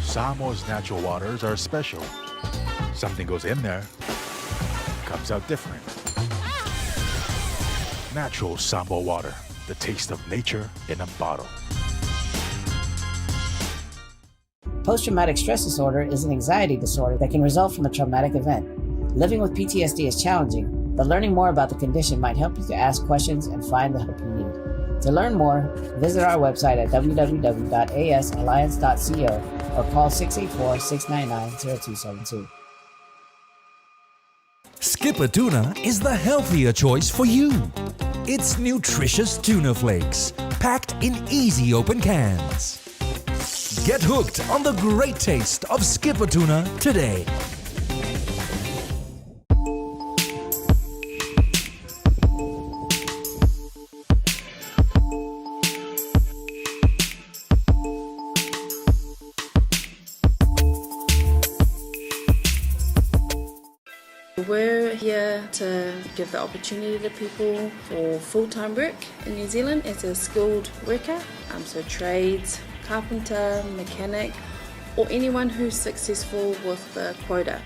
Samoa's natural waters are special. Something goes in there, comes out different. Natural Samoa water, the taste of nature in a bottle. Post traumatic stress disorder is an anxiety disorder that can result from a traumatic event. Living with PTSD is challenging, but learning more about the condition might help you to ask questions and find the help you need. To learn more, visit our website at www.asalliance.co or call 684 699 0272. Skipper Tuna is the healthier choice for you. It's nutritious tuna flakes, packed in easy open cans. Get hooked on the great taste of Skipper Tuna today. We're here to give the opportunity to people for full-time work in New Zealand as a skilled worker, um, so trades, carpenter, mechanic, or anyone who's successful with the quota.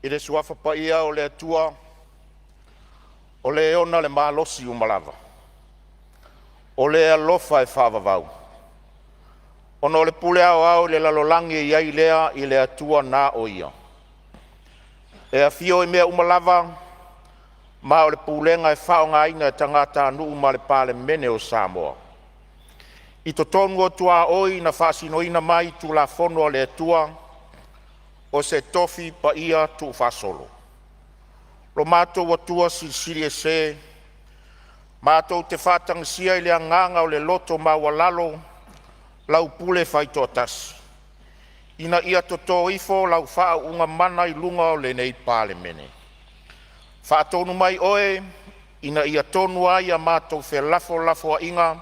I le Suafa Paia o le Atua, o le ona le malosi uma lava, o le alofa e faavavau, ona o le pule aoao i le lalolagi e i ai lea i le Atua na o Ia, e afio i mea uma lava, ma o le pulega e faaaogaina e tagatanuu ma le Palemene o Samoa. I totonu o tuaoi na faasinoina mai Tulafono a le Atua o se tofi paia tuufaasolo. Lo matou Atua Silisili Ese, matou te faatagisia i le agaga o le loto maualalo lau pule faitoatasi, ina ia totō ifo lau faauuga mana i luga o lenei Palemene. Faatonu mai Oe ina ia tonu ai a matou felafolafoaiga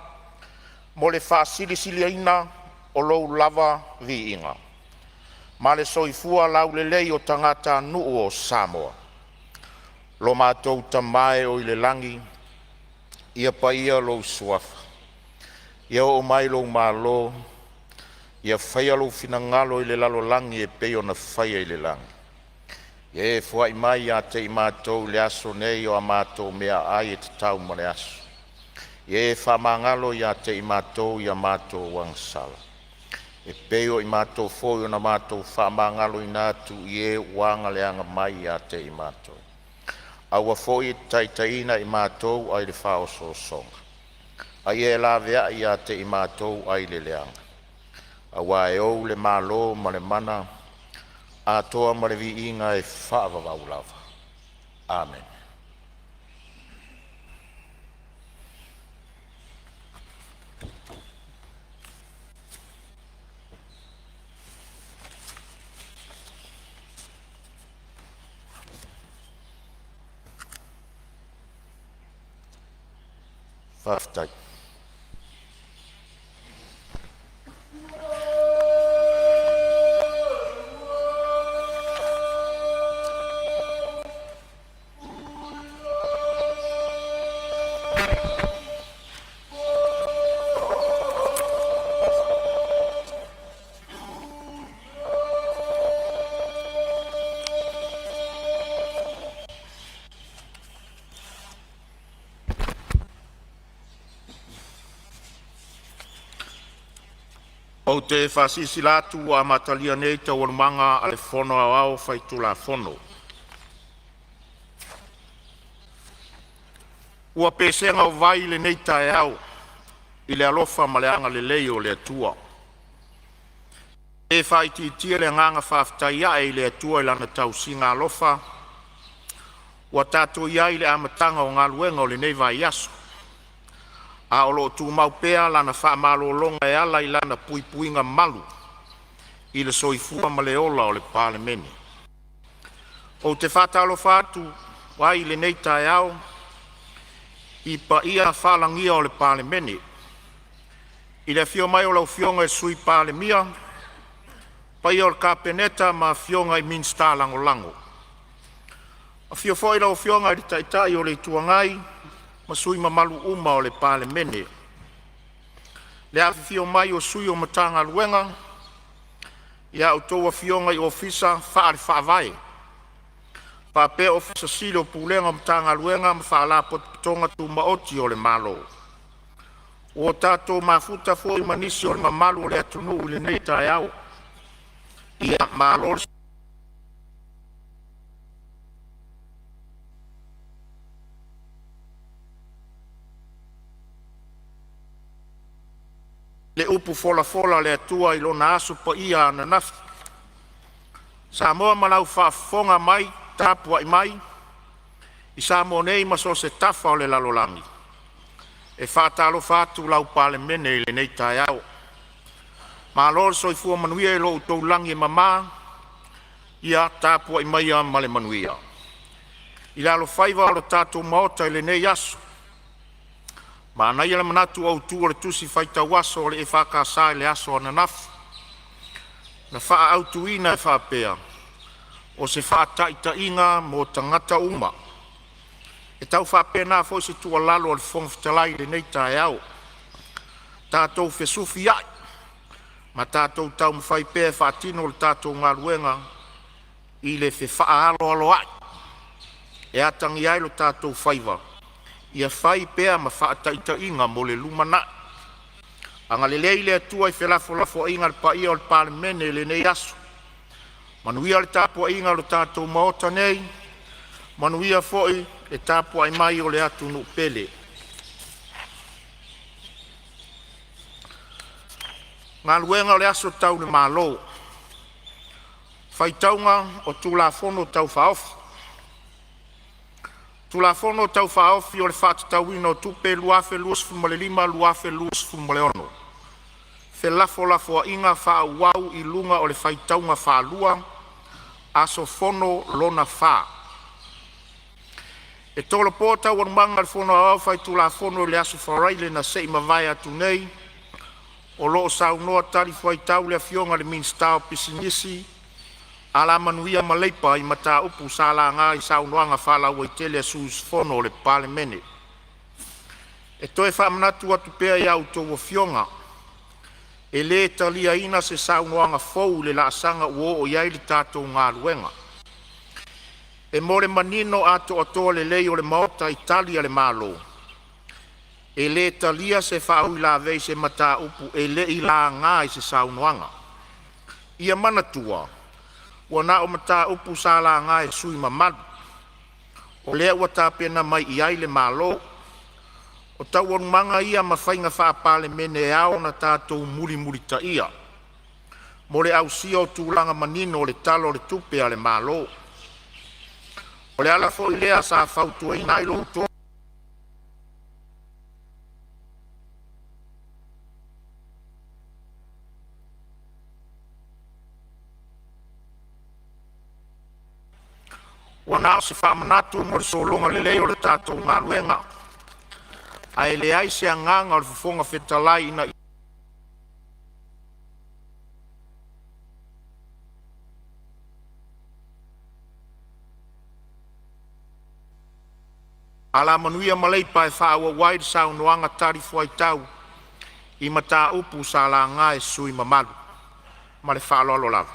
mo le faasilisiliina o Lou lava viiga ma le soifua laulelei o tagatanuu o Samoa. Lo matou Tama e oi le lagi, ia paia lou Suafa, ia oo mai lou Malo, ia faia lou finagalo i le lalolagi e pei ona faia i le lagi. Ia e foai mai ia te i matou i le aso nei o a matou meaai e tatau mo le aso. Ia e faamagalo ia te i matou i a matou agasala, e pei o i matou foi na matou faamagaloina atu i e ua aga mai ia te i matou. Aua foi e te taitaiina i matou ai le faaosoosoga, a ia e laveai ia te i matou ai le leaga, auā e ou le Malo ma le mana atoa ma le viiga e faavavau lava. Amene. Faafetai. Ou te faasilasila atu ua amatalia nei Taualumaga a le Fono Aoao Faitulafono. Ua pesega o vai lenei taeao i le alofa ma le agalelei o le Atua. E le faaitiitia le agaga faafetai ae i le Atua i Lana tausiga alofa ua tatou i ai i le amataga o galuega o lenei vaiaso, a o lo o tumau pea Lana faamalologa e ala i Lana puipuiga malu i le soifua ma le ola o le Palemene. Ou te faatalofa atu ai i lenei taeao i paia faalagia o le Palemene, i le afio mai o lau Afioga i le Sui Palemia, le paia o le Kapeneta ma afioga i Minisita Lagolago. Afio foi lau Afioga i le Taitai o le Itu Agai ma sui usufono mamalu uma o le Palemene. Le afifio mai o sui o Matagaluega a outou afioga i Ofisa faale-Faavae faapea Ofisa Sili o Pulega o Matagaluega ma Faalapotopotoga Tumaoti o le Malo. Ua tatou mafuta foi ma nisi o le mamalu o le atunuu i lenei taeao. Ia malo le le upu folafola a le Atua i lona aso paia ananafi. Samoa ma lau faafofoga mai tapuai mai i Samoa nei ma so o se tafa o le lalolagi, e faatalofa atu lau Palemene i lenei taeao. Malo le soifua manuia i lo outou lagi e mama, ia tapuai maia ma le manuia. I le alofaiva o le tatou Maota i lenei aso, manaia le manatu autu o le Tusi Faitau Aso o le EFKS i le aso ananafi na faaautuina e faapea, “O se faataitaiga mo tagata uma.” E tau faapena foi se tuualalo a le Fofoga Fetalai i lenei taeao, tatou fesufiai ma tatou taumafai pea e faatino le tatou galuega i le fefaaaloaloai e atagia ai lo tatou faiva, ia fai pea ma faataitaiga mo le lumanai. Agalelei le Atua i felafolafoaiga a le paia o le Palemene i lenei aso. Manuia le tapuaiga a lo tatou Maota nei, manuia foi le tapuai mai o le atunuu pele. Galuega Tau le Malo Faitauga o Tulafono Tau Faaofi. Tulafono Tau Faaofi o le Faatatauina o Tupe 2025/2026, felafolafoaiga faaauau i luga o le faitauga faalua – aso fono lona 4. E tolopo Taualumaga a le Fono Aoao Faitulafono i le aso Faraile na se i mavae atu nei, o lo o saunoa talifuaitau le Afioga i le Minisita o Pisinisi, Alamanuia ma Leipa i mataupu sa laga i saunoaga faalauaitele a sui usufono o le Palemene. E toe faamanatu atu pea i a outou afioga, e le taliaina se saunoaga fou i le laasaga ua oo i ai le tatou galuega. E mo le manino atoatoa lelei o le Maota i Tali a le Malo, e le talia se faauilavea i se mataupu e le i laga i se saunoaga. Ia manatua, ua na o mataupu sa laga e sui usufono mamalu, o lea ua tapena mai i ai le Malo. O taualumaga ia ma faiga faa-Palemene e ao ona tatou mulimulitaia mo le ausia o tulaga manino o le Tala o le Tupe a le Malo. O le ala foi lea sa fautuaina ai lo outou Ua na o se faamanatu mo le sologa lelei o le tatou galuega, ae leai se agaga o le Fofoga Fetalai ina Alamanuia ma Leipa e faaauau ai saunoaga talifuaitau i mataupu sa laga e sui usufono mamalu. Ma le faaaloalo lava.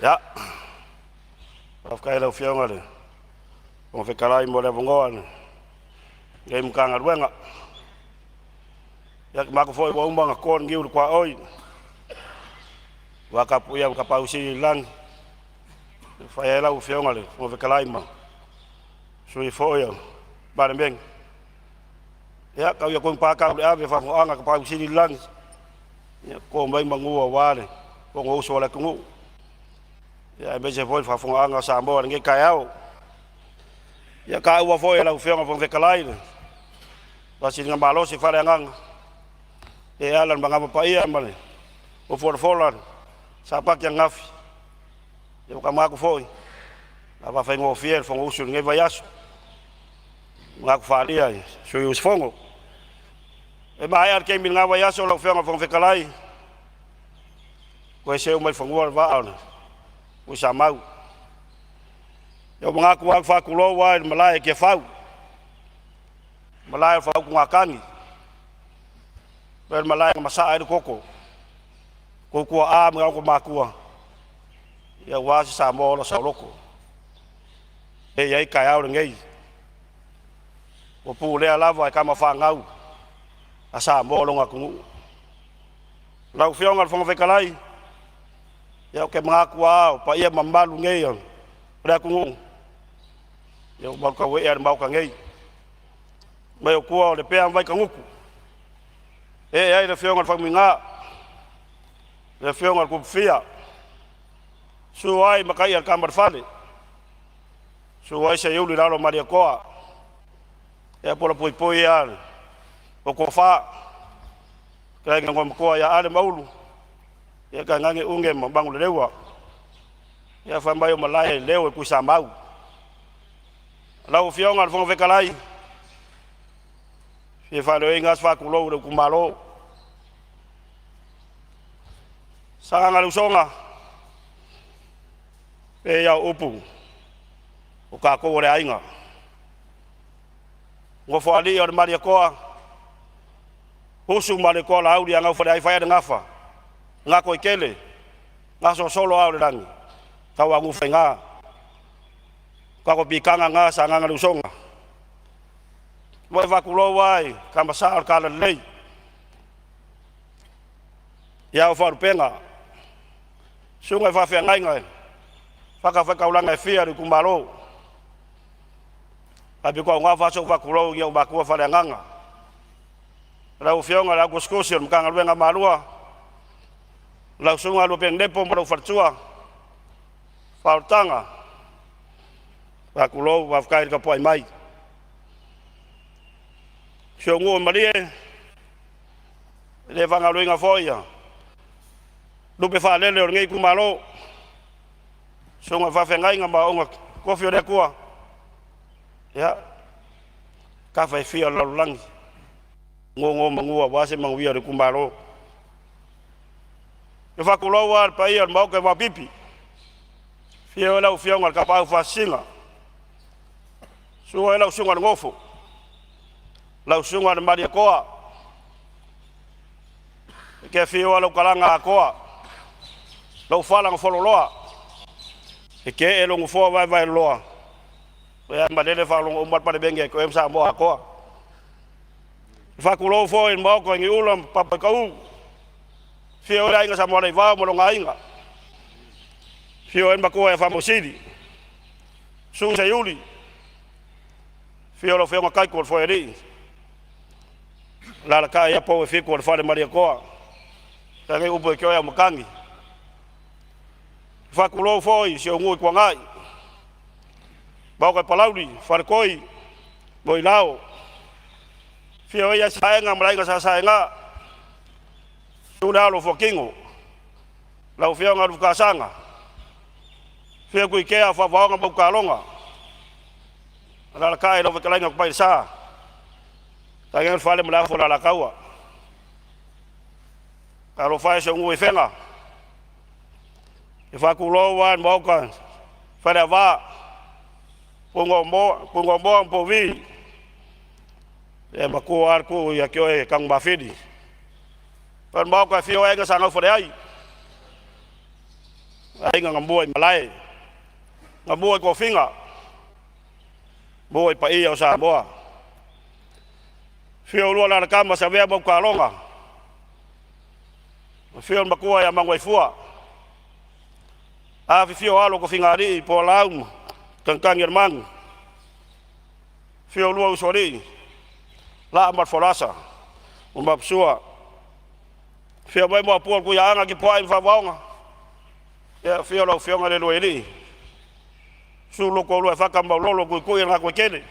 Ia, faafetai i lau Afioga i le Fofoga Fetalai mo le avanoa o lenei Matagaluega. Ia, ou te manatu foi ua uma ona to le niu i le tuaoi aua le tapuaiga a le Tapaau Sili i le lagi e fai ai lau Afioga i le Fofoga Fetalai ma Sui foi o le Palemene. Ia, tau ia tonu pa tau le ave i le faafofogaaga a le Tapaau Sili i le lagi, ia toto mai manu aua le Fonousu a le atunuu, aemaise foi le faafofogaaga a Samoa i lenei taeao. Ia taua foi e lau Afioga i le Fofoga Fetalai le faasiligamalosi faaleagaga e ala i le manava paia ma le folafola a le Sapati ananafi. Ia ua ta manatu foi o le a faafaigofie le Fonousu i lenei vaiaso i manatu faaalia i sui usufono. E maea le taimi i lena vaiaso lau Afioga i le Fofoga Fetalai, toe seu mai fanua le vaa o le Tuisamau. Ia ua manatu lava ou te faatulou lava i le malae i Tiafau, malae o le faautugatagi, le malae na masaa ai le toto o tuaa ma matua aua se Samoa ola saoloto. E i ai taeao lenei, ua pulea lava e tama fanau a Samoa lona atunuu. Lau Afioga i le Fofoga Fetalai, ia ou te manatu lava o paia ma mamalu nei o le atunuu, ia ua malutauee lava i le Maota nei. Fai mai o tua o Lepea ma Vaitagutu, ee ai le afioga i le Faumuina, le afioga i le Tupufia, susu ai Mataia le Tama a le Fale, susu ai Seiuli le alo o Malietoa, ia pulepuipui lava le Tofa, fetalaiga i le Igoamatua ia Ale ma Ulu, ia tainane Une ma Manuleleua. Ia fai mai o malae e leo i Tuisamau. Lau Afioga i le Fofoga Fetalai, e fia faaleoina se faatulou i lou itumalo. Sagaga le Usoga, e pei lava o upu, o tatou o le aiga. Nofoalii o le Malietoa, usu Malietoa Laauli ia Gaufaleai le gafa, Gatoitele, gasolosolo au o le lagi, Tauanuufaiga. O tatou piitaga na Sagaga le Usoga. E faatulou lava i Tama Sa o le Talalelei, ia au Faalupega, susuga i faafeagaiga i fatafaitaulaga e fia i le itumalo. E faapitoaugafa sou faatulou i ou matua faaleagaga. Lau Afioga i le au tusitusi a le Matagaluega a Malua Lau susuga Luapenepo ma lou faletua, faaolataga, faatulou, faafetai i le tapuai mai. Si ou nuu e Malie, e le faagaloina foi ia lupe faalele o lenei itumalo, susuga i faafeagaiga ma auauna totofi a le Atua, ia, tafa e fia o le lalolagi, nonomanu aua se manuia o le itumalo. E faatulou lava le paia o le Maota i Vaopipi, afio ai lau Afioga i le Tapaau Faasisina, susu ai lau Susuga i le Nofo, lau Susuga i le Malietoa, e te afio ai lau Talaga Atoa, lau fala na fololoa, e te ee lou nofoa vaevaeloloa, ia malele faalogo uma le Palemene ia te oe ma Samoa atoa. E faatulou foi i le Maota i Niuula ma Papaitou, afio ai le Aiga Samoaleivao ma lona aiga, afio ai le Matua ia Faamausili, susu Seiuli, afio lau Afioga Taito o le Foealii, alaalatai pou e fitu o le Fale Malietoa, feagai upu ia te oe Aumatagi. E faatulou foi i si ou nuu i Tuanai, Maota i Palauli, Faletoi, Moilao, afio ai Saega ma le Aiga Sa Saega, susu le alo o Fuatino, lau Afioga Lufukasaga, afio Tuikea, Faavaoga ma Utaloga, alaalatai lau fetalaiga Tupailesa, tainane le fale ma le afu o le Alataua. Talofa e i si ou nuu i Afega, e faatulou lava i le Maota Faleava, Punaomoa ma Pouvi, e matua lava le tuu ia te oe Tanumafili. O le Maota e afio ai Aiga Sa Naufaleai, Aiga na mua i malae, na mua i tofiga, mua i paia o Samoa. Afio oulua le alalatama Savea ma Utaloga, afio le matua ia Manuaifua, afifio alo o Tofigalii po o Alaau ma Tagitagi o le Manu, afio oulua usoalii, Laa ma le Folasa ma Maposua, afio mai Maopu o le Tuiaana Kepuai ma Fauvaoga, ia afio lau Afioga i le Luailii, susu lo toalua e Fata ma Maulolo, Tuitui ma Gatoetele,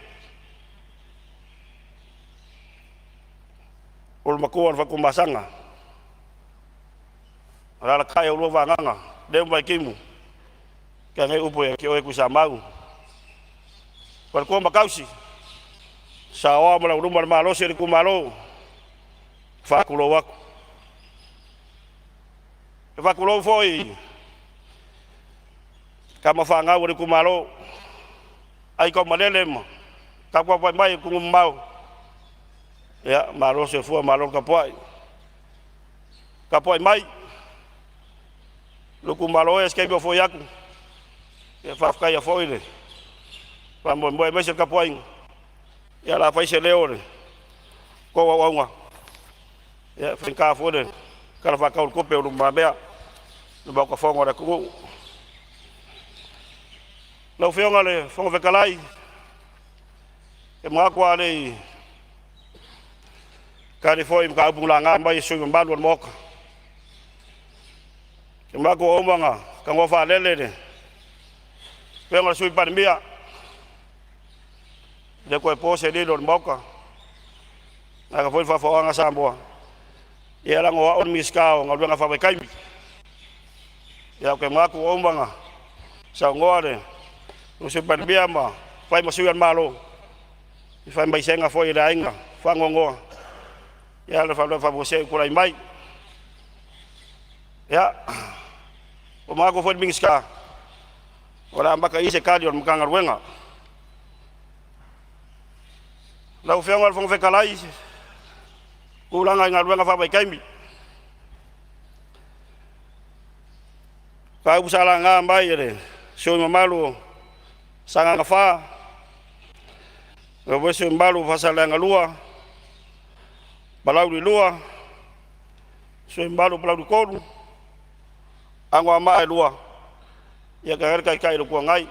o le matua o le Fatumasaga, alaalatai oulua Vagaga, Leu ma Vaitimu, feagai upu ia te oe Tuisamau. Faletua ma tausi, saoa ma lauluma le malosi o le itumalo, faatulou atu. E faatulou foi tama fanau a le itumalo, aitaumalele ma taputapuai mai atunuu mamao, ia malo le soifua malo le tapuai. Tapuai mai lou itumalo e, se taimi ou foi atu, ia faafetaia foi le faamoemoe aemaise le tapuaiga, ia o le a fai se leo o le tou auauna, ia e faigata foi le Tala Faatatau o le Tupe ua lumamea i le Maota Fono a le atunuu. Lau Afioga i le Fofoga Fetalai, e manatu a le i tali foi i mataupu na laga mai e sui usufono mamalu o le Maota, e manatu ua uma ona tanoa faalele le Afioga i le Sui Palemia, e le toe po se lilo i le Maota, vaeane foi le faafofogaaga a Samoa, ia leaga o au le Minisita o Galuega Faavaitaimi. Ia ou te manatu ua uma ona saunoa le Sui Palemia ma fai ma sui o le Malo i faamaisega foi i le aiga faanoanoa, ia le faalavelave faafuasei ua tulai mai. Ia, ua manatu foi le Minisita, o le a amata i i se tali o le Matagaluega. Lau Afioga i le Fofoga Fetalai, tulaga i galuega faavaitaimi. Mataupu sa laga mai e le sui usufono mamalu o Sagaga 4, faapea foi le sui usufono mamalu o Faasaleleaga 2, Palauli 2, sui usufono mamalu o Palauli 3, Anoamaa 2, ia tainane le Taitai o le Itu Agai,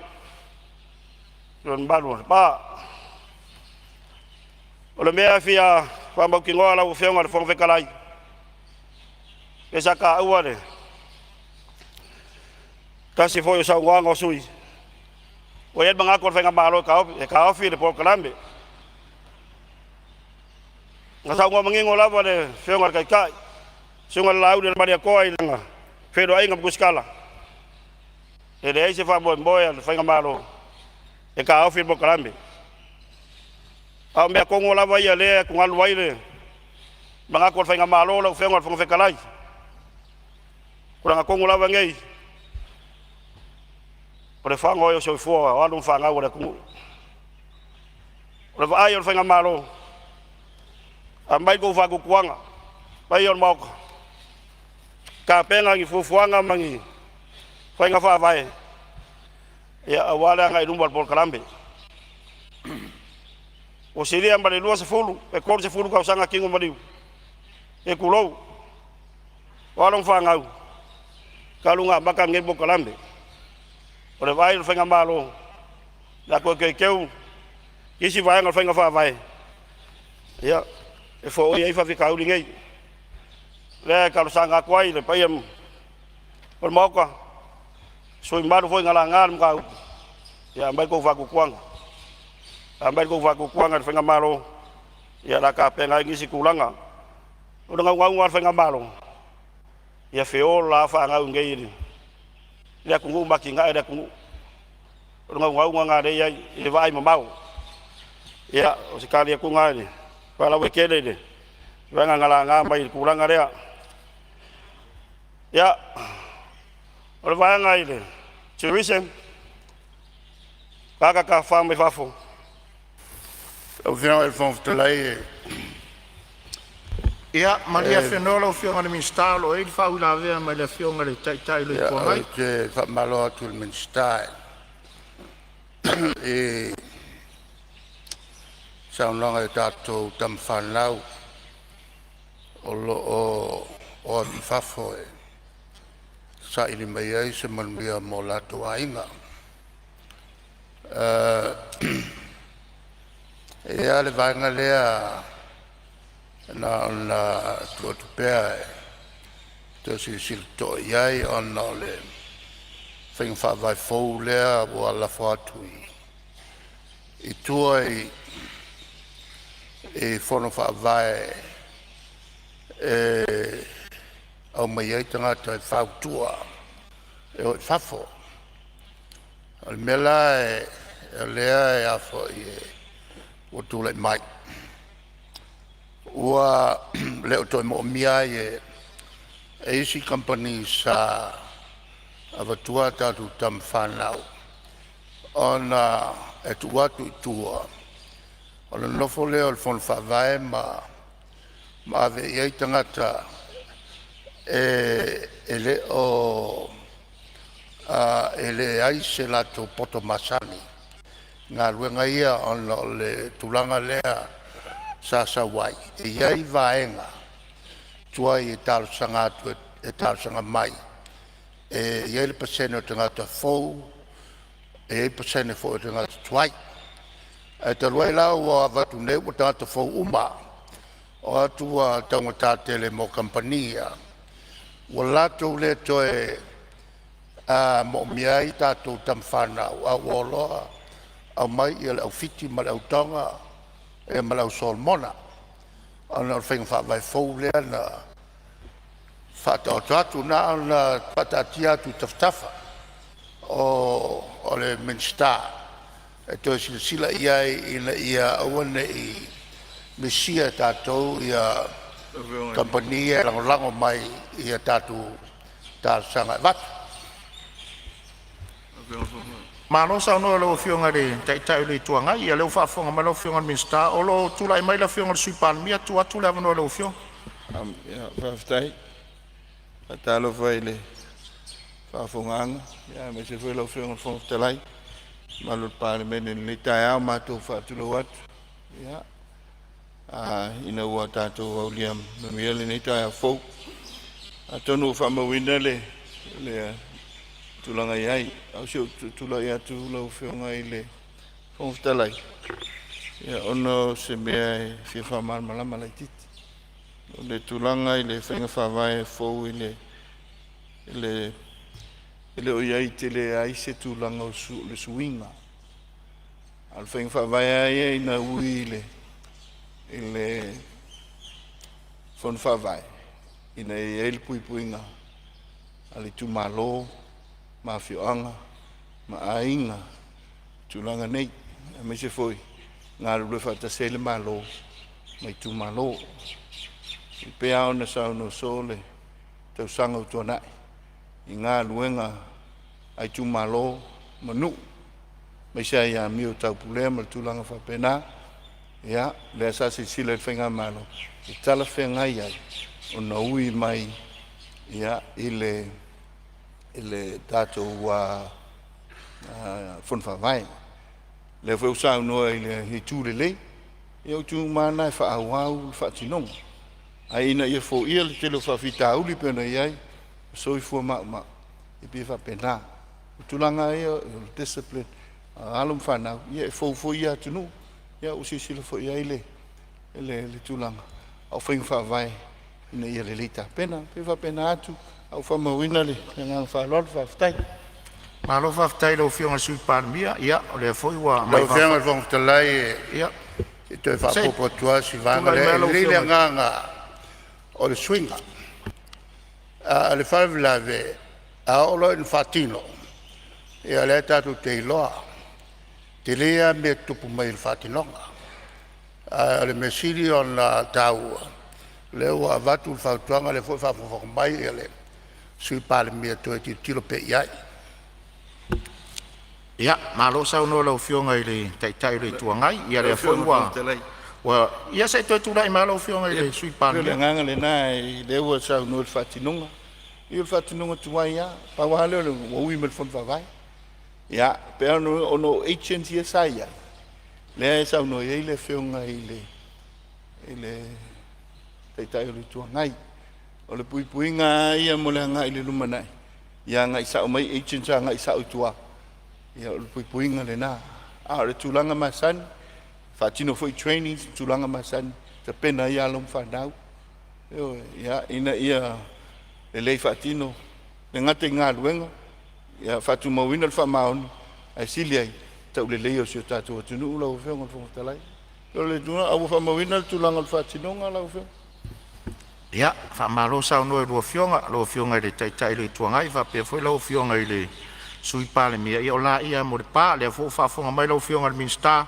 le mamalu o Lepa. O le mea e fia faamautinoa lau Afioga i le Fofoga Fetalai, pei sa taua le Tasi foi o saunoaga o sui usufono, ua i ai le manatu o le Faigamalo e taofi le polokalame. Na saunoa manino lava le Afioga i le Taitai, Susuga i le Laauli ma Malietoa i lana feiloaiga ma Tusitala, e leai se faamoemoe a le Faigamalo e taofi le polokalame. A o mea tonu lava ia o lea e atugalu ai le manatu o le Faigamalo lau Afioga i le Fofoga Fetalai. O tulaga tonu lava nei, o le faga ai o soifua o alo ma fanau a le atunuu. O le vaai a le Faigamalo, aumai le tou faatuatuaga, paia o le Maota, tapena ni fuafuaga ma ni faiga faavae aua le agai i luma o le polokalame. Ua silia ma le 20 pe 30 tausaga tino maliu, se tulou, o alo ma fanau talu ona amata lenei polokalame. O le vaai a le Faigamalo, o le a toe teuteu isi vaega o faiga faavae e foia ai faafitauli nei. O lea e talosaga atu ai i le paia o le Maota, sui usufono mamalu foi na laga le mataupu, ia aumai le tou faatuatuaga, aumai le tou faatuatuaga i le Faigamalo o le a tapena ai nisi tulaga. O le naunauga lava o le Faigamalo, ia feola lava fanau i inei i le atunuu ma atinae le atunuu. O le naunauga lena o lea e i ai i le vaaimamao. Ia, o se tali atu lena faalauaitele i le vaega na laga mai i le tulaga lea. Ia, o le vaega i le Tourism, tagata tafafao mai fafo. Lau Afioga i le Fofoga Fetalai, Ia malie afenoa lau Afioga i le Minisita o lo o i ai le faauilavea mai le Afioga i le Taitai o le Itu Agai. Ou te faamalo atu i le Minisita i saunoaga i tatou tama fanau o lo o o atu i fafo e saili mai ai se manuia mo latou aiga. E i ai lava le vaega lea na ona tuu atu pea e toe silasila totoa i ai ona o le faiga faavae fou lea ua lafo atu i tua i fono faavae e aumai ai tagata e fautua e o i fafo. O le mea la o lea e ua tulai mai, ua le o toe moomia ai e isi kamupani sa avatua a tatou tama fanau ona e tuu atu i tua ona nonofo lea o le Fono Faavae ma ave i ai tagata e le o e leai se latou poto masani i galuega ia ona o le tulaga lea sa sau ai, e i ai vaega tuai e talosaga atu e talosaga mai e i ai le pasene o tagata fou, e i ai pasene foi o tagata tuai. Ae talu ai la ua avatu nei ua tagata fou uma, o atu ua taugata tele mo kamupani ia, ua latou le toe moomia ai tatou tama fanau, a ua o loa aumai le au Fiti ma le au Toga ma le au Solomona ona o le faiga faavae fou lea na faataoto atu. Na ona faataatia atu i tafatafa o le Minisita e toe silasila i ai ina ia aua ne i misia e tatou kamupani ia e lagolago mai i a tatou talosaga e avatu. Malo saunoa i lau Afioga i le Taitai o le Itu Agai. Ia o lea ua faafofoga mai lau Afioga i le Minisita, o lo o tulai mai le Afioga i le Sui Palemia. E tuu atu le avanoa i lau Afioga. Faafetai. E faatalofa i le faafofogaaga aemaise foi lau Afioga i le Fofoga Fetalai, le mamalu o le Palemene i lenei taeao. Matou te faatulou atu ina ua tatou aulia manuia lenei taeao fou. Atonu ua faamauina le tulaga e i ai, a o si ou tulai atu lau Afioga i le Fofoga Fetalai, ona o se mea e fia faamalamalama laitiiti. O le tulaga i le faiga faavae fou i le E le o i ai tele ai se tulaga o le suiga. A o le faiga faavae lava ia ina ui i le Fono Faavae, ina ia i ai le puipuiga a le itumalo ma afioaga ma aiga i tulaga nei, aemaise foi galulue faatasi ai le Malo ma itumalo. E pei lava ona saunoa soo le tausaga ua tuanai i galuega a itumalo ma nuu, aemaise lava i amio taupulea ma le tulaga faapena. Ia, lea sa silasila i le faigamalo e talafeagai ai ona ui mai ia i le tatou Fono Faavae. Lea foi ua saunoa i le itu lelei, ia o itu uma lava na e faaauau le faatinoga. Ae ina ia foia le tele o faafitauli pei ona i ai, soifua maumau, e pei e faapena. O tulaga lava ia o le discipline a alo ma fanau, ia e fou foi ia atunuu, ia ua silasila foi i ai le tulaga, a o faiga faavae ina ia lelei tapena. E pei e faapena atu, ae ua faamauina le agaga faaaloalo. Faafetai. Malo faafetai i lau Afioga i le Sui Palemia. Ia o lea foi ua Lau Afioga i le Fofoga Fetalai, se i toe faaopoopo atu lava si vaega tulai lea. mai E lau lelei le Afioga. agaga o le suiga, a o le faalavelave a oo loa ina faatino, ia lea tatou te iloa, e tele lava mea e tutupu mai i le faatinoga. Ae o le mea sili ona taua, o lea ua avatu le fautuaga, o lea foi ua faafogafoga mai le Sui Palemia e toe tilotilo pea i ai. Ia, malo saunoa i lau Afioga i le Taitai o le Itu Agai. Ia o Lau lea foi Afioga i le Fofoga ua Fetalai, ia se i toe tulai mai lava lau Afioga i le Sui pei o le Palemia. agaga lena, lea ua saunoa i le faatinoga. Ia o le faatinoga tuai lava, pau lava lea ua ui mai le Fono Faavae. Ia, pei lava ona o agents ia sa i ai, lea e saunoa i ai le Afioga i le Taitai o le Itu Agai. O le puipuiga lava ia mo le agai i le lumanai, ia agai sao mai agents agai sao i tua. Ia o le puipuiga lena. A o le tulaga masani, faatino foi trainings ma tulaga masani, tapena ai alo ma fanau, ioe, ia, ina ia lelei faatino, e le gata i galuega, ia faatumauina le faamaoni, ae sili ai tauleleia o si o tatou atunuu lau Afioga i le Fofoga Fetalai. O le tulaga, ae ua faamauina le tulaga o le faatinoga lau Afioga. Ia, faamalo saunoa i lau Afioga i le Taitai o le Itu Agai faapea foi lau Afioga i le Sui Palemia. Ia o laia mo le pa, o lea foi ua faafofoga mai lau Afioga i le Minisita,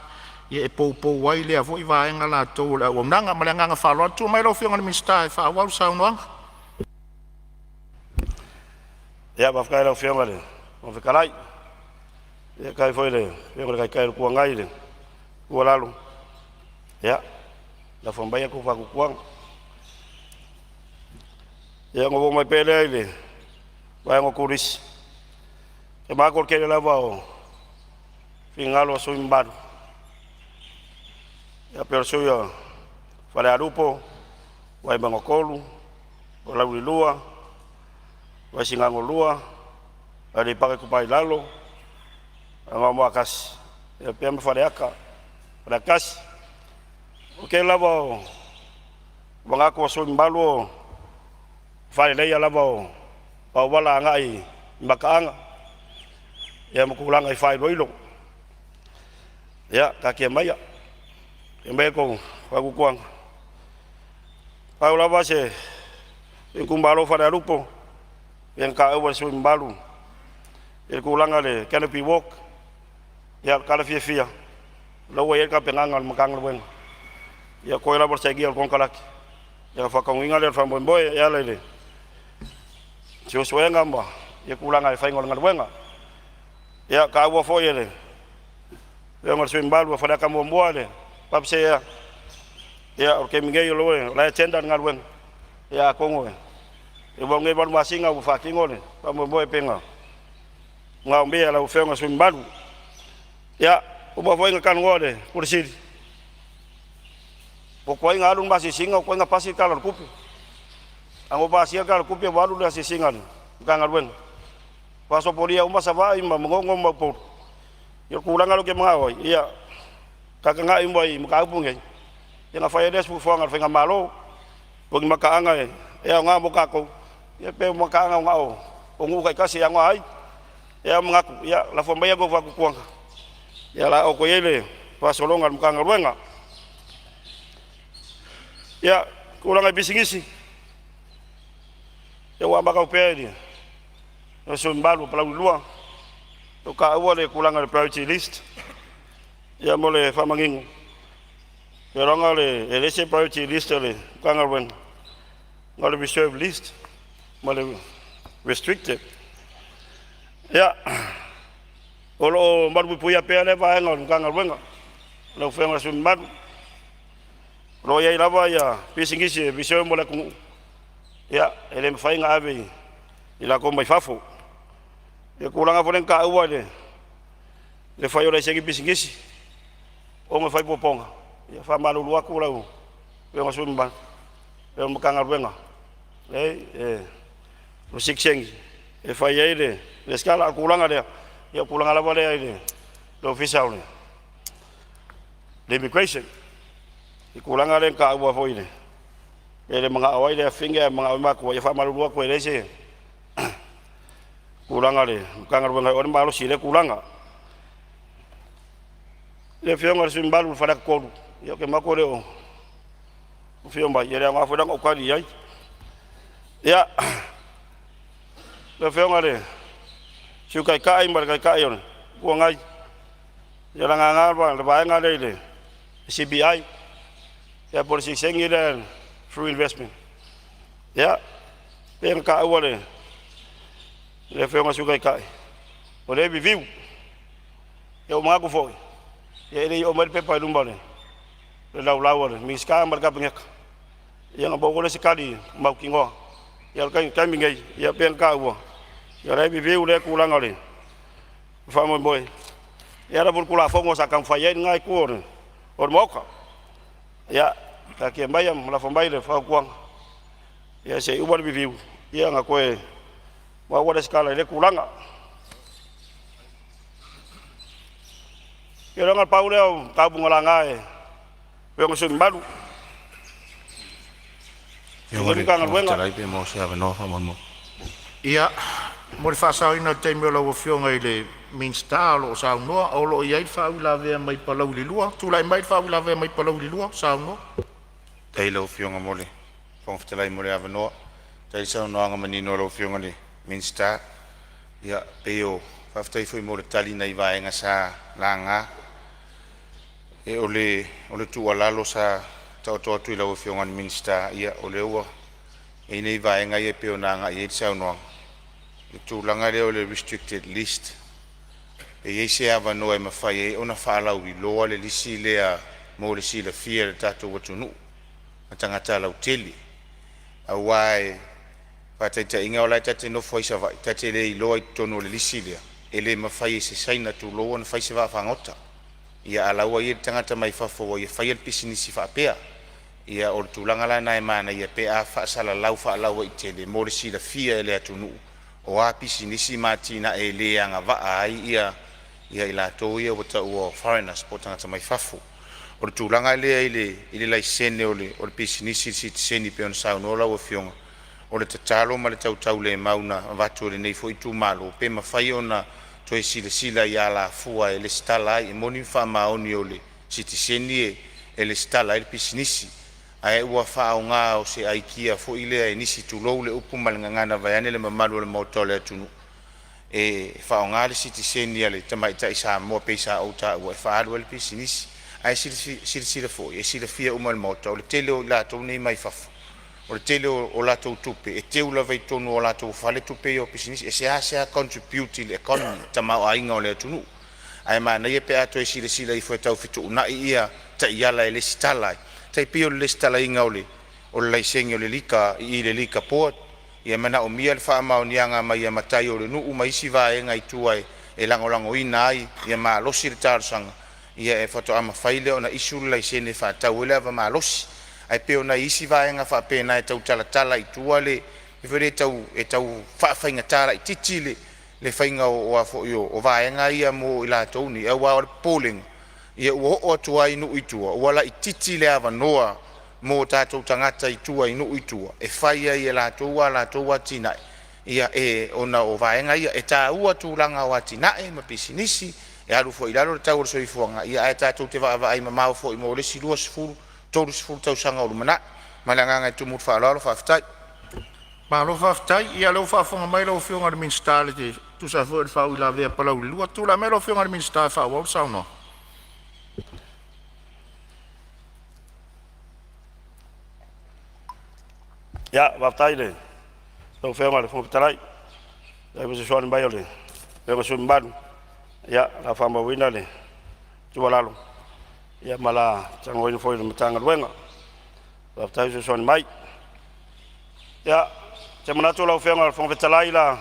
ia e poupou ai lea foi vaega latou o le auaunaga. Ma le agaga faaaloalo, tulai mai lau Afioga i le Minisita e faaauau le saunoaga. Ia, faafetai i lau Afioga i le Fofoga Fetalai. Ia faafetai foi i le Afioga i le Taitai o le Itu Agai i le tuualalo. Ia, lafo maia tou fautuaga. Ia ona ou oo mai pea lea i le vaega o turisi. E manatu o le tele lava o finagalo o sui usufono mamalu, ia pei o le sui usufono o Falealupo, Vaimauga 3, Palauli 2, Vaisigano 2, Aleipata Itupa i Lalo, Anoamaa 1, faapea ma Faleata 1. O le tele lava o manatu o sui usufono mamalu o le faaleleia lava o auala agai i mataaga ma tulaga i faailoilo. Ia, taatia maia la outou fautuaga. Pau lava si ou itumalo o Falealupo, pei ona taua e le sui usufono mamalu i le tulaga i le canopy walk. Ia, o le tala fiafia, o la ua i ai le tapenaga a le Matagaluega, ia toe lava o le sainia o le konekarate ona faataunuuina lea o le faamoemoe e ala i le suesuega ma tulaga i le faiga o le galuega. Ia, taua foi e le Afioga i le sui usufono mamalu o Faleata 1 le upstairs, ia o le taimi nei o la e tender le galuega, ia atonu e uma atu nei 8 masina ua faatino le faamoemoe pei ona manaomia e lau Afioga i le sui usufono mamalu. Ia, ua uma foi ona talanoa i le Ofisa Sili o Pulega, ua tuai ona alu le ma asiasiga ua tuai ona pasi le Tala o le Tupe. Ae na ou pasia le Tala o le Tupe ua alu le asiasiga a le Matagaluega, ua sopolia uma Savaii ma Manono ma Upolu. Ia o le tulaga lea ou te manao ai, ia tagai uma i mataupu nei ona fai ai lea o se fuafuaga a le faigamalo. O ni mataaga e aoga mo tatou, ia pe o mataaga na o nuu taitasi e aoga ai. Ia manatu, ia lafo mai kou faatuatuaga, ia la o i ai le faasologa a le Matagaluega. Ia, tulaga i pisinisi, ia ua amata pea i le sui mamalu o Palauli 2, o taua le tulaga i le priority list. Ia mo le faamanino, ia loga le e le se priority list o le Matagaluega, o le reserve list ma le restricted. Ia, o lo o malupuipuia pea lea vaega o le Matagaluega, lau Afioga i le sui mamalu. O lo o i ai lava ia pisinisi e reserve mo le atunuu, ia e le mafai ona ave i latou mai fafo. Ia tulaga foi lea na taua i le fai o laisene pisinisi ona fai puapuaga, ia faamalulu atu lau Afioga i le sui mamalu, o le Matagaluega, leai, o sitiseni e fai ai le resitala. A o le tulaga lea, ia o le tulaga lava lea i le Ofisa o le Immigration, i tulaga lea na taua foi i le le manao ai le afine ae manao ai matua. Ia faamalulu atu e leai se tulaga le Matagaluega e oo i ai le malosi i lea tulaga. Le Afioga i le sui usufono mamalu o Faleata 3, ia ou te manatu e le o afio mai, ia e le aoga foi la ona ou tali i ai. Ia, le Afioga i le Sui Taitai ma le Taitai o le Itu Agai, ia lagalaga le vaega lea i le CBI, ia po o le siliseni lea through investment. Ia, pei ona taua e le Afioga i le Sui Taitai, o lea e review. Ia ua manatu foi, ia e le i oo mai le pepa i luma o le laulau a le Minisita ma le Kapeneta, ia ona maua foi lea o se tali mautinoa. Ia o le taimi nei, ia pei ona taua, ia o la e review lea tulaga o le faamoemoe e ala foi i le Tulafono sa taumafai ai lena itu o le Maota. Ia, taatia maia ma lafo mai le fautuaga, ia se i uma le review ia ona toe maua lea o se tala i lea tulaga. Ia na o le pau lea o mataupu na laga e Afioga i sui usufono mamalu o Afioga i lenei le Fofoga Matagaluega. Fetalai pe maua se avanoa faamolemole. Ia, mo le faasaoina o le taimi o lau Afioga i le Minisita o lo o saunoa, o lo o i ai le faauilavea mai Palauli 2. Tulai mai le faauilavea mai Palauli 2, saunoa. Faafetai i lau Afioga mo le Fofoga Fetalai mo le avanoa. Faafetai i le saunoaga manino a lau Afioga i le Minisita. Ia pei o… faafetai foi mo le tali i nai vaega sa laga. O le tuualalo sa taoto atu i lau Afioga i le Minisita, ia o lea ua i ai nei vaega ia pei ona agai i ai le saunoaga, i le tulaga lea o le restricted list, e i ai se avanoa e mafai ai ona faalauiloa le lisi lea mo le silafia e le tatou atunuu ma tagata lautele. Aua e faataitaiga o la e ta te nofo ai i Savaii, ta te le iloa i totonu o le lisi lea, e le mafai e se Saina tulou ona fai se vaafagota. Ia a o la e ua i ai le tagata mai fafo ua ia faia le pisinisi faapea. Ia o le tulaga la lena e manaia pe a faasalalau faalauaitele mo le silafia e le atunuu o a pisinisi ma atinae e le agavaa ai i latou ia ua taua o foreigners po o tagata mai fafo. O le tulaga lea i le laisene o le pisinisi sitiseni e pei ona saunoa lau Afioga, o le tatalo ma le tautaulemau na avatu e lenei foi itumalo, pe mafai ona toe silasila i alafua e resitala ai. E moni ma faamaoni o le sitiseni e resitala ai le pisinisi, ae ua faaaoga o se aikia foi lea e nisi, tulou le upu ma le gagana vaeane le mamalu o le Maota o le atunuu, e faaaoga le sitiseni a le tamaitai Samoa pei sa ou taua e faaalu ai le pisinisi. Ae silasila foi e silafia uma e le Maota, o le tele o i latou nei mai fafo, o le tele o latou tupe e teu lava i totonu o latou fale tupe ia o pisinisi. E seasea contribute i le economy, tamaoaiga o le atunuu. Ae manaia pe a toe silasila ifo e tau fetuunai ia taiala e resitala ai, tai pei o le resitalaina o le laisene o le lika i le Liquor Board. Ia e manaomia le faamaoniaga mai a matai o le nuu ma isi vaega i tua e lagolagoina ai ia malosi le talosaga, ia faatoa mafai lea ona issue le laisene e faatau ai le ava malosi. Ae pei o nai isi vaega faapena e tau talatala i tua le mea foi lea e tau faafaigata laitiiti le faiga o a foi o vaega ia mo i latou nei, aua o le popolega ia ua oo atu lava i nuu i tua ua laitiiti le avanoa mo tatou tagata i tua i nuu i tua e fai ai e latou a latou atinae. Ia e ona o vaega ia e taua tulaga o atinae ma pisinisi e alu foi i lalo le tau o le soifuaga, ia ae tatou te vaavaai mamao foi mo le isi 20, 30 tausaga o lumanai. Ma le agaga e tumu i le faaaloalo faafetai. Malo faafetai. Ia lea ua faafofoga mai lau Afioga i le Minisita e tusa ai foi o le faauilavea a Palauli 2. Tulai mai lau Afioga i le Minisita e faaauau le saunoaga. Ia, faafetai i lau Afioga i le Fofoga Fetalai e tusa ai ma le fesoasoani mai o le Afioga i le sui usufono mamalu. Ia, o le a faamauina le tuualalo ma o le a talanoaina foi i le Matagaluega. Faafetai fesoasoani mai. Ia, ou te manatu lau Afioga i le Fofoga Fetalai, o le a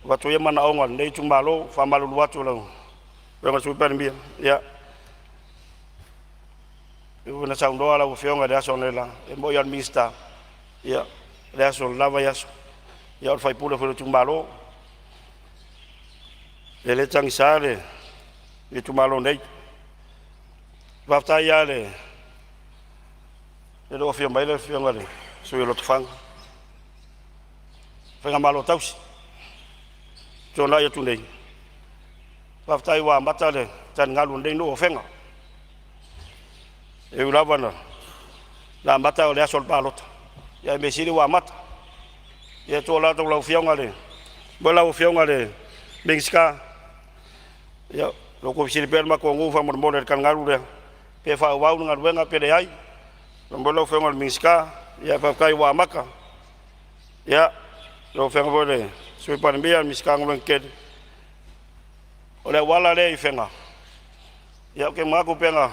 avatu ia manaoga o lenei itumalo. E faamalulu atu i lau Afioga i le Sui Palemia, ia, e ui foi ina saunoa lau Afioga i le aso analeila, e moni lava o le Minisita, ia, o le aso o le la vaiaso, ia o le sui usufono foi o le itumalo. E le tagisa le itumalo nei. Faafetai lava i le le ua afio mai le Afioga i le sui usufono o Lotofaga, faigamalo tausi tuanai atu nei. Faafetai ua amata le taligalu o lenei nuu o Afega. E ui lava na amata o le aso o le palota, ae mea sili ua amata. Ia tuualalo atu i lau Afioga i le mo lau Afioga i le Minisita, ia o lo o tou fesili pea i le matou nuu faamolemole i le taligalu lea, pe faaauau le galuega pe leai. Faamolemole lau Afioga i le Minisita, ia faafetai ua amata. Ia, lau Afioga foi i le Sui Palemia, Minisita o Galuega Tetele, o le auala lea i Afega, ia ou te manatu pe na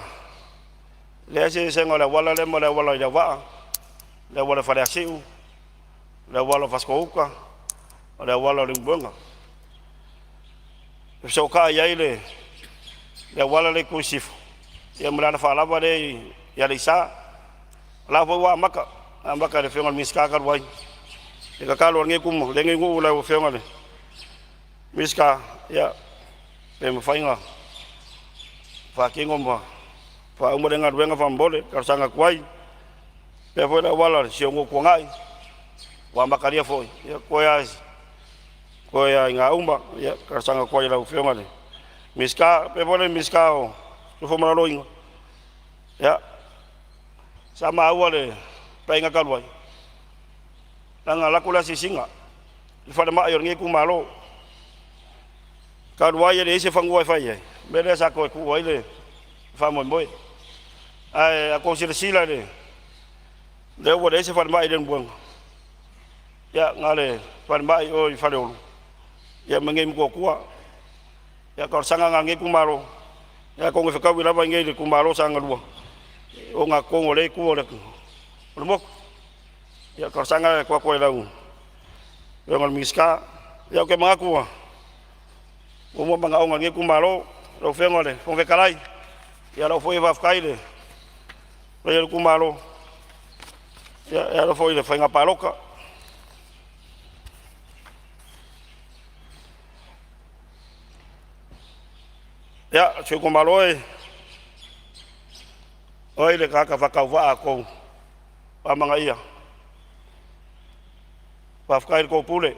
leai se eseesega o le auala lea ma le auala i Leauvaa, le auala i Faleasiu, le auala o Fasitoo-uta, o le auala o Leulumoega. E fesootai ai le auala lea i le itu i sisifo ma le alafaalava lea i Aleisa. O la foi ua amata, amata e le Afioga i le Minisita talu ai. O le tatalo a lenei nuu i lau Afioga i le Minisita, ia, pe mafai ona faatino ma faauma lea galuega faamolemole e talosaga atu ai. E faapea foi le auala o si ou nuu i Tuanai ua amatalia foi, ia toe lava i Gagauma. Ia, e talosaga atu ai i lau Afioga i le Minisita. E faapea foi le Minisita o le Soifua Maloloina, ia, sa maua i le Paeaiga talu ai, leaga na alu atu le asiasiga i le falemai o lenei itumalo, talu ai e leai se fanua e fai ai, o le mea lea sa toe tuu ai le faamoemoe. Ae a outou silasila i le lea ua leai se falemai i Leulumoega, ia na o le falemai i o i Faleolo ma i inei i Motootua. Ia, o le talosaga lena a lenei itumalo, ia atonu e fetaui lava i inei i le itumalo o Sagaga 2 i ogatotonu o lea itu o le motu. Ia, o le talosaga lena e tuu atu ai i lau Afioga i le Minisita. Ia, ou te manatu ua uma manaoga o lenei itumalo. Lau Afioga i le Fofoga Fetalai, ia o lau foi faafetai i le paia o le itumalo e ala foi i le faiga palota. Ia, si ou itumalo e, o ai le tagata faatauvaa a outou faamanaia? Faafetai i le tou pule,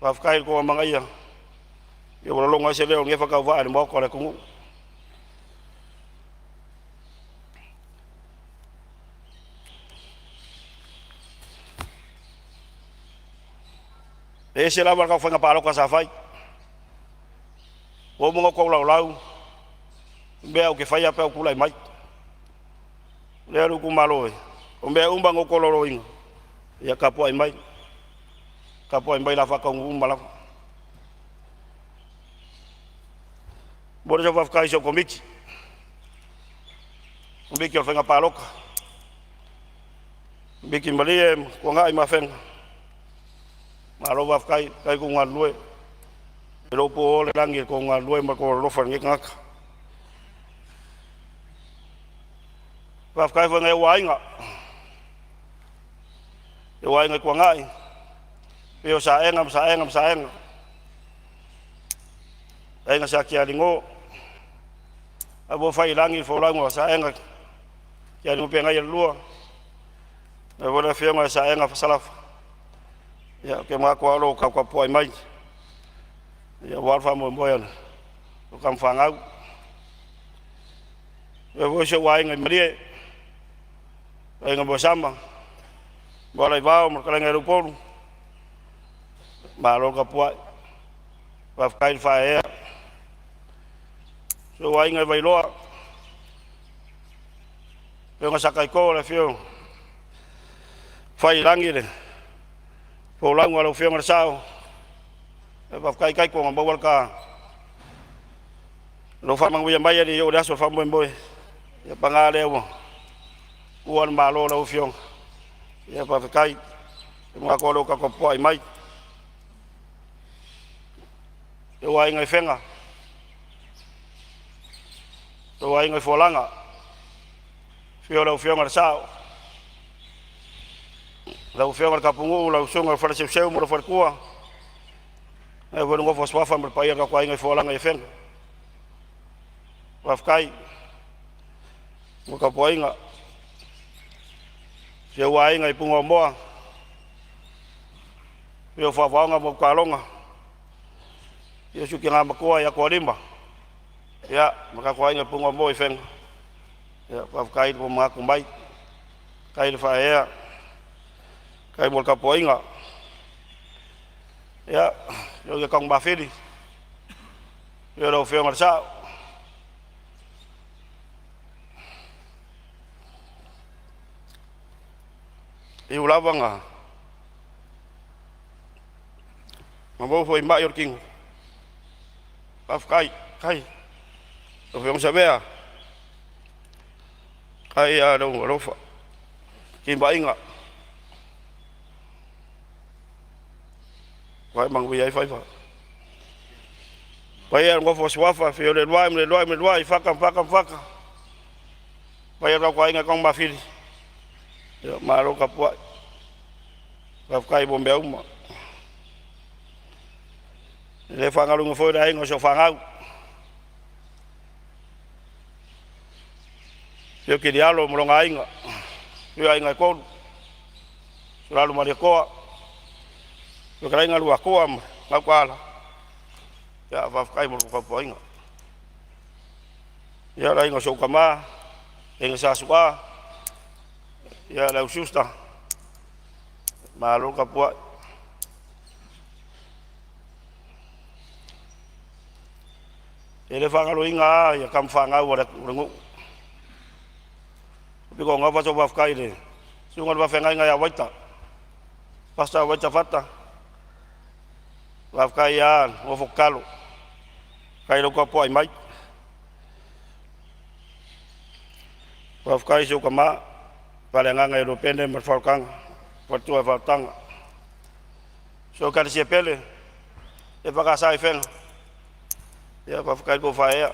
faafetai i le tou amanaia ua lagona ai se leo o lenei faatauvaa i le maota o le atunuu. E ese lava le tau faiga palota sa fai. Ua uma ona outou laulau i mea ou te faia pe a ou tulai mai. Lea lou itumalo e, o mea uma na outou laulauina, ia tapuai mai, tapuai mai o le a faataunuu uma lava. E momoli atu lau faafetai i si au Komiti, Komiti o le Faiga Palota, Komiti Malie ma Tuanai ma Afega, malo faafetai, faafetai le tou galulue. E le o po le lagi i le tou galulue ma le tou alolofa i lenei tagata. Faafetai foi i nai ou aiga, ou aiga i Tuanai, afio o Saega ma Saega ma Saega, aiga Sa Tialigo, la ua fai i lagi le folauga a Saega, Tialigo o Feagai e Lua. Faapea foi le Afioga ia Saega Fasalafa, ia ou te manatu lava o lo o tautapuai mai aua le faamoemoe o tama fanau. Faapea foi si ou aiga i Malie, aiga Moesama, Moalaivao ma le fetalaiga ia Leupolu, malo le tapuai, faafetai le faaeaea. Si ou aiga i Vailoa, afioga Sataito, le afio o Faiilagi le folauga a lau Afioga i le Sao, faafetai Taito na maua le ta lou faamanuia mai e le i oo i le aso o le faamoemoe. Ia paga lea ua ua le malo o lau Afioga, ia faafetai e manatu o lo o tapuai mai. Lou aiga i Fega, lou aiga i Fualaga, afio lau Afioga i le Sao, lau Afioga i le Tapunuu, lau Susuga i le Faleseuseu ma lou faletua, ae foi le nofo a suafa ma le paia o le tatou aiga i Fualaga i Afega. Faafetai mo le tapuaiga. Si ou aiga i Punaomoa, afio Favaoga ma Utaloga, afio si ou tina matua ia Tualima, ia ma tatou aiga i Punaomoa i Afega. Ia faafetai le manatu mai, faafetai le faaeaea, faafetai mo le tapuaiga. Ia, le Taugomafili, afio lau Afioga i le Sao, e ui lava ina maua foi i mai o le tino, faafetai lau Afioga Savea, faafetai lava i lou alofa, timaiga ua e manuia ai faiva. Le paia i le nofo a Suafa, afio Leuluai ma Leuluai ma Leuluai, Fata ma Fata ma Fata, le paia o le tatou aiga Taugomafili, ia malo tapuai, faafetai mo mea uma. E le faagaloina foi le aiga o si ou fanau, afio Tilialo ma lona aiga, afio aiga e tolu, Sulalu ma Malietoa, fetalaiga Luatua ma Gautaala, ia faafetai mo le tapuaiga. Ia le aiga o si ou tama, le aiga Sa Su'a, ia le au Schuster, malo le tapuai. E le faagaloina lava ia tama fanau a le nuu. Pito o gafa sau faafetai i le susuga i le faafeagaiga ia Vaita, Pastor Vaita Fata, faafetai lava le nofo tatalo, faafetai i lou tapuai mai. Faafetai i si ou tama faaleagaga ia Lepene ma le Faaolataga, faletua ia Faaolataga. Si ou ekalesia pele EFKS i Fega, ia faafetai i le tou faaeaea.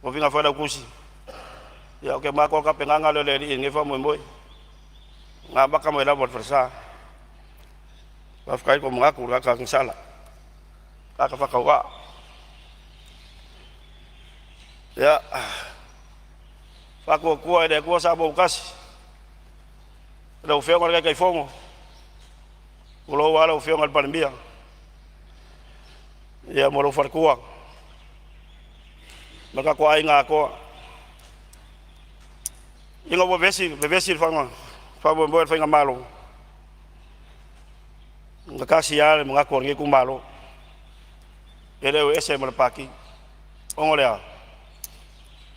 Ua viga foi lau tusi, ia ou te manatu o le tapenaga lea a le Alii i lenei faamoemoe, na amata mai lava i le falesa. Faafetai i lou manatu i le tagata agasala, tagata faatauvaa. Ia, Faatuatua i le Atua Samoa ua tasi, lau Afioga i le Taitaifono, tulou lava lau Afioga i le Palemia, ia ma lou faletua ma le tatou aiga atoa. Ina ua vevesi, vevesi le faamoemoe o le faigamalo, na tasi lava le manatu o lenei itumalo, e le o ese ma le Pati. Ona o le a?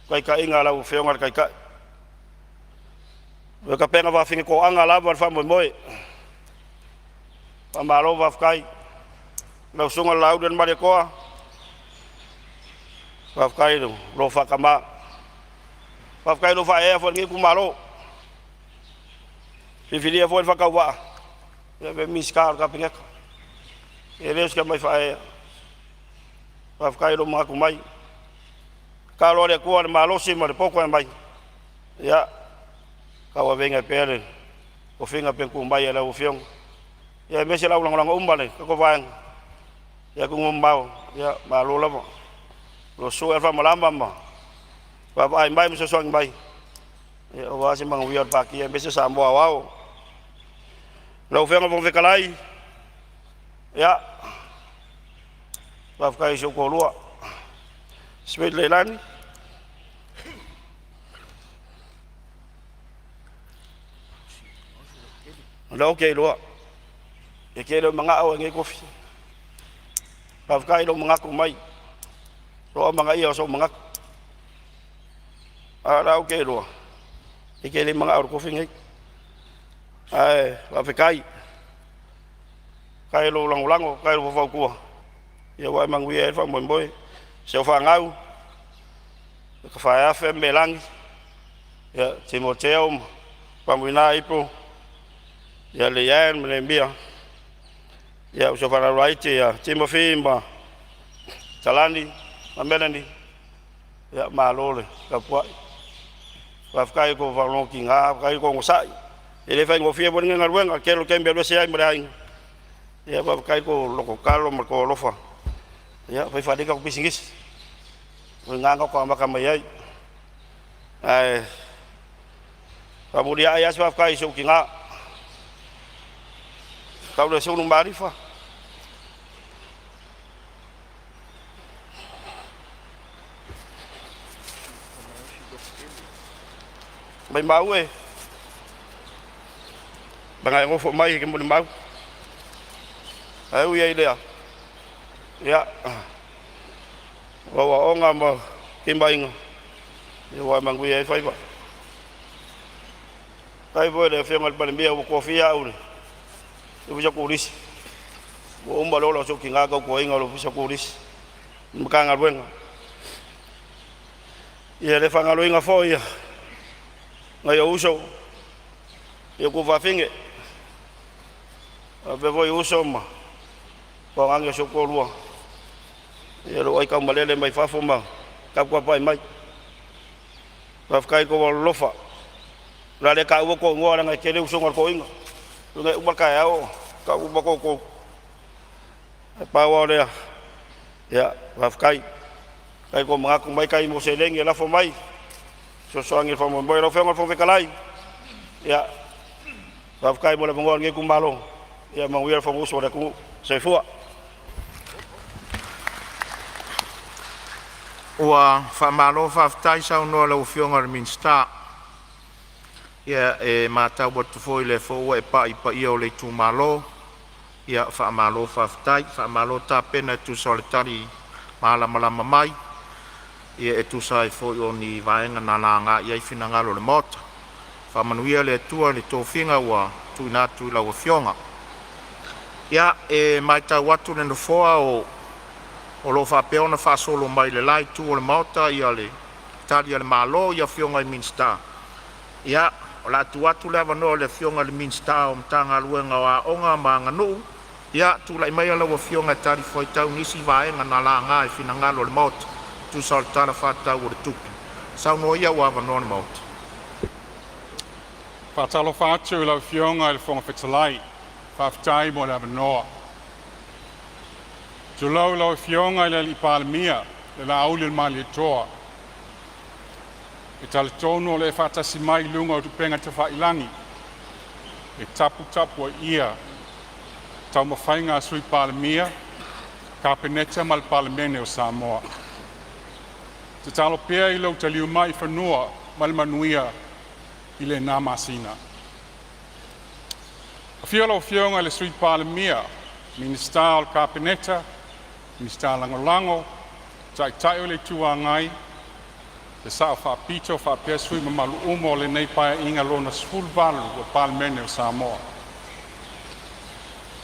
Taitaiga a lau Afioga i le Taitai. O le tapena faafinetoaga lava le faamoemoe. Faamalo faafetai. Lau Susuga i le Laauli Malietoa, faafetai i lou faatama, faafetai i lou faaeaea foi i lenei itumalo. Filifilia foi le faatauvaa e avea ma Minisita o le Kapeneta, e le o se tamai faaeaea. Faafetai i lou manatu mai. Tatalo lava i le Atua i le malosi ma le poto e aumai, ia tauaveina pea le tofiga pe tuu mai e lau Afioga, aemaise le au lagolago uma a le tatou vaega i atunuu mamao, ia malo lava. O lo o susue le faamalama ma vaavaai mai ma fesoasoani mai. Ia, aua se manuia o le Pātia aemaise Samoa aoao. Lau Afioga i le Fofoga Fetalai, ia, faafetai i si ou toalua, Sweet Leilani o lea ou te iloa e te le o manao e nei tofi. Faafetai i lou manatu mai, lou amanaia o sou manatu. A o la ou te iloa e te le manao i le tofi lenei. Ae faafetai, faafetai i lou lagolago, faafetai i lou faufautua ua e manuia ai le faamoemoe. Si au fanau, Tafaeafe ma Melani, ia Timoteo ma Faumuina Ipo, ia Leanne ma Neemia, ia uso fanau laiti ia Timothy ma Talani ma Melanie, ia malo le tapuai. Faafetai i tou faalogo tiga, faafetai le onosai. E le faigofie foi lenei galuega, tele o taimi e alu ese ai ma le aiga. Ia faafetai tou loto tatalo ma le tou alofa. Ia fai faalelei tatou pisinisi, o i ina tatou amata mai ai. Ae faamuliai lava se faafetai i si ou tina, Taulesulu Malifa. Maimau e, leaga e nofo mai e te molimau. Ae ui ai i lea, ia, o au aoga ma timaiga ua e manuia ai faiva. Faafetai foi i le Afioga i le Palemia ua tofia au i le Ofisa Turisi, ua uma le ola o si ou tina tautuaina o le Ofisa Turisi i le Matagaluega. Ia e le faagaloina foi nai ou uso, nai ou tuafafine, faapea foi uso ma toalagi o si ou toalua, ia lou aitaumalele mai fafo ma taputapuai mai. Faafetai i tou alolofa. O le a le taua tou igoa leaga e tele usoga a le toeaina, e uma le taeao o tau uma outou. Ae pau lava o lea, ia faafetai. Faafetai ua tomanatu mai tai mo seleni e lafo mai e fesoasoani i le faamoemoe. Lau Afioga i le Fofoga Fetalai, ia faafetai mo le avanoa o lenei itumalo. Ia manuia le Fonousu a le atunuu. Soifua. Ua faamalo faafetai saunoa i lau Afioga i le Minisita. Ia e matau atu foi o lea foi ua e pai i paia o le itumalo. Ia faamalo faafetai, faamalo tapena e tusa o le tali malamalama mai ia e tusa ai foi o ni vaega na laga i ai finagalo o le Maota. Faamanuia le Atua i le tofiga ua tuuina atu i lau Afioga. Ia, e matau atu le nofoa o lo o faapea ona faasolo mai le la itu o le Maota le Tali a le Malo i Afioga i Minisita. Ia, o le a tuu atu le avanoa i le Afioga i le Minisita o Matagaluega o Aoga ma Aganuu. Ia, tulai maia lau Afioga e talifuaitau i nisi vaega na laga i finagalo o le Maota e tusa o le Tala Faatatau o le Tupe. Saunoa ia ua avanoa le Maota. Faatalofa atu i lau Afioga i le Fofoga Fetalai, faafetai mo le avanoa. Tulou lau Afioga i le Palemia, le Laaulialemalietoa. E talitonu o lo o e faatasi mai i luga o upega tafailagi e taputapuaia taumafaiga a Sui Palemia, Kapeneta ma le Palemene o Samoa. Tatalo pea i lou taliu mai i fanua ma le manuia i lena masina. Afio lau Afioga i le Sui Palemia, Minisita o le Kapeneta, Minisita Lagolago, Taitai o le Itu Agai, le Sao Faapito faapea sui usufono mamalu uma o lenei Paeaiga Lona XVIII o le Palemene o Samoa.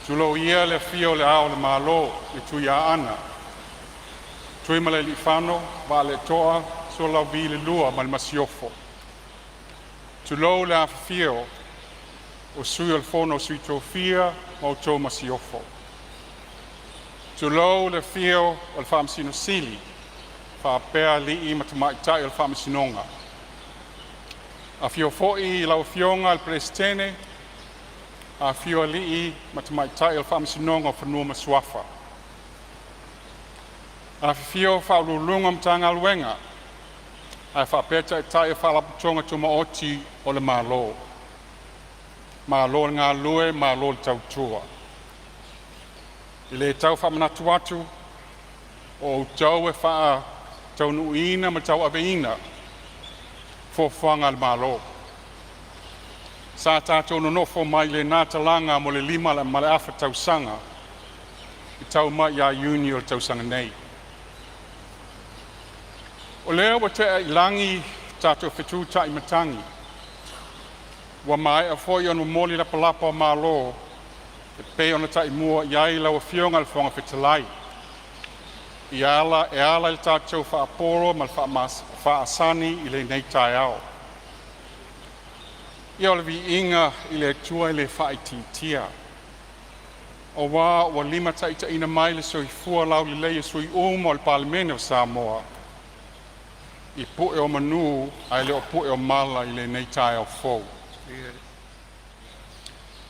Tulou ia le afio o Le Ao o le Malo, le Tuiaana Tuimalealiifano Vaaletoa Sualauvi II ma le Masiofo. Tulou le afifio o Sui o le Fono a Sui Tofia ma outou Masiofo. Tulou le afio o le Faamasino Sili faapea alii ma tamaitai o le Faamasinoga. Afio foi lau Afioga i le Peresetene, afifio alii ma tamaitai o le Faamasinoga o Fanua ma Suafa. Afifio Faauluuluga o Matagaluega Ae faapea Taitai o Faalapotopotoga Tumaoti o le Malo. Malo le galulue, malo le tautua. E le tau faamanatu atu, o outou e faataunuuina ma tauaveina fuafuaga a le Malo. Sa tatou nonofo mai lena talaga mo le 5.5 tausaga e tau mai ia Iuni o le tausaga nei. O lea ua tea i lagi le tatou fetutai matagi, ua maea foi ona momoli lapalapa o malo e pei ona taimua i ai lau Afioga i le Fofoga Fetalai e ala i le tatou faapolo ma le faasani i lenei taeao. Ia o le viiga i le Atua e le faaitiitia aua ua limataitaiina mai le soifua laulelei o sui usufono uma o le Palemene o Samoa i pu'e o manu ae le o pu'e o mala i lenei taeao fou.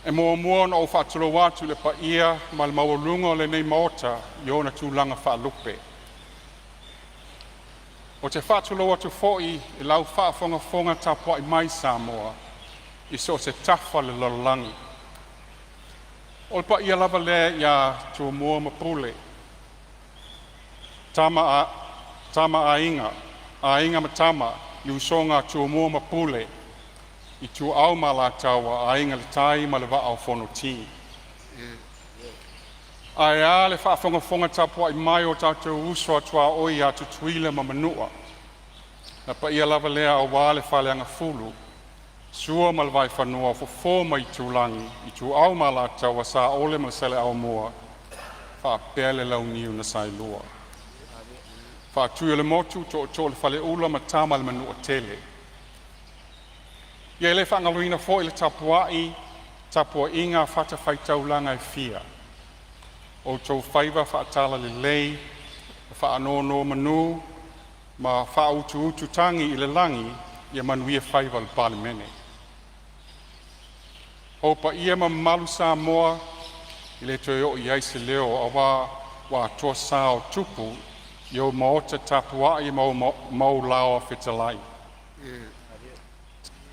E muamua ona ou faatulou atu i le paia ma le maualuga o lenei Maota i ona tulaga faalupe. Ou te faatulou atu foi i lau faafogafoga tapuai mai Samoa i so o se tafa o le lalolagi. O le paia lava lea ia Tumua ma Pule, Tama a Aiga, Aiga ma Tama, le usoga a Tumua ma Pule, Ituau ma Alataua, Aiga i le Tai ma le Vaa o Fonoti. Ae a le faafogafoga tapuai mai a o tatou uso a tuaoi ia Tutuila ma Manua, le paia lava lea aua le Faleagafulu, Sua ma le Vaifanua, Fofo ma Aitulagi, Ituau ma Alataua, Saole ma Saleaaumua faapea le Launiu na Saelua. Faatui o le Motu, Tootoo o le Faleula ma Tama a le Manuatele. Ia e le faagaloina foi le tapuaiga a fatafaitaulaga e fia, o outou faiva faatalalelei ma faanonomanu ma faautuutu tagi i le lagi ia manuia faiva o le Palemene. O paia ma mamalu Samoa e le toe oo i ai se leo aua ua atoa sa o tupu i ou maota tapuai ma ou laoa fetalai.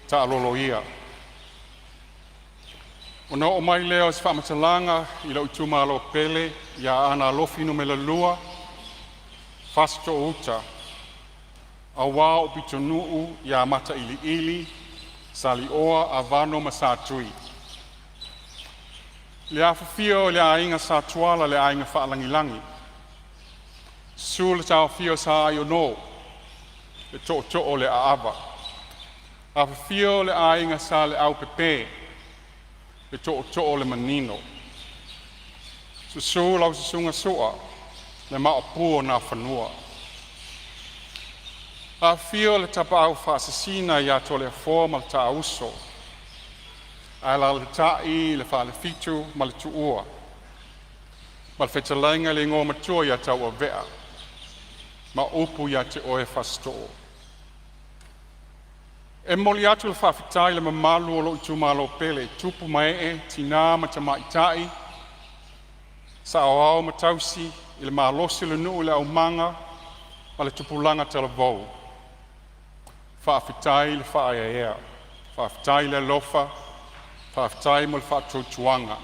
Taalolo ia. Ona oo mai lea o se faamatalaga i lou itumalo pele ia Aana Alofi Nu.2, Fasitoo-uta aua ou pitonuu ia Matailiili, Salioa, Avano ma Satui. Le afifio o le Aiga Sa Tuala, le Aiga Faalagilagi, susu le taofia o Sa Aiono le Tootoo o le Aava, afifio le Aiga Sa Leaupepe, le Tootoo o le Manino, susu lau Susuga Sua le Maopu o Nafanua. Afifio le Tapaau Faasisina ia Toleafoa ma le taa uso, alaalatai le Falefitu ma le Tuua ma le fetalaiga i le Igoamatua ia Tauauvea ma upu ia te oe Fasitoo. E momoli atu le faafetai i le mamalu o lou itumalo pele, i tupu ma ee, tinā ma tamaitai, saoao ma tausi, i le malosi o le nuu, le aumaga ma le tupulaga talavou, faafetai le faaeaea, faafetai le alofa, faafetai mo le faatuatuaga.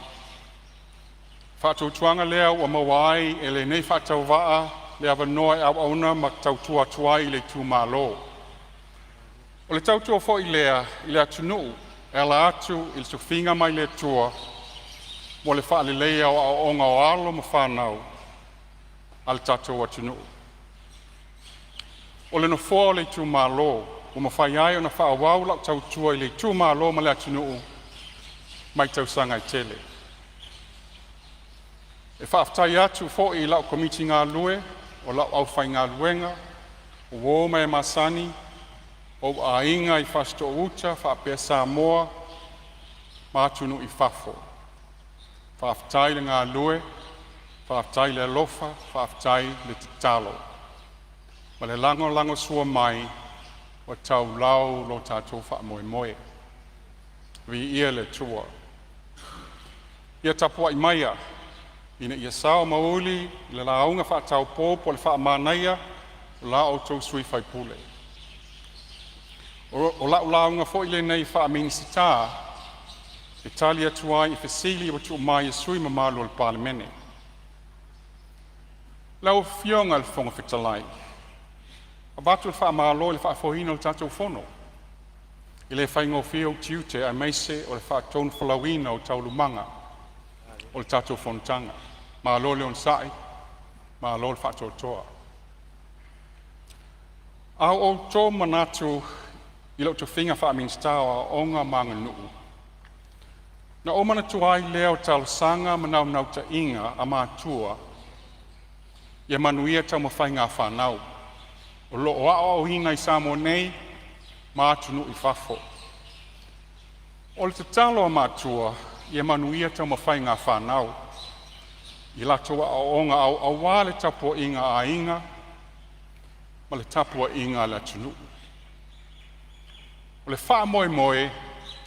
Faatuatuaga lea ua maua ai e lenei faatauvaa le avanoa e auauna ma tautua atu ai i le itumalo. O le tautua foi lea i le atunuu e ala atu i le tofiga mai le Atua mo le faaleleia o aoaoga o alo ma fanau a le tatou atunuu. O le nofoa o le itumalo ua mafai ai ona faaauau lau tautua i le itumalo ma le atunuu mai tausaga e tele. E faafetai atu foi i lau Komiti Galulue o lau aufaigaluega, o uo ma e masani, ou aiga i Fasitoouta faapea Samoa ma atunuu i fafo. Faafetai le galulue, faafetai le alofa, faafetai le tatalo ma le lagolagosua mai ua taulau lo tatou faamoemoe. Viia le Atua. Ia tapuai maia ina ia sao ma uli le lauga faataupou po o le faamanaia o la outou sui usufono. O la'u lauga foi lenei faa-Minisita e tali atu ai i fesili ua tuuina mai e sui usufono mamalu o le Palemene. Lau Afioga i le Fofoga Fetalai, avatu le faamalo i le faafoeina o le tatou Fono. E le faigofie ou tiute aemaise o le faatonufolauina o taualumaga o le tatou fonotaga. Malo le onosai, malo le faatoatoa. A ua ou to manatu i lou tofiga faa-Minisita o Aoga ma Aganuu, ona ou manatua ai lea o talosaga ma naunautaiga a matua ia manuia taumafaiga a fanau, o lo o aoaoina i Samoa nei ma atunuu i fafo. O le tatalo a matua ia manuia taumafaiga a fanau i latou aoaoga aua le tapuaiga a aiga ma le tapuaiga a le atunuu. O le faamoemoe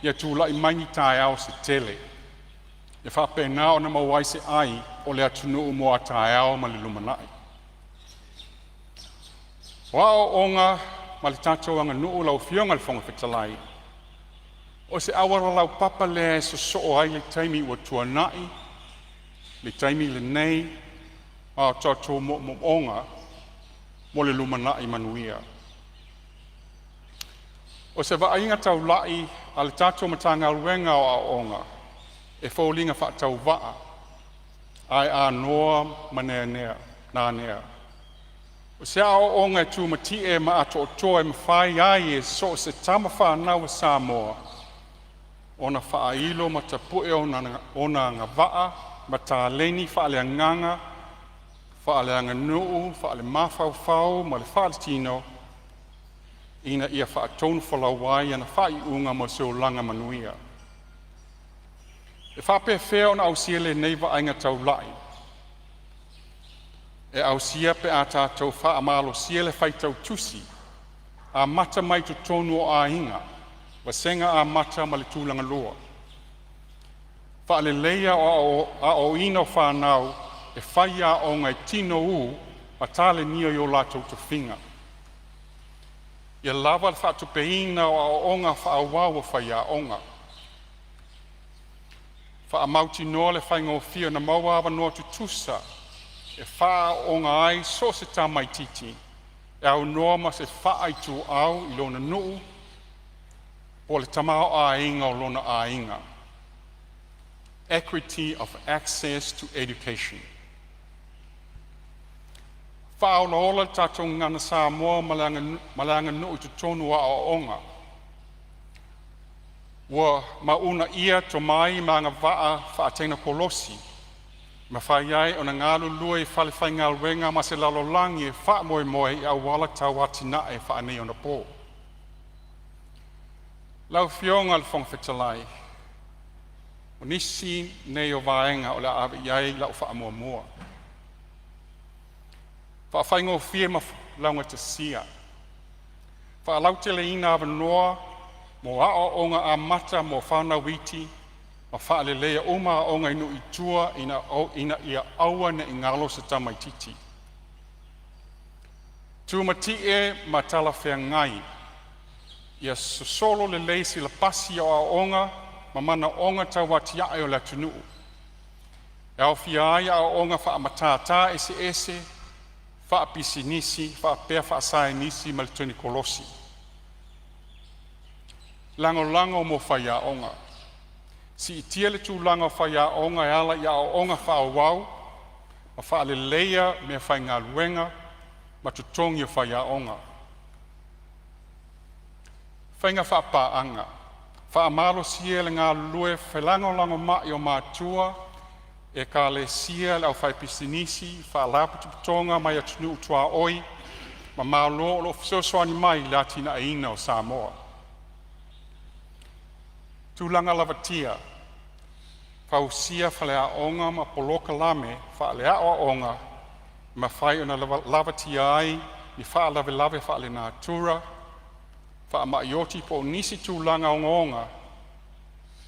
ia tulai mai ni taeao se tele e faapena ona maua ai se ai o le atunuu mo a taeao ma le lumanai. O aoaoga ma le tatou aganuu lau Afioga i le Fofoga Fetalai, o se auala laupapa lea e sosoo ai le taimi ua tuanai, le taimi lenei ma o tatou moomooga mo le lumanai manuia. O se vaaiga taulai a le tatou Matagaluega o Aoaoga, e foliga faatauvaa ae anoa ma nanea. O se aoaoga e tumatie ma atoatoa e mafai ai e so o se tamafanau a Samoa ona faailo ma tapue ona agavaa ma taleni faaleagaga, faaleaganuu, faale-mafaufau ma le faaletino ina ia faatonufolau ai ana faaiuga mo se olaga manuia. E faapefea ona ausia lenei vaaiga taulai? E ausia pe a tatou faamalosia le faitau tusi amata mai totonu o aiga, vasega amata ma le tulagalua. Faaleleia le aoaoina o fanau e faiaoga i tino u ma talenia i o latou tofiga. Ia lava le faatupeina o aoaoga faaauau a faiaoga. Faamautinoa le faigofie ona maua avanoa tutusa e faaaooga ai so o se tamaitiiti e aunoa ma se faaituau i lona nuu po o le tamaoaiga o lona aiga. Equity of access to education. Faaolaola le tatou Gagana Samoa ma le aganuu i totonu o aoaoga. Ua uunaia tomai ma agavaa faatekonolosi e mafai ai ona galulue i falefaigaluega ma se lalolagi e faamoemoe i auala tau atinae faaneionapo. Lau Afioga i le Fofoga Fetalai, o nisi nei o vaega o le a ave iai lau faamuamua: Faafaigofie ma laugatasia, faalauteleina avanoa mo aoaoga amata mo fanau iti ma faaleleia uma aoga i nuu i tua ina ia aua nei galo se tamaititi. Tumatie ma talafeagai, ia sosolo lelei silapasi o aoaoga ma manaoga tauatiae o le atunuu, e aofia ai aoaoga faamatata eseese, faapisinisi faapea faasaenisi ma le tekonolosi. Lagolago mo faiaoga. Siitia le tulaga o faiaoga e ala i aoaoga faaauau ma faaleleia meafaigaluega ma totogi o faiaoga. Faiga Faapaaga. Faamalosia le galulue felagolagomai o matua, ekalesia le aufaipisinisi, faalapotopotoga mai atunuu tuaoi ma Malo o lo o fesoasoani mai i le atinaeina o Samoa. Tulaga Lavatia. Fausia faleaoga ma polokalame faaleaoaoga e mafai ona lavatia ai ni faalavelave faalenatura, faamai oti po o nisi tulaga ogaoga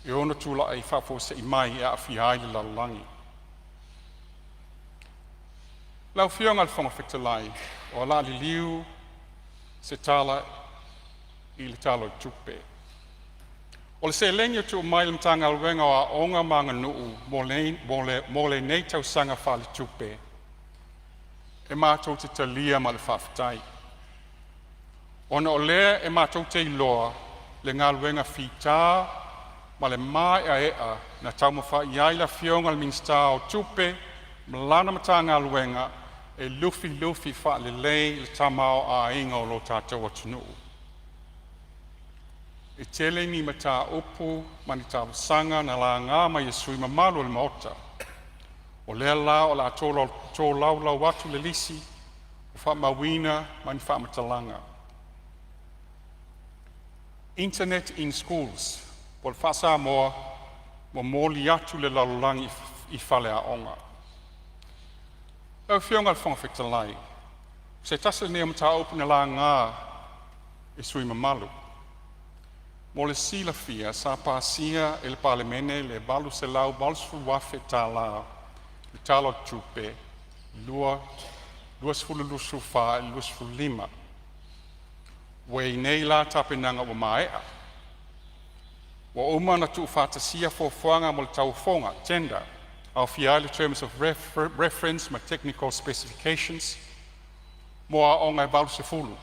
e ono tulai faafuasei mai e aafia ai le lalolagi. Lau Afioga i le Fofoga Fetalai, o le a liliu se tala i le Tala o le Tupe. O le seleni ua tuu mai i le Matagaluega o Aoga ma Aganuu mo lenei tausaga faaletupe, e matou te talia ma le faafetai, ona o lea e matou te iloa le galuega fita ma le maeaea na taumafai ai le Afioga i le Minisita o Tupe ma lana Matagaluega e lufilufi faalelei le tamaoaiga o lo tatou atunuu. E tele ni mataupu ma ni talosaga na laga mai e sui usufono mamalu o le Maota. O lea la o le a tolaulau atu le lisi ua faamauina ma ni faamatalaga. Internet in Schools po o le faa-Samoa, Momoli atu le lalolagi i faleaoga. Lau Afioga i le Fofoga Fetalai, o se tasi lenei o mataupu na laga e sui usufono mamalu. Mo le silafia, sa pasia e le Palemene le $880,000 le Tala o le Tupe 2024/2025. Ua i ai nei la tapenaga ua maea, ua uma ona tuufaatasia fuafuaga mo le tauofoga (tender) aofia ai le Terms of Reference ma Technical Specifications mo aoga e 80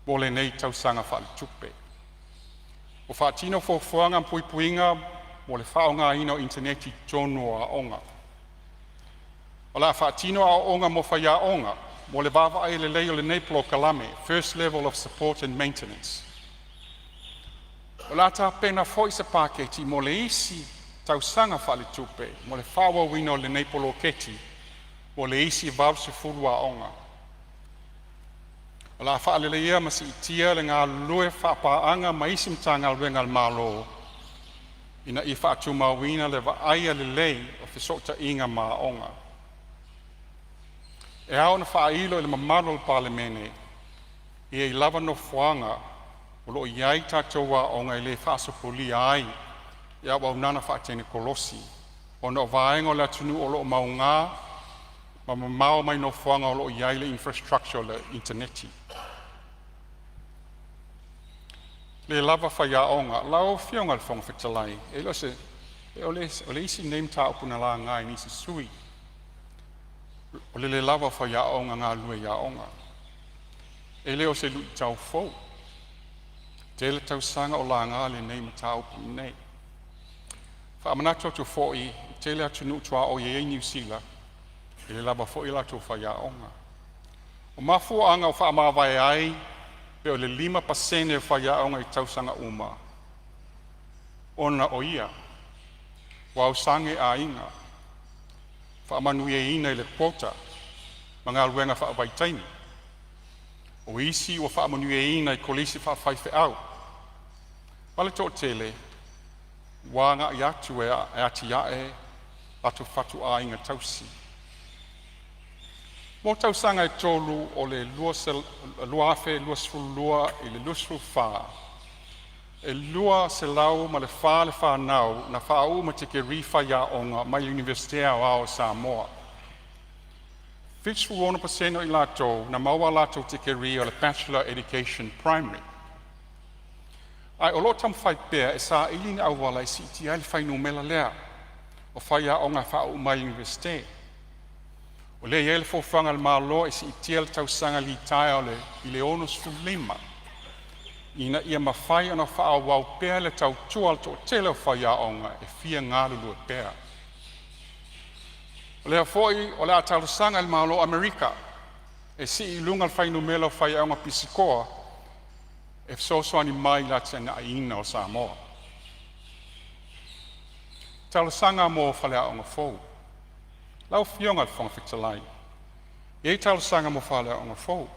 mo lenei tausaga faaletupe. Ua faatino fuafuaga ma puipuiga mo le faaaogaina o initaneti i totonu o aoga. O le a faatino aoaoga mo faiaoga mo le vaavaaia lelei o lenei polokalame (First Level of Support and Maintenance). O le a tapena foi se paketi mo le isi tausaga faaletupe mo le faaauauina o lenei poloketi mo le isi 80 aoga. O le a faaleleia ma siitia le galulue faapaaga ma isi Matagaluega a le Malo ina ia faatumauina le vaaia lelei o fesootaiga ma aoga. E ao ona faailo i le mamalu o le Palemene, e i ai lava nofoaga o lo o i ai tatou aoga e le faasopolia ai i auaunaga faatekonolosi ona o vaega o le atunuu o lo o mauga ma mamao mai nofoaga o lo o i ai le infrastructure o le initaneti. Le lava faiaoga. Lau Afioga i le Fofoga Fetalai, e le o se o le isi lenei mataupu na laga e nisi o sui usufono, o le le lava o faiaoga galulue i aoga. E le o se luitau fou, tele tausaga o laga lenei mataupu i inei. Faamanatu atu foi, e tele atunuu tuaoi e i ai Niu Sila e le lava foi a latou faiaoga. O mafuaaga ua faamavae ai pe o le 5% o faiaoga i tausaga uma ona o ia ua ausani aiga, faamanuiaina i le quota ma galuega faavaitaimi. O isi ua faamanuiaina i kolisi faafaifeau, ma le toatele ua agai atu e atiae latou fatuaiga tausii. Mo tausaga e tolu o le 2022 i le 2024, e 204 le fanau na faauu ma tikeri faiaoga mai le Iunivesite Aoao o Samoa. 76% o i latou na maua a latou tikeri o le Bachelor of Education Primary. Ae o lo o taumafai pea e saili ni auala e siitia ai le fuainumera lea o faiaoga e faauu mai le Iunivesite. O lea e i ai le fuafuaga a le Malo e siitia le tausaga litaea i le 65 ina ia mafai ona faaauau pea le tautua a le toatele o faiaoga e fia galulue pea. O lea foi o le a talosaga i le Malo o Amerika e sii i luga le fuainumera o faiaoga pisikoa e fesoasoani mai i le atiaeina o Samoa. Talosaga mo faleaoga fou. Lau Afioga i le Fofoga Fetalai, e i ai talosaga mo faleaoga fou.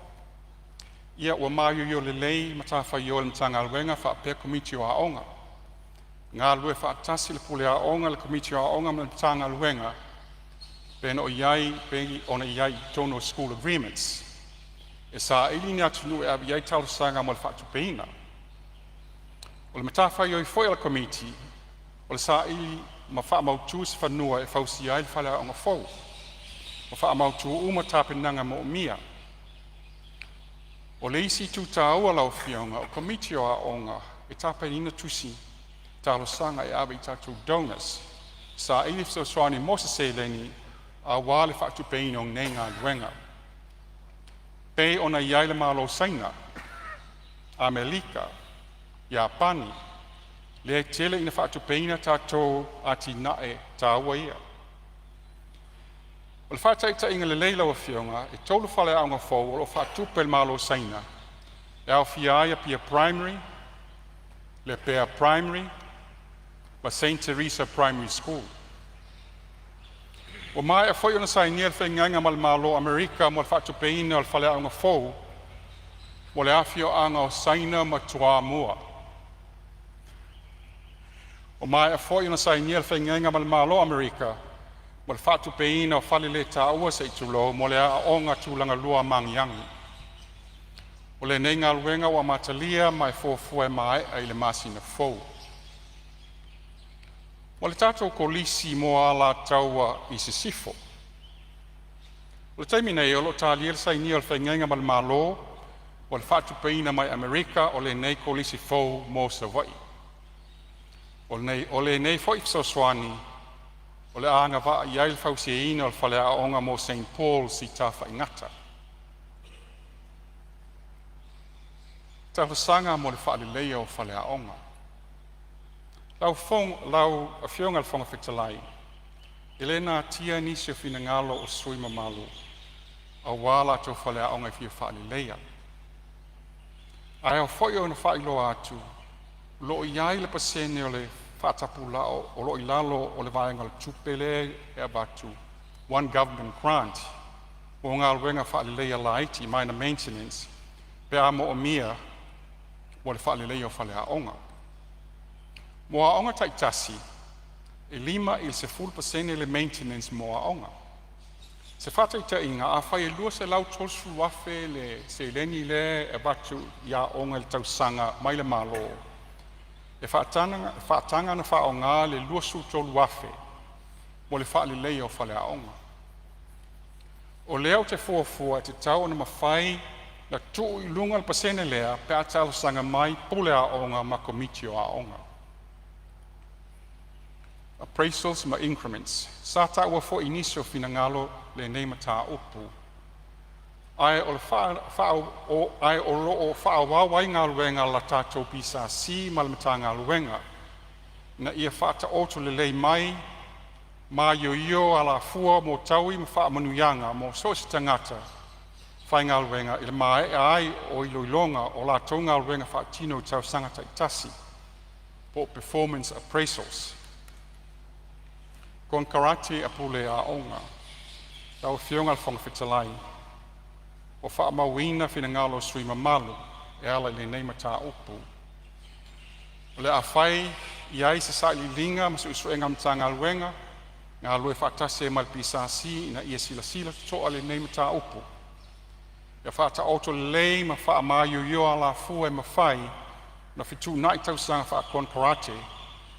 Ia ua maioio lelei matafaioi a le Matagaluega faapea Komiti o Aoga. Galulue faatasi le Pule Aoga, le Komiti o Aoga ma le Matagaluega e pei ona i ai i totonu o School Agreements. E saili ni atunuu e ave i ai talosaga mo le faatupeina. O le matafaioi foi a le Komiti o le saili ma faamautu se fanua e fausia ai le faleaoga fou. Ua faamautu uma tapenaga moomia. O le isi itu taua lau Afioga, o Komiti o Aoga e tapenaina tusi talosaga e ave i tatou donors, saili fesoasoani mo se seleni aua le faatupeina o nei galuega. Pei ona i ai le Malo o Saina, Amelika, Iapani, lea e tele ina faatupeina tatou atinae taua ia. O le faataitaiga lelei lau Afioga, e tolu faleaoga fou o lo o faatupe e le Malo o Saina e aofia ai Apia Primary, Lepea Primary ma St Theresa Primary School. Ua maea foi ona sainia le faaiuga ma le Malo o Amerika mo le faatupeina o le faleaoga fou mo le afioaga o Saina ma Toamua. Ua maea foi ona sainia le faaiuga ma le Malo o Amerika mo le faatupeina o faleletaua se i tulou mo le Aoga Tulagalua a Magiagi. O lenei galuega ua amatalia ma e fuafua e maea i le masina fou. O le tatou Kolisi mo Alataua i Sisifo. O le taimi nei o lo o talia le sainia o le faaiuga ma le Malo mo le faatupeina mai Amerika o lenei Kolisi fou mo Savaii. O lenei foi fesoasoani o le a agavaa i ai le fausiaina o le faleaoga mo St Pauls i Tafaigata. Talosaga mo le faaleleia o faleaoga. Lau Afioga i le Fofoga Fetalai, e le natia nisi o finagalo o sui usufono mamalu aua latou faleaoga e fia faaleleia. Ae ao foi ona faailoa atu, o lo o i ai le pasene o le faatapulaa o lo o i lalo o le vaega o le tupe lea e avatu, one government grant mo galuega faaleleia laiti, minor maintenance, pe a moomia mo le faaleleia o faleaoga. Mo aoga taitasi, e 5 i le 10% le maintenance mo aoga. Se faataitaiga, afai e $230,000 le seleni lea e avatu i aoga i le tausaga mai le Malo, e faataga ona faaaoga le $23,000 mo le faaleleia o faleaoga. O lea ou te fuafua e tatau ona mafai ona tuu i luga le pasene lea pe a talosaga mai Pule Aoga ma Komiti o Aoga. Appraisals ma increments. Sa taua foi i nisi o finagalo lenei mataupu, ae o lo o faaauau ai galuega a le tatou PSC ma le Matagaluega ina ia faataoto lelei mai maioio alafua mo taui ma faamanuiaga mo so o se tagata faigaluega i le maea ai o iloiloga o latou galuega faatino i tausaga taitasi (performance appraisals). Konekarate a Pule Aoga. Lau Afioga i le Fofoga Fetalai, ua faamauina finagalo o sui usufono mamalu e ala i lenei mataupu. O le a fai i ai se sailiiliga ma suesuega a le Matagaluega galulue faatasi ai ma le PSC ina ia silasila totoa i lenei mataupu. Ia faataoto lelei ma faamaioio alafua e mafai ona fetuunai tausaga faakonekarate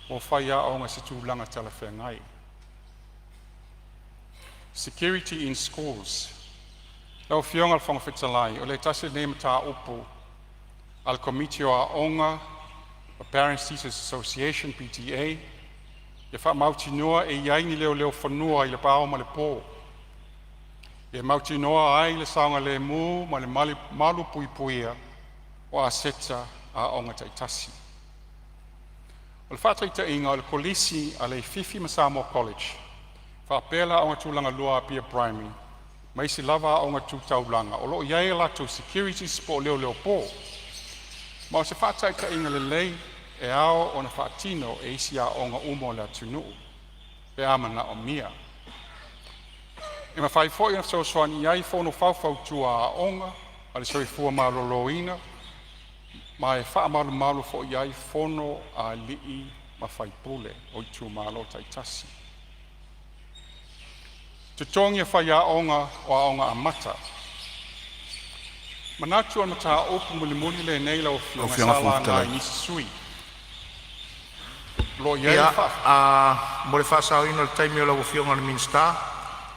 mo faiaoga i se tulaga talafeagai. Security in Schools. Lau Afioga i le Fofoga Fetalai, o le tasi lenei mataupu a le Komiti o Aoga ma Parents Teachers Association PTA, ia faamautinoa e i ai ni leoleo fanua i le ao ma le po, ia mautinoa ai le saogalemu ma le malupuipuia o aseta a aoga taitasi. O le faataitaiga o le Kolisi a Leififi ma Samoa College, faapea le Aoga Tulagalua a Apia Primary ma isi lava aoga tu taulaga, o lo o i ai a latou securities po o leoleo po. Ma o se faataitaiga lelei e ao ona faatino e isi aoga uma o le atunuu pe a manaomia. E mafai foi ona fesoasoani i ai fono faufautua a aoga a le Soifua Maloloina ma e faamalumalu foi i ai fono a alii ma faipule o itumalo taitasi. Totogi o Faiaoga o Aoga Amata. Manatu o le mataupu mulimuli lenei lau Lau Afioga Afioga i sa le Fofoga laga Fetalai. e nisi sui usufono. O lo o i ai Ia, le faa- mo le faasaoina o le taimi o lau Afioga i le Minisita,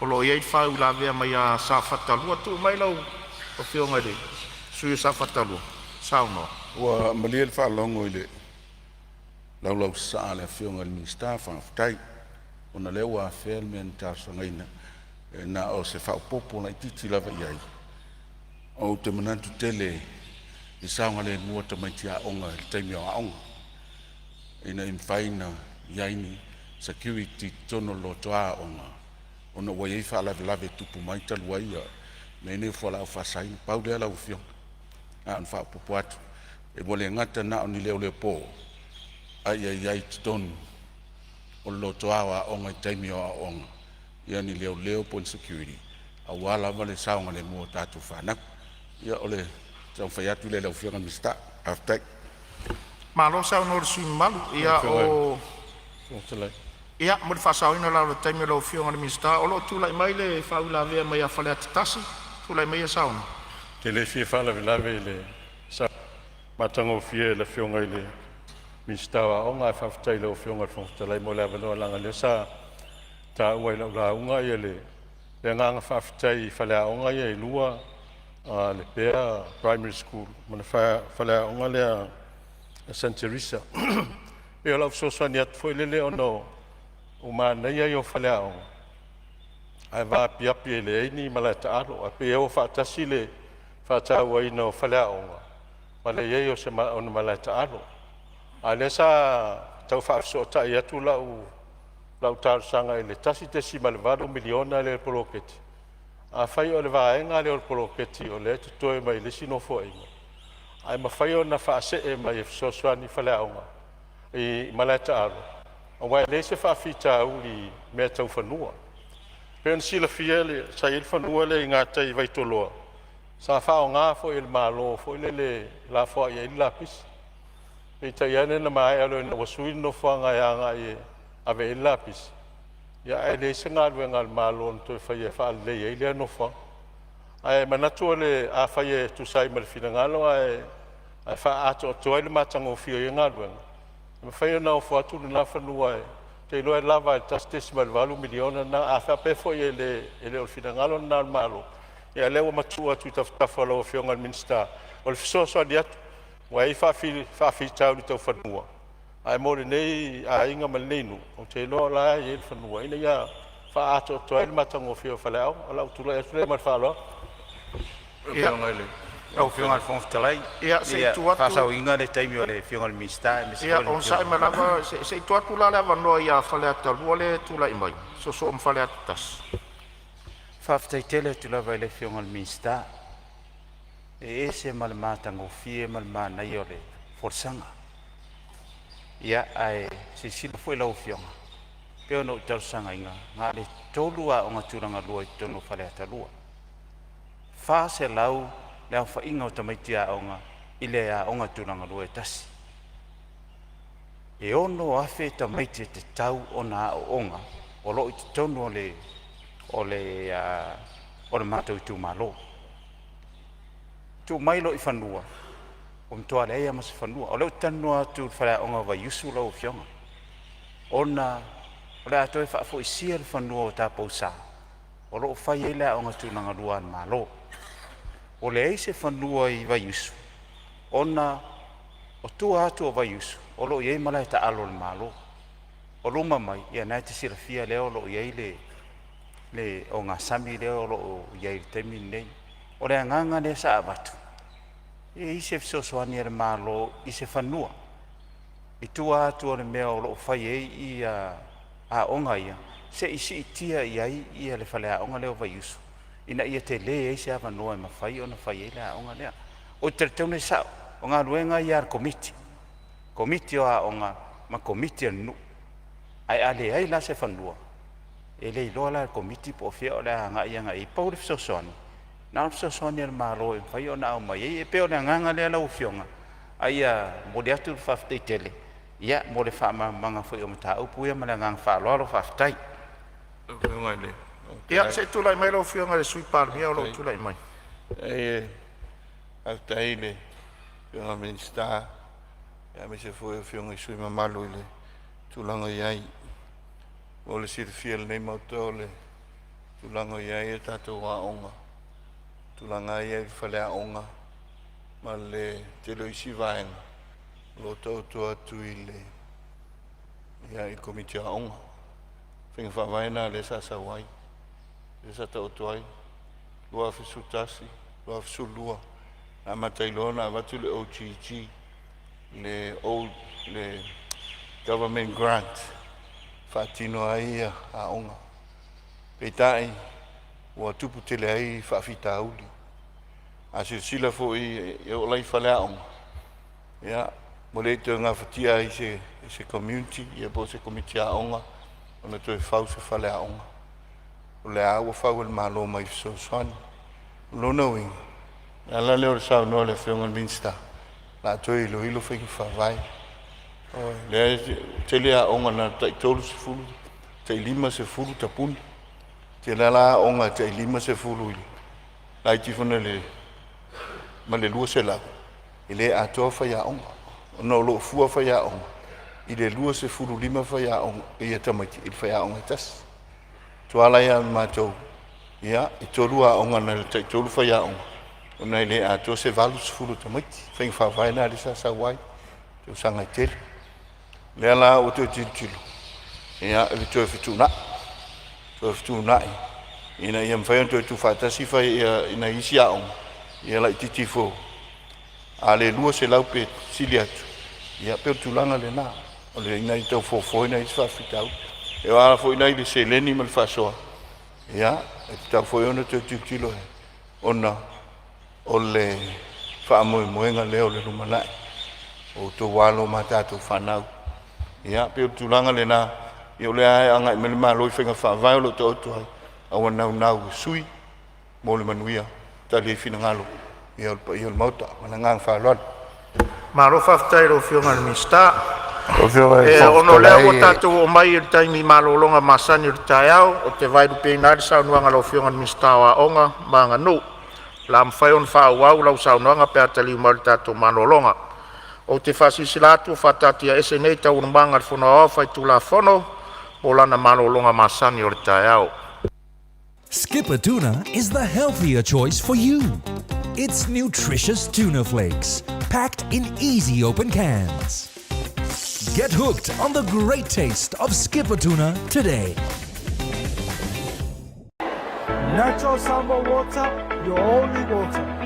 o lo o i ai le faauilavea mai ia Safata 2. Tuu mai lau Afioga i le Sui o Safata 2, saunoa. Ua malie le faalogo i le laulausasaa a le Afioga i le Minisita, faafetai, ona o lea ua afea le mea na talosagaina. E na o se faaopoopo laitiiti lava i ai. Ou te manatu tele i saogalemu o tamaiti aoga i le taimi o aoga, ina ia mafai ona i ai ni security i totonu o le lotoa aoga, ona ua i ai faalavelave e tupu mai talu ai mea nei o fualaau faasaina. Pau lea lau Afioga, na ona faaopoopo atu, ua le gata na o ni leoleo po, a ia i ai i totonu o le lotoa o aoga i taimi o aoaoga ia ni leoleo po o ni security aua lava le saogalemu o tatou fanau. Ia o le taumafai atu lea i lau Afioga i le Minisita. Faafetai. Malo saunoa i le sui usufono mamalu. Lau Afioga i le Fofoga Fetalai. Ia, mo le faasaoina la o le taimi o lau Afioga i le Minisita, o lo o tulai mai le faauilavea mai Faleata 1. Tulai maia Saona. Ou te le fia faalavelave i le saunoaga matagofie a le Afioga i le Minisita o Aoga, ae faafetai i lau Afioga i le Fofoga Fetalai mo le avanoa, leaga o lea sa taua i lau lauga le agaga faafetai i faleaoga ia e lua, Lepea Primary School ma le faleaoga lea a Saint Teresa. E pei o lau fesoasoani atu foi lele ona ua manaia ia o faleaoga ae vaapiapi e leai ni malae taalo, ae pei e o faatasi le faatauaina o faleaoga ma le i ai o ni malae taalo. A o lea sa tau faafesootai atu lau talosaga i le $1.8 miliona lea i le poloketi. Afai o le vaega lea o le poloketi o lea e totoe mai le isi Nofoaiga, ae mafai ona faasee mai e fesoasoani i faleaoga i malae taalo, aua e leai se faafitauli i mea tau fanua. E pei ona silafia sa i ai le fanua lea i gatai i Vaitoloa sa faaaoga foi e le Malo foi lele e lafoai ai le lapisi. Peitai ane na maea loa ina ua sui le nofoaga e agai e ave i ai le lapisi, ia ae leai se galuega a le Malo na toe faia e faalelei ai lea nofoaga. Ae manatu afai e tusa ai ma le finagalo ae faaatoatoa ai le matagofie o ia galuega, e mafai ona ofo atu lena fanua, ou te iloa e lava i le $1.8 miliona lena. A faapea foi e le o le finagalo lena o le Malo, ia o lea ua matuu atu i tafatafa o lau Afioga i le Minisita, o le fesoasoani atu, aua e i ai faafitauli tau fanua, ae mo lenei aiga ma lenei nuu, ou te iloa o la e i ai le fanua ina ia faaatoatoa ai le matagofie o faleaoga. O lou tulai atu lea ma le faaaloalo. Ia, Lau Afioga i le Fofoga Fetalai, se i ia tuu atu, faasaoina le taimi o le Afioga i le Minisita aemaise ia foi le onosai Afioga mai lava se i tuu atu la le avanoa ia Faleata 2 lea e tulai mai, soosoo ma Faleata 1. Faafetai tele atu lava i le Afioga i le Minisita, e ese ma le matagofie ma le manaia o le folasaga. Ia, ae silasila foi lau Afioga, pei ona ou talosagaina, na o le tolu aoga tulagalua i totonu o Faleata 2. 400 le aofaiga o tamaiti aoga i le aoga tulagalua e tasi. E 6,000 tamaiti e tatau ona aooga o lo o i totonu o le matou itumalo. Tuu mai loa i fanua, ua matua leai lava ma se fanua. O lea ou te talanoa atu i le faleaoga o Vaiusu lau Afioga, ona o le a toe faafoisia le fanua o Taupousa o lo o fai ai le aoga tulagalua a le Malo. Ua leai se fanua i Vaiusu ona o tua atu o Vaiusu o lo o i ai malae taalo a le Malo. O luma mai, ia lena e te silafia lea o lo o i ai le ogasami lea o lo o i ai i le taimi lenei. O le agaga lea sa avatu, e i ai se fesoasoani a le Malo i se fanua i tua atu o le mea o lo o fai ai ia aoga ia, se i siitia i ai ia le faleaoga lea o Vaiusu ina ia tele ai se avanoa e mafai ona fai ai le aoga lea. Ou te talitonu e sao, o galuega ia a le Komiti, Komiti o Aoga ma Komiti a le nuu. Ae a leai la se fanua, e le iloa la e le Komiti po o fea o le a agai i ai. Pau le fesoasoani, na o le fesoasoani a le Malo e mafai ona aumai ai. E pei o le agaga lea lau Afioga, a ia momoli atu le faafetai tele ia mo le faamalamalamaga foi o mataupu ia ma le agaga faaaloalo. Faafetai. Lau Afioga i le Fofoga Ia, Fetalai. Se i tulai mai lau Afioga i le Sui Palemia o lo o Faafetai. tulai mai. E faafetai i le Afioga i le Minisita aemaise foi o Afioga i sui usufono mamalu i le tulaga o i ai. Mo le silafia e lenei Maota o le tulaga o i ai a tatou aoga, tulaga lava ia i faleaoga. ma le tele o isi vaega o lo o taoto atu i le ia i le Komiti o Aoga. Faiga faavae lena lea sa sau ai, lea sa taoto ai 2011, 2012, na amata ai loa ona avatu le OGG, le old le government grant, faatino ai aoga. Peitai ua tupu tele ai faafitauli. A silasila foi e oo lai faleaoga, ia, ua le toe gafatia ai se, se community ia po o se komiti aoga ona toe fau se faleaoga. O lea ua fau e le Malo mai fesoasoani. O lona uiga, o le ala lea o le saunoa a le Afioga i le Minisita, o le a toe iloilo faiga faavae. O lea e tele aoga na o le tai 30, tai 50 tapuni. Tele lava aoga e tai 50 i laiti ifo na le ma le 200, e le atoa faiaoga, ona o lo o fua faiaoga i le 25 faiaoga ia tamaiti i le faiaoga e tasi. Tuala ia matou, ia, e tolu aoga na le tai tolu faiaoga, ona e le atoa se 80 tamaiti. Faiga faavae lena lea sa sau ai, tausaga e tele. Lea la ua toe tilotilo, ia, e toe fetuunai, toe fetuunai, ina ia mafai ona toe tuufaatasi fai ia, ina isi aoga, ia laitiiti ifo, a le 200 pe sili atu, ia pei o le tulaga lena, o le ina ia tau fofoina ai se faafitauli. E ala foi la i le seleni ma le faasoa, ia, e tatau foi ona toe tilotilo ona o le faamoemoega lea o le lumanai o outou alo ma tatou fanau. Ia, pei o le tulaga lena, ia o lea e agai mai le Malo i faiga faavae o lo o taoto ai, a ua naunau e sui mo le manuia, tali ai finagalo ia o le paia o le Maota. Ma le agaga faaaloalo. Malo faafetai i lau Afioga i le Minisita. Lau Afioga i le E Fofoga ona o lea ua Fetalai, tatou oo mai i le taimi malologa masani o le taeao, ou te vaelupeina ai le saunoaga a lau Afioga i le Minisita o Aoga ma Aganuu. O le a mafai ona faaauau lau saunoaga pe a taliu mai le tatou malologa. Ou te faasilasila atu ua faataatiaese nei Taualumaga a le Fono Aoao Faitulafono mo lana malologa masani o le taeao. Skipper Tuna is the healthier choice for you. It's nutritious tuna flakes, packed in easy open cans. Get hooked on the great taste of Skipper Tuna today. Natural Samoa water, your only water.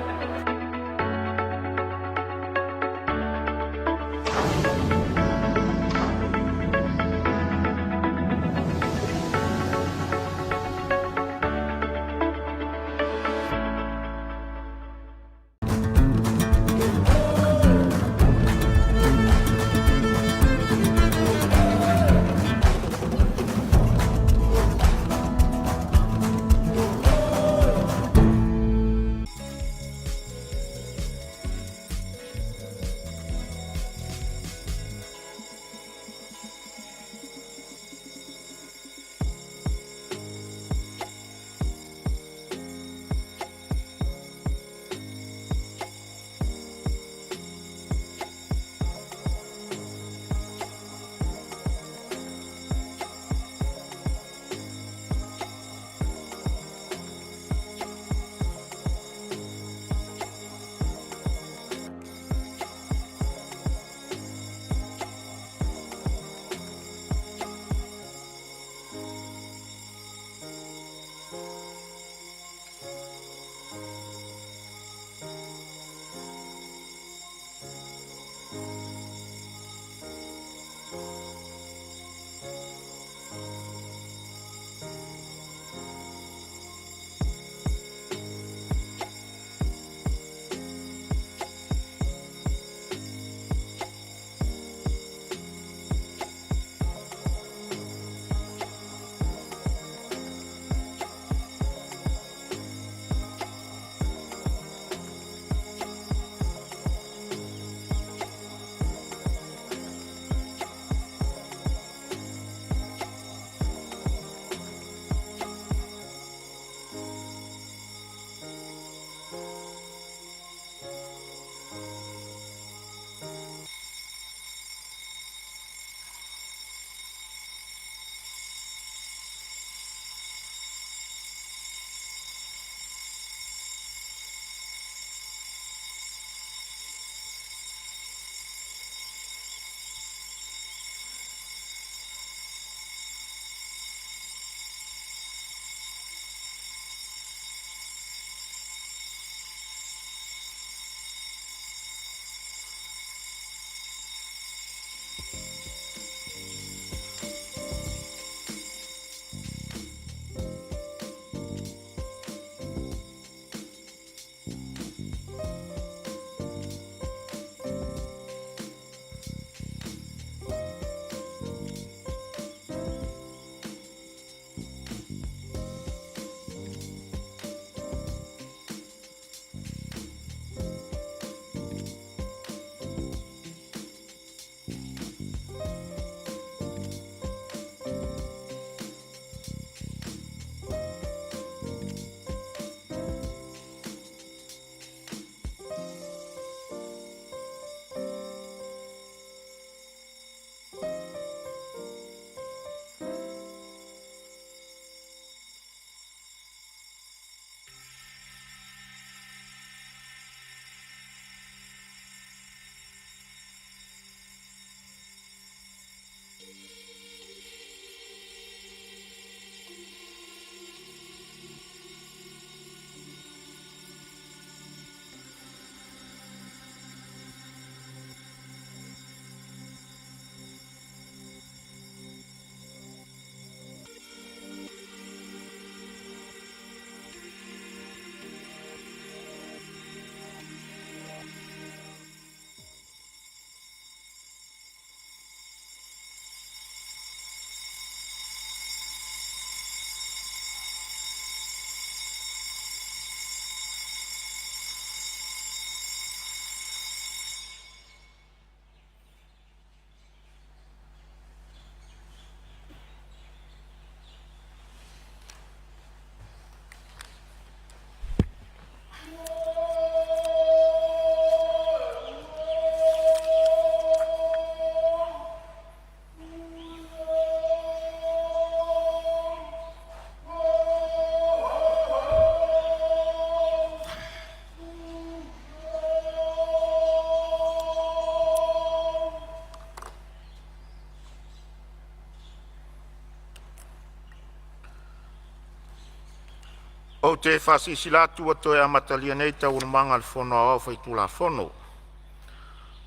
Ou te faasilasila atu ua toe amatalia nei Taualumaga a le Fono Aoao Faitulafono.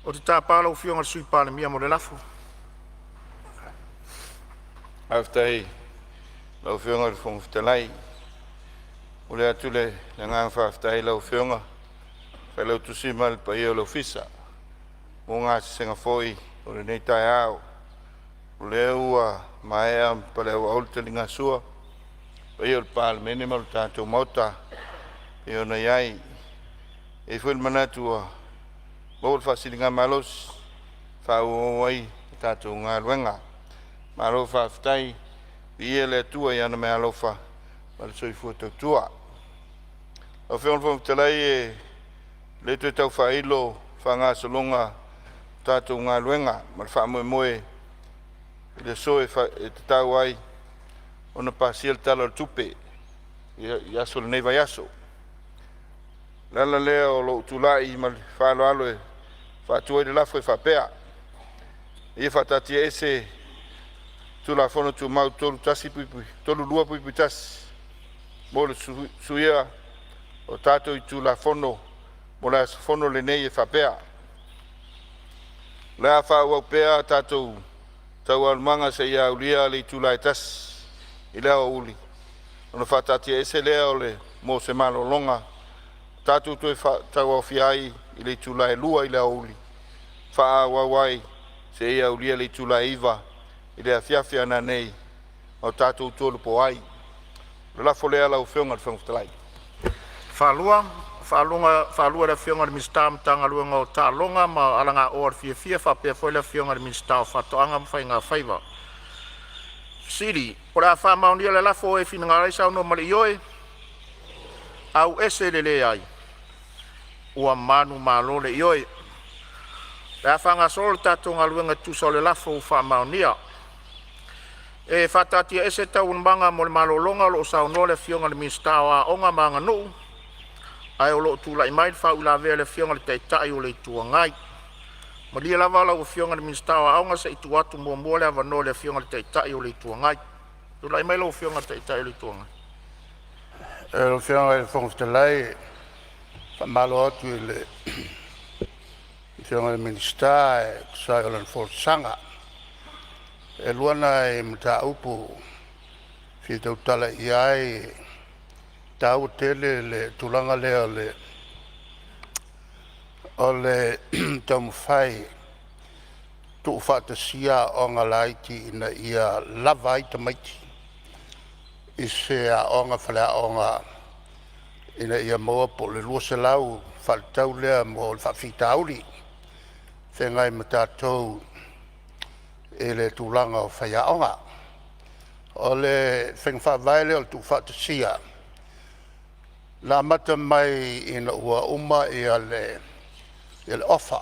Ou te tapa lau Afioga i le Sui Palemia mo le lafo. Faafetai i lau Afioga i le Fofoga Fetalai. E momoli atu le agaga faafetai i lau Afioga, le Failautusi ma le paia o le Ofisa mo gasesega foi o lenei taeao, o lea ua maea ona paleauau le taligasua i le paia o le Palemene ma le tatou Maota e pei ona i ai. E i ai foi le manatu ua maua le faasiligamalosi e faaauau ai le tatou galuega. Malo faafetai. Viia le Atua i ana meaalofa ma le soifua tautua. Lau Afioga i le Fofoga Fetalai, e le toe tau faailo le faagasologa o tatou galuega ma le faamoemoe i le aso e tatau ai ona pasia le Tala o le Tupe i aso o lenei vaiaso. O le ala lea o lou tulai ma le faaaloalo e faatu ai le lafo e faapea, Ina ia faataatiaese Tulafono Tumau 32(1) mo le suia o tatou itula Fono mo le aso Fono lenei e faapea: O le a faaauau pea a tatou Taualumaga seia aulia le itula e 1:00 i le aoauli ona faataatiaese lea mo se malologa. Tatou toe tauaofia ai i le itula e 2:00 i le aoauli faaauau ai seia aulia le itula e 9:00 i le afiafi a nanei ma tatou tolopo ai. O le lafo lea lau Afioga i le Fofoga Fetalai. Faafetai i lau Afioga i le Minisita o Matagaluega o Taaloga ma Alagaoa i le Fiafia faapea foi le Afioga i le Minisita o Faatoaga ma Faiga Faiva. O le a faamaonia le lafo, o e finagalo ai saunoa ma le ioe, auese le leai. Ua manumalo le ioe. O le a faagasolo le tatou galuega e tusa o le lafo ua faamaonia. E faataatiaese Taualumaga mo le malologa o lo o saunoa le Afioga i le Minisita o Aoga ma Aganuu, ae o lo o tulai mai le faauilavea a le Afioga i le Taitai o le Itu Agai. Malie lava lau Afioga i le Minisita o Aoga, se i tuu atu muamua le avanoa i le Afioga i le Taitai o le Itu Agai. Tulai mai lau Afioga i le Taitai o le Itu Agai. Lau Afioga i le Fofoga Fetalai, e faamalo atu i le Afioga i le Minisita e tusa ai o lana folasaga. E lua nai mataupu e fia tautala i ai, e taua tele le tulaga lea o le taumafai e tuufaatasia aoga laiti ina ia lava ai tamaiti i se aoga faleaoga ina ia maua po o le 200 faatatau lea mo le faafitauli e feagai ma tatou i le tulaga o faiaoga. O le faiga faavae lea o le tuufaatasia na amata mai ina ua uma le Ofa,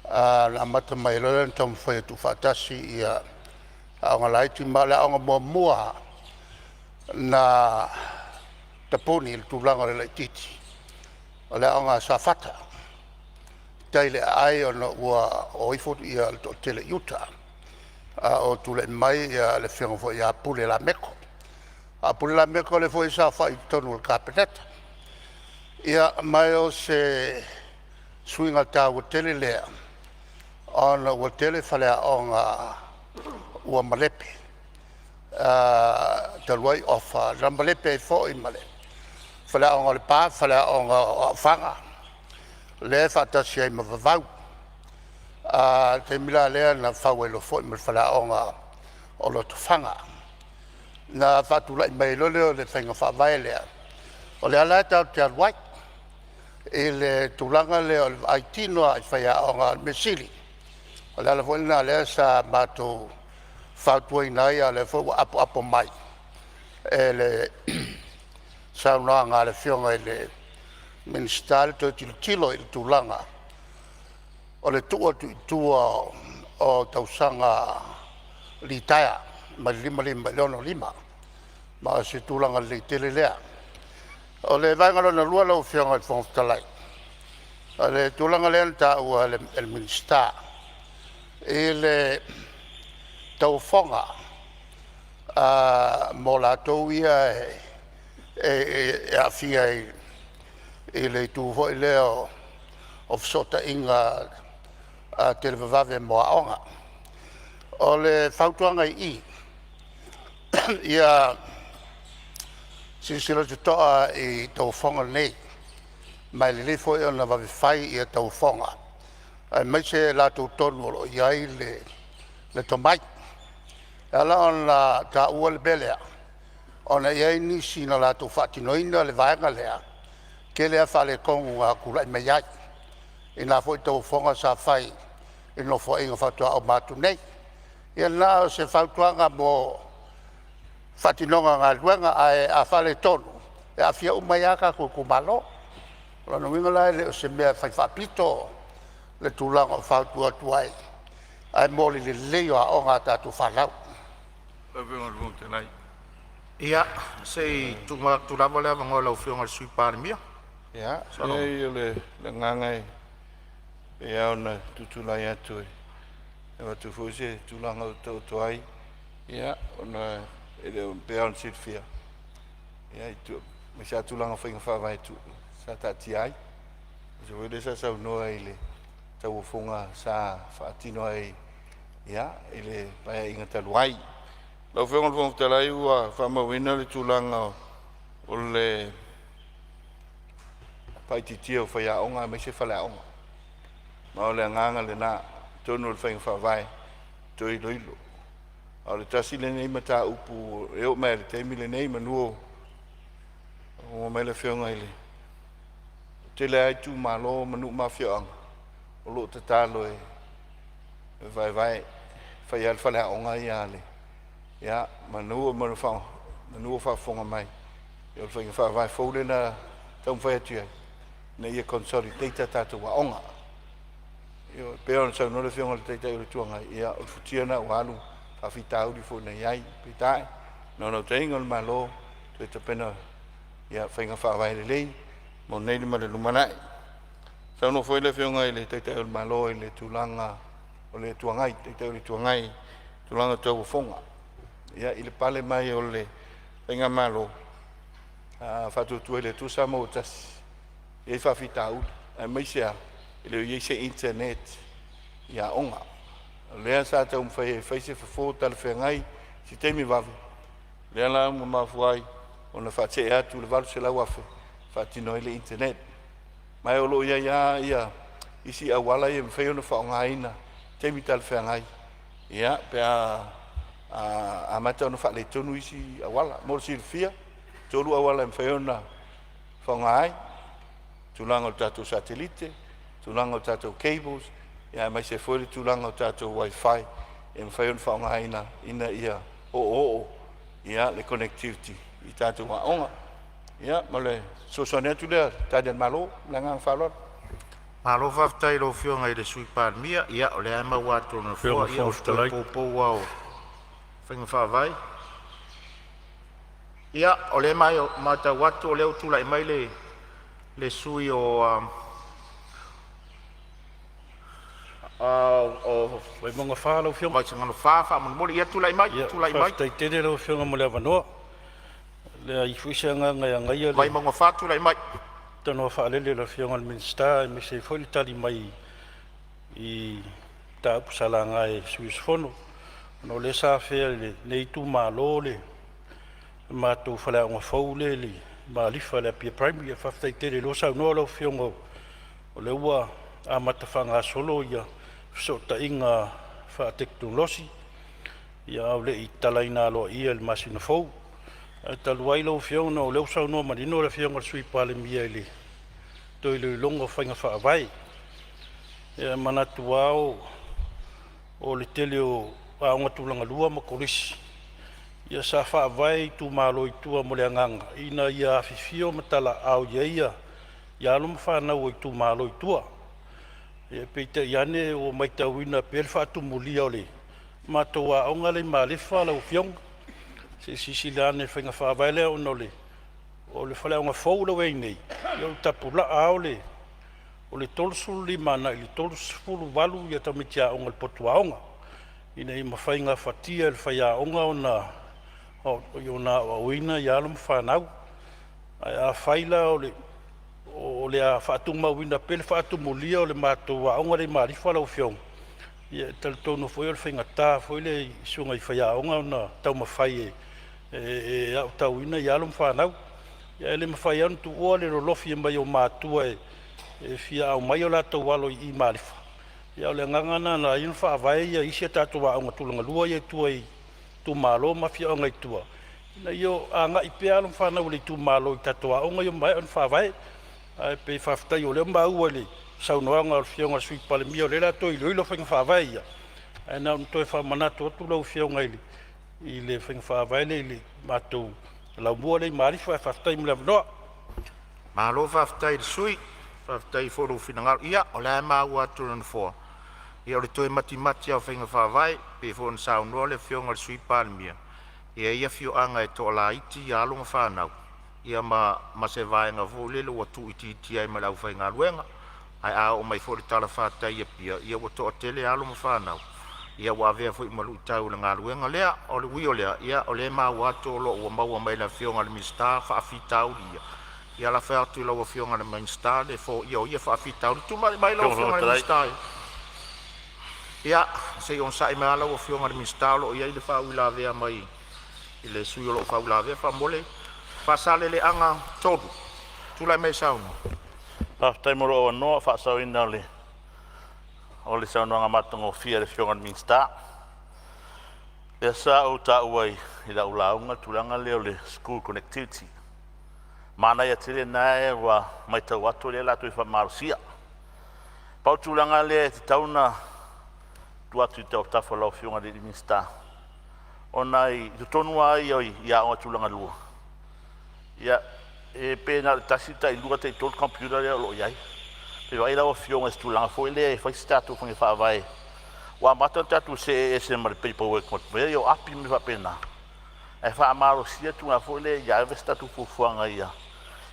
na amata mai ai loa lea ona taumafai e tuufaatasi aoga laiti, ma o le aoga muamua lava na tapuni i le tulaga o le laitiiti o le aoga a Safata i tai i le aai ona ua o ifo le toatele i uta a o tulai mai le afioga foi ia Pule Lameko. A o Pule Lameko lea foi e saofai i totonu o le Kapeneta. Ia, ma o se suiga taua tele lea ona ua tele faleaoga ua malepe talu ai Ofa na malepe ai foi ma le faleaoga o Lepa, faleaoga o Aafaga lea e faatasi ai ma Vavau. O le taimi la lea na fau ai loa foi ma le faleaoga o Lotofaga. Na faatulai mai ai loa lea o le faiga faavae lea, o lea la tatou te alu ai i le tulaga lea o le vaai tino lava i faiaoga. O le mea sili, o le ala foi lena lea sa matou fautuaina ai, a o lea foi ua apoapo mai e le saunoaga a le Afioga i le Minisita le toe tilotilo i le tulaga o le tuu atu i tua o tausaga litaea mai le 55 i le 65, ma o se tulaga lelei tele lea. O le vaega lona lua lau Afioga i le Fofoga Fetalai, o le tulaga lea na taua e le Minisita i le tauofoga mo latou ia e aafia i le itu foi lea o fesootaiga televavave mo aoga. O le fautuaga i i, ia silasila totoa i tauofoga nei, ma e lelei foi ona vave fai tauofoga aemaise i latou tonu o lo o i ai le tomai. E ala ona taua le mea lea, ona e i ai nisi na latou faatinoina le vaega lea, e tele lava faaletonu na tulai mai ai i na foi tauofoga sa fai i nofoaiga faatoa uma atu nei. Ia na o se fautuaga mo le faatinoga o galuega, ae a faaletonu, e aafia uma ai lava tatou itumalo. O lona uiga la e le o se mea e fai faapito le tulaga o fautua atu ai, ae mo le lelei o aoga a tatou fanau. Ia, se i tuu atu lava le avanoa i lau Afioga i le Sui Palemia. Ia, leai o le agaga e pei lava ona tutulai atu e avatu foi se tulaga ua taoto ai, ia, ona e le o pei lava ona silafia, aemaise lava tulaga o faiga faavae sa taatia ai. Aemaise foi lea sa saunoa i le tauofoga sa faatino ai i le Paeaiga talu ai. Lau Afioga i le Fofoga Fetalai ua faamauina le tulaga o le faaitiitia o faiaoga aemaise faleaoga. Ma o le agaga lena, atonu o le faiga faavae toe iloilo. A o le tasi lenei mataupu e oo mai lava i le taimi lenei, manu o mai le Afioga i le tele lava itumalo ma nuu ma afioaga o lo o tatalo e vaevae, fai lava le faleaoga ia a le ia manu o faafofoga mai, o le faiga faavae fou lea e taumafai atu i ai ina ia consolidate a tatou aoga. E pei ona saunoa le Afioga i le Taitai o le Itu Agai, ia o le futia lena ua alu, faafitauli foi na i ai. Peitai, o le naunautaiga o le Malo, toe tapena ia faiga faavae lelei mo nei ma le lumanai. Saunoa foi le Afioga i le Taitai o le Malo i le tulaga o le Itu Agai, Taitai o le Itu Agai i tulaga tau tauofoga. Ia, i le pale mai o le faigamalo, Faatuatua i le Atua Samoa ua Tasi, e i ai faafitauli, aemaise lava e le o i ai se internet i aoga. O lea sa taumafai e fai se fofo talafeagai i se taimi vave, lea la ua mafua ai ona faasee atu le $800,000 e faatino ai le internet. Ma o lo o i ai lava isi auala ia e mafai ona faaaogaina i taimi talafeagai, ia pe a amata ona faaletonu isi auala. Mo le silafia, e tolu auala e mafai ona faaaoga ai, tulaga o le tatou satellite, tulaga o tatou cables, aemaise foi le tulaga o tatou wifi e mafai ona faaaogaina ina ia oooo le connectivity i tatou aoga. Ia ma le fesoasoani atu lea i Tali a le Malo. Ma le agaga faaaloalo. Malo faafetai i lau Afioga i le Sui Palemia. Ia o lea lava e maua atu e le Nofoa, Afioga i le ia o Fofoga le toe Fetalai. poupou lava o faiga faavae. Ia, o lea e matau atu o lea ua tulai mai le sui usufono o Vaimauga 4 lau Afioga. Vaisigano 4 faamolemole. Ia tulai mai, Ia, tulai mai. faafetai tele lau Afioga mo le avanoa. E leai foi se agaga e agaia le Vaimauga 4 tulai mai. tanoa faalele o le Afioga i le Minisita aemaise ai foi le tali mai i mataupu sa laga e sui usufono. Ona o lea sa afea e lenei itumalo le matou faleaoga fou lea i Malifa i le Apia Primary. Faafetai tele o lea ua saunoa lau Afioga o lea ua amata faagasolo ia fesootaiga faatekonolosi, ia a o le i tatalaina aloaia i le masina fou. Ae talu ai lau Afioga ona o lea ua saunoa manino le Afioga i le Sui Palemia i le toe iloiloga o faiga faavae. Ia e manatu lava o le tele o aoga tulagalua ma kolisi, ia sa faavae i itumalo i tua mo le agaga ina ia afifio ma talaaao i ai ia alo ma fanau o itumalo i tua. Ia peitai ane ua matauina pea le faatumulia o le matou aoga lea i Malifa lau Afioga. Se i silasila ane i le faiga faavae lea ona o le faleaoga fou lea ua i ai nei, ia o le tapulaa lava o le 35 agai i le 38 tamaiti aoga i le potu aoga, ina ia mafai gafatia e le faiaoga ona aoaoina alo ma fanau. Ae afai la o le o le a faatumauina pea le faatumulia o le matou aoga lea i Malifa lau Afioga, ia e talitonu foi o le faigata foi le i susuga i faiaoga ona taumafai e aotauina alo ma fanau. Ae le mafai lava ona tuua le lolofi mai o matua e fia aumai o latou alo i Malifa. Ia o le agaga lena na ala ai ona faavae isi a tatou aoga tulagalua ia i tua i itumalo ma afioaga i tua, ina ia agai pea alo ma fanau a le itumalo i tatou aoga ia ua maea ona faavae. Ae pei faafetai o lea ua maua i le saunoaga a le Afioga i le Sui Palemia o lea o le a toe iloilo faiga faavae ia. Ae na ona toe faamanatu atu lau Afioga i le faiga faavae lea i le matou laumua lea i Malifa. Ae faafetai mo le avanoa. Malo faafetai i le sui usufono, faafetai foi i lou finagalo. Ia o lea lava e maua atu e le Nofoa, ia o le toe matimati lava o faiga faavae pei foi ona saunoa le Afioga i le Sui Palemia, e i ai afioaga e toalaiti alo ma fanau, ia ma se vaega foi lele ua tuuitiitia ai ma le aufaigaluega. Ae a oo mai foi i le talafatai i Apia, ia ua toatele alo ma fanau, ia ua avea foi ma luitau i le galuega lea. O le ui o lea, ia o lea e maua atu o lo o ua maua mai e le Afioga i le Minisita faafitauli ia. Ia lafo atu i lau Afioga i le Minisita le foia o ia faafitauli. Tulai mai lau Afioga i le Minisita. Ia, se i onosai mai lava lau Afioga i le Minisita o lo o i ai le faauilavea mai le sui usufono o lo o faauilavea faamolemole. Faasaleleaga 3, tulai mai e saunoa. Faafetai mo lou avanoa mo le faasaoina o le saunoaga matagofie a le Afioga i le Minisita. Lea sa ou taua i lau lauga le tulaga lea o le school connectivity. Manaia tele lena ua matau atu o lea o le a toe faamalosia. Pau le tulaga lea e tatau ona tuu atu i tafatafa o lau Afioga i le Minisita, ona i totonu lava ia i aoga tulagalua, ia e pe na o le tasi, tailua, taitolu computer lea o lo o i ai. Pe vaai lau Afioga i se tulaga foi lea e fai se tatou faiga faavae, ua amata ona tatou see ese ma le paper work ma mea ia o api ma mea faapena, ae faamalosia tulaga foi lea ia ave se tatou fuafuaga ia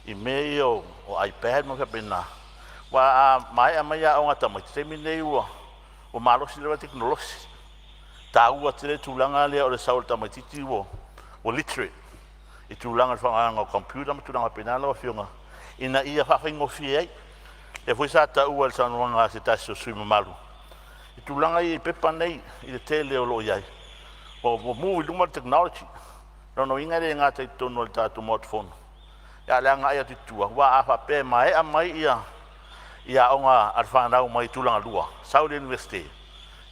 i mea ia o iPad ma mea faapena. Aua a maea mai aoga a tamaiti, taimi lenei ua malosi lava le tekonolosi. E taua tele le tulaga lea o le sau o le tamaitiiti ua literate i tulaga o le faaaogaina o computer ma tulaga faapena lau Afioga, ina ia faafaigofie ai. Lea foi sa taua i le saunoaga a se tasi o sui usufono mamalu i tulaga ia i pepa nei i le tele o lo o i ai, ua move i luma le technology. O lona uiga e le gata i totonu o le tatou Maota Fono, a o le agai atu i tua, aua a faapea e maea mai aoga a le fanau mai tulagalua, sau i le Iunivesite,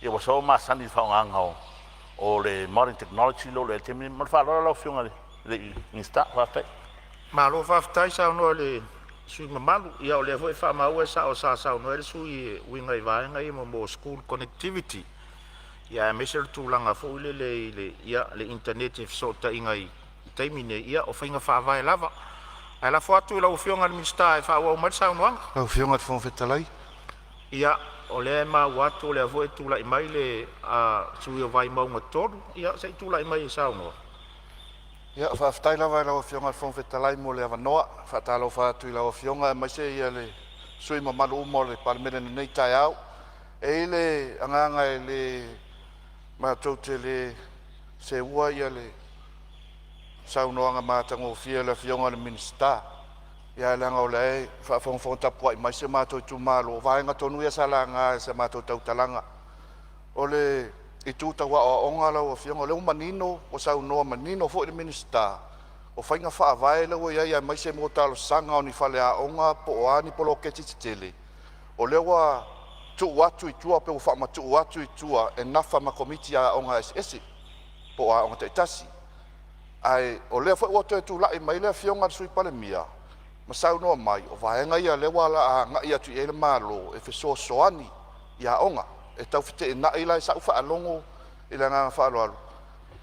ia ua sau ua masani i le faaaogaina o le modern technology lea ua i ai i le taimi lenei. Ma le faaaloalo lau Afioga i le Minisita. Faafetai. Malo faafetai saunoa i le sui usufono mamalu. Ia o lea foi e faamau e sao sa saunoa ai le sui usufono e uiga i vaega ia mo school connectivity, ia aemaise o le tulaga foi lele i le initaneti i fesootaiga i taimi nei, ia o faiga faavae lava. Ae lafo atu i lau Afioga i le Minisita e faaauau mai le saunoaga. Lau Afioga i le Fofoga Fetalai. Ia, o lea e maua atu o lea foi e tulai mai le sui usufono o Vaimauga 3, ia se i tulai mai e saunoa. Ia, faafetai lava i lau Afioga i le Fofoga Fetalai mo le avanoa. E faatalofa atu i lau Afioga aemaise le sui usufono mamalu uma o le Palemene i lenei taeao. E i ai le agaga e le matou te le seua le saunoaga matagofie a le Afioga i le Minisita, ae leaga o la e faafogafoga tapuai mai si o matou itumalo. O vaega tonu ia sa laga i sa matou tautalaga. O le itu tau aoaoga lau Afioga, o lea ua manino, ua saunoa manino foi le Minisita, o faiga faavae lea ua i ai aemaise mo talosaga o ni faleaoga po o a ni poloketi tetele, o lea ua tuu atu i tua pe ua faamatuu atu i tua e nafa ma Komiti a Aoga eseese po o aoga taitasi. Ae o lea foi ua toe tulai mai le Afioga i le Sui Palemia ma saunoa mai, o vaega ia o lea o le a agai atu i ai le Malo e fesoasoani i aoga. E tau feteenai la i sau faalogo i le agaga faaaloalo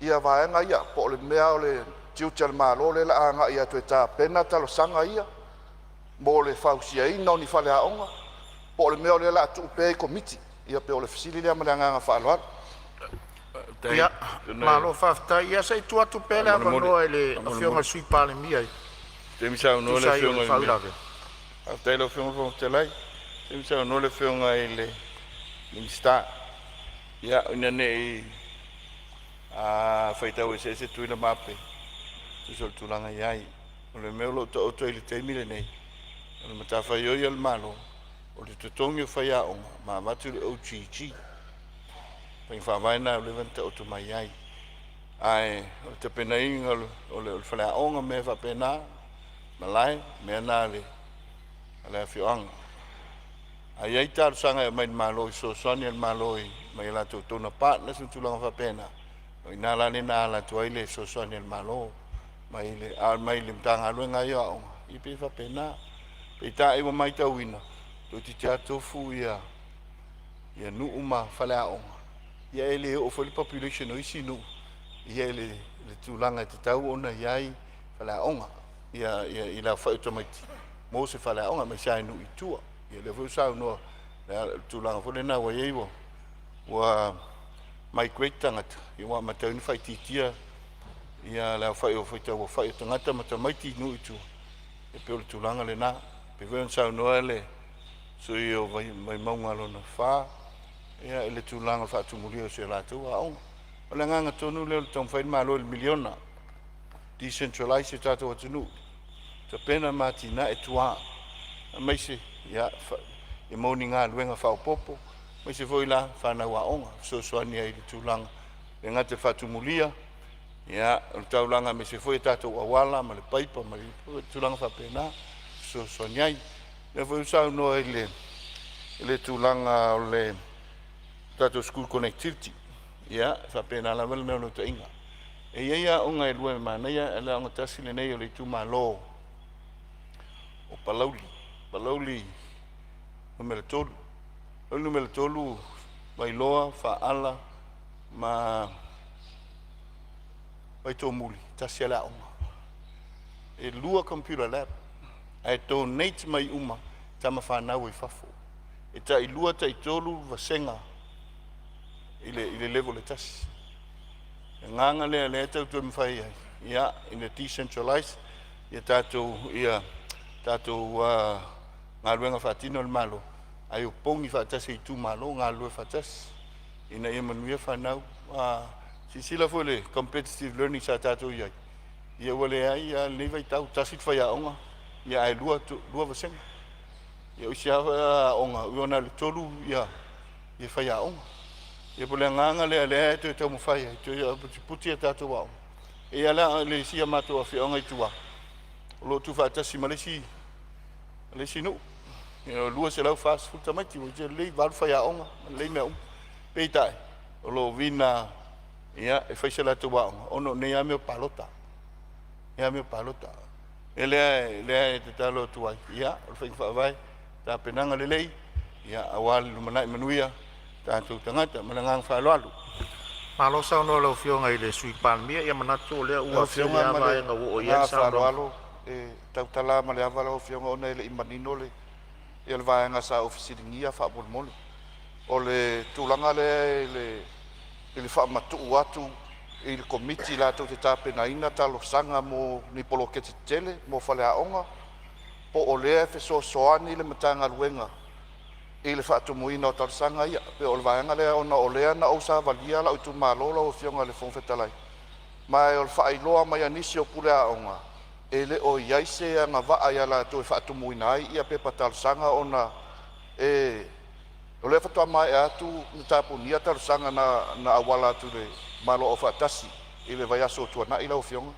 ia vaega ia, po o le mea o le tiute o le Malo lea o le a agai atu e tapena talosaga ia mo le fausiaina o ni faleaoga, po o le mea o lea o le a tuu pea i Komiti. Ia pei o le fesili lea ma le agaga faaaloalo. Ia, malo faafetai. Ia se i tuu atu pea le avanoa i le Afioga i le Sui Palemia e tusa ai o le faauilavea. Faafetai i lau Afioga i le Fofoga Fetalai. Se i saunoa le Afioga i le Minisita. Ia, ina ne i faitau eseese Tutuila ma Ape, tusa o le tulaga e i ai. O le mea o lo o taoto ai i le taimi lenei, o le matafaioi a le Malo, o le totogi o faiaoga ma avatu le OGG. Faiga faavae lena ua leva ona taoto mai ai. Ae o le tapenaina o le faleaoga ma mea faapena, malae, mea na a le afioaga. A i ai talosaga e aumai i le Malo i fesoasoani a le Malo i mai a latou donor partners ma tulaga faapena, o i ina la lea na ala atu ai le fesoasoani a le Malo mai le, a mai le Matagaluega ia o Aoga, ia pei e faapena. Peitai ua matauina, toeitiiti lava tofu ia ia nuu ma faleaoga, ia e le oo foi le population o isi nuu ia i le tulaga e tatau ona i ai faleaoga ia, ia i le aofai o tamaiti mo se faleaoga, aemaise lava i nuu i tua. Ia lea foi ua saunoa le tulaga foi lena ua i ai ua migrate tagata, ia ua amata ai ona faaitiitia ia le aofai o faitau aofai o tagata ma tamaiti i nuu i tua, e pei o le tulaga lena. Pei foi ona saunoa le sui o Vaimauga lona 4, ia i le tulaga o le faatumulia o si a latou aoga. O le agaga tonu lea o le taumafai le Malo i le miliona, decentralize le tatou atunuu, tapena ma atinae tuā, aemaise ia, ia maua ni galuega faaopoopo, aemaise foi la fanau aoga, fesoasoani ai i le tulaga e le gata i le faatumulia, ia, o le taulaga aemaise foi o tatou auala ma le paipa ma le tulaga faapena, fesoasoani ai. O lea foi ua saunoa i le tulaga o le tatou school connectivity, ia, e faapena lava le naunautaiga. E i ai aoga e lua e manaia, le aoga tasi lenei o le itumalo o Palauli, Palauli Nu.3. Palauli Nu.3, Vailoa, Faala ma Vaitomuli, tasi lava le aoga. E lua computer lab, ae donate mai uma tama fanau i fafo. E tai lua, tai tolu vasega i le level e tasi. Le agaga lea lea e tau toe mafai ai, ia, i le decentralize ia tatou, ia, tatou galuega faatino a le Malo, ae opogi faatasi e itumalo, galulue faatasi, ina ia manuia fanau. Silasila foi i le competitive learning sa tatou i ai, ia ua leai lava lenei vaitau, tasi le faiaoga, ia ae lua, lua vasega. Ia o isi lava aoga, ua na o le tolu ia, ia faiaoga. Ia po o le agaga lea lea e toe taumafai ai, toe putiputi a tatou aoga. E i ai la le isi a matou afioaga i tua, o lo o tuufaatasi ma le isi nuu. Ia, 240 tamaiti, ua iti lelei, 8 faiaoga, lelei mea uma. Peitai, o lo o vina ia, e fai se latou aoga, ona o nei lava mea o palota. Nei lava mea o palota. E lea e tatalo atu ai, ia, o le faiga faavae, tapenaga lelei, ia, aua le lumanai manuia tatou tagata. Ma le agaga faaaloalo. Malo saunoa i lau Afioga i le Sui Palemia. Ia manatu o lea Lau ua tele Afioga lava ma le vaega ua oo i ai le agaga saunoaga. faaaloalo, e tautala ma le ava lau Afioga ona e le i manino le, ia le vaega sa ou fesiligia faamolemole. O le tulaga lea i le faamatuu atu i le Komiti latou te tapenaina talosaga mo ni poloketi tetele mo faleaoga, po o lea e fesoasoani le Matagaluega i le faatumuina o talosaga ia. Pei o le vaega lea ona o lea na ou savalia lou itumalo lau Afioga i le Fofoga Fetalai, ma o le faailoa mai a nisi o pule aoga e le o i ai se agavaa ia latou e faatumuina ai ia pepa talosaga ona e o lea faatoa maea atu ona tapunia talosaga na auala atu i le Malo Aufaatasi i le vaiaso ua tuanai lau Afioga.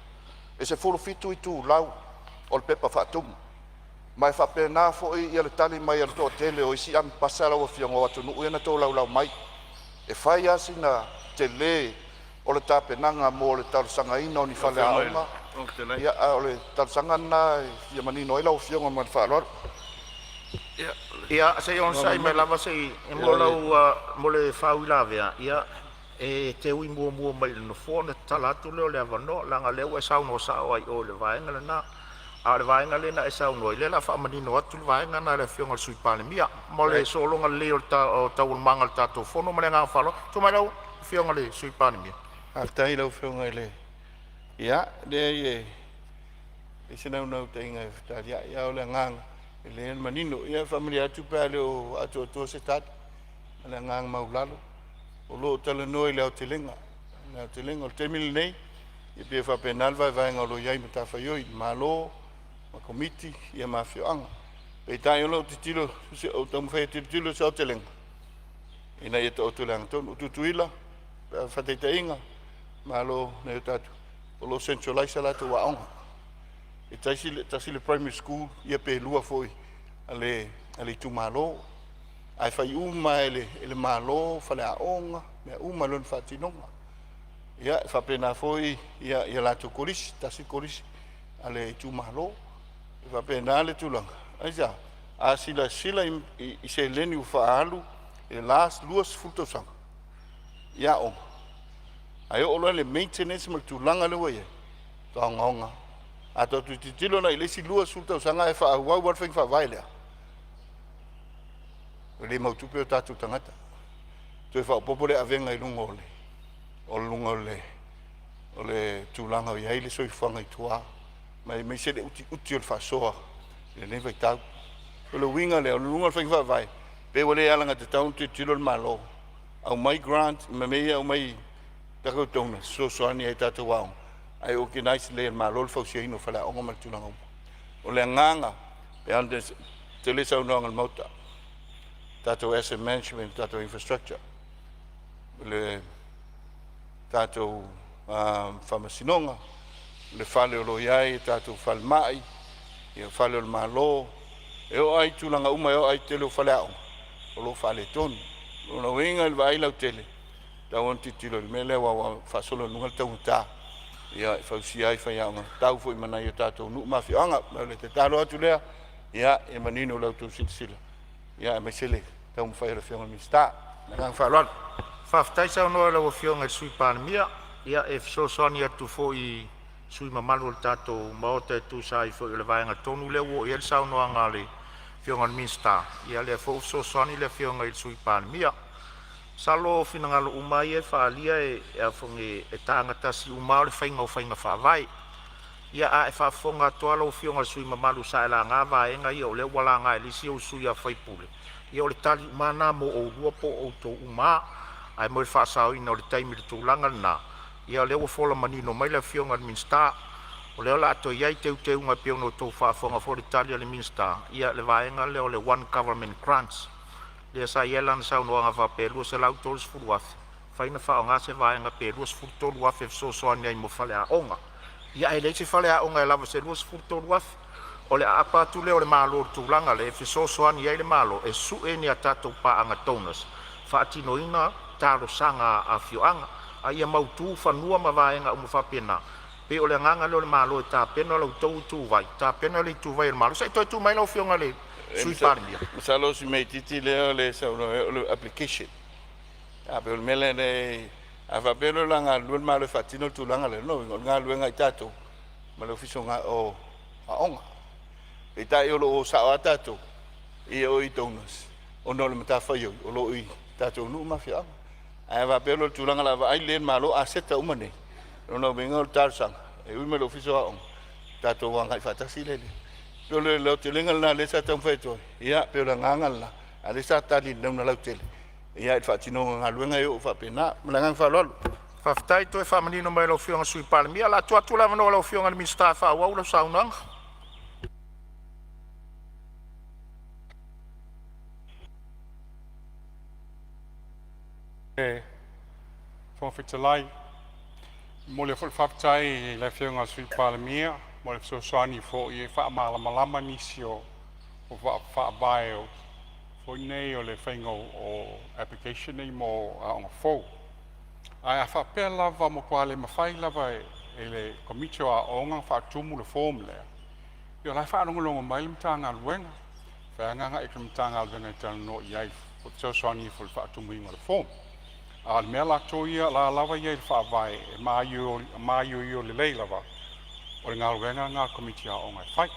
E 17 itulau o le pepa faatumu, ma e faapena foi ia le tali mai a le toatele o isi amepasa lau Afioga o atunuu ia na tolaulau mai. E fai lava sina tele o le tapenaga mo le talosagaina o ni Lau Afioga i le faleaoga. Fofoga Fetalai. Ia, a o le talosaga lena e fia manino ai lau Afioga ma le faaaloalo. Ia, Ia, se i o le onosai mai avanoa lava se i lenei. mo lau mo le faauilavea, ia e te ui muamua mai i le nofoa ona tatala atu lea o le avanoa, leaga o lea ua e saunoa sao ai i o i le vaega lena. A o le vaega lea na e saunoa ai, o lea o le a faamanino atu le vaega lena e le Afioga i le Sui Palemia mo le sologa lelei o taualumaga o le tatou fono. Ma le agaga faaaloalo, tulai mai lau Afioga i le Sui Palemia. Faafetai i lau Afioga i le... Ia, leai e leai se naunautaiga e fetaliai, a o le agaga, e lelei ona manino. Ia e faamalie atu pe a le o atoatoa se tali, ma le agaga maualalo, o lo o talanoa i le aotelega. Le aotelega o le taimi lenei, e pei e faapena le vaevaega o lo o i ai matafaioi, Malo ma komiti ia ma afioaga. Peitai o lou tilotilo, ou taumafai e tilotilo i se aotelega ina ia taoto i le agatonu. O Tutuila, faataitaiga, Malo nai o tatou, o lo o centralize a latou aoga. E tasi le primary school ia pe lua foi a le itumalo. Ae fai uma e le Malo, faleaoga, mea uma i lona faatinoga. Ia, e faapena foi ia latou kolisi, tasi le kolisi a le itumalo. E faapena le tulaga. Aisea? A silasila i seleni ua faaalu i le last 20 tausaga i aoga, ae oo loa i le maintenance ma le tulaga lea ua i ai, matua ogaoga. A tatou tilotilo la i le isi 20 tausaga ae faaauau lava le faiga faavae lea, ua le mautupe o tatou tagata. Toe faaopoopo le avega i luga o le o luga o le o le tulaga o i ai le soifuaga i tua, ma aemaise le utiuti o le faasoa i lenei vaitau. O le uiga lea, o luga o le faiga faavae, pe ua le alagatatau ona tilotilo le Malo, aumai grant ma mea ia aumai tatou donors, fesoasoani ai i tatou aoga, ae organize lelei e le Malo le fausiaina o faleaoga ma le tulaga uma. O le agaga, e pei ona tele saunoaga a le Maota, tatou asset management, tatou infrastructure, le tatou faamasinoga, le fale o lo o i ai tatou falemai, ia fale o le Malo, e oo lava i tulaga uma, e oo lava i tele o faleaoga o lo o faaletonu. O lona uiga i le vaai lautele, e tatau ona tilotilo i le mea lea aua ua faasolo i luga le taugata, ia e fausia ai faiaoga tatau foi ma nai o tatou nuu ma afioaga. O le tatalo atu lea, ia e manino la outou silasila, ia aemaise le taumafai o le Afioga i le Minisita. Ma le agaga faaaloalo. Faafetai saunoa i lau Afioga i le Sui Palemia. Ia, e fesoasoani atu foi i sui usufono mamalu o le tatou Maota e tusa ai foi o le vaega tonu lea ua oo i ai le saunoaga a le Afioga i le Minisita. Ia lea foi ua fesoasoani le Afioga i le Sui Palemia. Masalo o finagalo uma ia e faaalia e tagatasi uma lava o le faiga o faiga faavae. Ia a e faafofoga atu lava lau Afioga i le sui usufono mamalu sa e laga vaega ia o lea ua laga e le isi ou sui usufono, ia o le tali uma lava lena mo oulua po o outou uma lava. Ae mo le faasaoina o le taimi i le tulaga lena, ia o lea ua fola manino mai le Afioga i le Minisita, o lea o le a toe i ai teuteuga e pei ona outou faafofoga foi i le tali a le Minisita, ia le vaega lea o le One Government Grants, lea sa i ai lana saunoaga faapea e $230,000, mafai ona faaaoga se vaega pe $23,000 e fesoasoani ai mo faleaoga. Ia ae leai se faleaoga e lava i se $23,000. O le aapa atu lea o le Malo i le tulaga lea e fesoasoani ai le Malo e sue ni a tatou paaga donors e faatinoina talosaga a afioaga, a ia mautu fanua ma vaega uma faapena. Pei o le agaga lea o le Malo e tapena la outou ituvai, tapena le ituvai a le Malo. Se i toe tulai mai lau Afioga i le Sui Palemia. Masalo o si mea itiiti lea o le saunoa ai o le application. A pei o le mea lea, a faapea loa la galulue le Malo e faatino le tulaga lea, lona uiga o le galuega a i tatou ma le Ofisa o Aoga. Peitai o lo o sao lava tatou ia o i donors ona o le matafaioi o lo o i tatou nuu ma afioaga. Ae a faapea loa o le tulaga o le a vaai lelei e le Malo aseta uma nei, o lona uiga o le talosaga e ui mai i le Ofisa o Aoga, tatou agai faatasi lea i le... Pei o le aotelega lena lea sa taumafai atu ai, ia pei o le agaga lena, a o lea sa tali i le nauna lautele ia i le faatinoga o galuega e oo faapena. Ma le agaga faaaloalo. Faafetai toe faamanino mai e lau Afioga i le Sui Palemia. O le a tuu atu le avanoa i lau Afioga i le Minisita e faaauau lau saunoaga. Fofoga Fetalai, e momoli foi le faafetai i le Afioga i le Sui Palemia mo le fesoasoani foi e faamalamalama nisi o faavae o foi nei o le faiga o application nei mo aoga fou. Ae a faapea lava matua le mafai lava e le Komiti o Aoga ona faatumu le form lea, ia o la e faalogologo mai le Matagaluega, e mafai lava ona agai atu i le Matagaluega e talanoa i ai e fesoasoani ifo i le faatumuina o le form. A o le mea latou ia o la lava e i ai i le faavae e maioio lelei lava o le galuega lena a le Komiti Aoga e fai.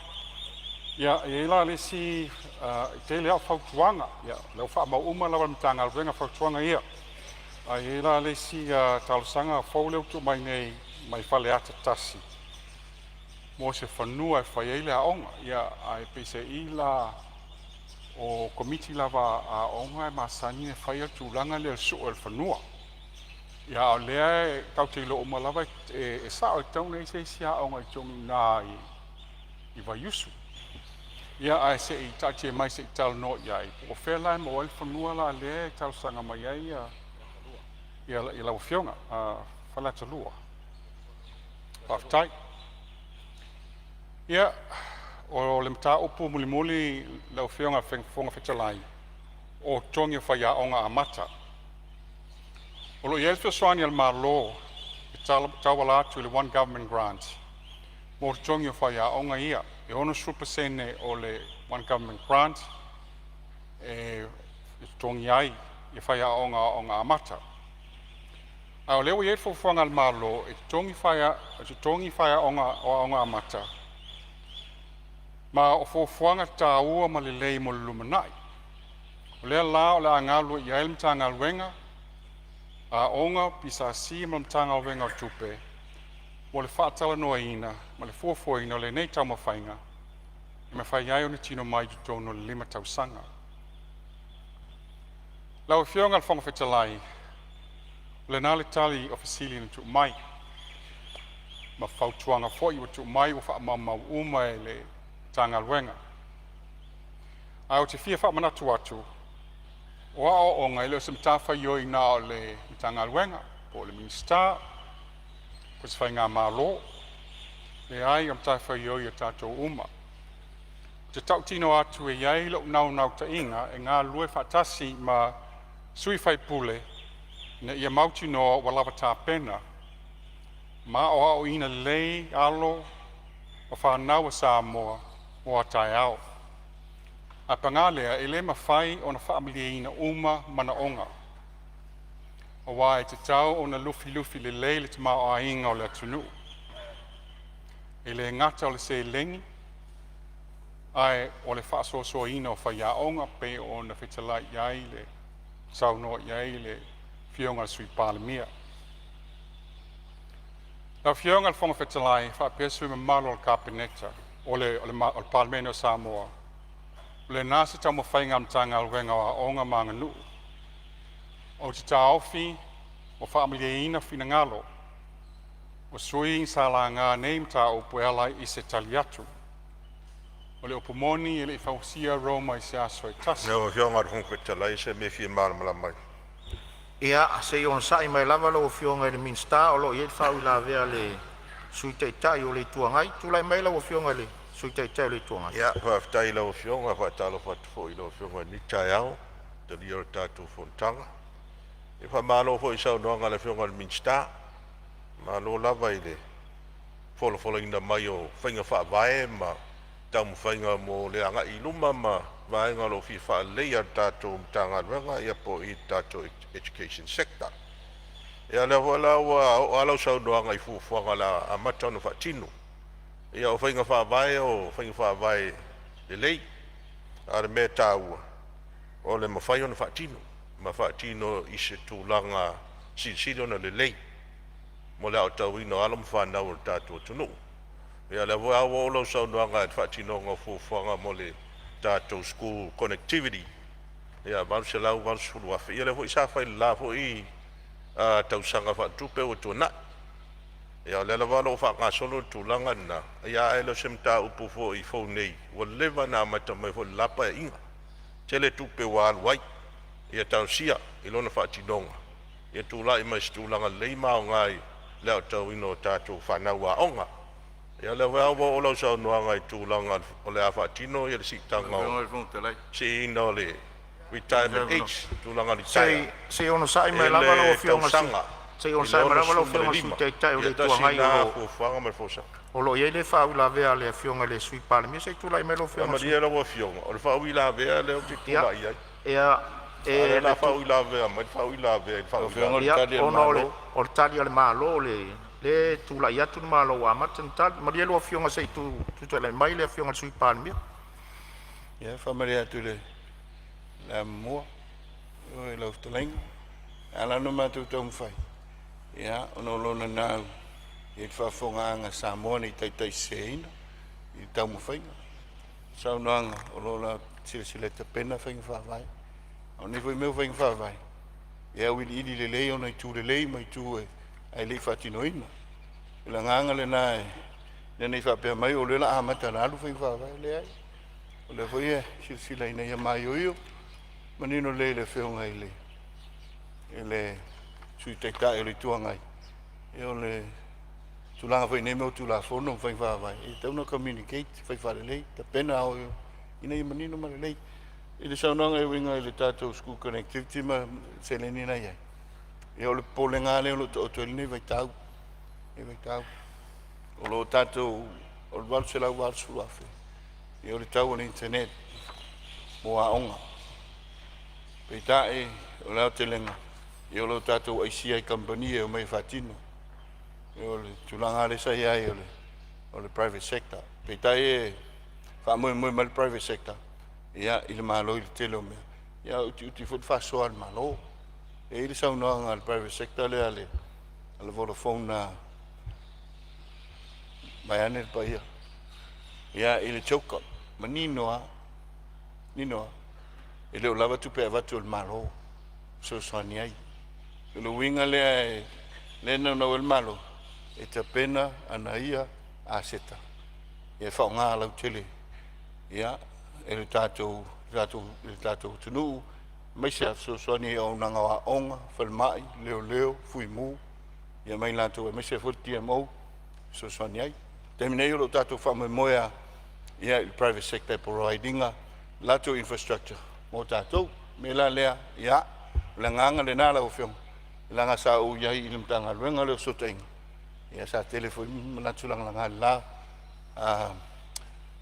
Ia, e i ai la le isi, e tele lava o fautuaga, ia o lea ua faamau uma lava e le Matagaluega fautuaga ia. Ae i ai la le isi talosaga fou lea ua tuu mai nei mai Faleata 1 mo se fanua e fai ai le aoga. Ia, ae peiseai la o Komiti lava a aoga e masani ona faia le tulaga lea o le sue o le fanua. Ia, a o lea e tatou te iloa uma lava e sao e tatau ona i ai se isi aoga i totonu i ina i i Vaiusu. Ia ae se i taatia mai se i talanoa i ai, po o fea la e maua ai le fanua la lea e talosaga mai ai ia, ia, ia lau Afioga, Faleata 2. Faafetai. Ia, o le mataupu mulimuli lau Afioga i le Fofoga Fetalai, o totogi o faiaoga amata. O lo o i ai le fesoasoani a le Malo e tauala atu i le One Government Grant mo totogi o faiaoga ia. E 60% o le One Government Grant e totogi ai ia faiaoga o aoga amata. A o lea ua i ai le fuafuaga a le Malo e totogi faiaoga o aoga amata, ma o fuafuaga taua ma lelei mo le lumanai. O lea la o le a galulue i ai le Matagaluega Aoga, PSC ma le Matagaluega o Tupe mo le faatalanoaina ma le fuafuaina o lenei taumafaiga e mafai ai ona tino mai i totonu o le 5 tausaga. Lau Afioga i le Fofoga Fetalai, o lena le tali o fesili na tuu mai ma fautuaga foi ua tuu mai ua faamaumau uma e le Matagaluega. Ae ou te fia faamanatu atu, o aoaoga e le o se matafaioi na o le Matagaluega po o le Minisita po o se faigamalo. Leai, o le matafaioi a tatou uma. Ou te tautino atu e i ai lou naunautaiga e galulue faatasi ma sui faipule ina ia mautinoa ua lava tapena ma aoaoina lelei alo ma fanau a Samoa mo a taeao. Ae paga lea, e le mafai ona faamalieina uma manaoga, aua e tatau ona lufilufi lelei le tamaoaiga o le atunuu. E le gata o le seleni, ae o le faasoasoaina o faiaoga pei ona fetalai i ai le saunoa i ai le Afioga i le Sui Palemia. Lau Afioga i le Fofoga Fetalai faapea sui usufono mamalu o le Kapeneta, o le Palemene o Samoa, o lena se taumafaiga a le Matagaluega o Aoga ma Aganuu. Ou te taofi ua faamalieina finagalo o sui usufono sa laga nei mataupu e ala i se tali atu. O le upu moni e le i fausia Roma i se aso e tasi. Lau Afioga i le Fofoga Fetalai, o se mea e fia malamalama ai. Ia, se i onosai mai lava lau Afioga i le Minisita o lo o i ai le faauilavea a le Sui Taitai o le Itu Agai. Tulai mai lau Afioga i le Sui Taitai o le Itu Agai. Ia, faafetai i lau Afioga. E faatalofa atu foi i lau Afioga i lenei taeao i le talia o le tatou fonotaga. E faamalo foi i saunoaga a le Afioga i le Minisita, malo lava i le folafolaina mai o faiga faavae ma taumafaiga mo le agai i luma ma vaega o lo o fia faaleleia o le tatou Matagaluega ia po o i le tatou education sector. Ia o lea foi la ua oo lava lau saunoaga i fuafuaga o le a amata ona faatino. Ia o faiga faavae o faiga faavae lelei, a o le mea e taua o le mafai ona faatino ma faatino i se tulaga silisili ona lelei mo le aotauina o alo ma fanau o le tatou atunuu. Ia o lea foi lava ua oo lau saunoaga i le faatinoga o fuafuaga mo le tatou school connectivity, ia $880,000, ia lea foi sa fai i le la foi tausaga faaletupe ua tuanai. Ia o lea lava o lo o faagasolo le tulaga lena, ia ae le o se mataupu foi fou nei, ua leva ona amata mai foi i le la Paeaiga. Tele tupe ua alu ai, ia talosia i lona faatinoga ia tulai mai i se tulaga lelei ma aoga i le aotauina o tatou fanau aoga. Ia o lea foi lava ua oo lau saunoaga i tulaga o le a faatino le siitaga o siiina o le retirement age, tulaga litaea Se i onosai i mai lava lau le Afioga i le tausaga Se i i le onosai mai lava lau Afioga i le Sui 65. Taitai o Ia le Itu tasi Agai o lena lo fuafuaga ma le folasaga. o lo o i ai le faauilavea a le Afioga i le Sui Palemia. Se i tulai mai lau Ia Afioga i le Sui. malie lau Afioga, o le faauilavea lea ou te Ia, tulai ai, ia a o lea e o le le a faauilavea mai le faauilavea i le faauilavea. Ia, ona o le tali a le Malo, o lea e tulai atu le Malo ua amata ona tali. Malie lau Afioga se i tulai mai le Afioga i le Sui Palemia. Ia, faamalie atu i le amomua i lau fetalaiga. E ala ona matou taumafai, ia, ona o lo nanau i le faafofogaaga a Samoa ne i taitaiseseina i le taumafaiga. Saunoaga o lo o la silasila e tapena faiga faavae. A o nei foi mea o faiga faavae, e auiliili lelei ona itu lelei ma itu e ae le i faatinoina. O le agaga lena e Ina ne i faapea mai o lea o le a amata ona alu faiga faavae, leai. O lea foi e silasila ina ia maioio manino lelei le Afioga i le i le Sui Taitai o le Itu Agai, ia o le tulaga foi i nei mea o Tulafono ma faiga faavae, e tatau ona communicate, fai faalelei, tapena ina ia manino ma lelei. I le saunoaga e uiga i le tatou school connectivity ma seleni na i ai, ia o le popolega lava lea o lo o taoto ai lenei vaitau, lenei vaitau. O lo o tatou, o le $880,000, ia o le tau o le internet mo aoga. Peitai, o le aotelega, ia o lo o tatou aisia i kamupani e omai e faatino. Ia o le tulaga lava lea sa i ai o le private sector. Peitai e faamoemoe mai le private sector ia i le Malo i le tele o mea, ia ae utiuti foi le faasoa a le Malo. E i ai le saunoaga a le private sector lea a le Vodafone na vaeane le paia, ia i le CHOGM, manino lava, manino lava, e le o lava tupe e avatu e le Malo e fesoasoani ai. O le uiga lea lea e naunau ai le Malo e tapena ana ia aseta e faaaoga lautele ia e le tatou le tatou atunuu aemaise a fesoasoani i auaunaga o aoga, falemai, leoleo, fuimu ia ma i latou aemaise foi le DMO e fesoasoani ai. O le taimi nei o lo o tatou faamoemoe lava ia i le private sector e provide ina latou infrastructure mo tatou. O le mea la lea, ia, o le agaga lena lau Afioga, leaga sa ou i ai i le Matagaluega lea o Fesootaiga, ia sa tele foi manatu lagalaga i le la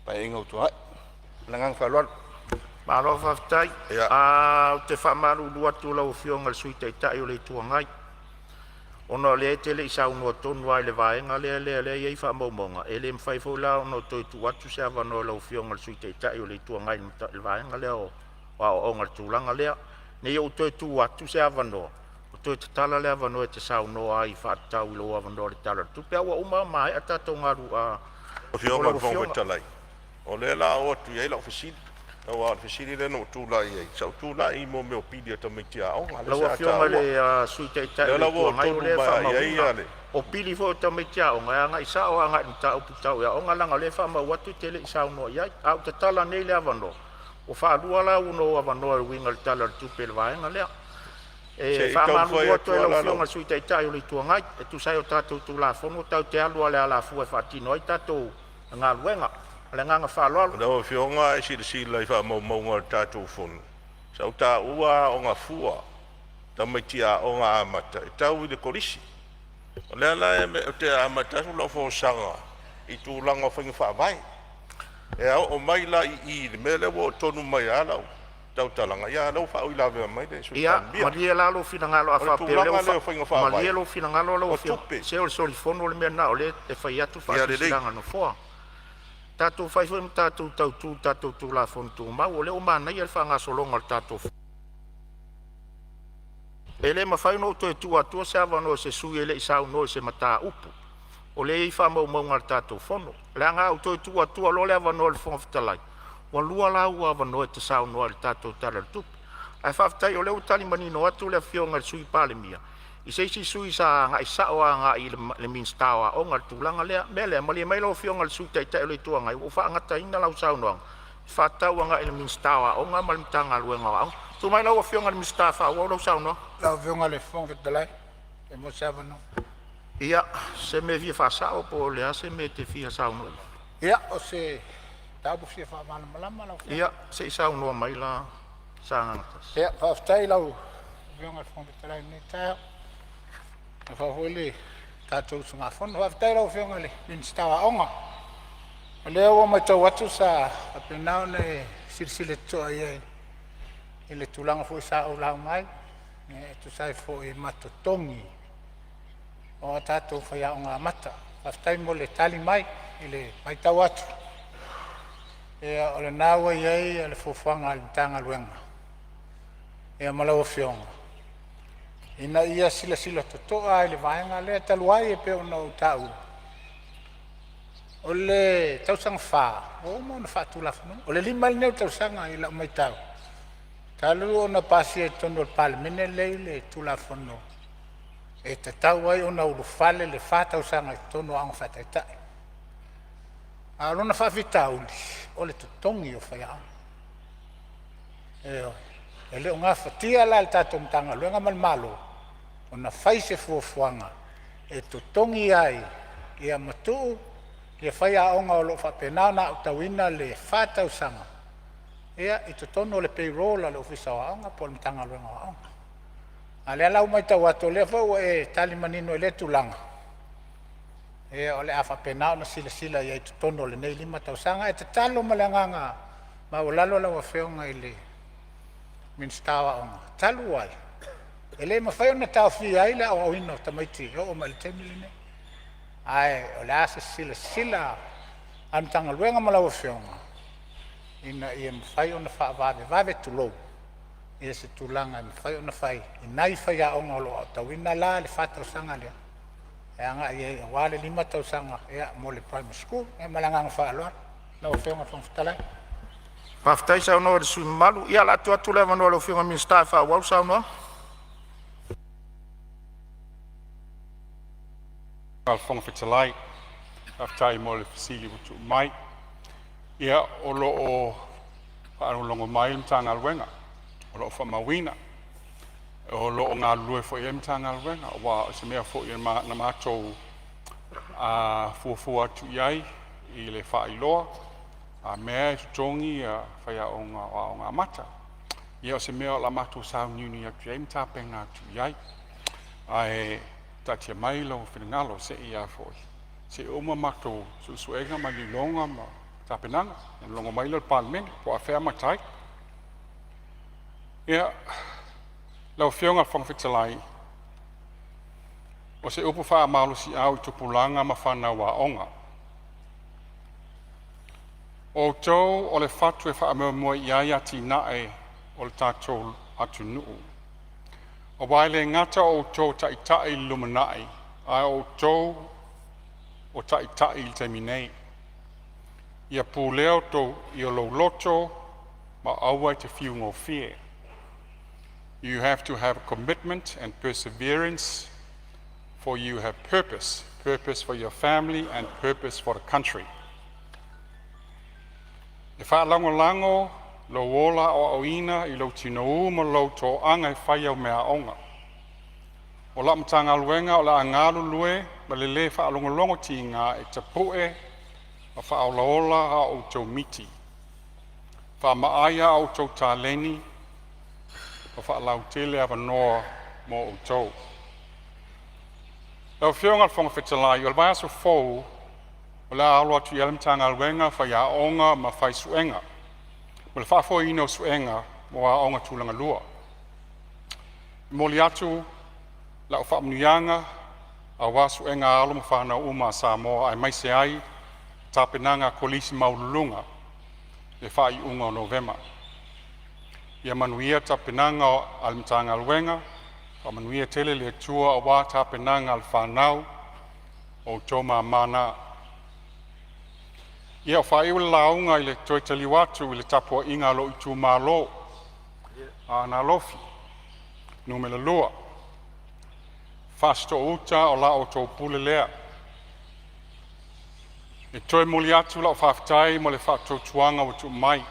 Paeaiga ua tuanai. Ma le agaga faaaloalo. Malo faafetai. Ou te faamalulu atu i lau Afioga i le Sui Taitai o le Itu Agai, ona o lea e te le i saunoa tonu lava i le vaega lea e i ai faamaumauga, e le mafai foi la ona toe tuu atu se avanoa i lau Afioga i le Sui Taitai o le Itu Agai i le vaega lea o aoaoga i le tulaga lea. Ne i ou toe tuu atu se avanoa ua toe tatala le avanoa e te saunoa ai e faatatau i lou avanoa i le Tala o le Tupe, a ua uma tatou galuega. Lau Afioga i le Fofoga Fetalai, o lea o le a oo atu i ai lau fesili, aua o le fesili lea na ou tulai ai, sa ou tulai i mea o pili a tamaiti aoga lea Lau sa Afioga i taua. le Sui Taitai Lea o le la ua Itu oo Agai, o tonu lea e mai lava i ai faamauina. le O pili foi o tamaiti aoga, e agai sao lava i le mataupu tau i aoga, leaga o lea e faamau atu e te le i saunoa i ai. A ua tatala nei le avanoa, ua faalua la ou avanoa e uiga i le Tala o le Tupe i le vaega lea. Se E i taumafai faamalulu atu atu ai i lava lau la Afioga lau i le Sui Taitai o le Itu Agai, e tusa ai o tatou Tulafono, tatou te alu lava i le alafua e faatino ai tatou galuega. Ma le agaga faaaloalo. Lau Afioga a e silasila i faamaumauga o le tatou Fono, sa ou taua aoga fua, tamaiti aoga amata e tau i le Kolisi. O lea la ou te amata atu lau folasaga i tulaga o faiga faavae. E oo mai la i i i le mea lea ua oo tonu mai lava lau tautalaga, ia a o lea ua faauilavea mai le Sui Ia, Palemia. malie la lou finagalo, a O le faapea o lea tulaga lea o faiga ua malie faavae lou finagalo lau o Afioga, tupe. se o le solifono le mea lena o lea e fai atu Ia lelei. faasilasilaga a le Nofoa. Tatou fai foi ma tatou tautu i le tatou Tulafono Tumau, o lea ua manaia le faagasologa o le tatou. E le mafai ona ou toe tuu atua se avanoa i se sui usufono e le i saunoa i se mataupu o lea e i ai faamaumauga a le tatou Fono. Leaga a ou toe tuu atua loa le avanoa i le Fofoga Fetalai, ua lua la ou avanoa e te saunoa ai i le tatou Tala o le Tupe. Ae faafetai o lea ua tali manino atu le Afioga i le Sui Palemia i se isi sui usufono sa agai sao lava i le Minisita o Aoga i le tulaga lea. O le mea lea, malie mai lau Afioga i le Sui Taitai o le Itu Agai, ua ou faagataina lau saunoaga e faatatau agai i le Minisita o Aoga ma le Matagaluega o Aoga. Tulai mai lau Afioga i le Minisita e faaauau lau saunoaga. Lau Afioga i le Fofoga Fetalai, pe maua se avanoa. Ia, o se mea e fia faasao po o le a se mea e te fia saunoa ai? Ia, o se mataupu fia faamalamalama lau Afioga. Ia, se i saunoa mai la Sagaga 1. Ia, faafetai i lau Afioga i le Fofoga Fetalai i lenei taeao, aua foi le tatou usugafono. Faafetai i lau Afioga i le Minisita o Aoga, o lea ua matau atu sa faapena ona e silasila totoa i ai i le tulaga foi sa ou lauga ai e tusa ai foi ma totogi o a tatou faiaoga amata. Faafetai mo le tali mai. I le matau atu, ia o lena ua i ai le fuafuaga a le Matagaluega ma lau Afioga ina ia silasila totoa i le vaega lea. Talu ai e pei ona ou taua, o le tausaga 4 ua uma ona faatulafonoina. O le 5 ai lenei o tausaga i lau matau talu ona pasia i totonu o le Palemene lenei le Tulafono e tatau ai ona ulufale le 4 tausaga i totonu o aoga faataitai. A o lona faafitauli o le totogi o faiaoga. Ioe, e le o gafatia la e le tatou Matagaluega ma le Malo ona fai se fuafuaga e totogi ai ia matuu ia faiaoga o lo o faapena ona aotauina le 4 tausaga i totonu o le payroll a le Ofisa o Aoga po o le Matagaluega o Aoga. A o lea la ua matau atu o lea foi ua e tali manino i lea tulaga, ia o le a faapena ona silasila i ai i totonu o lenei 5 tausaga. Ae tatalo ma le agaga maualalo lau Afioga i le Minisita o Aoga, talu ai e le mafai ona taofia ai le aoaoina o tamaiti e oo mai i le taimi lenei, ae o le a se silasila a le Matagaluega ma lau Afioga ina ia mafai ona faavavevave tulou se tulaga e mafai ona fai i nai faiaoga o lo o aotauina la le 4 tausaga lea e agai ai aua le 5 tausaga mo le primary school. Ma le agaga faaaloalo lau Afioga i le Fofoga Fetalai. Faafetai saunoa i le sui usufono mamalu. Ia, o le a tuu atu le avanoa i lau Afioga i le Minisita e faaauau le saunoaga. Fofoga Fetalai, faafetai mo le fesili ua tuu mai. Ia, o lo o faalogologo mai le Matagaluega, o lo o faamauina, o lo o galulue foi i ai le Matagaluega aua o se mea foi na matou fuafua atu i ai i le faailoa a mea e totogi faiaoga o aoga amata. Ia o se mea o le a matou sauniuni atu i ai ma tapena atu i ai. Ae taatia mai lou finagalo se i uma matou suesuega ma iloiloga ma tapenaga ona logo mai lea o le Palemene po o afea e amata ai. Ia, lau Afioga i le Fofoga Fetalai, o se upu faamalosiau i tupulaga ma fanau aoga. O outou o le fatu e faamoemoe i ai atinae o le tatou atunuu. Aua e le gata o outou o taitai i le lumanai, a o outou o taitai i le taimi nei. Ia pulea lou loto ma aua e te fiu gofie. You have to have commitment and perseverance, for you have purpose, purpose for your family and purpose for the country. E faalagolago lou ola aoaoina i lou tinou ma lou toaga e fai au meaaoga. O lau Matagaluega o le a galulue ma le lē faalogologo tiga e tapue ma faaolaola a outou miti, faamaai a outou taleni ma faalautele avanoa mo outou. Lau Afioga i le Fofoga Fetalai, o le vaiaso fou o le a alo atu ai le Matagaluega, faiaoga ma fai suega mo le faafoeina o suega mo aoga tulagalua. E momoli atu lau faamanuiaga aua suega a alo ma fanau uma a Samoa aemaise ai tapenaga a Kolisi Maualuluga i le faaiuga o Novema. Ia manuia tapenaga a le Matagaluega, faamanuia tele le Atua aua tapenaga a le fanau, o outou mama na. Ia, ua faaiu le lauga i le toe taliu atu i le tapuaiga a lou itumalo Aana Alofi Nu.2, Fasitoo-uta o la outou pule lea. E toe momoli atu lau faafetai mo le faatuatuaga ua tuu mai,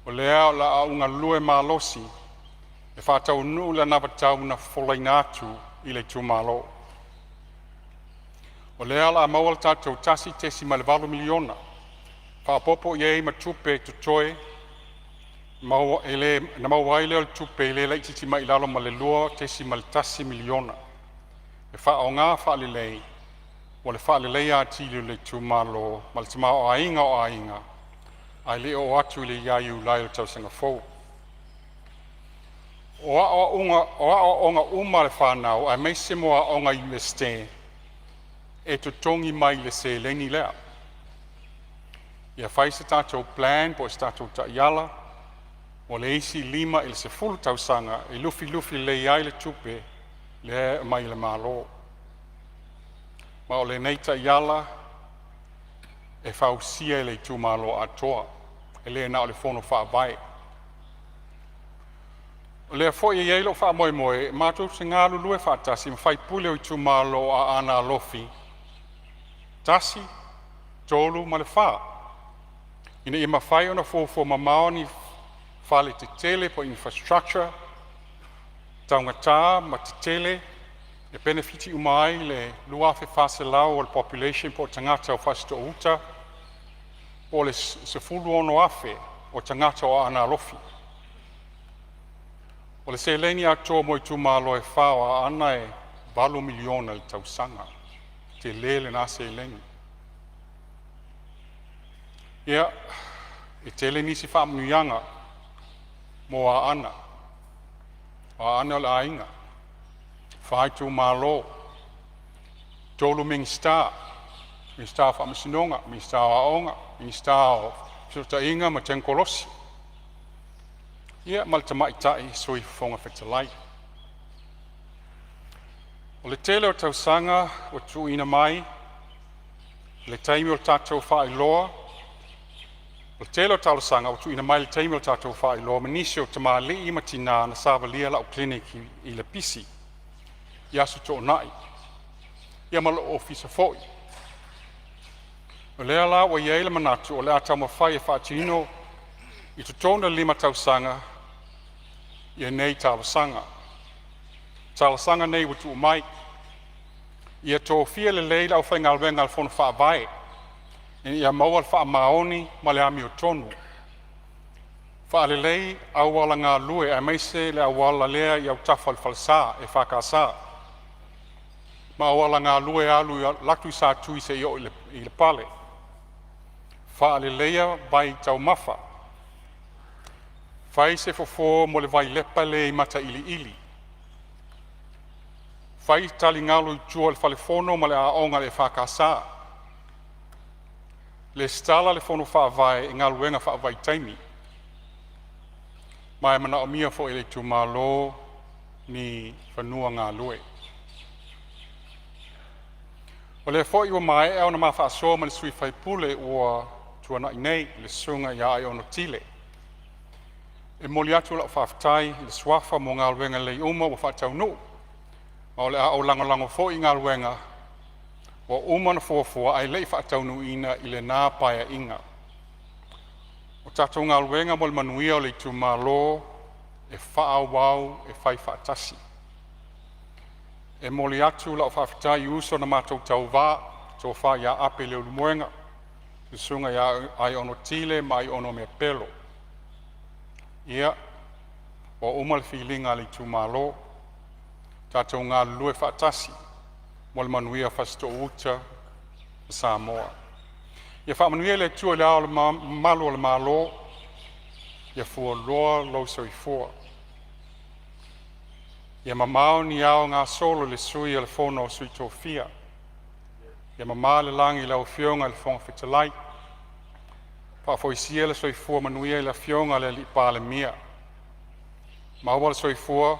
o lea o le a ou galulue malosi e faataunuu le anavatau na folaina atu i le itumalo. O lea o le a maua le tatou $1.8 miliona, faaopoopo i ai ma tupe totoe na maua ai lea o le tupe e le laitiiti mai lalo ma le $2.1 miliona e faaaoga faalelei mo le faaleleia atili o le itumalo ma le tamaoaiga o aiga ae le i oo atu i le ia Iulai o le tausaga fou. O aoaoga uma a le fanau aemaise mo aoga Iunivesite e totogi mai le seleni lea. Ia fai se tatou plan po o se tatou taiala mo le isi 5 i le 10 tausaga e lufilufi lelei ai le tupe lea e aumai e le Malo. Ma o lenei taiala e fausia e le itumalo atoa, e le na o le Fono Faavae. O lea foi e i ai lou faamoemoe e matou te galulue faatasi ma faipule o itumalo o Aana Alofi 1, 3 ma le 4, ina ia mafai ona fuafua mamao ni fale tetele po infrastructure taugata ma tetele e penefiti uma ai le 2,400 o le population po o tagata o Fasitoo-uta po o le 16,000 o tagata o Aana Alofi. O le seleni atoa mo itumalo e fa o Aana e $8 miliona i le tausaga. Tele lena seleni. Ia, e tele nisi faamanuiaga mo Aana. O Aana o le aiga, fa itumalo, tolu Minisita, Minisita o Faamasinoga, Minisita o Aoga, Minisita o Fesootaiga ma Tekonolosi, ia ma le tamaitai Sui Fofoga Fetalai. O le tele o talosaga ua tuuina mai i le taimi o le tatou faailoa ma nisi o tamalii ma tinā na savalia lau clinic i Lepisi i Aso Toonai ia ma lou ofisa foi. O lea la ua i ai le manatu o le a taumafai e faatino i totonu o le 5 tausaga ia nei talosaga. O talosaga nei ua tuu mai: Ia tofia lelei le aufaigaluega a le Fono Faavae ina ia maua le faamaoni ma le amiotonu. Faalelei auala galue aemaise le auala lea i autafa o le falesa EFKS ma auala galue e alu atu i Satui seia oo i Lepale. Faaleleia vai taumafa. Fai se fofo mo le vailepa lea i Matailiili. Fai taligalu i tua o le fale fono ma le aoga a le EFKS. Lesitala le Fono Faavae i galuega faavaitaimi. Ma e manaomia foi e le itumalo ni fanua galue. O lea foi ua maea ona ma faasoa ma le sui faipule ua tuanai nei, le susuga ia Aiono Tile. E momoli atu lau faafetai i le suafa mo galuega lelei uma ua faataunuu, ma o le a ou lagolago foi i galuega ua uma ona fuafua ae le i faataunuuina i lena Paeaiga. O tatou galuega mo le manuia o le itumalo e faaauau e faifaatasi. E momoli atu lau faafetai i uso na matou tauva, Tofa Ape Leulumoega, Susuga Aiono Tile ma Aiono Mea Pelo. Ia, ua uma le filiga a le itumalo, tatou galulue faatasi mo le manuia o Fasitoouta ma Samoa. Ia faamanuia le Atua i Le Ao Mamalu o le Malo, ia fualoa lou soifua. Ia mamao ni ao gasolo i le Sui o le Fono a Sui Tofia, ia mamao le lagi i lau Afioga i le Fofoga Fetalai, faafoisia le soifua manuia i le Afioga i le Palemia, maua le soifua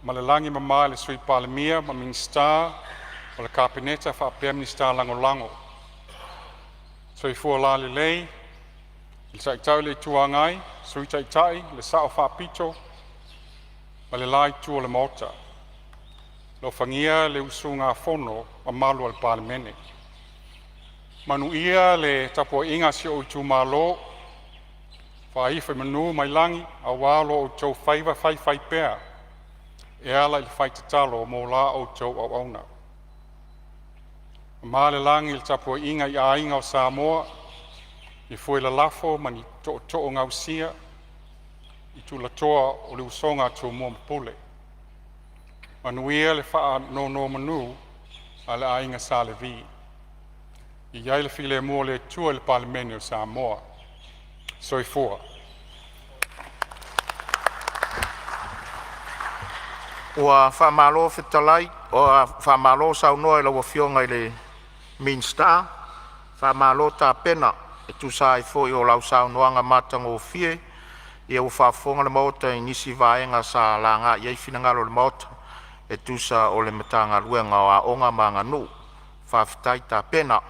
ma le lagi e mama i le Sui Palemia ma Minisita o le Kapeneta faapea Minisita Lagolago. Soifua laulelei le Taitai o le Itu Agai, Sui Taitai, le Sao Faapito ma le la itu o le Maota. Alofagia le usugafono mamalu a le Palemene. Manuia le tapuaiga a si ou itumalo, faaifo i manu mai lagi aua lo outou faiva faifaipea e ala i le fai tatalo mo la outou auauna. Mamao le lagi i le tapuaiga i aiga o Samoa i fue lalafo ma ni tootoo gausia i tulatoa o le usoga a Tumua ma Pule. Manuia le faanonomanu a le aiga Sa Levi. I ai le filemu o le Atua i le Palemene o Samoa. Soifua. Ua faamalo fetalai, ua faamalo saunoa i lau Afioga i le Minisita, faamalo tapena e tusa ai foi o lau saunoaga matagofie. Ia ua faafofoga le Maota i nisi vaega sa laga i ai finagalo o le Maota e tusa o le Matagaluega o Aoga ma Aganuu. Faafetai tapena.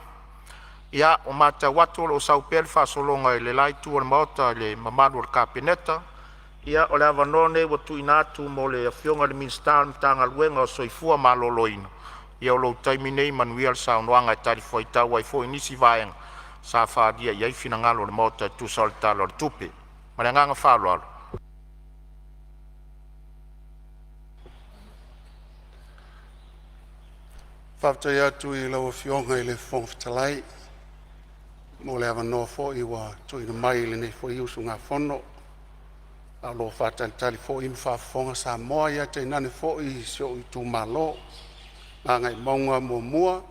Ia, ua matau atu o lo o sau pea le faasologa i le la itu o le Maota i le mamalu o le Kapeneta. Ia, o le avanoa lenei ua tuuina atu mo le Afioga i le Minisita o le Matagaluega o le Soifua Maloloina, Ia o lou taimi lenei, manuia le saunoaga e talifuaitau ai foi i nisi vaega sa faaalia i ai finagalo o le Maota e tusa o le Tala o le Tupe. Ma le agaga faaaloalo. Faafetai atu i lau Afioga i le Fofoga Fetalai mo le avanoa foi ua tuuina mai i lenei foi usugafono, a o lo o faatalitali foi ma faafofoga Samoa, ia tainane foi si ou itumalo Gagaemauga 1,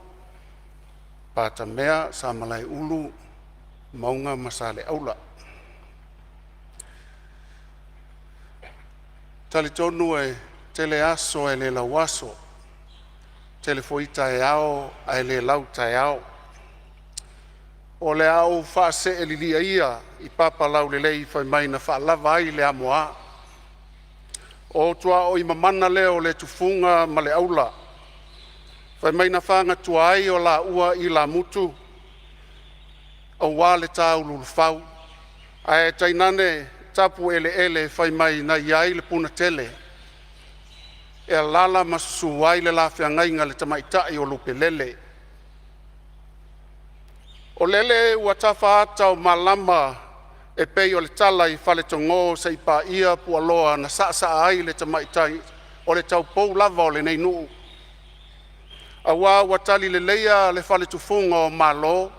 Patamea, Samalaeulu, Mauga ma Saleaula. E talitonu e tele aso ae le lauaso, tele foi taeao ae le lautaeao. O le a ou faasee lilia ia i papalaulelei fai mai na faalava ai le amoa. O tuaoi mamana lea o le tufuga ma le aula fai mai na fagatua ai o laua ilamutu aua le tauluulufau ae tainane tapu eleele fai mai na i ai le Punatele e alaala ma susu ai le la feagaiga le tamaitai o Lupelele. O lele ua tafa ata o malama e pei o le tala i Faletogo seia paia Pualoa na saasaa ai le tamaitai o le taupou lava o lenei nuu, aua ua talileleia le faletufuga o Malo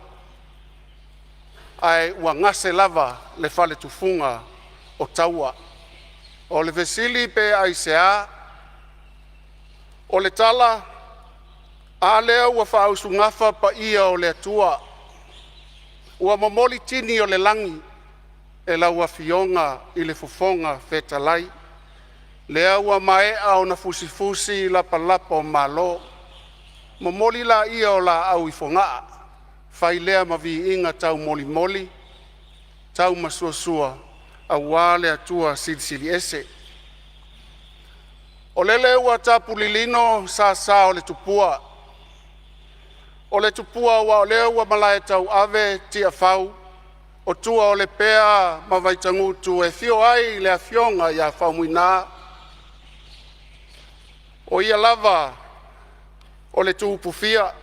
ae ua gase lava le faletufuga o taua. O le fesili pe aisea? O le tala, a lea ua faausugafa paia o le Atua, ua momoli tini o le lagi e lau Afioga i le Fofoga Fetalai, lea ua maea ona fusifusi lapalapa o Malo, momoli laia o laau i Fogaa, fai lea ma viiga taumolimoli taumasuasua aua le Atua Silisili Ese. O lele ua tapu lilino sasa o le tupua, o le tupua aua o lea ua malae tauave Tiafau o tua o Lepea ma Vaitagutu e afio ai le afioga ia Faumuina, o ia lava o le Tupufia.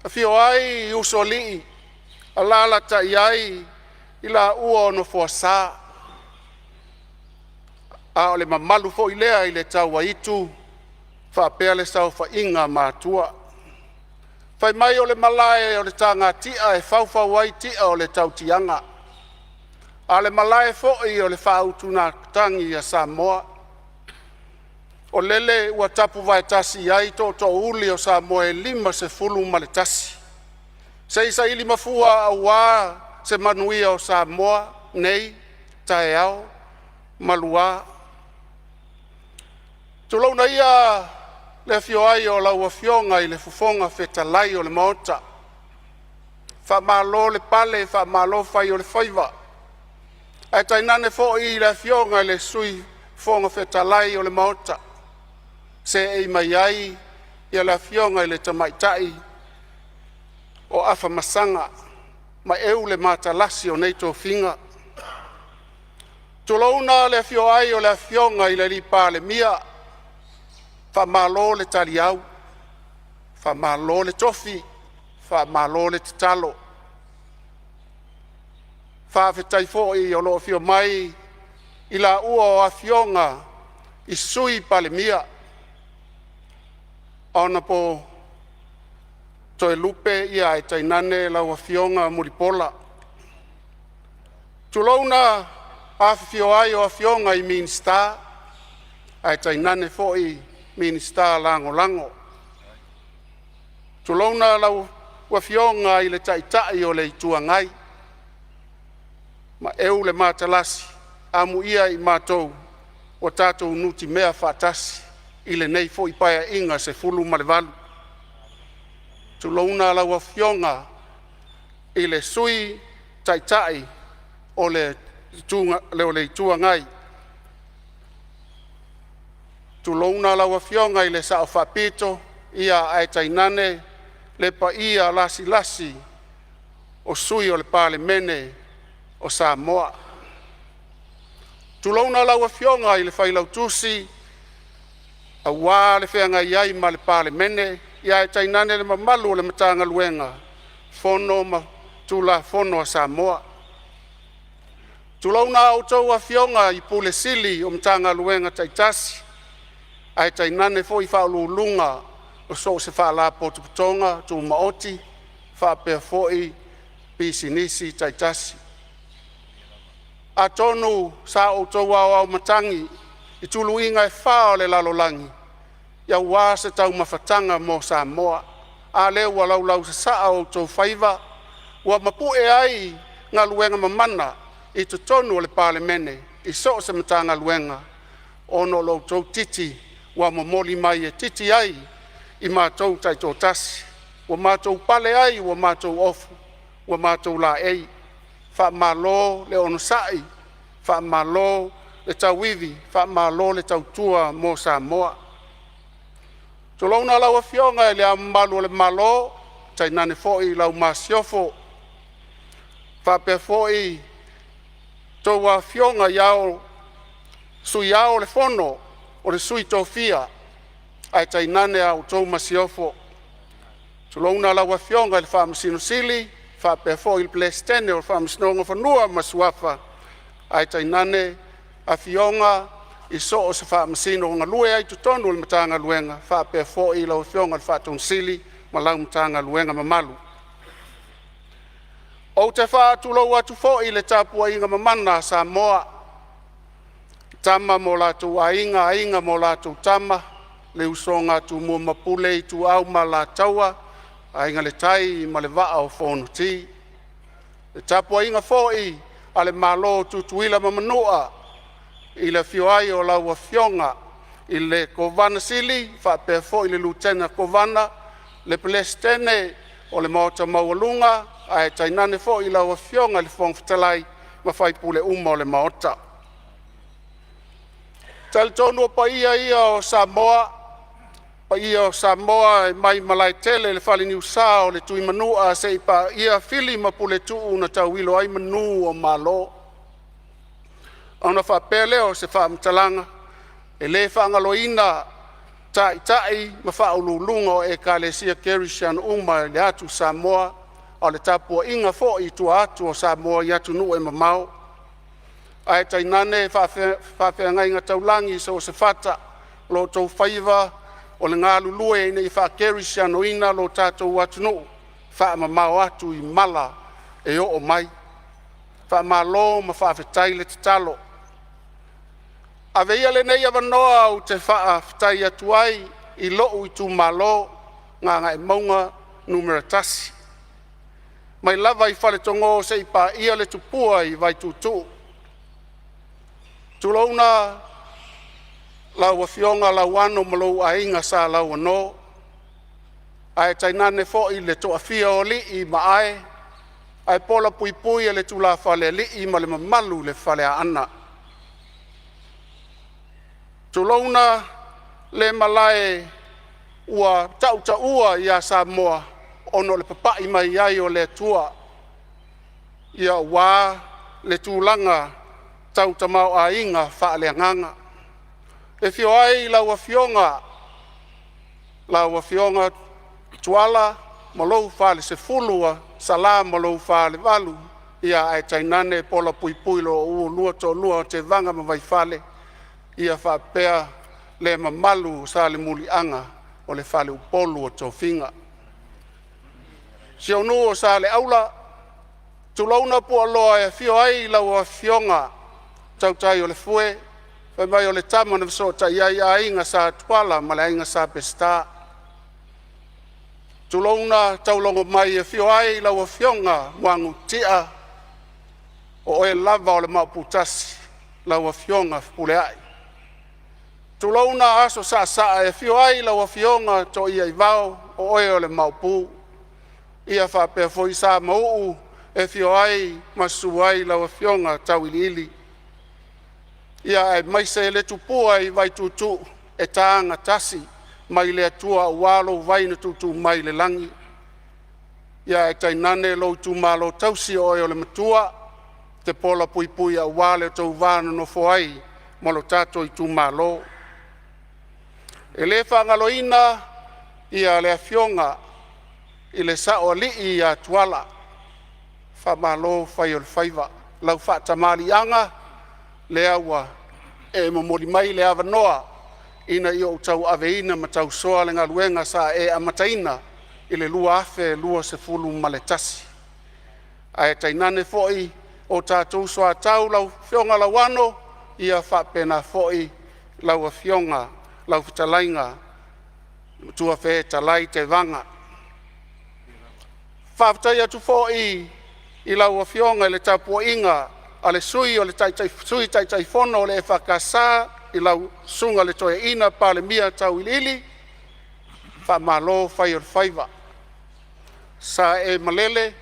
Afio ai usoalii, alaalatai ai ilaua o Nofoasa, a o le mamalu foi lea i le Tauaitu faapea le saofaiga a Matua. Fai mai o le malae o le tagati'a e faufau ai ti'a o le tautiaga, a o le malae foi o le faautugatagi a Samoa. O lele ua tapuvaetasi e tasi ai tootoouli o Samoa e 51 se i saili mafua aua se manuia o Samoa nei, taeao ma luā. Tulouna ia le afio ai o lau Afioga i le Fofoga Fetalai o le Maota, faamalo le pale faamalo fai o le faiva, ae tainane foi le Afioga i le Sui Fofoga Fetalai o le Maota, seei mai ai le Afioga i le Tamaitai o Afamasaga ma eu le matalasi o nei tofiga. Tulouna le afio ai o le Afioga i le Palemia, faamalo le taliau, faamalo le tofi, faamalo le tatalo. Faafetai foi o lo o afio mai i laua o Afioga i Sui Palemia, Honourable Toelupe ae tainane lau Afioga Mulipola. Tulouna le afifio ai o Afioga i Minisita ae tainane foi Minisita Lagolago. Tulouna lau Afioga i le Taitai o le Itu Agai, maeu le matalasi, amuia i matou ua tatou nutimea faatasi i lenei foi Paeaiga 18. Tulouna lau Afioga i le Sui Taitai o le Itu Agai, tulouna lau Afioga i le Sao Faapito, ae tainane le paia lasilasi o sui o le Palemene o Samoa. Tulouna lau Afioga i le Failautusi aua le feagai ai ma le Palemene. ae tainane le mamalu o le Matagaluega o Fono ma Itulafono a Samoa. Tulouna a outou afioga i Pule Sili o Matagaluega taitasi ae tainane foi faauluuluga o so o se Faalapotopotoga Tumaoti faapea foi Pisinisi taitasi. Atonu sa outou aoao matagi i tuluiga e fa o le lalolagi aua se taumafataga mo Samoa, a lea ua laulausasaa o outou faiva ua mapu'e ai galuega mamana i totonu o le Palemene i so o se Matagaluega ona o lo outou titi ua momoli mai e titi ai i matou taitoatasi, ua matou pale ai ua matou ofu, ua matou laei. Faamalo le onosai, faamalo le tauivi, faamalo le tautua mo Samoa. Tulouna lau Afioga i Le Ao Mamalu o le Malo tainane foi lau Masiofo, faapea foi tou Afioga i Sui Ao o le Fono a Sui Tofia ae tainane a outou Masiofo. Tulouna lau Afioga i le Faamasino Sili faapea foi le Peresetene o le Faamasinoga o Fanua ma Suafa ae tainane afioga i so o se Faamasino o galue ai i totonu o le Matagaluega faapea foi lau Afioga i le Faatonusili ma lau Matagaluega mamalu. Ou te faatulou atu foi i le tapuaiga mamana a Samoa, i Tama ma o latou Aiga, Aiga ma o latou Tama, le usoga a Tumua ma Pule, Ituau ma Alataua, Aiga i le Tai ma le Vaa o Fonoti. Le tapuaiga foi a le Malo o Tutuila ma Manua, i le afio ai o lau Afioga i le Kovana Sili faapea foi le Lutena Kovana, le Peresetene o le Maota Maualuga ae tainane foi lau Afioga i le Fofoga Fetalai ma faipule uma o le Maota. E talitonu o paia ia o Samoa, o paia o Samoa e mai Malaetele i le Faleniusa o le Tuimanua seia paia Fili ma Puletuu na tauilo ai manu o Malo. Ona faapea lea o se faamatalaga, e le faagaloina taitai ma faauluuluga o Ekalesia Kerisiano uma i le atu Samoa, a o le tapuaiga foi i tua atu o Samoa i atunuu e mamao, ae tainane faafeagaiga taulagi i so o se fata. O lo outou faiva o le galulue ina ia faakerisianoina lo tatou atunuu, faamamao atu i mala e oo mai. Faamalo ma faafetai le tatalo. Avea ia lenei avanoa ou te faafetai atu ai i lou itumalo Gagaemauga Nu.1, mai lava i Faletogo seia paia le tupua i Vaituutuu. Tulouna lau Afioga Lauano ma lou aiga Sa Lauano, ae tainane foi le toafia o alii ma ae, ae pola puipui e le tulafale alii ma le mamalu i le Faleaana. Tulouna le malae ua tautaua ia Samoa ona o le papai mai ai o le Atua aua le tulaga tau tamaoaiga faaleagaga. E afio ai lau Afioga, lau Afioga Tuala ma lou falesefulu ua Sala ma lou falevalu, ia ae tainane pola puipui lo oulua toalua o Tevaga ma Vaifale, ia faapea le mamalu Salemuliaga o le faleupolu o tofiga. Si ou nuu o Saleaula, tulouna Pualoa e afio ai lau afioga Tautaiolefue, fai mai o le tama na fesootai ai aiga Sa Tuala ma le aiga Sa Peseta. Tulouna Taulogomai e afio ai lau afioga Muagututia, o oe lava o le Maopu tasi lau afioga Fepuleai. Tulouna aso saasaa e afio ai lau afioga Toiaivao, o oe o le Maopu, ia faapea foi Samauu e afio ai ma susu ai lau afioga Tauiliili, ia aemaise le tupua i Vaituutuu e ta gatasi mai le Atua aua lou vai na tuutuu mai i le lagi, ia ae tainane lou itumalo tausi, o oe o le Matua e te pola puipui aua lo outou va nonofo ai ma lo tatou itumalo. E le faagaloina ia le afioga i le Saoalii ia Tuala, faamalo fai o le faiva, lau faatamaliiaga lea ua e momoli mai le avanoa ina ia ou tauaveina ma tausoa le galuega sa e amataina i le 2021. Ae tainane foi o tatou soatau lau Afioga Lauano, ia faapena foi lau Afioga lau Fetalaiga Matuafetalai Tevaga. Faafetai atu foi i lau Afioga i le tapuaiga a le sui o le Sui Taitaifono o le EFKS i lau Susuga i le Toeaina Palemia Tauiliili, faamalo fai o le faiva. Sa e malele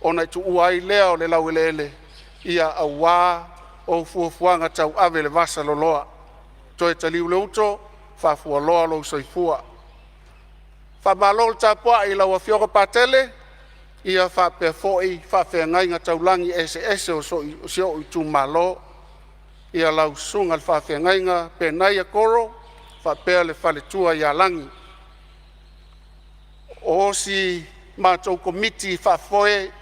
ona e tuua ai lea o le laueleele aua ou fuafuaga tauave i le vasaloloa. Toe taliu le uto, faafualoa lou soifua. Faamalo le tapuai i lau Afioga Patele ia faapea foi faafeagaiga taulagi eseese o si ou itumalo, ia lau susuga i le faafeagaiga Penaia Koro faapea le faletua ia Lagi. O si matou komiti faafoe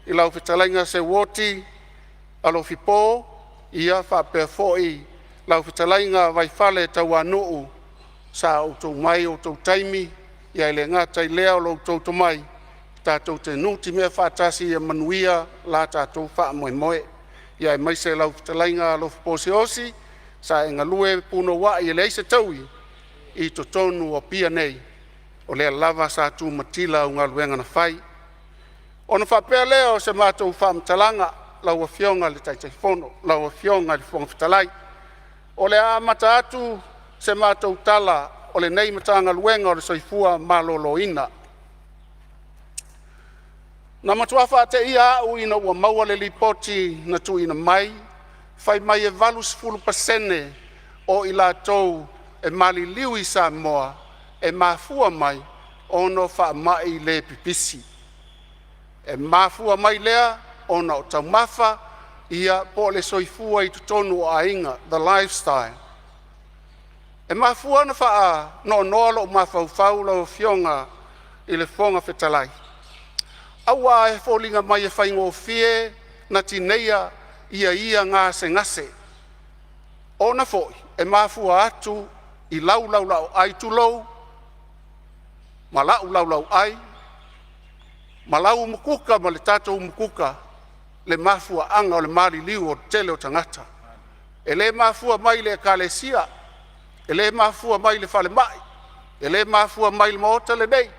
i lau fetalaiga Seuoti Alofi Po ia faapea foi lau fetalaiga Vaifale Tauanuu, sa outou mai outou taimi ae le gata i lea o lo outou tomai tatou te nutimea faatasi ia manuia la tatou faamoemoe. Ia aemaise lau fetalaiga Alofapo Siaosi sa e galue punouai e leai se taui i totonu o Apia nei, o lea lava sa tumatila au galuega na fai. Ona faapea lea o se matou faamatalaga lau Afioga i le Taitaifono, lau Afioga i le Fofoga Fetalai, o le a amata atu se matou tala o lenei Matagaluega o le Soifua Maloloina. Na matua faateia au ina ua maua le lipoti na tuuina mai fai mai e 80% o i latou e maliliu i Samoa e mafua mai ona o faamai le pipisi. E mafua mai lea ona o taumafa ia po o le soifua i totonu o aiga, the lifestyle. E mafua ona faanoanoa lou mafaufau lau Afioga i le Fofoga Fetalai, aua e foliga mai e faigofie ona tineia ia gasegase ona foi e mafua atu i lau laulaauai tulou, ma la'u laulauai ma lau umukuka ma le tatou umukuka le mafuaaga o le maliliu o le tele o tagata. E le mafua mai i le ekalesia, e le mafua mai i le falemai, e le mafua mai i le maota lenei,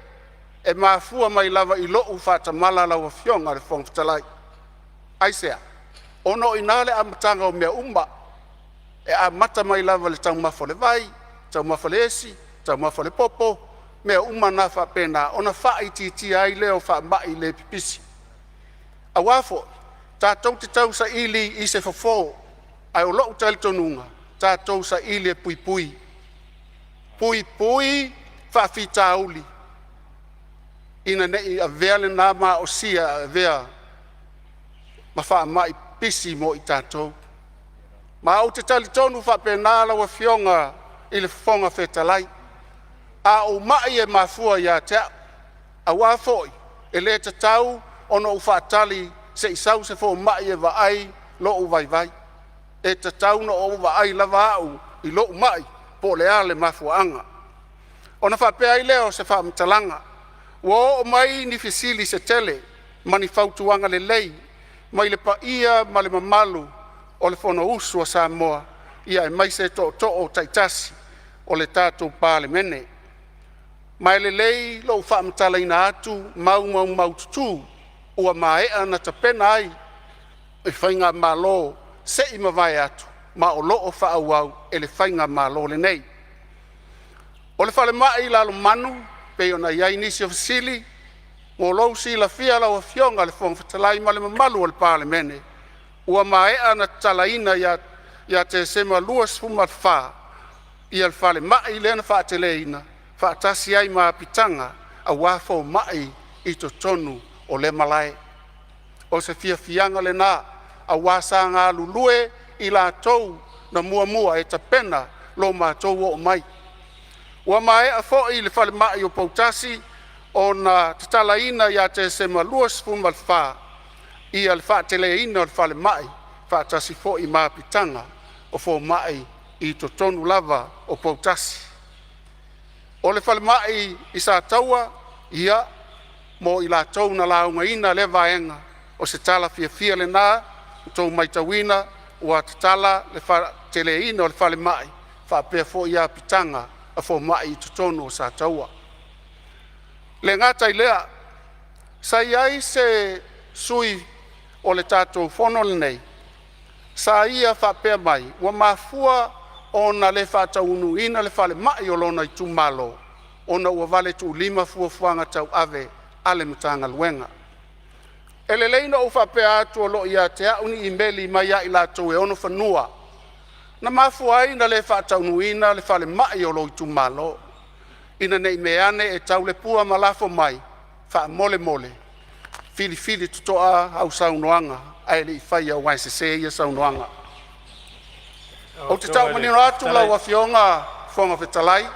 e mafua mai lava i lou faatamala lau Afioga i le Fofoga Fetalai. Aisea? Ona o i ina le amataga o mea uma. E amata mai lava i le taumafa o le vai, taumafa o le esi, taumafa o le popo, mea uma na faapena ona faaitiitia ai lea o faamai le pipisi. Aua foi tatou te tausaili i se fofo, ae o lou talitonuga tatou saili e puipui, puipui faafitauli ina nei avea lena maosia e avea ma faamai pipisi mo i tatou. Ma ou te talitonu faapena lau Afioga i le Fofoga Fetalai, a ou mai e mafua ia te au, aua foi e le tatau ona ou faatali se i sau se fomai e vaai lou vaivai. E tatau ona ou vaai lava au i lou mai po o le a le mafuaaga. Ona faapea ai lea o se faamatalaga, ua oo mai ni fesili se tele ma ni fautuaga lelei mai le paia ma le mamalu o le fonousu a Samoa, ia aemaise tootoo taitasi o le tatou Palemene. Ma e lelei lou faamatalaina atu mau maumaututu ua maea ona tapena ai le faigamalo se i mavae atu ma o lo o faaauau e le faigamalo lenei. O le falemai i Lalomanu pei ona i ai nisi o fesili, mo lou silafia lau Afioga i le Fofoga Fetalai ma le mamalu o le Palemene, ua maea ona tatalaina ia Tesema 2024 le falemai lea na faateleina faatasi ai ma apitaga aua fomai i totonu o lea malae. O se fiafiaga lena aua sa galulue i latou na muamua e tapena lo matou oo mai. Ua maea foi le falemai o Poutasi ona tatalaina ia Tesema 2024 le faateleina o le falemai faatasi foi ma apitaga o fomai i totonu lava o Poutasi. O le falemai i Sataua, ia mo i latou na laugaina lea vaega, o se tala fiafia lena ua outou matauina ua tatala le faateleina o le falemai faapea foi apitaga a fomai i totonu o Sataua. E le gata i lea, sa i ai se sui o le tatou fono lenei sa ia faapea mai ua mafua ona le faataunuuina le falemai o lona itumalo ona ua valetuulima fuafuaga tauave a le Matagaluega. E lelei ona ou faapea atu o lo o ia te au ni imeli mai ia i latou e ona fanua na mafua ai ona le faataunuuina le falemai o lou itumalo. Ina nei mea ane e tau le pua ma lafo mai, faamolemole filifili totoa au saunoaga ae le i faia aua e sese ia saunoaga. Lau Ou te Afioga tau i le manino Fofoga atu Fetalai. lau Afioga i le Fofoga Fetalai,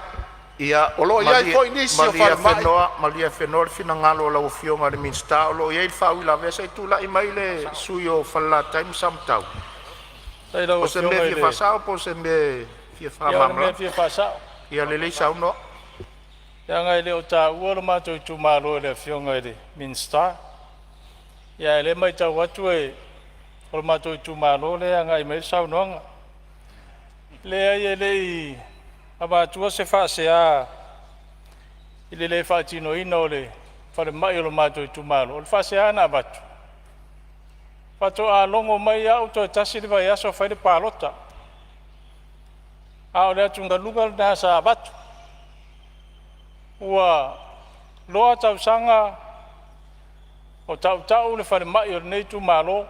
Ia, o lo o i ai malie foi nisi o malie falemai Afenoa, malie Afenoa le finagalo o lau Afioga i le Minisita o lo o i ai le faauilavea. Se i tulai mai le sui usufono mo Falelatai ma Samatau. Faafetai i lau O se mea Afioga e i fia le… faasao po o se mea e fia Ia o le mea e faamalamalama? fia faasao. Ia lelei saunoa. Leaga e le o taua lo matou itumalo e le Afioga i le Minisita. Ia ae o lea e matau atu o le matou itumalo lea e agai mai ai le saunoaga. Leai e le i avatua se faasea i le le faatinoina o le falemai o le matou itumalo. O le faasea na avatu, faatoa logo mai au toe tasi le vaiaso fai le palota. A o le atugaluga lena sa avatu. Ua loa tausaga o tautau le falemai o lenei itumalo.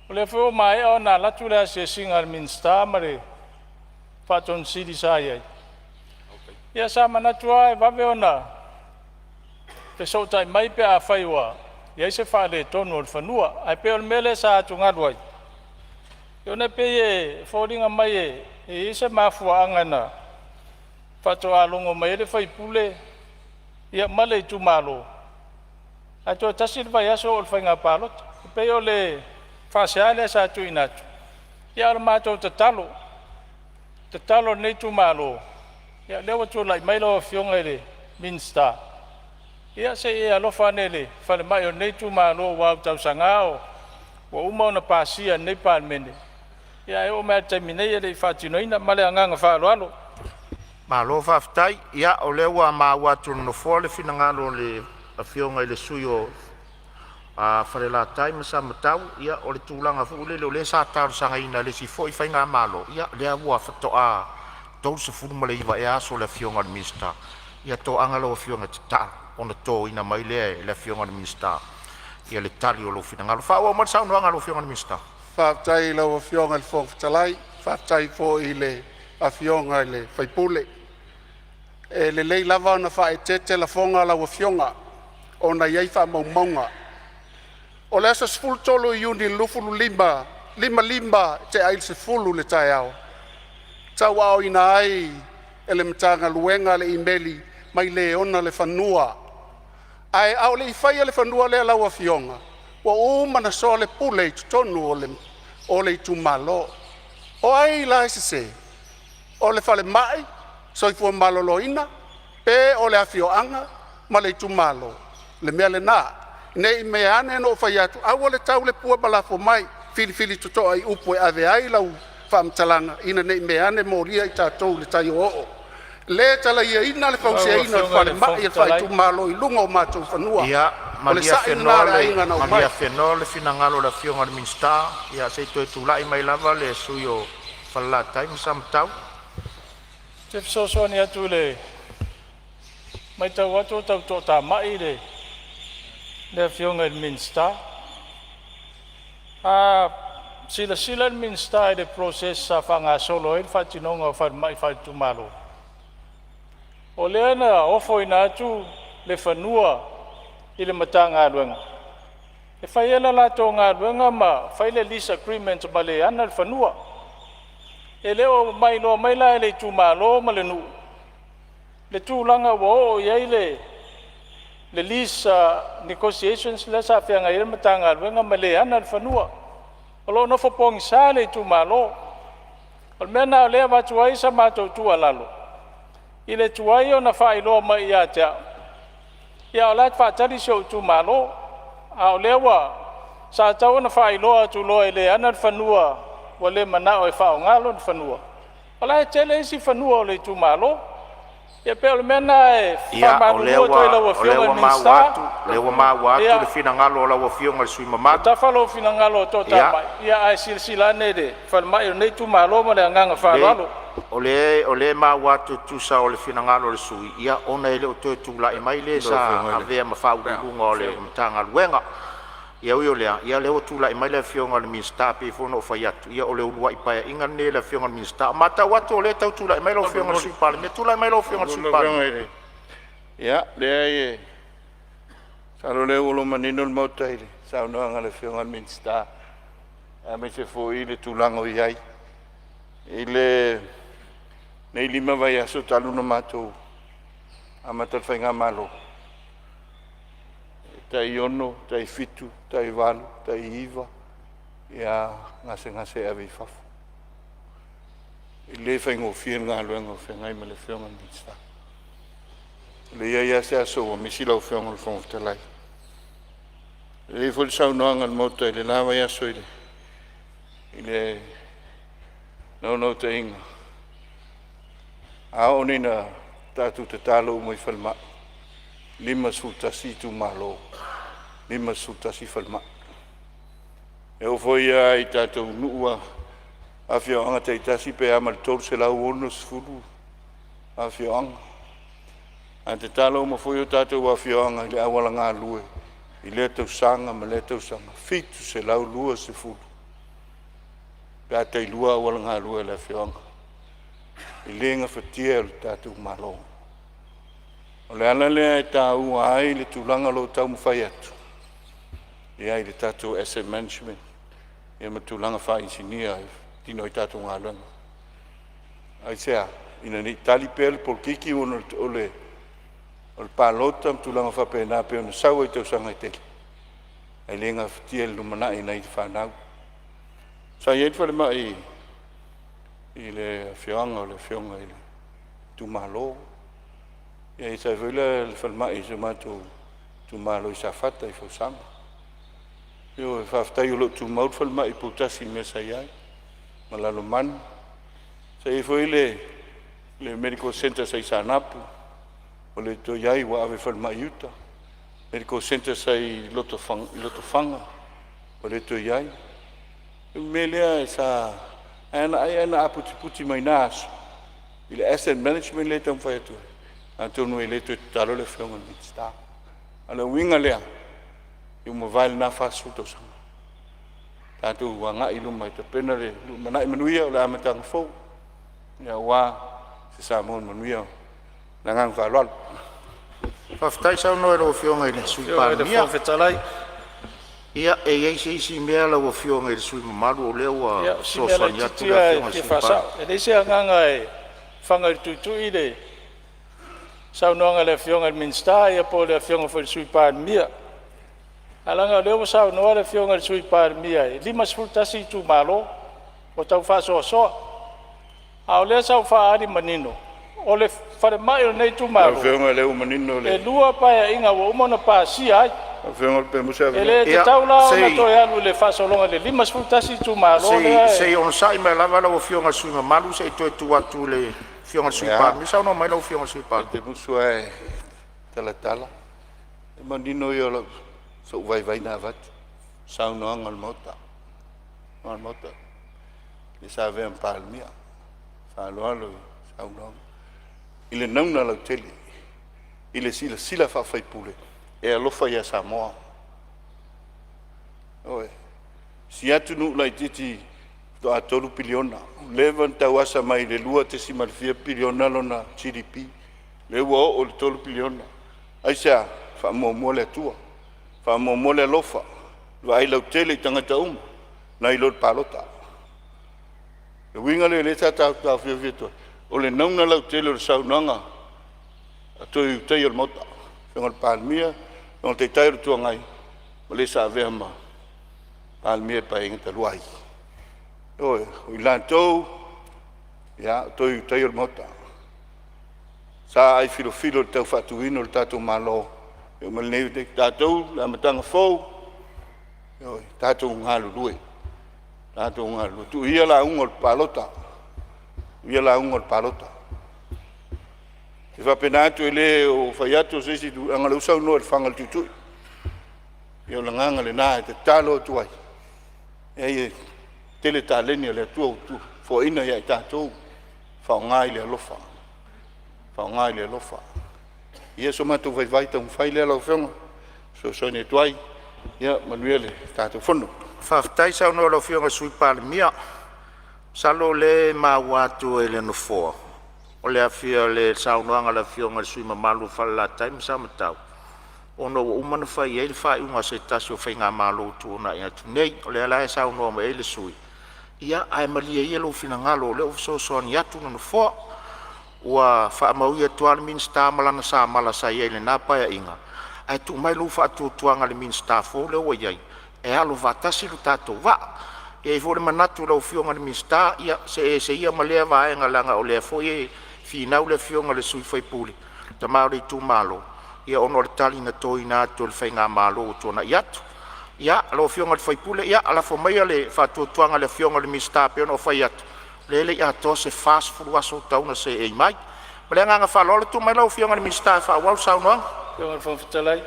O lea foi ua maea ona alu atu le asiasiga a le Minisita ma le Ofisa Sili sa i ai. Ia sa manatu lava e vave ona fesootai mai pe afai ua i ai se faaletonu o le fanua. Ae pei o le mea lea sa atugalu ai, ona e pei e foliga mai e i ai se mafuaaga na faatoa logo mai ai le sui usufono ia ma le itumalo ae toe tasi le vaiaso oo i le faiga palota. E pei o le faasea lea sa tuuina atu, a o le matou tatalo, o le tatalo a lenei itumalo, ia o lea ua tulai mai lau Afioga i le Minisita, ia se i e alofa ane i le falemai o lenei itumalo aua ua tausaga ua uma ona pasia e lenei Palemene, ae oo mai lava i le taimi nei e le i faatinoina. Ma le agaga faaaloalo. Malo faafetai. Ia o lea ua maua atu e le Nofoa le finagalo o le Afioga i le sui usufono mo Falelatai ma Samatau. Ia o le tulaga foi lele o lea sa talosagaina e le isi foi faigamalo, ia lea ua faatoa 39 ea aso o le Afioga i le Minisita. Ia toaga lau afioga e tatalo ona totoina mai lea e le Afioga i le Minisita le tali o lou finagalo. Faaauau mai le saunoaga a lau Afioga i le Minisita. Faafetai i lau Afioga i le Fofoga Fetalai, faafetai foi i le Afioga i le sui usufono. E lelei lava ona faaeteete lafoga lau Afioga ona e i ai faamaumauga. O le aso 13 Iuni 2025, 4:55 i le taeao, tauaaoina ai e le Matagaluega le imeli mai le ona le fanua, ae a oo le i faia le fanua lea lau Afioga, ua uma ona soalepule i totonu o le itumalo. O ai la e sese? O le falemai, soifua maloloina, pe o le afioaga ma le itumalo? O le mea lena, ne i meaane na ou fai atu aua le tau le pua ma lafo mai, filifili totoa i upu e ave ai lau faamatalaga ina ne i meaane molia i tatou i le tai o'oo'o. Le talaiaina le Lau fausiaina o le Afioga i le falemai Fofoga a le Fetalai… faaitumalo i luga o matou fanua. Ia O le malie sa'i lena Afenoa a le aiga na malie umai. Afenoa le finagalo o le Afioga i le Minisita. Ia se i toe tulai mai lava le sui usufono mo Falelatai ma Samatau. Ou te fesoasoani atu i le matau atu o tau toatamai le Afioga i le Minisita. A silasila le Minisita i le process sa faagasolo ai le faatinoga o falemai faaitumalo, o lea na ofoina atu le fanua i le Matagaluega e fai ai le latou galuega ma fai le lease agreement ma le e ana le fanua. E le o mailoa mai la e le itumalo ma le nuu le tulaga ua oo i ai le lease negotiations lea sa feagai ai le Matagaluega ma le ana le fanua. O lo o nofo pogisa le itumalo. O le mea lena o lea e avatu ai sa matou tuualalo i le tuai ona faailoa mai ia te au, a o la e faatali si ou itumalo. A o lea ua… sa tatau ona faailoa atu loa e le ana le fanua ua le manao e faaaoga lona fanua, o la e tele isi fanua o le itumalo. Ia pei o le mea lena e Ia, o lea faamalulu atu ai i lau ua, o lea Afioga i ua le maua Minisita, atu, o lea ua maua atu le finagalo o lau Afioga i le sui usufono ua mamalu. tafa lou finagalo e Ia, toatamai, ae silasila ane i le falemai o lenei itumalo ma le agaga leai, faaaloalo. o lea e maua atu e tusa o le finagalo o le sui usufono, ona e le o toe tulai mai le Lau sa Afioga i le avea ma faauluuluga o le Matagaluega. Ia ui o lea, o lea ua tulai mai le Afioga i le Minisita, pei foi ona ou fai atu, ia o le uluai Paeaiga lenei a le Afioga i le Minisita. Ua matau atu o lea e tau tulai mai lau Afioga i le Sui Palemia. Tulai mai lau Afioga i le Sui Lau Palemia. Afioga i le… Ia, leai, e masalo o lea ua manino le Maota i le saunoaga a le Afioga i le Minisita, aemaise foi le tulaga o i ai. I lenei 5 vaiaso talu ona matou amata le faigamalo, e tai 6, tai 7, tai 8, tai 9 gasegase e ave i fafo. E le faigofie le galuega o feagai ma le Afioga i le Minisita. E leai lava se aso ua misi lau Afioga i le Fofoga Fetalai. E lelei foi le saunoaga a le Maota i le la vaiaso i le naunautaiga, a oo nei ina tatou tatalo uma i falemai, 51 itumalo, 51 falemai. E oo foi lava i tatou nuu ma afioaga taitasi pe a ma le 360 afioaga. Ae tatalo uma foi o tatou afioaga i le auala galue i lea tausaga ma lea tausaga, e 720 pe a tailua auala galue a le afioaga. E le gafatia e le tatou Malo. O le ala lea e taua ai le tulaga o lo o taumafai atu i le tatou asset management ma tulaga faainisinia e faatino ai tatou galuega. Aisea? Ina ne i tali pea le polokiki ona o le palota ma tulaga faapena pei ona sau ai i tausaga e tele, ae le gafatia i le lumanai i nai fanau. Sa i ai le falemai i le afioaga o le afioga i le itumalo, ia sa i ai foi le falemai i si o matou itumalo i Safata i Fausaga. Ioe, faafetai o lo o tumau le falemai i Poutasi i le mea sa i ai ma Lalomanu. Sa i ai foi le medical centre sa i Saanapu, ua le toe i ai ua ave i le falemai i uta. Medical centre sa i Lotofaga, ua le toe i ai. O le mea lea sa… ai na aputiputi mai na aso i le asset management lea e taumafai atu ai, atonu e le toe tatalo le Afioga i le Minisita. A o le uiga lea, ua mavae lena 40 tausaga, tatou agai i luma e tapena le lumanai manuia o le amataga fou aua se Samoa manuia. Ma le agaga faaaloalo. Faafetai saunoa i lau Afioga i le Sui Afioga i le Palemia. Fofoga Fetalai. Ia, e i ai se isi mea lau Afioga i le sui usufono mamalu, o lea ua Ia, o si mea fesoasoani atu laitiiti le lava e Afioga i le fia Sui Palemia. faasao. E leai se agaga e fana i le tuitui le saunoaga a le Afioga i le Minisita po o le Afioga foi i le Sui Palemia. Ae leaga o lea ua saunoa le Afioga i le Sui Palemia e 51 itumalo ua tau faasoasoa. A o lea sa ou faaali manino, o le falemai o lenei Lau itumalo, Afioga o lea ua manino le… e lua Paeaiga ua uma ona pasia ai. Lau Afioga pe maua se E avanoa. le Ia, tatau la se ona i toe alu i le faasologa i le 51 itumalo se i lea se e i onosai mai lava lau Afioga i le sui usufono mamalu se i toe tuu atu i le Afioga i le Sui Ia, Palemia. Saunoa mai lau Afioga i le Sui ou Palemia. te musu lava e talatala, o le manino ia o sou vaivai na avatu, saunoaga a le Maota, lea sa avea ma Palemia. Faaaloalo i saunoaga i le nauna lautele, i le silasila faa-sui usufono e alofa ia Samoa. Ioe. Si atunuu laitiiti faatoa 3 piliona, ua leva ona tauasa mai le 2 tesima i le fia piliona lona GDP, lea ua oo i le 3 piliona. Aisea? Faamuamua le Atua, faamuamua le alofa, vaai lautele i tagata uma nai lo le palota. O le uiga lea o lea sa tautaofofi atu ai, o le nauna lautele o le saunoaga a Toe Ulutaia o le Maota, Afioga i le Palemia, Afioga i le Taitai o le Itu Agai ma le sa avea ma Palemia i le Paeaiga talu ai. Ioe, o i latou, ia, o Toe Ulutaia o le Maota. Sa aai filofilo i le tau faatuina o le tatou Malo, e oo mai i lenei tatou, le amataga fou, ioe, tatou galulue, tatou galulue. Tuu ia lauga o le palota, tuu ia lauga o le palota. E faapena atu, e le o fai atu o se isi itu, leaga o lea ua saunoa i le faga o le tuitui. Ia o le agaga lena e tatalo atu ai, e tele taleni a le Atua ua foaina ia i tatou, faaaoga i le alofa, faaaoga i le alofa. Ia so matou vaivai taumafai lea lau Afioga e fesoasoani atu ai. Ia manuia le tatou Fono. Faafetai saunoa i lau Afioga i le Sui Palemia. Masalo o lea e maua atu e le Nofoa o le saunoaga a le Afioga i le sui usufono mamalu o Falelatai ma Samatau, ona ua uma ona fai i ai le faaiuga a se tasi o faigamalo ua tuanai atu nei. O lea la e saunoa mai ai le sui usufono, ia ae malie ia lou finagalo o lea ua fesoasoani atu le Nofoa. Ua faamau atu lava le Minisita ma lana samala sa i ai i lena Paeaiga, ae tuu mai lou faatuatuaga i le Minisita fou lea ua i ai e alo faatasi lo tatou vaa. E i ai foi le manatu lau Afioga i le Minisita, ia see ese ia ma lea vaega leaga o lea foi e finau le Afioga i le sui usufono, le tama o le itumalo, ia ona o le tali na toina atu e le faigamalo ua tuanai atu. Ia, lau Afioga i le sui usufono, ia lafo maia le faatuatuaga i le Afioga i le Minisita e pei ona ou fai atu, o lea e le i atoa se 40 aso talu ona seei mai. Ma le agaga faaaloalo, tulai mai lau Afioga i le Minisita e faaauau le saunoaga. Lau Afioga i le Fofoga Fetalai,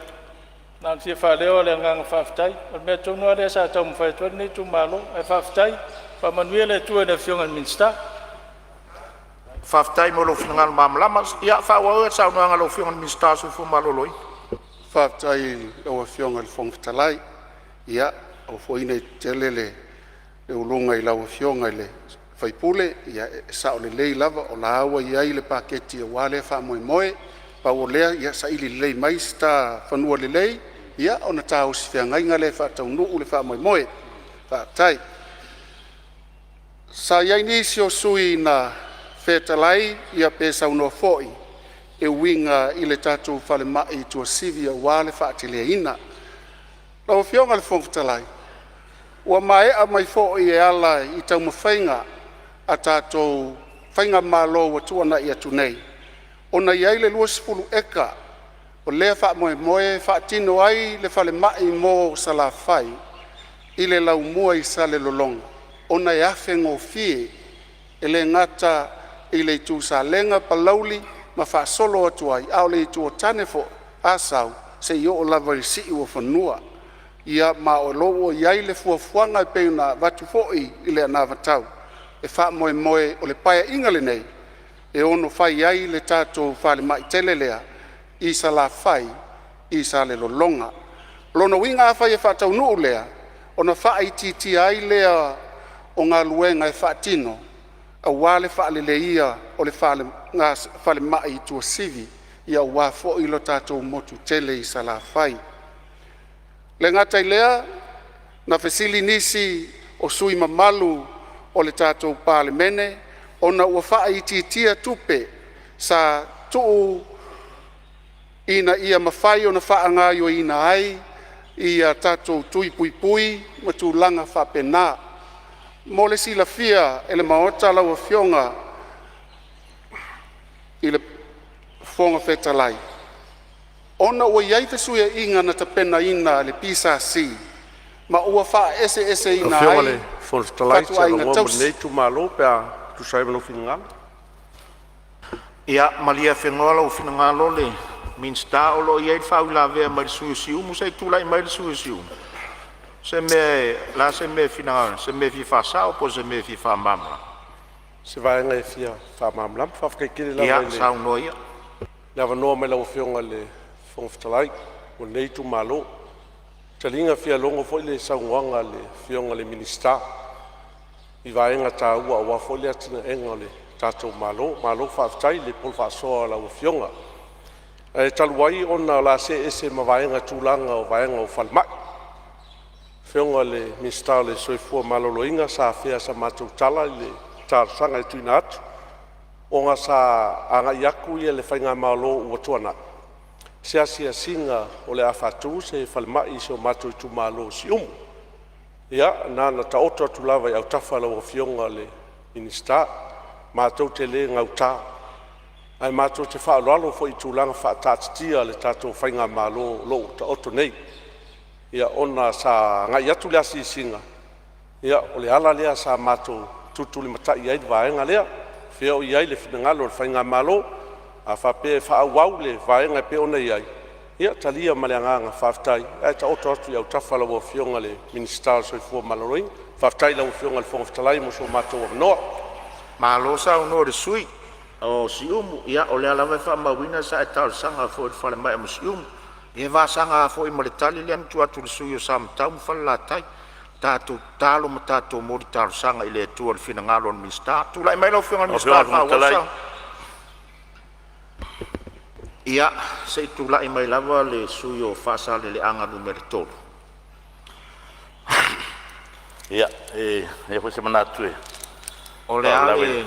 na ona fia faaleo lava o le agaga faafetai. O le mea tonu lava lea sa taumafai atu ai lenei itumalo, ae faafetai. Faamanuia le Atua i le Afioga i le Minisita. Faafetai mo lou finagalo malamalama. Ia faaauau le saunoaga a lau Afioga i le Minisita o le Soifua Maloloina. Faafetai i lau Afioga i le Fofoga Fetalai. Ia aua foi ne i tetele le uluga i lau Afioga i le sui usufono, ia e sao lelei lava o la ua i ai le paketi aua lea faamoemoe. Pau o lea ia saili lelei mai se ta fanua lelei ona ta osofeagaiga lea e faataunuu le faamoemoe. Faafetai. Sa i ai nisi o sui usufono na fetalai pe saunoa foi e uiga i le tatou falemai i Tuasivi aua le faateleina. Lau Afioga i le Fofoga Fetalai, ua maea mai foi e ala i taumafaiga a tatou faigamalo ua tuanai atu nei ona i ai le 20 eka o lea faamoemoe e faatino ai le falemai mo Salafai i le Laumua i Salelologa, ona e afe gofie e le gata i le itu Salega, Palauli ma faasolo atu ai, a o le itu o Tane foi Asau seia oo lava i le Siuofanua. Ia ma o lo o ua i ai le fuafuaga e pei ona avatu foi i le anavatau e faamoemoe o le Paeaiga lenei e ono fai ai le tatou falemai tele lea i Salafai i Salelologa. O lona uiga afai e faataunuu lea, ona faaitiitia ai lea o galuega e faatino aua le faaleleia o le falemai i Tuasivi aua foi le tatou motu tele i Salafai. E le gata i lea, na fesili nisi o sui usufono mamalu o le tatou Palemene ona ua faaitiitia tupe sa tuu ina ia mafai ona faagaoioiina ai ia tatou tui puipui ma tulaga faapena. Mo le silafia e le Maota lau Afioga i le Fofoga Fetalai, ona ua i ai fesuiaiga na tapenaina e le PSC ma ua faaeseeseina Afioga i ai le Fofoga Fetalai, ou te fatuaiga avanoa mo tausii. lenei itumalo pe a tusa ai ma lou finagalo. Ia malie afenoa lou finagalo le Minisita o lo o i ai le faauilavea mai le sui usufono o Siumu. Se i tulai mai le sui usufono o Siumu. Se mea, o le a se mea e finagalo, se mea e fia faasao po o se mea e fia faamalamalama. Se vaega e fia faamalamalama. Faafetai tele lava Ia i le saunoa ia. avanoa mai lau Afioga i le Fofoga Fetalai mo lenei itumalo. Taliga e fia logo foi le saunoaga a le Afioga i le Minisita i vaega taua aua foi le atinaeina o le tatou Malo. Malo faafetai i le polo faasoa a lau Afioga. Ae talu ai ona o le a see ese ma vaega tulaga o vaega o falemai. Afioga i le Minisita o le Soifua Maloloina, sa afea e sa matou tala i le talosaga e tuuina atu. ona sa agai atu le faigamalo ua tuanai i se asiasiga o le a faatu se falemai i si o matou itumalo o Siumu. Ia na ona taoto atu lava i autafa o lau Afioga i le Minisita, matou te le gauta, ae matou te faaaloalo foi i tulaga faataatitia a le tatou faigamalo o lo o ua taoto nei. Ia ona sa agai atu le asiasiga, ia o le ala lea sa matou tulitulimatai ai le vaega lea, o fea o i ai le finagalo o le faigamalo. A faapea e faaauau le vaega e pei ona i ai, ia e talia ma le agaga faafetai, ae taoto atu i autafa o lau Afioga i le Minisita o le Soifua Maloloina. Faafetai i lau Afioga i le Fofoga Fetalai mo so matou avanoa. Malo saunoa i le sui usufono o Siumu. Ia o lea lava e faamauina sa e talosaga foi i le falemai mo Siumu. Ia e vasaga lava foi ma le tali lea na tuu atu i le sui usufono mo Samatau ma Falelatai. Tatou tatalo ma tatou momoli talosaga i le Atua i le finagalo o le Minisita. Tulai mai lau Afioga i le Minisita e faaauau le saunoaga. Ia, se i tulai mai lava le sui usufono mo Faasaleleaga 3. Ia, e leai foi se manatu e O le a faalavelave, le...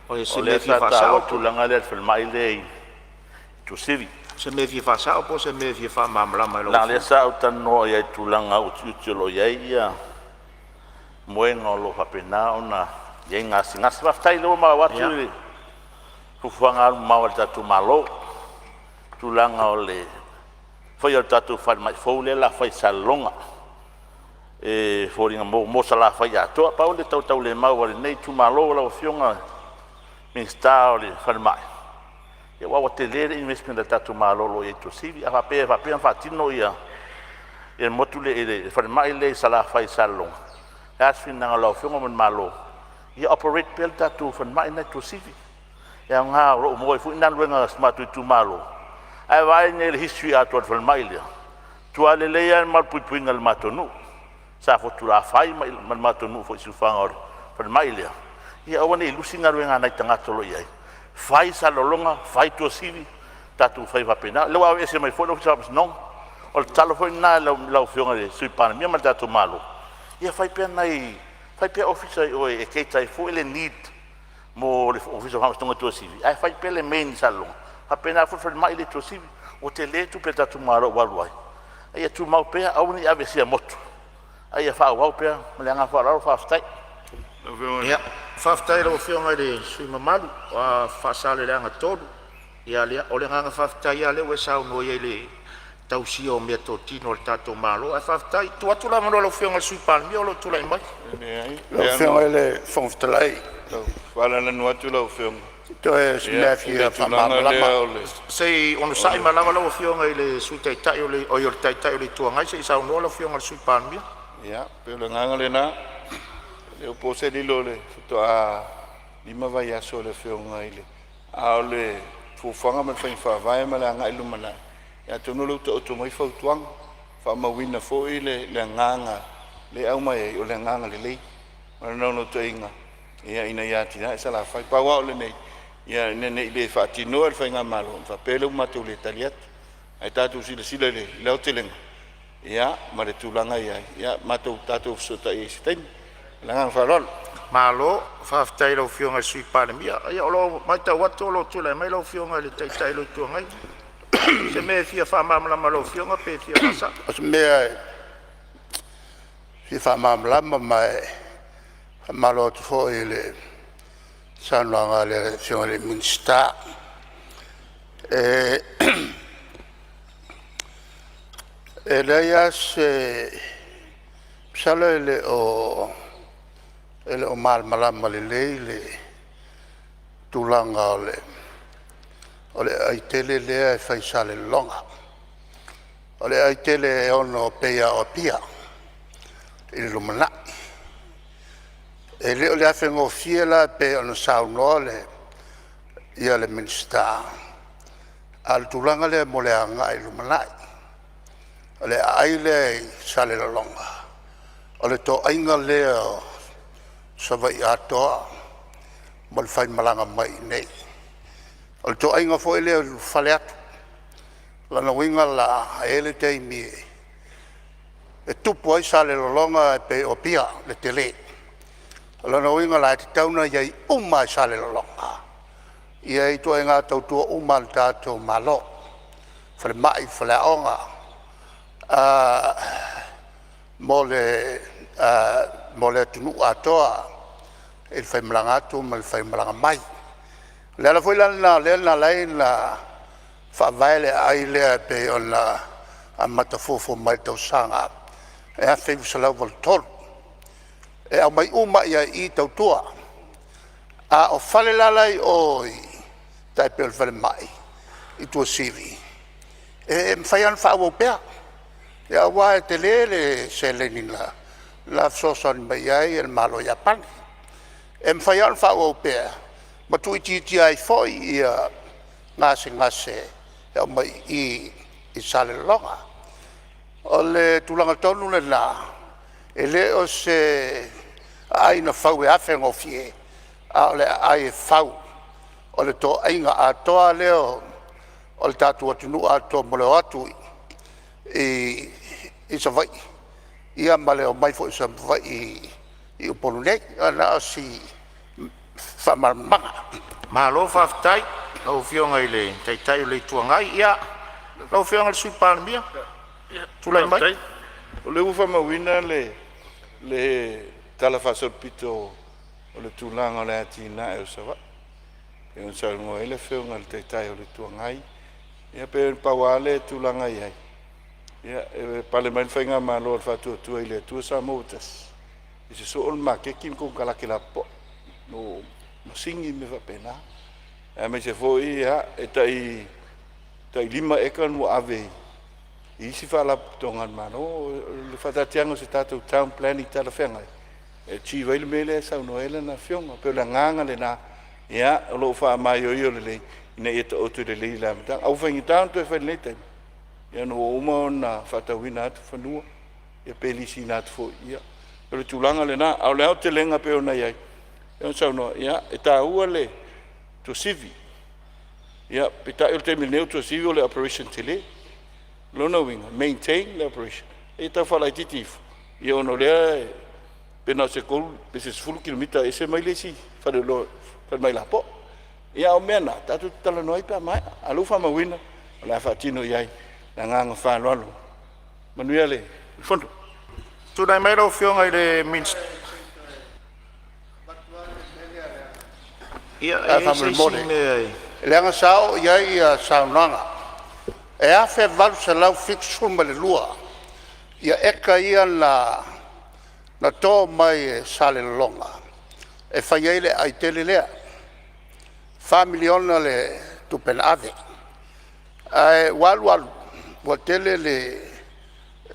O se o mea lea e fia sa taua faasao le po tulaga lea i le falemai lea i Tuasivi. O se mea e fia faasao po o se mea e fia faamalamalama i lau Leaga o lea afioga? sa ou talanoa i ai i le tulaga utiuti o lo o i ai moega o lo o faapena ona i ai gasegase. Faafetai o lea ua maua atu le fuafuaga alumamao a le tatou Malo i tulaga o le faia o le tatou falemai fou lea o le a fai i Salelologa e foliga mo Salafai atoa. Pau le tautaulemau a lenei itumalo lau Afioga i le Minisita o le Falemai, aua ua tele le investment a le tatou Malo o lo o i ai i Tuasivi. A faapea e faapea ona faatino le motu lea, le falemai lea i Salafai i Salelologa, o le a se finagalo o lau Afioga ma le Malo, ia operate pea le tatou falemai lena i Tuasivi. E aoga o lo o maua ai foi galuega a si o matou itumalo. Ae vaai nei i le history atoa o le falemai lea, e matua lelei lava le malupuipuiga i le matou nuu, Safotulafai ma le matou nuu foi i siufaga o le falemai lea, ia aua ne i lusi galuega a nai tagata o lo o i ai, fai Salelologa, fai Tuasivi, tatou fai faapena. O lea ua aveese mai foi le Ofisa o Faamasinoga. O le tatalo foi lena i lau Afioga i le Sui Palemia ma le tatou Malo, ia fai pea nai ofisa i o e cater ai foi le need mo le Ofisa o Faamasinoga i Tuasivi, ae fai pea le main i Salelologa. E faapena foi le falemai lea i Tuasivi, ua tele tupe a le tatou Malo ua alu ai, a ia tumau pea, aua ne i aveesea motu, a ia faaauau pea. Ma le agaga faaaloalo faafetai. Ia, faafetai i lau Afioga i le sui usufono mamalu mo Faasaleleaga 3. Ia o le agaga faafetai lava lea ua e saunoa i ai i le tausia o meatotino a le tatou Malo. Ae faafetai. Tuu atu le avanoa i lau Afioga i le Sui Palemia o lo o tulai mai. Lau Afioga i le Fofoga Fetalai, Faalananu atu lau Afioga, toe o se ia mea e i le fia tulaga faamalamalama. lea o le Se i onosai mai lava lau Afioga i le Sui Taitai o le Itu Agai se i saunoa lau Afioga i le Sui Palemia. Ia, pei o le agaga lena. E le o po se lilo i le faatoa 5 vaiaso o le Afioga i le… A o le fuafuaga ma le faiga faavae ma le agai i le lumanai, ia atonu o lea ua taoto mai fautuaga, faamauina foi le agaga lea e aumai ai, o le agaga lelei. Ma le naunautaiga ina ia atinae Salafai. Pau lava o lenei, ina ne i le faatinoa e le faigamalo ona faapea lea ua matou le tali atu. Ae tatou silasila i le aotelega ma le tulaga e i ai, ia matou tatou fesootai ai i se taimi. Ma le agaga faaaloalo. Malo faafetai i lau Afioga i le Sui Palemia. Ia o lo o matau atu o lo o tulai mai lau Afioga i le Taitai o le Itu Agai. O se mea e fia faamalamalama i lau Afioga pe fia faasao? O se mea e fia faamalamalama ma e faamalo atu foi i le saunoaga a le Afioga i le Minisita. E leai lava se… Masalo e le o malamalama lelei le tulaga o le aai tele lea e fai i Salelologa. O le aai tele e ono pei lava o Apia i le lumanai. E le o le afe gofie la e pei ona saunoa le Minisita, a o le tulaga lea mo le agai i le lumanai. O le aai lea i Salelologa, o le toaiga lea o Savaii atoa ma le faimalaga mai i inei. O le toaiga foi lea e ulufale atu. O lona uiga la, e i ai le taimi e tupu ai Salelologa e pei o Apia le tele. O lona uiga la e tatau ona i ai uma lava i Salelologa Ia ituaiga tautua uma a le tatou Malo, falemai, faleaoga, mo le atunuu atoa i le faimalaga atu ma le faimalaga mai. O le ala foi la lena o lea na ala ai ona faavae le aai lea e pei ona amata fuafua mai i le tausaga e 1983, e aumai uma lava i ai i i tautua. A o fale la la e i o i tai pei o le falemai i Tuasivi, e mafai lava ona faaauau pea, aua e tele le seleni na fesoasoani mai ai le Malo o Iapani. E mafai lava ona faaauau pea ma tuuitiitia ai foi gasegase e aumai i i i Salelologa. O le tulaga tonu lena, e le o se aai na fau e afegofie, a o le aai e fau o le toaiga atoa lea o le tatou atunuu atoa mo le o atu i Savaii ia ma le omai foi o Savaii i Upolu nei. Ia na o si faamalamalamaga. Malo faafetai i lau Afioga i le Taitai o le Itu Agai. Ia, lau Afioga i le Sui Palemia, tulai mai. Faafetai. O lea ua faamauina le talafaasolopito o le tulaga o le atinae o Savaii pei ona saunoa ai le Afioga i le Taitai o le Itu Agai. Ia pei na pau lava le tulaga e i ai, ia e pale mai le faigamalo a le Faatuatua i le Atua Samoa ua Tasi, e sosoo le maketi ma konekarate lapopoa mo masini ma mea faapena, aemaise foi e tai 5 eka ona ua ave i isi faalapotopotoga a le Malo. O le faataatiaga o se tatou town planning talafeagai e achieve ai le mea lea e saunoa ai lana Afioga. E pei o le agaga lena o lo o faamaioio lelei ina ia taoto lelei i le amataga. Ae ua faigata ona toe fai i lenei taimi ona ua uma ona faatauina atu fanua pe lisiina atu foi. Ia o le tulaga lena, a o le aotelega e pei ona i ai, pei ona saunoa, ia e taua le Tuasivi. Peitai o le taimi nei o Tuasivi o le operation tele. O lona uiga, maintain le operation a ia tau faalaitiiti ifo ona o lea pe na o se 3 pe 10 kilomita e ese mai le isi falemai lapopoa. Ia a o mea na tatou te talanoa ai pe a maea, a o lea ua faamauina o le a faatino i ai. Ma le agaga faaaloalo. Manuia le fono. Tulai mai lau Afioga i le Minisita. Ia, e Ae i ai se isi faamolemole, mea e… leaga sa oo i ai saunoaga, e 1872 eka ia na to mai e Salelologa e fai ai le aai tele lea. E $4 miliona le tupe na ave, ae ua alu alu ua tele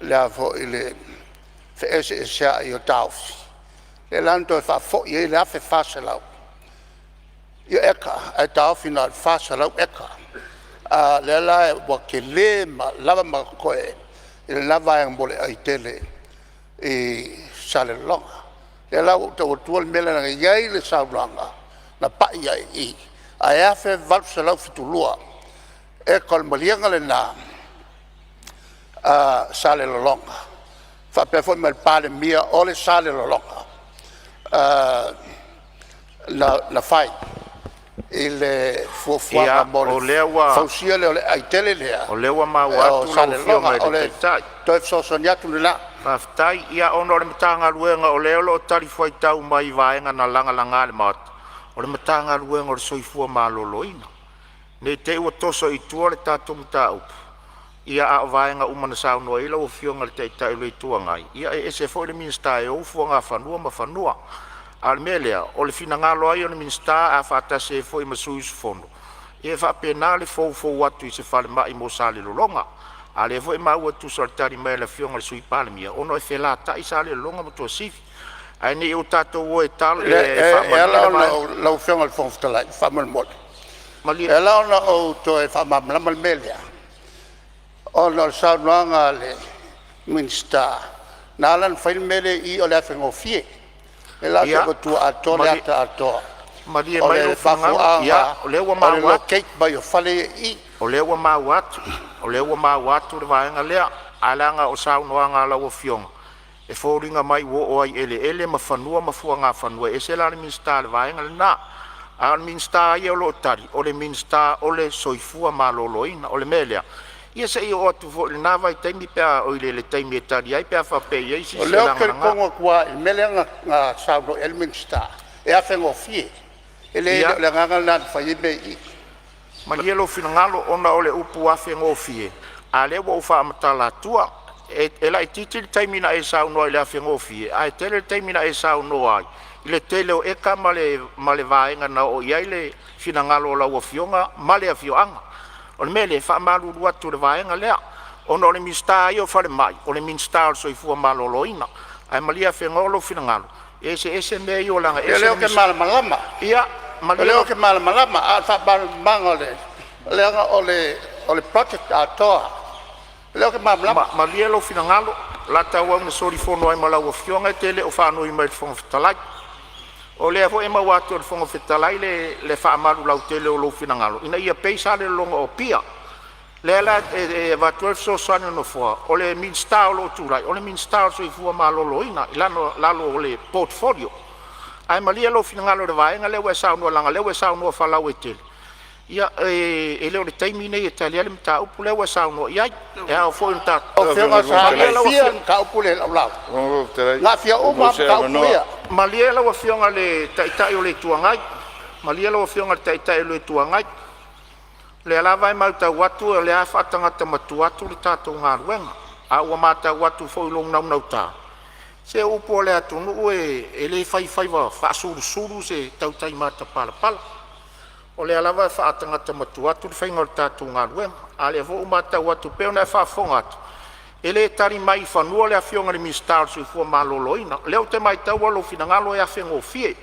le feeseeseai o taofi, lea la na toe faafoi ai le 1400 eka ae taofi na o le 400 eka. A o lea la ua tele ma lava ma totoe i lena vaega mo le aai tele i Salelologa. O lea la ua ou tau atua le mea lea leaga e i ai le saunoaga na pai ai i i, ae 1872 eka o le maliega lena a Salelologa faapea foi ma le Palemia o le Salelologa na fai i le fuafuaga Ia, mo o le lea ua fausia lea o le aai tele lea o lea ua maua o atu lau Afioga Salelologa. i O le le Taitai. toe fesoasoani atu lena. Faafetai. Ia ona o le Matagaluega o lea o lo o talifuaitau mai i vaega na lagalaga i le Maota, o le Matagaluega o le Soifua Maloloina. Ne i te i ua toso i tua le tatou mataupu, ia a o vaega uma na saunoa i ai lau Afioga i le Taitai o le Itu Agai, ia e ese foi le Minisita e ou fuagafanua ma fanua. A o le mea lea, o le finagalo lava ia o le Minisita a faatasi ai foi ma sui usufono, ia e faapena le foufou atu i se falemai mo Salelologa. A o lea foi e maua e tusa o le tali mai a le Afioga i le Sui Palemia, ona e felatai Salelologa ma Tuasivi. Ae ne i o tatou o e E faamalia ala le ona vaega. ou… Lau Afioga i le Fofoga Fetalai faamolemole, Malie e ala ona ou toe faamalamalama le mea lea, ona o le saunoaga a le Minisita na ala ona fai le mea lea i i o le afe gofie. O lea la ou te avatua atoa le ata atoa Malie o mai le lou finagalo. mafuaaga O lea ua o le maua atu. locate mai o fale ia i i. O lea ua maua atu, o lea ua maua atu le vaega lea, ae leaga o saunoaga a lau Afioga e foliga mai ua oo ai i eleele ma fanua ma fuagafanua. E ese la le Minisita i le vaega lena. A o le Minisita lava ia o lo o tali, o le Minisita o le Soifua Maloloina. O le mea lea, ia se i oo atu foi i lena vaitaimi pe a oi le taimi e tali ai pe a faapea e i ai se isi O e lea ou te lagalaga. talitonu atu lava i le mea lea na saunoa i ai le Minisita, e afe gofie. E le o le agaga lena na fai ai mea i i. Malie lou finagalo ona o le upu afe gofie, a o lea ua ou faamatala atua, e laitiiti le taimi na e saunoa ai i le afe gofie, ae tele le taimi na e saunoa ai i le tele o eka ma le vaega na oo i ai le finagalo o lau afioga ma le afioaga. O le mea lea, e faamalulu atu i le vaega lea, ona o le Minisita lava ia o Falemai, o le Minisita o le Soifua Maloloina. Ae malie afenoa lou finagalo, e eseese mea ia leaga e Ia o ese lea le ou te malamalama, o Malie lea lau ou te malamalama. A o le faamalamalamaga o le… leaga o le project atoa, o lea ou te malamalama. Malie lou finagalo, o le a tauau ina solifono ai ma lau afioga e te le o faanoi mai i le Fofoga Fetalai. O lea foi e maua atu e le Fofoga Fetalai le faamalu lautele o lou finagalo ina ia pei Salelologa o Apia. O lea la e avatu ai le fesoasoani a le Nofoa, o le Minisita o lo o tulai, o le Minisita o le Soifua Maloloina i lalo o le portfolio. Ae malie lou finagalo i le vaega lea ua e saunoa ai leaga o lea ua e saunoa faalauaitele. Ia, e le o le taimi lenei e tali ai le mataupu lea ua e saunoa i ai. E ao foi ona Lau Afioga sa aafia le mataupu lea i lau lauga, na aafia uma lava mataupu ia. Malie lau Afioga i le Taitai o le Itu Agai, malie lau Afioga i le Taitai o le Itu Agai, o lea lava e matau atu o lea e faatagata matua atu le tatou galuega. A ua matau atu foi i lou naunauta, se o upu a le atunuu e le fai faiva faasulusulu se tautai matapalapala. O lea lava e faatagata matua atu le faiga o le tatou galuega, a o lea foi ua matau atu pei ona e faafofoga atu, e le tali mai i fanua le Afioga i le Minisita o le Soifua Maloloina. O lea ou te maitaua lou finagalo e afe gofie,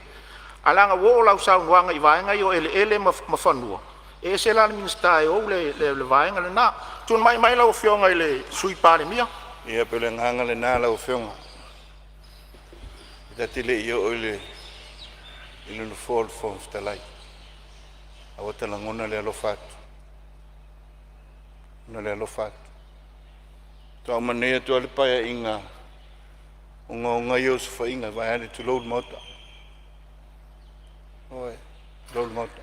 ae leaga ua oo lau saunoaga i vaega ia o eleele ma fanua, e ese la le Minisita e ou le vaega lena. Tulai mai lau Afioga i le Sui Palemia. Ia pei o le agaga lena lau Afioga, e ta te le i oo i le nofoa o le Fofoga Fetalai, ae ua ta lagona le alofa atu, lagona le alofa atu. Faatoa uma nei atu lava le Paeaiga ogaoga ia o osofaiga vaeane tulou le Maota. Ioe, tulou le Maota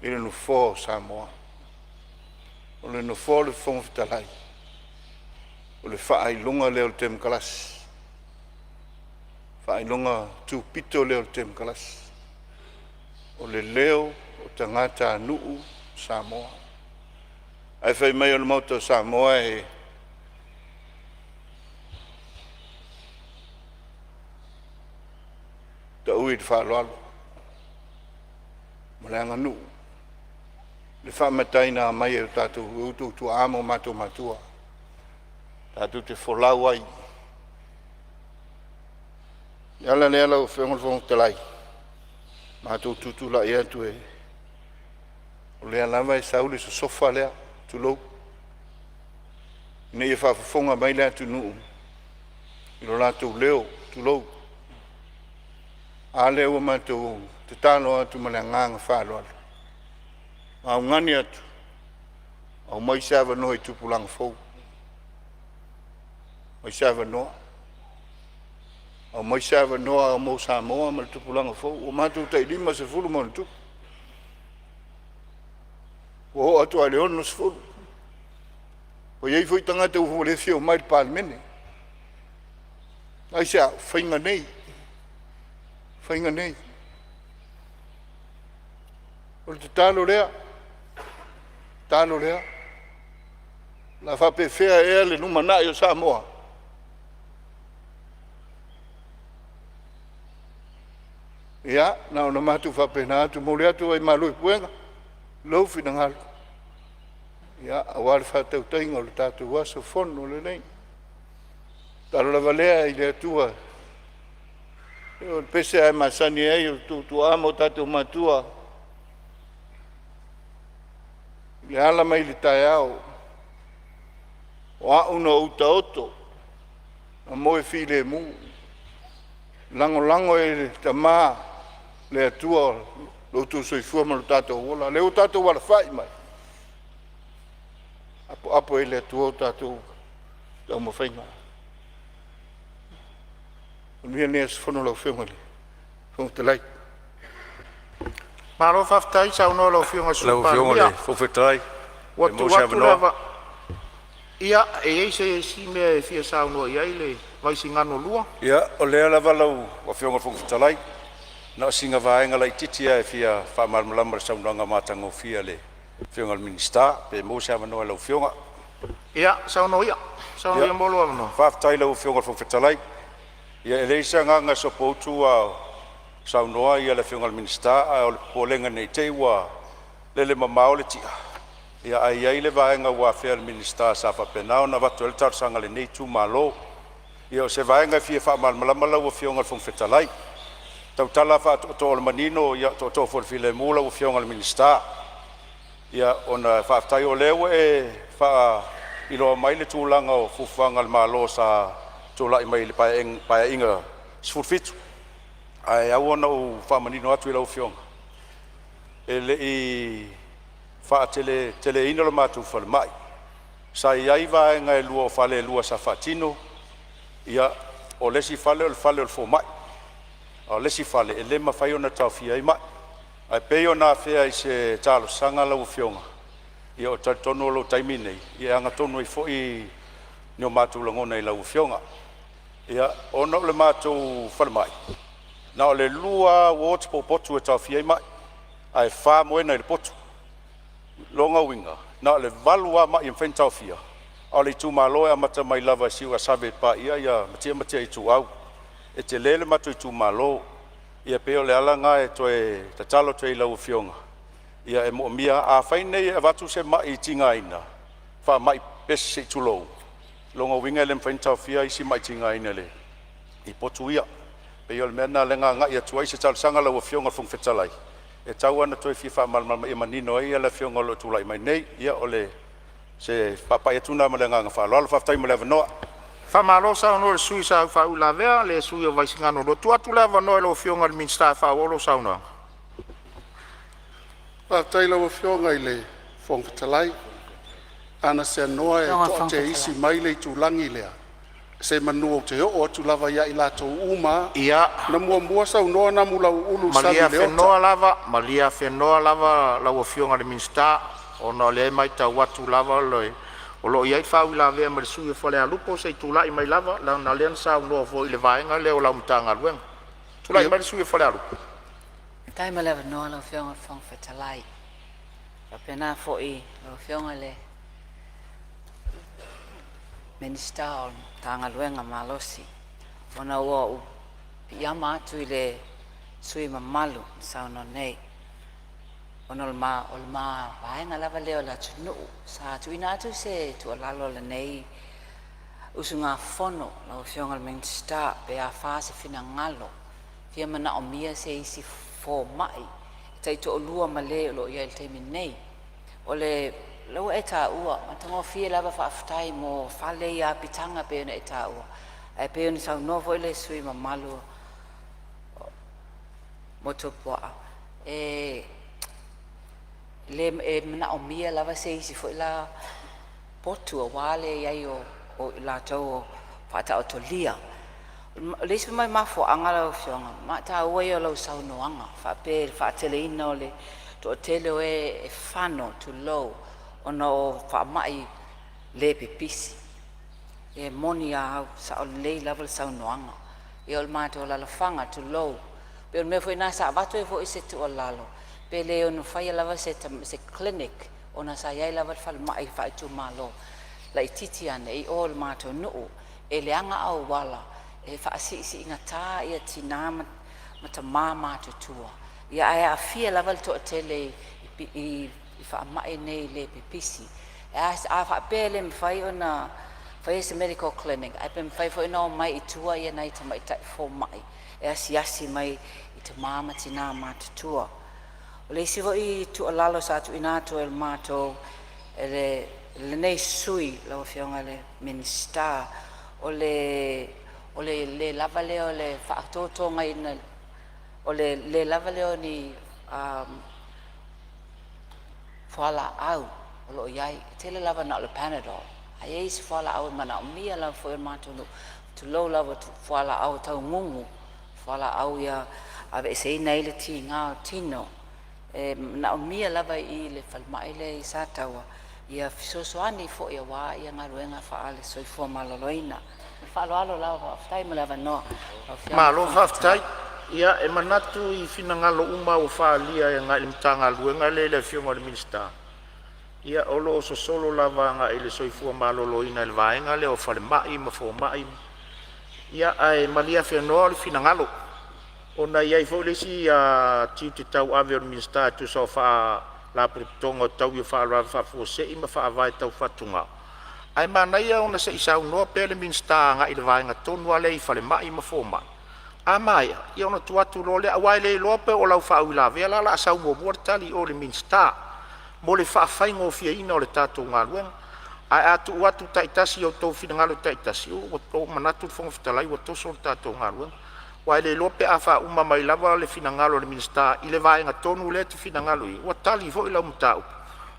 i le Nofoa o Samoa. O le Nofoa o le Fofoga Fetalai, o le faailoga lea o le Temokarasi, faailoga tupito lea o le Temokarasi, o le leo o tagatanuu o Samoa. Ae fai mai o le Maota o Samoa e taui i le faaaloalo ma le aganuu le faamataina mai e o outou tuaa ma o matou matua, tatou te folau ai. O le ala lea lau Afioga i le Fofoga Fetalai, matou tutulai atu, o lea lava e sau le sosofa lea, tulou, ina ia faafofoga mai le atunuu i lo latou leo, tulou. A lea ua matou tatalo atu ma le agaga faaaloalo, ma augani atu, aumai se avanoa i tupulaga fou, aumai se avanoa, aumai se avanoa mo Samoa ma le tupulaga fou. Ua matou tai 50+, ua oo atu lava i le 60. Ua i ai foi tagata ua le fia omai i le Palemene. Aisea? O faiga nei, faiga nei. O le tatalo lea, tatalo lea. O le a faapefea ea le lumanai o Samoa? Ia, na ona matou faapena atu, momoli atu ai malu i puega lou finagalo, ia, aua le faatautaiga o le tatou aso Fono lenei. O le tatalo lava lea i le Atua, o le pese lava e masani ai o outou tuaa ma o tatou matua, i le ala mai le taeao, o au na ou taoto ma moe filemu, lagolago e le Tama le Atua lo outou soifua ma lo tatou ola. O lea ua tatou alafai mai, apoapo ai le Atua o tatou taumafaiga. Manuia lenei aso Fono lau Afioga i le Fofoga Fetalai. Malo faafetai saunoa i lau Afioga i le Sui Lau Afioga i Palemia. le Fofoga Fetalai, Ua pe maua tuu se atu le avanoa. ava... Ia, e i ai se isi mea e fia saunoa i ai le Vaisigano 2? Ia, o lea lava lau Afioga i le Fofoga Fetalai, na o sina vaega laitiiti lava e fia faamalamalama i le saunoaga matagofie a le Afioga i le Minisita, pe maua se avanoa i lau Afioga. Ia, saunoa ia. Saunoa Ia, ia mo lou avanoa. faafetai i lau Afioga i le Fofoga Fetalai. Ia e leai se agaga e sopoutu a o saunoa le Afioga i le Minisita, ae o le popolega ne i te i ua lele mamao le ti'a, ae i ai le vaega ua afea e le Minisita sa faapena ona avatu ai le talosaga a lenei itumalo. Ia o se vaega e fia faamalamalama lau Afioga i le Fofoga Fetalai, e tautala lava faa-Tootoo o le Manino, ia o Tootoo foi o le Filemu lau Afioga i le Minisita. Ia ona faafetai o lea ua e faailoa mai le tulaga o fuafuaga a le Malo sa tulai mai i le Paeaiga 17. Ae ao ona ou faamanino atu i lau Afioga, e le i faateleteleina lo matou falemai, sa i ai vaega e lua o fale e lua sa faatino. Ia, o le isi fale o le fale o le fomai, a o le isi fale e le mafai ona taofia ai mai. Ae pei ona afea i se talosaga lau Afioga, ia ou te talitonu o lo o taimi nei e agatonu ai foi ni o matou lagona i lau Afioga. Ia, ona o le matou falemai, na o le lua lava wards po o potu e taofia ai mai, ae fa moena i le potu. O lona uiga na o le valu lava mai e mafai ona taofia, a o le itumalo e amata mai lava i Siuasave e paia Matia ma Matia Ituau. E tele le matou itumalo. Ia pei o le ala lena e toe tatalo atu ai i lau Afioga, ia e moomia. Afai nei e avatu se mai tigaina, faamai pepesi se i tulou, o lona uiga e le mafai ona taofia isi mai tigaina i potu ia. Pei o le mea lena lea na agai atu ai se talosaga lau Afioga i le Fofoga Fetalai, e tatau lava ona toe fia faamalamalama ina ia manino ai le Afioga o lo o tulai mai nei. Ia o se faapai atu lena ma le agaga faaaloalo. Faafetai mo le avanoa. Faamalo saunoa i le sui usufono sa faauilavea, le sui usufono o Vaisigano 2. Tuu atu le avanoa i lau Afioga i le Minisita e faaauau lau saunoaga. Faafetai i lau Afioga i le Fofoga Fetalai, ana seanoa e toateisi mai le itulagi lea, semanu ou te oo atu lava ia i latou uma lava. Na muamua saunoa Namulauulu ili sami Malie i le ota. afenoa lava, malie afenoa lava lau Afioga i le Minisita ona o lea e matau atu lava o lo o i ai le faauilavea ma le sui usufono mo Falealupo. Se i tulai mai lava leaga o lea na saunoa foi i le vaega lea o lau Matagaluega. Tulai mai le sui usufono mo Falealupo. Faafetai mo le avanoa lau Afioga i le Fofoga Fetalai. E faapena foi i lau Afioga i le Minisita o le Matagaluega Malosi, ona ua ou piiama atu i le sui usufono mamalu na saunoa nei, ona o le ma vaega lava lea o le atunuu. Sa tuuina atu se tuualalo a lenei usugafono lau Afioga i le Minisita pe afa se finagalo, e fia manaomia se isi fomai e taitoalua ma le o lo o i ai i le taimi nei. O lea ua e taua, matagofie lava, faafetai mo fale ia apitaga e pei ona e taua. Ae pei ona saunoa foi le sui usufono mamalu mo Motuopuaa, e manaomia lava se isi foi la potu aua le i ai o i latou o faataotolia. O le isi mai mafuaaga lau Afioga, o le maitaua ia o lau saunoaga faapea i le faateleina o le toatele o e e fano, tulou, ona o faamai le pipisi. E moni a au, e sao lelei lava le saunoaga. Ia o le matou alaalafaga, tulou, pei o le mea foi lena sa avatu ai foi se tuualalo, pe le ono faia lava se clinic ona sa i ai lava le falemai faaitumalo laitiiti ane i o i le matou nuu. E leaga auala, e faasiisiigata tina ma tama matutua, ae aafia lava le toatele i faamai nei le pipisi. A faapea e le mafai ona faia se medical clinic, ae pe mafai foi ona omai i tua nai tamaitai fomai e asiasi mai i tama ma tina matutua. O le isi foi tuualalo sa tuuina atu e le matou e lenei sui usufono lau Afioga i le Minisita, o le le lava lea o le faatotogaina o le le lava lea o ni fualaau o lo o i ai. E tele lava na o le panadol, ae i ai isi fualaau e manaomia lava foi e le matou nuu, tulou lava, o fualaau taugugu, fualaau ia e aveeseina ai le tiga o le tino. E manaomia lava i i le falemai lea i Sataua ia fesoasoani foi aua ia galuega faale-soifua maloloina. Ma le faaaloalo lava, faafetai mo le avanoa lau Afioga i le Malo Fofoga Fetalai. faafetai. Ia, e manatu i finagalo uma ua faaalia e agai i le Matagaluega lea i le Afioga i le Minisita, ia o lo o sosolo lava agai i le soifua maloloina i le vaega lea o falemai ma fomai. Ia ae malie afenoa le finagalo ona e i ai foi le isi tiute tauave o le Minisita e tusa o Faalapotopotoga o Taui o Faalavelave Faafuasei ma Faavae Tau Fatugao, ae manaia ona se i saunoa pea le Minisita agai i le vaega tonu lava lea i falemai ma fomai. A maea ia ona tuu atu loa lea, aua e le iloa po o lau faauilavea la o le a sau muamua le tali i o i le Minisita mo le faafaigofieina o le tatou galuega. Ae a tuu atu taitasi i o outou finagalo taitasi, ua ou manatu le Fofoga Fetalai ua toso le tatou galuega, aua e le iloa pe a faauma mai lava le finagalo o le Minisita i le vaega tonu lea e te finagalo i ai, ua tali foi lau mataupu,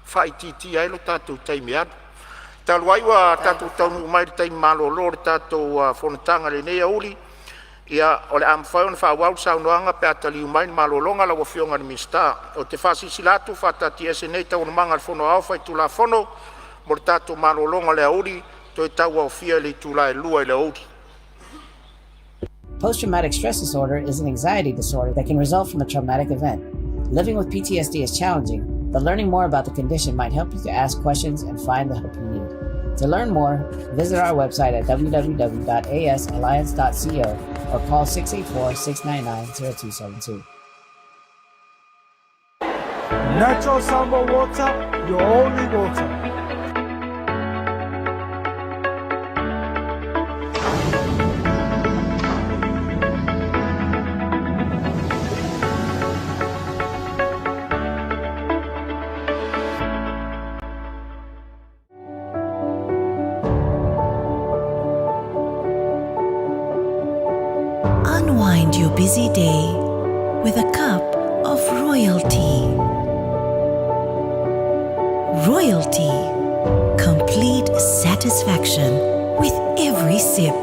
faaitiitia ai lo tatou taimi e alu. Talu ai ua tatou taunuu mai i le taimi malolo o le tatou fonotaga i lenei aoauli, ia, o le a mafai ona faaauau le saunoaga pe a taliu mai le malologa lau Afioga i le Minisita. Ou te faasilasila atu ua faataatiaese nei Taualumaga a le Fono Aoao Faitulafono mo le tatou malologa i le aoauli, toe tauaofia i le itula e 2:00 i le aoauli. Post traumatic stress disorder is an anxiety disorder that can result from a traumatic event. Living with PTSD is challenging, but learning more about the condition might help you to ask questions and find the help you need. To learn more, visit our website at www.asalliance.co or call 684 699 0272. Natural Samoa Water, your only water. Unwind your busy day with a cup of royalty. Royalty. Complete satisfaction with every sip.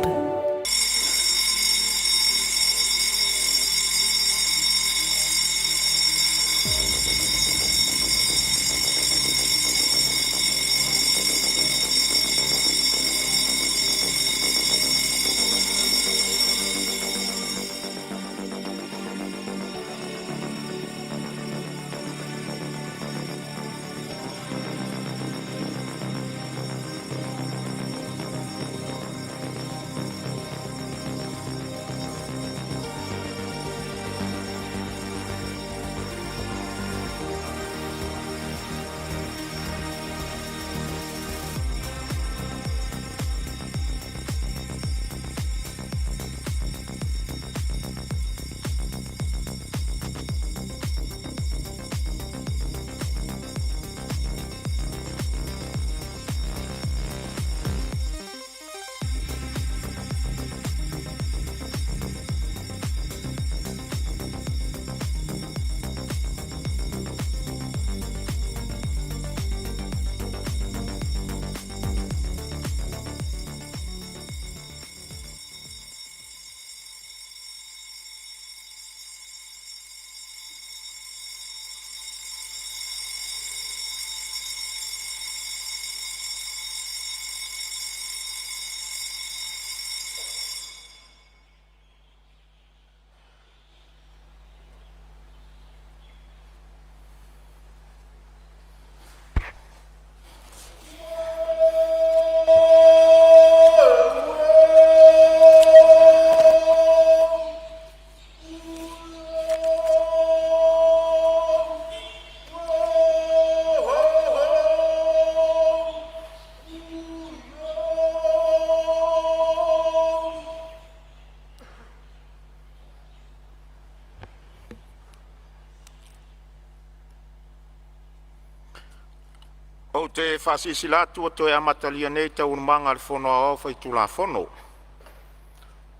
Ou te faasilasila atu ua toe amatalia nei Taualumaga a le Fono Aoao Faitulafono.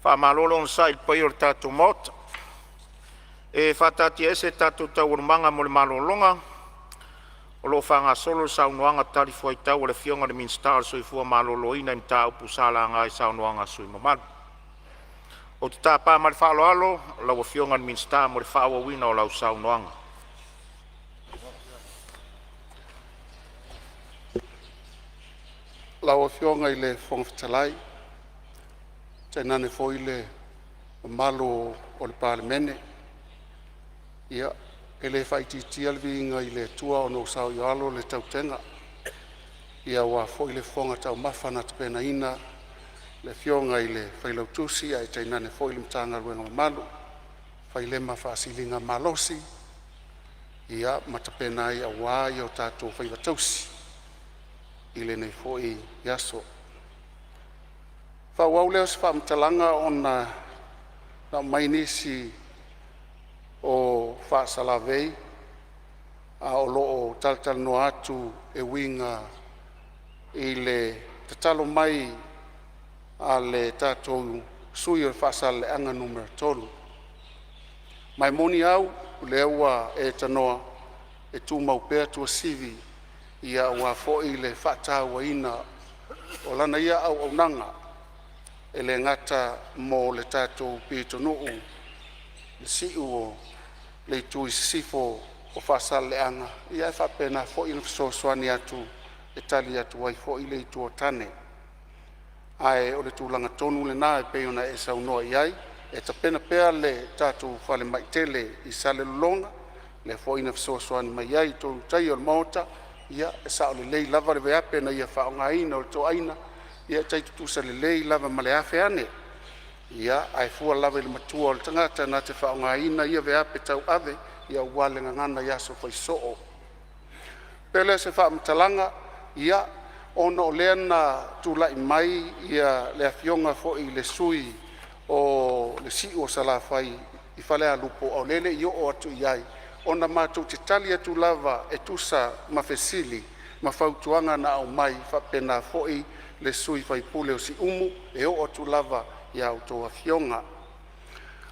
Faamalo le onosai i le paia o le tatou Maota. E faataatiaese tatou Taualumaga mo le malologa o lo o faagasolo le saunoaga talifuaitau a le Afioga i le Minisita o le Soifua Maloloina i mataupu sa laga i saunoaga a sui usufono mamalu. Ou te tapa ma le faaaloalo lau Afioga i le Minisita mo le faaauauina o lau saunoaga. Lau Afioga i le Fofoga Fetalai, tainane foi le mamalu o le Palemene, ia e le faaitiitia le viiga i le Atua ona ua saoialo le tautega aua foi le fofoga taumafa na tapenaina e le Afioga i le Failautusi ae tainane foi le Matagaluega mamalu fai lea ma faasiligamalosi ma tapena ai aua o tatou faiva tausi i lenei foi aso. Faaauau lea o se faamatalaga ona na aumai nisi o faasalavei a o lo o talatalanoa atu e uiga i le tatalo mai a le tatou sui usufono o Faasaleleaga Nu.3. Ma e moni au o lea ua e tanoa e tumau pea Tuasivi aua foi le faatauaina o lana ia auaunaga e le gata mo le tatou pitonuu i le si'u o le itu i sisifo o Faasaleleaga, ae faapena foi ona fesoasoani atu e tali atu ai foi le itu o tane. Ae o le tulaga tonu lena e pei ona e saunoa i ai, e tapena pea le tatou falemai tele i Salelologa, lea foi na fesoasoani mai ai i totonu o le Maota. Ia e sao lelei lava le veape na ia faaaogaina o le toaina, ia e tai tutusa lelei lava ma le 1,000 ane. Ia, ae fua lava i le matua o le tagata na te faaaogaina ia veape tauave aua le gagana i aso fai soo. Ona oo mai lea o se faamatalaga ia, ona o lea na tulai mai le afioga foi i le sui usufono o le Si'u o Salafai i Falealupo, a o lea e le i oo atu i ai, ona matou te tali atu lava e tusa ma fesili ma fautuaga na aumai, faapena foi le sui usufono o Siumu, e oo atu lava ia outou afioga.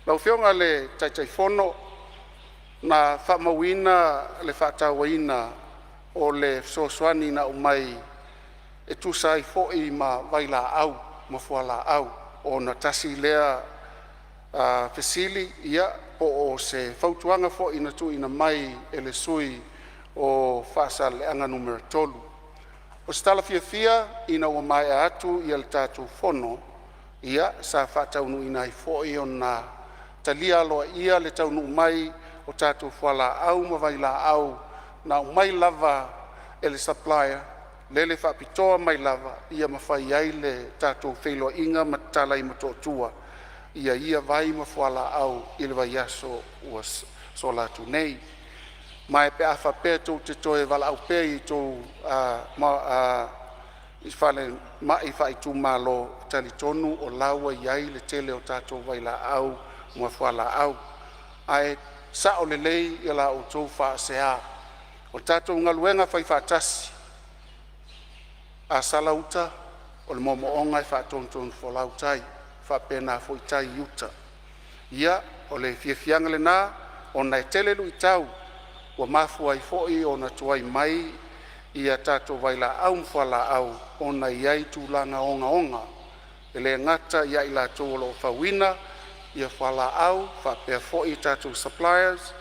Lau Afioga i le Taitaifono, na faamauina le faatauaina o le fesoasoani na aumai e tusa ai foi ma vailaau ma fualaau, ona tasi lea fesili po o se fautuaga foi na tuuina mai e le sui usufono o Faasaleleaga Nu.3. O se tala fiafia ina ua maea atu le tatou fono, ia sa faataunuuina ai foi ona talia aloaia le taunuu mai o tatou fualaau ma vailaau na aumai lava e le supplier, lele faapitoa mai lava ia mafai ai le tatou feiloaiga ma tatala ai i Motootua ia vai ma fualaau i le vaiaso ua sola atu nei. Ma e pe a faapea tou te toe valaau pea i tou falemai faaitumalo, e talitonu o la ua i ai le tele o tatou vailaau ma fualaau. Ae sao lelei la outou faasea. O le tatou galuega faifaatasi, a sala uta, o le moomooga e faatonutonufolau tai, e faapena foi tai i uta. Ia, o le fiafiaga lena ona e tele luitau ua mafua ai foi ona tuai mai ia tatou vailaau ma fualaau ona e i ai tulaga ogaoga, e le gata ia i latou o lo o fauina fualaau faapea foi tatou suppliers,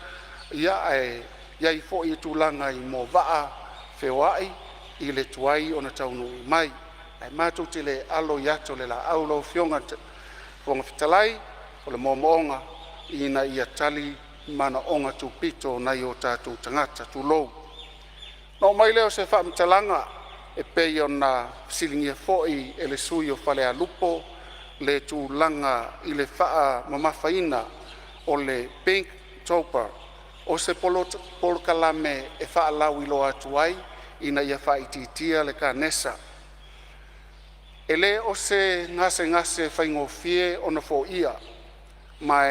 ae i ai foi tulaga i moavaa feoai i le tuai ona taunuu mai. Ae matou te le alo i ata o le laau lau Afioga i le Fofoga Fetalai, o le moomooga ina ia tali manaoga tupito o nai o tatou tagata. Tulou. Ona oo mai lea o se faamatalaga e pei ona fesiligia foi e le sui usufono o Falealupo le tulaga i le faamamafaina o le pink topper, o se polokalame e faalauiloa atu ai ina ia faaitiitia le Kanesa. E le o se gasegase faigofie ona foia, ma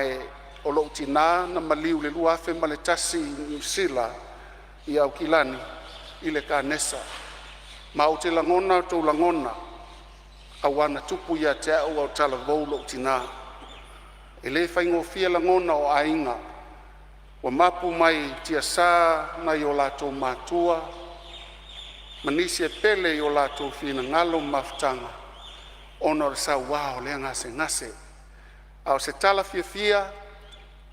o lo'u tina na maliu i le 2001 i Niu Sila i Aukilani i le kanesa, ma ou te lagona o outou lagona aua na tupu ia te au a o talavou lo'u tina. E le faigofie lagona o aiga ua mapu mai tiasa nai o latou matua ma nisi e pele i o latou finagalo ma mafutaga ona o le saua o lea gasegase. A o se tala fiafia,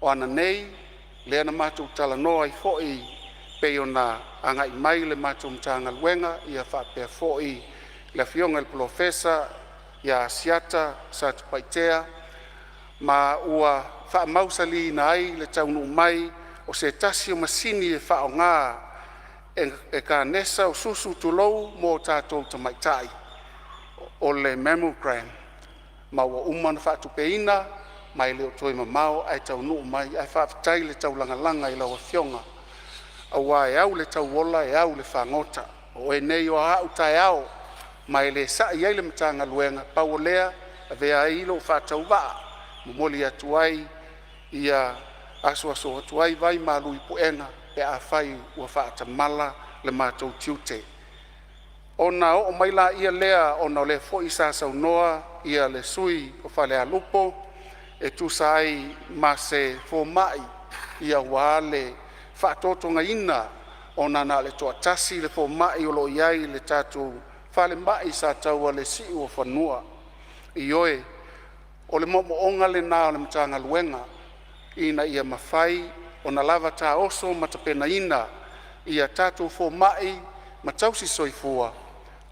o ananei lea na matou talanoa ai foi pei ona agai mai le matou Matagaluega faapea foi le Afioga i le Polofesa Asiata Satupaitea, ma ua faamausaliina ai le taunuu mai o se tasi o masini e faaaoga e kanesa o susu tulou mo tatou tamaitai, o le Mammogram. Ma ua uma ona faatupeina ma e le o toe mamao ae taunuu mai. Ae faafetai le taulagalaga i lau Afioga aua e au i le tauola e au i le fagota. O oe nei o aau taeao ma e le sa'i ai le Matagaluega, pau o lea e avea ai lou faatauvaa e momoli atu ai ia asuasu atu ai vai malu i puega pe afai ua faatamala le matou tiute. Ona oo mai lea ona o lea foi sa saunoa le sui usufono o Falealupo e tusa ai ma se fomai aua le faatotogaina ona na o le toatasi le fomai o lo o i ai i le tatou falemai i Sataua i le Siuofanua. Ioe, o le moomooga lena o le Matagaluega ina ia mafai ona lava taoso ma tapenaina ia tatou fomai ma tausisoifua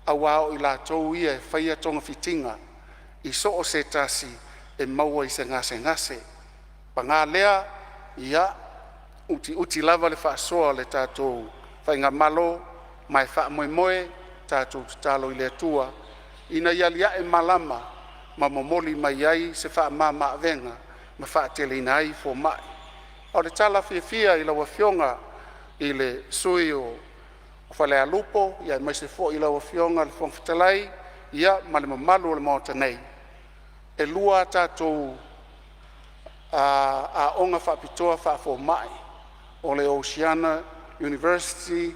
aua o i latou ia e faia togafitiga i so o se tasi e maua i se gasegase. Paga lea, ia utiuti lava le faasoa a le tatou faigamalo ma e faamoemoe tatou tatalo i le Atua ina ia alia'e malama ma momoli mai ai se faamamaavega ma faateleina ai fomai. A o le tala fiafia i lau Afioga i le sui usufono o Falealupo aemaise foi lau Afioga i le Fofoga Fetalai ma le mamalu o le Maota nei, e lua a tatou aoga faapitoa faafomai, o le Oceania University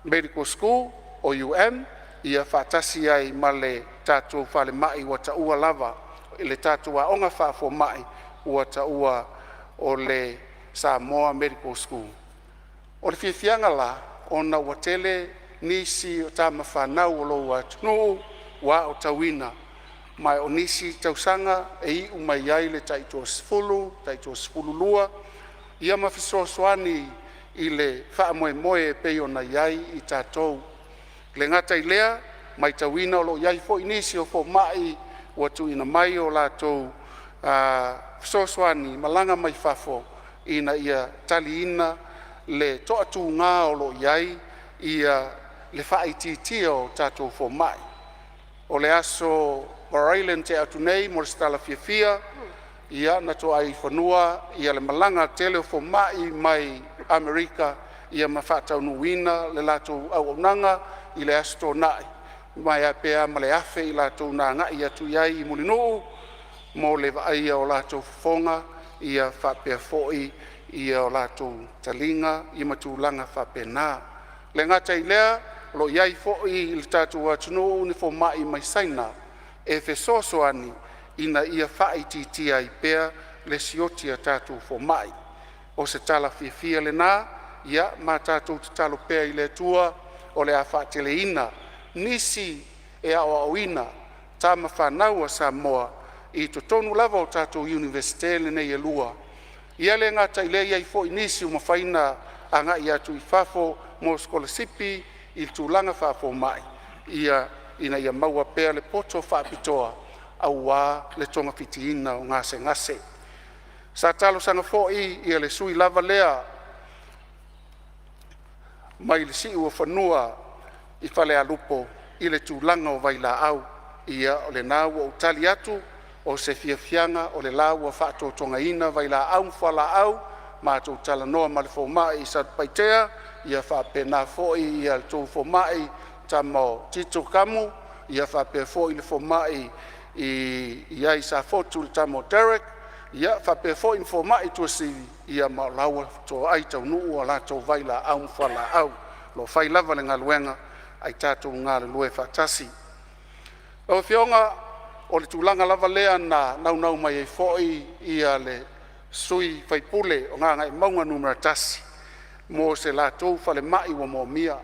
Medical School OUM faatasi ai ma le tatou falemai ua taua lava i le tatou aoga faafomai ua taua o le Samoa Medical School. O le fiafiaga la ona ua tele nisi o tamafanau a lou atunuu ua aotauina, ma o nisi tausaga e iu mai ai le tai-toasefulu, taitoasefululua ia ma fesoasoani i le faamoemoe e pei ona i ai i tatou. E le gata i lea ua matauina o lo o i ai foi nisi o fomai ua tuuina mai o latou fesoasoani malaga mai fafo ina ia taliina le toatuga o lo o i ai le faaitiitia o tatou fomai. O le aso Faraile na tea atu nei mo se tala fiafia na toai i fanua le malaga a le tele o fomai mai Amerika ma faataunuuina le latou auaunaga i le Aso Toonai, ma pe a ma le 1000 i latou na agai atu i ai i Mulinuu mo le vaaia o latou fofoga faapea foi o latou taliga ma tulaga faapena. E le gata i lea, o lo o i ai foi i le tatou atunuu ni fomai mai Saina e fesoasoani ina ia faaitiitia ai pea le sioki o tatou fomai. O se tala fiafia lena, ia ma tatou tatalo pea i le Atua o le a faateleina nisi e aoaoina tamafanau a Samoa i totonu lava o tatou Iunivesite nei e lua. Ia le gata i lea, e i ai foi nisi ua mafai ona agai atu i fafo mo sikolasipi i tulaga faafomai ina ia maua pea le poto faapitoa aua le togafitiina o gasegase. Sa talosaga foi le sui usufono lava lea mai le Siuofanua i Falealupo i le tulaga o vailaau. Ia o lena ua ou tali atu, o se fiafiaga o le ua faatotogaina vailaau ma fualaau, matou talanoa ma le fomai i Satupaitea ia faapena foi le tou fomai le tama o Tito Kamu, ia faapea foi le fomai i ai i Safotu le tama o Derek, faapea foi ma fomai i Tuasivi, ma o la ua toai taunuu a latou vailaau ma fualaau. O lo o fai lava le galuega ae tatou galulue faatasi. Lau Afioga o le tulaga lava lea na naunau mai ai foi le sui usufono o Gagaemauga 1 mo se latou falemai ua moomia.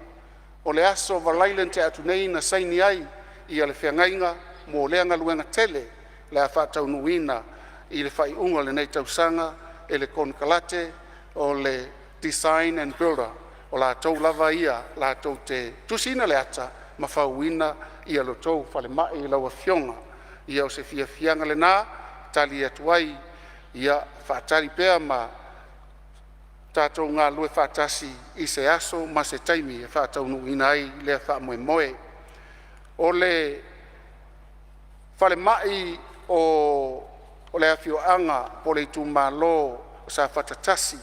O le aso Faraile na tea atu nei na saini ai le feagaiga mo lea galuega tele o le a faataunuuina i le faaiuga o lenei tausaga e le konekarate o le Design and Builder. O latou lava ia latou te tusiina le ata ma ma fauina lo outou falemai lau Afioga. Ia o se fiafiaga lena e tali atu ai, ia faatali pea ma tatou galulue faatasi i se aso ma se taimi e faataunuuina ai lea faamoemoe. O le falemai o le afioaga po o le itumalo o Safata 1,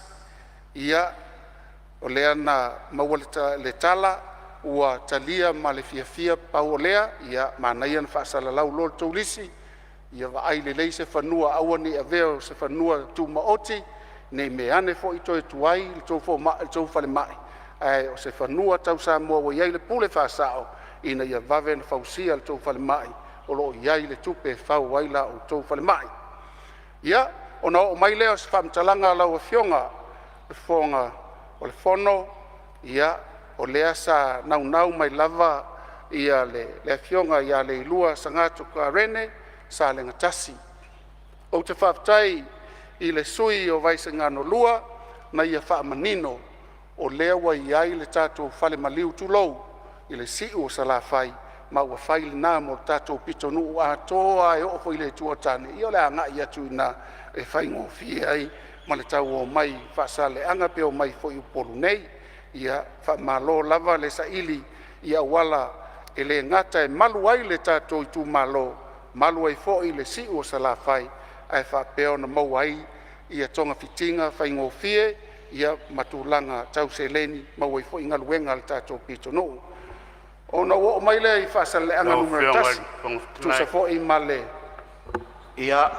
ia o lea na maua le tala ua talia ma le fiafia. Pau o lea ia manaia ona faasalalau loa le tou lisi ia vaai lelei se fanua, aua ne i avea o se fanua tumaoti ne i meaane foi toe tuai le tou falemai, ae o se fanua tau Samoa ua i ai le pule faasao ina ia vave ona fausia le tou falemai o lo o i ai le tupe e fau ai la outou falemai. Ia, ona oo mai lea o se faamatalaga lau Afioga i le Fofoga o le Fono, ia o lea sa naunau mai lava le Afioga ia Leilua Sagattu Clairene Salega 1. Ou te faafetai i le sui usufono o Vaisigano 2 na ia faamanino o lea ua i ai le tatou fale maliu, tulou, i le si'u o Salafai, ma ua fai lena mo le tatou pitonuu atoa lava e oo foi i le Itu o Tane. Ia o le agai atu i ina e faigofie ai ma le tau o mai i Faasaleleaga pe omai foi i Upolu nei. Ia faamalo lava le saili i auala e le gata e malu ai le tatou itumalo, malu ai foi le si'u o Salafai, ae faapea ona maua ai ia togafitiga faigofie ma tulaga tau seleni e maua ai foi galuega a le tatou pitonuu. Ona ou oo mai lea i Faasaleleaga Lau Afioga i Nu.1 le Fofoga e tusa Fetalai. foi ma le Ia,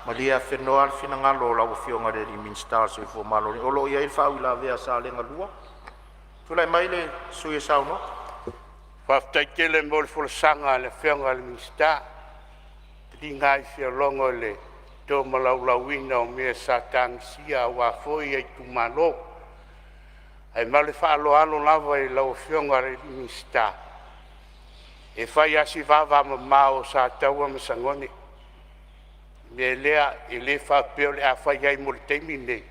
malie afenoa le finagalo o lau Afioga i le Minisita o le Soifua Maloloina, o lo o i ai le faauilavea a Salega 2. Tulai mai le sui usufono e saunoa. Faafetai tele mo le folasaga a le Afioga i le Minisita, e foliga lava i fialogo i le tolaulauina o mea sa tagisia aua foi itumalo. Ae ma le faaaloalo lava i lau Afioga i le Minisita, e fai lava si vavamamao o Sataua ma Sagone. O le mea lea, e le faapea o le a fai ai mo le taimi lenei,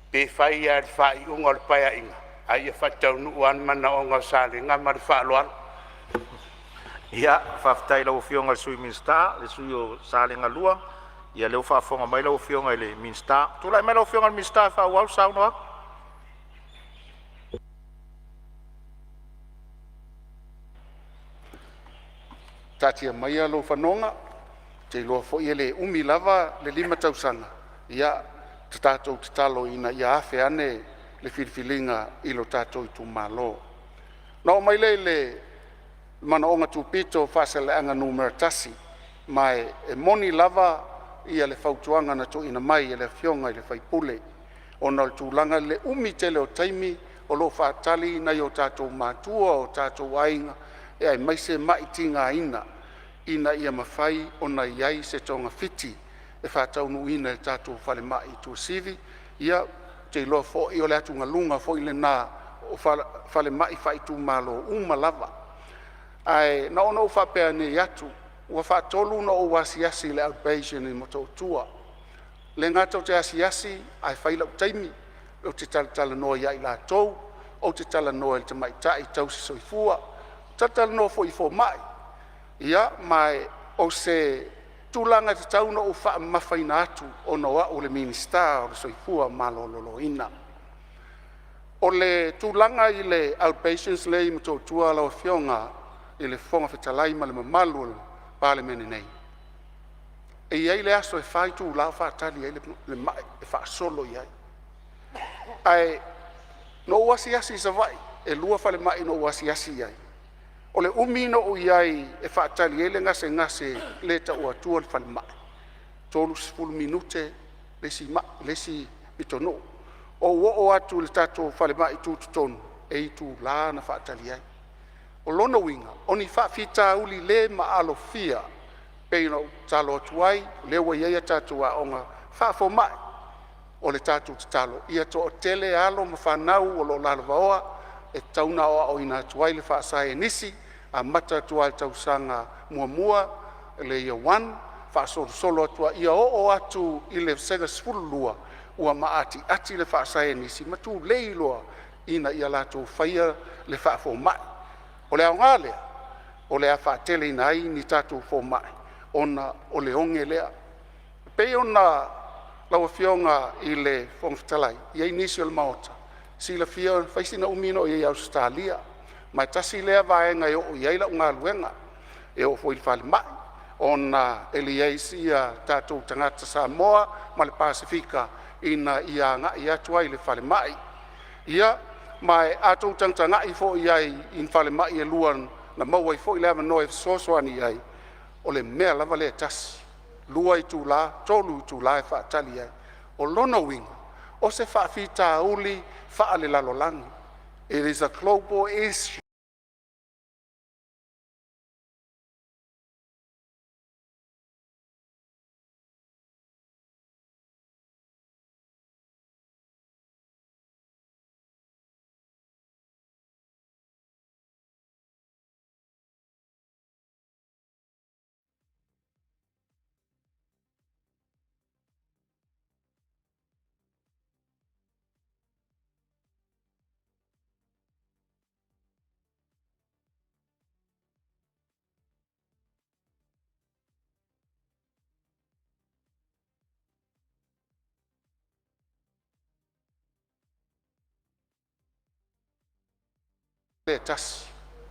pe fai lava i le faaiuga o le Paeaiga, ae ia faataunuu lava le manaoga o Salega. Ma le faaaloalo. Ia, faafetai i lau Afioga i le Sui Minisita, le sui usufono o Salega 2. Ia lea ua faafofoga mai lau Afioga i le Minisita. Tulai mai lau Afioga i le Minisita e faaauau le saunoaga. Taatia maia lou fanoga, ou te iloa foi e le umi lava le 5 tausaga. Ia tatou tatalo ina ia afe ane le filifiliga i lo tatou itumalo. Ona oo mai lea i le manaoga tupito o Faasaleleaga Nu.1, ma e moni lava le fautuaga na tuuina mai e le afioga i le sui usufono ona o le tulaga i le umi tele o taimi o lo o faatali nai o tatou matua o tatou aiga aemaise ma'i tigaina ina ia mafai ona i ai se togafiti e faataunuuina i le tatou falemai i Tuasivi. Ia, ou te iloa foi o le atugaluga foi lena o falemai faaitumalo uma lava. Ae na ona ou faapea nei atu, ua faatolu ona ou asiasi i le outpatient i Motootua. E le gata ou te asiasi ae fai lou taimi ou te talatalanoa ia i latou, ou te talanoa i le tamaitai tausisoifua, talatalanoa foi i fomai. Ia ma o se tulaga e tatau ona ou faamamafaina atu ona o au o le Minisita o le Soifua Maloloina. O le tulaga i le outpatients lea e i Motootua lau Afioga i le Fofoga Fetalai ma le mamalu o le Palemene nei, e i ai le aso e 4 itula o faatali ai le mai e faasolo i ai. Ae na ou asiasi i Savaii, e 2 falemai na ou asiasi i ai. O le umi na ou i ai e faatali ai le gasegase e le tau atua le falemai, e 30 minute le isi mai le isi pitonuu. Ou oo atu i le tatou falemai tutotonu, e itula na faatali ai. O lona uiga o ni faafitauli le maalofia e pei ona ou tatalo atu ai o lea ua i ai a tatou aoga faafomai. O le tatou tatalo ia toatele alo ma fanau o lo o lalovaoa e tatau ona aoaoina atu ai le faasaienisi, amata atu lava i le tausaga muamua le Year 1 faasolosolo atu lava ia oo atu i le Vasega 12 ua maatiati le faasaienisi ma tulei loa ina ia latou faia le faafomai. O le aoga lea o le a faateleina ai ni tatou fomai ona o le oge lea. E pei ona lau Afioga i le Fofoga Fetalai, e i ai nisi o le Maota e silafia fai sina umi na ou i ai i Ausetalia, ma e tasi lea vaega e oo i ai lau galuega. E oo foi i le falemai ona e liaise tatou tagata Samoa ma le Pasefika ina ia agai atu ai i le falemai. Ia, ma a outou tagatagai foi i ai i falemai e lua na maua ai foi le avanoa e fesoasoani i ai, o le mea lava lea e tasi, 2 itula, 3 itula e faatali ai. O lona uiga o se faafitauli faalelalolagi, it is a global issue. E tasi,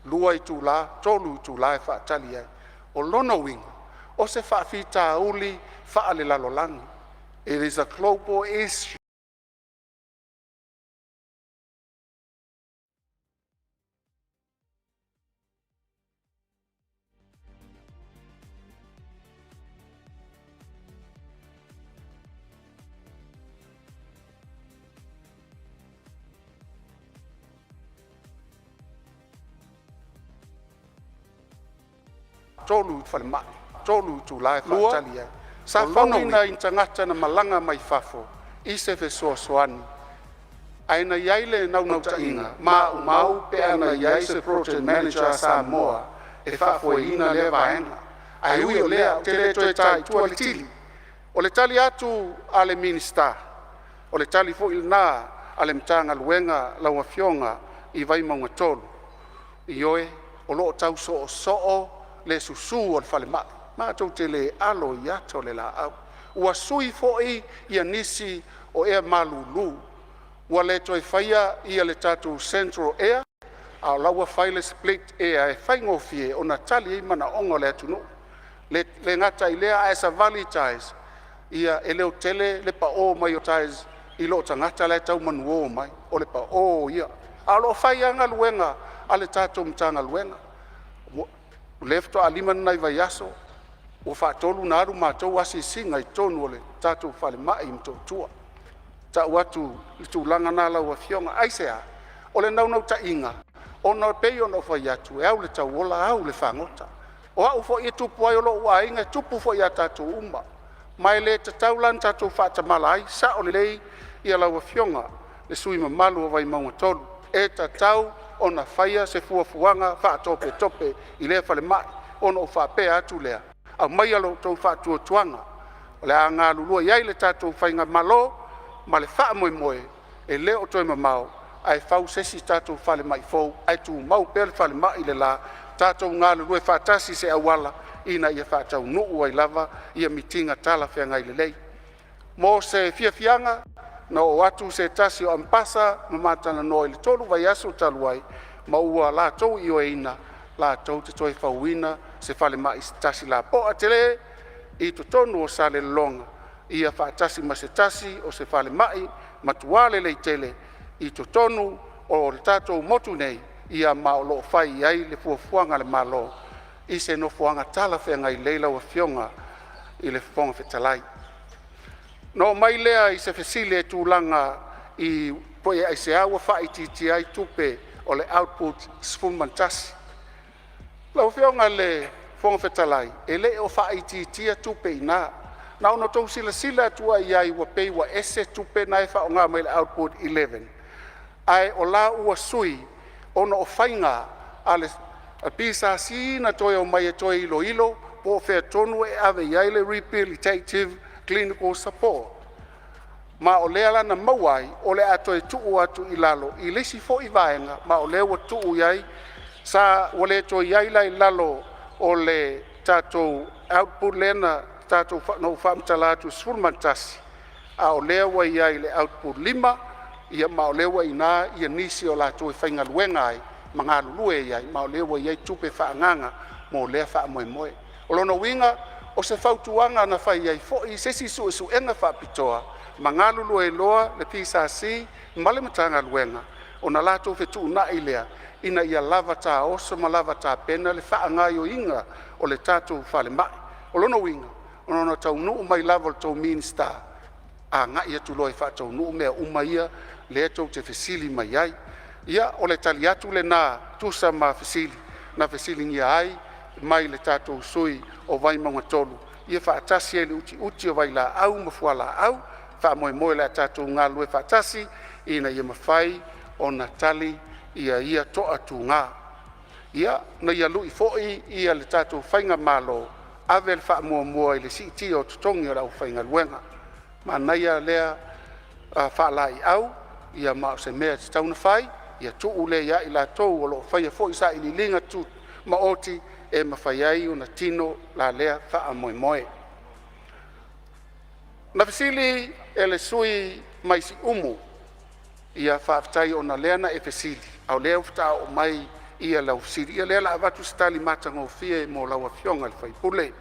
2 itula, 3 itula e faatali ai. O lona uiga o se faafitauli faalelalolagi, it is a global issue. Tolu falemai, tolu itula e faatali ai. Sa fauina e tagata na malaga mai fafo i se fesoasoani, ae na i ai le naunautaiga maumau pe ana i ai se Project Manager a Samoa e faafoeina lea vaega. Ae ui o lea ou te le toe ta i tua le tili. O le tali atu a le Minisita, o le tali foi lena a le Matagaluega lau Afioga i Vaimauga 3, ioe, o lo o tau soosoo le susu o le falemai. Matou te le alo i ata o le laau. Ua sui foi ia nisi o ea malulu ua le toe faia ia le tatou central air a o la ua fai le split air e faigofie ona tali ai manaoga o le atunuu. E le gata i lea a e savali i tiles, ia e leotele le pao mai o tiles i loo tagata la e tau manuo mai, o le pao ia. Ae o lo o fai lava galuega a le tatou Matagaluega. O lea faatoa 5 ni nai vaiaso ua faatolu ona alu matou asiasiga i totonu o le tatou falemai i Motootua. E tau atu i le tulaga lena lau Afioga. Aisea? O le naunautaiga ona e pei ona ou fai atu, e au i le tauola au i le fagota. O au foi e tupu ai, o lou aiga, e tupu foi ia tatou uma, ma e le tatau la ona tatou faatamala ai. E sao lelei lau Afioga i le sui usufono mamalu o Vaimauga 3, e tatau ona faia se fuafuaga faatopetope i lea falemai. Ona ou faapea atu lea, aumaia lo outou faatuatuaga o le a galulue ai le tatou faigamalo ma le faamoemoe e le o toe mamao ae fau se isi tatou falemai fou ae tumau pea le falemai le la. Tatou galulue faatasi i se auala ina ia faataunuu ai lava ia mitiga talafeagai lelei. Mo se fiafiaga, na oo atu se tasi o Amepasa ma ma talanoa i le 3 vaiaso talu ai, ma ua latou ioeina latou te toe fauina se falemai se tasi lapoa tele i totonu o Salelologa, ia faatasi ma se tasi o se falemai matua lelei tele i totonu o le tatou motu nei. Ia ma o lo o fai i ai le fuafuaga a le Malo i se nofoaga talafeagai lelei lau Afioga i le Fofoga Fetalai. Ona oo mai lea i se fesili i le tulaga i pe aisea ua faaitiitia ai tupe o le output 11. Lau Afioga i le Fofoga Fetalai, e le o faaitiitia tupe i ina. Na ona outou silasila atu lava i ai ua pei ua ese tupe na e faaaoga mai le output 11, ae o la ua sui ona o faiga a le PSC na toe omai e toe iloilo po o fea tonu e ave i ai le Rehabilitative Clinical Support. Ma o lea la na maua ai o le a toe tuu atu i lalo i le isi foi vaega ma o lea ua tuu i ai Sa ua le toe i ai la i lalo o le tatou output lea na tatou na ou faamatala atu e 11, a o lea ua i ai i le output 5, ia ma o lea ua i ina nisi o latou e faigaluega ai ma galulue ai, ma o lea ua i ai tupe faaagaaga mo lea faamoemoe. O lona uiga o se fautuaga na fai ai foi se isi suesuega faapitoa ma galulue ai loa le PSC ma le Matagaluega ona latou fetuunai lea ina ia lava taoso ma lava tapena le faagaoioiga o le tatou falemai. O lona uiga ona taunuu mai lava o le tou Minisita, agai atu loa e faataunuu mea uma ia lea tou te fesili mai ai. Ia, o le tali atu lena e tusa ma fesili na fesiligia ai mai le tatou sui usufono o Vaimauga 3, ia faatasi ai ma le utiuti o vailaau ma fualaau. Faamoemoe o le a tatou galulue faatasi ina ia mafai ona tali ia toatuga. Ia, ina ia lui foi le tatou faigamalo, ave le faamuamua i le siitia o totogi o le aufaigaluega. Manaia lea faalaeiau, ia ma o se mea e tatau ona fai, ia tuu lea ia i latou o lo o faia foi sailiiliga tumaoti e mafai ai ona tino la lea faamoemoe. Na fesili le sui usufono mai Siumu, ia faafetai ona o lea na e fesili a o lea faatoa oo mai lau fesili. Ia o lea o le a avatu se tali matagofie mo lau Afioga i le sui usufono.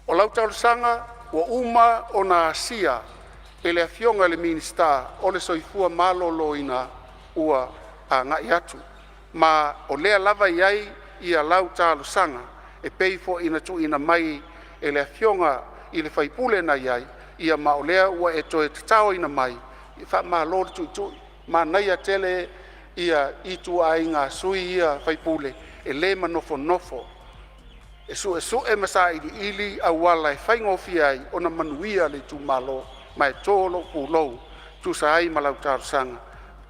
O lau talosaga ua uma ona asia e le Afioga i le Minisita o le Soifua Maloloina ua agai atu, ma o lea lava e i ai ia lau talosaga e pei foi ona tuuina mai e le Afioga i le sui usufono na i ai, ia ma o lea ua e toe tataoina mai. Faamalo le tuitui, manaia tele ituaiga sui usufono ia e le manofonofo, e suesue ma sailiili auala e faigofie ai ona manuia le itumalo. Ma e to lou pulou e tusa ai ma lau talosaga.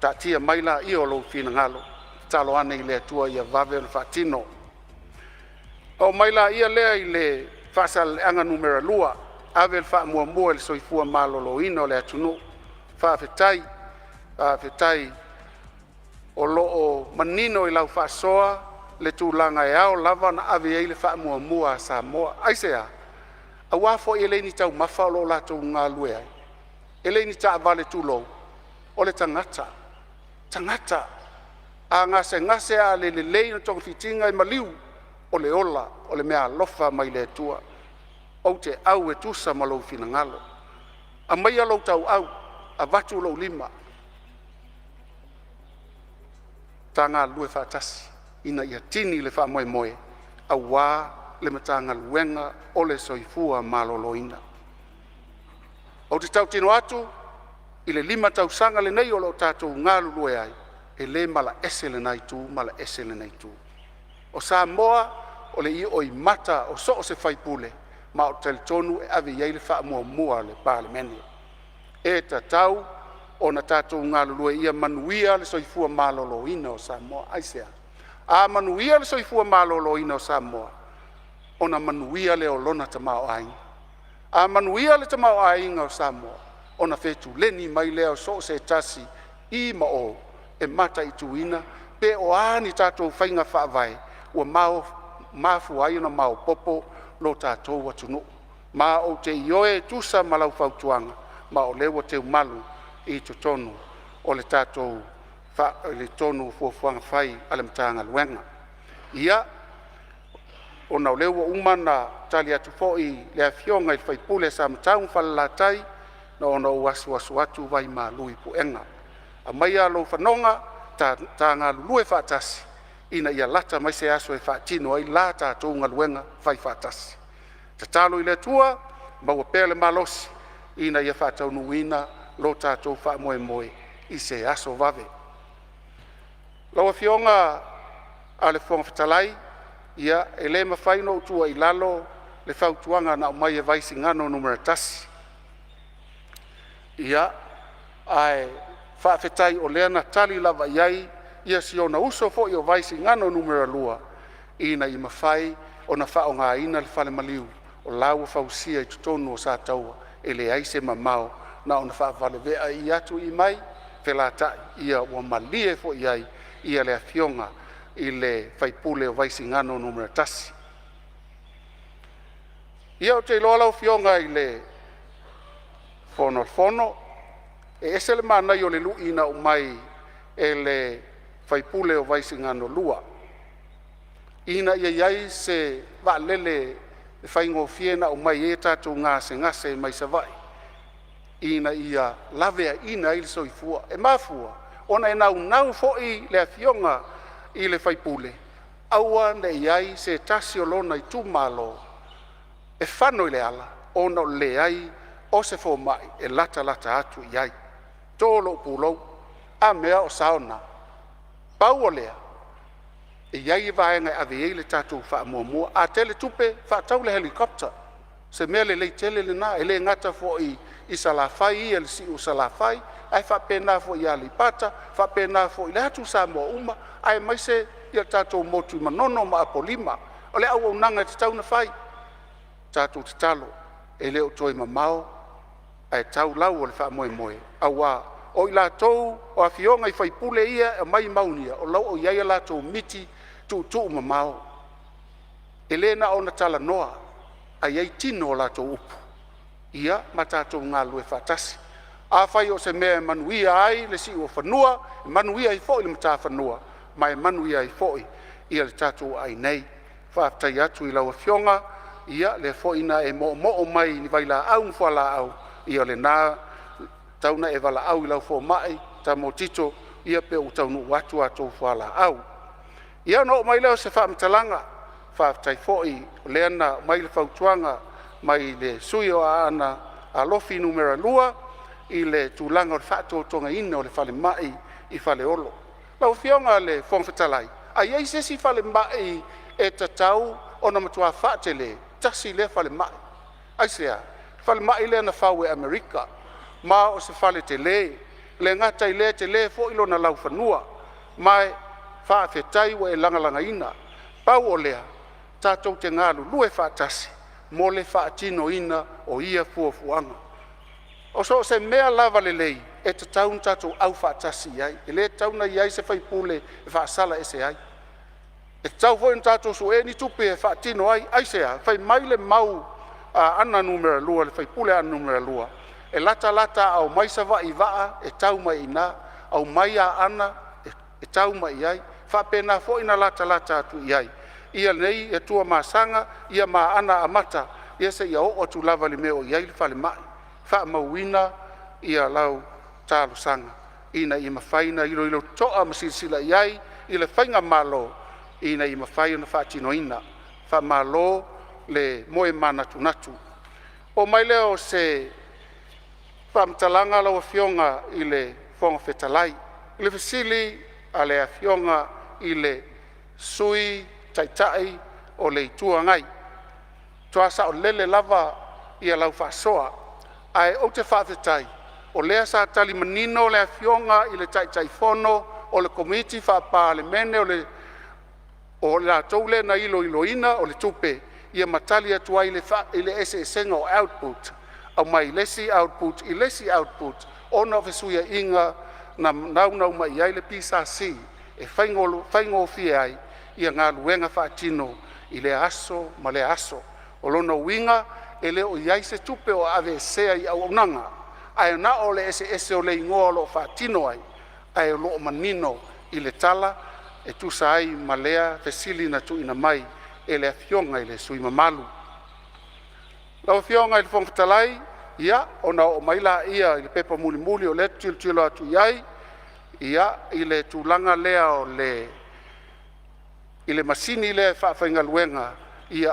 Taatia mai laia o lou finagalo, tatalo ane i le Atua ia vave ona faatino. Oo mai lea i le Faasaleleaga 2, ave le faamuamua i le soifua maloloina o le atunuu. Faafetai, faafetai o lo o manino i lau faasoa le tulaga e ao lava ona ave i ai le faamuamua a Samoa. Aisea? Aua foi e le o ni taumafa o lo o latou galulue ai, e le o ni taavale, tulou, o le tagata, tagata. A gasegase a le lelei ona togafitiga e maliu, o le ola o le meaalofa mai le Atua. Ou te au e tusa ma lou finagalo, aumaia lou tauau avatu lou lima, ta galulue faatasi ina ia tini le faamoemoe aua le Matagaluega o le Soifua Maloloina. Ou te tautino atu i le 5 tausaga lenei o lo o tatou galulue ai, e le malaese lena itu malaese lenei itu. O Samoa o le ioimata o so o se sui usufono, ma ou te talitonu e ave i ai le faamuamua a le Palemene. E tatau ona tatou galulue ia manuia le soifua maloloina o Samoa. Aisea? A manuia le soifua maloloina o Samoa ona manuia lea o lona tamaoaiga. A manuia le tamaoaiga o Samoa ona fetuleni mai lea o so o se tasi i ma o e mataituina pe o a ni tatou faiga faavae ua mafua ai ona maopoopo lo tatou atunuu. Ma ou te ioe e tusa ma lau fautuaga, ma o lea ua teumalu i totonu o le tatou fuafuaga fai a le Matagaluega. Ia, ona o lea ua uma ona tali atu foi i le Afioga i le sui usufono o Samatau ma Falelatai, na ona ou asuasu atu vaimalu i puega, aumaia lou fanoga ta galulue faatasi ina ia lata mai se aso e faatino ai la tatou galuega faifaatasi. Tatalo i le Atua maua pea le malosi ina ia faataunuuina lo tatou faamoemoe i se aso vave. Lau Afioga i le Fofoga Fetalai, ia e le mafai ona ou tuua i lalo le fautuaga na aumai e Vaisigano Nu.1. Ia, ae faafetai o lea na tali lava i ai si ona uso foi o Vaisigano Nu.2 ina ia mafai ona faaaogaina le falemaliu o la ua fausia i totonu o Sataua, e leai se mamao na ona faavaveai atu i mai felatai, ia ua malie foi i ai le afioga. i le sui usufono o Vaisigano Nu.1. Ia, ou te iloa lau Afioga i le Fofoga Fetalai, e ese le manaia o le lui na aumai e le sui usufono o Vaisigano 2, ina ia i ai se vaalele e faigofie ona aumai ai tatou gasegase mai Savaii ina ia laveaiina ai le soifua. E mafua ona e naunau foi le afioga i le sui usufono aua ne i i ai se tasi o lona itumalo e fano i le ala ona o le leai o se fomai e latalata atu i ai. To lou pulou. A mea o sao na? Pau o lea, e i ai vaega e ave i ai le tatou faamuamua. A tele tupe, faatau le helicopter, o se mea lelei tele lena, e le gata foi i Salafai ia i le si'u o Salafai, ae faapena foi ia Aleipata, faapena foi i atu Samoa uma, aemaise le tatou motu i Manono ma Apolima. O le auaunaga e tatau ona fai. Tatou tatalo e le o toe mamao ae tau lau o le faamoemoe, aua o i latou o afioga i sui usufono ia e aumai mau ia, o lo o i ai a latou miti tuutuumamao. E le na ona talanoa ae i ai tino o latou upu, ia ma tatou galulue faatasi. Afai o se mea e manuia ai le siuofanua, manuia ai foi le matafanua ma e manuia ai foi le tatou aai nei. Faafetai atu i lau Afioga, o lea foi na e moomoo mai i vailaau ma fualaau, ia o lena e tatau ona e valaau i lau fomai Tamo Tito pe ua taunuu atu a outou fualaau. Ia ona oo mai lea o se faamatalaga, faafetai foi o lea na aumai le fautuaga mai le sui usufono o Aana Alofi 2 i le tulaga o le faatotogaina o le falemai i Faleolo. Lau Afioga i le Fofoga Fetalai, a i ai se isi falemai e tatau ona matua faatele, tasi lea falemai. Aisea? O le falemai lea na fau e Amerika ma o se fale tele. E le gata i lea e tele foi lona laufanua, ma e faafetai ua e lagalagaina. Pau o lea, tatou te galulue faatasi mo le faatinoina o ia fuafuaga. O so o se mea lava lelei e tatau ona tatou aufaatasi i ai, e le tatau ona i ai se sui usufono e faasala ese ai. E tatau foi ona tatou sue ni tupe e faatino ai. Aisea? Fai mai le mau a Aana 2, le sui usufono o Aana 2, e latalata a omai Savaii i vaa e tau mai i ina, aumai Aana e tau mai i ai, e faapena foi ona latalata atu i ai nei Tuamasaga ma Aana Amata seia oo atu lava i le mea o i ai le falemai. Faamauina lau talosaga ina ia mafai ona iloilo totoa ma silasila i ai le faigamalo ina ia mafai ona faatinoina. Faamalo le moe manatunatu. Oo mai lea o se faamatalaga lau Afioga i le Fofoga Fetalai i le fesili a le Afioga i le Sui Taitai o le Itu Agai, matua saolele lava lau faasoa, ae ou te faafetai o lea sa tali manino le Afioga i le Taitaifono o le Komiti Faa-Palemene o le latou lea na iloiloina o le tupe, ia ma tali atu ai i le eseesega o output, aumai le isi output i le isi output ona o fesuiaiga na naunau mai ai le PSC e faigofie ai galuega faatino i lea aso ma lea aso. O lona uiga e le o i ai se tupe o aveesea i auaunaga, ae na o le eseese o le igoa o lo o faatino ai, ae o lo o manino i le tala e tusa ai ma lea fesili na tuuina mai e le Afioga i le sui usufono mamalu. Lau Afioga i le Fofoga Fetalai, ia ona oo mai lea i le pepa mulimuli o lea ou te tilotilo atu i ai i le tulaga lea i le masini lea e faafaigaluega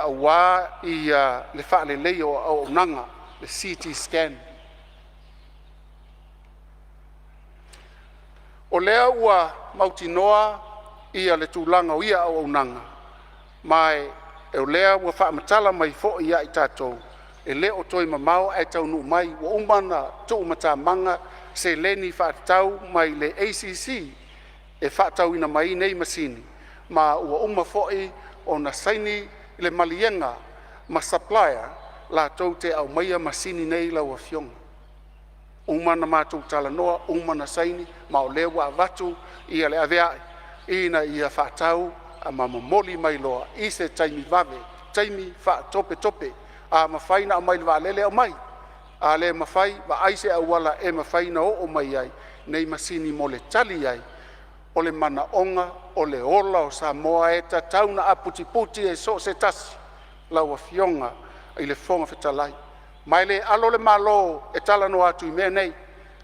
aua le faaleleia o auaunaga, le CT Scan. O lea ua mautinoa le tulaga o ia auaunaga, ma o lea ua faamatala mai foi ia i tatou e le o toe mamao ae taunuu mai. Ua uma ona tuumatamaga seleni faatatau mai le ACC e faatauina mai ai nei masini, ma ua uma foi ona saini le maliega ma supplier latou te aumaia masini nei lau Afioga. Ua uma ona matou talanoa uma ona saini ma o lea ua avatu le avea'i ina ia faatau ma momoli mai loa i se taimi vave, taimi faatopetope. A mafai ona aumai i le vaalele, aumai. A le mafai, vaai se auala e mafai ona oo mai ai nei masini mo le tali ai o le manaoga o le ola o Samoa e tatau ona aputiputi e soo se tasi lau Afioga i le Fofoga Fetalai. Ma e le alo le Malo e talanoa atu i mea nei,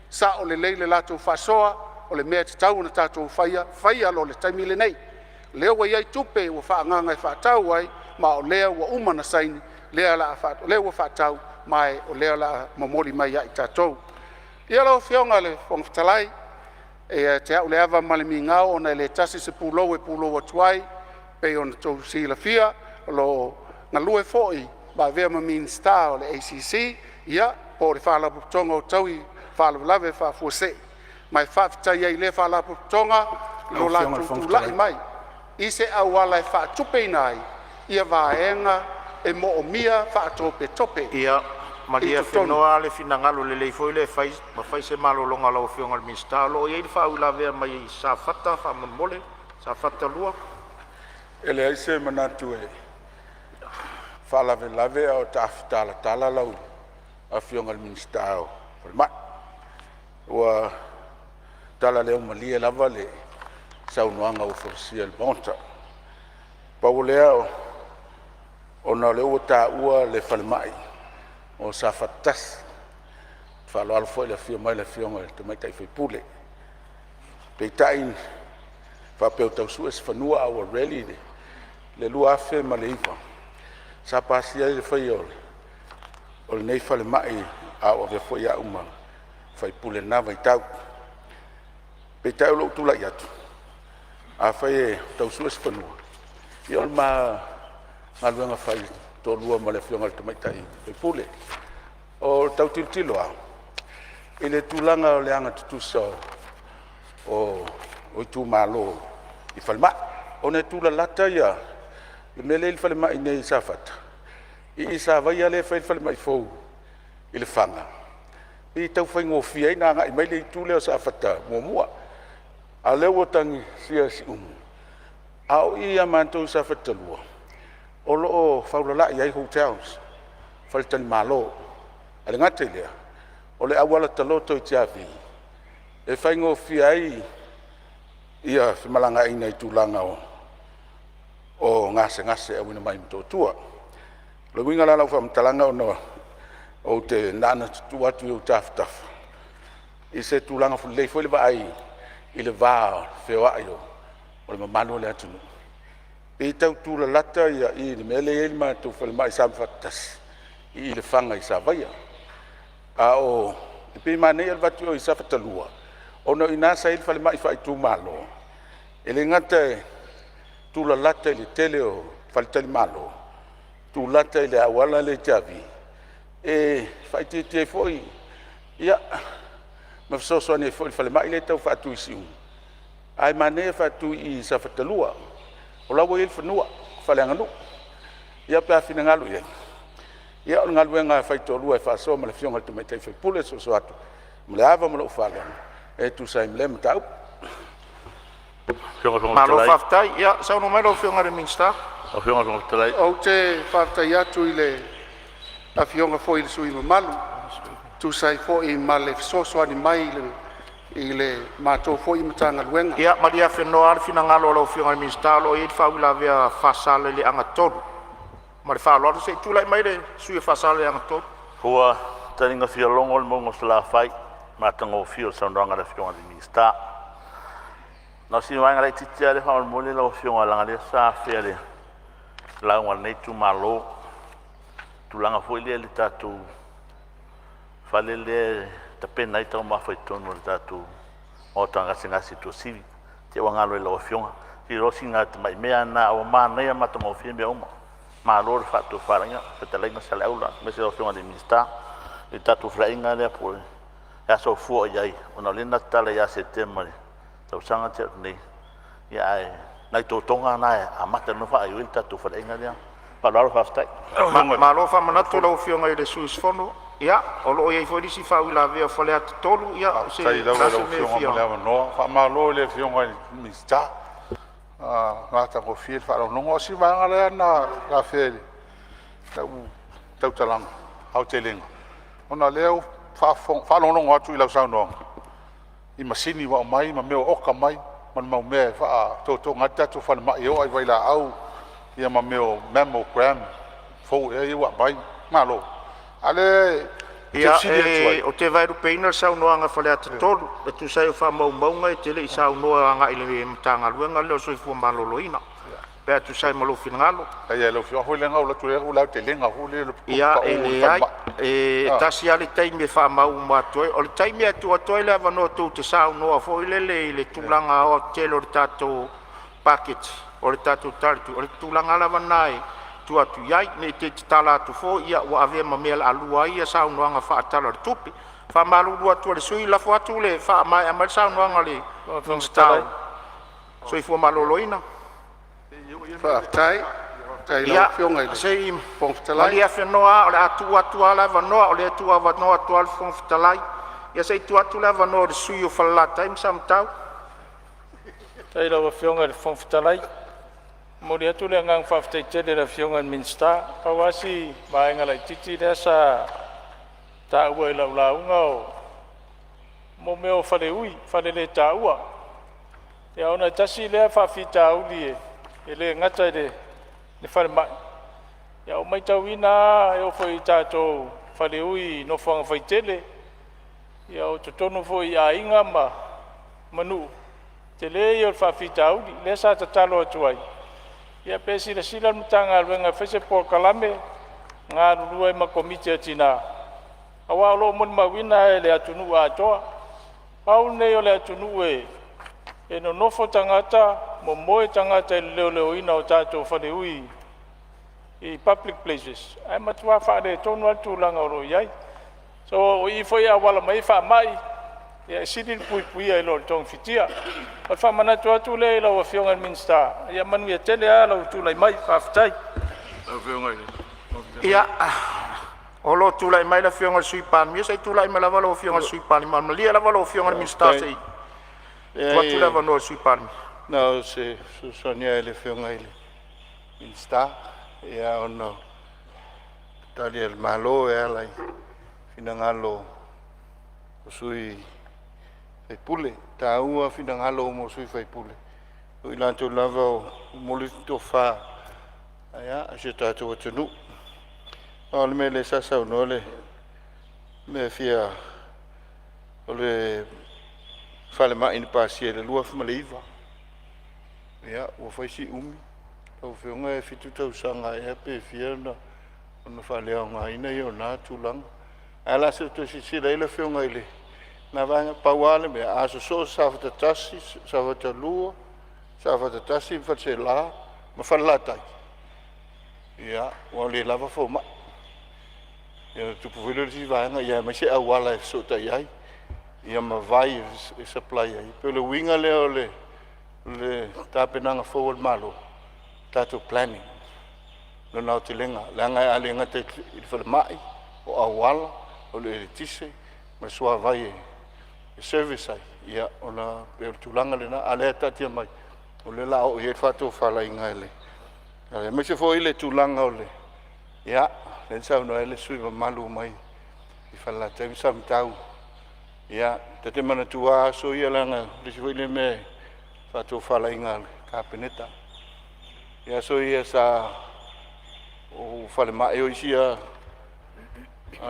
sao lelei le latou faasoa, o le mea e tatau ona tatou faia, faia loa i le taimi lenei. O lea ua i ai tupe ua faaagaaga e faatau ai, ma o lea ua uma ona saini, lea ua faatau ma o lea o le a momoli mai ia i tatou. Ia lau Afioga i le Fofoga Fetalai, e ia te au le ava ma le migao ona e le tasi se pulou e pulou atu ai pei ona outou silafia o lo o galue foi ma avea ma Minisita o le ACC po o le Faalapotopotoga o Taui o Faalavelave Faafuasei. Ma e faafetai ai i lea Faalapotopotoga Lau lo Afioga i le latou Fofoga tulai Fetalai. mai i se auala e faatupeina ai ia vaega e moomia faatopetope Ia i malie totonu. Afenoa le finagalo lelei foi lea e fai ma fai se malologa a lau Afioga i le Minisita. O lo o i ai le faauilavea mai Safata faamolemole, Safata 2. E leai se manatu e faalavelave a o taafitalatala lau Afioga i le Minisita o Falemai. Ua talaleumalie lava le saunoaga ua folasia i le Maota. Pau o lea, ona o lea ua taua le falemai o Safata 1. E faaaloalo foi i le afio mai o le Afioga i le tamaitai sui usufono, peitai faapea ua tau sue se fanua a ua rally le 2009 sa pasia ai le faia o lenei falemai a o avea foi au ma sui usufono i lena vaitau. Peitai o lou tulai atu, afai e tau sue se fanua, ia o le ma galuega faitoalua ma le Afioga i le tamaitai sui usufono. O le tau tilotilo lava i le tulaga o le agatutusa o itumalo i falemai, ona e tulalata le mea lea e i le falemai i Safata i Savaia lea e fai ai le falemai fou i Lefaga, e pei e tau faigofie ai ona agai mai le itu lea o Safata 1. A o lea ua tagisia Siumu, a o i ia matou i Safata 2, o lo o faulalai ai hotels, faletalimalo. Ae le gata i lea, o le auala taloto i Tiavi e faigofie ai femalagaaiga i tulaga o gasegase auina mai i Motootua. O le uiga la o lau faamatalaga ona ou te na ona tuu atu i ou tafatafa i se tulaga lelei foi le vaai i le va feoai o le mamalu o le atunuu, pei e tau tulalata i le mea lea e i ai le matou falemai i Safata 1 i Lefaga i Savaia. E pei e manaia le avatu i o i Safata 2 ona o i ina sa i ai le falemai faaitumalo. E le gata e tulalata i le tele o faletalimalo, tulata i le auala lea i Tiavi, e faaitiitia ai foi ma fesoasoani ai foi i le falemai lea e tau faatu i Siumu, ae manaia le faatu i Safata 2. O la e ua i ai le fanua faaleaganuu. Ia pe a finagalo i ai, ia o le galuega lava e faitoalua e faasoa ma le Afioga i le tamaitai sui usufono e soso atu ma le ava ma lou faaaloalo e tusa ai ma lea mataupu. Malo faafetai. Ia saunoa mai lau Afioga i le Minisita. Ou te faafetai atu i le Afioga foi i le sui usufono mamalu e tusa ai foi ma le fesoasoani mai i le matou foi Matagaluega. Ia malie Afenoa le finagalo o lau Afioga i le Minisita o lo o i ai le faauilavea a Faasaleleaga 3. Ma le faaaloalo, se i tulai mai le sui usufono mo Faasaleleaga 3. Ua taliga fialogo le mauga o Salafai i le matagofie o le saunoaga a le Afioga i le Minisita. Na o sina vaega laitiiti lava lea faamolemole lau Afioga leaga o lea sa afea i le lauga a lenei itumalo le tulaga foi lea i le tatou fale lea e tapena ai taumafa i totonu o le tatou maota gasegase i Tuasivi, te i ua galo i lau Afioga. Ou te iloa o sina tamai mea lava lena ae ua manaia ma matagofie mea uma. Malo le faatofalaiga lau Fetalaiga Saleaula aemaise lau Afioga i le Minisita i le tatou faleaiga lea po o le a fuafua i ai, ona o lea na tatala ia Setema i le tausaga na tea atu nei, ae o nai totoga na e amata nei ona faagaoioi le tatou faleaiga lea. Ma le faaaloalo faafetai. Malo faamanatu lau Afioga i le sui usufono. Ia, o lo o i ai foi le isi faauilavea a Faleata 3. Ia, o Faafetai le lava a i se lau mea e Afioga mo fia… le avanoa. Faamalo i le Afioga i le Minisita. Matagofie le faalogologo. O si vaega lea na afea i lau tautalaga aotelega, ona o lea ua faalogologo atu i lau saunoaga i masini ua aumai ma mea ua oka mai ma le mau mea e faatotoga ai le tatou falemai e oo lava i vailaau ma mea o mammogram fou ea ia ua aumai. Malo. A o lea ou te Ia, fesili atu ai… ou te vaelupeina le saunoaga a Faleata 3 e tusa ai o faamaumauga e te le i saunoa agai i le Matagaluega lea o le Soifua Maloloina, pe a tusa ai ma lou finagalo. Leai lau Afioga foi leaga na ou alu atu i le aotelega foi lea o le tupe Ia, pau e i le leai, falemai. e tasi lava le taimi e faamau uma atu ai. O le taimi e tuu atu ai le avanoa tou te saunoa foi lele i le tulaga aoaotetele o le tatou paketi o le tatou Tala o le Tupe, o le tulaga lava lena e tuu atu i ai. Ne i te i tatala atu foi ua avea ma mea o le a lua ai saunoaga faa-Tala o le Tupe. E faamalulu atu ai i le sui usufono, lafo atu le faamaea mai le saunoaga a le Minisita o le Soifua Maloloina. Faafetai i lau Ia, Afioga i le se i Fofoga Fetalai. malie afenoa lava o le a tuu atu lava le avanoa, o lea e tuuavanoa atu lava le Fofoga Fetalai. Ia se i tuu atu le avanoa i le sui usufono mo Falelatai ma Samatau. Faafetai i lau Afioga i le Fofoga Fetalai. E momoli atu le agaga faafetai tele i le Afioga i le Minisita. Pau lava si vaega laitiiti lea sa taua i lau lauga o mea o faleui, faleletaua. Ia ona e tasi lea faafitauli e le gata i le falemai, ae ua matauina lava e oo foi i tatou faleui i nofoaga faitele, ia o totonu foi i aiga ma nuu, tele ia o le faafitauli. Lea sa tatalo atu ai, ia pe silasila le Matagaluega e fai se polokalame, galulue ai ma Komiti a Tina, aua o lo o molimauina lava e le atunuu atoa, pau lenei o le atunuu e nonofo tagata momoe tagata i le leoleoina o tatou faleui i public places ae matua faaletonu lava le tulaga o lo o i ai. So, o i foi e auala mai ai faamai, e sili le puipuia i lo le togafitia. O le faamanatu atu lea i lau Afioga i le Minisita. Ia manuia tele lava lou tulai mai. Faafetai. Ia, o lo o tulai mai le Afioga i le Sui Palemia. Se i tulai mai lava lau Afioga i le Sui Palemia. Malie lava lau Afioga i le Minisita se i tuu atu le avanoa i le Sui Palemia. Na o se fesoasoani lava i le Afioga i le Minisita, ia ona o Tali a le Malo e ala i finagalo o sui usufono. E taua finagalo uma o sui usufono, o i latou lava o momoli le tofa a si o tatou atunuu. A o le mea lea sa saunoa le mea e fia o le falemai na pasia i le 2009, ia ua fai si umi. Lau Afioga e 7 tausaga ea pe fia ona faaleaogaina o na tulaga. Ae o le a se i toe silasila i ai le Afioga i lena vaega. Pau lava le mea, a sosoo Safata 1, Safata 2, Safata 1 ma Faleaseela ma Falelatai, ia ua le lava fomai. Ia ona tupu foi lea o le isi vaega, aemaise auala e fesootai ai ma vai e supply ai. E pei o le uiga lea o le tapenaga fou a le Malo, tatou planning lona aotelega, leaga a le gata i le falemai, o auala, o le eletise ma le suavai e service ai, ia ona pei o le tulaga lena, a o lea taatia mai o lea o le a oo i ai le faatofalaiga a le… Aemaise foi le tulaga o le… lea na saunoa ai le sui usufono mamalu mai Falelatai ma Samatau. Ia, ta te manatua lava aso ia leaga o le isi foi lea mea i faatofalaiga a le Kapeneta i aso ia sa ou falemai o isi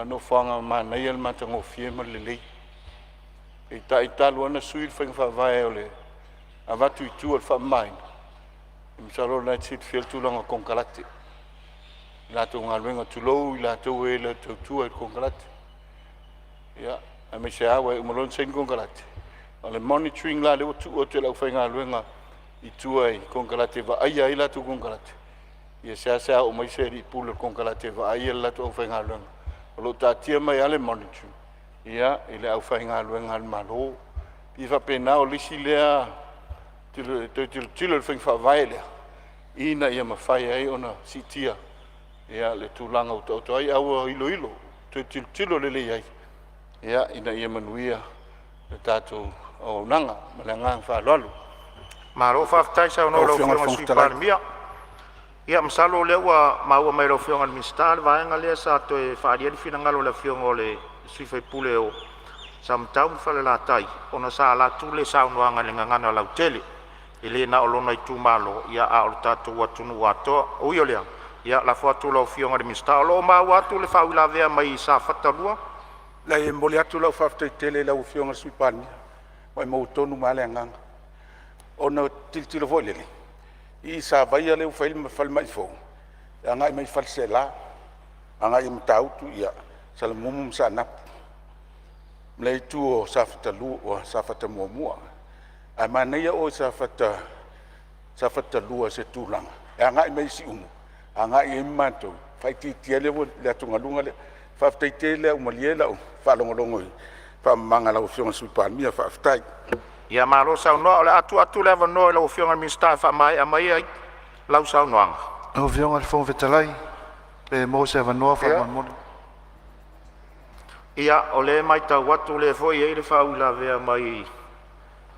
nofoaga manaia le matagofie ma le lelei. Peitai talu lava ona sui le faiga faavae o le avatu i tua o le faamamaina, masalo o lena e te silafia le tulaga o konekarate i latou galuega, tulou i latou e le tautua i konekarate. Ia, aemaise lava aua e uma loa ona saini konekarate, o le monitoring la lea ua tuu atu e le aufaigaluega i tua i konekarate e vaaia ai latou konekarate, ia seasea oo mai se alii pule o le konekarate e vaaia le latou aufaigaluega. O lo o taatia mai lava le monitoring i le aufaigaluega a le Malo. E pei e faapena, o le isi lea toe tilotilo i le faiga faavae lea ina ia mafai ai ona siitia le tulaga ua taoto ai, ae ua iloilo, toe tilotilo lelei i ai ina ia manuia le tatou auaunaga. Ma le agaga faaaloalo. Malo faafetai saunoa i lau Afioga i Afioga le i le Fofoga Sui Fetalai. Palemia. Ia masalo o lea ua maua mai e lau Afioga i le Minisita le vaega lea sa toe faaalia ai le finagalo o le Afioga i le sui usufono o Samatau ma Falelatai, ona sa alu atu le saunoaga i le gagana lautele, e le na o lona itumalo a o le tatou atunuu atoa. Ui o lea, ia lafo atu i lau Afioga i le Minisita. O lo o maua atu le faauilavea mai Safata 2. Leai, e momoli atu lau faafetai tele i lau Afioga i le Sui Palemia, ua e maua tonu mai lava le agaga. Ona ou tilotilo foi lele i Savaia lea ua fai ai le falemai fou, e agai mai Faleaseela, agai i Matautu, Salamumu ma Saanapu, ma le itu o Safata 1. Ae manaia o i Safata 2 i se tulaga e agai mai i Siumu, agai ai ma matou, e faaitiitia ai le atugaluga lea. Faafetai tele lava ua malie lau faalogologo i le faamalamalamaga a lau Afioga i le Sui Palemia. Faafetai. Ia malo saunoa. O le a tuu atu le avanoa i lau Afioga i le Minisita e faamaea mai ai lau saunoaga. Lau Afioga i le Fofoga Fetalai, pe maua se avanoa faamolemole. Ia, o lea e matau atu o lea foi e i ai le faauilavea mai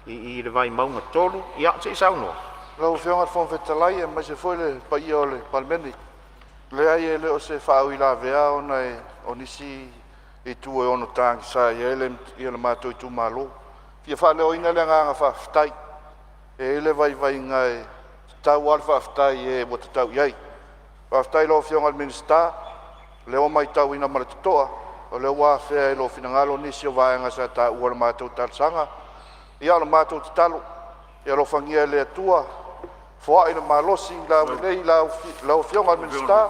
i le Vaimauga 3. Ia, se i saunoa. Lau Afioga i le Fofoga Fetalai aemaise foi le paia o le Palemene, leai e le o se faauilavea ona o nisi itu e ono tagisa ai le matou itumalo. E fia faaleoina le agaga faafetai. E i ai le vaivaiga e tatau lava le faafetai i e ua tatau i ai. Faafetai i lau Afioga i le Minisita, o lea ua matauina ma le totoa o lea ua afea i lou finagalo nisi o vaega sa taua i le matou talosaga. Ia o le matou tatalo, ia alofagia e le Atua foai le malosi laulelei i lau Afioga i le Minisita,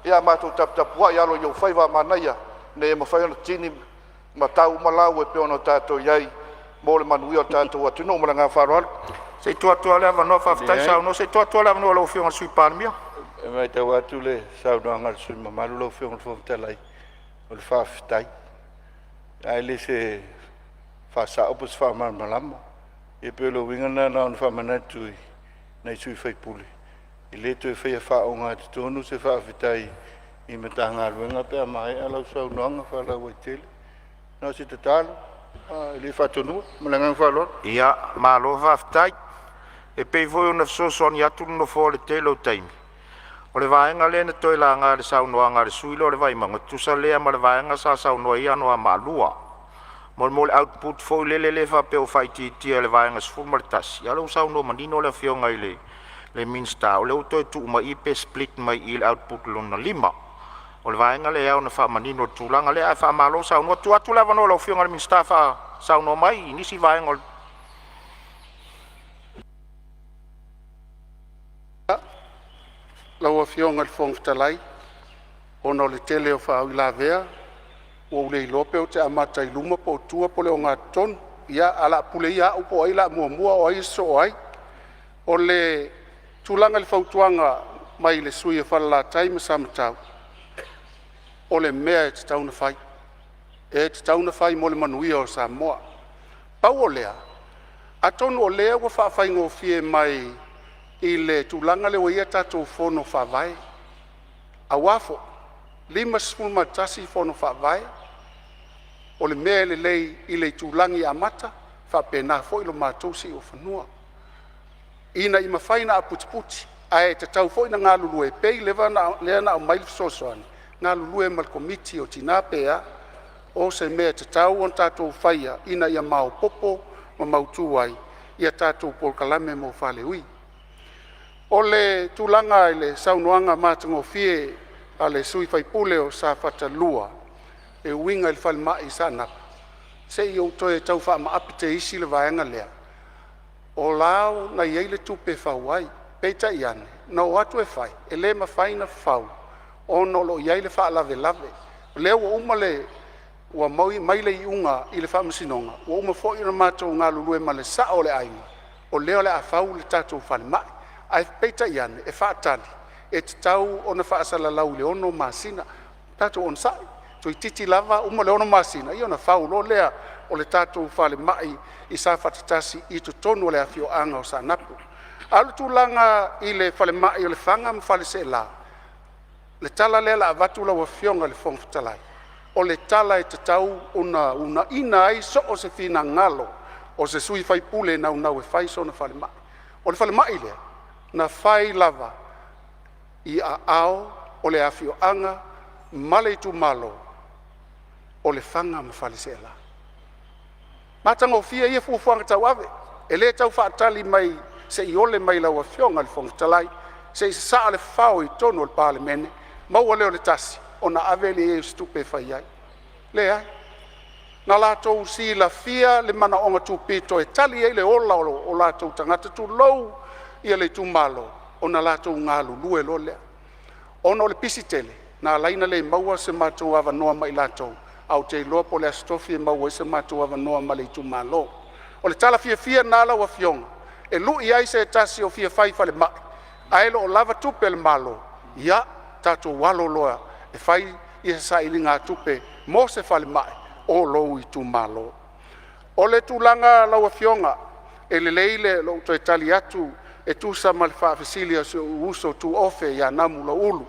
ae matou taputapuai alo i ou faiva manaia ina ia mafai ona tini ma tau uma lau e pei ona tatou i ai mo le manuia o le tatou atunuu. Ma le agaga faaaloalo. Se i tuu atu lava le avanoa, faafetai saunoa. Se i tuu atu lava le avanoa i lau Afioga i le Sui Palemia. E matau atu i le saunoaga a le sui usufono mamalu lau Afioga i le Fofoga Fetalai, o le faafetai, ae le o se faasao po o se faamalamalama. Ia pei o le uiga lena na ona faamanatu i nai sui usufono, e le toe faia faaogatotonu se faafetai i Matagaluega pe a maea lau saunoaga faalauaitele. Na o se tatalo, e le faatonuina. Ma le agaga faaaloalo. Ia, malo faafetai. E pei foi ona fesoasoani atu le Nofoa i le tele o taimi, o le vaega lea na toe laga i le saunoaga a le sui usufono lea o le Vaimauga, e tusa lea ma le vaega sa saunoa ai Anoamaa 2 mo le output foi lele lea e faapea ua faaitiitia i le Vaega 11, a o lea ua saunoa manino le Afioga i le Minisita, o lea ua toe tuu mai i i pe split mai i i le output lona lima. O le vaega lea e ao ona faamanino i le tulaga lea, ae faamalo saunoa. Tuu atu le avanoa i lau Afioga i le Minisita e saunoa mai i nisi vaega o le Lau Afioga i le Fofoga Fetalai, ona o le tele o faauilavea, ua ou le iloa pe ou te amata i luma po o tua po o le ogatotonu. Ia, ae o le a pule ia au po o ai o le a muamua a o ai e sosoo ai. O le tulaga i le fautuaga mai le sui usufono o Falelatai ma Samatau, o le mea e tatau ona fai, e tatau ona fai mo le manuia o Samoa. Pau o lea, atonu o lea ua faafaigofie mai i le tulaga lea ua i ai a tatou Fono Faavae, aua foi e 51 Fono Faavae, o le mea e lelei i le itulagi amata, e faapena foi lo matou siuofanua, ina ia mafai ona aputiputi. Ae tatau foi ona galulue, e pei lea na aumai le fesoasoani, galulue ma le Komiti o Tina pe a, o se mea e tatau ona tatou faia ina ia maopoopo ma mautu ai a tatou polokalame mo faalaui. O le tulaga i le saunoaga matagofie a le sui usufono o Safata 2 e uiga i le falemai i Saanapu, se i ou toe tau faamaape teisi le vaega lea. O la na i ai le tupe e fau ai, peitai ane na o atu e fai e le mafai ona fau ona o lo o i ai le faalavelave. O lea ua uma le ua maui mai le iuga i le faamasinoga, ua uma foi ona matou galulue ma le sao o le aiga, o lea o le a fau le tatou falemai. Ae peitai ane, e faatali e tatau ona faasalalau i le 6 masina. Tatou onosai, toeitiiti lava uma le 6 masina ia ona fau loa lea o le tatou falemai i Safata 1 i totonu o le afioaga o Saanapu. A o le tulaga i le falemai o Lefaga ma Faleaseela, o le tala lea o le a avatu lau Afioga i le Fofoga Fetalai, o le tala e tatau ona uunaia ai so o se finagalo o se sui usufono e naunau e fai sona falemai. O le falemai lea na fai lava i aao o le afioaga ma le itumalo o Lefaga ma Faleaseela. Matagofie ia fuafuaga tauave, e le tau faatali mai se i ole mai lau Afioga i le Fofoga Fetalai, se i sasaa le fao i totonu o le Palemene maua lea o le tasi ona ave lea i ai o se tupe e fai ai. Leai, na latou silafia le manaoga tupito e tali ai le ola o latou tagata, tulou le itumalo, ona latou galulue loa lea. Ona o le pisi tele na ala ai ona le maua so matou avanoa ma i latou, ae ou te iloa po o le Aso Tofi e maua ai so matou avanoa ma le itumalo. O le tala fiafia lena lau Afioga e lui ai se tasi o fia fai falemai ae le o lava tupe a le Malo, ia tatou alo loa e fai se sailiga tupe mo se falemai o lou itumalo. O le tulaga lau Afioga, e lelei lou toe tali atu e tusa ma le faafesili a si ou uso tuofe ia Namulauulu,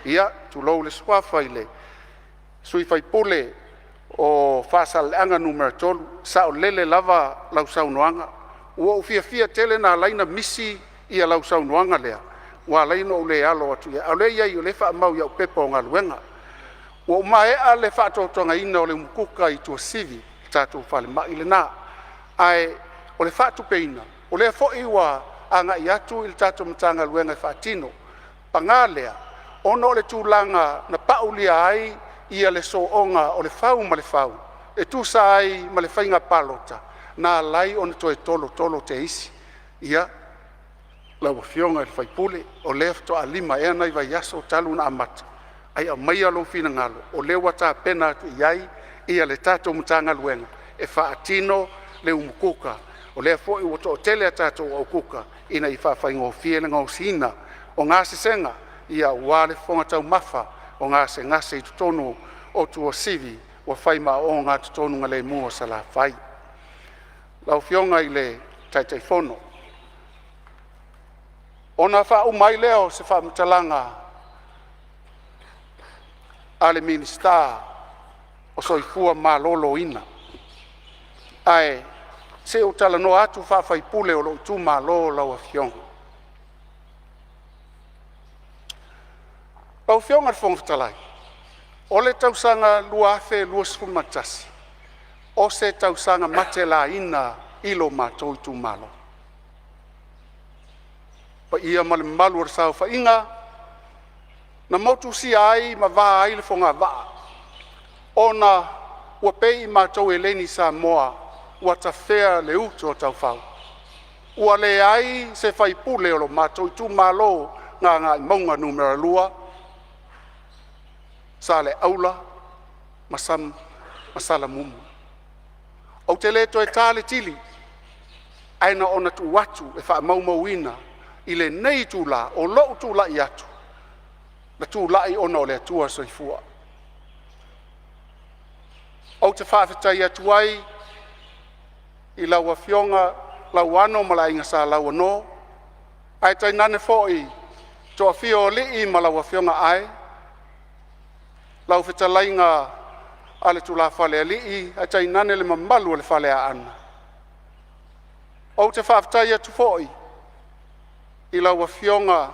ia tulou le suafa i le sui usufono o Faasaleleaga Nu.3, saolele lava lau saunoaga. Ua ou fiafia tele na ala ai ona misi lau saunoaga lea ua ala ai ona ou le alo atu i ai, a o lea e i ai o lea e faamau i au pepa o galuega. Ua maea le faatotogaina o le umukuka i Tuasivi, le tatou falemai lena, ae o le faatupeina o lea foi ua agai atu le tatou Matagaluega e faatino. Paga lea, ona o le tulaga na paulia ai le soona o le fau ma le fau e tusa ai ma le faiga palota na ala ai ona toe tolotolo te isi. Ia, lau Afioga i le sui usufono, o lea faatoa 5 ea nai vaiaso talu ona amata, ae aumaia lou finagalo o lea ua tapena atu i ai le tatou Matagaluega e faatino le umu kuka. O lea foi ua toatele a tatou au kuka ina ia faafaigofie le gaosiina o gasesega aua le fofoga taumafa o gasegase i totonu o Tuasivi ua fai ma ogatotonu o Salafai. Lau Afioga i le Taitaifono, ona faauma ai lea o se faamatalaga a le Minisita o Soifua Maloloina, ae se i ou talanoa atu faa-sui usufono o lou itumalo lau Afioga. Lau Afioga i le Fofoga Fetalai, o le tausaga 2021, o se tausaga matelaina i lo matou itumalo. Le paia ma le mamalu o le saofaiga na motusia ai ma va ai le fogavaa ona ua pei matou e le ni Samoa ua tafea le utu a taufao. Ua leai se sui usufono o lo matou itumalo o Gagaemauga Nu.2, Saleaula ma Salamumu. Ou te le toe ta le tili, ae na ona tuu atu e faamaumauina i lenei itula o lou tulai atu, na tulai ona o le Atua Soifua. Ou te faafetai atu ai i lau Afioga Lauano ma le Aiga Sa Lauano, ae tainane foi toafia o alii ma lau afioga Ae, lau fetalaiga ale tulafale alii ae tainane le mamalu o le Faleaana. Ou te faafetai atu foi i lau Afioga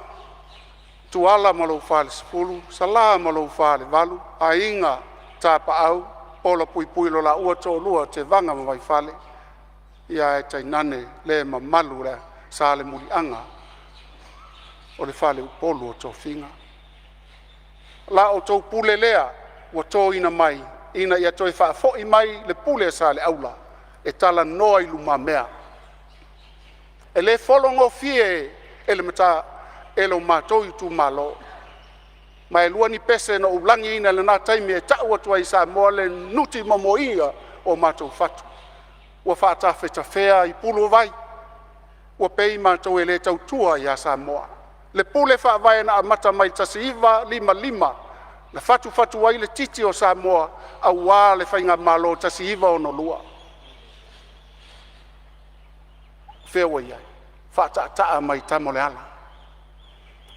Tuala ma lou falesefulu, Sala ma lou falevalu, aiga Tapaau, Polapuipui lo laua toalua o Tevaga ma Vaifale, ae tainane le mamalu o le Salemuliaga o le faleupolu o tofiga. La outou pule lea ua toina mai ina ia toe faafoi mai le pule a Saleaula e talanoa i lumamea. E le fologofie e lo matou itumalo, ma e lua ni pese na ou lagiina i lena taimi e tau atu ai i Samoa le nutimomoia o matou fatu. Ua faatafetafea i pulu o vai, ua pei matou e le tautua ia Samoa. Le pule faavae na amata mai le 1955 na fatufatu ai le titi o Samoa aua le faigamalo 1962. O fea ua i ai? Faataataa mai e tama o le ala.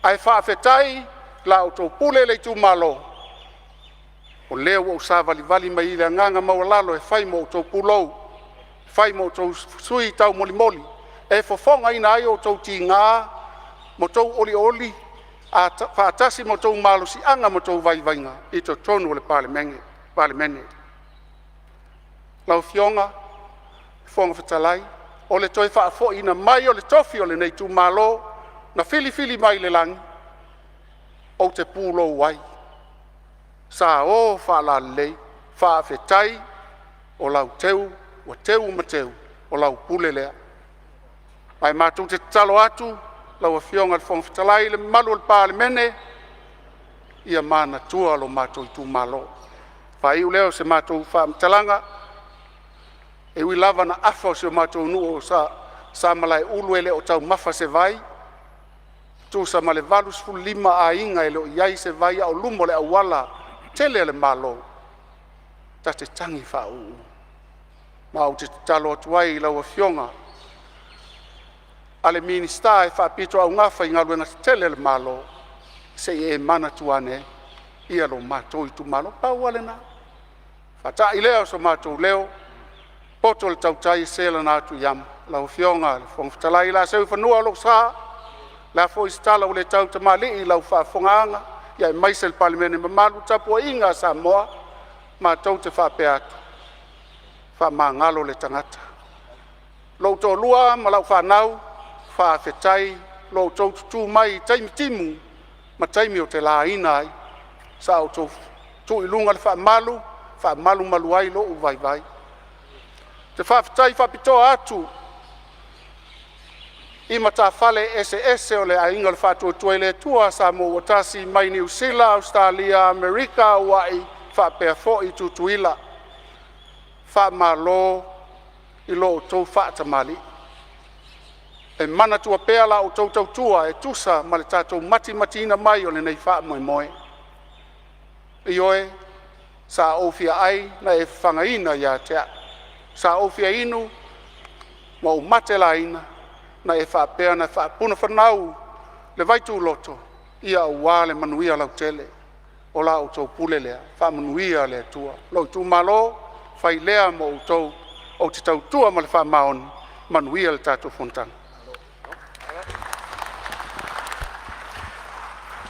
Ae faafetai i la outou pule le itumalo, o lea ua ou savalivali mai i le agaga maualalo e fai ma outou pulou, fai ma outou sui taumolimoli e fofogaina ai o outou tiga ma outou olioli faatasi ma outou malosiaga ma outou vaivaiga i totonu o le Palemene. Lau Afioga i le Fofoga Fetalai, o le toe faafo'iina mai o le tofi o lenei itumalo na filifili mai le lagi, ou te pulou ai, sa o faalalelei. Faafetai o lau teu ua teu ma teu, o lau pule lea. Ae matou te tatalo atu lau Afioga i le Fofoga Fetalai ma le mamalu o le Palemene, ia manatua lo matou itumalo. Faaiu lea o se matou faamatalaga, e ui lava ina afa si o matou nuu o Samalaeulu e le o taumafa se vai, tusa ma le 85 aiga e le o i ai se vai a o luma o le auala tele a le Malo, ta te tagi faauu. Ma ou te tatalo atu ai i lau Afioga i le Minisita e faapitoaugafa i Galuega Tetele a le Malo, se i e manatua ane lo matou itumalo. Pau lava lena, faata'i lea o so matou leo, poto le tautai e se lana atu i amo. Lau Afioga i le Fofoga Fetalai o le a seu i fanua lou sa, o le a foi se tala ua le tautamalii i lau faafofogaaga aemaise le Palemene mamalu, le tapuaiga a Samoa, matou te faapea atu, faamagalo le tagata. Lou toalua ma lau fanau, faafetai i lo outou tutu mai i taimi timu ma taimi ou te laina ai, sa outou tuu i luga le faamalu e faamalumalu ai lou vaivai. Ou te faafetai faapitoa atu i matafale eseese o le Aiga o le Faatuatua i le Atua Samoa ua Tasi mai Niu Sila, Ausetalia, Amerika, Hawaii faapea foi Tutuila. Faamalo i lo outou faatamalii. E manatua pea la outou tautua e tusa ma le tatou matimatiina mai o lenei faamoemoe. Ioe, sa ou fia ai na e fafagaina ia te au, sa ou fia inu ma ou matelaina na e faapea ona faapunafanau le vaituloto aua le manuia lautele. O la outou pule lea, faamanuia le Atua. Lou itumalo, fai lea ma outou, ou te tautua ma le faamaoni. Manuia le tatou fonotaga.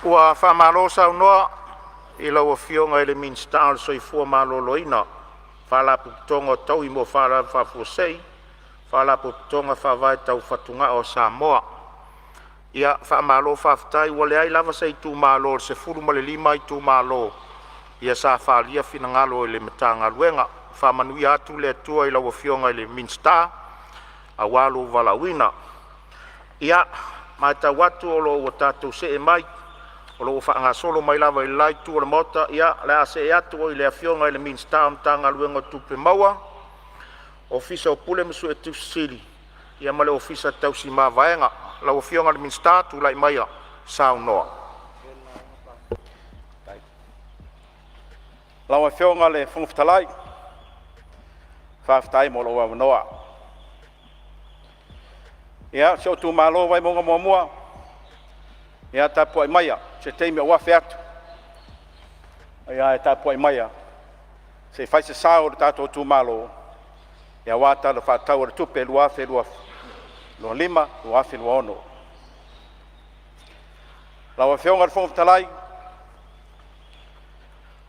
Ua faamalo saunoa i lau Afioga i le Minisita o le Soifua Maloloina, Faalapotopotoga o Taui mo Faalavelave Faafuasei, Faalapotopotoga Faavae Tau Fatugao a Samoa. Ia faamalo faafetai, ua leai lava se itumalo o le 15 itumalo sa faaalia finagalo i le Matagaluega. Faamanuia atu le Atua i lau Afioga i le Minisita aua lou valaauina. Ia, matau atu o lo o ua tatou see mai, o lo o ua faagasolo mai lava i le la itu o le Maota. Ia, o le a see atu i le Afioga i le Minisita o le Matagaluega o Tupe Maua, Ofisa Sili o Pulega ma Suetusi Sili ma le Ofisa Tausi Mavaega. Lau Afioga i le Minisita, tulai maia e saunoa. Lau Afioga i le Fofoga Fetalai, faafetai mo lou avanoa. Ia, si ou itumalo o Vaimauga 1, ia tapuai maia se taimi ou afe atu, ae tapuai maia se i fai se sao o le tatou itumalo aua le Tala Faatatau o le Tupe 2025/2026. Lau Afioga i le Fofoga Fetalai,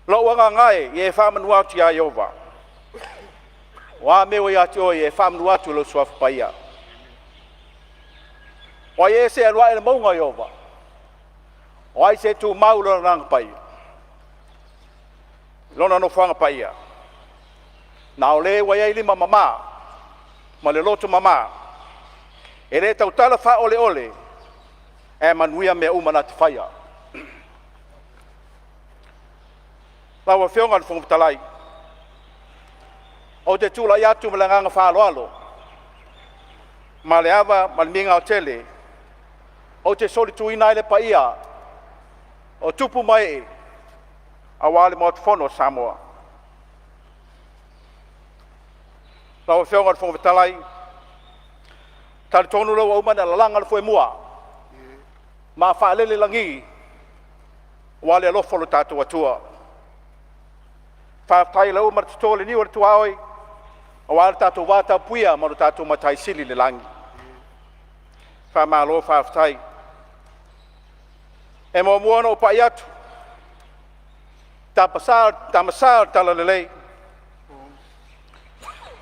lou agaga e, ia e faamanu atu ia Ieova, o a mea ua ia te oe, ia e faamanu atu i lou Suafa Paia. O ai ea se alu ae i le mauga o Ieova? O ai se tumau i Lona agaga paia? Lona nofoaga paia? Na o le ua i ai lima mama ma le loto mama, e le tautala faaoleole ae manuia mea uma na te faia. Lau Afioga i le Fofoga Fetalai, ou te tulai atu ma le agaga faaaloalo ma le ava ma le migao tele ou te solituina ai le paia o tupu ma ee aua le Maota Fono o Samoa. Lau Afioga i le Fofoga Fetalai, e talitonu o lea ua uma ona lalaga le foemua ma faalele lagi aua le alofa o lo tatou Atua. Faafetai o lea ua uma ona toto le niu o le tuaoi aua lo tatou vatapuia ma lo tatou Matai Sili i le lagi. Faamalo faafetai. E muamua ona ou pai atu, Tama Sa o le Talalelei,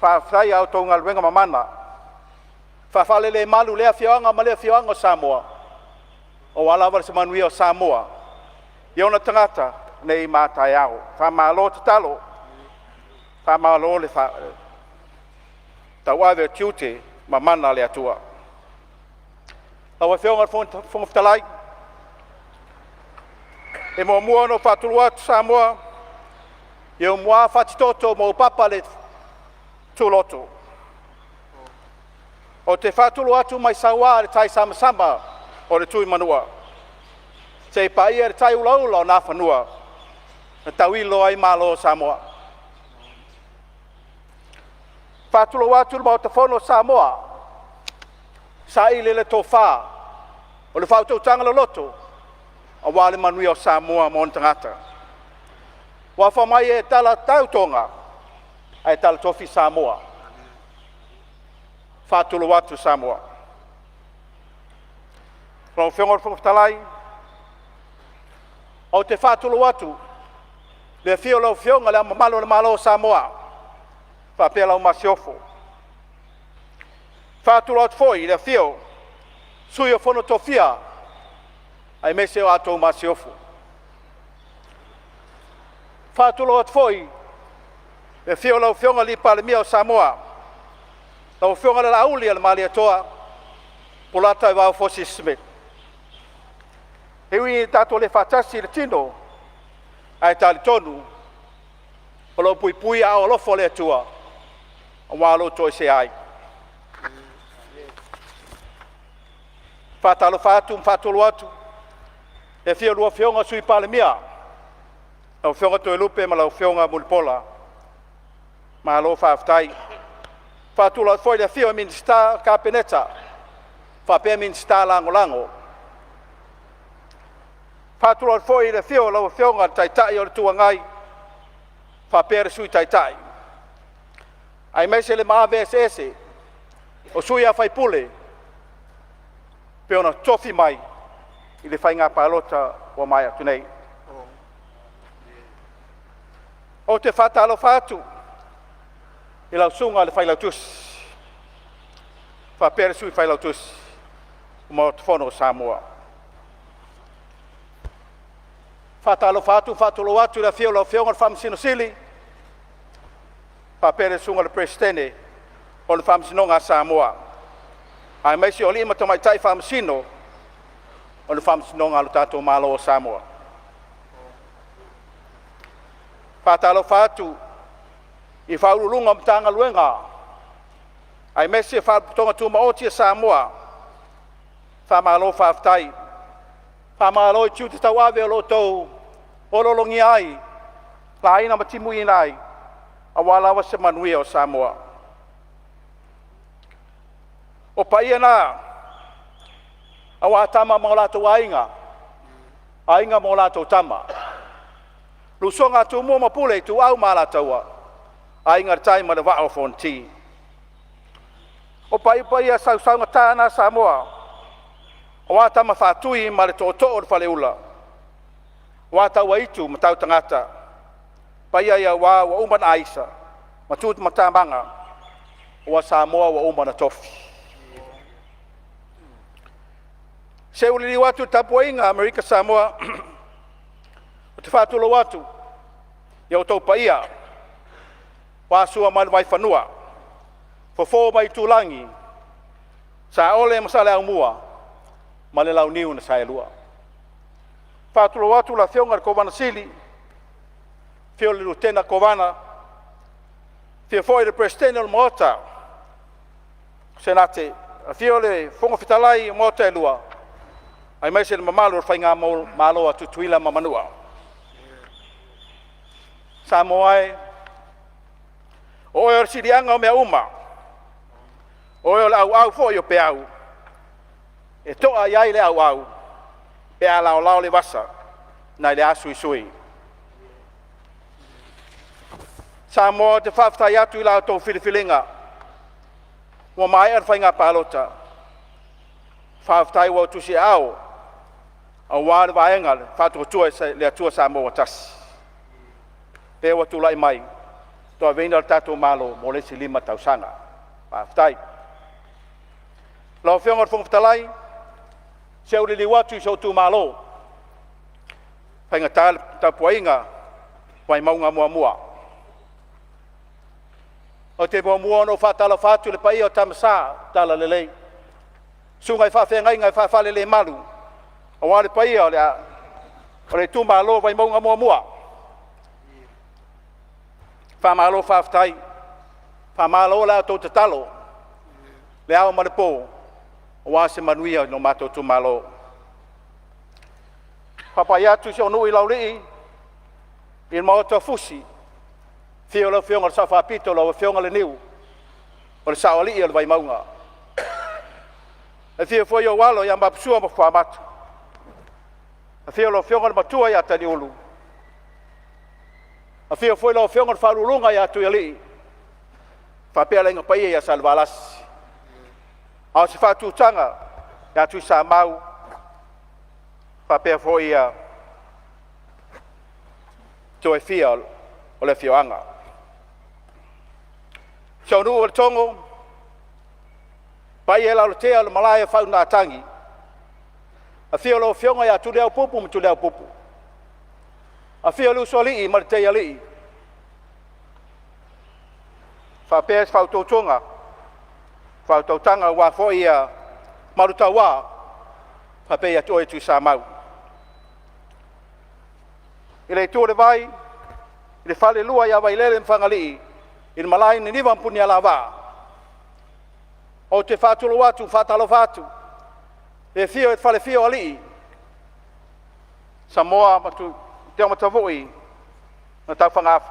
faafetai i a outou galuega mamana, faafalelemalu i lea afioaga ma lea afioaga o Samoa, aua lava se manuia o Samoa i ona tagata nei ma a taeao. Faamalo tatalo, faamalo le tauave o tiute mamana a le Atua. Lau Afioga i le Fofoga Fetalai, e muamua ona ou faatulou atu Samoa, i ou mua fatitoto ma ou papa le tuloto. Ou te faatulou atu mai saua i le taisamasama o le Tuimanua seia paia le taiulaula o Nafanua na tauilo ai Malo o Samoa. E faatulou atu le Maota Fono o Samoa, saili le tofa o le faautautaga loloto aua le manuia o Samoa ma ona tagata. Aua fai mai e talatau Toga ae talatofi Samoa. E faatulou atu Samoa. Lau Afioga i le Fofoga Fetalai, ou te faatulou atu i le afio o lau Afioga i Le Ao Mamalu o le Malo o Samoa faapea lau Masiofo. E faatulou atu foi i le afio o Sui o le Fono a Sui Tofia aemaise o la outou Masiofo. E faatulou atu foi i le afio o lau Afioga i le Palemia o Samoa, lau Afioga i le Laaulialemalietoa Bolataevao Fusi Smith. E ui ina tatou le faatasi i le tino, ae talitonu o lo o puipui i aao alofa o le Atua aua lou toesea ai. E faatalofa atu ma faatulou atu i le afio o a oulua Afioga i Sui Palemia, lau Afioga Toelupe ma lau Afioga Mulipola, malo faafetai. E faatulou atu foi i le afio o Minisita o le Kapeneta faapea Minisita Lagolago. E faatulou atu foi i le afio o lau Afioga i le Taitai o le Itu Agai faapea le Sui Taitai, aemaise le maave eseese o sui usufono e pei ona totofi mai i le faiga palota ua maea atu nei. Ou te faatalofa atu i lau Susuga i le Failautusi faapea le Sui Failautusi o le Maota Fono o Samoa. E faatalofa atu ma faatulou atu i le afio o lau Afioga i le Faamasino Sili faapea le susuga i le Peresetene o le Faamasinoga a Samoa, aemaise o alii ma tamaitai Faamasino o le Faamasinoga a lo tatou Malo o Samoa. E faatalofa atu i Ofisa Sili o Pulega o Matagaluega aemaise Faalapotopotoga Tumaoti a Samoa, faamalo faafetai. Faamalo i tiute tauave o lo o outou oloologia ai, laina ma timuina ai aua lava se manuia o Samoa. O paia na aua Tama ma o latou Aiga, Aiga ma o latou Tama, le usoga a Tumua ma Pule, Ituau ma Alataua, Aiga i le Tai ma le Vaa o Fonoti. O paia sausaugata na Samoa aua Tama Faatui ma le Tootoo o le Faleula, aua Tauaitu ma Tautagata, paia ia aua ua uma ona aisa ma tu matamaga ua Samoa ua uma ona tofi. Se ua liliu atu i le tapuaiga a Amerika Samoa, ou te faatulou atu i outou paia aua Sua ma le Vaifanua, Fofo ma Aitulagi, Saole ma Saleaaumua ma le Launiu na Saelua. Faatulou atu le Afioga i le Kovana Sili, afio le Lutena Kovana, afio foi le Peresetene o le Maota Senate, afio le Fofoga Fetalai o Maota e Lua, aemaise le mamalu o le faigamalo a Tutuila ma Manua. Samoa e, o oe o le siliaga o mea uma, o oe o le auau foi o peau e to'a i ai le auau pe a laolao le vasa nai le asuisui. Samoa, ou te faafetai atu i la outou filifiliga ua maea le faiga palota. Faafetai ua e tusiaao aua le vaega o le Faatuatua i le Atua Samoa ua Tasi, lea ua tulai mai e tauaveina le tatou Malo mo le isi 5 tausaga. Faafetai. Lau Afioga i le Fofoga Fetalai, se i ou liliu atu i si ou itumalo, e faigata le tapuaiga a Vaimauga 1. Ou te muamua ona ou faatalofa atu i le paia o Tama Sa o le Talalelei, susuga i faafeagaiga ma faafalelemalu aua le paia o le itumalo o Vaimauga 1. Faamalo faafetai, faamalo la outou tatalo i le ao ma le po aua se manuia o lo matou itumalo. E faapai atu i si ou nuu i Laulii i le Maota o Fusi, afio lau Afioga i le Sao Faapito, lau Afioga Leniu o le Saoalii o le Vaimauga. Afio foi ou alo ia Maposua ma Fuamatu, afio lau Afioga i le Matua ia Taliulu, afio foi lau Afioga i le Faauluuluga ia Tuialii faapea le Aiga Paia ia Salevalasi, a o se faatutaga ia Tuisamau faapea foi ia tua e fia o le afioaga. Si ou nuu o Letogo, paia i Lalotea o le malae o faauigatagi, afio lau Afioga ia Tuliaupupu ma Tuliaupupu, afio le Usoalii ma le Teialii, faapea se faautautaga aua foi ia Malutaua faapea ia te oe Tuisamau. I le itu o le vai i le falelua ia Vailele ma Fagalii, i le malae i Niniva ma Punialavaa, ou te faatulou atu ma faatalofa atu i le afio o le falefia o Alii, Samoa ma Tuamattavui ma Taufagafo.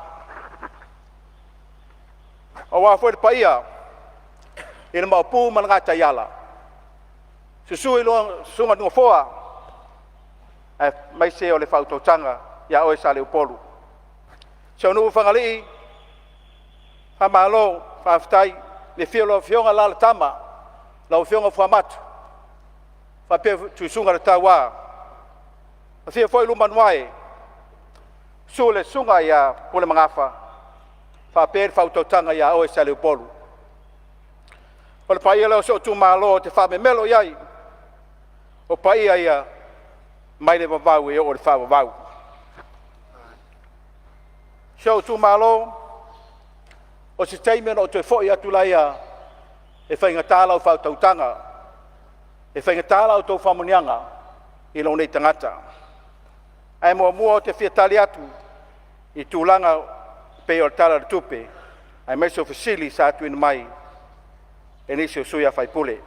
Aua foi le paia i le Maopu ma le Gataiala, susu Susuga i Nofoa aemaise o le faautautaga ia oe Saleupolu. Si ou nuu i Fagalii, faamalo faafetai i le afio o lau Afioga Alalatama, lau Afioga Fuamatu faapea Tuisuga le Taua, afio foi Lumanuae, susu le Susuga ia Pulemagafa faapea le faautautaga ia oe Saleupolu. O le paia lea o si ou itumalo ou te faamemelo i ai, o paia ia mai le vavau e oo i le faavavau. Si ou itumalo, o se taimi ona ou toe foi atu lea e faigata lau faautautaga, e faigata la outou faamanuiaga i lou nei tagata. Ae muamua ou te fia tali atu i tulaga pei o le Tala o le Tupe aemaise o fesili sa tuuina mai e nisi o sui usufono.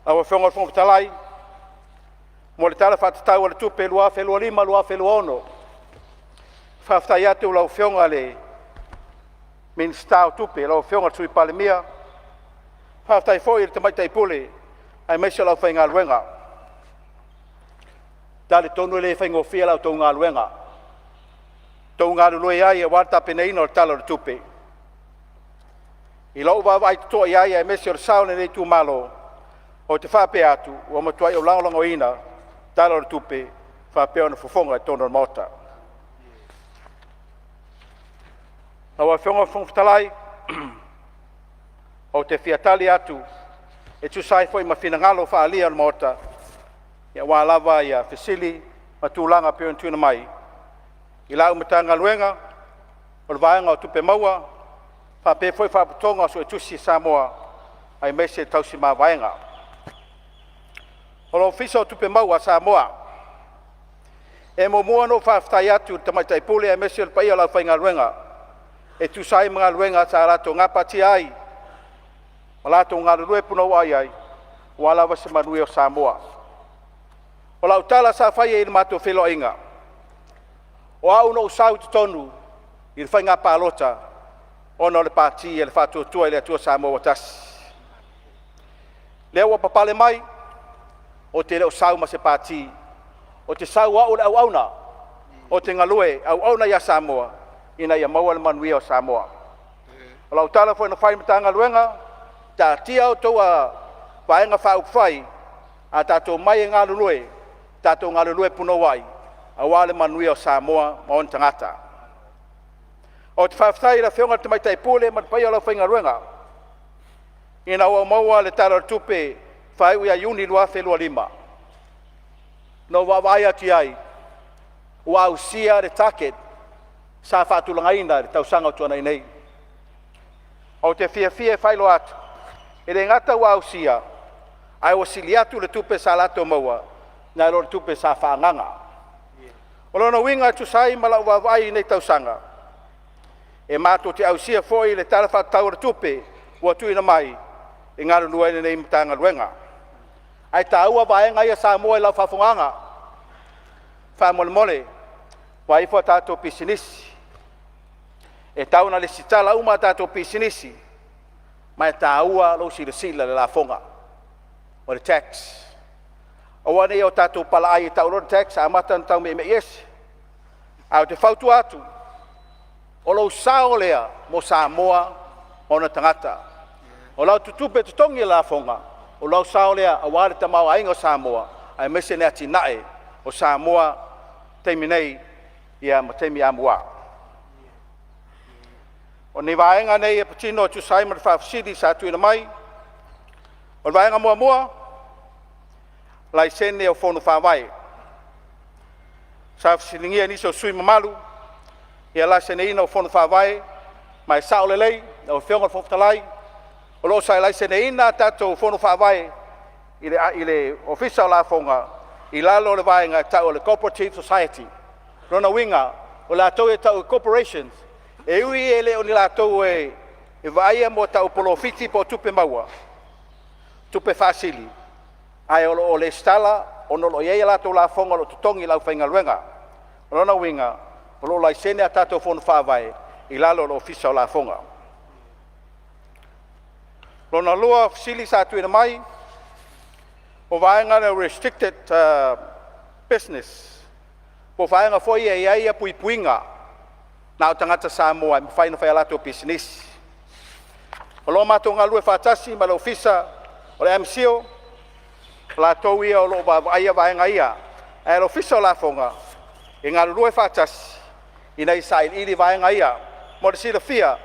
Lau Afioga i le Fofoga Fetalai, mo le Tala Faatatau o le Tupe 2025/2026, faafetai atu i lau Afioga i le Minisita o Tupe, lau Afioga i le Sui Palemia, faafetai foi i le Tamaitai Pule aemaise o le aufaigaluega. E talitonu e le faigofie la outou galuega, outou galulue ai aua le tapenaina o le Tala o le Tupe. I lou vaavaai totoa i ai aemaise o le sao o lenei itumalo, ou te faapea atu, ua matuai ou lagolagoina le Tala o le Tupe faapea ona fofoga i totonu o le Maota. Lau Afioga i le Fofoga Fetalai, ou te fia tali atu e tusa ai foi ma finagalo faaalia o le Maota aua lava fesili ma tulaga pei ona tuuina mai i lau Matagaluega o le Vaega o Tupe Maua faapea foi Faalapotopotoga o Suetusi a Samoa aemaise tausi mavaega. O le Ofisa o Tupe Maua a Samoa, e muamua ona ou faafetai atu i le Tamaitai Pule aemaise le paia o le aufaigaluega e tusa ai ma galuega sa latou gapatia ai ma latou galulue punouai ai aua lava se manuia o Samoa. O lau tala sa faia i le matou feiloaiga, o au na ou sau i totonu i le faiga palota ona o le Pati a le Faatuatua i le Atua Samoa ua Tasi. Lea ua papale mai, ou te le o sau ma se pati, ou te sau o au o le auauna, ou te galue auauna ia Samoa ina ia maua le manuia o Samoa. O lau tala foi na fai i le Matagaluega, Taatia a outou Vaega Faaupufai, a tatou omai e galulue, tatou galulue punouai aua le manuia o Samoa ma ona tagata. Ou te faafetai i le Afioga i le Tamaitai Pule ma le paia o le aufaigaluega ina ua maua le Tala o le Tupe faaiu ia Iuni 2025. Na ou vaavaai atu i ai, ua ausia le target sa faatulagaina i le tausaga ua tuanai nei. Ou te fiafia e faailoa atu, e le gata ua ausia, ae ua sili atu le tupe sa latou maua nai lo le tupe sa faaagaaga. O lona uiga e tusa ai ma lau vaavaai i lenei tausaga, e matou te ausia foi le Tala Faatatau o le Tupe ua tuuina mai e galulue ai lenei Matagaluega. Ae taua vaega ia Samoa i lau faafofogaaga, faamolemole vaai ifo a tatou pisinisi. E tatau ona resitala uma a tatou pisinisi, ma e taua lou silasila i le lafoga, o le tax. Aua ne i o tatou palaai e tau loa le tax amata ona taumeimei ese. Ae ou te fautua atu, o lou sao lea mo Samoa ma ona tagata. O lau tupe totogi i le lafoga, o lou sao lea aua le tamaoaiga o Samoa aemaise le atinae o Samoa i taimi nei ia ma taimi amua. O ni vaega nei e patino e tusa ai ma le faafesili sa tuuina mai. O le vaega muamua, laisene o fono faavae. Sa fesiligia e nisi o sui usufono mamalu ia laiseneina o fono faavae, ma e sao lelei lau Afioga i le Fofoga Fetalai, o lo o laiseneina tatou fono faavae i le Ofisa o Lafoga i lalo o le vaega e tau o le Cooperative Society. O lona uiga, o latou e tau o corporations, e ui e le o ni latou e vaaia mo tau polofiti po o tupe maua, tupe faasili, ae o lo o resitala ona o lo o i ai a latou lafoga o lo o totogi e le aufaigaluega. O lona uiga, o lo o laisene a tatou fono faavae i lalo o le Ofisa o Lafoga. Lona lua o fesili sa tuuina mai, o vaega lea o restricted business, po o vaega foi ia e i ai puipuiga na o tagata Samoa e mafai ona fai a latou pisinisi. O lo o matou galulue faatasi ma le Ofisa o le MCIL, o latou ia o lo o vaavaaia vaega ia, ae o le Ofisa o Lafoga e galulue faatasi ina ia sailiili vaega ia. Mo le silafia,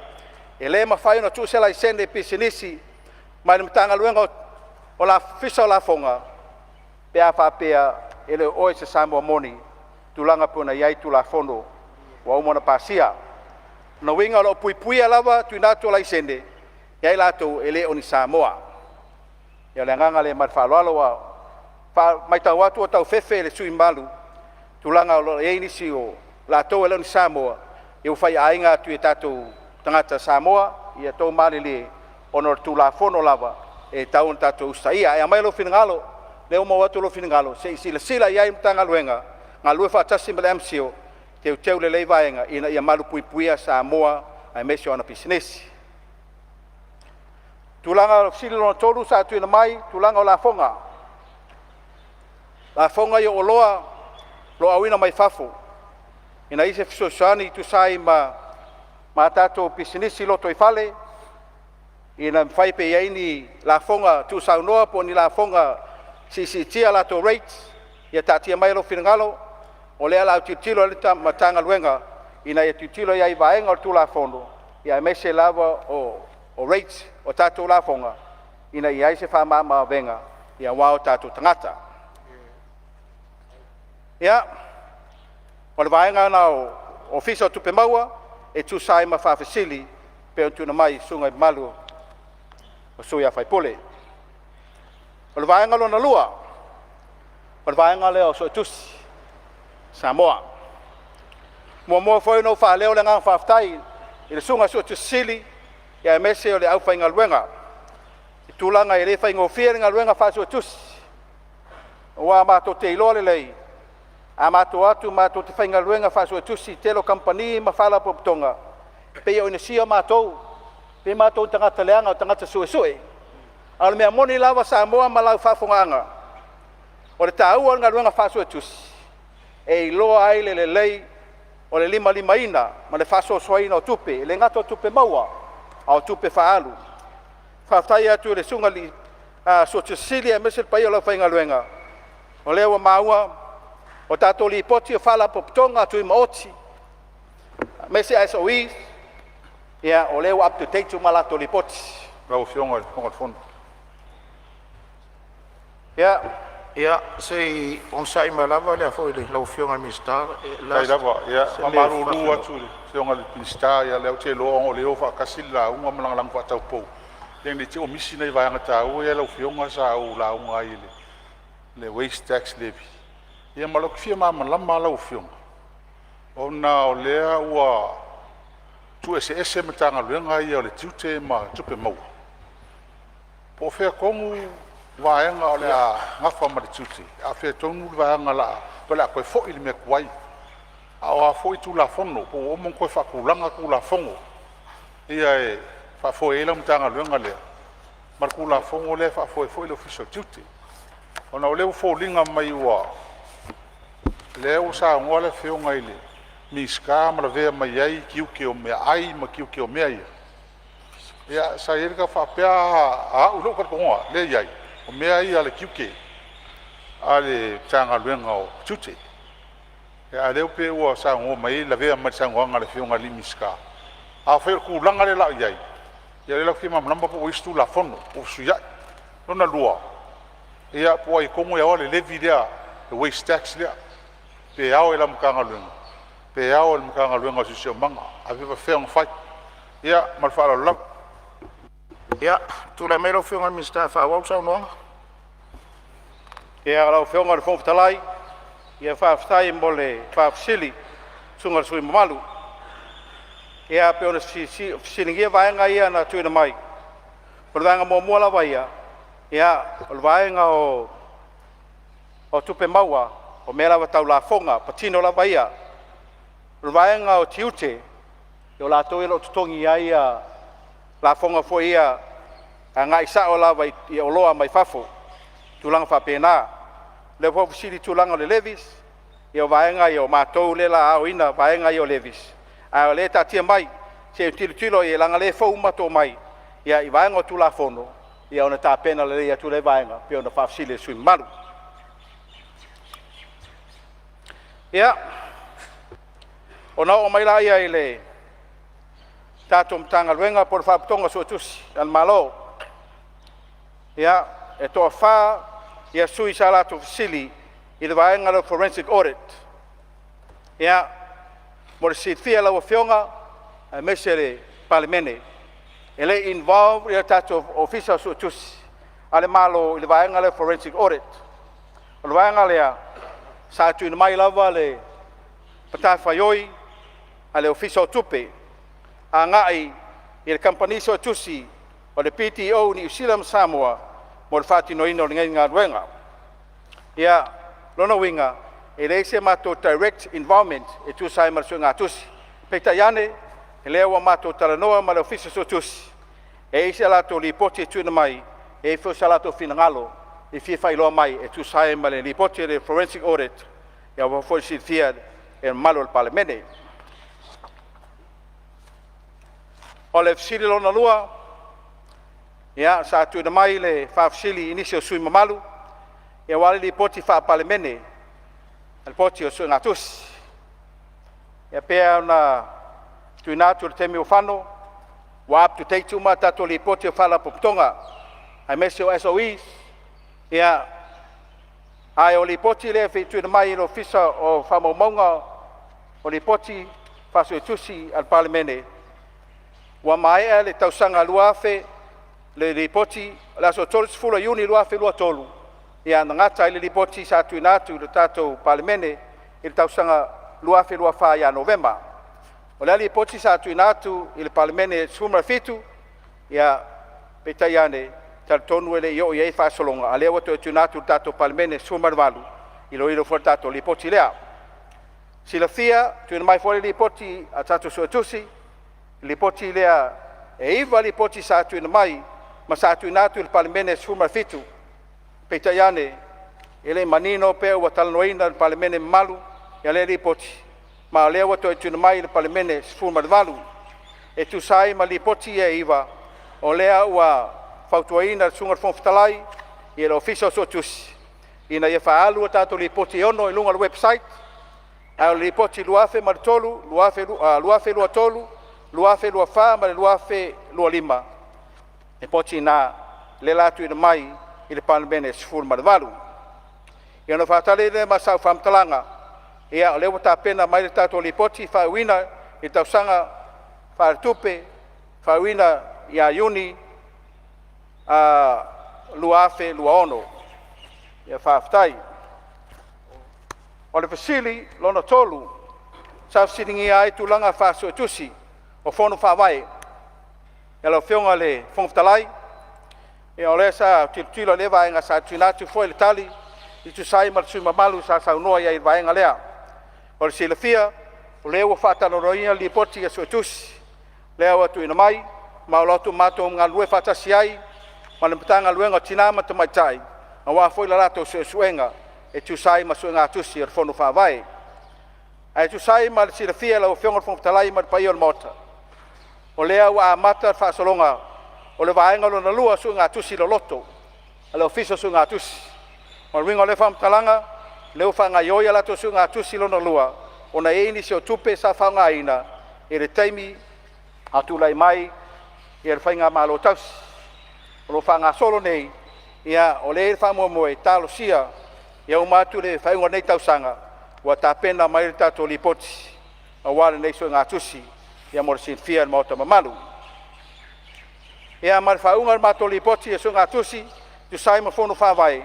e le mafai ona tuu se laisene pisinisi mai le Matagaluega o le Ofisa o Lafoga pe a faapea e le o oe o se Samoa moni, tulaga pei ona i ai Tulafono ua uma ona pasia. O lona uiga o lo o puipuia lava le tuuina atu o laisene ia i latou e le o ni Samoa. Ia o le agaga lea ma le faaaloalo. Ua matau atu ua tau fefe le sui usufono mamalu i tulaga o lo o i ai nisi o latou e le o ni Samoa ua faiaina atu i tatou tagata Samoa. Ia outou malilie ona o le Tulafono lava e tatau ona tatou usitaia. Ae aumai lou finagalo, lea ua maua atu lou finagalo, se i silasila i ai le Matagaluega galulue faatasi ma le MCIL e teuteu lelei vaega ina ia malupuipuia Samoa aemaise o ana pisinisi. Tulaga o le fesili lona tolu sa tuuina mai, tulaga o lafoga, lafoga ia o oloa o lo o auina mai fafo ina ia i ai se fesoasoani e tusa ai ma a tatou pisinisi lotoifale, ina ia mafai pe i ai ni lafoga tuusaunoa po o ni lafoga siisiitia a latou rates. Ia taatia mai lou finagalo, o lea o le a tilotilo i ai le Matagaluega ina ia tilotilo i ai i vaega o le Tulafono, aemaise lava o rates o tatou lafoga ina ia i ai se faamamaavega aua o tatou tagata. Ia, o le vaega lena o Ofisa o Tupe Maua e tusa ai ma faafesili pei ona tuuina mai e susuga mamalu o sui usufono. O le vaega lona lua, o le vaega lea o Suetusi a Samoa. E muamua foi ona ou faaleo le agaga faafetai i le Susuga i le Suetusi Sili aemaise o le aufaigaluega i tulaga e le faigofie le galuega faa-Suetusi, aua matou te iloa lelei, a matou o atu matou te faigaluega faa-Suetusi i le tele o kamupani ma faalapotopotoga, e pei o inisia matou, pei o matou o tagata leaga o tagata suesue. A o le mea moni lava Samoa ma lau faafofogaaga, o le taua o le galuega faa-Suetusi, e iloa ai le lelei o le limalimaina ma le faasoasoaina o tupe, e le gata o tupe maua, a o tupe faaalu. Faafetai atu i le Susuga i le Suetusi Sili aemaise le paia o le aufaigaluega, o lea ua maua o tatou Lipoti o Faalapotopotoga Tumaoti aemaise SOEs, ia o lea ua up to date uma latou lipoti. Lau Afioga i le Fofoga o le Fono. Ia. Ia, se i onosai mai lava lau Afioga i le Minisita. Faafetai lava. Ia faamalulu atu i le Afioga i le Minisita, ia o lea ou te iloa ona o lea e o faatasi le lauga ma lana lauga faataupou, ia ne i te i ua misi nai vaega taua ia lau Afioga sa ou lauga ai i le waste tax levy. Ia ma lou fia malamalama lava lau Afioga, ona o lea ua tuueseese Matagaluega ia o le Tiute ma Tupe Maua, po o fea tonu vaega o le a nafa ma le tiute, a o fea tonu le vaega o le a toe foi i le mea tuai. A o a foi Tulafono po ua uma ona toe faatulaga Tulafono ia e faafoe ai lau Matagaluega lea ma le Tulafono lea e faafoe ai foi le Ofisa o Tiute. Ona o lea ua foliga mai o lea ua saunoa le Afioga i le Minisita ma lavea mai ai tiute o meaai ma tiute o mea ia. Ia sa i ai le tau faapea a au i lou talitonuga lea e i ai, o mea ia a le tiute a le Matagaluega o Tiute. A o lea pei ua saunoa mai ai lavea mai i le saunoaga a le Afioga i le Minisita. Afai o le tulaga lea o le a i ai, ia o lea la ou te fia malamalama po ua i ai se Tulafono ua fesuiai. Lona lua, ia po o ai tonu e ona le levy lea, le waste tax lea, pe ao i lau Matagaluega pe ao i le Matagaluega o le Siosiomaga, ae pe faapefea ona fai? Ia ma le faaaloalo lava. Ia, tulai mai lau Afioga i le Minisita e faaauau le saunoaga. Ia, lau Afioga i le Fofoga Fetalai, ia faafetai mo le faafesili i le susuga i le sui usufono mamalu. Ia pei ona fesiligia vaega ia na tuuina mai, o le vaega muamua lava ia, o le vaega o tupe maua, o mea lava tau lafoga, patino lava ia. O le vaega o tiute, o latou ia o lo o totogi ai lafoga foi ia agai sao lava i oloa mai fafo, tulaga faapena. O lea foi ua fesili i le tulaga o le levies, ia o vaega ia o matou lea o le a aoina vaega ia o levies, a o lea e taatia mai se i tilotilo i ai leaga o lea e fou matou omai i vaega o Tulafono ona tapena lelei atu lea o vaega e pei ona faafesili e le sui usufono mamalu. Ia, ona oo mai lea i le tatou Matagaluega po o le Faalapotopotoga Suetusi a le Malo. Ia, e toafa sui sa latou fesili i le vaega lea o le forensic audit. Ia, mo le silafia e lau Afioga aemaise le Palemene, e le i involve le tatou Ofisa Suetusi a le Malo i le vaega lea o le forensic audit. O le vaega lea sa tuuina mai lava le matafaioi a le Ofisa o Tupe agai i le kamupani suetusi o le BDO Niu Sila ma Samoa mo le faatinoina o lenei galuega. Ia, lona uiga, e leai se matou direct involvement e tusa ai ma le suegatusi. Peitai ane, o lea ua matou talanoa ma le Ofisa Suetusi, e i ai se latou lipoti e tuuina mai, e i ai foi so latou finagalo e fia faailoa mai e tusa ai ma le lipoti a le forensic audit, aua foi le silafia e le mamalu o le Palemene. O le fesili lona lua, ia, sa tuuina mai le faafesili i nisi o sui usufono mamalu aua le Lipoti Faa-Palemene, Lipoti o Suegatusi. E pei ona tuuina atu i le taimi ua fano, ua up to date uma tatou Lipoti o Faalapotopotoga aemaise o SOEs, ia, ae o Lipoti lea e tuuina mai i le Ofisa o Faamaumauga o Lipoti Faasuetusi a le Palemene, ua maea le tausaga 2000 le lipoti o le aso 30 Iuni 2023, ia na gata ai le lipoti sa tuuina atu i le tatou Palemene i le tausaga 2024 ia Novema. O lea lipoti sa tuuina atu i le Palemene 17, ia peitai ane, e talitonu e le i oo i ai le faasologa, a o lea ua toe tuuina atu i le tatou Palemene 18, iloilo foi le tatou lipoti lea. Silafia, tuuina mai foi le lipoti a tatou Suetusi, lipoti lea e 9 lipoti sa tuuina mai ma sa tuuina atu i le Palemene 17. Peitai ane, e le i manino pe ua talanoaina e le Palemene mamalu lea lipoti, ma o lea ua toe tuuina mai i le Palemene 18. E tusa ai ma lipoti ia e 9, o lea ua fautuaina le Susuga i le Fofoga Fetalai i le Ofisa o Suetusi ina ia faaalu a tatou lipoti e 6 i luga o le website, ae o le lipoti 2003, 2023, 2024 ma le 2025, lipoti na lea o le a tuuina mai i le Palemene e 18. Ia ona faatali lea ma sau faamatalaga, ia o lea ua tapena mai le tatou lipoti faaiuina i le tausaga faaletupe faaiuina ia Iuni 2026. Ia faafetai. O le fesili lona 3, sa fesiligia ai tulaga faa-Suetusi o Fono Faavae. Lau Afioga i le Fofoga Fetalai, ia o lea sa tilotilo i lea vaega sa tuuina atu foi le tali e tusa ai ma le sui usufono mamalu sa saunoa i ai i le vaega lea. Mo le silafia, o lea ua faatalanoaina le Lipoti a Suetusi lea ua tuuina mai, ma o lo o matou galulue faatasi ai ma le Matagaluega o Tina ma Tamaitai aua foi le latou suesuega e tusa ai ma suegatusi a le Fono Faavae. Ae tusa ai ma le silafia e lau Afioga i le Fofoga Fetalai ma le paia o le Maota, o lea ua amata le faasologa o le vaega lona lua o suegatusi loloto a le Ofisa o Suegatusi. O le uiga o lea faamatalaga, o lea ua faagaioi a latou suegatusi lona lua ona e i ai nisi o tupe sa faaaogaina i le taimi a o tulai mai le faigamalo tausii. O lo o faagasolo nei, ia o lea e i ai le faamoemoe e talosia ia uma atu le faaiuga o lenei tausaga ua tapena mai le tatou lipoti aua lenei suegatusi mo le silafia e le Maota mamalu. Ia ma le faaiuga o le matou lipoti o suegatusi e tusa ai ma Fono Faavae,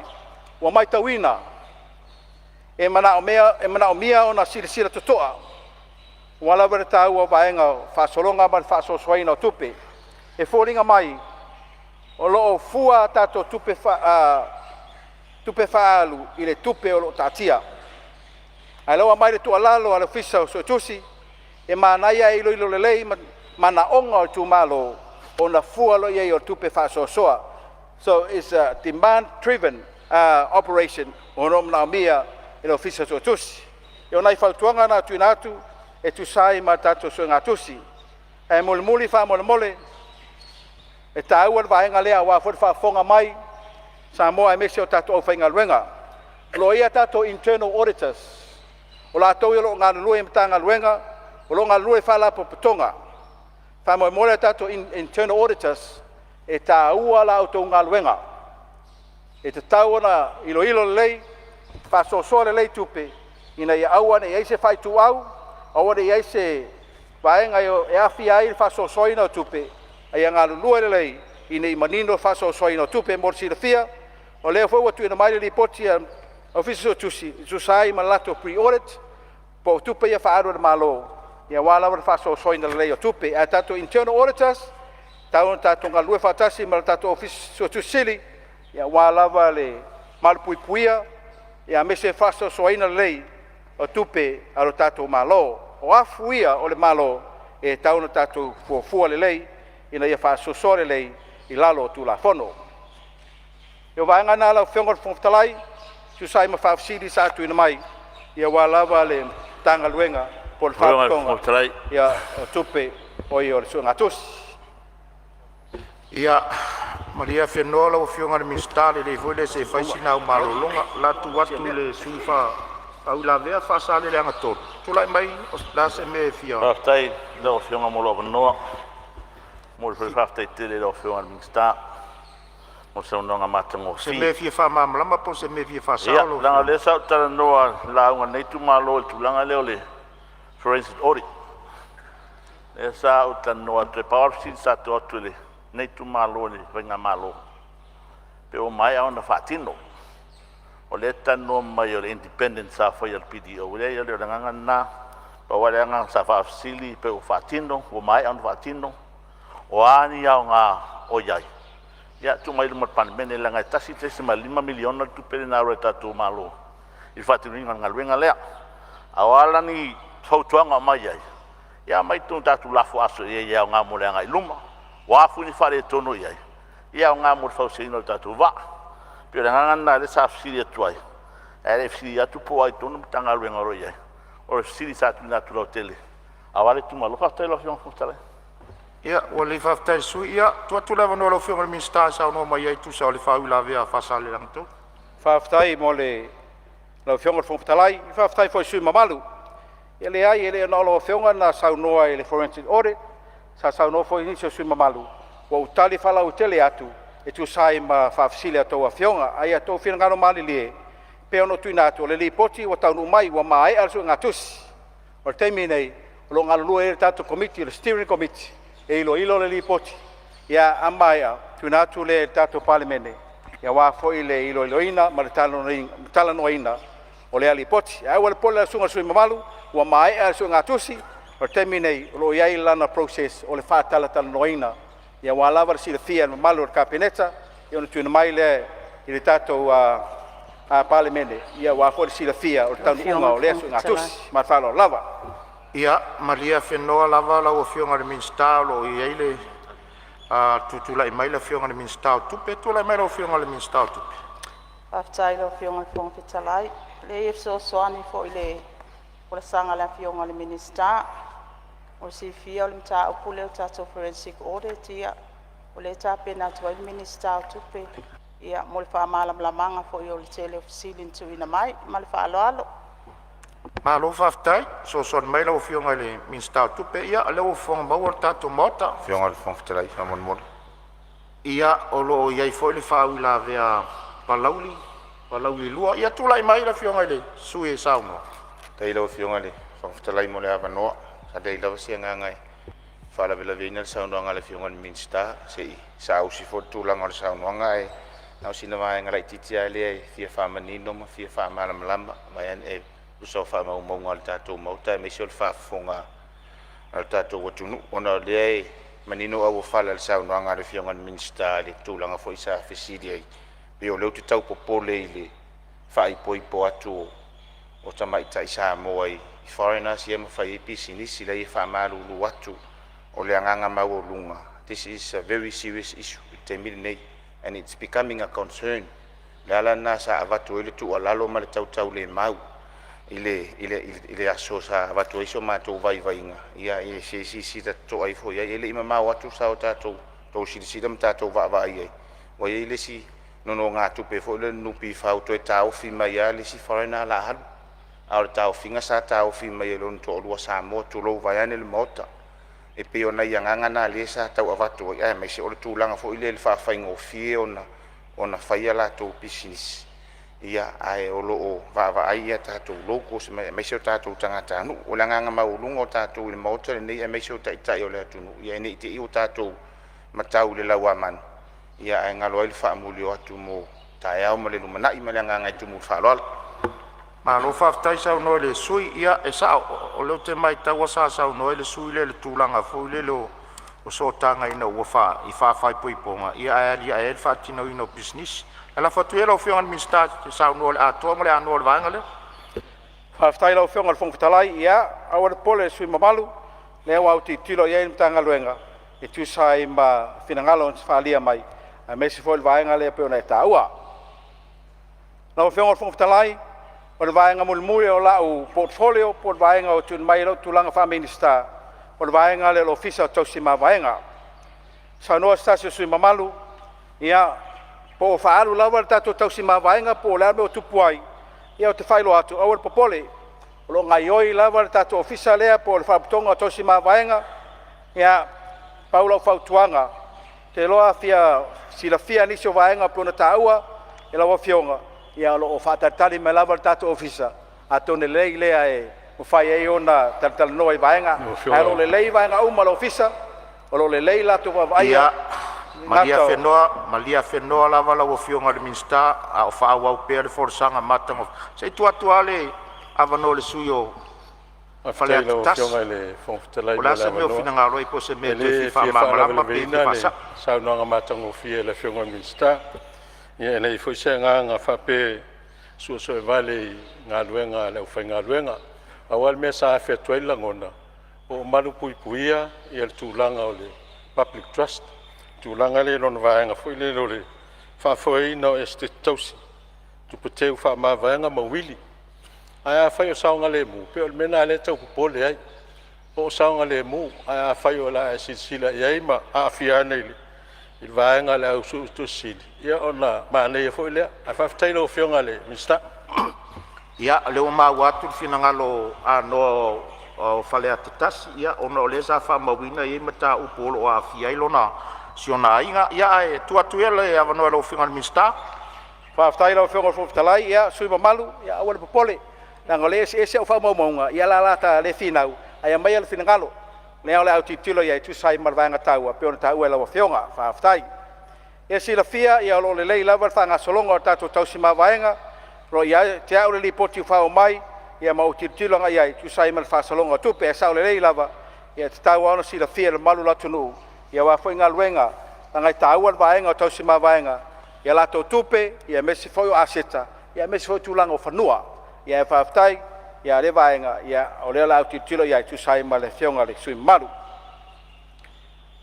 ua matauina e manaomia ona silasila totoa aua lava le taua o vaega o faasologa ma le faasoasoaina o tupe. E foliga mai o lo o fua a tatou tupe faaalu i le tupe o lo o taatia. Ae o lea ua aumai le tuualalo a le Ofisa o Suetusi, e manaia ae iloilo lelei manaoga o itumalo ona fua loa i ai o tupe faasoasoa. So it's a demand driven operation o lo o manaomia e le Ofisa o Suetusi. O nai fautuaga na e tuuina atu e tusa ai ma tatou suegatusi. Ae mulimuli faamolemole, e taua le vaega lea aua foi le faafofoga mai a Samoa aemaise o tatou aufaigaluega. O lo o i ai a tatou internal auditors, o latou ia o lo o galulue i Matagaluega, o lo o galulue i Faalapotopotoga. Faamolemole a tatou internal auditors, e taua la outou galuega. E tatau ona iloilo lelei, faasoasoa lelei tupe ina ia aua ne i i ai se faaituau, aua ne i i ai se vaega e aafia ai le faasoasoaina o tupe, a ia galulue lelei ina ia manino le faasoasoaina o tupe. Mo le silafia, o lea foi ua tuuina mai le lipoti a le Ofisa Suetusi e tusa ai ma le latou pre-audit po o tupe ia faaalu a le Malo aua lava le faasoasoaina lelei o tupe. Ae tatou internal auditors, e tatau ona tatou galulue faatasi ma le tatou Ofisa Suetusi Sili aua lava le malupuipuia aemaise le faasoasoaina lelei o tupe a lo tatou Malo. O afu ia o le Malo e tatau ona tatou fuafua lelei ina ia faasoasoa lelei i lalo o Tulafono. O vaega na lau Afioga i le Fofoga Fetalai e tusa ai ma faafesili sa tuuina mai aua lava le Matagaluega po o le Faalapotopotoga o Tupe o le Suegatusi. Ia malie afenoa lau Afioga i le Minisita, lelei foi lea se i fai sina au malologa. O le a tuu atu i le sui usufono faauilavea Faasaleleaga 3. Tulai mai, o le a se mea e fia… Faafetai i lau Afioga mo lou avanoa. E momoli foi le faafetai tele i lau Afioga i le Minisita mo le saunoaga Se mea matagofie. e fia faamalamalama po o se mea e fia faasao Ia, lau leaga o Afioga? lea sa ou talanoa i le lauga a lenei itumalo i le tulaga lea o le forensic audit. Lea sa ou talanoa atu ai, pau lava le fesili sa tuu atu e lenei itumalo i le faigamalo, pe ua maea ona faatino. O lea e talanoa mai o le independent sa faia e le BDO, e leai e le o le agaga lena. Pau lava le agaga sa faafesili pe ua faatino, ua maea ona faatino, o a ni aoga o i ai? Ia tuu mai i luma o le Palemene leaga e $1.5 miliona le tupe lea na alu ai a le tatou Malo i le faatinoina o le galuega lea. A o a la ni fautuaga o aumai ai, ia aumai tatou tuulafo aso i ai e aoga mo le agai i luma. O a foi ni faaletonu o i ai, ia e aoga mo le fausiaina o le tatou vaa. E pei o le agaga lena lea sa fesili atu ai, ae le i fesili atu po o ai tonu le Matagaluega o lo o i ai. O le fesili sa tuuina atu lautele aua le itumalo. Faafetai i lau Afioga i le Fofoga Fetalai. Ia, ua lelei, faafetai i le sui usufono. Ia, tuu atu le avanoa i lau Afioga i le Minisita e saunoa mai ai e tusa o le faauilavea a Faasaleleaga 3. Faafetai mo lau Afioga i le Fofoga Fetalai, faafetai foi i le sui usufono mamalu. E leai, e le na o lau Afioga na saunoa i le forensic audit, sa saunoa foi nisi o sui usufono mamalu. Ua ou tali faalauaitele atu e tusa ai ma faafesili a outou Afioga. Ae ia outou finagalo malilie, e pei ona ou tuuina atu, o le Lipoti ua taunuu mai ua maea le suegatusi. O le taimi lenei o lo o galulue ai le tatou Komiti o le Steering Committee e iloilo le Lipoti. Ia a maea, tuuina atu lea i le tatou Palemene aua foi le iloiloina ma le talanoaina o lea Lipoti. Ae aua le popole lau susuga i le sui usufono mamalu, ua maea le suegatusi. O le taimi lenei o lo o i ai lana process o le faatalatalanoaina aua lava le silafia e le mamalu o le Kapeneta, ona tuuina mai lea i le tatou Palemene aua foi le silafia o le Lau Afioga taunuuga i o le lea Fofoga Fetalai. suegatusi. Ma le faaaloalo lava. Ia, malie afenoa lava lau Afioga i le Minisita o lo o i ai le tutulai mai le Afioga i le Minisita o Tupe. Tulai mai lau Afioga i le Minisita o Tupe. Faafetai i lau Afioga i le Fofoga Fetalai. Leai e fesoasoani foi i le folasaga a le Afioga i le Minisita. Mo le silafia o le mataupu lea o le tatou forensic audit, ia o lea e tapena atu ai le Minisita o Tupe mo le faamalamalamaga foi o le tele o fesili na tuuina mai. Ma le faaaloalo. Malo faafetai fesoasoani mai lau Afioga i le Minisita o Tupe. Ia o lea ua fofoga maua le tatou Maota. Afioga i le Fofoga Fetalai faamolemole. Ia, o lo o i ai foi le faauilavea a Palauli, Palauli 2. Ia tulai mai le Afioga i le sui usufono e saunoa. Faafetai i lau Afioga i le Fofoga Fetalai mo le avanoa. Sa leai lava se agaga e faalavelaveina le saunoaga a le Afioga i le Minisita, se i saausi foi le tulaga o le saunoaga, ae na o sina vaega laitiiti lava lea e fia faamanino ma fia faamalamalama e tusa o faamaumauga a le tatou Maota aemaise o le faafofoga a le tatou atunuu, ona o lea e manino auofala i le saunoaga a le Afioga i le Minisita i le tulaga foi sa fesili ai, pei o lea ou te tau popole i le faaipoipo atu o tamaitai Samoa i foreigners ia ma fai ai pisinisi. Leai, e faamalulu atu, o le agaga maualuga, this is a very serious issue i le taimi lenei and it's becoming a concern. O le ala lena sa avatu ai le tuualalo ma le tautaulemau i le aso sa avatu ai so matou vaivaiga, ia se i silasila totoa ifo i ai. E le i mamao atu sa tatou outou silasila ma tatou vaavaai i ai, ua i ai le isi nonogatupe foi lea a le NPF ua toe taofi mai lava le isi foreigner o le a alu, a o le taofiga sa taofi mai e lona toalua Samoa, tulou vaeane le Maota. E pei o nai agaga na lea sa tau avatu ai, aemaise o le tulaga foi lea i le faafaigofie ona fai a latou pisinisi, ae o lo o vaavaai a tatou locals aemaise o tatou tagatanuu. O le agaga maualuga o tatou i le Maota lenei aemaise o Taitai o le atunuu, ina ne i te i ua tatou matau i le lauamanu, ae galo ai le faamuli o atu mo taeao ma le lumanai. Ma le agaga e tumu i le faaaloalo. Malo faafetai saunoa i le sui usufono. Ia e sao, o lea ou te matau sa saunoa ai le sui usufono lea i le tulaga foi lele o sootaga ina ua faa-faaipoipoga, ae aliae ai le faatinoina o pisinisi. Ae lafo atu ia i lau Afioga i le Minisita e te saunoa i le atoa ma le anoa o le vaega lea. Faafetai i lau Afioga i le Fofoga Fetalai. Ia, aua le popole i le sui usufono mamalu, o lea ua autilotilo i ai le Matagaluega e tusa ai ma finagalo na faaalia mai, aemaise foi le vaega lea pei ona e taua. Lau Afioga i le Fofoga Fetalai, o le vaega mulimuli o lau portfolio po o le vaega ua tuuina mai i lou tulaga faa-Minisita, o le vaega lea o le Ofisa o Tausi Mavaega. Saunoa se tasi o sui usufono mamalu, ia, po o faaalu lava le tatou tausi mavaega po o le a le mea ua tupu ai. Ia ou te faailoa atu, aua le popole, o lo o gaoioi lava le tatou ofisa lea po o le Faalapotopotoga o Tausi Mavaega. Ia, pau lau fautuaga, ou te iloa a fia silafia nisi o vaega pei ona taua e lau Afioga, ia o lo o faatalitali mai lava le tatou ofisa, atonu e lelei lea e mafai ai ona talatalanoa i vaega, ae o lo o lelei vaega uma o le ofisa, o lo o lelei le latou vaavaaia. Ia, malie afenoa, malie afenoa lava lau Afioga i le Minisita a o faaauau pea le folasaga matagofie. Se i tuu atu lava le avanoa i le sui usufono mo Faafetai i Faleata lau 1. Afioga i le Fofoga Fetalai Po o mo le a le se mea o avanoa. finagalo ai, po o se mea E e toe le fia fia faamalamalama pe fia faalavelaveina le faasao. saunoaga matagofie a le Afioga i le Minisita. Ia e leai foi se agaga faapea e suesuevale i galuega a le aufaigaluega. Pau lava le mea sa afe atu ai le lagona, po o malupuipuia le tulaga o le public trust, le tulaga lea i lona vaega foi lele o le faafoeina o Esetete Tausi, tupe teu faamavaega ma uili. Ae afai o saogalemu, pei o le mea lena lea e tau popole ai. Po o saogalemu, ae afai o le a e silasila i ai ma aafia ane i le vaega a le au Suetusi Sili, ia ona manaia foi lea. Ae faafetai i lau Afioga i le Minisita. Ia, o lea ua maua atu le finagalo anoa o Faleata 1, ia ona o lea sa faamauina e i ai mataupu o lo o aafia ai si ona aiga. Ia ae tuu atu ia le avanoa i lau Afioga i le Minisita. Faafetai i lau Afioga i le Fofoga Fetalai. Ia, le sui usufono mamalu, aua le popole leaga o lea e eseese au faamaumauga, ia o le a ta le finau ae aumai lou finagalo. O lea o le a ou tilotilo i ai e tusa ai ma le vaega taua e pei ona taua e lau Afioga. Faafetai. Ia silafia o lo o lelei lava le faagasologa o tatou tausi mavaega. O lo o ia te au le Lipoti ua faaoo mai ma ou tilotilo agai i ai e tusa ai ma le faasologa o tupe. Ae sao lelei lava, e tatau lava ona silafia e le mamalu o le atunuu aua foi galuega, leaga e taua le vaega o tausi mavaega i a latou tupe, aemaise foi o aseta, aemaise foi o tulaga o fanua. Ae faafetai i lea vaega, o lea o le a ou tilotilo i ai e tusa ai ma le Afioga i le sui usufono mamalu.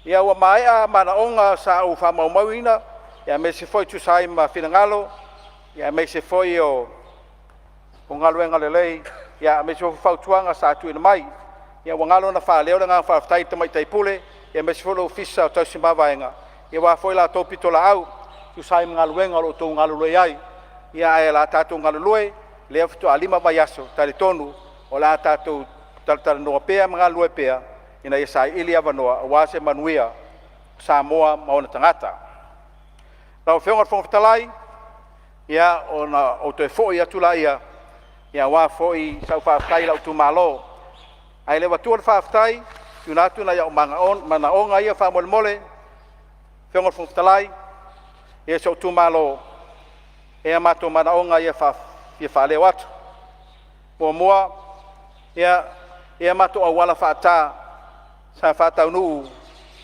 Ia, ua maea manaoga sa ou faamaumauina aemaise foi e tusa ai ma finagalo aemaise foi o galuega lelei, aemaise foi fautuaga sa tuuina mai. Ia ua galo ona faaleo le agaga faafetai i le Tamaitai Pule aemaise foi le Ofisa o Tausi Mavaega aua foi la outou pitolaau e tusa ai ma galuega o lo o outou galulue ai. Ae o le a tatou galulue, lea faatoa 5 vaiaso, e talitonu o le a tatou talatalanoa pea ma galulue pea ina ia saili avanoa aua se manuia o Samoa ma ona tagata. Lau Afioga i le Fofoga Fetalai, ia ona ou toe foi atu lea aua foi sau faafetai i lou itumalo. Ae le i avatua le faafetai, tuuina atu nai ou manaoga ia faamolemole. Lau Afioga i le Fofoga Fetalai, si ou itumalo, e i ai matou manaoga ia e fia faaleo atu. Muamua, ia matou auala faata sa faataunuu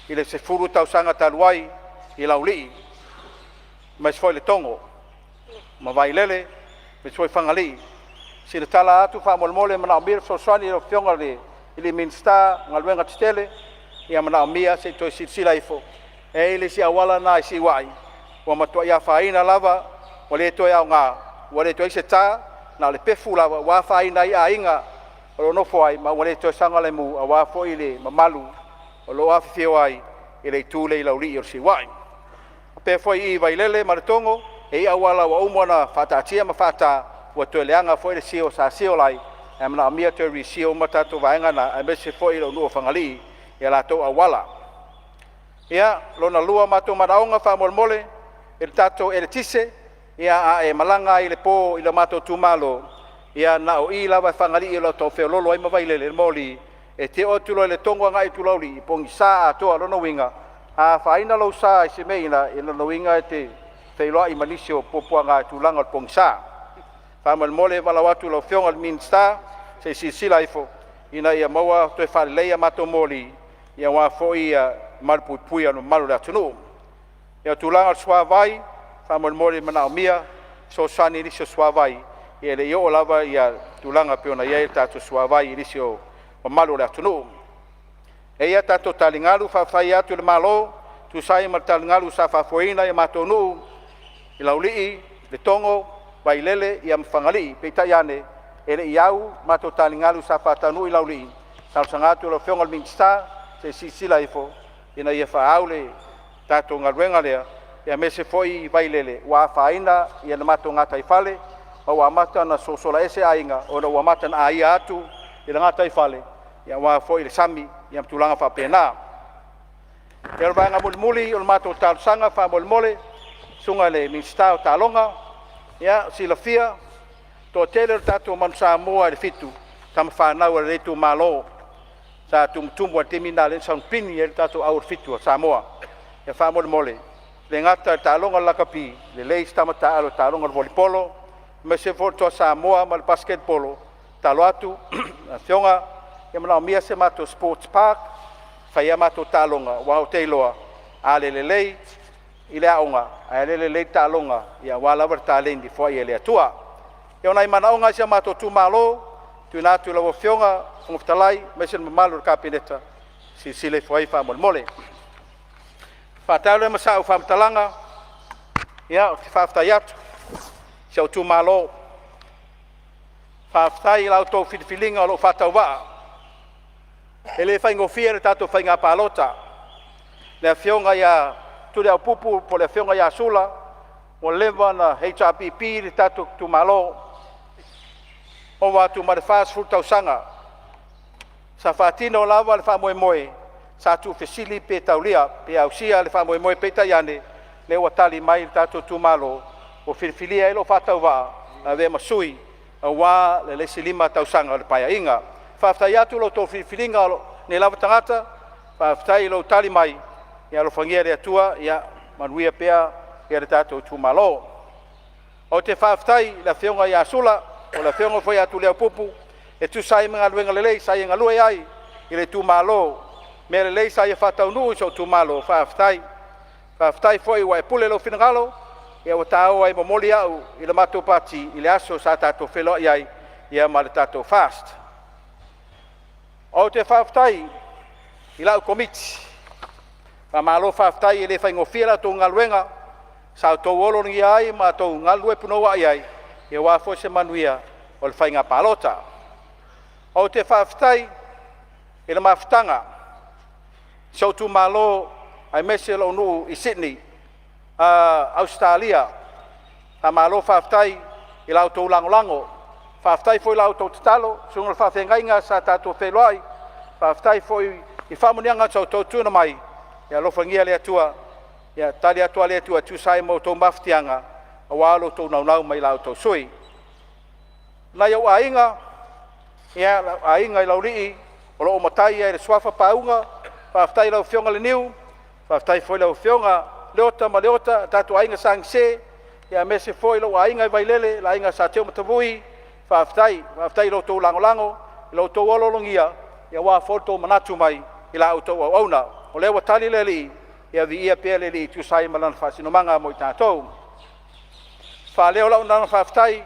i le 10 tausaga talu ai i Laulii aemaise foi Letogo ma Vailele aemaise foi Fagalii. Sina tala atu faamolemole, e manaomia le fesoasoani i lau Afioga i le Minisita o Galuega Tetele, e manaomia se i toe silasila ifo. E i ai le isi auala lena i Siuai ua matuai afaina lava, ua le toe aoga, ua le toe i ai se ta, na o le pefu lava ua afaina ai aiga o lo o nofo ai, ma ua le toe saogalemu aua foi le mamalu o lo o afifio ai i le itu lea i Laulii o Siuai. Faapea foi i Vailele ma Letogo, e i ai auala ua uma ona faataatia ma faata, ua toe leaga foi le seal sa seal ai, ae manaomia le toe reseal uma tatou vaega na, aemaise foi le nuu o Fagalii i a latou auala. Ia, lona lua o matou manaoga faamolemole, i le tatou eletise, a e malaga lava i le po i le matou itumalo, ia na o i lava i Fagalii o lo o tau feoloolo ai ma Vailele le moli. E te oo atu loa i Letogo agai atu i Laulii, e pogisa atoa. O lona uiga, a afaina lou sa i se mea i ina, o lona uiga e te feiloai ma nisi o puapuaga i le tulaga o le pogisa. Faamolemole e valaau atu i lau Afioga i le Minisita, se i silasila ifo ina ia maua toe faalelei a matou moli aua foi le malupuipuia o le mamalu o le atunuu. Ia, o le tulaga i le suavai, faamolemole e manaomia se fesoasoani i nisi o suavai, e le i oo lava tulaga e pei ona i ai le tatou suavai i nisi o mamalu o le atunuu. E i ai a tatou taligalu, faafetai atu i le Malo e tusa ai ma le taligalu sa faafoeina i matou nuu i Laulii, Letogo, Vailele ma Fagalii. Peitai ane, e le i au matou taligalu sa faataunuu i Laulii. E talosaga atu i lau Afioga i le Minisita se i silasila ifo ina ia faaau le tatou galuega lea, aemaise foi Vailele ua afaina le matou gataifale ma ua amata ona sosola ese aiga ona ua amata ona aia atu i le gataifale aua foi le sami ma tulaga faapena. Ia, o le vaega mulimuli o le matou talosaga faamolemole, susuga i le Minisita o Taaloga, ia, silafia, toatele o le tatou Manu Samoa i le Fitu, tama fanau a lenei itumalo sa tumutumu lava i le taimi lena lea na sauni ai le tatou au o le Fitu a Samoa. Ia faamolemole, e le gata i le taaloga o le lakapi, lelei si tama taaalo i le taaloga o le volleyball, aemaise foi le Toa Samoa ma le basketball. Tatalo atu lau Afioga, e manaomia se matou sports park e fai ai a matou taaloga, aua ou te iloa a le lelei i le aoga, ae o lea e lelei le taaloga aua lava le taleni e foai e le Atua. Ia o nai manaoga ia o si o matou itumalo e tuuina atu i lau Afioga i le Fofoga Fetalai aemaise le mamalu o le Kapeneta, silasila ifo i ai faamolemole. Faatali lea ma sau faamatalaga, ia ou te faafetai atu i si ou itumalo. Faafetai i la outou filifiliga o lou faatauvaa. E le faigofie le tatou faiga palota. Le Afioga ia Tuliaupupu po o le Afioga ia Sula, ua leva ona HRPP le tatou itumalo, ova atu ma le 40 tausaga. Sa faatino lava le faamoemoe, sa tuufesili pe taulia pe ausia le faamoemoe, peitai ane, lea ua tali mai le tatou itumalo ua filifilia ai lou faatauvaa e avea ma sui aua le isi 5 tausaga o le Paeaiga. Faafetai atu i lo outou filifiliga o lenei lava tagata, faafetai i lou tali mai, ia alofagia e le Atua ia manuia pea le tatou itumalo. Ou te faafetai i le Afioga ia Sula po o le Afioga foi ia Tuliaupupu e tusa ai ma galuega lelei sa ia galue ai i le itumalo, mea lelei sa ia faataunuu i si ou itumalo, faafetai. Faafetai foi ua e pule i lou finagalo ua ta o ai e momoli au i le matou pati i le aso sa tatou feiloai ai ma le tatou FAST. Ou te faafetai i lau Komiti, faamalo faafetai, e le faigofie la outou galuega sa outou ologia ai ma outou galulue punouai ai aua foi se manuia o le faiga palota. Ou te faafetai i le mafutaga i si ou itumalo aemaise lou nuu i Sydney, Ausetalia, faamalo faafetai i la outou lagolago, faafetai foi i la outou tatalo, susuga i le faafeagaiga sa tatou feiloai, faafetai foi i faamanuiaga sa outou tuuina mai. Ia alofagia e le Atua ia tali atu lava le Atua e tusa ai ma outou mafatiaga aua lo outou naunau mai i la outou sui usufono. Nai ou aiga, lou aiga i Laulii o lo o matai i le suafa Pauga, faafetai i lau Afioga Leniu, faafetai foi i lau Afioga Leota ma Leota, le tatou aiga Sa Gise, aemaise foi lou aiga i Vailele, le aiga Sa Teumatavui, faafetai. Faafetai i lo outou lagolago, lo outou oloologia aua foi lo outou manatu mai i la outou auauna. O lea ua tali le Alii, ia viia pea le Alii e tusa ai ma lana faasinomaga mo i tatou. E faaleo lau agaga faafetai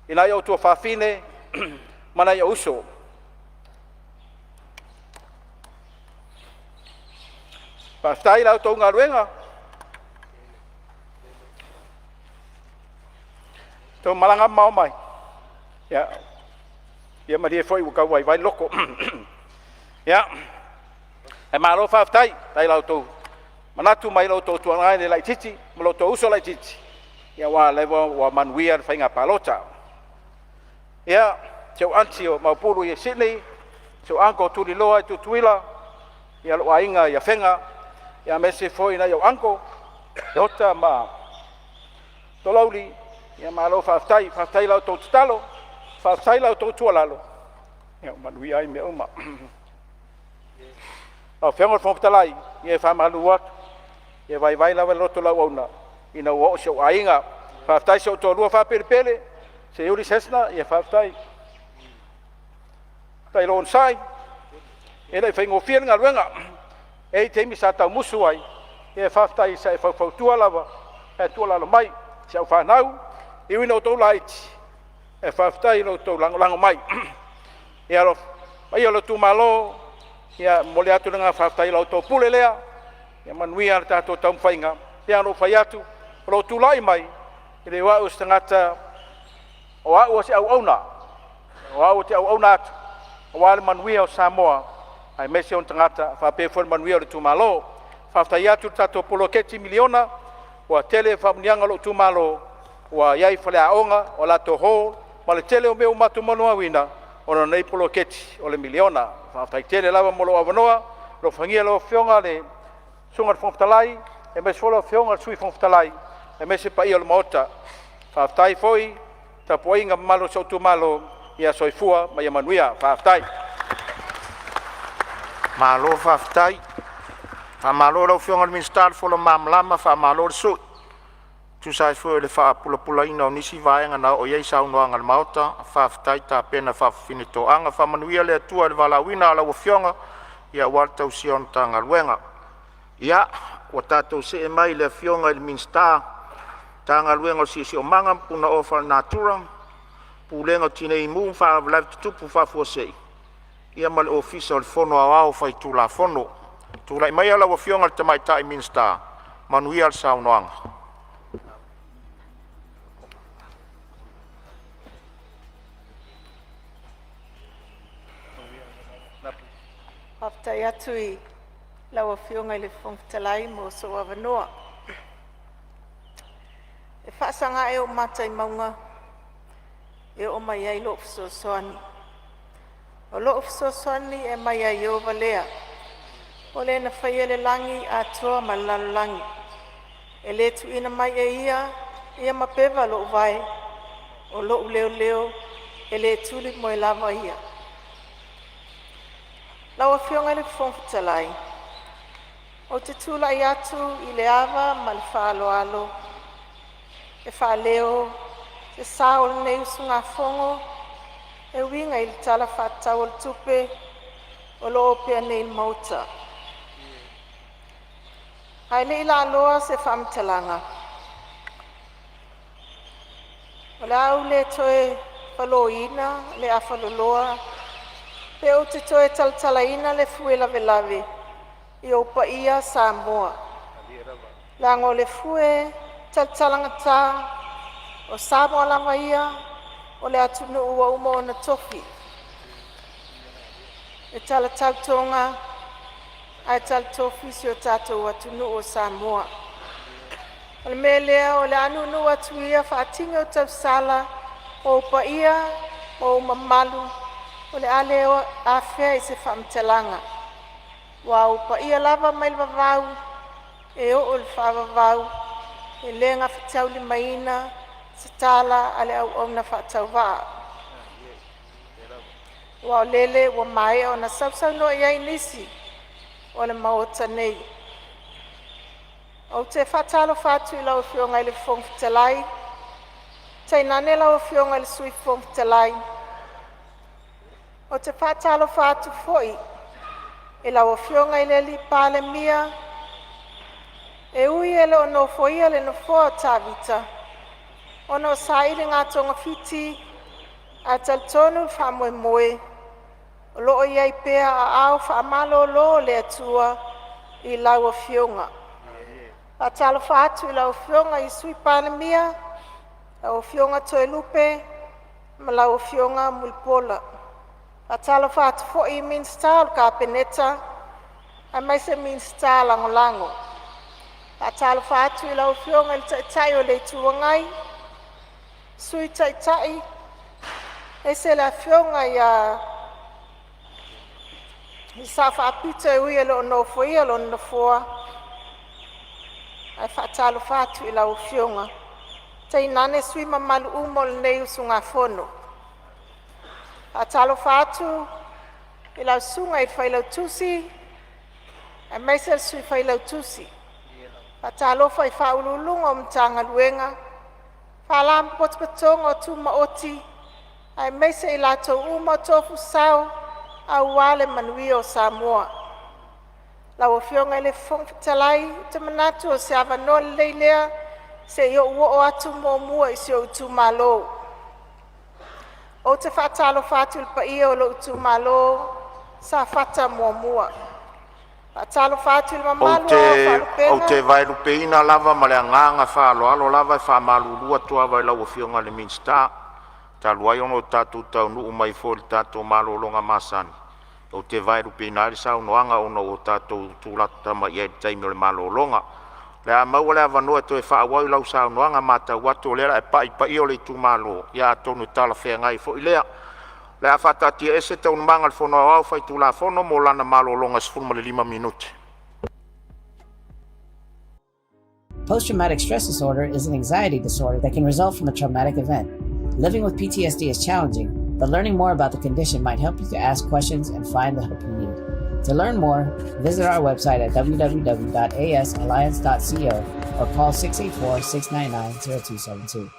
i nai ou tuafafine ma nai ou uso. Faafetai i la outou galuega, outou malaga mamao mai, ia malie foi ua tau vaivai le loto. Ia, ae malo faafetai, faafetai i la outou manatu mai lo outou tuagane laitiiti ma lo outou uso laitiiti, aua o lea ua manuia le faiga palota. Ia, si ou aunty o Maopu i Sydney, si ou uncle o Tuliloa i Tutuila, lou aiga i Afega, aemaise foi nai ou uncle Leota ma Tolauli, ia malo faafetai. Faafetai i la outou tatalo, faafetai i la outou tuualalo, ua manuia ai mea uma. Lau Afioga i le Fofoga Fetalai, ia e faamalulu atu, e vaivai lava le loto o le auauna ina ua oo i si ou aiga. Faafetai i si ou toalua faapelepele, Seiuli Sesna, ia faafetai. Faafetai lou onosai, e le i faigofie le galuega. E i ai taimi sa tau musu ai, ae faafetai sa e faufautua lava ma e tuualalo mai. Si au fanau, e ui ina outou laiti, ae faafetai i lo outou lagolago mai. Ia, le paia o le itumalo, ia e momoli atu le agaga faafetai i la outou pule lea. Ia manuia le tatou taumafaiga. E pei lava ona ou fai atu, o lou tulai mai, e le o au o se tagata, o au o se auauna, o au ou te auauna atu aua le manuia o Samoa aemaise ona tagata faapea foi le manuia o le itumalo. Faafetai atu i le tatou poloketi miliona, ua tele faamanuiaga a lou itumalo, ua i ai faleaoga, o latou hall ma le tele o mea ua matou molimauina ona o lenei poloketi o le miliona. Faafetai tele lava mo lou avanoa. Alofagia lau Afioga i le Susuga i le Fofoga Fetalai, aemaise foi lau Afioga i le Sui Fofoga Fetalai, aemaise le paia o le Maota. Faafetai foi i le tapuaiga mamalu a si ou itumalo. Ia soifua ma ia manuia. Faafetai. Malo faafetai. Faamalo i lau Afioga i le Minisita le fola malamalama, faamalo le sui e tusa ai foi o le faapulapulaina o nisi vaega na oo i ai saunoaga a le Maota. Faafetai tapena faafaafine toaga. Faamanuia le Atua i le valaauina o lau Afioga aua le tausia o le Matagaluega. Ia, ua tatou see mai i le Afioga i le Minisita o le Siosiomaga Punaoa Faalenatura, Pulega o Tinei Mu ma Faalavelave Tutupu Faafuasei mo le Ofisa o le Fono Aoao Faitulafono. Tulai maia lau Afioga i le Tamaitai Minisita, manuia le saunoaga. Faafetai atu i lau Afioga i le Fofoga Fetalai mo sou avanoa. E faasaga ea ou mata i mauga e oo mai ai lo'u fesoasoani? O lo'u fesoasoani e mai ia Ieova lea, o Le na faia le lagi atoa ma le lalolagi. E le tuuina mai e ia ia mapeva lo'u vae, o lo'u leoleo e le tulimoe lava ia. Lau Afioga i le Fofoga Fetalai, ou te tulai atu i le ava ma le faaaloalo e faaleo se sao o lenei usugafono e uiga i le Tala Faatatau o le Tupe o lo'o opea nei i le Maota. Ae le i laaloa se faamatalaga, o le a ou le toe faloina le afaloloa pe ou te toe talatalaina le fue lavelave i ou paia Samoa, leaga o le fue talatalagata o Samoa lava ia o le atunuu ua uma ona tofi e talatau Toga ae talatofi si o tatou atunuu o Samoa. O le mea lea o le a nuunuu atu ia faatini o tausala o ou paia ma ou mamalu o le a le afea i se faamatalaga, aua o ou paia lava mai le vavau e oo i le faavavau, e le gafataulimaina e se tala a le auauna faatauvaa. Aua o lele ua maea ona sausaunoa i ai nisi o le maota nei. Ou te faatalofa atu i lau Afioga i le Fofoga Fetalai, tainane lau Afioga i le Sui Fofoga Fetalai. Ou te faatalofa atu foi i lau Afioga i le Palemia, e ui e le o nofoia le nofoa o Tavita ona o sailiga togafiti, ae talitonu le faamoemoe o lo o i ai pea aao faamalolo o le Atua i lau Afioga. Faatalofa atu i lau Afioga i le Sui Palemia, lau Afioga Toelupe ma lau Afioga Mulipola. Faatalofa atu foi i Minisita o le Kapeneta aemaise Minisita Lagolago. Faatalofa atu i lau Afioga i le Taitai o le Itu Agai, Sui Taitai, aemaise le Afioga i le Sao Faapito e ui e le o nofoia lona nofoa, ae faatalofa atu i lau Afioga, tainane sui usufono mamalu uma o lenei usugafono. Faatalofa atu i lau Susuga i le Failautusi aemaise le Sui Failautusi. Faatalofa i Ofisa Sili o Pulega o Matagaluega, Faalapotopotoga Tumaoti aemaise i latou uma o tofu sao aua le manuia o Samoa. Lau Afioga i le Fofoga Fetalai, ou te manatu o se avanoa lelei lea se i ou oo atu muamua i si ou itumalo. Ou te faatalofa atu i le paia o lou itumalo Safata 1. Faatalofa atu i le Ou mamalu o Ao o te, ou te Faalupega vaelupeina lava ma le agaga faaaloalo lava e faamalulu atu lava i lau Afioga i le Minisita, talu ai ona ua tatou taunuu mai foi i le tatou malologa masani, ou te vaelupeina ai le saunoaga ona ua tatou tulata mai i le taimi o le malologa. O le a maua le avanoa e toe faaauau ai lau saunoaga, e matau atu o lea o le a e pai i paia o le itumalo, ia atonu e talafeagai foi lea. O le a faataatiaese Taualumaga a le Fono Aoao Faitulafono mo lana malologa e 15 minute. Post traumatic stress disorder is an anxiety disorder that can result from a traumatic event. Living with PTSD is challenging, but learning more about the condition might help you to ask questions and find the help you need. To learn more, visit our website at www.asalliance.co or call 684 699 0272.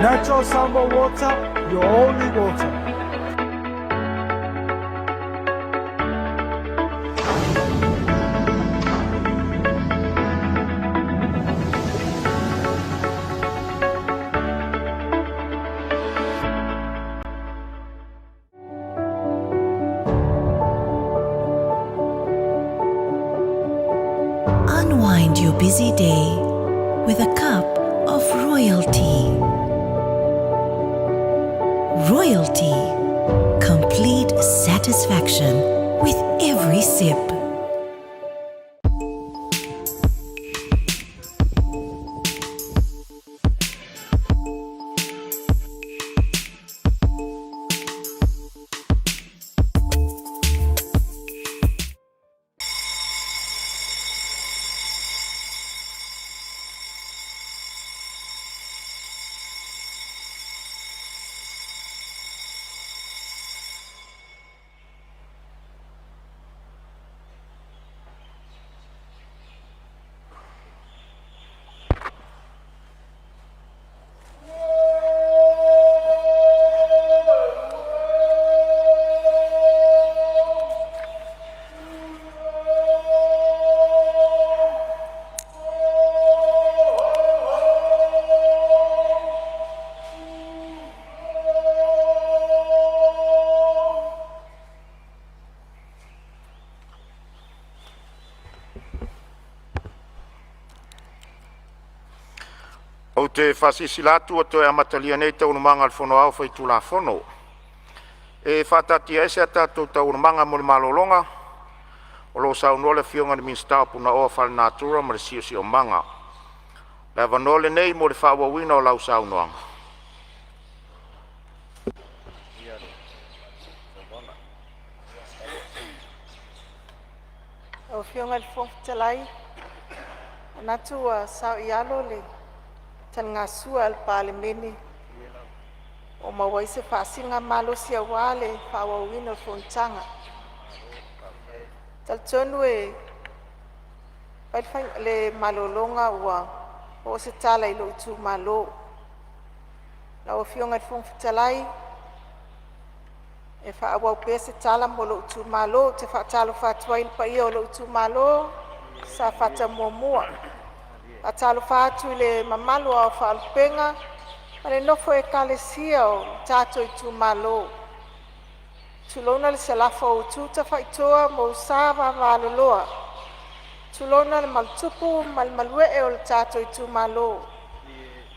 Natural Samoa Water, your only water. Unwind your busy day with a cup of royalty. Royalty. Complete satisfaction with every sip. Ou te faasilasila atu ua toe amatalia nei Taualumaga a le Fono Aoao Faitulafono. E faataatiaese a tatou Taualumaga mo le malologa o lo o saunoa le Afioga i le Minisita o Punaoa Faalenatura ma le Siosiomaga. O le avanoa lenei mo le faaauauina o lau saunoaga. Lau Afioga i le Fofoga Fetalai, e manatu ua saoialo le taligasua a le Palemene ua maua ai se faasiligamalosi aua le faaauauina o le fonotaga. E talitonu e fai le malologa ua oo se tala i lou itumalo. Lau Afioga i le Fofoga Fetalai, e faaauau pea se tala mo lou itumalo. Ou te faatalofa atu ai i le paia o lou itumalo Safata 1. E faatalofa atu i le mamalu o ao faalupega ma le nofo a ekalesia o le tatou itumalo. Tulouna le faafogafoga a itu tafaitoa ma ou sa vavaloloa. Tulona le malutupu ma le maluee o le tatou itumalo.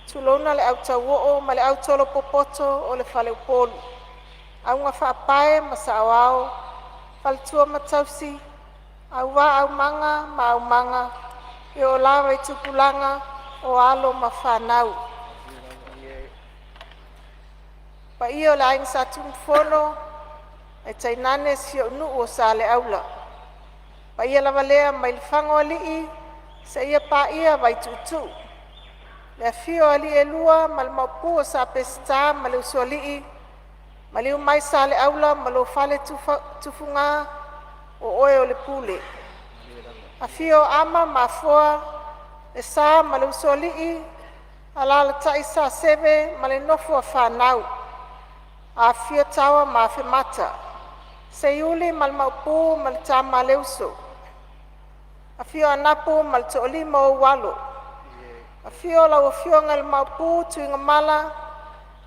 Tulouna le au tauoo ma le au tolo popoto o le faleupolu, augafaapae ma saoao, faletua ma tausi, auvaa aumaga ma aumaga, e oo lava i tupulaga o alo ma fanau. Paia o le Aiga Satunumafono ae tainane si ou nuu o Saleaula, paia lava lea mai le Launiunaquato seia paia Vaituutuu. Le afio o alii e lua ma le maopu o Sa Peseta ma le Usoalii, maliu mai Saleaula ma lou fale tufuga, o oe o le Pule. Afio Ama ma Afoa, le Sa ma le Usoalii, alaalatai Saseve ma le nofo a fanau, afifio Taua ma Afemata, Seiuli ma le Maopu ma le tama a le uso, afio Anapu ma le toolima o ou alo, afio lau afioga i le Maopu Tuigamala,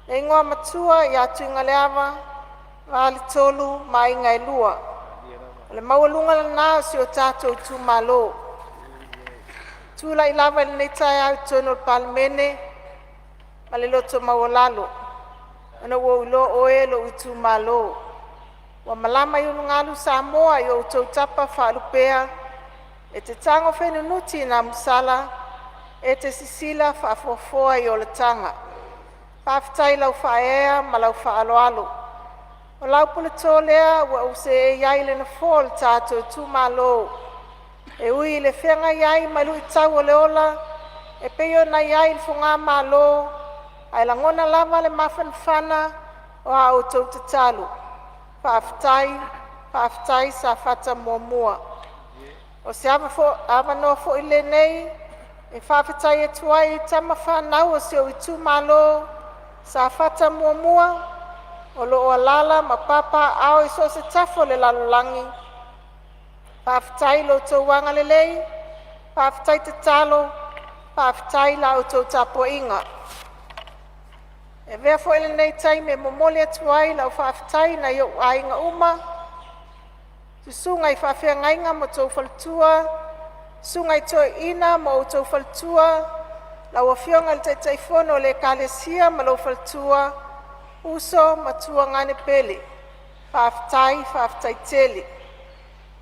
le igoamatua ia Tuigaleava, Faletolu ma aiga e lua. O le maualuga lena o si o tatou itumalo. Tulai lava i lenei taeao i totonu o le Palemene ma le loto maualalo, ona ua ou iloa o oe lou itumalo. Ua malama i ulugalu Samoa i o outou tapa faalupea, e te tago fenunuti i namusala, e te sisila faafoafoa i olataga. Faafetai i lau faaeaea ma lau faaaloalo. O lau puleto lea ua ou seei ai i le nofoa o le tatou itumalo. E ui i le feagai ai ma luitau o le ola e pei ona i ai le fogamalo, ae lagona lava le mafanafana o a outou tatalo. Faafetai, faafetai Safata 1. O se avanoa foi lenei e faafetai atu ai i tama fanau a si ou itumalo Safata 1 o lo o alaala ma papaaao i so o se tafa o le lalolagi, faafetai i lo outou agalelei, faafetai tatalo, faafetai i la outou tapuaiga. E avea foi lenei taimi e momoli atu ai lau faafetai i nai ou aiga uma, susuga i faafeagaiga ma outou faletua, susuga i toeaiina ma outou faletua, lau afioga i le taitaifono o le ekalesia ma lou faletua, uso ma tuagane pele. Faafetai, faafetai tele.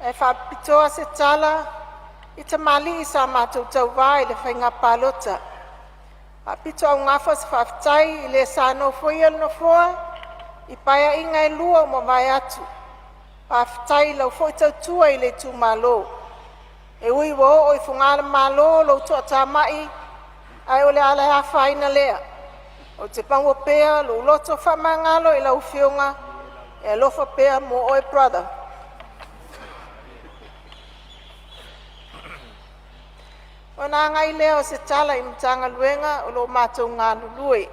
Ae faapitoa se tala i tamalii sa matou tauva i le faiga palota. E faapitoaugafa se faafetai i le sa nofoia le nofoa i Paeaiga e lua ua mavae atu. Faafetai i lau foi tautua i le itumalo. E ui ua oo i fogaa le Malo lou toatamai, ae o le a le afaina lea. Ou te maua pea lou loto faamagalo i lau Afioga e alofa pea mo oe brother. Ona agai lea o se tala i Matagaluega o lo o matou galulue.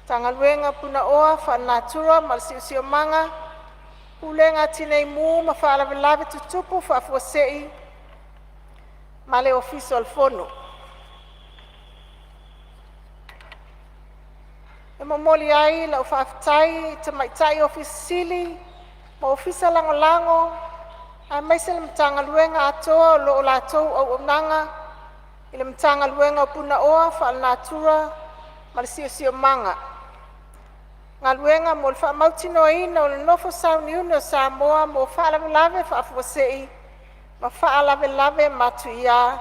Matagaluega o Punaoa Faalenatura ma le Siosiomaga, Pulega a Tinei Mu ma Faalavelave Tutupu Faafuasei ma le Ofisa o le Fono. E momoli ai lau faafetai i tamaitai Ofisa Sili ma Ofisa Lagolago aemaise le Matagaluega atoa o lo o latou auaunaga i le Matagaluega o Punaoa Faalenatura ma le Siosiomaga. Galuega mo le Faamautinoaina o le Nofo Sauniuni o Samoa mo Faalavelave Faafuasei ma Faalavelave Matuia.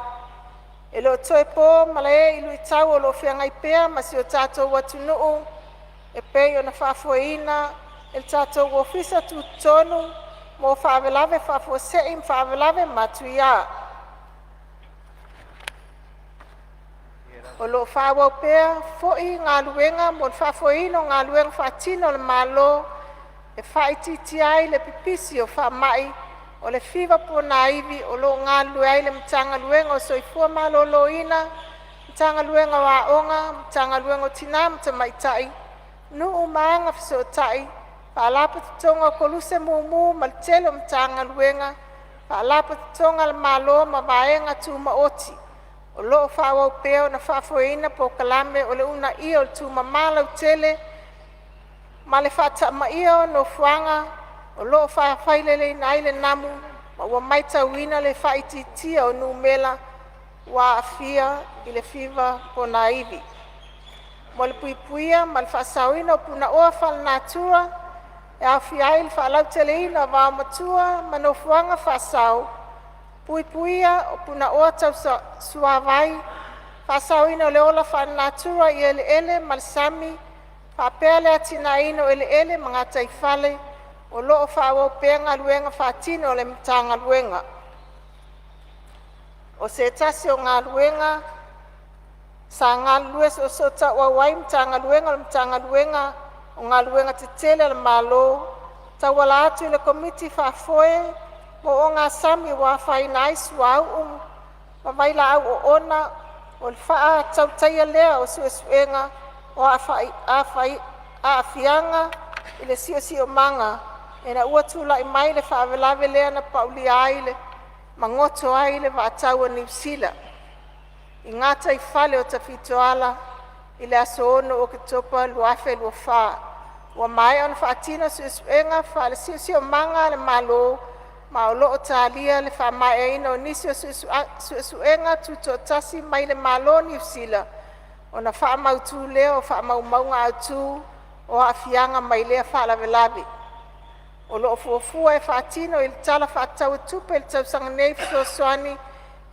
E le o toe po malae i luitau o lo o feagai pea ma si o tatou atunuu e pei ona faafoeina e le tatou Ofisa Tutotonu mo Faalavelave Faafuasei ma Faalavelave Matuia. O lo o faaauau pea foi galuega mo le faafoeina o galuega faatino a le Malo e faaitiitia ai le pipisi o faamai o le fiva ponaivi, o lo o galulue ai le Matagaluega o Soifua Maloloina, Matagaluega o Aoga, Matagaluega o Tinā ma Tamaitai, Nuu ma Agafesootai, Faalapotopotoga o Koluse Mumu ma le tele o Matagaluega, Faalapotopotoga a le Malo ma Vaega Tumaoti. O lo o faaauau pea ona faafoeina polokalame o le uunaia o le tumama lautele ma le faatamaia o nofoaga o lo o faafaileleina ai le namu, ma ua matauina le faaitiitia o numera ua aafia i le fiva ponaivi. Mo le puipuia ma le faasaoina o punaoa faalenatura e aofia ai le faalauteleina o vaomatua ma nofoaga faasao, puipuia punaoa tau suavai, faasaoina o le ola faalenatura i eleele ma le sami, faapea le atinaeina o eleele ma gataifale. O lo o faaauau pea galuega faatino a le Matagaluega. O se tasi o galuega sa galulue soosootauau ai Matagaluega o le Matagaluega o Galuega Tetele a le Malo tauala atu i le Komiti Faafoe mo Ogasami ua afaina ai suauu ma vailaau oona, o le faatautaia lea o suesuega o aafiaga o le siosiomaga ina ua tulai mai le faalavelave lea na paulia ai ma goto ai le vaa taua a Niu Sila i gataifale o Tafitoala i le aso 6 Oketopa 2024. Ua maea ona faatino suesuega faale-siosiomaga a le Malo ma o lo o talia le faamaeaina o nisi o suesuega tutoatasi mai le Malo o Niu Sila ona faamautu lea o faamaumauga autu o aafiaga mai lea faalavelave. O lo o fuafua e faatino i le Tala Faatatau o Tupe i le tausaga nei fesoasoani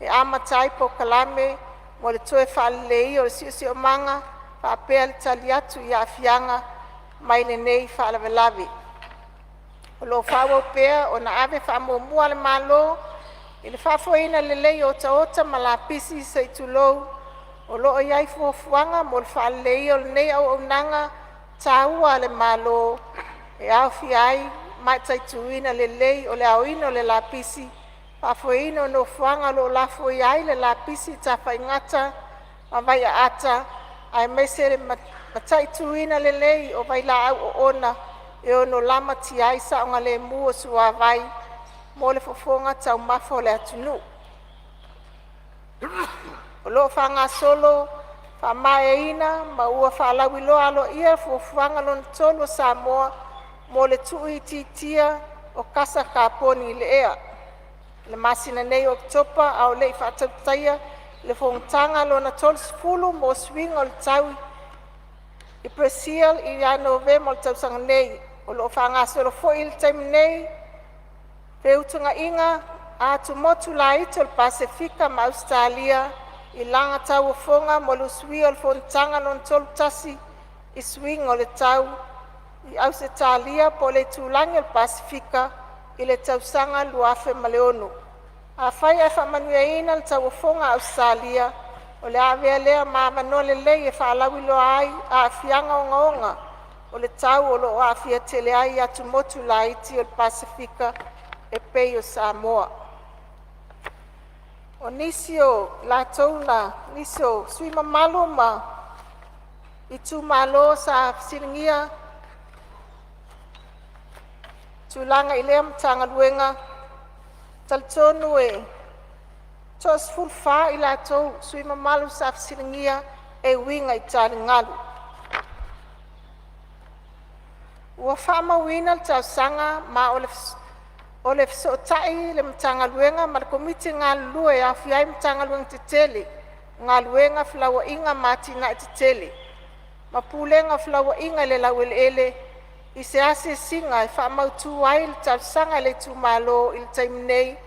e amata ai polokalame mo le toe faaleleia o le siosiomaga faapea le tali atu i aafiaga mai lenei faalavelave. O lo o faaauau pea ona ave faamuamua a le Malo i le faafoeina lelei o otaota ma lapisi sei tulou. O lo o i ai fuafuaga mo le faaleleia o lenei auaunaga taua a le Malo e aofia ai le mataituina lelei o le aoina o le lapisi, faafoeina o nofoaga o lo o lafoia ai le lapisi tafaigata ma vaiaata, aemaise le mataituina lelei o vailaau oona e ono lamatia ai saogalemu o suavai mo le fofoga taumafa o le atunuu. O lo o faagasolo faamaeaina ma ua faalauiloa aloaia Fuafuaga Lona Tolu a Samoa mo le Tuuitiitia o Kasa Kaponi i le Ea i le masina nei o Oketopa, a o le i faatautaia le Fonotaga Lona 30 mo Suiga o le Tau i Peresil ia Novema o le tausaga nei. O lo o faagasolo foi i le taimi nei feutagaiga a atumotu laiti o le Pasefika ma Ausetalia i lana tauofoga mo le usuia o le Fonotaga Lona 31 i Suiga o le Tau i Ausetalia po o le Itulagi o le Pasefika i le tausaga 2006. Afai ae faamanuiaina le tauofoga a Ausetalia, o le a avea lea ma avanoa lelei e faalauiloa ai aafiaga ogaoga o le tau o lo o aafia tele ai atumotu laiti o le Pasefika e pei o Samoa. O nisi o latou na nisi o sui mamalu ma itumalo sa fesiligia tulaga i lea Matagaluega. E talitonu e toa-14 i latou sui mamalu sa fesiligia e uiga i taligalu. Ua faamauina le talosaga ma o le fesootai le Matagaluega ma le Komiti galulue e aofia ai Matagaluega tetele o Galuega, Felauaiga ma Atinae Tetele ma Pulega o Felauaiga i le Laueleele i se asiasiga e faamautu ai le talosaga a le itumalo. I le taimi nei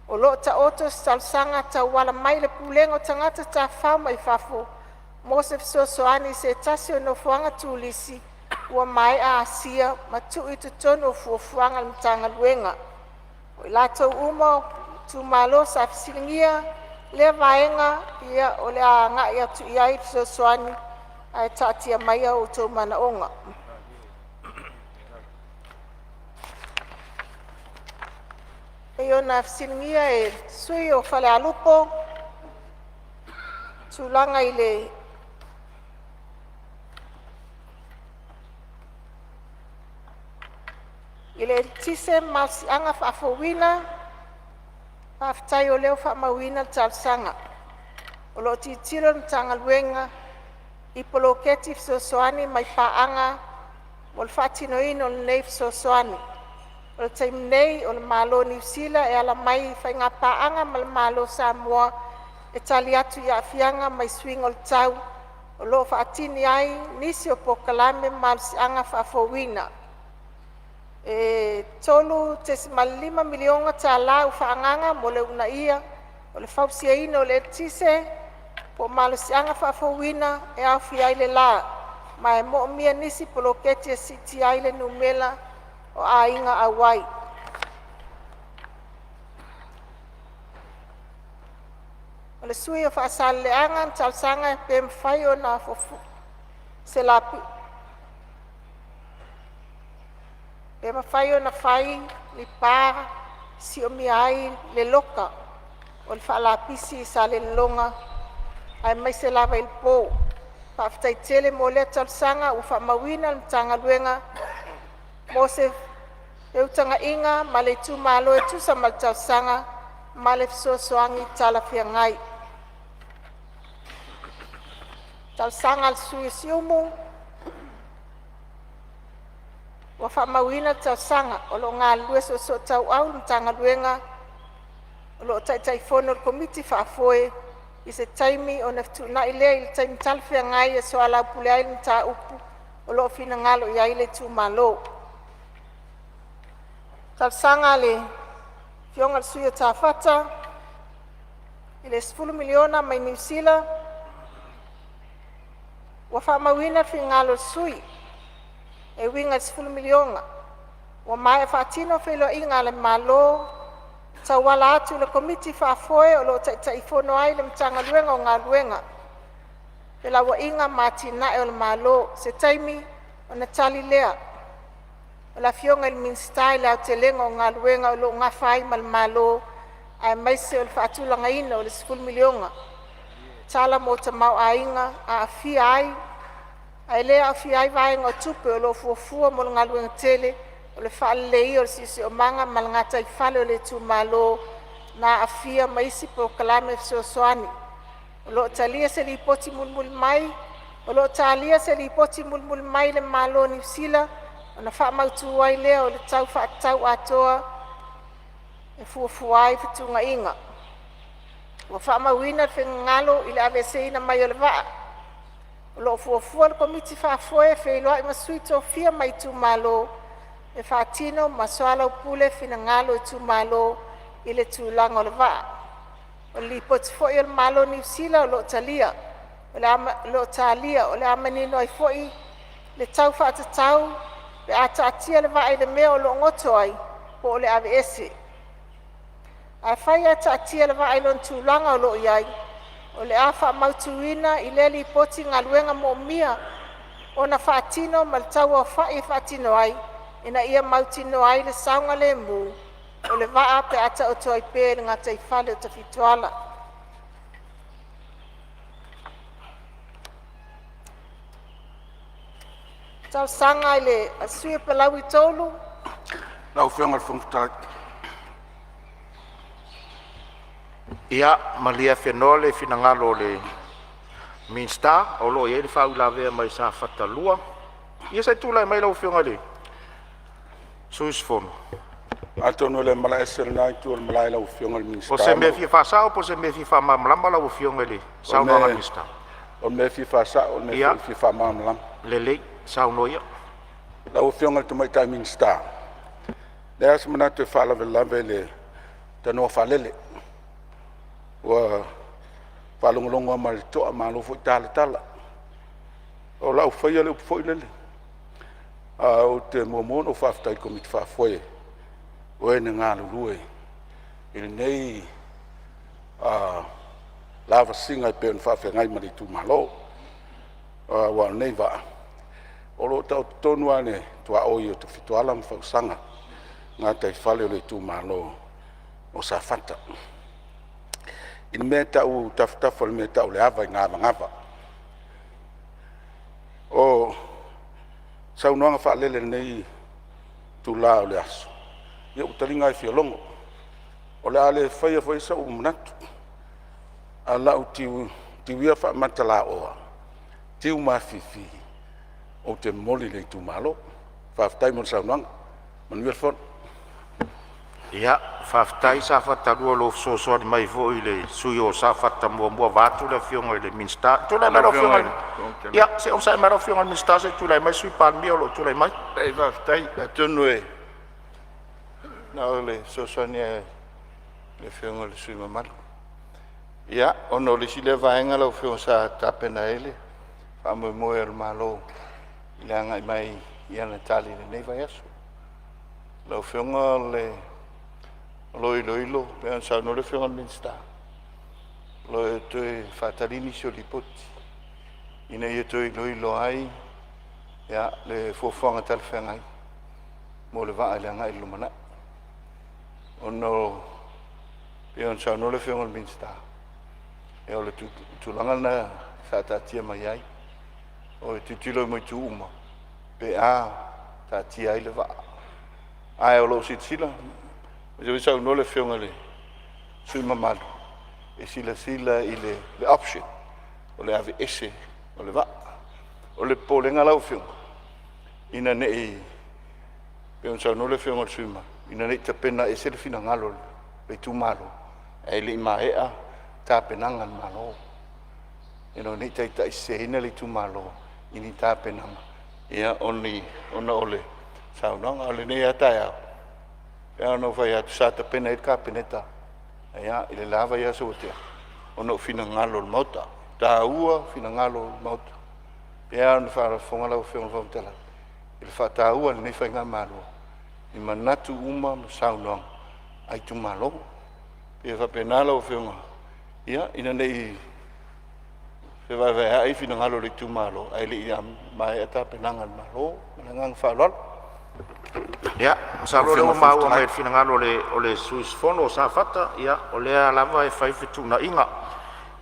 o lo o taoto se talosaga tauala mai i le Pulega o Tagata Tafafao mai Fafo mo se fesoasoani i se tasi o nofoaga turisi ua maea asia ma tuu i totonu o fuafuaga a le Matagaluega. O i latou uma o itumalo sa fesiligia lea vaega, ia o le a agai atu i ai le fesoasoani ae taatia maia o outou manaoga. E pei ona fesiligia e le sui usufono o Falealupo tulaga i le eletise ma malosiaga faafouina. Faafetai o lea ua faamauina le talosaga. O lo o tilotilo le Matagaluega i poloketi fesoasoani mai paaga mo le faatinoina o lenei fesoasoani. O le taimi nei o le Malo o Niu Sila e ala mai i faigapaaga ma le Malo o Samoa e tali atu i aafiaga mai suiga o le tau o lo o faatini ai nisi o polokalame malosiaga faafouina. E $3.5 miliona tala ua faaagaga mo le uunaia o le fausiaina o le eletise po o malosiaga faafouina e aofia ai le la, ma e moomia nisi poloketi e siitia ai le numera o aiga auai. O le sui usufono o Faasaleleaga na talosaga pe mafai ona se lapi pe mafai ona fai ni pa e siomia ai le loka o le faalapisi i Salelologa aemaise lava i le po. Faafetai tele mo lea talosaga ua faamauina e le Matagaluega mo se feutagaiga ma le itumalo e tusa ma le talosaga ma le fesoasoani talafeagai. Talosaga a le Sui o Siumu. Ua faamauina le talosaga. O lo o galulue soosootauau le Matagaluega o lo o taitaifono le Komiti Faafoe i se taimi ona fetuunai lea i le taimi talafeagai e soalaupule ai le mataupu o lo o finagalo i ai le itumalo. Talosaga a le Afioga i le Sui o Safata i le $10 miliona mai Niu Sila. Ua faamauina le finagalo o le sui usufono e uiga i le $10 miliona. Ua maea faatino feiloaiga a le Malo e tauala atu i le Komiti Faafoe o lo o taitaifono ai le Matagaluega o Galuega, Felauaiga ma Atinae a le Malo. I se taimi ona tali lea o le Afioga i le Minisita i le aotelega o galuega o lo o nafa ai ma le Malo aemaise o le faatulagaina o le $10 miliona tala mo tamaoaiga aafia ai ae le aofia ai vaega o tupe o lo o fuafua mo le galuega tele o le faaleleia o le siosiomaga ma le gataifale o le itumalo na aafia ma isi polokalame fesoasoani. O lo o talia se lipoti mulimuli mai le Malo o Niu Sila ona faamautu ai lea o le tala faatatau atoa e fuafua ai fetuunaiga. Ua faamauina le finagalo i le aveeseina mai o le vaa. O lo o fuafua e le Komiti Faafoe e feiloai ma sui tofia mai itumalo e faatino ma soalaupule finagalo o Itumalo i le tulaga o le vaa. O le Lipoti foi a le Malo o Niu Sila o lo o talia, o le a manino ai foi le tau faatatau pe a taatia le vaa i le mea o lo o goto ai po o le aveese. Afai ae taatia le vaa i lona tulaga o lo o i ai, o le a faamautuina i lea lipoti galuega moomia ona faatino ma le tauaofai e faatino ai, ina ia mautinoa ai le saogalemu o le vaa pe a taoto ai pea i le gataifale o Tafitoala. Talosaga i le sui usufono o Palauli 3. Lau Afioga i le Fofoga Fetalai. Ia malie afenoa le finagalo o le Minisita o lo o i ai le faauilavea mai Safata 2. Ia se i tulai mai lau Afioga i le sui usufono. Atonu e le malae ese lena itu o le malae i lau Afioga i le O Minisita se ma mea e fia faasao po o se mea e fia faamalamalama lau Afioga i le saunoaga a le Minisita? O le mea e fia faasao, o le mea foi e fia faamalamalama. Lelei, saunoa ia. Lau Afioga i le Tamaitai Minisita, e leai lava se manatu e faalavelave i le tanoa faalele. Ua faalogologo lava ma le totoa malo foi talatala. O lau faia le upu foi lele, ou te muamua ona ou faafetai i le Komiti Faafoe o e na galulue i lenei lavasiga e pei ona faafeagai ma le itumalo. Aua o lenei vaa, o lo o taoto tonu lava i le tuaoi o Tafitoala ma Fausaga i gataifale o le itumalo o Safata. I le mea e tau i tafatafa o le mea e tau o le ava i gavagava. O saunoaga faalele i lenei itula o le aso, ia ua taliga lava i fialogo. O le a le faia foi sou manatu, ae o lau tiu ia faamatalaoa, tiu mafifi, ou te momoli i le itumalo. Faafetai mo le saunoaga. Manuia le fono. Ia, faafetai Safata 2 i lou fesoasoani mai foi i le sui usufono o Safata 1 vaeatu le Afioga i le Minisita. Tulai mai lau Afioga i le, ia se i onosai mai lau Afioga i le Minisita se i tulai mai le Sui Palemia o lo o tulai mai. Faafetai. Atonu e na o le fesoasoani lava i le Afioga i le sui usufono mamalu. Ia, ona o le isi lea vaega lau Afioga sa tapena i ai le faamoemoe o le Malo i le agai mai i ana tali i lenei vaiaso. Lau Afioga o lo o iloilo pei ona saunoa le Afioga i le Minisita, o lo o toe faatali nisi o Lipoti ina ia toe iloilo ai le fuafuaga talafeagai mo le vaa i le agai i le lumanai. Ona e pei ona saunoa le Afioga i le Minisita, ia o le tulaga lena sa taatia mai ai, o le tilotilo mai itu uma pe a taatia ai le vaa. Ae o lo o silasila, o lea foi e saunoa le Afioga i le sui usufono mamalu e silasila i le option o le aveese o le vaa. O le popolega lau Afioga, ina ne i pei ona saunoa le Afioga i le sui usufono mamalu, ina ne i tapena ese le finagalo o le itumalo ae le i maea tapenaga a le Malo, ina ne i taitaiseseina le itumalo i ni tapenaga ona o le saunoaga. A o lenei lava taeao, e pei lava ona ou fai atu sa tapena i ai le Kapeneta i le la vaiaso ua tea ona o finagalo o le Maota. E taua finagalo o le Maota. E pei lava ona faafofoga lau Afioga i le Fofoga Fetalai i le faataua e lenei faigamalo i manatu uma ma saunoaga a itumalo. E pei e faapena lau Afioga, ina ne i fevaevaea'i finagalo o le itumalo ae le i maea tapenaga a le Malo. Ma le agaga faaaloalo. Ia, masalo o lea ua maua mai le finagalo o le sui usufono o Safata, ia o lea lava e fai fetuunaiga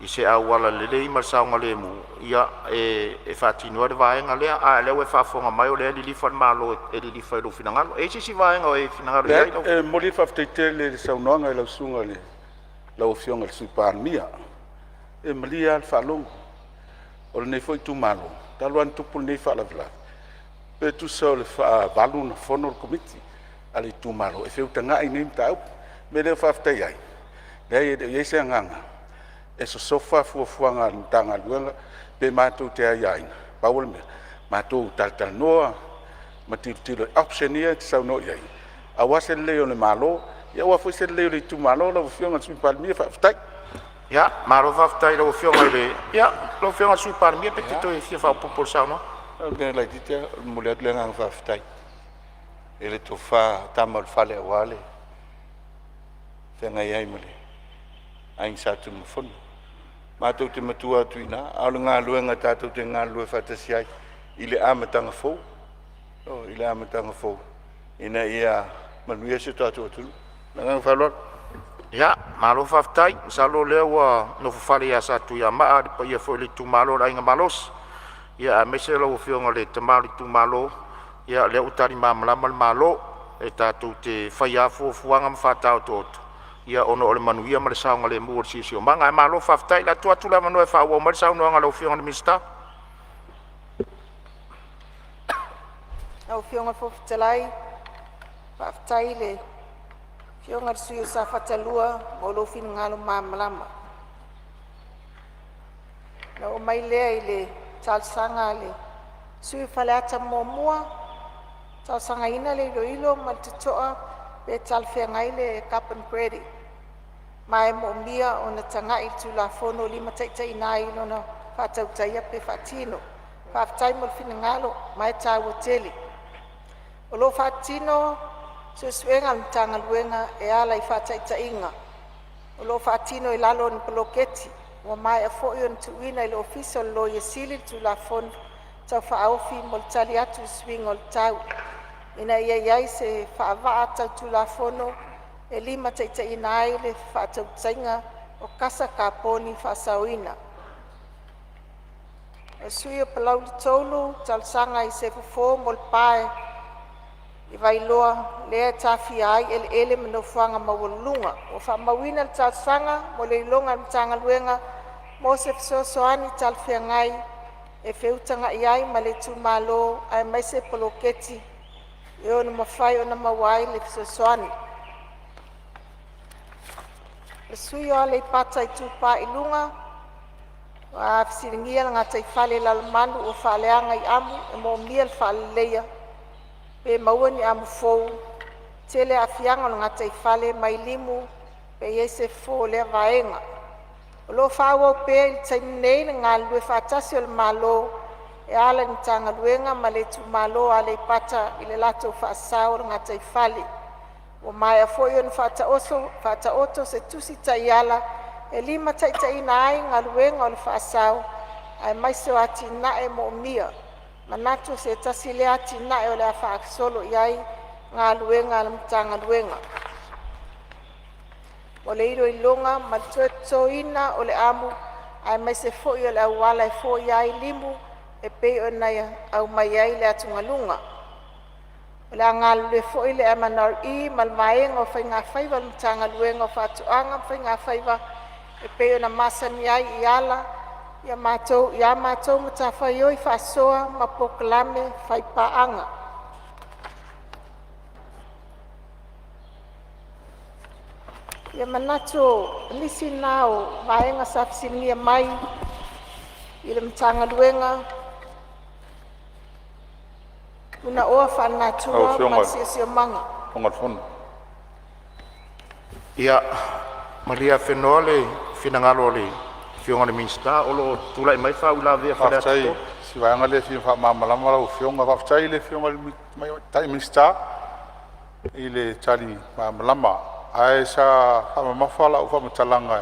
i se auala lelei ma le saogalemu e faatino ai le vaega lea. A o lea ua e faafofoga mai o lea e lilifa le Malo e lilifa i lou finagalo. E i ai se isi vaega o e finagalo i ai lau…? E momoli le faafetai tele i le saunoaga i lau Afioga i le Sui Palemia. E malie lava le faalogo o lenei foi itumalo, talu lava ona tupu lenei faalavelave, pe tusa o le faavalu ona fono le Komiti a le itumalo e feutagai i nei mataupu. O le mea lea e faafetai ai, leai e le o i ai se agaga e sosofa fuafuaga a le Matagaluega pe matou te aiaina. Pau o le mea, matou talatalanoa ma tilotilo i option ia e te saunoa i ai aua se lelei o le Malo, aua foi se lelei o le itumalo. Lau Afioga i le Sui Palemia, faafetai. Ia, malo faafetai i lau Afioga i le, ia, lau Afioga i le Sui Palemia pe te toe fia faaopoopo i le saunoaga. Momoli atu le agaga faafetai i le tofa Tama o le Fale aua le feagai ai ma le Aiga Sa Tunumafono. Matou te matua atu i ina, a o le galuega tatou te galulue faatasi ai i le amataga fou, i le amataga fou ina ia manuia si o tatou atunuu. Ma le agaga faaaloalo. Ia, malo faafetai. Masalo o lea ua nofo fale ia Satuiamaa le paia foi o le itumalo o le Aiga Malosi, ia aemaise lau Afioga i le tama o le itumalo. Ia o lea ua tali malamalama le Malo, e tatou te faia lava fuafuaga ma faataotooto ia ona o le manuia ma le saogalemu o le siosiomaga. Ae malo faafetai, o le a tuu atu le avanoa e faaauau mai ai le saunoaga a lau Afioga i le Minisita. Lau Afioga i le Fofoga Fetalai, faafetai i le Afioga i le sui usufono o Safata 2 mo lou finagalo malamalama. Ona oo mai lea i le talosaga a le sui usufono mo Faleata 1, e talosagaina le iloilo ma le totoa pe talafeagai le carbon credit, ma e moomia ona tagai i le Tulafono e limataitaiina ai lona faatautaia pe faatino. Faafetai mo le finagalo ma e taua tele. O lo o faatino suesuega a le Matagaluega e ala i faataitaiga o lo o faatino i lalo o ni poloketi. Ua maea foi ona tuuina i le Ofisa o le Loia Sili le Tulafono Tau Faaofi mo le Tali atu i le Suiga o le Tau, ina ia i ai se faavaa tau Tulafono e limataitaiina ai le faatautaiga o kasa kaponi faasaoina. O le sui usufono mo Palauli 3 na talosaga i se fofo mo le pa i Vailoa lea e taofia ai eleele ma nofoaga maualuluga. Ua faamauina le talosaga mo le iloiloga a le Matagaluega mo se fesoasoani talafeagai e feutagai ai ma le itumalo aemaise poloketi e ono mafai ona maua ai se fesoasoani. O le sui usufono mo Aleipata Itupa i Luga ua fesiligia le gataifale i Lalomanu ua faaleaga i amu e moomia le faaleleia pe maua ni amu fou. Tele aafiaga o le gataifale mai limu pe i ai se fofo o lea vaega. O lo o faaauau pea i le taimi nei le galulue faatasi o le Malo e ala i le Matagaluega ma le itumalo o Aleipata i le latou faasao o le gataifale. Ua maea foi ona faataoto se tusi taiala e limataitaiina ai galuega o le faasao aemaise o atinae moomia. Manatu o se tasi lea atinae o le a faagasolo i ai galuega a le Matagaluega mo le iloiloga ma le toe totoina o le amu aemaise foi o le auala e foia ai limu e pei ona aumai ai le atugaluga. O le a galulue foi le MNRE ma le Vaega o Faiga Faiva a le Matagaluega o Faatoaga ma Faiga Faiva e pei ona masani ai e ala i a matou matafaioi faasoa ma polokalame faipaaga. Ia manatu o nisi na o vaega sa fesiligia mai i le Matagaluega Punaoa Lau Faalenatura Afioga ma le i le Siosiomaga. Fofoga o le Fono. Ia malie afenoa le finagalo o le Afioga i le Minisita o lo o tulai mai le faauilavea a Faleata Faafetai, 3. o si vaega lea e fia faamalamalama lau Afioga. Faafetai i le Afioga i le Tamaitai Minisita i le tali malamalama, ae sa faamamafa lau faamatalaga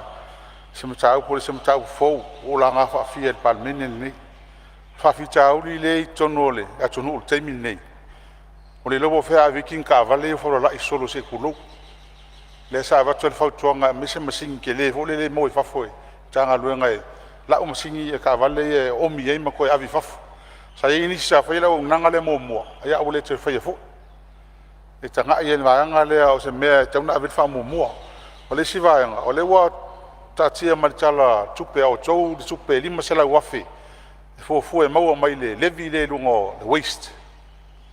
i se mataupu e le o se mataupu fou ua ou laga faafia i le Palemene lenei. O faafitauli lea e i totonu o le atunuu i le taimi lenei, ua le iloa po o fea a ave ai tini taavale ia ua faulalai solo se i tulou. Lea sa avatu ai le fautuaga e aumai se masini tele foi lele e maua i fafo e le Matagaluega e lau masini taavale ia e oomi ai ma toe ave i fafo. Sa i ai nisi sa faia le auaunaga lea muamua ae ua le toe faia foi. E tagai i ai i le vaega lea o se mea e tatau ona ave i ai le faamuamua. O le isi vaega, o lea ua taatia mai i le Tala o le Tupe a outou le tupe e $500,000 e fuafua e maua mai le levy lea i luga o le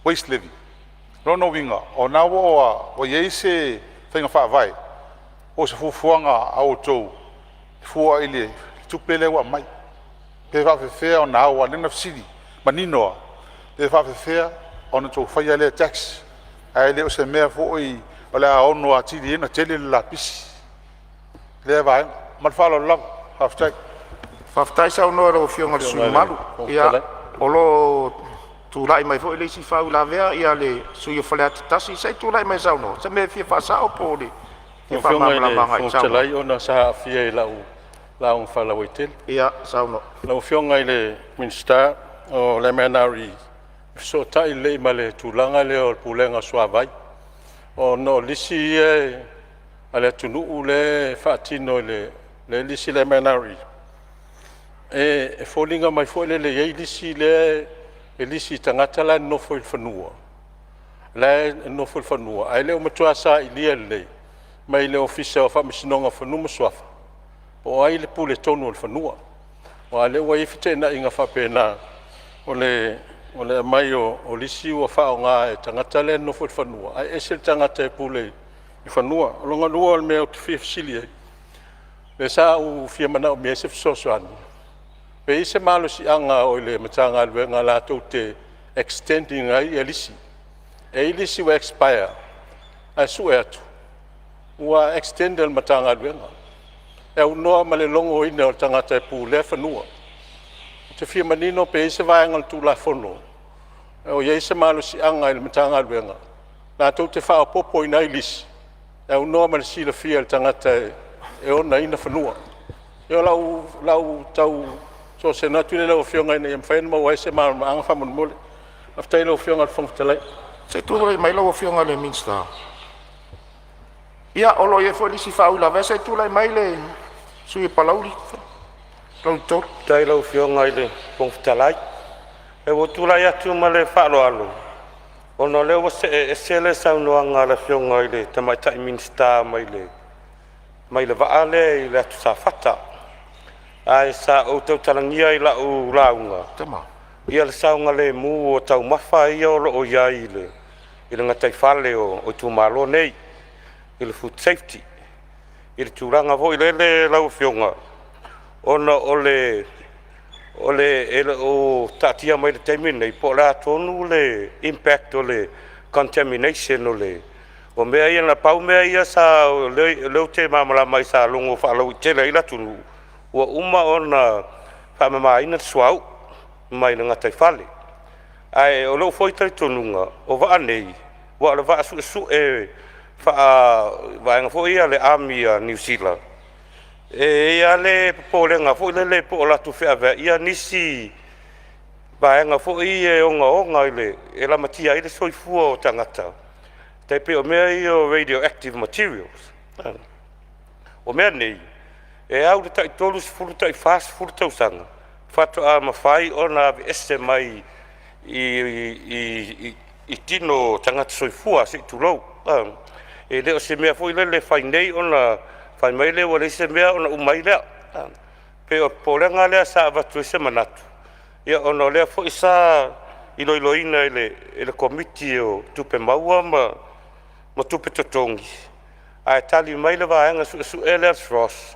waste levy. O lona uiga o lena ua i ai se faiga faavae po o se fuafuaga a outou e fua i le tupe lea ua aumai, pe faapefea ona ao. Aua o lea na fesili manino lava, pe faapefea ona outou faia lea tax, ae le o se mea foi o le a ono atili ai ona tele le lapisi i lea vaega. Ma le faaaloalo lava. Faafetai. Faafetai saunoa i lau Afioga i le sui usufono mamalu. Ia, o lo o tulai mai foi le isi faauilavea, ia le sui usufono mo Faleata 1. Se i tulai mai e saunoa i se mea e fia faasao po o le fia Lau Afioga i le faamalamalama agai i Fofoga le saunoaga. Fetalai ona sa aafia i lau lauga faalauaitele. Ia, saunoa. Lau Afioga i le Minisita o le MNRE, e fesootai lelei ma le tulaga lea o le Pulega o le Suavai, ona o lisi ia a le atunuu lea e faatino lea e lisi e le MNRE, e foliga mai foi lele e i ai lisi lea e lisi i tagata la e nonofo i fanua, ae le o matua sailia lelei mai le Ofisa o Faamasinoga o Fanua ma Suafa po o ai le puletonu o le fanua. Aua o lea ua i ai feteenaiga faapena o le aumai o lisi ua faaaoga e tagata la e nonofo i le fanua, ae ese le tagata e pule i fanua. O lona lua o le mea ou te fia fesili ai, lea sa ou fia manaomia ai se fesoasoani, pe i ai se malosiaga o i le Matagaluega latou te extend ina ai lisi. E i ai lisi ua expire ae sue atu ua extend e le Matagaluega e aunoa ma le logoina o le tagata e pulea fanua. Ou te fia manino pe i ai se vaega o le Tulafono o i ai se malosiaga i le Matagaluega latou te faaopoopoina ai lisi e aunoa ma le silafia e le tagata e onaina fanua. Ia o lau tau soosooina atu lea i lau Afioga ina ia mafai ona maua ai se malamalamaaga faamolemole. Faafetai i lau Afioga i le Fofoga Fetalai. Se i tulai mai lau Afioga i le Minisita. Ia, o lo o i ai foi le isi faauilavea. Se i tulai mai le sui usufono mo Palauli 3. Faafetai i lau Afioga i le Fofoga Fetalai. Ua ou tulai atu ma le faaaloalo ona o lea ua see ese le saunoaga a le Afioga i le Tamaitai Minisita mai le vaa lea i le Atu Safata. Ae sa ou tautalagia i lau lauga le saogalemu o taumafa ia o lo o i ai i le gataifale o itumalo nei i le food safety. I le tulaga foi lele lau Afioga, ona o le e le o taatia mai i le taimi lenei po o le a tonu le impact o le contamination o mea ia. Na pau mea ia sa o lea ou te malamalama ai sa logo faalauaitele ai le atunuu, ua uma ona faamamaina le suauu mai le gataifale. Ae o lou foi talitonuga, o vaa nei, aua o le vaa suesue faavaega foi ia a le Army a Niu Sila, e i ai lava le popolega foi lele po o latou feaveaia nisi vaega foi ia e ogaoga e lamatia ai le soifua o tagata, tai pei o mea ia o radioactive materials. O mea nei, e au i le tai 30 i le tai 40 tausaga faatoa mafai ona aveese mai i tino o tagata soifua, se i tulou. E le o se mea foi lele e fai nei ona fai mai lea ua leai se mea ona uma ai lea. E pei o le popolega lea sa avatu ai se manatu, ia ona o lea foi sa iloiloina e le Komiti o Tupe Maua ma Tupe Totogi, ae tali mai le vaega suesue lea a le SROS,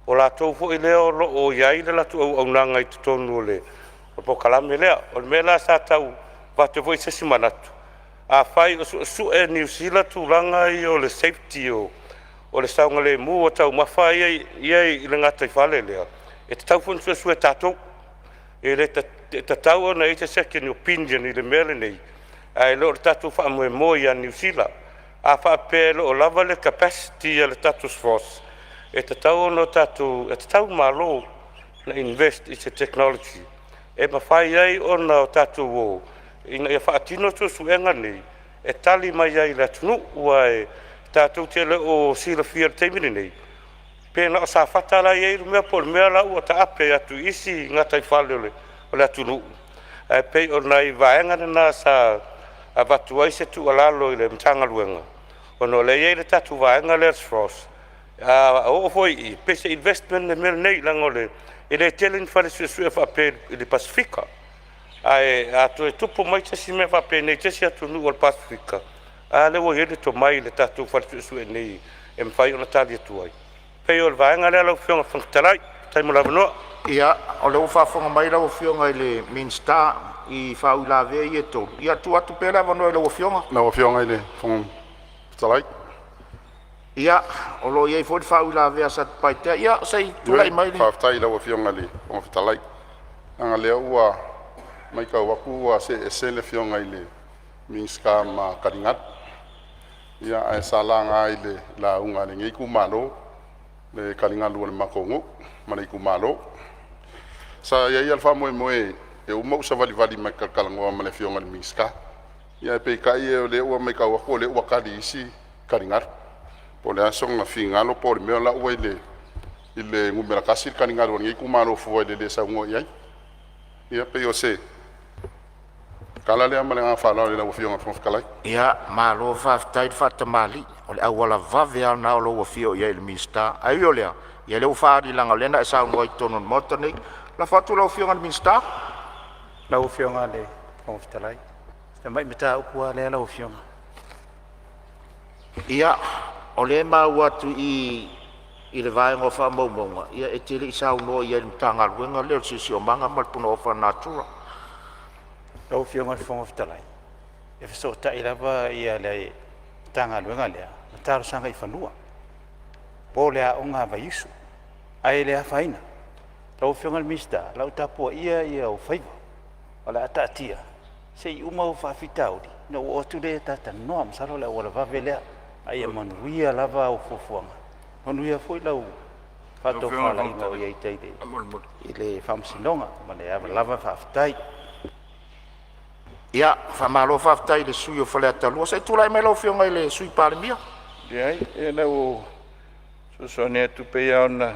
o latou foi lea o lo o i ai le latou auaunaga i totonu o le polokalame lea. O le mea la sa tau avatu ai foi se isi manatu, afai o suesue e Niu Sila tulaga ia o le safety o le saogalemu o taumafa ia e i le gataifale lea, e tatau foi ona suesue e tatou. E le tatau ona i ai se second opinion i le mea lenei, ae le o le tatou faamoemoe ia Niu Sila. A faapea e le o lava le capacity a le tatou SROS, e tatau ona tatou, e tatau i le Malo ona invest i se technology e mafai ai ona tatou o ina ia faatino suesuega nei e tali mai ai i le atunuu. Aua e tatou te le o silafia i le taimi lenei pe na o Safata la e i ai le mea po o le mea la ua taape atu i isi gataifale o le atunuu. Ae pei o nai vaega na sa avatu ai se tuualalo i le Matagaluega, ona o lea e i ai le tatou vaega lea o le SROS, a oo foi i i, pei se investment le mea lenei, leaga e le tele ni fale suesue faapea i le Pasefika. Ae a toe tupu mai se isi mea faapenei i se isi atunuu o le Pasefika, a lea ua i ai le tomai i le tatou fale suesue nei e mafai ona tali atu ai. E pei o le vaega lea lau Afioga i le Fofoga Fetalai. Faafetai mo le avanoa. Ia, o lea ua faafofoga mai lau Afioga i le Minisita, i faauilavea ia e tolu, ia tuu atu pea le avanoa i lau Afioga. Lau Afioga i le Fofoga Fetalai. Ia, o lo o i ai foi le faauilavea a Satupaitea. Ia se i tulai mai le… Faafetai i lau Afioga i le Fofoga Fetalai, leaga o lea ua matau atu ua see ese le Afioga i le Minisita ma taligalu. Ia ae sa laga i le lauga a lenei itumalo le taligalu o le matou nuu ma le itumalo. Sa i ai lava le faamoemoe e uma ou savalivali mai e talanoa ma le Afioga i le Minisita, ae peitai o lea ua matau atu o lea ua tali i isi taligalu. Po o le a sona finagalo po o le mea o la e ua i le numera 1 le taligalu o lenei itumalo fua i le le saunoa i ai. Ia pei o se tala lea ma le agaga faaaloalo i lau Afioga i le Fofoga Fetalai. Ia, malo faafetai le faatamalii, o le auala vave lava lena o lou afio i ai i le Minisita. Ae ui o lea, ia o lea ua faaali leaga o lea na e saunoa i totonu o le Maota lenei. Lafo atu i lau Afioga i le Minisita. Lau Afioga i le Fofoga Fetalai, si tamai mataupu lava lea lau Afioga. Ia, o lea e maua atu i i i le vaega o faamaumauga, ia e te le i saunoa i ai i le Matagaluega lea o le Siosiomaga ma le Punaoa Faalenatura. Lau Afioga i le Fofoga Fetalai, e fesootai lava le Matagaluega lea ma talosaga i fanua po o le aoga a Vaiusu, ae le afaina. Lau Afioga i le Minisita, o le a ou tapuaia ou faiva, o le a taatia se i uma ou faafitauli ona ou oo atu lea ta talanoa. Masalo o le auala vave lea, a ia manuia lava au fuafuaga, manuia foi lau faatofalaiga o i ai i tai i le Faamasinoga. Ma le lava faafetai. Ia, faamalo faafetai i le sui usufono mo Faleata 2. Se i tulai mai lau Afioga i le Sui Palemia. Leai, ia na ou fesoasoani atu pei lava ona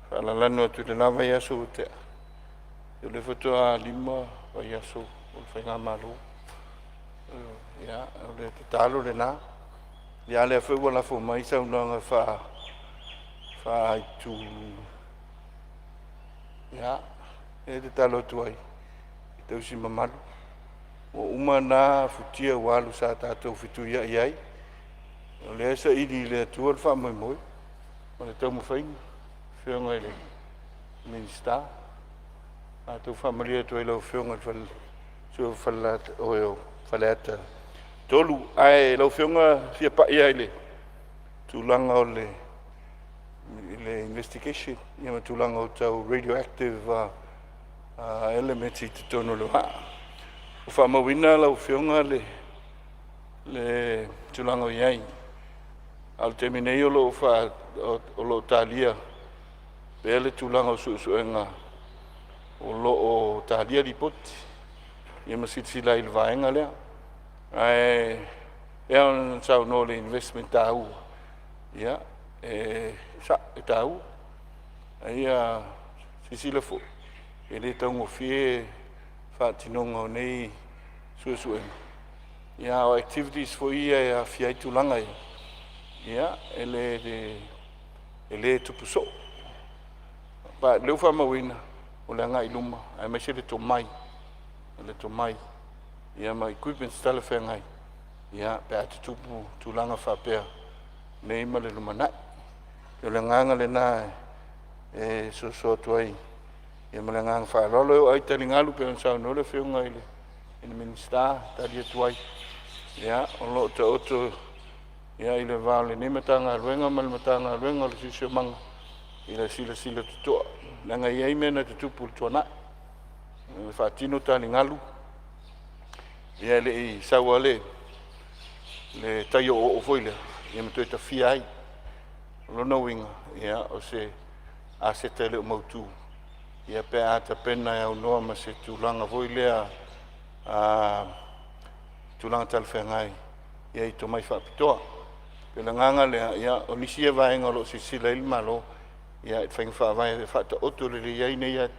faalalanu atu i le la vaiaso ua tea, o lea faatoa 5 vaiaso o le faigamalo. Ia, o le tatalo lena. Ia a o lea foi ua lafo mai saunoaga faa-itu. Ia, e tatalo atu ai i tausi mamalu, ua uma na futia ua alu sa tatou fetuiai ai, o lea e saili i le Atua le faamoemoe ma le taumafaiga, Afioga i le Minisita. Matou faamalie atu ai i lau Afioga i le sui usufono o Faleata 3. Ae lau Afioga e fia pai lava i le tulaga o le investigation ma tulaga tau radioactive elements i totonu o le vaa. Ua faamauina lau Afioga le tulaga o i ai, a o le taimi nei o lo o talia pea le tulaga o suesuega o lo o talia lipoti ia ma silasila i le vaega lea. Ae pei ona saunoa i le investment taua, ia e sao e taua. A ia silasila foi, e le taugofie faatinoga o nei suesuega, ia a o activities foi ia e aafia ai tulaga ia, ia e le tupu soo. O lea ua faamauina o le agai i luma aemaise le tomai, ia ma equipments talafeagai pe a tutupu tulaga faapea nei ma le lumanai. O le agaga lena e soso atu ai ma le agaga faaaloalo. E oo lava i taligalu pei ona saunoa le Afioga i le Minisita e tali atu ai, ia o lo o taoto i le va o lenei Matagaluega ma le Matagaluega o le Siosiomaga i le silasila totoa, leaga e i ai mea na tutupu i le tuanai, e faatino taligalu, ia e le i sau lava le tai o'oo'o foi lea, ia ma toe tafia ai. O lona uiga, ia o se aseta e le o mautu, ia pe a tapena e aunoa ma se tulaga foi lea tulaga talafeagai ia i tomai faapitoa. O le agaga lea, ia o nisi ia vaega o lo o silasila i ai le Malo i faiga faavae e faataoto lelei ai nei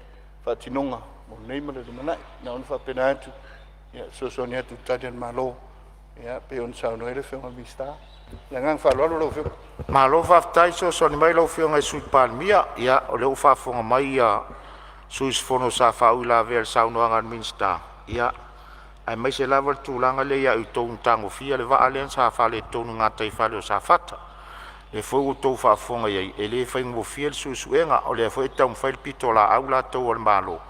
faatinoga mo nei ma le lumanai. Na ona faapena atu, ia e fesoasoani atu i Tali a le Malo e pei ona saunoa ai le Afioga i le Minisita. Ma le agaga faaaloalo lau Afioga. Malo faafetai fesoasoani mai lau Afioga i le Sui Palemia. Ia, o lea ua faafofoga mai sui usufono sa faauilavea i le saunoaga a le Minisita, ia aemaise lava le tulaga lea ia outou na tagofia le vaa lea sa faaletonu i gataifale o Safata. O lea foi ua outou faafofoga i ai, e le faigofie le suesuega, o lea foi e taumafai le pitolaau latou a le Malo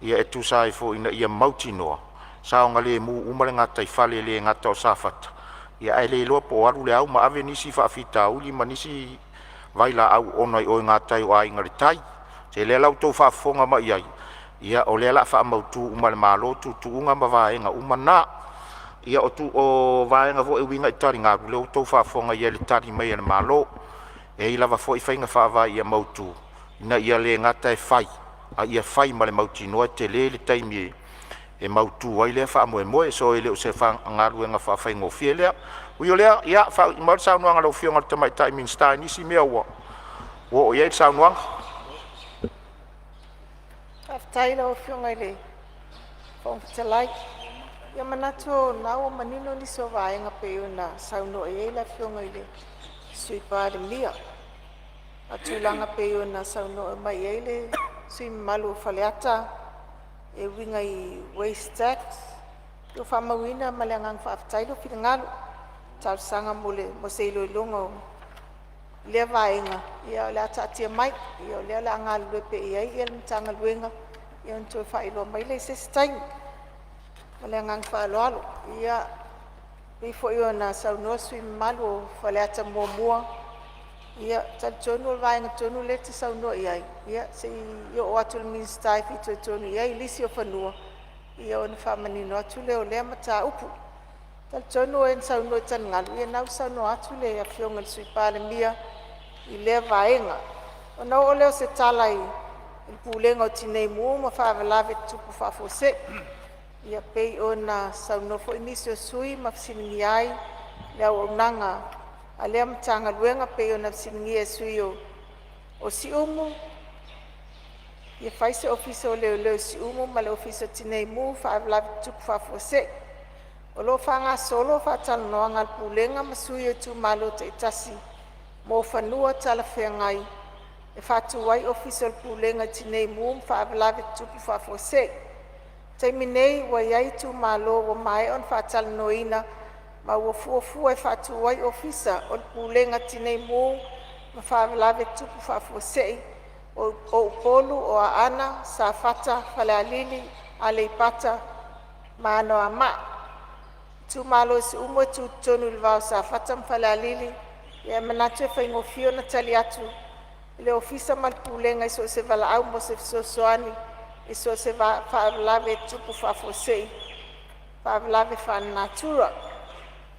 Ia e tusa ai foi ina ia mautinoa saogalemu uma le gataifale e le gata o Safata ia ae le iloa po o alu le au ma ave nisi faafitauli ma nisi vailaau ona o i gatai o Aiga i le Tai. Se lea la ua outou faafofoga mai ai, ia o lea o le a faamautu uma e le Malo tuutuuga ma vaega uma na. Ia o vaega foi e uiga i taligalu, o lea ua outou faafofoga i ai i le tali mai a le Malo. E i ai lava foi faiga faavae ia mautu ina ia le gata e fai, a ia fai ma le mautinoa e tele le taimi e mautu ai lea faamoemoe. So e le o se galuega faafaigofie lea. Ui o lea, ia faaiu mai le saunoaga a lau Afioga i le Tamaitai Minisita i nisi mea ua oo i ai le saunoaga. Faafetai i lau Afioga i le Fofoga Fetalai. Ia manatu o lena ua manino nisi o vaega pei ona saunoa i ai le Afioga i le Sui Palemia. A o tulaga pei ona saunoa mai ai le sui usufono mamalu o Faleata e uiga i waste tax, ua faamauina ma le agaga faafetai lou finagalo e talosaga mo se iloiloga o lea vaega. Ia o le a taatia mai o lea o le a galulue pea i ai le Matagaluega ona toe faailoa mai lea i se isi taimi. Ma le agaga faaaloalo. Ia, pei foi ona saunoa le sui usufono mamalu o Faleata 1, ia e talitonu o le vaega tonu lea e te saunoa i ai, ia se i oo atu i le Minisita e fitoitonu i ai lisi o fanua ona faamanino atu lea o lea mataupu. E talitonu o e na saunoa i taligalu, ia lena ua saunoa atu le Afioga i le Sui Palemia i lea vaega. Ona oo lea o se tala i le Pulega o Tinei Mu ma Faalavelave Tutupu Faafuasei. Ia pei ona saunoa foi nisi o sui usufono ma fesiligia ai le auaunaga a lea Matagaluega pei ona fesiligia e le sui usufono o Siumu, ia fai se Ofisa o Leoleo i Siumu ma le Ofisa o Tinei Mu ma Faalavelave Tutupu Faafuasei. O lo o faagasolo faatalanoaga a le Pulega ma sui o itumalo taitasi mo fanua talafeagai e faatu ai Ofisa o le Pulega Tinei Mu ma Faalavelave Tutupu Faafuasei. O le taimi nei ua i ai itumalo ua maea ona faatalanoaina ma ua fuafua e faatu ai Ofisa o le Pulega Tinei Mu ma Faalavelave Tutupu Faafuasei o Upolu, o Aana, Safata, Falealili, Aleipata ma Anoamaa. Itumalo o Siumu e tu i totonu i le va o Safata ma Falealili. E manatu e faigofie ona tali atu le Ofisa ma le Pulega i so o se valaau mo se fesoasoani i so o se faalavelave e tupu faafuasei, faalavelave faalenatura.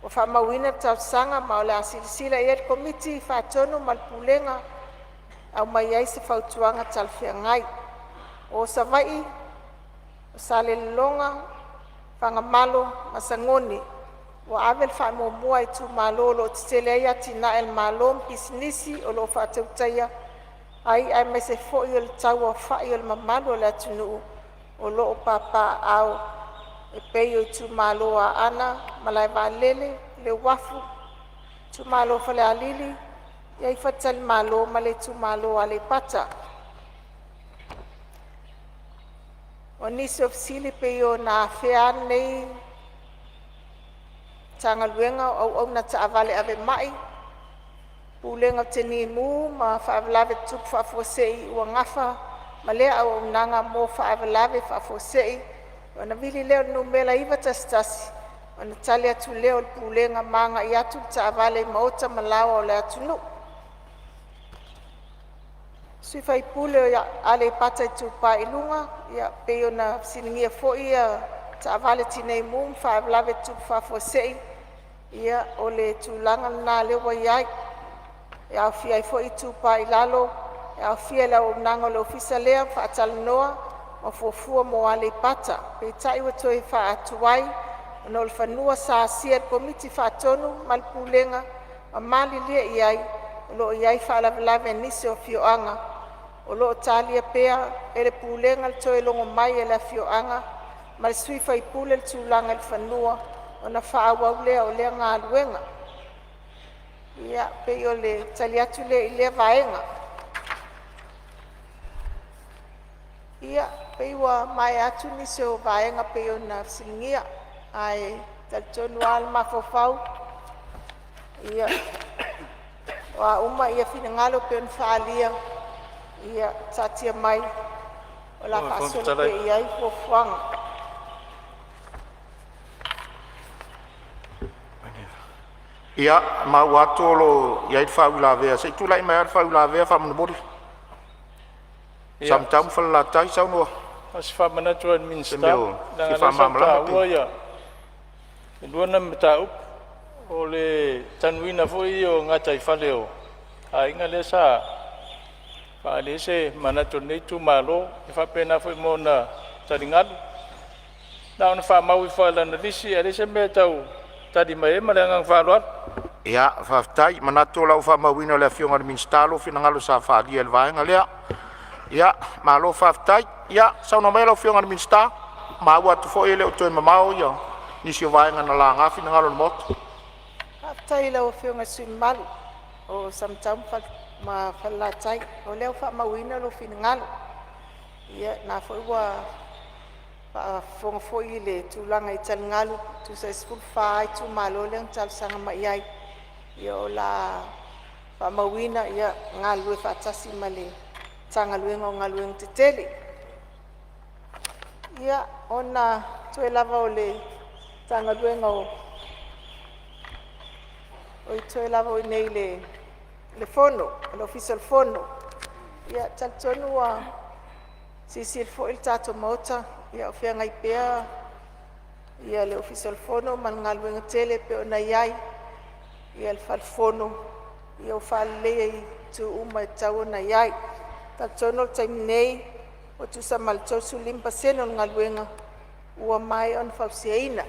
Ua faamauina le talosaga ma o le a silasila i ai le Komiti Faatonu ma le Pulega e aumai ai se fautuaga talafeagai. O Savaii, o Salelologa, Fagamalo ma Sagone ua ave le faamuamua a itumalo o lo o tetele ai atinae a le Malo ma pisinisi o lo o faatautaia ai, aemaise foi o le tau aofai o le mamalu o le atunuu o lo o papaaao, e pei o itumalo o Aana, Malaevaalele, le Uafu, itumalo o Falealili, Faletalimalo ma le itumalo o Aleipata. O nisi o fesili e pei ona afea lenei Matagaluega o auauna taavale ave ma'i, Pulega o Tinei Mu ma Faalavelave Tutupu Faafuasei ua nafa ma lea auaunaga mo faalavelave faafuasei, ona vili lea o le numera 111 ona tali atu lea o le pulega ma agai atu le taavale i maota ma laoa o le atunuu. Sui Faipule o Aleipata Itupa i Luga, e pei ona fesiligia foi ia taavale tineimu ma faalavelave tutupu faafuasei. Ia o le tulaga lena lea ua iai, e aofia ai foi Itupa i Lalo, e aofia i le auaunaga a le ofisa lea faatalanoa ma fuafua mo Aleipata. Peitai ua toe faatuai ona o le fanua sa asia e le Komiti Faatonu ma le Pulega ma malilie iai o lo o i ai faalavelave i nisi o afioaga. O lo o talia pea e le Pulega le toe logo mai o le afioaga ma le sui faipule i le tulaga i le fanua ona faaauau lea o lea galuega. Ia, pei o le tali atu lea i lea vaega. Ia, pei ua maea atu nisi o vaega pei ona fesiligia, ae talitonu lava le mafaufau ia o a uma finagalo pei ona faaalia, ia taatia mai. O le a faasolo pea i ai fuafuaga. Ia, maua atu o lo o i ai le faauilavea. Se i tulai mai lava le faauilavea faamolemole. Samatau ma Falelatai, saunoa. Na o se faamanatu lava i le Se Minisita, mea e leaga fia o lea sa ou faamalamalama pe taua e lua na mataupu, o le tanuina foi ia o gataifale o aiga lea sa faaali ai se manatu o lenei itumalo, e faapena foi ma ona taligalu. Na ona faamau ifo lava i lana lisi ae leai se mea e tau tali mai ai ma le agaga faaaloalo. Ia, faafetai. Manatu o le a ou faamauina e le Afioga i le Minisita lou finagalo sa faaalia i le vaega lea. Ia, malo faafetai. Ia saunoa mai lau Afioga i le Minisita, maua atu foi e le o toe mamao nisi o vaega na laga finagalo o le Maota. Faafetai i lau Afioga i le sui usufono mamalu o Samatau ma Falelatai. O lea ua faamauina lou finagalo. Ia lena foi ua faafofoga foi i le tulaga i taligalu, tusa e 14 itumalo lea na talosaga mai ai. Ia o le a faamauina, e galulue faatasi ma le Matagaluega o Galuega Tetele. Ia, ona toe lava o le Matagaluega o i toe lava o i inei i le Fono, le Ofisa o le Fono. Ia, e talitonu ua silasila foi le tatou Maota o feagai pea le Ofisa o le Fono ma le galuega tele e pei ona i ai le Fale Fono, ua faaleleia i itu uma e tatau ona i ai. E talitonu o le taimi nei ua tusa ma le 35% o le galuega ua maea ona fausiaina.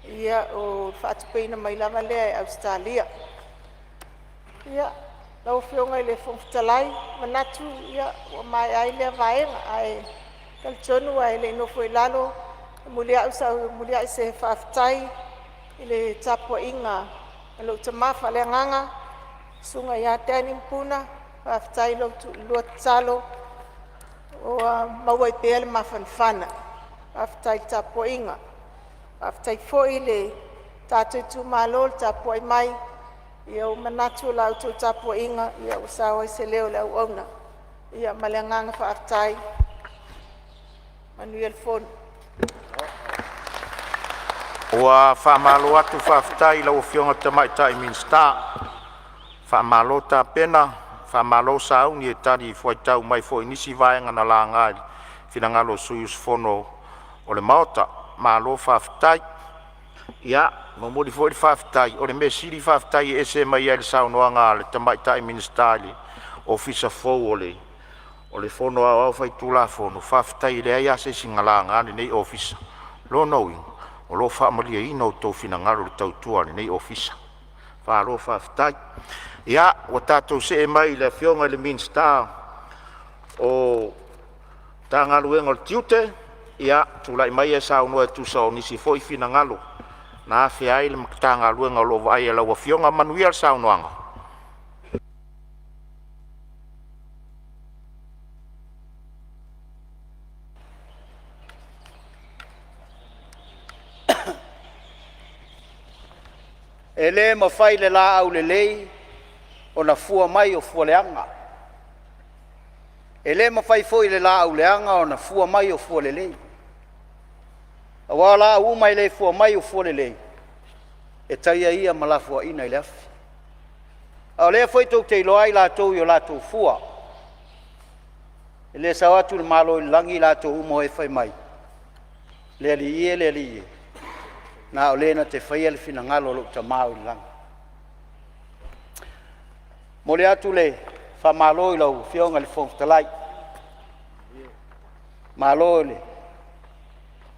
Ia, o le faatupeina mai lava lea e Ausetalia. Ia, lau Afioga i le Fofoga Fetalai, e manatu ua maea ai lea vaega, ae talitonu ae le i nofo i lalo, e muliai se faafetai i le tapuaiga a lou tama faaleagaga, le Susuga ia Danny Puna, faafetai i la oulua tatalo ua maua ai pea le mafanafana. Faafetai le tapuaiga. Faafetai foi i le tatou itumalo le tapuai mai. Ua ou manatu o la outou tapuaiga ua sao ai se leo o le auauna. Ia ma le agaga faafetai. Manuia le fono. Ua faamalo atu faafetai i lau Afioga i le Tamaitai Minisita, faamalo tapena, faamalo sauni e talifuaitau mai foi i nisi vaega na laga i finagalo o sui usufono o le Maota. Malo faafetai. Ia momoli foi le faafetai, o le mea sili faafetai e ese mai ai i le saunoaga a le Tamaitai Minisita i le Ofisa fou o le Fono Aoao Faitulafono, faafetai e leai lava se isi na laga lenei ofisa. O lona uiga o lo o faamalieina outou finagalo i le tautua a lenei ofisa. Malo faafetai. Ia ua tatou see mai i le Afioga i le Minisita o le Tiute. Ia, tulai maia e saunoa e tusa o nisi foi finagalo na afea ai le Matagaluega o lo o vaaia e lau Afioga. Manuia le saunoaga. E le mafai e le laau lelei ona fua mai o fua leaga. E le mafai foi e le laau leaga ona fua mai o fua lelei. Aua o laau uma e le fua mai o fua lelei, e taia ia ma lafoaiina i le afi. A o lea foi tou te iloa ai i latou i o latou fua. E le sao atu i le Malo i le lagi i latou uma o e fai mai, “Le Alii e, le Alii e,” na o le na te faia le finagalo o lou Tama o i le lagi. E momoli atu le faamalo i lau Afioga i le Fofoga Fetalai, malo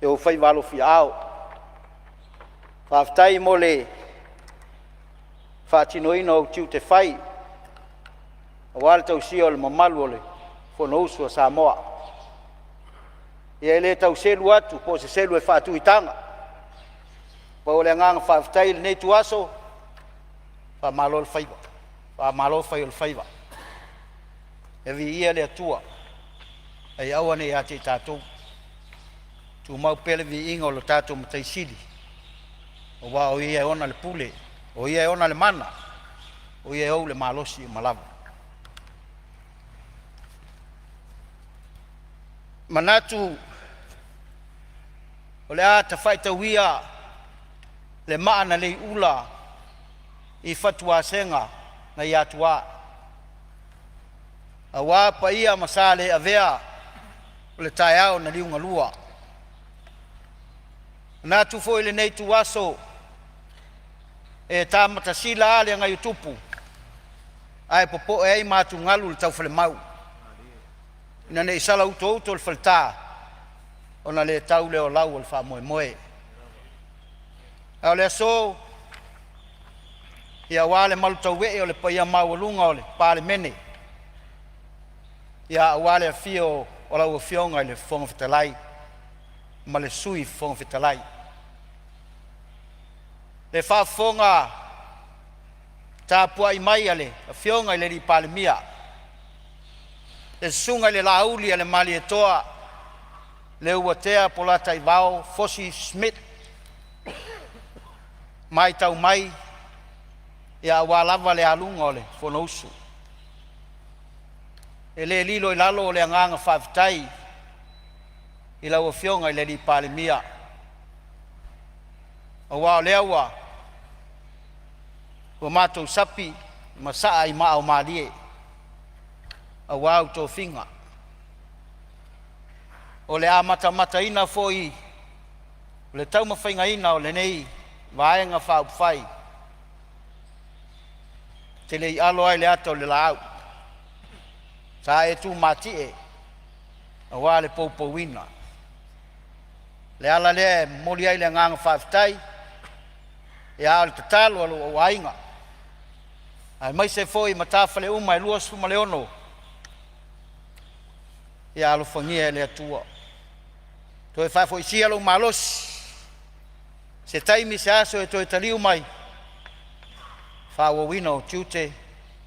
i ou faiva alofiaao. Faafetai mo le faatinoina o ou tiute fai aua le tausia o le mamalu o le Fonousu a Samoa. Ia e le tau selu atu po o se selu e faatu i taga, pau o le agaga faafetai i lenei ituaso, faamalo le faiva, faamalo fai o le faiva. Ia viia le Atua a ia aua ne i ia te i tatou, tumau pea le viiga o lo tatou Matai Sili aua o Ia e ona le pule, o Ia e ona le mana, o Ia e ou le malosi uma lava. Manatu o le a tafa'i ia le maa na lei'ula i fatuasega nai Atuā, aua paia ma sa le avea o le taeao na liugalua. E manatu foi i lenei ituaso e ta matasila a le agaiotupu ae popo'e ai ma atugalu le taufalemau ina nei sala utouto le faletā ona le tau lea o lau o le faamoemoe. A o le aso, ia aua le malutauee o le paia maualuga o le Palemene, ia aua le afio o lau Afioga i le Fofoga Fetalai ma le Sui Fofoga Fetalai. Le faafofoga tapuai mai a le Afioga i le Palemia, le susuga i le Laauli a le Malietoa Leuatea Polataivao Fosi Smith. Matau mai ia aua lava le aluga o le Fonousu. E le lilo i lalo le agaga faafetai i lau Afioga i le Palemia, aua o lea ua matou sapi ma saa i maa o malie aua ou tofiga. O le amatamataina foi o le taumafaigaina o lenei Vaega Faaupufai, ou te le i alo lava i le ata o le laau, sa e tumatie aua le poupouina. O le ala lea e momoli ai le agaga faafetai, a o le tatalo a lou aiga aemaise foi matafale uma e 26, ia alofagia e le Atua toe faafoisia lou malosi se taimi se aso e toe taliu mai, faaauauina ou tiute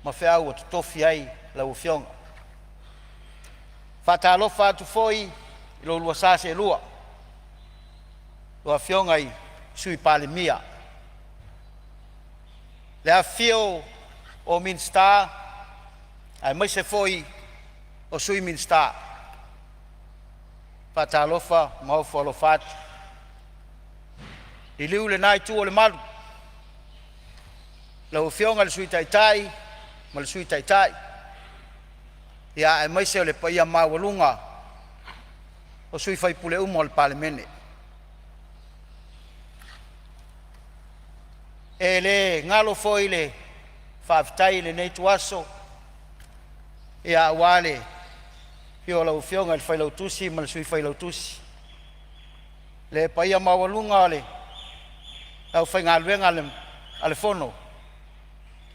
ma feau ua totofi ai lau Afioga. E faatalofa atu foi i lo oulua sa seelua, lua Afioga i Sui Palemia, le afifio o Minisita aemaise foi o Sui Minisita. Faatalofa ma ofo alofa atu. Liliu i lena itu o le malu, lau Afioga i le Sui Taitai ma le Sui Taitai, aemaise o le paia maualuga o sui usufono uma o le Palemene. E le galo foi le faafetai i lenei ituaso aua le afio o lau Afioga i le Failautusi ma le Sui Failautusi, le paia maualuga o le aufaigaluega a le Fono.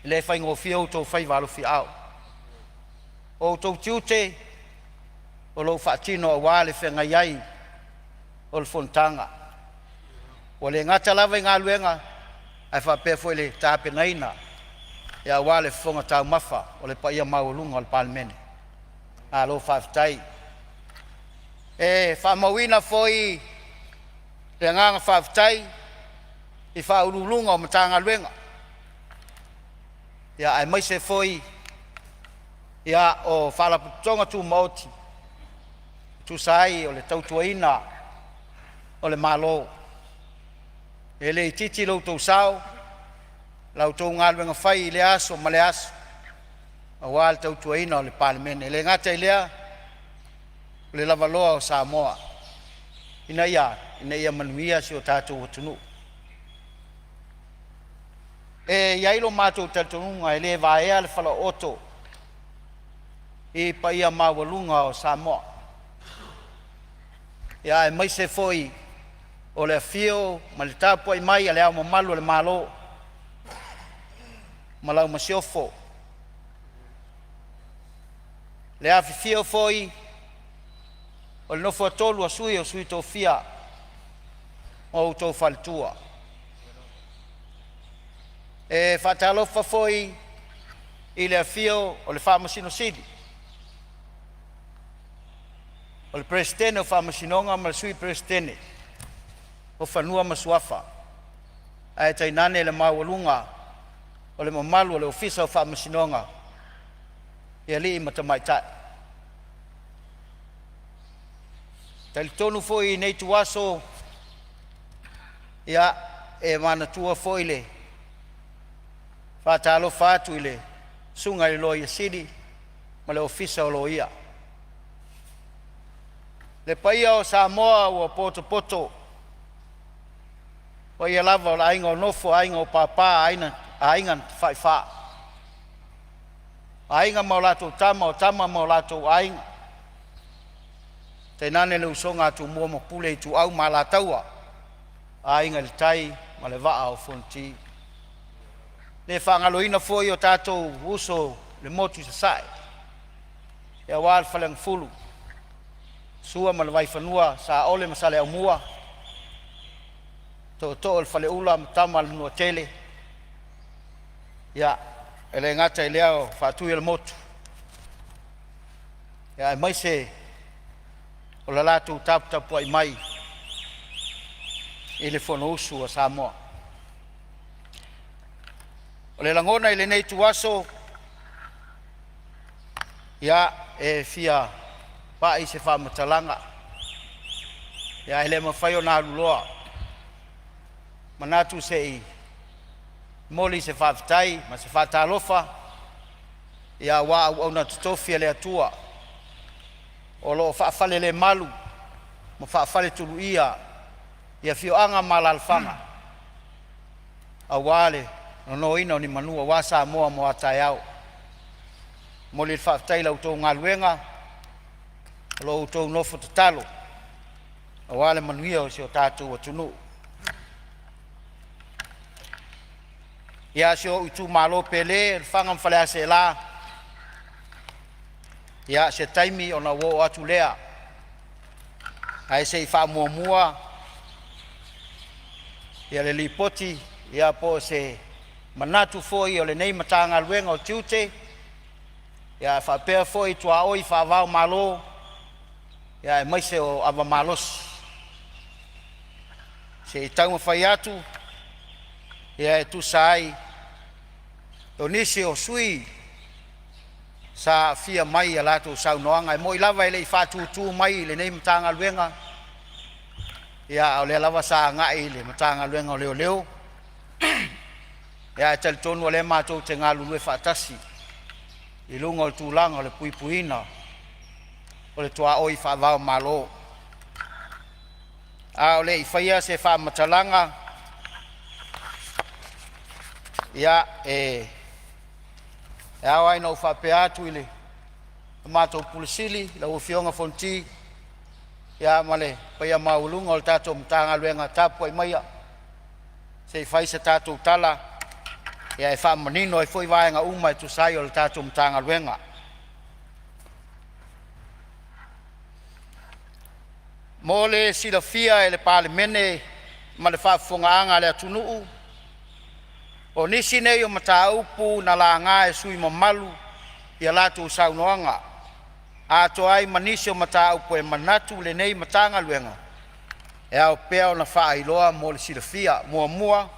E le faigofie outou faiva alofiaao. O outou tiute o lo o faatino aua le feagai ai o le fonotaga. Ua le gata lava i galuega ae faapea foi le tapenaina aua le fofoga taumafa o le paia maualuga o le Palemene. Malo faafetai. E faamauina foi le agaga faafetai i Ofisa Sili o Pulega o Matagaluega aemaise foi o Faalapotopotoga Tumaoti e tusa ai o le tautuaina o le Malo. E le itiiti lo outou sao, la outou galuega fai i lea aso ma lea aso aua le tautuaina o le Palemene. E le gata i lea o le lavaloa o Samoa ina ia a? Ina ia manuia si o tatou atunuu. E i ai lo matou talitonuga e le vaea le falaooto i paia maualuga o Samoa, aemaise foi o le afio ma le tapuai mai a Le Ao Mamalu o le Malo ma lau Masiofo, le afifio foi o le nofo a tolu a Sui o Sui Tofia ma outou faletua. E faatalofa foi i le afio o le Faamasino Sili, o le Peresetene o Faamasinoga ma le Sui Peresetene o Fanua ma Suafa, ae tainane le maualuga o le mamalu o le Ofisa o Faamasinoga i alii ma tamaitai. Talitonu foi i nei ituaso, ia, e manatua foi le faatalofa atu i le Susuga i le Loia Sili ma le Ofisa o Loia. Le paia o Samoa ua potopoto, paia lava o le Aiga o Nofo, Aiga o Papa, Aiga na Tafaifa, Aiga ma o latou Tama, o Tama ma o latou Aiga, tainane le usoga a Tumua ma Pule, Ituau ma Alataua, Aiga i le Tai ma le Vaa o Fonoti. E le faagaloina foi o tatou uso i le motu i Sasae aua le Faleagafulu, Sua ma le Vaifanua, Saole ma Saleaaumua, Tootoo o le Faleula ma Tama a le Manuatele. Ia e le gata i lea o Faatuiolemotu, aemaise o le latou taputapuai mai i le Fonousu a Samoa. O le lagona i lenei ituaso, ia e fia pai se faamatalaga, ae le mafai ona aluloa, manatu se i momoli se faafetai ma se faatalofa ia aua auauna totofi a le Atua o lo o faafalelemalu ma faafaletuluia i afioaga ma alaalafaga aua le nonoina o ni manu aua Samoa mo a taeao. Momoli le faafetai i la outou galuega o lo o outou nofo tatalo aua le manuia o si o tatou atunuu. Ia, si ou itumalo pele, Lefaga ma Faleaseela, ia se taimi ona ou oo atu lea, ae se i faamuamua ia le lipoti ia po o se manatu foi o lenei Matagaluega o Tiute ia faapea foi tuaoi faava-o-Malo ia aemaise o ava malosi. Se i taumafai atu ia e tusa ai o nisi o sui usufono sa aafia mai i a latou saunoaga. E moni lava e le i faatutu mai i lenei Matagaluega, ia a o lea lava sa agai i le Matagaluega o Leoleo, ae talitonu o lea matou te galulue faatasi i luga o le tulaga o le puipuiga o le tuaoi faava-o-Malo. A o le i faia se faamatalaga, ia e ao lava ona ou faapea atu i le matou Pule Sili lau Afioga Fonoti ia ma le paia maualuga o le tatou Matagaluega, tapuai maia se i fai se tatou tala e faamanino ai foi vaega uma e tusa ai o le tatou Matagaluega. Mo le silafia e le Palemene ma le faafofogaaga a le atunuu, o nisi nei o mataupu na laga e sui usufono mamalu i a latou saunoaga, atoa ai ma nisi o mataupu e manatu lenei Matagaluega e ao pea ona faailoa mo le silafia. Muamua,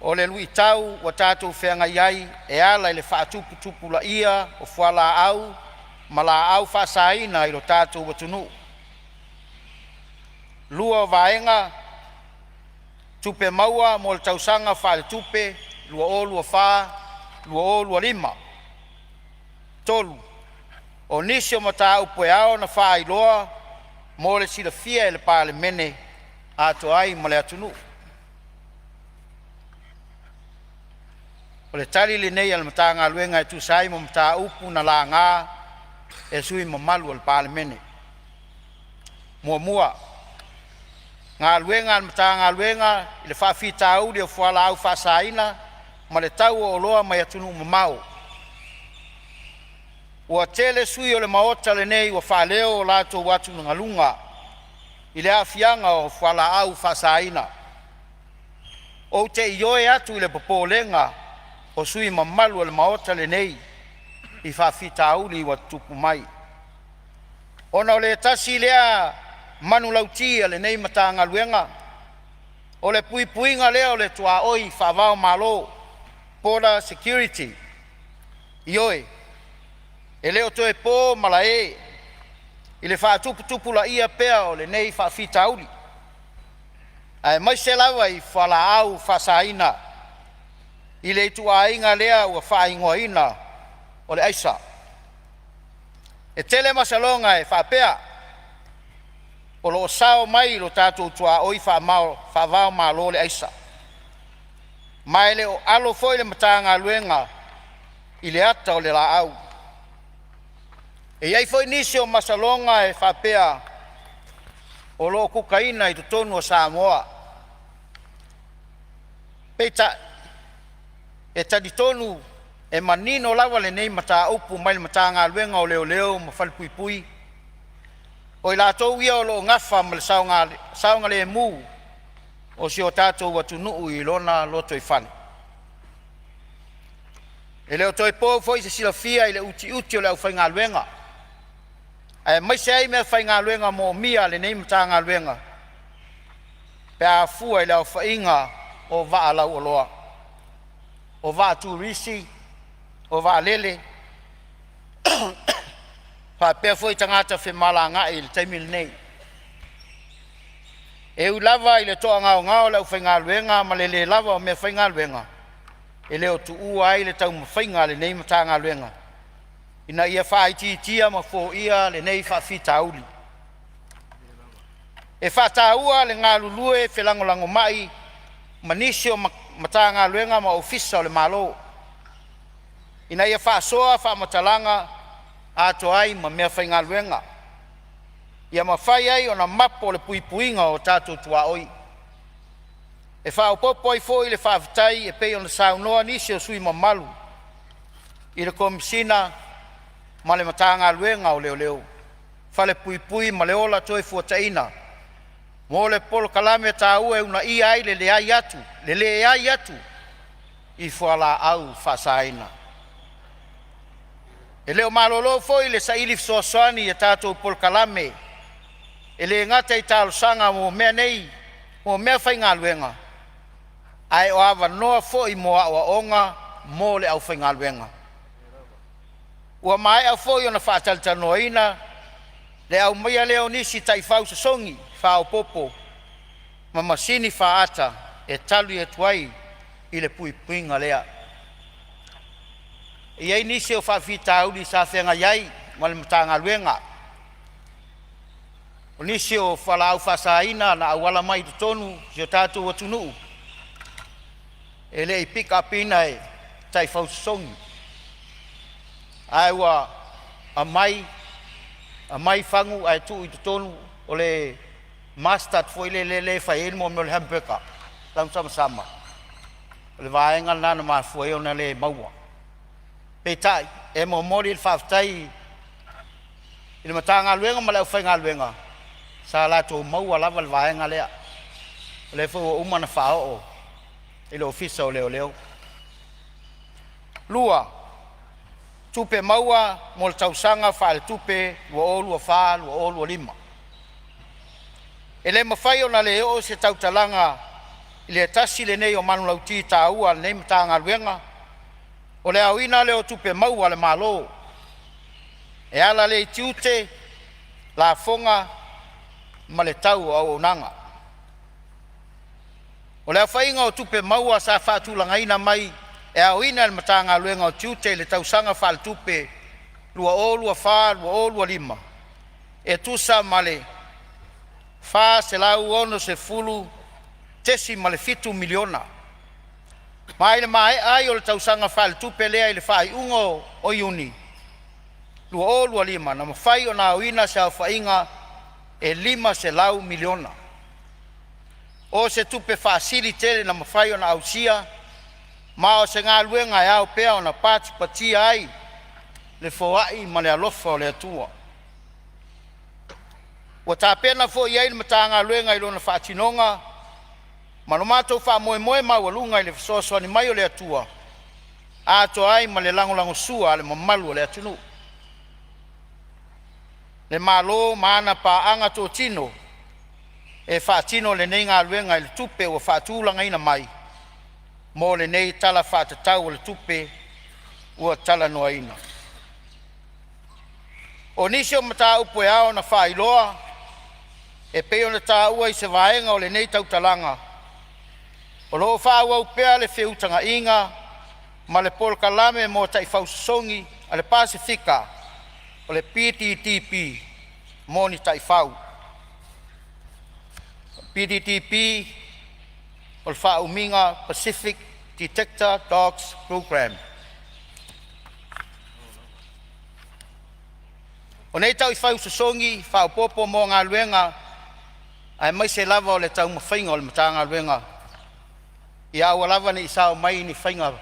o le luitau ua tatou feagai ai e ala i le faatuputupulaia o fualaau ma laau faasaina i lo tatou atunuu. Lua o vaega, Tupe Maua mo le tausaga faaletupe 2024/2025. Tolu, o nisi o mataupu e ao ona faailoa mo le silafia e le Palemene atoa ai ma le atunuu. O le tali lenei a le Matagaluega e tusa ai ma mataupu na laga e sui usufono mamalu o le Palemene. Muamua, Galuega a le Matagaluega i le faafitauli o fualaau faasaina ma le tau o oloa mai atunuu mamao. Ua tele sui usufono o le Maota lenei ua faaleo o latou atugaluga i le aafiaga o fualaau faasaina. Ou te ioe atu i le popolega o sui usufono mamalu o le Maota lenei i faafitauli ua tutupu mai, ona o le tasi lea manulauti a lenei Matagaluega, o le puipuiga lea o le tuaoi faava-o-Malo, border security. Ioe, e le o toe po malae. I le faatuputupulaia pea o lenei faafitauli, aemaise lava i fualaau faasaina i le ituaiga lea ua faaigoaina o le aisa. E tele masaloga e faapea o lo o sao mai i lo tatou tuaoi faava-o-Malo le aisa, ma e le o alo foi le Matagaluega i le ata o le laau. E i ai foi nisi o masaloga e faapea o lo o kukaina i totonu o Samoa. Peitai, e talitonu e manino lava lenei mataupu mai le Matagaluega o Leoleo ma Falepuipui, o i latou ia o lo o nafa ma le saogalemu o si o tatou atunuu i lona lotoifale. E le o toe po foi se silafia i le utiuti o le aufaigaluega aemaise ai meafaigaluega moomia a lenei Matagaluega pe a fua i le aofaiga o vaa lauoloa, o vaa turisi, o vaalele faapea foi tagata femalagaai i le taimi lenei. E ui lava i le toagaogao o le aufaigaluega ma le le lava o meafaigaluega, e le o tuua ai le taumafaiga a lenei Matagaluega ina ia faaitiitia ma foia lenei faafitauli. E faataua le galulue felagolagomai ma nisi o Matagaluega ma Ofisa o le Malo ina ia faasoa faamatalaga atoa ai ma meafaigaluega, ia mafai ai ona mapo le puipuiga o tatou tuaoi. E faaopoopo ai foi le faafetai e pei ona saunoa nisi o sui usufono mamalu i le Komesina ma le Matagaluega o Leoleo, Falepuipui ma le Ola Toefuataina mo le polokalame taua e uunaia ai le leai atu i fualaau faasaina. E le o malolo foi le saili fesoasoani i a tatou polokalame e le gata i talosaga mo mea nei mo meafaigaluega, ae o avanoa foi mo aoaoga mo le aufaigaluega. Ua maea foi ona faatalatalanoaina le aumaia lea o nisi taifau sosogi faaopoopo ma masini faata e tali atu ai i le puipuiga lea. E i ai nisi o faafitauli sa feagai ai ma le Matagaluega, o nisi o fualaau faasaina na auala mai i totonu o si o tatou atunuu e le i pick up ina e taifau sosogi, ae ua aumai aumai fagu ae tuu i totonu o le mustard foi lele lea e fai ai le mea o le hamburger tausamasamao le vaega lena na mafua ai ona le maua. Peitai, e momoli le faafetai i le Matagaluega ma le aufaigaluega sa latou maua lava le vaega lea, o lea foi ua uma ona faaoo i le Ofisa o Leoleo. 2. Tupe Maua mo le Tausaga Faaletupe 2024/2025. E le mafai ona le oo se tautalaga i le tasi lenei o manulauti taua a lenei Matagaluega, o le aoina lea o tupe maua a le Malo e ala lea i tiute, lafoga ma le tau o auaunaga. O le aofaiga o tupe maua sa faatulagaina mai e aoina e le Matagaluega o Tiute i le tausaga faaletupe 2024/2025 e tusa ma le $460.7 miliona. Ma i le maea ai o le tausaga faaletupe lea i le faaiuga o Iuni 2025, na mafai ona aoina se aofaiga e $500 miliona. O se tupe faasili tele na mafai ona ausia ma o se galuega e ao pea ona patipatia ai le foai ma le alofa o le Atua. Ua tapena foi i ai le Matagaluega i lona faatinoga ma lo matou faamoemoe maualuga i le fesoasoani mai o le Atua atoa ai ma le lagolagosua a le mamalu o le atunuu, le Malo ma ana paaga totino e faatino lenei galuega i le tupe ua faatulagaina mai mo lenei Tala Faatatau o le Tupe ua talanoaina. O nisi o mataupu e ao ona faailoa e pei ona taua i se vaega o lenei tautalaga, o lo o faaauau pea le feutagaiga ma le polokalame mo taifau sosogi a le Pasefika (PDDP) mo ni taifau. PDDP o le faaumiga o le Pacific Detector Dogs Programme. O nei taifau sosogi faaopoopo mo galuega aemaise lava o le taumafaiga o le Matagaluega ia aua lava nei sao mai ni faiga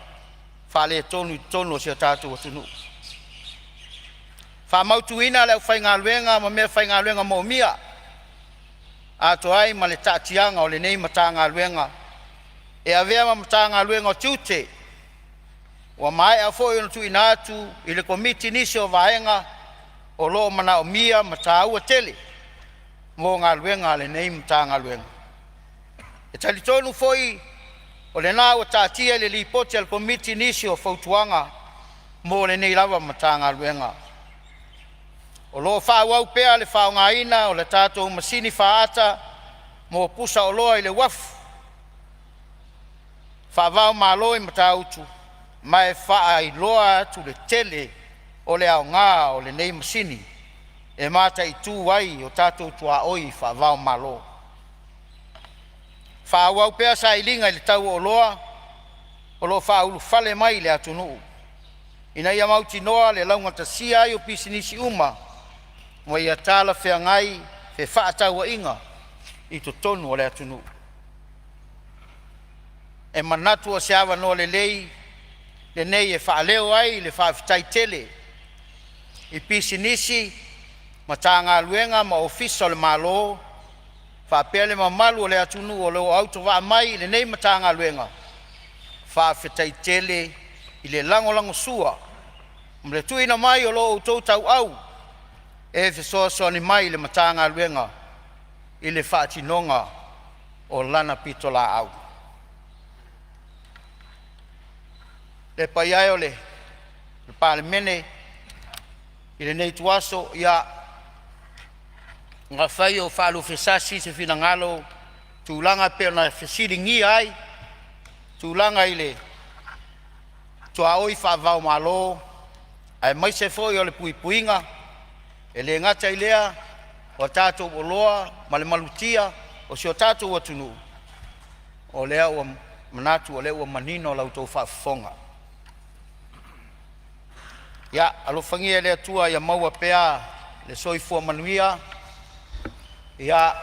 faaletonu i totonu o si o tatou atunuu. Faamautuina le aufaigaluega ma mea faigaluega moomia, atoa ai ma le taatiaga o lenei Matagaluega e avea ma Matagaluega o Tiute. Ua maea foi ona tuuina atu i le Komiti nisi o vaega o lo o manaomia ma taua tele mo galuega a lenei Matagaluega. E talitonu foi o lena ua taatia i le Lipoti a le Komiti nisi o fautuaga mo lenei lava Matagaluega. O lo o faaauau pea le faaaogaina o le tatou masini faata mo pusaoloa i le uafu faava-o-Malo i Matautu ma e faailoa atu le tele o le aoga o lenei masini e mataitu ai o tatou tuaoi faava-o-Malo. Faaauau pea sailiga i le tau o oloa o lo o faaulufale mai i le atunuu ina ia mautinoa le laugatasia ai o pisinisi uma ma ia talafeagai fefaatauaiga i totonu o le atunuu. E manatu o se avanoa lelei lenei e faaleo ai le faafetai tele i pisinisi, Matagaluega ma Ofisa o le Malo faapea le mamalu o le atunuu o lo o autovaa mai i lenei Matagaluega, faafetai tele i le lagolagosua ma le tuuina mai o lo outou tauau e fesoasoani mai i le Matagaluega i le faatinoga o lana pitolaau. Le paia e o le Palemene i lenei ituaso, ia, afai o faaluafesasi se finagalo i tulaga e pei ona fesiligia ai tulaga i le tuaoi faava-o-Malo aemaise foi o le puipuiga, e le gata i lea o a tatou oloa ma le malutia o si o tatou atunuu, o lea ua manatu o lea ua manino la outou faafofoga. Ia alofagia e le Atua ia maua pea le soifua manuia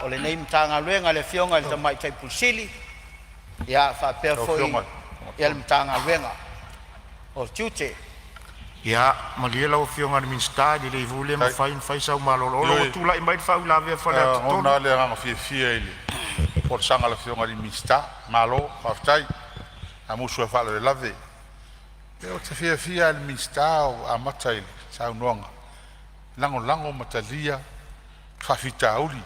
o lenei Matagaluega i le Afioga i le Tamaitai Ofisa Sili faapea Lau foi Afioga le Matagaluega o Tiute. Ia malie lau Afioga i le Minisita, e lelei foi le mafai ona fai sau malolo. O lo o ua tulai mai le faauilavea a Faleata 3. E lagona lava le agaga fiafia i le folasaga a le Afioga i le Minisita, malo faafetai. Samoa i faalavelave. Ou te fiafia lava i le Minisita o amata i le saunoaga, lagolago ma talia faafitauli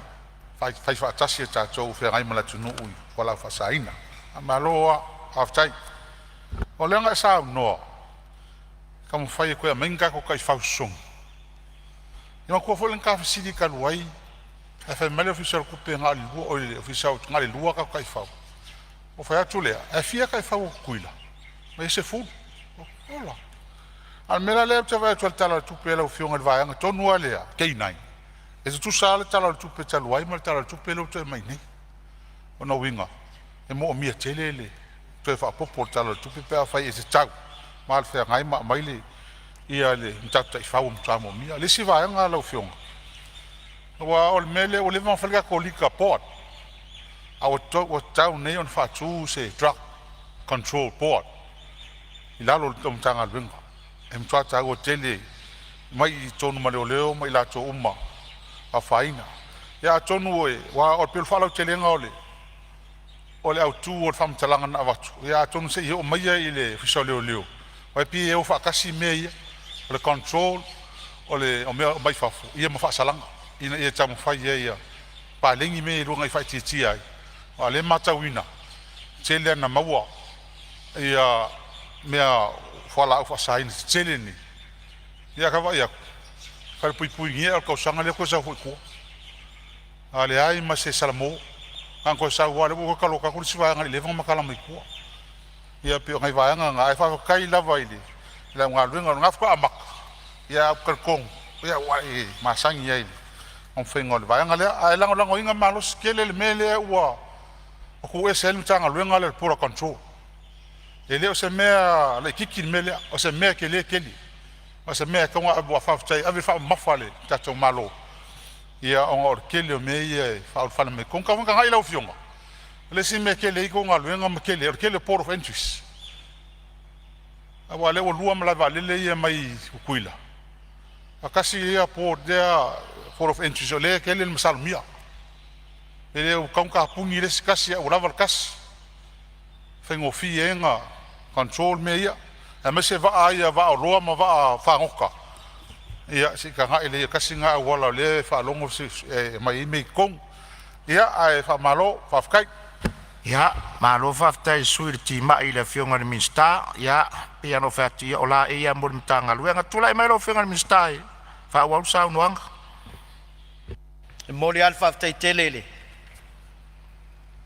fai faatasi e tatou o feagai ma le atunuu i fualaau faasaina. Faamalo a faafetai. O lea na e saunoa e taumafai e toe aumai ni tatou taifau sosogi. Ia manatua foi le na ta fesili talu ai ae fai mai le Ofisa o le Tupe na o le 2, oi le Ofisa na o le lua tatou taifau. Ou fai atu lea, ae fia taifau a Tutuila? Fai mai e 10. Ola. A o le mea la lea ou te vaai atu i le Tala o le Tupe a lau Afioga i le vaega tonu lava lea K9, e tutusa lava le Tala o le Tupe talu ai ma le Tala o le Tupe lea ua toe aumai nei. O lona uiga e moomia tele le toe faaopopo o le Tala o le Tupe pe afai e tatau ma alafeagai ma aumai le tatou taifau e matua moomia. O le isi vaega lau Afioga, aua o le mea lea ua leva ona fai le tatou Liquor Board, a ua tatau nei ona faatu se Drug Control Board i lalo o le Matagaluega. E matua taua tele mai i totonu ma leoleo ma i latou uma e afaina. Ia atonu e aua pei o le faalautelega o le autu o le faamatalaga na avatu, ia atonu se i oo mai i le Ofisa o Leoleo, aua e pei e o faatasi mea ia, o le control o mea mai fafo ia ma faasalaga ina ia taumafai ai ia paleni mea ia e lua ina ia faaitiitia ai, aua o lea e matauina e tele lava ina maua ia mea fualaau faasaina tetele nei. Ia ae vaavaai atu Falepuipuigia o le tausaga lea toe sau foi i tua. A leai ma se salamo, na ona toe sau lava o lea ua toe taloka atu le isi vaega i le 11 ma matala mai tua. Ia pei o nai vaega na, ae faafetai lava i le au galuega, o lena faatoa amata ae ou te talitonu ua e masani ai i le taumafaiga o le vaega lea. Ae lagolagoina malosi tele le mea lea ua tuu ese ai le Matagaluega lea o le Border Control. E le o se mea laitiiti le mea lea, o se mea tele tele, ma o se mea e tatau ona faafetai, ave le faamamafa i le tatou Malo ona o le tele o mea ia e faaulufale mai totonu. Tatau foi ona tagai lau Afioga, o le isi mea e tele ai tou galuega ma tele ai, o le tele o port of entries, aua o lea ua lua malae vaalele ia mai Tutuila, ae tasi ia port lea, port of entries o lea e tele le masalomia. E le ua tatau ona tapuni le isi tasi ae ua lava le tasi, e faigofie ai ona control mea ia, aemaise vaa ia vaa oloa ma vaa fagota. Ia se i tagai lelei i ai tasi lena auala o lea e faalogo e aumai ai mea i totonu. Ia ae faamalo faafetai. Ia, malo faafetai i le sui usufono i le timai i le Afioga i le Minisita. Ia pei lava ona ou fai atu, o laei lava mo le Matagaluega. Tulai mai lau Afioga i le Minisita e faaauau le saunoaga. E momoli lava le faafetai tele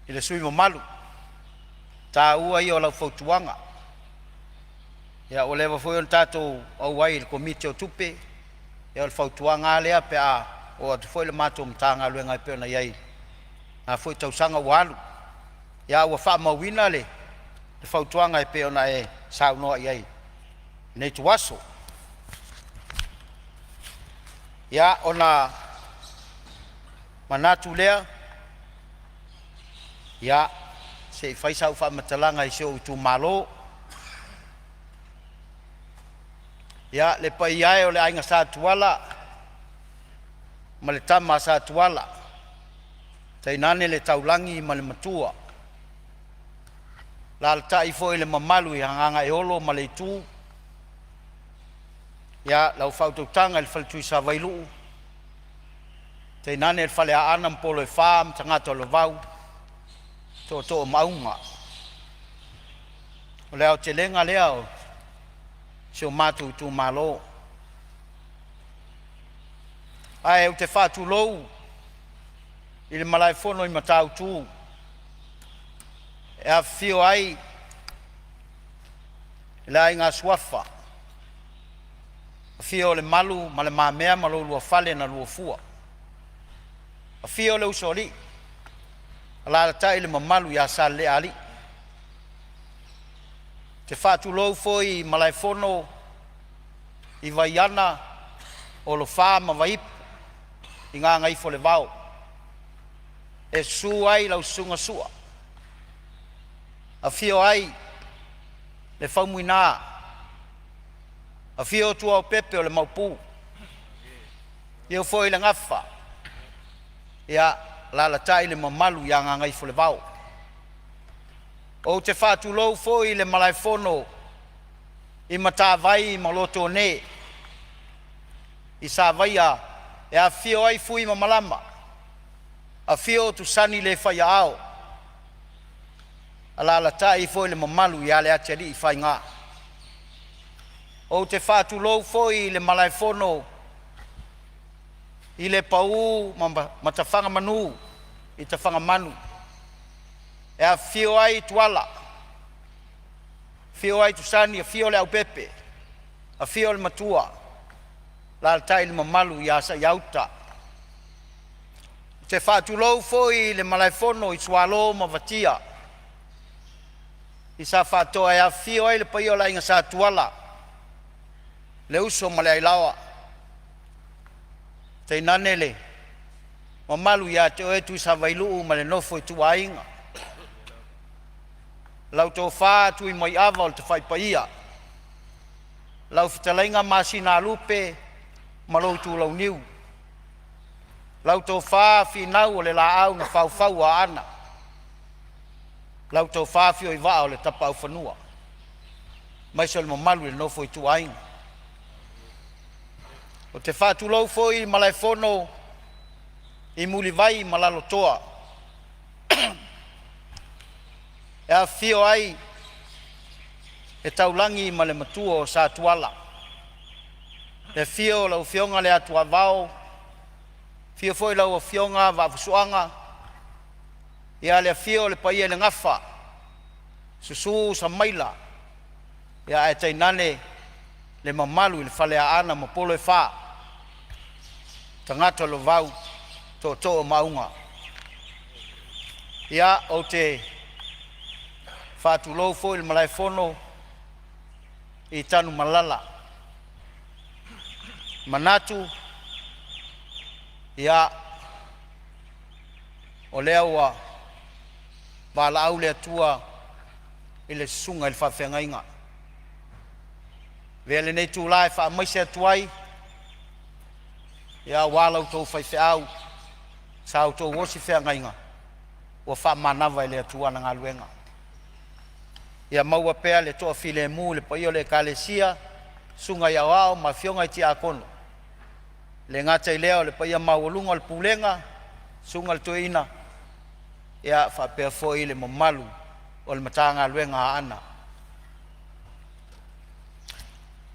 i le sui usufono mamalu, o le taua ia o lau fautuaga. Ia ua leva foi ona tatou auai i le Komiti o Tupe, ia o le fautuaga lava lea pe a oo atu foi le matou Matagaluega e pei ona i ai i lena foi tausaga ua alu. Ia ae ua faamauina le fautuaga e pei ona e saunoa i ai i lenei ituaso. Ia, ona manatu lea, ia se i fai sau faamatalaga i si ou itumalo. Ia, le paia e o le Aiga Sa Tuala ma le Tama a Sa Tuala, tainane le Taulagi ma le Matua, alaalatai foi le mamalu ia Gagaeolo ma Leitu, ia lau faautautaga i le Faletuisavailuu tainane le Faleaana ma Polo e Fa ma tagata o le Vavau, tootoo o Maauga. O le aotelega lea o si o matou itumalo. Ae ou te faatulou i le malaefono i Matautu e afifio ai le Aiga Suafa, afio o Lemalu ma Le Mamea ma lolua fale na luafua. Afio le Usoalii, alaalatai le mamalu ia Saleleaalii. Ou te faatulou foi i Malaefono i Vaiana, Olofa ma Vaipu i Gagaifolevao. E susu ai lau Susuga Sua, afio ai le Faumuina, afio Tuaopepe o le Maopu, afio foi le Gafa, ia alaalatai le mamalu ia Gagaifolevao. Ou te faatulou foi i le malaefono i Matavai ma Lotone i Savaia e afifio ai Fui ma Malama, afio Tusani le fai aao, alaalatai foi le mamalu ia Leatialiifaiga. Ou te faatulou foi i le malaefono i Lepau ma Matafagamanu i Tafagamanu, e afifio ai Tuala, afio ai Tusani, afio Leaupepe, afio le Matua, alaalatai le mamalu ia Saiauta. Ou te faatulou foi i le malaefono i Sualo ma Vatia i Safaatoa e afifio ai le paia o le Aiga Sa Tuala, le uso ma le Ailaoa, tainane le mamalu ia te oe Tuisavailuu ma le nofo a ituaiga, lau tofa Tuimaiava o le tafaipaia, lau fetalaiga Masinalupe ma lou itulauniu, lau tofa Finau o le Laau na faufau Aana, lau tofa Afioivaa o le Tapaaufanua aemaise o le mamalu i le nofo a ituaiga. Ou te faatulou foi i Malaefono i Mulivai ma Lalotoa e afifio ai le Taulagi ma le Matua o Sa Tuala. Le afio o lau Afioga le Atuavao, afio foi lau Afioga Vaafusuaga, ia le afio o le paia i le Gafa, susu Samaila ae tainane le mamalu i le Faleaana ma polo e fa, tagata o le vavau, tootoo o Maauga. Ia, ou te faatulou foi i le malaefono i Tanumalala. E manatu ia o lea ua valaau le Atua i le susuga i le faafeagaiga. Avea lenei itula e faamaise atu ai ia aua la outou faifeau sa outou osi feagaiga ua faamanava e le Atua ana galuega. Ia maua pea le toafilemu i le paia o le Ekalesia, susuga i aoao ma afioga i tiakono, e le gata i lea o le paia maualuga o le pulega, susuga i le toeaina ia faapea foi le mamalu o le Matagaluega a Aana.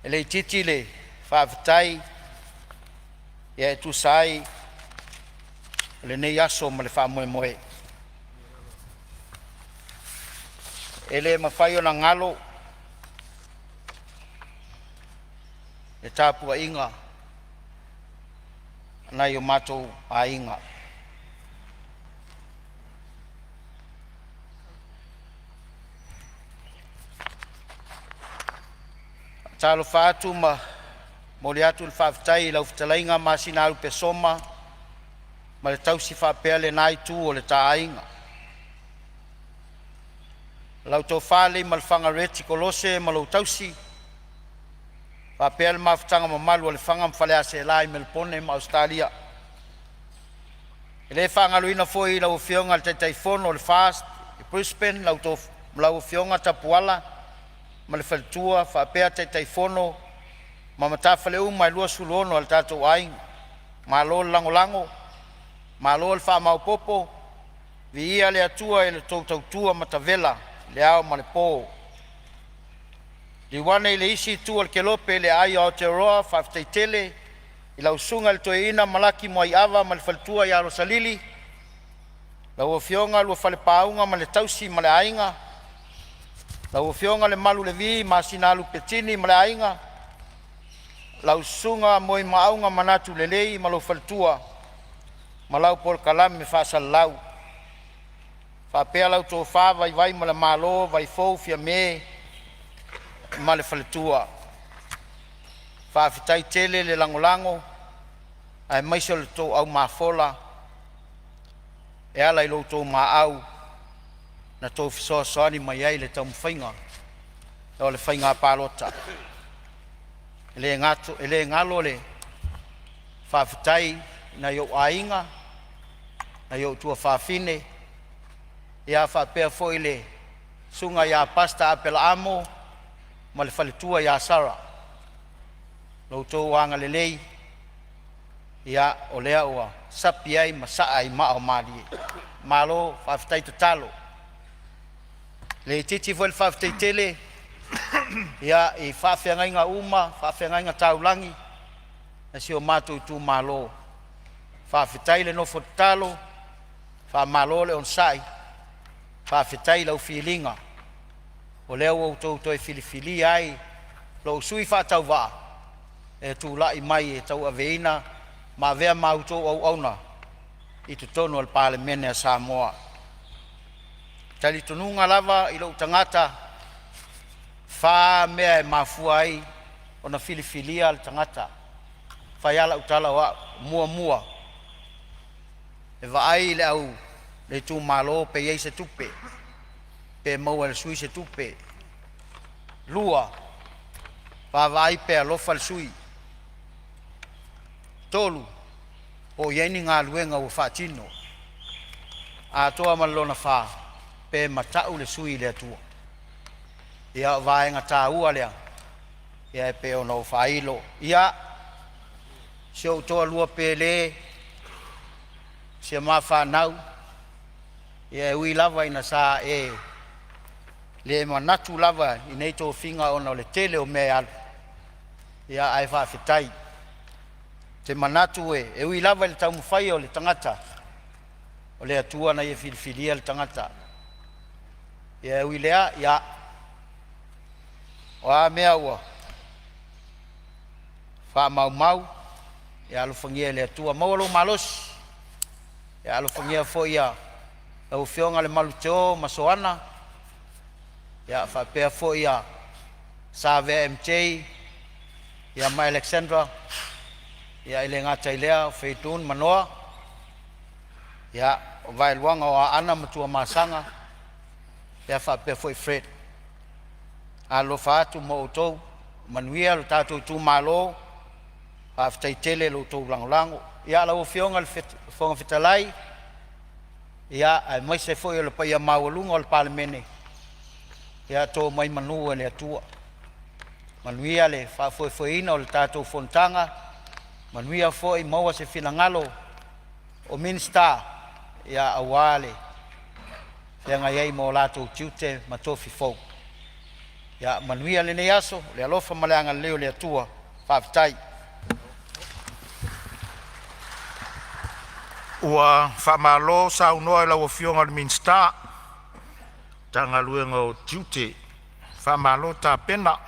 E le itiiti le faafetai e tusa ai o lenei aso ma le faamoemoe. E le mafai ona galo le tapuaiga a nai o matou aiga, faatalofa atu ma momoli atu le faafetai i lau fetalaiga Masina Lupe Soma ma le tausi faapea lena itu o le ta aiga. Lau tofa Leiamalefaga Reti Kolose ma lou tausi faapea le mafutaga mamalu a Lefaga ma Faleaseela i Melepone ma Ausetalia. E le faagaloina foi lau Afioga i le Taitaifono o le FAST i Brisbane lau Afioga Tapuala ma le faletua faapea Taitaifono ma matafale uma e 26 a le tatou aiga. Malo le lagolago, malo le faamaopopo, viia le Atua i la outou tautua matavela i le ao ma le po. Liliu ane i le isi itu o le kelope i le aai o Aotearoa, faafetai tele i lau susuga i le toeaina Malaki Muaiava ma le faletua ia Losalili, lau afioga Luafalepauga ma le tausi ma le aiga, lau afioga Lemalu Levi Masina Lupe Tini ma le aiga, lau susuga Moimaauga Manatulelei ma lou faletua ma lau polokalame faasalalau, faapea lau tofa Vaivaimalemalo Vaifou Fiame ma le faletua. Faafetai tele le lagolago aemaise o le tou au mafola e ala i lo outou maau na tou fesoasoani mai ai i le taumafaiga o le faiga palota. E le galo le faafetai i nai ou aiga, nai ou tuafafine ia faapea foi le susuga ia Pastor Aperamo ma le faletua ia Sara. Lo outou agalelei o lea ua sapi ai ma saa i maa o malie. Malo faafetai tatalo. E le itiiti foi le faafetai tele i faafeagaiga uma, faafeagaiga taulagi a si o matou itumalo, faafetai le nofo tatalo, faamalo le onosai, faafetai i lau filiga o lea ua outou toe filifilia ai lou sui faatauvaa e tulai mai e tauaveina ma avea ma a outou auauna i totonu o le Palemene a Samoa. E talitonuga lava i lou tagata, e fa mea e mafua ai ona filifilia le tagata. E fai lava lau tala o au: Muamua, e vaai le itumalo pe i ai se tupe, pe maua e le sui se tupe. Lua, vaavaai pe alofa le sui. Tolu, po o i ai ni galuega ua faatino. Atoa ma le lona fa, pe mata'u le sui i le Atua. Ia o vaega taua lea e pei ona ou faailo. Ia, si ou toalua pele, si a ma fanau, ia e ui lava ina sa e le manatu lava i nei tofiga ona o le tele o mea e alu, ia ae faafetai. Te manatu e ui lava i le taumafai o le tagata, o le Atua na ia filifilia le tagata. Ia e ui i lea, ia, o a mea ua faamaumau, ia alofagia e le Atua maua lou malosi. Ia alofagia foi ia lau Afioga Lemalu Teo ma Soana ia faapea foi ia Savea MJ ia ma Alexandra, ia e le gata i lea o Feetun ma Noa, ia o Vaeluaga o Aana ma Tuamasaga, ia faapea foi Fred. Alofa atu ma outou, manuia lo tatou itumalo, faafetai tele i lo outou lagolago. Ia lau Afioga i le Fofoga Fetalai, ia aemaise foi o le paia maualuga o le Palemene, ia to mai manu e le Atua, manuia le faafoefoeina o le tatou fonotaga, manuia foi maua se finagalo o Minisita ia aua le feagai ai ma o latou tiute ma tofi fou. Ia manuia lenei aso i le alofa ma le agalelei o le Atua. Faafetai. Ua faamalo saunoa i lau Afioga i le Minisita o Tiute, faamalo tapena.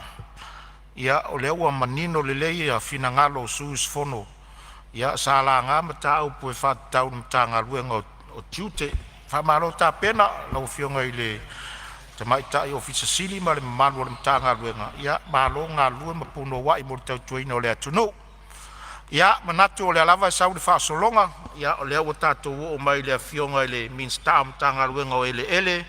Ia o lea ua manino lelei ia finagalo o sui usufono ia sa laga mataupu e faatatau i le Matagaluega o Tiute. Faamalo tapena i lau Afioga i le Tamaitai Ofisa Sili ma le mamalu o le Matagaluega, ia malo le galulue ma punouai mo le tautuaina o le atunuu. Ia manatu o lea lava e sau le faasologa, ia o lea ua tatou oo mai i le Afioga i le Minisita o Matagaluega o Eleele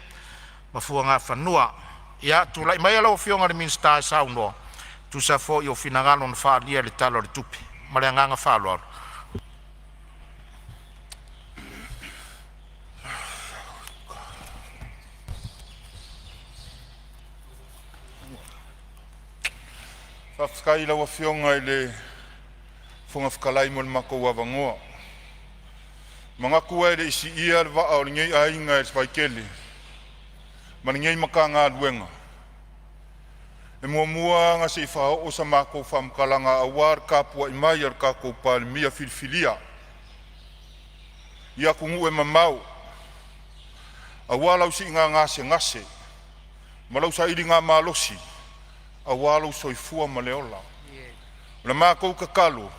ma Fuagafanua. Ia tulai maia lau Afioga i le Minisita e saunoa e tusa foi o finagalo na faaalia i le Tala o le Tupe. Ma le agaga faaaloalo. Faafetai i lau Afioga i le Fofoga Fetalai mo le matou avanoa. E manatu e le i siia le vaa o lenei aiga i le vaitele ma lenei Matagaluega, e muamua lava ona se i faaoo sa matou faamatalaga aua le tapuai mai a le tatou Palemia filifilia i atunuu e mamao aua lau siiga gasegase ma lau sailigamalosi aua lou soifua ma le ola. O le matou tatalo,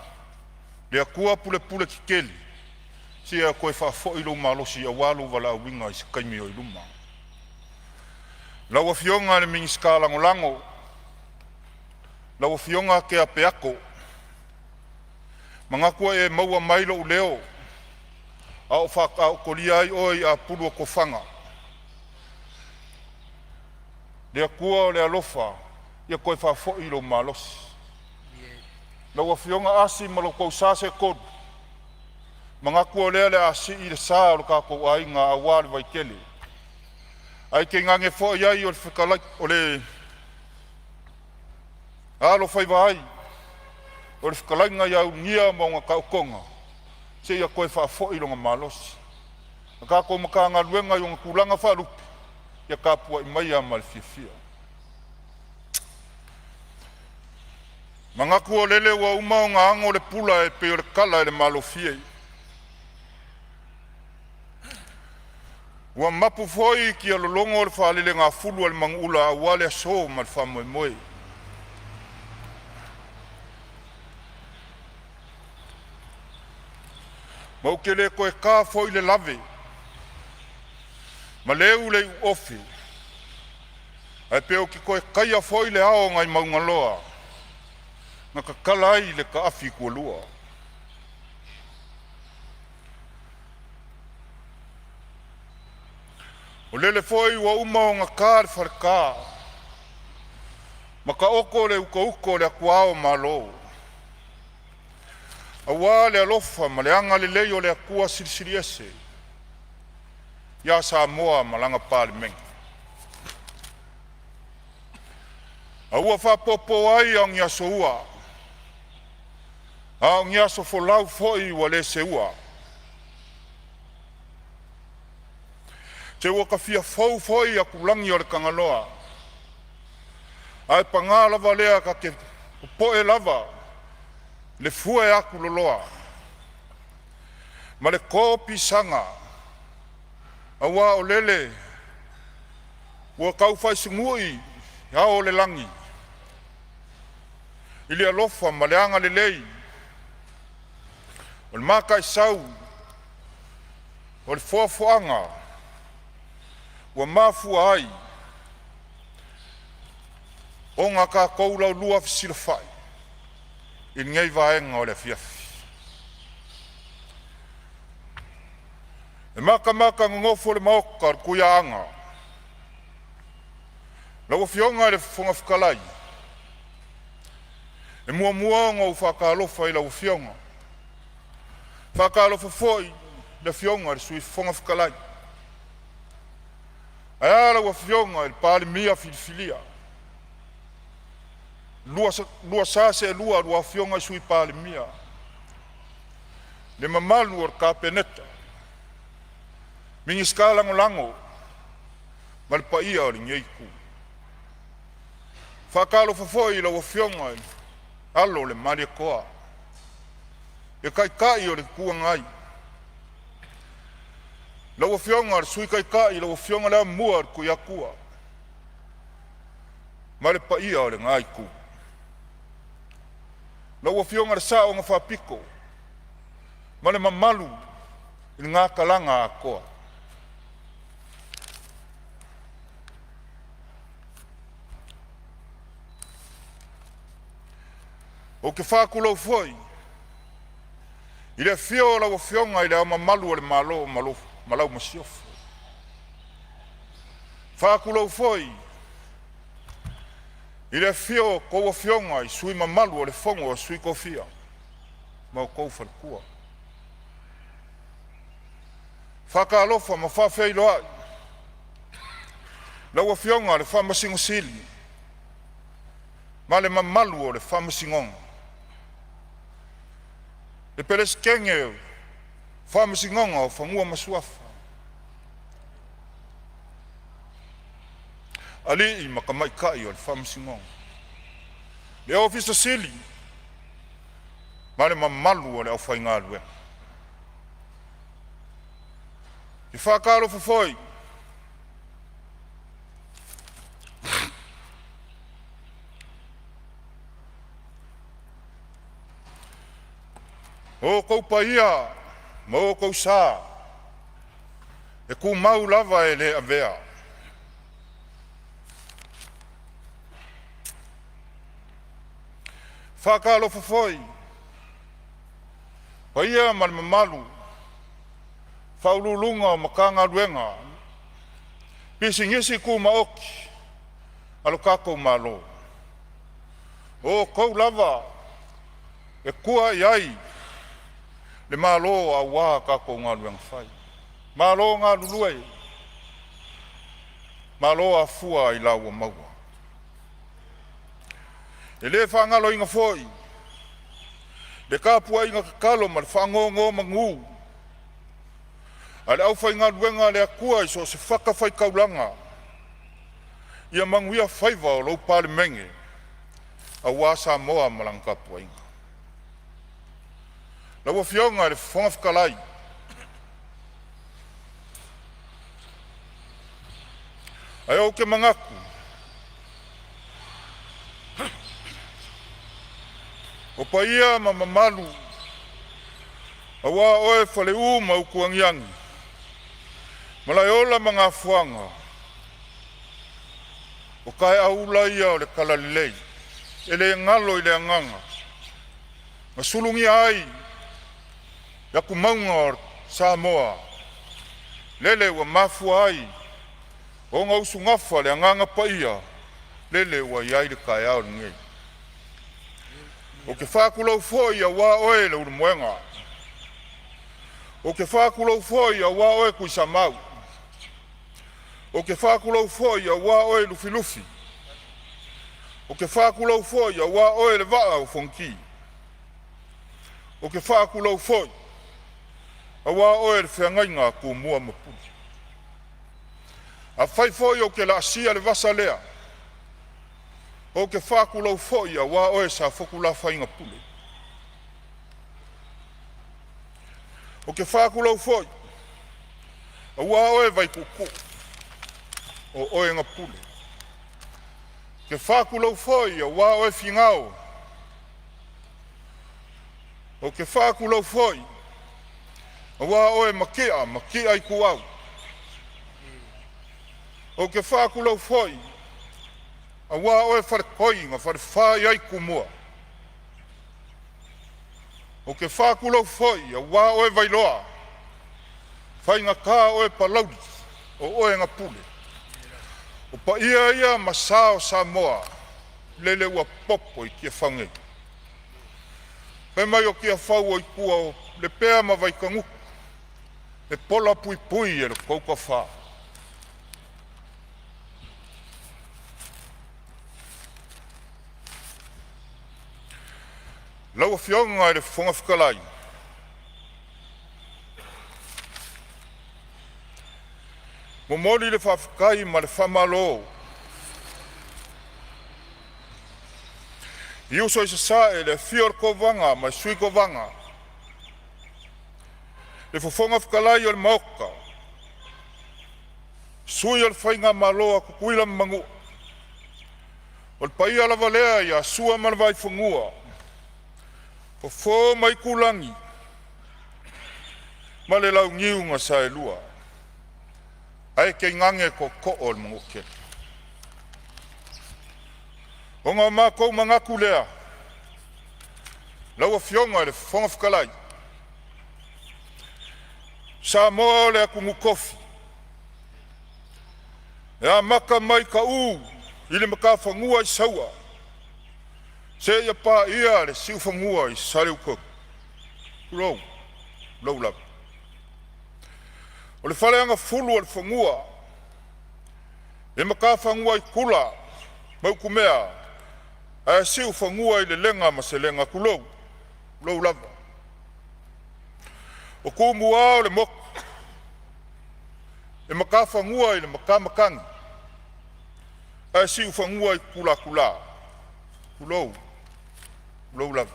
le Atua pulepule tetele, sia toe faafoi lou malosi aua lou valaauina i se taimi o i luma. Lau Afioga i le Minisita Lagolago lau Afioga Tea Peato, e manatu ua e maua mai lou leo a o tolia ai oe i apulu o tofaga. Le Atua o le alofa ia toe faafoi lou malosi. Lau Afioga Asi ma lo outou sa seetolu, e manatu o lea o le a sii le sa o le tatou aiga aua le Vaitele, ae tainane foi ai o le fetalai o le alofaiva ai o le fetalaiga ia Ulugia ma ona taotoga seia toe faafoi lona malosi. Le tatou Matagaluega i ona tulaga faalupe, ia tapuai maia ma le fiafia. E manatu o lele ua uma ona ago le pula e pei o le tala i le malofie, ua mapu foi i tialologo le faalelegafulu a le manuula aua le aso ma le faamoemoe. Ma ou te le toe ta foi le lave ma leu le iuofe, ae pe ou te toe taia foi le ao nai Maugaloa na tatala ai le taafi tualua. O lele foi ua uma ona ta le faleta ma taoto le utouto o le atuao o Malo, aua le alofa ma le agalelei o le Atua Silisili Ese ia Samoa ma lana Palemene. A ua faapopo ai a o ni aso ua, a o ni aso folau foi ua le seua. Te ua ta fia fou foi atulagi o le Tagaloa, ae paga lava lea ta te popoe lava. Le fue akuloloa ma le to pisaga auā o lele ua taufaasugui ao o le lagi i le alofa ma le agalelei o le Mataisau o le Foafoaga ua mafua ai ona tatou laulua fesilafai i lenei vaega o le afiafi. E matamata nonofo le maota o le Tuiaana, lau Afioga i le Fofoga Fetalai, e muamua ona ou faatalofa i lau Afioga. E faatalofa foi i le Afioga i le Sui Fofoga Fetalai, ae a lau Afioga i le Palemia filifilia, lua sa seelua lua Afioga i Sui Palemia, le mamalu o le Kapeneta, Minisita Lagolago ma le paia o lenei itu. E faatalofa foi i lau Afioga i le Alo o le Malietoa, le Taitai o le Itu Agai, lau Afioga i le Sui Taitai, lau Afioga le Amomua a le Tuiatua ma le paia o lena Itu. Lau Afioga i le Sao na Faapito ma le mamalu i lena talaga atoa. Ou te faatulou foi i le afio o lau Afioga i Le Ao Mamalu o le Malo ma lau Masiofo. E faatulou foi i le afio o a outou Afioga i sui mamalu o le Fono a Sui Tofia ma outou faletua. E faatalofa ma faafeiloai lau Afioga i le Faamasino Sili ma le mamalu o le Faamasinoga, le Peresetene o le Faamasinoga o Fanua ma Suafa, alii ma tamaitai o le Faamasinoga, le Ofisa Sili ma le mamalu o le aufaigaluega. E faatalofa foi o outou paia ma outou sa e tumau lava e le avea. E faatalofa foi i paia ma le mamalu o Ofisa Sili o Pulega o Matagaluega, Pisinisi Tumaoti a lo tatou Malo, o outou lava e tua i ai le Malo aua a tatou galuega fai. Malo galulue, malo afua ailao ua maua. E le faagaloina foi le tapuaiga tatalo ma le faanonomanu a le aufaigaluega a le Atua i so o se fatafaitaulaga, ia manuia faiva o lou Palemene aua Samoa ma lana tapuaiga. Lau Afioga i le Fofoga Fetalai, ae ou te manatu o paia ma mamalu aua oe Faleu ma Utuagiagi, Malaeola ma Gafoaga, o taeaula ia o le talalelei e le galo i le agaga na sulugia ai le atumauga o Samoa, lele ua mafua ai ona usugafa le Agaga Paia, lele ua i ai le taeao lenei. Ou te faatulou foi aua oe Leulumoega, ou te faatulou foi aua oe Tuisamau, ou te faatulou foi aua oe Lufilufi, ou te faatulou foi aua oe le Vaa o Fonoti. Ou te faatulou foi aua oe le feagaiga a Tumua ma Pule. Afai foi ou te laasia le vasa lea, ou te faatulou foi aua oe Safotulafaiga Pule. Ou te faatulou foi aua oe Vaituutuu o oe na pule. Ou te faatulou foi aua oe Finao. Ou te faatulou foi aua oe Matia ma Matia Ituau. Ou te faatulou foi aua oe Faletoi na falefa i ai Tumua. Ou te faatulou foi aua oe Vailoa Faigata oe Palauli o oe na pule. O paia ia ma sa o Samoa lele ua popo i Tiafau nei. Fai mai o Tiafau o itu o Lepea ma Vaitagutu e pola puipui e le tou toafa. Lau Afioga i le Fofoga Fetalai, momoli le faafetai ma le faamalo i uso i Sasae i le afio o le Kovana ma le Sui Kovana, le Fofoga Fetalai o le Maota, sui o le Faigamalo a Tutuila ma Manua. O le paia lava lea ia Sua ma le Vaifanua, Fofo ma Aitulagi, ma le Launiu na Saelua, ae tainane tootoo o le Manuatele. Ona o matou manatu lea, lau Afioga i le Fofoga Fetalai, Samoa o le atunuu tofi, e amata mai i Kau i le matafanua i Saua seia paia le siufanua i Saleutogi, tulou, tulou lava. O le faleagafulu o le fanua, e matafanua i Tula ma Utumea ae siufanua i Lelega ma Selega, tulou, tulou lava. O Tumua o le motu e matafanua i le matamatagi ae siufanua i Tulatula, tulou, tulou lava.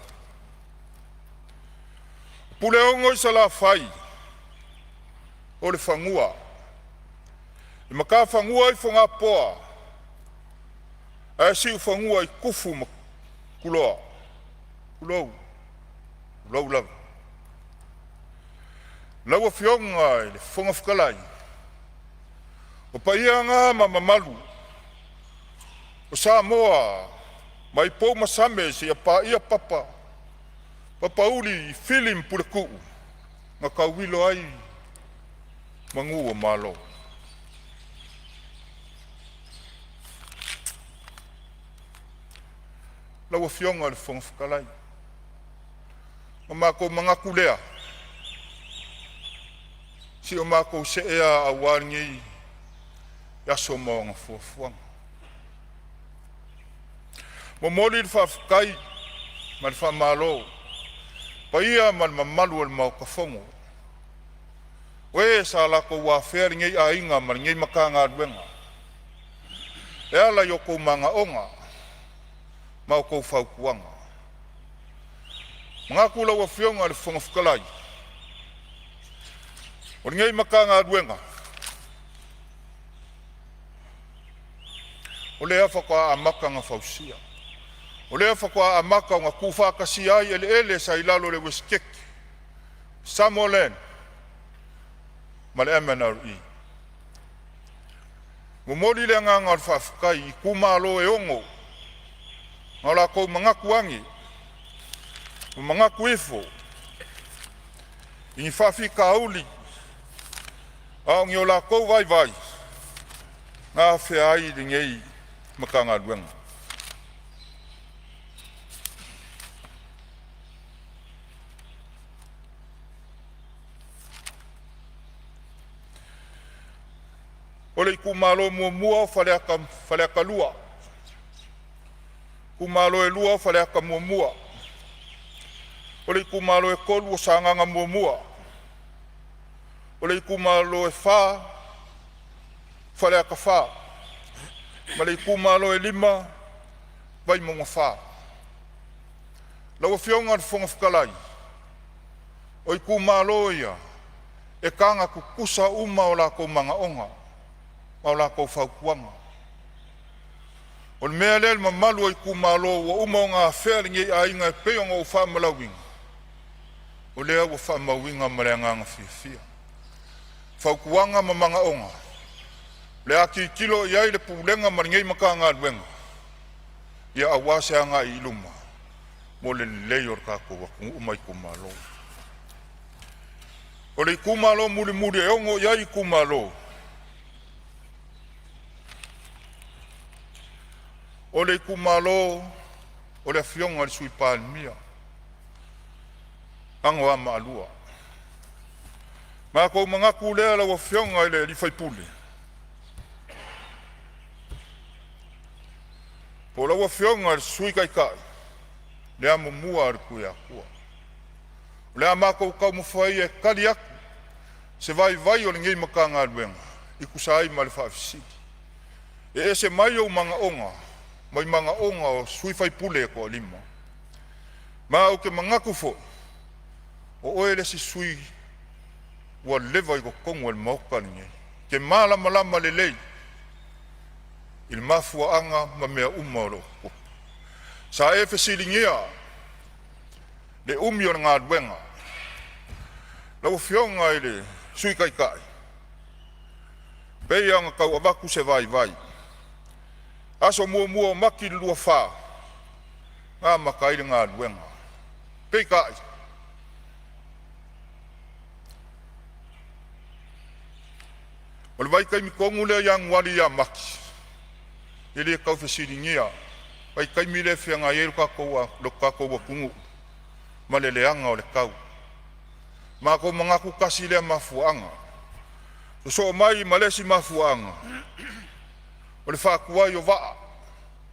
O Puleono i Salafai, o le fanua, e matafanua i Fogapoa ae siufanua i Tufu ma Puloa, tulou, tulou lava. Lau Afioga i le Fofoga Fetalai, o paia na ma mamalu o Samoa mai pou ma same seia paia papa, papauli, Fili ma Puletuu na tauilo ai manu o Malo. Lau Afioga i le Fofoga Fetalai, ona matou manatu lea, se i o matou see lava aua lenei aso ma ona fuafuaga. Momoli le faafetai ma le faamalo i le paia ma le mamalu o le Maota Fono, o e sa latou afea lenei aiga ma lenei Matagaluega e ala i o outou manaoga ma outou fautuaga. E manatu lau Afioga i le Fofoga Fetalai, o lenei Matagaluega o lea faatoa amata ona fausia, o lea faatoa amata ona tuufaatasia ai eleele sa i lalo o le Uesetete, Samoa Land ma le MNRE. Momoli le agaga o le faafetai i itumalo e ono na latou manatu ane ma manatu ifo i ni faafitauli a o ni o latou vaivai na afea ai lenei Matagaluega. O le itumalo muamua o Faleata, Faleata 2, itumalo e 2 o Faleata 1, o le itumalo e 3 o Sagaga 1, o le itumalo e 4 Faleata 4, ma le itumalo e 5 Vaimauga 4. Lau Afioga i le Fofoga Fetalai, O itumalo ia e taga tutusa uma o latou manaoga ma o latou fautuaga. O le mea lea le mamalu o itumalo ua uma ona afea lenei aiga e pei ona ou faamalauina, o lea ua faamauina ma le agaga fiafia. Fautuaga ma manaoga o le a tilotilo i ai le Pulega ma lenei Matagaluega ia aua se agai i luma mo le lelei o le tatou atunuu ma itumalo. O le itumalo mulimuli e ono i ai itumalo, o le itumalo o le Afioga i le Sui Palemia, Anoamaa 2. Ona matou manatu lea lau Afioga i le sui usufono, po o lau Afioga i le Sui Taitai, le amomua a le Tuiatua. O le a matou taumafai e tali atu se vaivai o lenei Matagaluega e tusa ai ma le faafesili. E ese mai ou manaoga mai manaoga o sui usufono e toalima. Ma ou te manatu foi, o oe le isi sui usufono ua leva i totonu o le Maota lenei, e te malamalama lelei i le mafuaaga ma mea uma o lo o tutupu. Sa e fesiligia le umi o le galuega. Lau Afioga i le Sui Taitai, e pei lava ona tau avatu se vaivai, aso 1 o Mati 24 na amata ai le galuega, peitai o le vaitaimi tonu lea o Ianuari ia Mati, e le tau fesiligia vaitaimi lea e feagai ai lo tatou atunuu ma le leaga o le tau. Matou manatu tasi lea mafuaaga, sosoo mai ma le isi mafuaaga o le faatuai o vaa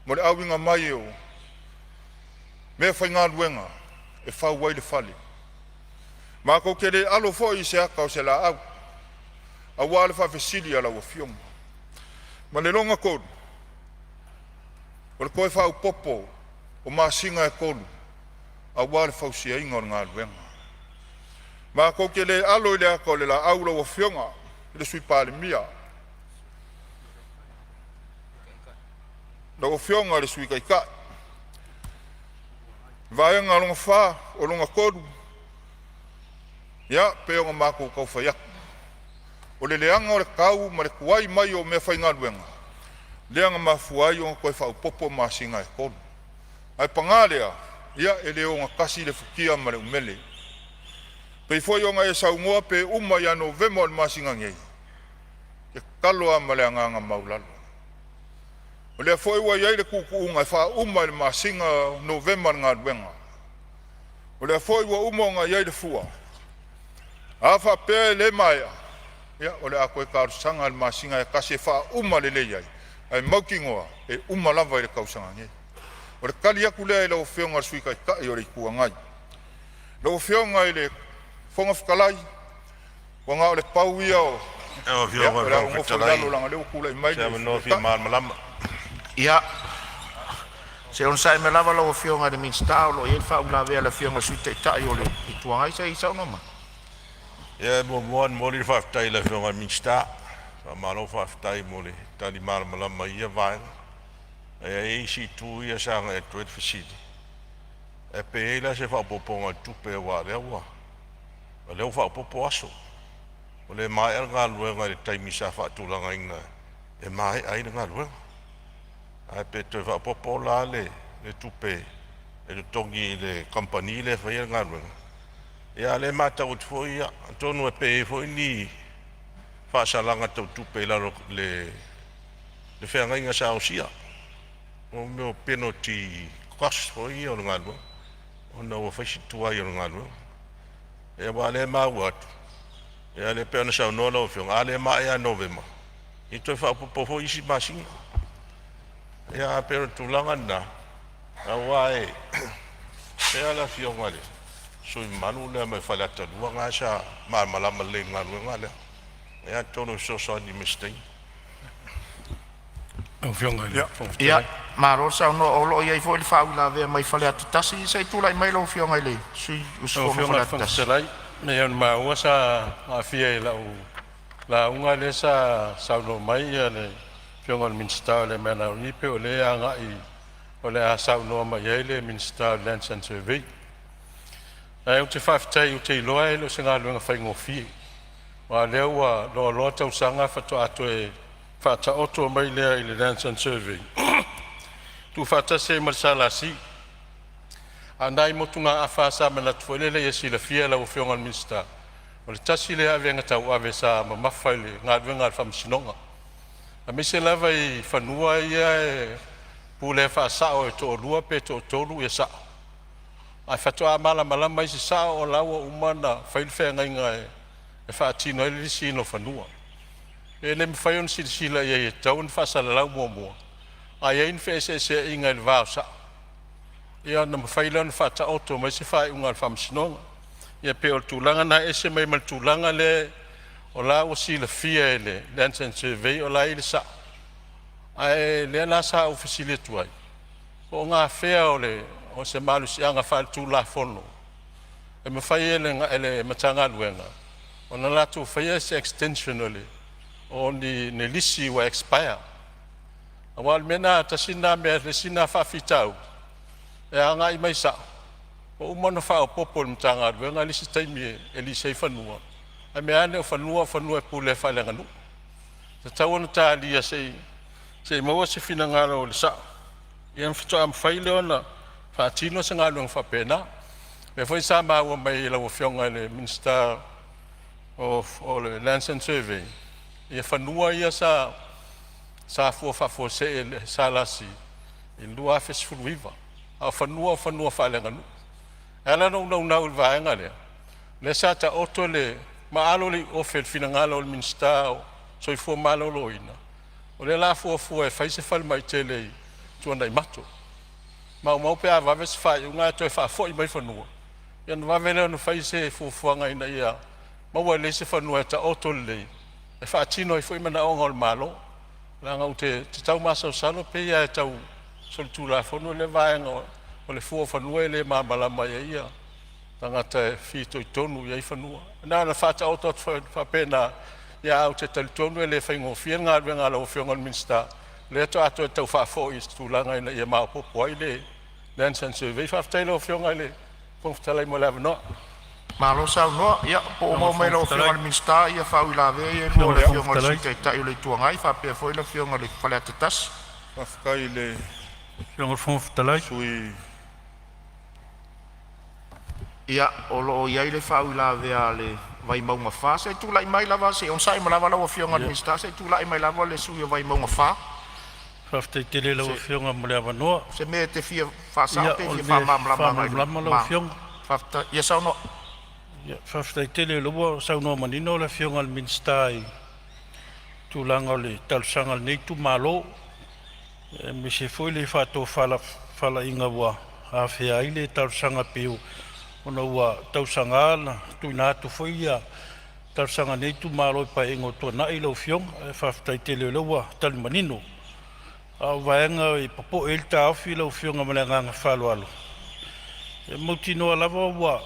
mo le auina mai o meafaigaluega e fau ai le fale. Matou te le alo foi i se ata o se laau aua le faafesili a lau Afioga. Ma le lona tolu, o le toe faaopoopo o masina e tolu aua le fausiaina o le galuega. Matou te le alo i le ata o le laau lau Afioga i le Sui Palemia, lau Afioga i le Sui Taitai. Vaega lona fa, o lona tolu, ia pei ona matou tau fai atu, o le leaga o le tau ma le tuai mai o meafaigaluega lea na mafua ai ona toe faaopoopo masina e tolu. Ae paga lea, ia e le ogatasi le futia ma le umele. E pei foi ona e saunoa pe uma ia Novema o le masina nei, ou te tatalo lava ma le agaga maualalo. O lea foi ua i ai le tuutuuga e faauma i le masina o Novema le galuega. O lea foi ua uma ona i ai le fua. A faapea e le maea, ia o le a toe talosaga i le masina e tasi e faauma lelei ai, ae mautinoa e uma lava i le tausaga nei. O le tali atu lea i lau Afioga i le Sui Taitai o le Itu Agai. Lau Afioga i le Fofoga Fetalai, ua na o le pau ia o… Lau Ia, Afioga o i le le a Fofoga ou nofo i Fetalai, lalo leaga o lea ua tulai o mai se le Sui avanoa e fia Taitai. malamalama. Ia, Se i onosai mai lava lau Afioga i le Minisita o lo o i ai le faauilavea a le Afioga i le Sui Taitai o le Itu Agai. Se i saunoa mai. Ia, e muamua ona momoli le faafetai i le Afioga i le Minisita, faamalo faafetai mo le tali malamalama i ia vaega. Ae i ai isi itu ia sa agai atu ai le fesili, ae pe i ai la se faaopoopoga o le tupe aua o lea ua o lea ua faaopoopo aso. Ua le maea le galuega i le taimi sa faatulagaina e maea ai le galuega. Ae pe toe faaopoopo la le tupe e totogi i le kamupani lea e faia le galuega. Ia a o lea e matau atu foi, ia atonu pe i ai foi ni faasalaga tau tupe i lalo o le feagaiga sa osia, mo mea o penalty cost foi ia o le galuega ona ua fai si tuai o le galuega. Ia aua o lea e maua atu, ia lea pei ona saunoa lau Afioga, a le maea ia Novema, ia toe faaopoopo foi isi masina. Ia ae pei o le tulaga lena, aua e pei lava le Afioga i le sui usufono mamalu lea mai Faleata 2 lena sa malamalama lelei i le galuega lea. Ia atonu e fesoasoani mai i se taimi. Ia, malo le saunoa. O lo o i ai foi le faauilavea mai Faleata 1. Se i tulai mai lau Afioga i le sui Lau usufono mo Afioga i le Faleata Fofoga 1. Fetalai, Pei ona maua sa aafia i lau lauga lea sa saunoa mai le Afioga i le Minisita o le MNRE pei o lea e agai o le a saunoa mai ai le Minisita o le Lands and Survey. Ae ou te faafetai ou te iloa e le o se galuega faigofie, aua o lea ua loaloa tausaga faatoa toe faataoto mai lea i le Lands and Survey tuufaatasi ai ma le SLC. A o nai motugaafa lava sa manatu foi lele ia silafia e lau Afioga i le Minisita, o le tasi lea avega tauave sa mamafa i le galuega a le Faamasinoga, aemaise lava i fanua ia e pulea faasao e toalua pe toatolu sao, ae faatoa malamalama isi sao o la ua uma ona fai le feagaiga e faatino ai le lisiina o fanua. Pe le mafai ona silasila i ai e tatau ona faasalalau muamua, a i ai ni feeseeseaiga i le va o sao, ia ona mafai lea ona faataoto mai se faaiuga a le Faamasinoga. Ia pei o le tulaga lena e ese mai ma le tulaga lea o la ua silafia e le Lands and Survey o la e i ai le sao, ae lea la sa ou fesili atu ai, po o gafea o se malosiaga faaletulafono e mafai ai e le Matagaluega ona latou faia se extension o ni lisi ua expire. Aua o le mea lena, tasi lena mea, le isi lena faafitauli e agai mai sao ua uma ona faaopoopo e le Matagaluega le isi taimi e lisi ai fanua, ae mea ane o fanua o fanua e pulea faaleaganuu. E tatau ona talia se i maua se finagalo o le sao ia ona faatoa mafai lea ona faatino se galuega faapena. O lea foi sa maua mai e lau Afioga i le Minisita o le Lands and Survey fanua ia sa fua faafuasei e le SLC i le 2019, a o fanua o fanua faaleaganuu. E ala ona ou naunau i le vaega lea, lea sa taoto le maalo le iuofe i le finagalo o le Minisita o le Soifua Maloloina, o lea o le a fuafua e fai se falemai tele i Tuanaimato. Maumau pe a vave se faaiuga ae toe faafoi mai fanua, ia ona vave lea ona fai se fuafuaga ina ia maua lelei se fanua e taoto lelei e faatino ai foi manaoga o le Malo. Leaga ou te tau masalosalo pei lava e tau solitulafono lea vaega o le fua o fanua e le malamalama i ai tagata e fitoitonu i ai fanua. Na ona faataoto atu faapena, ae ou te talitonu e le faigofie le galuega a lau Afioga i le Minisita, lea faatoa toe tau faafoi i se tulaga ina ia maopoopo ai le Lands and Survey. Faafetai i lau Afioga i le Fofoga Fetalai mo le avanoa. Malo saunoa. Ia po ua maua mai e lau Afioga i le Minisita ia faauilavea ia e lua a le Afioga i le Sui Taitai o le Itu Agai faapea foi le Afioga i le Faleata 1. Faafetai i le sui Ia, o lo o i ai le faauilavea a le Vaimauga 4. Se i tulai mai lava, se i onosai mai lava lau Afioga i le Minisita, se i tulai mai lava le sui usufono o Vaimauga 4. Faafetai tele i lau Afioga mo le avanoa. Se mea e te fia faasao Ia, pe o fia le mea e faamalamalama agai i le faamalamalama lau Afioga. Faafetai. Ia saunoa. Ia, faafetai tele o lea ua saunoa manino le Afioga i le Minisita i tulaga o le talosaga a lenei itumalo, aemaise foi le faatofalaiga ua afea ai le talosaga pei ona ua tausaga na tuuina atu foi ia talosaga a lenei itumalo i Paeaiga ua tuanai lau Afioga. Ae faafetai tele o lea ua tali manino. A o vaega e popoe ai le taofi lau Afioga ma le agaga faaaloalo, e mautinoa lava ua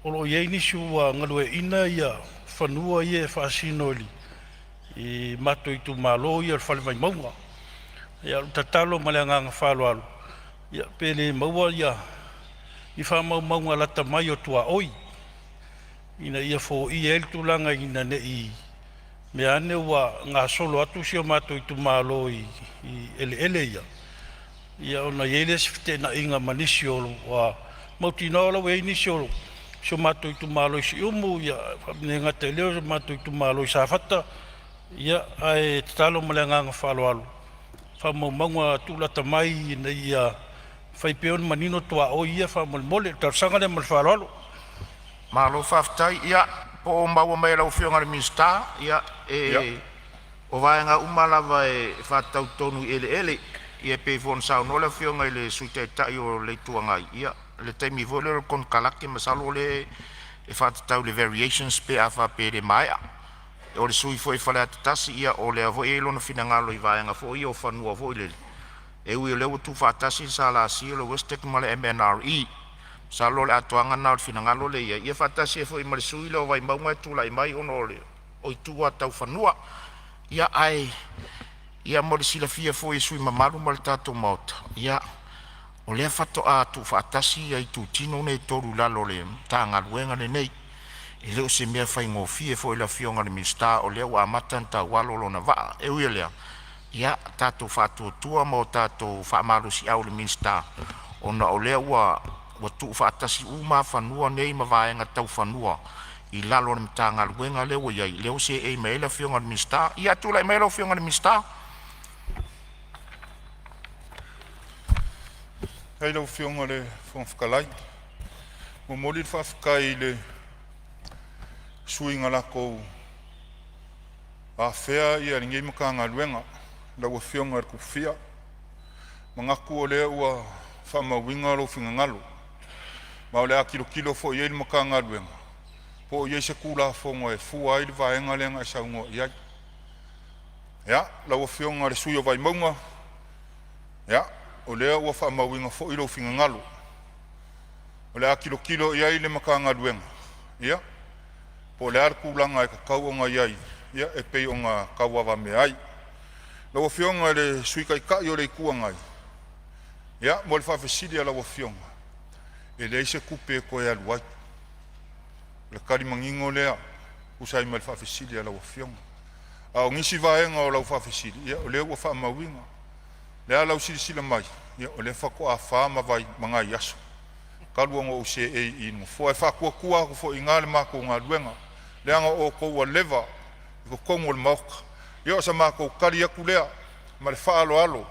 o lo o i ai nisi ua galueaiina ia fanua ia e faasino i matou itumalo ia o le Fale Vaimauga. Ia, o le tatalo ma le agaga faaaloalo, ia pe le maua ia ni faamaumauga lata mai o tuaoi ina ia foia ai le tulaga ina ne i mea ane ua gasolo atu si o matou itumalo i eleele ia, ia ona i ai lea o se feteenaiga ma nisi o ua mautinoa o la ua i ai nisi o si o matou itumalo i Siumu, ia le gata i lea o si o matou itumalo i Safata, ia ae tatalo ma le agaga faaaloalo, faamaumauga tuulata mai ina ia fai pea ona manino tuaoi ia faamolemole. O le talosaga lea ma le faaaloalo. Malo faafetai. Ia, po o maua mai e lau Afioga i le Minisita, ia e o vaega uma lava e faatatau tonu i eleele. Ia e pei foi ona saunoa le Afioga i le Sui Taitai o le Itu Agai, ia le taimi foi lea o le konekarate masalo lea e faatatau i le variations pe a faapea e le maea. O le sui usufono foi o Faleata 1, ia o lea foi e i ai lona finagalo i vaega foi ia o fanua foi lele, e ui o lea ua tuufaatasi le SLC, o le Wesetec ma le MNRE. Masalo o le atoaga lena o le finagalo lea e i ai, ia faatasi ai foi ma le sui usufono lea o Vaimauga e tulai mai ona o itu tau fanua. Ia ae mo le silafia foi e sui usufono mamalu ma le tatou Maota, ia o lea faatoa tuufaatasi ia itutino nei e tolu i lalo o le Matagaluega lenei. E le o se mea faigofie foi i le Afioga i le Minisita, o lea ua amata ona taualo lona vaa. E ui o lea, ia tatou faatuatua ma o tatou faamalosiau i le Minisita ona o lea ua tuufaatasi uma fanua nei ma vaega tau fanua i lalo o le Matagaluega lea ua i ai, lea ua seei mai ai le Afioga i le Minisita. Ia tulai mai lau Afioga i le Minisita. Faafetai i lau Afioga i le Fofoga Fetalai. E momoli le faafetai i le sui usufono na latou afea lenei Matagaluega, lau Afioga i le Tupufia. E manatu o lea ua faamauina lou finagalo, ma o le a tilotilo foi i ai le Matagaluega po o i ai se Tulafono e fua ai le vaega lea na e saunoa i ai. Ia, lau Afioga i le sui usufono o Vaimauga, ia o lea ua faamauina foi lou finagalo, o le a tilotilo i ai le Matagaluega ia po o le a le tulaga e tatau ona i ai e pei ona tauavamea ai. Lau Afioga i le Sui Taitai o le Itu Agai, ia mo le faafesili a lau Afioga, e leai se tupe e toe alu ai. O le tali manino lea e tusa ai ma le faafesili a lau Afioga. A o nisi vaega o lau faafesili, ia o lea ua faamauina. O le a lau silasila mai, ia o lea faatoa 4 ma nai aso talu ona ou seei i le nofoa. E faatuatua atu foi i ina le matou galuega, leaga o outou ua leva i totonu o le Maota. Ia o se matou tali atu lea ma le faaaloalo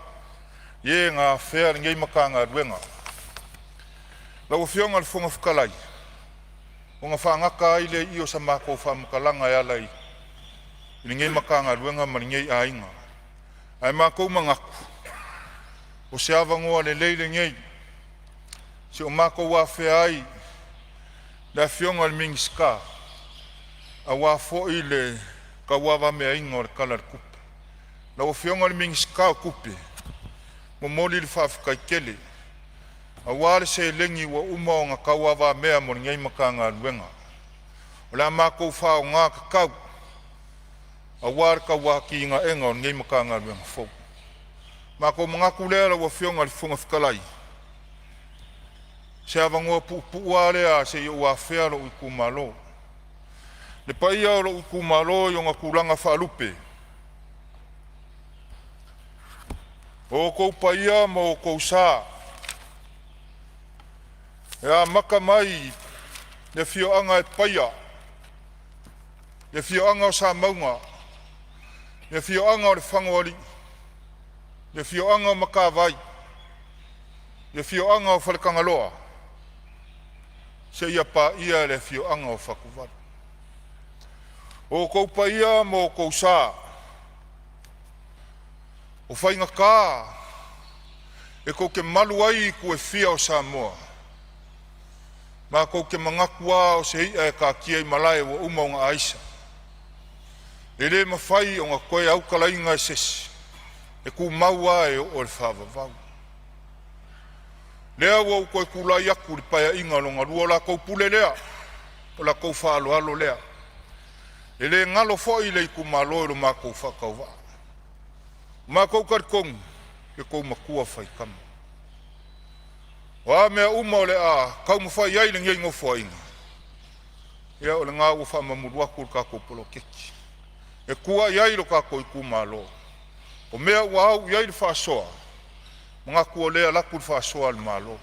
i e na afea lenei Matagaluega. Lau Afioga i le Fofoga Fetalai, ona faagata ai lea i i o sa matou faamatalaga e ala i lenei Matagaluega ma lenei aiga. Ae matou te manatu o se avanoa lelei lenei se i o matou afea ai le Afioga i le Minisita aua foi le tauavameaina o le Tala o le Tupe. Lau Afioga i le Minisita o Tupe, momoli le faafetai tele aua le seleni ua uma ona tauavamea mo lenei Matagaluega. O le a matou faaaoga tatau aua le tauatiaeina o lenei Matagaluega fou. Ona matou manatu lea lau Afioga i le Fofoga Fetalai, o se avanoa puupuu lava lea se i ou afea lou itumalo. Le paia o lou itumalo i ona tulaga faalupe, o outou paia ma outou sa e amata mai i le afioaga e Paia, le afioaga o Samauga, le afioaga o Lefagaoalii, le afioaga o Matavai, le afioaga o Faletagaloa seia paia le afioaga o Fatuvalu. O outou paia ma outou sa o faigata e tou te malu ai itu e fia o Samoa. Matou te manatu lava o se i'a e taatia i malae ua uma ona aisa, e le mafai ona toe autalaina e se isi, e tumau lava e oo i le faavavau. O lea ua ou toe tulai atu i le Paeaiga lona II, o la outou pule lea, o la outou faaaloalo lea. E le galo foi le itumalo i lo matou faatauvaa. Ua matou talitonu lo outou matua faitama. O a mea uma o le a taumafai ai lenei Nofoaiga, ia o lena ua faamamulu atu le tatou poloketi e tua i ai lo tatou itumalo. O mea ua au i ai le faasoa, manatu o lea e alu atu le faasoa a le Malo. E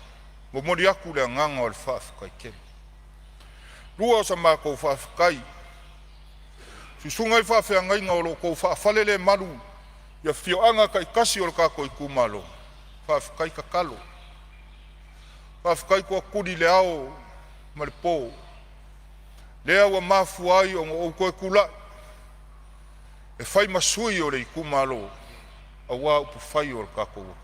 momoli atu le agaga o le faafetai tele. Lua o sa matou faafetai i susuga i faafeagaiga o lo o outou faafalelemalu i afioaga taitasi o le tatou itumalo, faafetai tatalo, faafetai tootuli i le ao ma le po, lea ua mafua ai ona ou toe tulai e fai ma sui o le itumalo aua upufai o le tatou atunuu.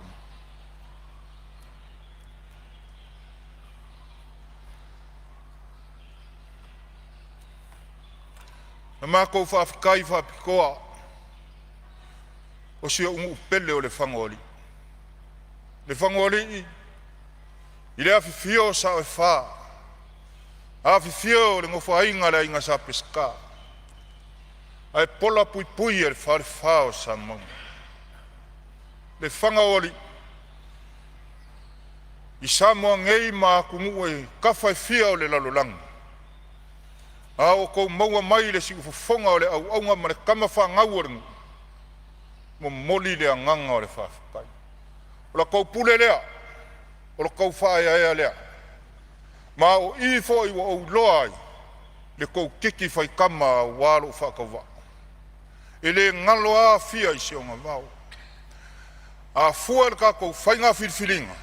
Na matou faafetai faapitoa o si ou nuu pele o Lefagaoalii. Lefagaoalii, I le afifio o Sao e Fa, afifio le Nofoaiga a le Aiga Sa Peseta, ae pola puipui e le Falefa o Samauga. Le faga o alii i Samoa nei ma atunuu e tafa e fia o le lalolagi, a o outou maua mai le siufofoga o le auauna ma le tamafanau a le nuu, momoli le agaga o le faafetai. O la outou pule lea, o lo outou faaeaea lea, ma o i foi ua ou iloa ai le tou titi faitama aua lou faatauvaa. E le galo lava Afia i si ona vao. A fua i le tatou faiga filifiliga,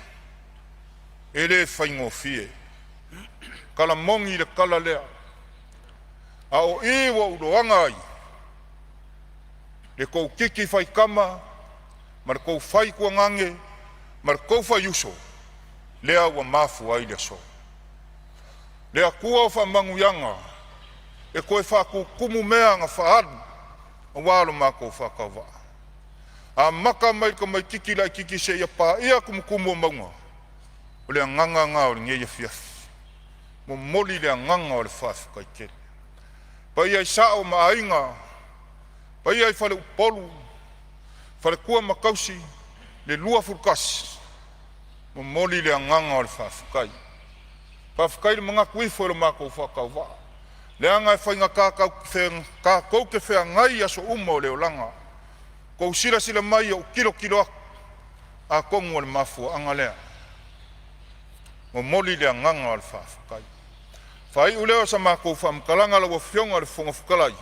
e le faigofie. Tala moni le tala lea, a o i ua ou iloaga ai le tou titi faitama ma le tou fai tuagage ma le tou faiuso, lea ua mafua ai le aso. Le Atua o faamanuiaga e toe faatutumu mea na faaalu aua lo matou faatauvaa, amata mai i le tamaitiiti laitiiti seia paia tumutumu o mauga. O le agaga lena o lenei afiafi, momoli le agaga o le faafetai tele. Paia i Sao ma Aiga, paia i Faleupolu, faletua ma tausi, le 21, momoli le agaga o le faafetai. Faafetai le manatu ifo i lo matou faatauvaa, leaga e faigata tatou te feagai i aso uma o le olaga. Tou silasila mai i ou tilotilo atu, atonu o le mafuaaga lea. Momoli le agaga o le faafetai. Faaiu lea o sa matou faamatalaga lau Afioga i le Fofoga Fetalai,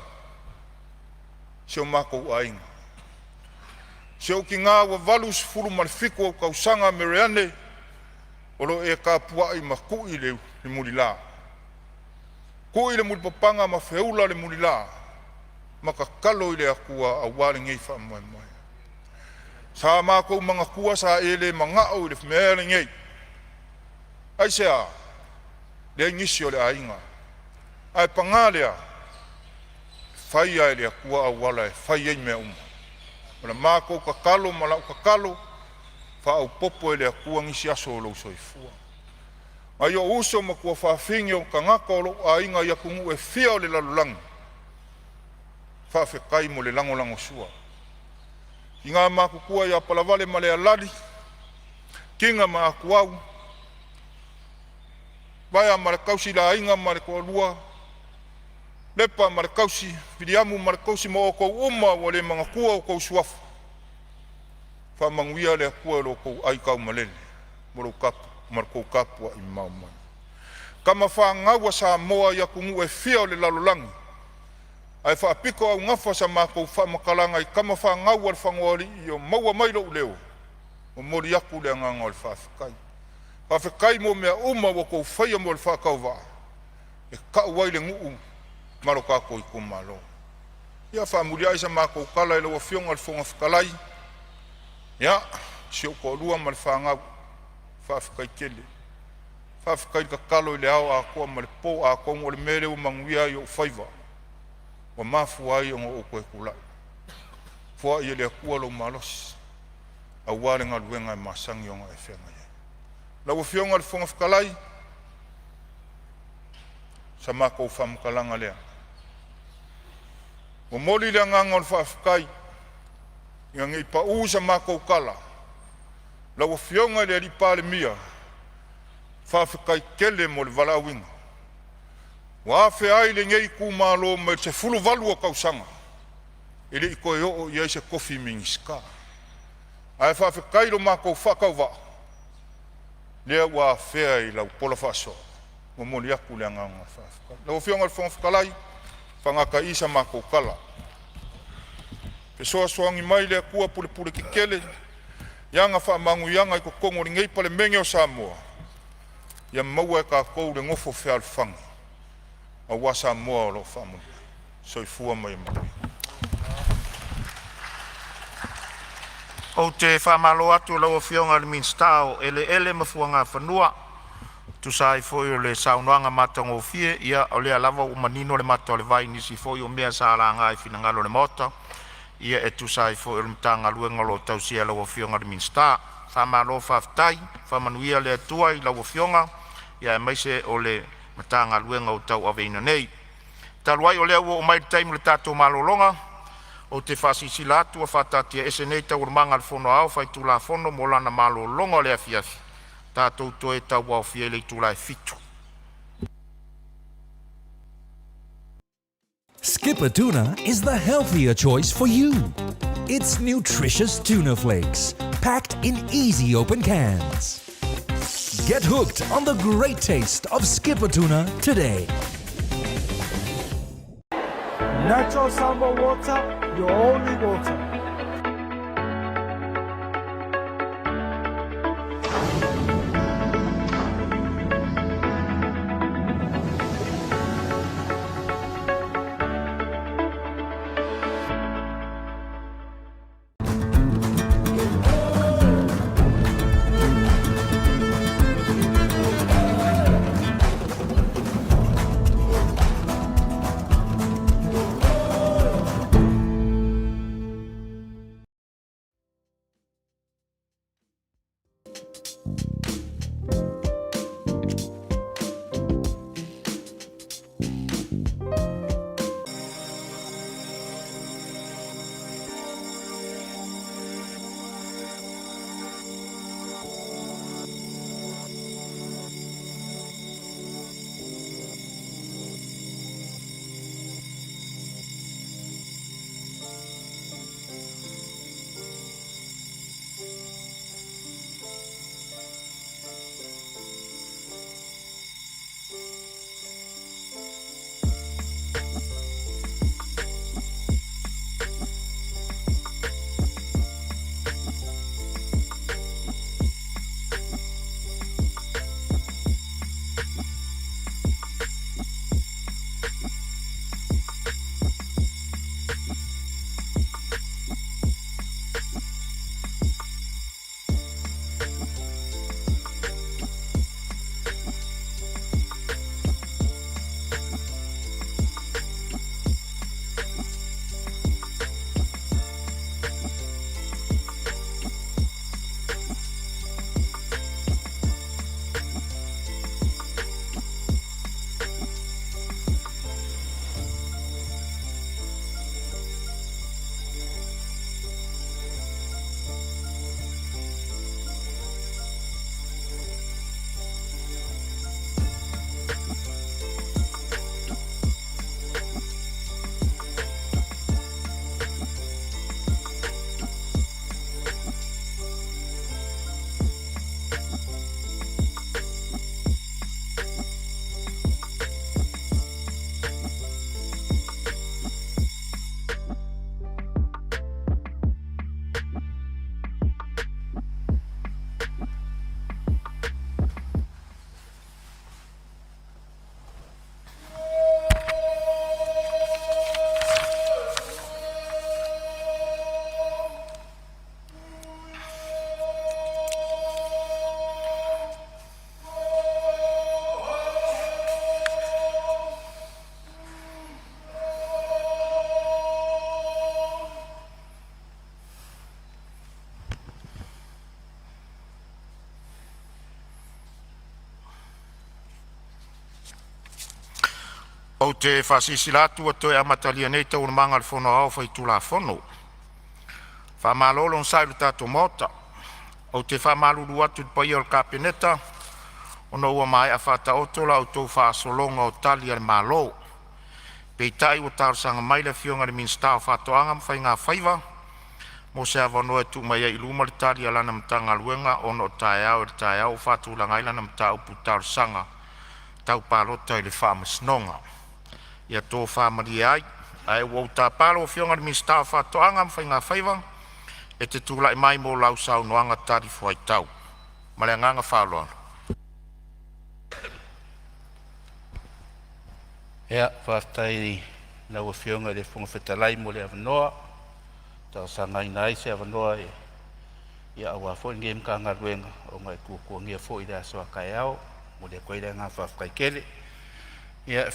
si o matou aiga, si ou tina ua 87 ou tausaga Meremere o lo o e tapuai ma tui le mulila, tui le mulipapaga ma feula le mulila ma tatalo i le Atua aua lenei faamoemoe. Sa matou manatua sa e le manao i le mea lenei. Aisea? Leai nisi o le aiga. Ae paga lea, e fai lava e le Atua auala e fai ai mea uma. O le matou tatalo ma lau tatalo, faaopoopo e le Atua nisi aso o lou soifua. Nai ou uso ma tuafafine o tagata o lou aiga i atunuu e fia o le lalolagi, faafetai mo le lagolagosua. Tina matutua ia Palavale ma Lealali, Tina ma Atuau, Vaea ma le tausi le aiga ma le toalua, Lepa ma le tausi, Viliamu ma le tausi ma outou uma ua le manatua outou suafa. Faamanuia le Atua i lo outou aitaumalele ma le tou tapuai mamao mai. Tama fanau a Samoa i atunuu e fia o le lalolagi, ae faapitoaugafa sa matou faamatalaga i tama fanau a le Lefagaoalii o maua mai lou leo. Momoli atu le agaga o le faafetai. Faafetai mo mea uma ua outou faia mo le faatauvaa e tau ai le nuu ma lo tatou itumalo. Ia faamuliai sa matou tala i lau Afioga i le Fofoga Fetalai, ia si ou toalua ma le fanau, faafetai tele. Faafetai tatalo i le ao atoa ma le po, atonu o le mea lea ua manuia ai ou faiva ua mafua ai ona ou toe tulai. Foai e le Atua lou malosi aua le galuega e masani ona e feagai ai. Lau Afioga i le Fofoga Fetalai, o sa matou faamatalaga lea. Momoli le agaga o le faafetai ina ne i pau sa matou tala, lau Afioga i le Palemia, faafetai tele mo le valaauina ua afea ai lenei itumalo mai le 18 o tausaga e le i toe oo i ai se tofi Minisita. Ae faafetai i lo matou faatauvaa lea ua afea i lau pola faasoa. Momoli atu le agaga o le faafetai. Lau Afioga i le Fofoga Fetalai, faagata ai i i sa matou tala. Fesoasoani mai le Atua pulepule tetele i ana faamanuiaga i totonu o lenei Palemene o Samoa, ia maua e tatou le nofo fealofani aua Samoa o lo o faamanuia. Soifua ma ia manuia. Ou te faamalo atu i lau Afioga i le Minisita o Eleele ma Fuagafanua e tusa ai foi o le saunoaga matagofie. Ia o lea lava ua manino le mata o le vai i nisi foi o mea sa laga i finagalo o le Maota, ia e tusa ai foi o le Matagaluega o lo o tausia e lau Afioga i le Minisita. Faamalo faafetai, faamanuia le Atua i lau Afioga aemaise o le Matagaluega ua tauaveina nei. Talu ai o lea ua oo mai le taimi o le tatou malologa, ou te faasilasila atu ua faataatiaese nei Taualumaga a le Fono Aoao Faitulafono mo lana malologa o le afiafi. Tatou toe tauaofia i le itula e 7:00. Skipper Tuna is the healthier choice for you. It's nutritious tuna flakes, packed in easy open cans. Get hooked on the great taste of Skipper Tuna today. Natural Samoa water, your only water. Ou te faasilasila atu ua toe amatalia nei Taualumaga a le Fono Aoao Faitulafono. Faamalo le onosai i le tatou Maota. Ou te faamalulu atu i le paia o le Kapeneta ona ua maea faataoto la outou faasologa o Tali a le Malo. Peitai ua talosaga mai le Afioga i le Minisita o Faatoaga ma Faiga Faiva mo se avanoa e tuu mai ai i luma le Tali a lana Matagaluega ona o taeao i le taeao ua faatulaga ai lana mataupu talosaga tau palota i le Faamasinoga. Ia tofa malie ai. Ae ua ou tapa lau Afioga i le Minisita o Faatoaga ma Faiga Faiva e te tulai mai mo lau saunoaga talifuaitau. Ma le agaga faaaloalo. Ia, faafetai i lau Afioga i le Fofoga Fetalai mo le avanoa e talosagaina ai se avanoa ia aua foi lenei Matagaluega ona e tuatuagia foi le aso a taeao. E momoli atu ai le agaga faafetai tele. Ia, e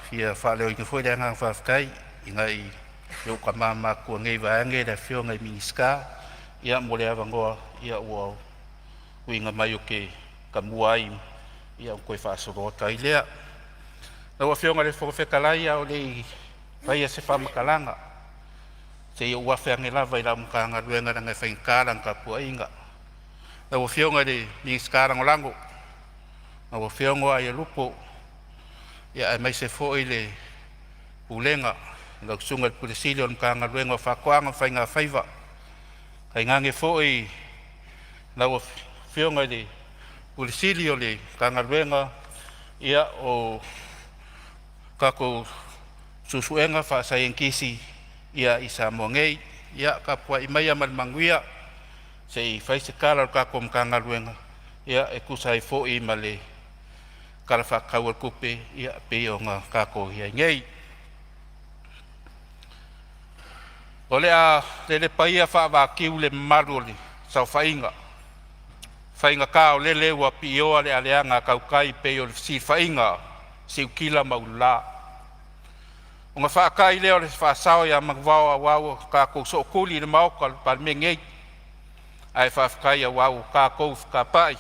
fia faaleoina foi le agaga faafetai i nai ou tama matutua nei vaeane le Afioga i Minisita mo le avanoa ua tuiga mai ou te tamua ai ia ona toe faasolo atu ai lea. Lau Afioga i le Fofoga Fetalai, a o le i faia se faamatalaga, se i ou afe ane lava i lau Matagaluega leaga e faigata lana tapuaiga. Lau Afioga i le Minisita Lagolago lau Afioga Aialupo, aemaise foi le Pulega i lau Susuga i le Pule Sili o le Matagaluega o Faatoaga ma Faigafaiva, tainane foi lau Afioga i le Pule Sili o le Matagaluega o tatou Suesuega Faasaienitisi i Samoa nei. Ia tapuai maia ma le manuia se i fai se tala a le tatou Matagaluega e tusa ai foi ma le Tala Faatatau o le Tupe e pei ona tatou i ai nei. O le a lelepa ia faavatiu le mamalu o le saofaiga, faigata o lele ua piioa le aleaga a tautai pei o le fesilafaiga a siutila ma ulula, ona faatai lea o le faasao ia manuvao aua ua tatou sootuli i le maota o le Palemene nei. Ae faafetai aua ua tatou fetapai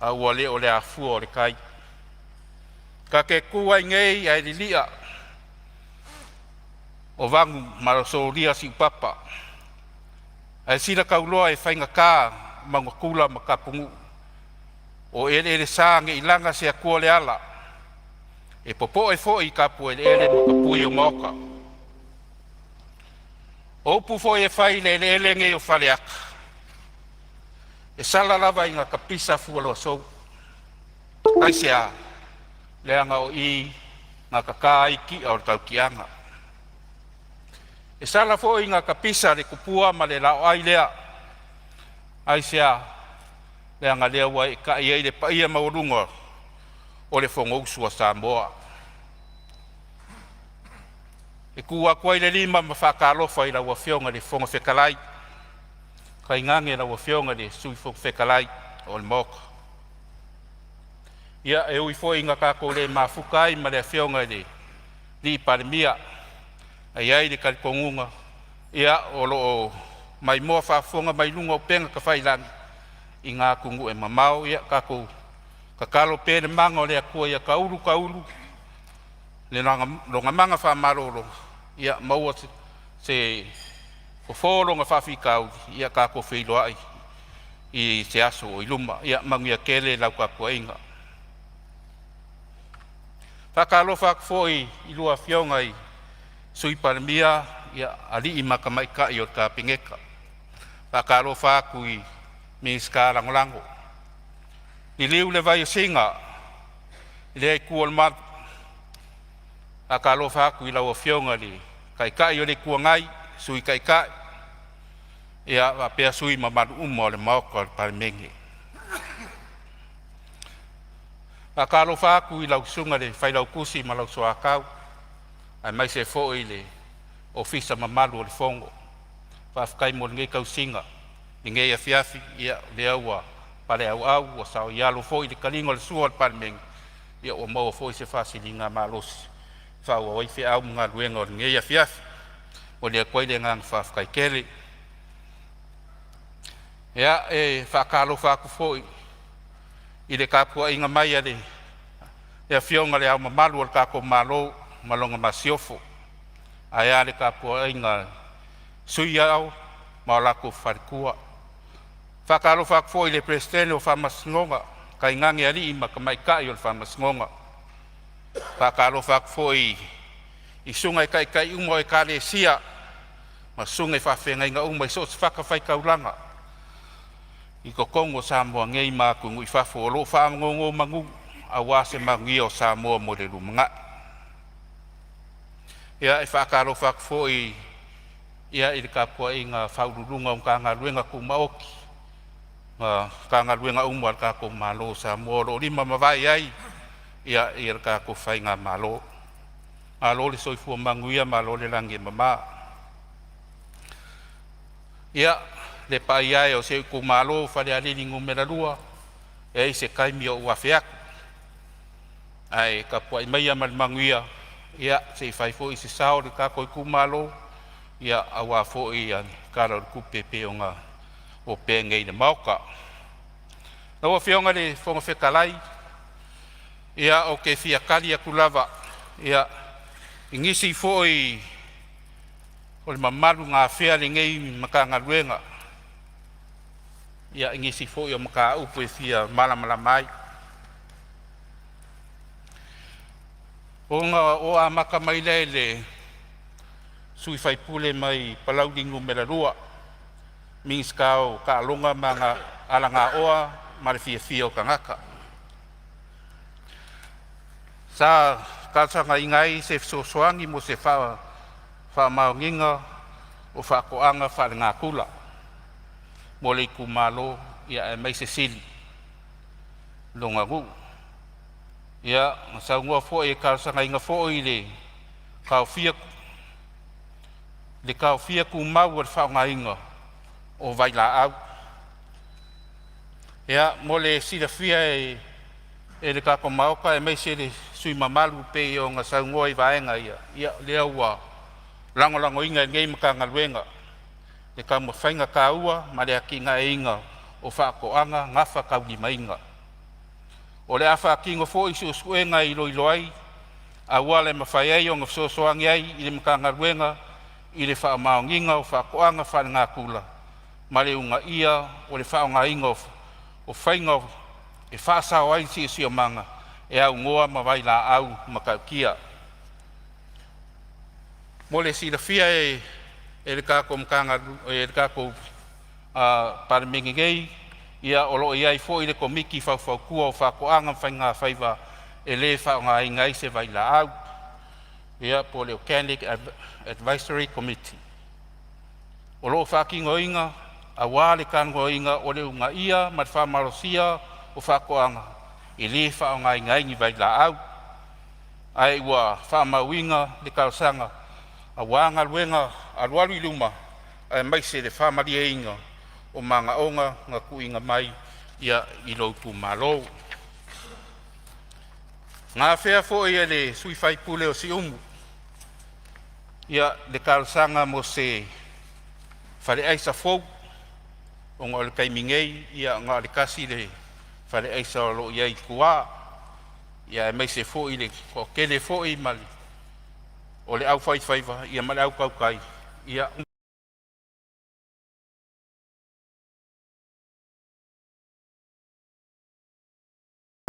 a ua le o le afua o le tai. Ta te tu ai nei ae lilia o vanu masolia siupapa, ae sila tauloa e faigata Maunatula ma Tapunuu, o eleelesa nei laga se atua o le ala e popoe foi i tapueleele ma tapui o maota. O upu foi e fai i le eleele nei o Faleata, e sala lava ina tapisa fualoasou. Aisea? Leaga o i na tata ai tia o le tautiaga. E sala foi ina tapisa le tupua ma le laoai lea. Aisea? Leaga o lea ua eetai ai le paia maualuga o le Fonousu a Samoa. E tu atu ai le lima ma faatalofa i lau Afioga i le Fofoga Fetalai, tainane lau Afioga i le Sui Fofoga Fetalai o le Maota. Ia, e ui foi ina tatou le mafuta ai ma le Afioga i le Palemia, ae i ai le talitonuga ia o lo o maimoa faafofoga mai luga o upega tafailagi i na atunuu e mamao. Ia tatou tatalo pea i le mana o le Atua ia taulu taulu le lona mana faamalolo, ia maua se fofo o lona faafitauli, ia tatou feiloai i se aso o i luma. Ia manuia tele lau tapuaiga. Faatalofa atu foi i lua Afioga i Sui Palemia, alii ma tamaitai o le Kapeneta. Faatalofa atu i Minisita Lagolago. Liliu le vai o Sina i lea itu o le malu, faatalofa atu i lau Afioga i le Taitai o le Itu Agai, Sui Taitai ia faapea sui usufono mamalu uma o le Maota o le Palemene. Faatalofa atu i lau Susuga i le Failautusi ma lau Soatau aemaise foi le Ofisa mamalu o le Fono. Faafetai mo lenei tausiga i lenei afiafi, ia o lea ua paleauau ua saoialo foi le taliga o le sua o le Palemene, ia ua maua foi se faasiligamalosi e faaauau ai feau ma galuega o lenei afiafi. E momoli atu ai le agaga faafetai tele. Ia, e faatalofa atu foi i le tapuaiga mai a le Afioga i Le Ao Mamalu o le tatou Malo ma Lana Masiofo, ae a le tapuaiga a le Sui Ao ma o latou faletua. Faatalofa atu foi i le Peresetene o Faamasinoga, tainane alii ma tamaitai o le Faamasinoga. Faatalofa atu foi i susuga i taitai uma o Ekalesia ma susuga i faafeagaiga uma i so o se fatafaitaulaga i totonu o Samoa nei ma atunuu i fafo o lo o faanonomanu aua se manuia o Samoa mo le lumanai. Ia, e faatalofa atu foi i le tapuaiga a Ofisa Sili o Pulega o Matagaluega Tumaoti ma Matagaluega uma a le tatou Malo o Samoa o lo o lima ma vae i ai le tatou faigamalo. Malo le soifua manuia malo le lagi e mama. Ia, le paia e o si ou itumalo o Falealili 2, e i ai se taimi ou afe atu, ae tapuai maia ma le manuia se i fai foi se sao o le tatou itumalo aua foi le Tala o le Tupe e pei ona opea nei i le Maota. Lau Afioga i le Fofoga Fetalai, ia ou te fia tali atu lava ia i nisi foi o le mamalu na afea lenei Matagaluega i nisi foi o mataupu e fia malamalama ai. Ona ou amata mai lea i le sui usufono mai Palauli 2, Minisita o Taaloga ma Alagaoa ma le Fiafia o Tagata. Sa talosagaina ai se fesoasoani mo se faamaoniga o faatoaga faalenatura mo le itumalo aemaise Sili lona nuu. Ia, na saunoa foi e talosagaina foi le taofia tumau o le faaaogaina o vailaau. Ia mo le silafia e le tatou Maota aemaise le sui usufono mamalu e pei ona saunoa i vaega ia, ia o lea ua lagolagoina e lenei Matagaluega le taumafaiga taua ma le atinaeina o faatoaga gafataulimaina. O le a faatino foi suesuega e iloilo ai auala e mafai ai ona fesoasoani ai le Matagaluega i le faamaoniga o faatoaga faalenatura ma le uunaia o le faaaogaina o faiga e faasao ai le siosiomaga e aunoa ma vailaau matautia. Mo le silafia e le tatou Palemene nei, ia o lo o i ai foi le Komiti Faufautua o Faatoaga ma Faigafaiva e le faaaogaina ai se vailaau, ia po o le Organic Advisory Committee. O lo o faatinoina aua le talanoaina o le uunaia ma le faamalosia o faatoaga e le faaaogaina ai ni vailaau. Ae ua faamauina le talosaga aua galuega alualu i luma aemaise le faamalieina o manaoga na tuuina mai i lou itumalo. Na afea foi e le sui faipule o Siumu le talosaga mo se faleaisa fou ona o le taimi nei na o le tasi le faleaisa o lo o i ai i tua, aemaise foi le toatele foi ma o le aufaifaiva ma le autautai.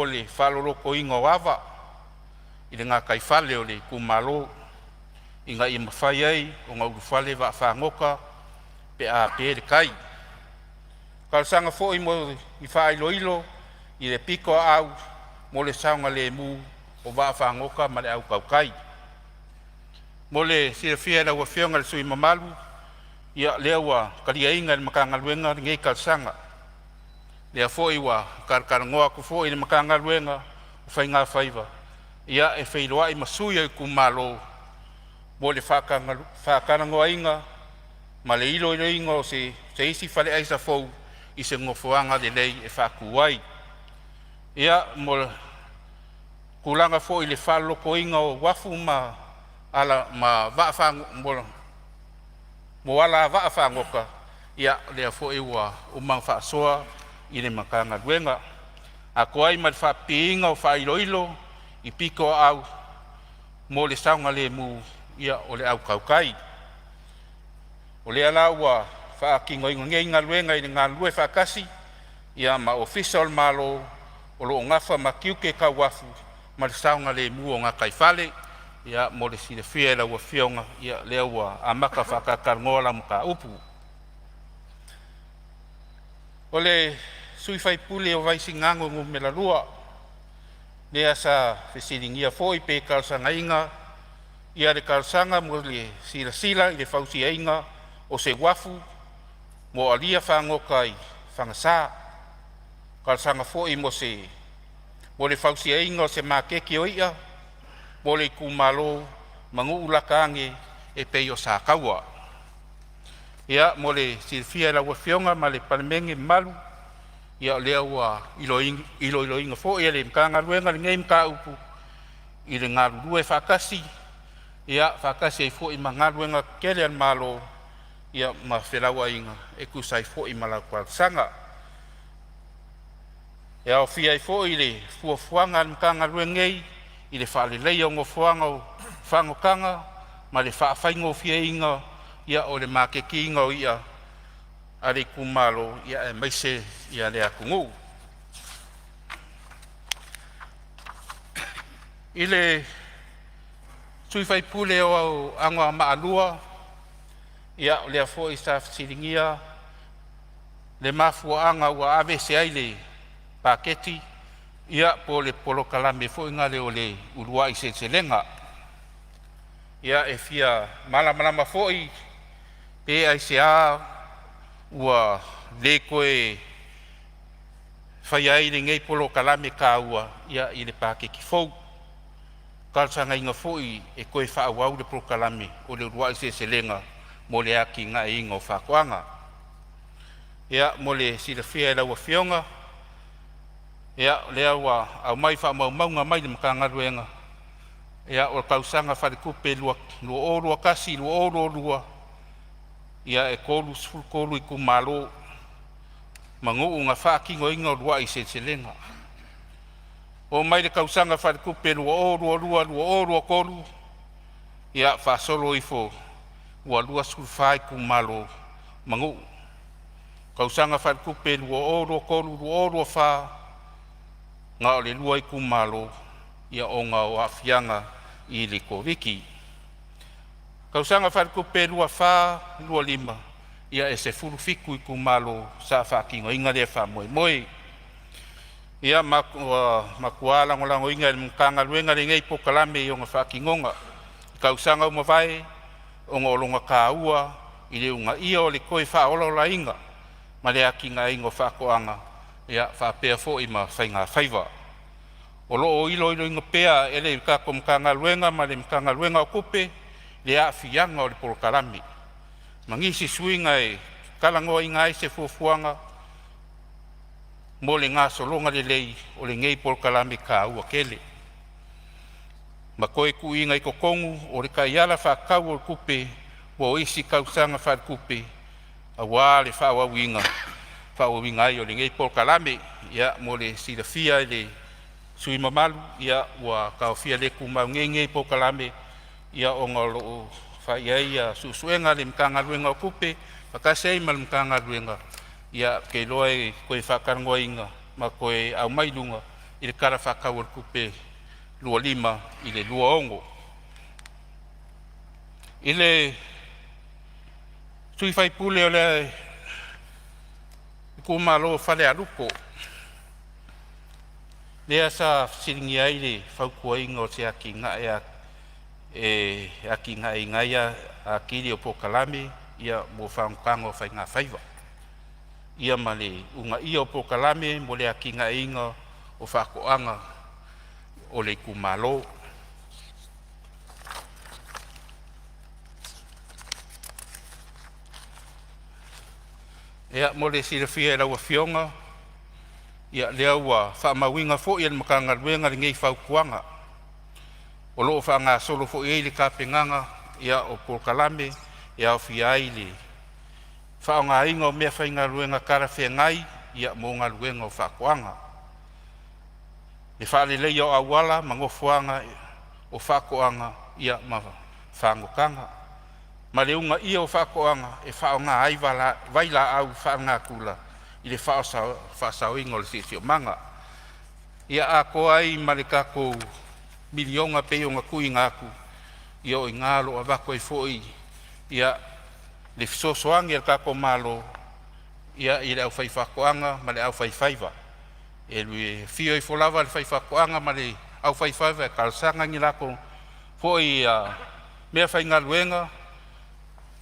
O le faalolotoina o ava i le gataifale o le itumalo ina ia mafai ai ona ulufale vaafagota pe a pe le tai. Talosaga foi mo ni faailoilo i le pitoaau mo le saogalemu o vaafagota ma le au tautai. Mo le silafia e lau Afioga i le sui usufono mamalu, ia o lea ua taliaina e le Matagaluega lenei talosaga. Lea foi ua talatalanoa atu foi i le Matagaluega o Faigafaiva ia e feiloai ma sui o itumalo mo le faatalanoaina ma le iloiloina o se isi faleaisa fou i se nofoaga lelei e faatu ai. Ia, mo le tulaga foi i le faalolotoina o uafu ma ala mo alavaa fagota, ia o lea foi ua uma ona faasoa i le Matagaluega atoa ai ma le faapipiina o faailoilo i pitoaau mo le saogalemu o le au tautai. O lea la ua faatinoina nei galuega i le galulue faatasi ma Ofisa o le Malo o lo o nafa ma tiute tau uafu ma le saogalemu o gataifale. Ia mo le silafia e lau Afioga, ia o lea ua amata faatalatalanoa lau mataupu. O le sui faipule o Vaisigano Nu.2 lea sa fesiligia foi pe talosagaina le talosaga mo le silasila i le fausiaina o se uafu mo alia fagota i Fagasa. Talosaga foi mo le fausiaina o se maketi o i'a mo le itumalo ma nuu lata ane e pei o Sataua. Ia mo le silafia e lau Afioga ma le Palemene mamalu, ia o lea ua iloiloina foi e le Matagaluega lenei mataupu i le galulue faatasi faatasi ai foi ma galuega tetele a le Malo ma felauaiga e tusa ai foi ma lau talosaga. E aofia ai foi le fuafuaga a le Matagaluega nei i le faaleleia o nofoaga o fagota ma le faafaigofieina o le maketiina o ia a le itumalo aemaise le atunuu. I le sui usufono o Anoamaa 2, ia o lea foi sa fesiligia le mafuaaga ua aveese ai le paketi po o le polokalame foi lea o le uluai seleselega. Ia e fia malamalama foi pe aisea ua le toe faia ai lenei polokalame taua i le paketi fou. Talosagaina foi e toe faaauau le polokalame o le uluai seleselega mo le atinaeina o faatoaga. Ia mo le silafia e lau Afioga, o lea ua aumai faamaumauga mai le Matagaluega, o le tausaga faaletupe 2021/2022, e 33 itumalo ma nuu na faatinoina uluai seleselega. Oo mai le tausaga faaletupe 2022/2023, faasolo ifo ua 24 itumalo ma nuu. Tausaga faaletupe 2023/2024 na o le 2 itumalo ona o aafiaga i le Koviti. Tausaga faaletupe 2024/2025 e 17 itumalo sa faatinoina lea faamoemoe. Ia ma ua matua lagolagoina e le Matagaluega lenei polokalame i ona faatinoga i tausaga ua mavae ona o lona taua i le uunaia o le toe faaolaolaina ma le atinaeina o faatoaga faapea foi ma faigafaiva. O lo o iloiloina pea e le tatou Matagaluega ma le Matagaluega o Tupe le aafiaga o le polokalame ma nisi suiga e talanoaina ai se fuafuaga mo le gasologa lelei o lenei polokalame taua tele, ma toe tuuina i totonu o le Taiala Faatatau o Tupe mo isi tausaga faaletupe aua le faaauauina ai o lenei polokalame. Ia mo le silafia e le sui usufono mamalu, ua taofia le tumau nei nei polokalame ona o lo o fai i ai suesuega a le Matagaluega o Tupe faatasi ai ma le Matagaluega. Ou te iloa e toe faatalanoaina ma toe aumai i luga i le Tala Faatatau o le Tupe 2025/2026. I le sui usufono o le itumalo o Falealupo, lea sa fesiligia ai le fautuaina o se atinae e atinaeina ai atili o polokalame mo fagotaga o faigafaiva, ma le uunaia o polokalame mo le atinaeina o faatoaga o le itumalo. Ia mo le silafia e lau Afioga, lea ua faamauina foi e le Matagaluega lenei fautuaga o lo o faagasolo foi ai le tapenaga o polokalame e aofia ai le faaaogaina o meafaigaluega talafeagai mo galuega o faatoaga, le faaleleia o auala ma nofoaga o faatoaga ma fagotaga, ma le uunaia o faatoaga e faaaoga ai vailaau faalenatura i le faasaoina o le siosiomaga. Ia atoa ai ma le tatou miliona e pei ona tuuina atu, o i ina o lo o avatu ai foi le fesoasoani a le tatou Malo i le aufaifaatoaga ma le aufaifaiva. E afio ifo lava le faifaatoaga ma le aufaifaiva e talosaga ni latou foi meafaigaluega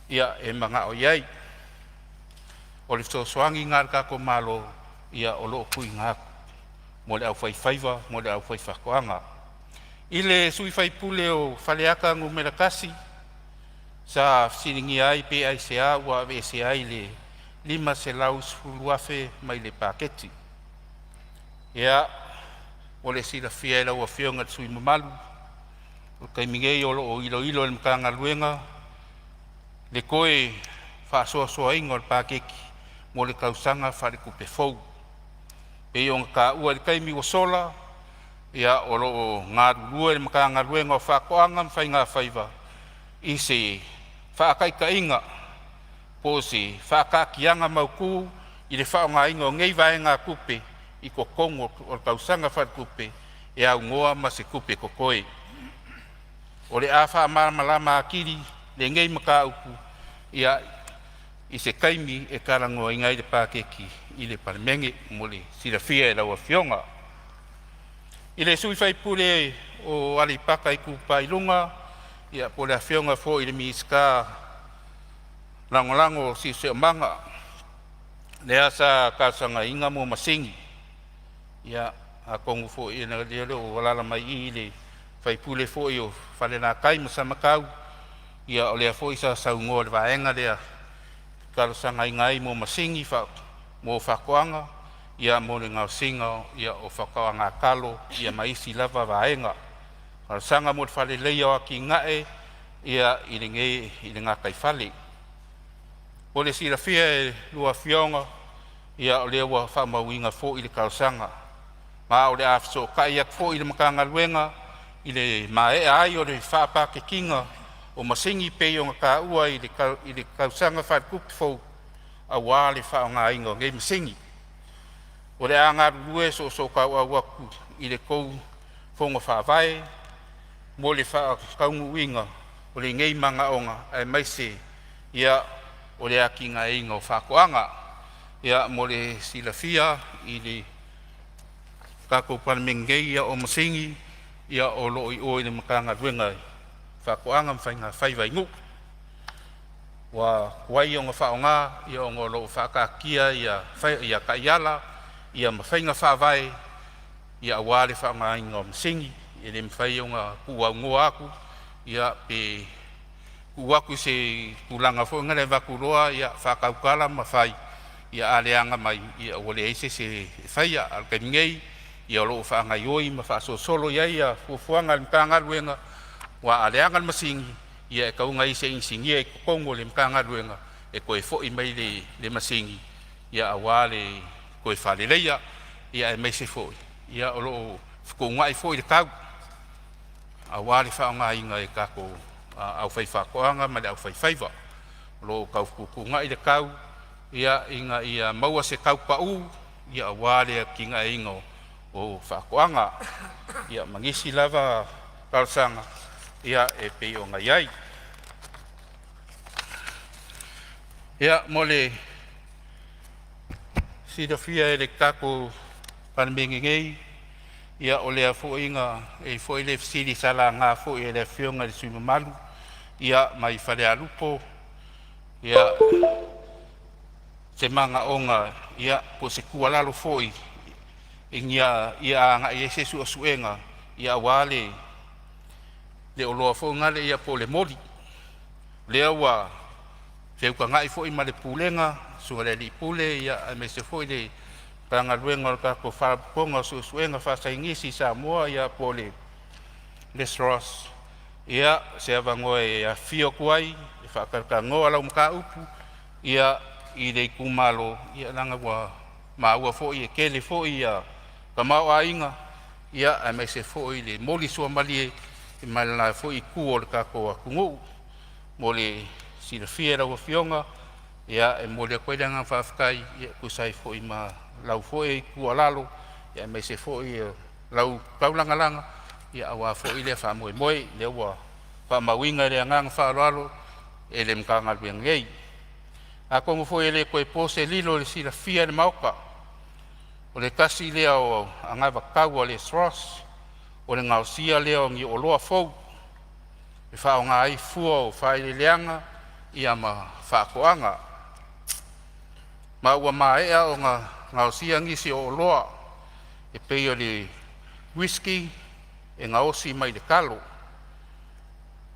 e manao i ai. O le fesoasoani lena a le tatou Malo o lo o tuuina atu mo le aufaifaiva ma le aufaifaatoaga. I le sui usufono o Faleata 1 sa fesiligia ai pe aisea ua aveesea ai le $510,000 mai le paketi. Ia, mo le silafia e lau Afioga i le sui usufono mamalu, o le taimi nei o lo o iloilo e le Matagaluega le toe faasoasoaina o le paketi mo le tausaga faaletupe fou. Pei ona taua i le taimi ua sola, ia o lo o galulue le Matagaluega o Faatoaga ma Faiga Faiva i se faataitaiga po o se faataatiaga mautu i le faaaogaina o nei vaegatupe i totonu o le tausaga faaletupe e aunoa ma se tupe totoe. O le a faamalamalama atili lenei mataupu ia i se taimi e talanoaina ai le Paketi i le Palemene mo le silafia e lau Afioga. I le sui usufono o Aleipata Itupa i Luga, ia po o le Afioga foi i le Minisita Lagolago o Siosiomaga, lea sa talosagaina mo masini. Ia atonu foi o lea o lo o alaala mai i i le sui usufono foi o Falelatai ma Samatau, ia o lea foi sa saunoa i le vaega lea e talosagaina ai mo masini mo faatoaga, ia mo le gaosiga o faatoaga talo ia ma isi lava vaega. Talosaga mo le faaleleia o atinae ia i le gataifale. Mo le silafia e a oulua Afioga, ia o lea ua faamauina foi le talosaga, ma o le a fesootai atu foi i le Matagaluega i le maea ai o le faapakekiina o masini e pei ona taua i le tausaga faaletupe fou aua le faaaogaina o nei masini. O le a galulue soosootauau atu i le tou Fono Faavae mo le faataunuuina o lenei manaoga aemaise ia o le atinaeina o faatoaga. Ia mo le silafia i le tatou Palemene nei, ia o masini ia o lo o i o i le Matagaluega o Faatoaga ma Faiga Faiva i Nuu. Ua tuai ona faaaoga ona o lo o faataatitia ia taiala ma faiga faavae aua le faaaogaina o masini. E le mafai ona tuuaunoa atu ia pe tuu atu i se tulaga foi lea e avatu loa faatautala ma fai, ia a leaga mai ia ua leai se isi e faia. A o le taimi nei ia o lo o faagaoioi ma faasolosolo i ai fuafuaga a le Matagaluega, aua a leaga le masini ia e tatau ona i ai se inisinia i totonu o le Matagaluega e toe foi mai le masini aua le toe faaleleia. Ia aemaise foi o lo o fetuunai foi le tau aua le faaaogaina e tatou aufaifaatoaga ma le aufaifaiva. O lo o tau fetuutuunai le tau ina ia maua se tau pau aua le atinaeina o faatoaga ma nisi lava talosaga e pei ona i ai. Ia mo le silafia e le tatou Palemene nei, ia o lea foi na i ai foi le fesili sa laga foi e le Afioga i le sui usufono mamalu mai Falealupo se manaoga po o se tuualalo foi ia agai i ai se suesuega aua le oloa foi lea po o le moli. Lea ua feutagai foi ma le Pulega, Susuga i le Alii Pule aemaise foi le Matagaluega o le tatou Faalapotopotoga o Suesuega Faasaienisi i Samoa po o le LSROS se avanoa e afifio atu ai e faatalatalanoa lau mataupu i le itumalo, leaga ua maua foi e tele foi tamaoaiga aemaise foi le moli suamalie mai lena foi itu o le tatou atunuu. Mo le silafia e lau Afioga, e momoli atu ai le agaga faafetai e tusa ai foi ma lau foi tuualalo aemaise foi o lau taulagalaga aua foi lea faamoemoe, lea ua faamauina i le agaga faaaloalo e le Matagaluega nei. Atonu foi e le toe po se lilo i le silafia e le Maota, o le tasi lea o anavatau a le SROS o le gaosia lea o ni oloa fou e faaaoga ai fua o faaeleeleaga ma faatoaga. Ma ua maea ona gaosia nisi o oloa e pei o le uisiki e gaosi mai le talo,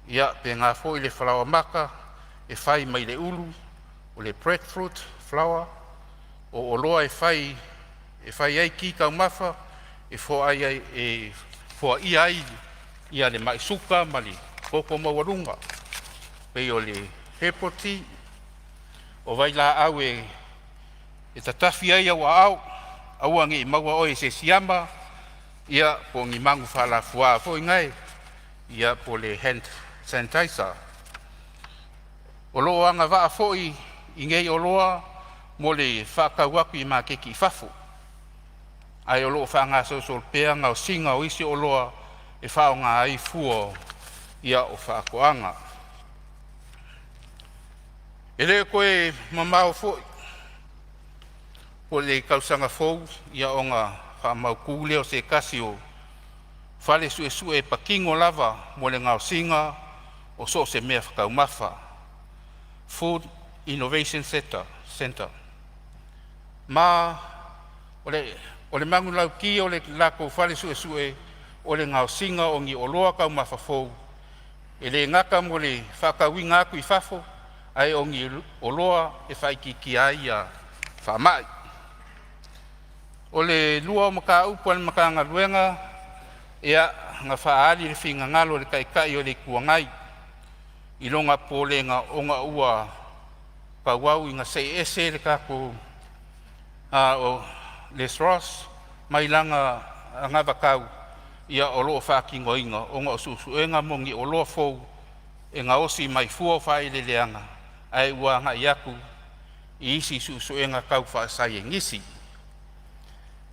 ia faapena foi le falaoa mata e fai mai le ulu, o le breadfruit flour, o oloa e fai ai ki taumafa e foaia ai le mai suka ma le toto maualuga, pei o le herbal tea, o vailaau e tatafi ai au aao. Aua nei maua oe i se siama, ia po o ni magu faalafuā foi gae, ia po o le hand sanitizer. O lo o agavaa foi i nei oloa mo le faatau atu i maketi i fafo, ae o lo o faagasolosolo pea gaosiga o isi oloa e faaaoga ai fua ia o faatoaga. E le toe mamao foi po o le tausaga fou ia ona faamautu lea o se tasi o fale suesue e patino lava mo le gaosiga o so o se mea taumafa, Food Innovation Centre. Ma o le manulauti o le latou fale suesue, o le gaosiga o ni oloa taumafa fou e le gata mo le faatauina atu i fafo, ae o ni oloa e faaitiitia ai faamai. O le lua o mataupu a le Matagaluega ia na faaali le finagalo o le Taitai o le Itu Agai i lona popolega ona ua tauau ina see ese le tatou le SROS mai lana anavatau ia o lo o faatinoina ona o suesuega mo ni oloa fou e gaosi mai fua o faaeleeleaga ae ua agai atu i isi suesuega tau faasaienisi.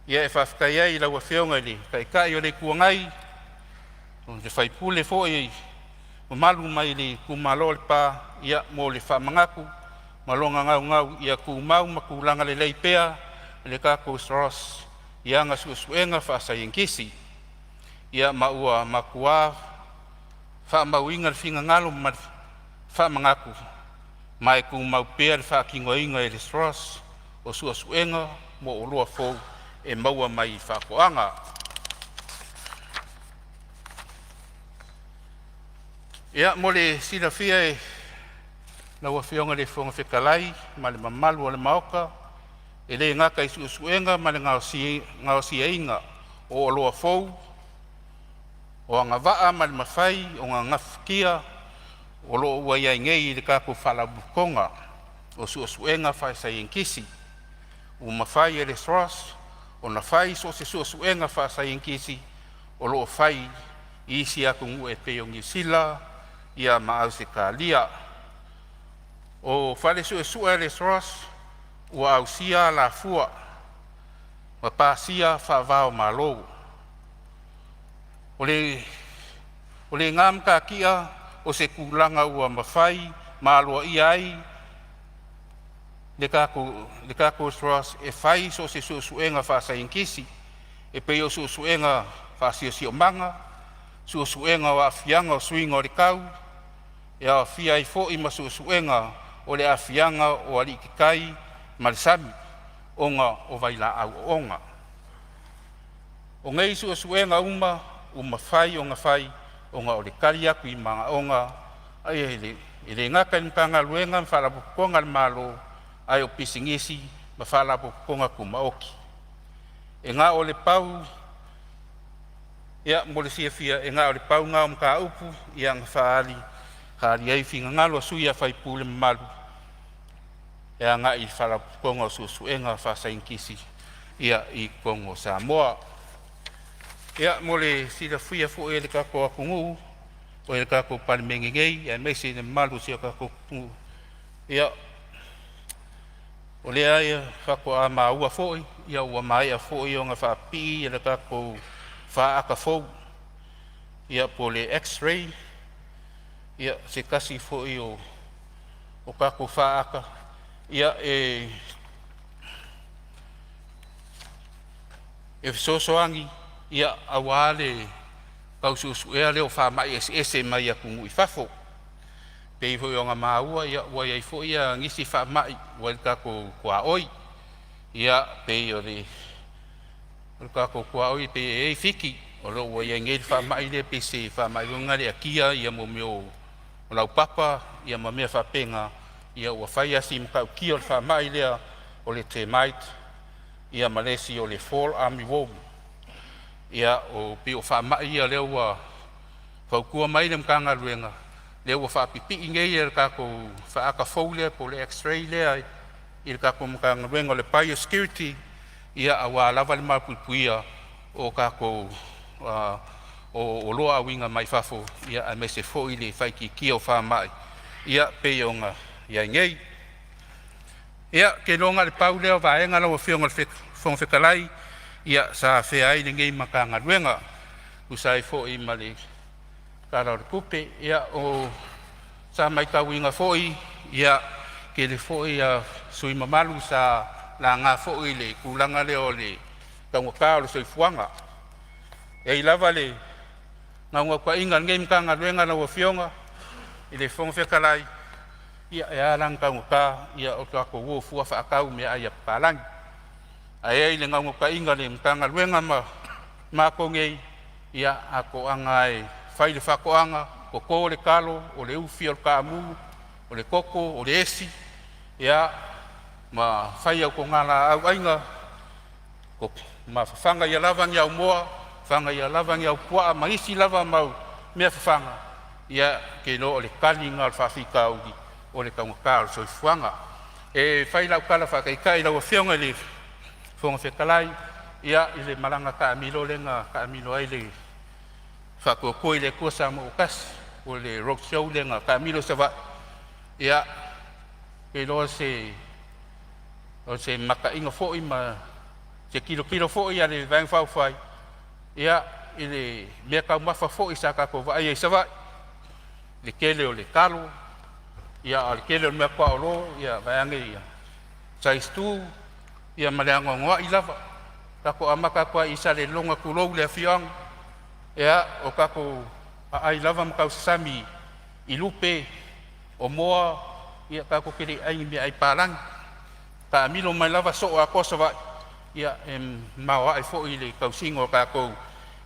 Ia e faafetai ai i lau Afioga i le Taitai o le Itu Agai, o le sui usufono foi mamalu mai le itumalo o Lepa ia mo le faamanatu ma lona naunau ia tumau ma tulaga lelei pea le tatou SROS i ana suesuega faasaienitisi. Ia ma ua matua faamauina le finagalo ma le faamanatu ma e tumau pea le faatinoina e le SROS o suesuega mo oloa fou e maua mai faatoaga. Ia mo le silafia e lau Afioga i le Fofoga Fetalai ma le mamalu o le Maota, e le gata i suesuega ma le gaosiaina o oloa fou o agavaa ma le mafai ona gafatia o lo o ua i ai nei i le tatou Faalapotopotoga o Suesuega Faasaienitisi, ua mafai e le SROS ona fai so o se suesuega faasaienitisi o lo o fai i isi atunuu e pei o Niu Sila ia ma Ausetalia. O fale suesue a le SROS ua ausia alafua ma pasia faava-o-Malo. O lena matatia o se tulaga ua mafai ma aloaia ai le tatou SROS e fai so o se suesuega faasaienitisi e pei o suesuega faasiosiomga, suesuega o aafiaga o suiga o le tau, e aofia ai foi ma suesuega o le aafiaga o alii tetau ma le sami ona o vailaau oona. O nei suesuega uma ua mafai ona fai ona o le tali atu i manaoga e le gata i Matagaluega ma Faalapotopotoga a le Malo ae o pisinisi ma Faalapotopotoga Tumaoti. E na o le pau Ia mo le silafia e na o le pau na o mataupu ia na faaali ai finagalo o sui usufono mamalu e agai i le Faalapotopotoga o Suesuega Faasaienitisi ia i totonu o Samoa. Ia mo le silafia foi e le tatou atunuu o le tatou Palemene nei aemaise le mamalu o si o tatou atunuu, ia o lea faatoa maua foi ia ua maea foi ona faapipii le tatou faata fou ia po o le X-ray, ia se tasi foi o tatou faata ia e fesoasoani ia aua le tau suesuea lea o faamai eseese mai atunuu i fafo. E pei foi ona maua ua i ai foi nisi faamai ua i le tatou tuaoi, ia pei o le tatou tuaoi pei e i ai Fiti o lo o ua i ai nei le faamai lea pei se faamai foi lena e atia mea o laupapa ia ma mea faapena. Ia ua fai lava si matautia o le faamai lea o le termite ia ma le isi o le fall army worm. Ia pei o faamai ia lea ua fautua mai le Matagaluega lea ua faapipii nei e le tatou faata fou lea po o le X-ray lea i le tatou Matagaluega o le Biosecurity. ia aua lava le malupuipuia o tatou o oloa auina mai fafo, ia aemaise foi le faaitiitia o faamai ia pei ona i ai nei. Ia, ou te iloa na o le pau lea o vaega lau Afioga i le Fofoga Fetalai ia sa afea ai lenei Matagaluega e tusa ai foi ma le Tala o le Tupe. Ia, o sa matauina foi ia tele foi sui usufono mamalu sa laga foi le tulaga lea o le taugata o le soifuaga. E i ai lava le naunautaiga o lenei Matagaluega lau Afioga i le Fofoga Fetalai, ia e ala ona taugata o tatou o fua faatau meaai a papalagi. Ae i ai le naunautaiga o le Matagaluega ma matou nei, ia a toaga e fai le faatoaga, toto le talo, o le ufi, o le taamu, o le toto, o le esi, ia ma fai au togalaau aina ma fafaga ia lava ni au moa, fafaga ia lava ni au puaa ma isi lava mau mea fafaga, ia ou te iloa o le tali lena o le faafitauli o le taugata o le soifuaga. E fai lau tala faataitai lau Afioga i le Fofoga Fetalai, ia i le malaga taamilo lea na taamilo ai le Faatuatua i le Atua Samoa ua Tasi, o le road show lea na taamilo i Savaii, ia ou te iloa o se mataiga foi ma se tilotilo foi a le Vaega Faaupufai ia i le meataumafa foi sa tatou vaaia i Savaii, le tele o le talo, ia a o le tele o le meakuaolo vaeane ia size 2 ia ma le anoanoai lava. Tatou amata atu lava i Salelologa tulou le afioaga, ia o tatou aai lava ma tausasami i lupe o moa, ia tatou te le i ai i ni meaai palagi. Taamilo mai lava soo atoa Savaii, ia e maoae foi le tausiga o tatou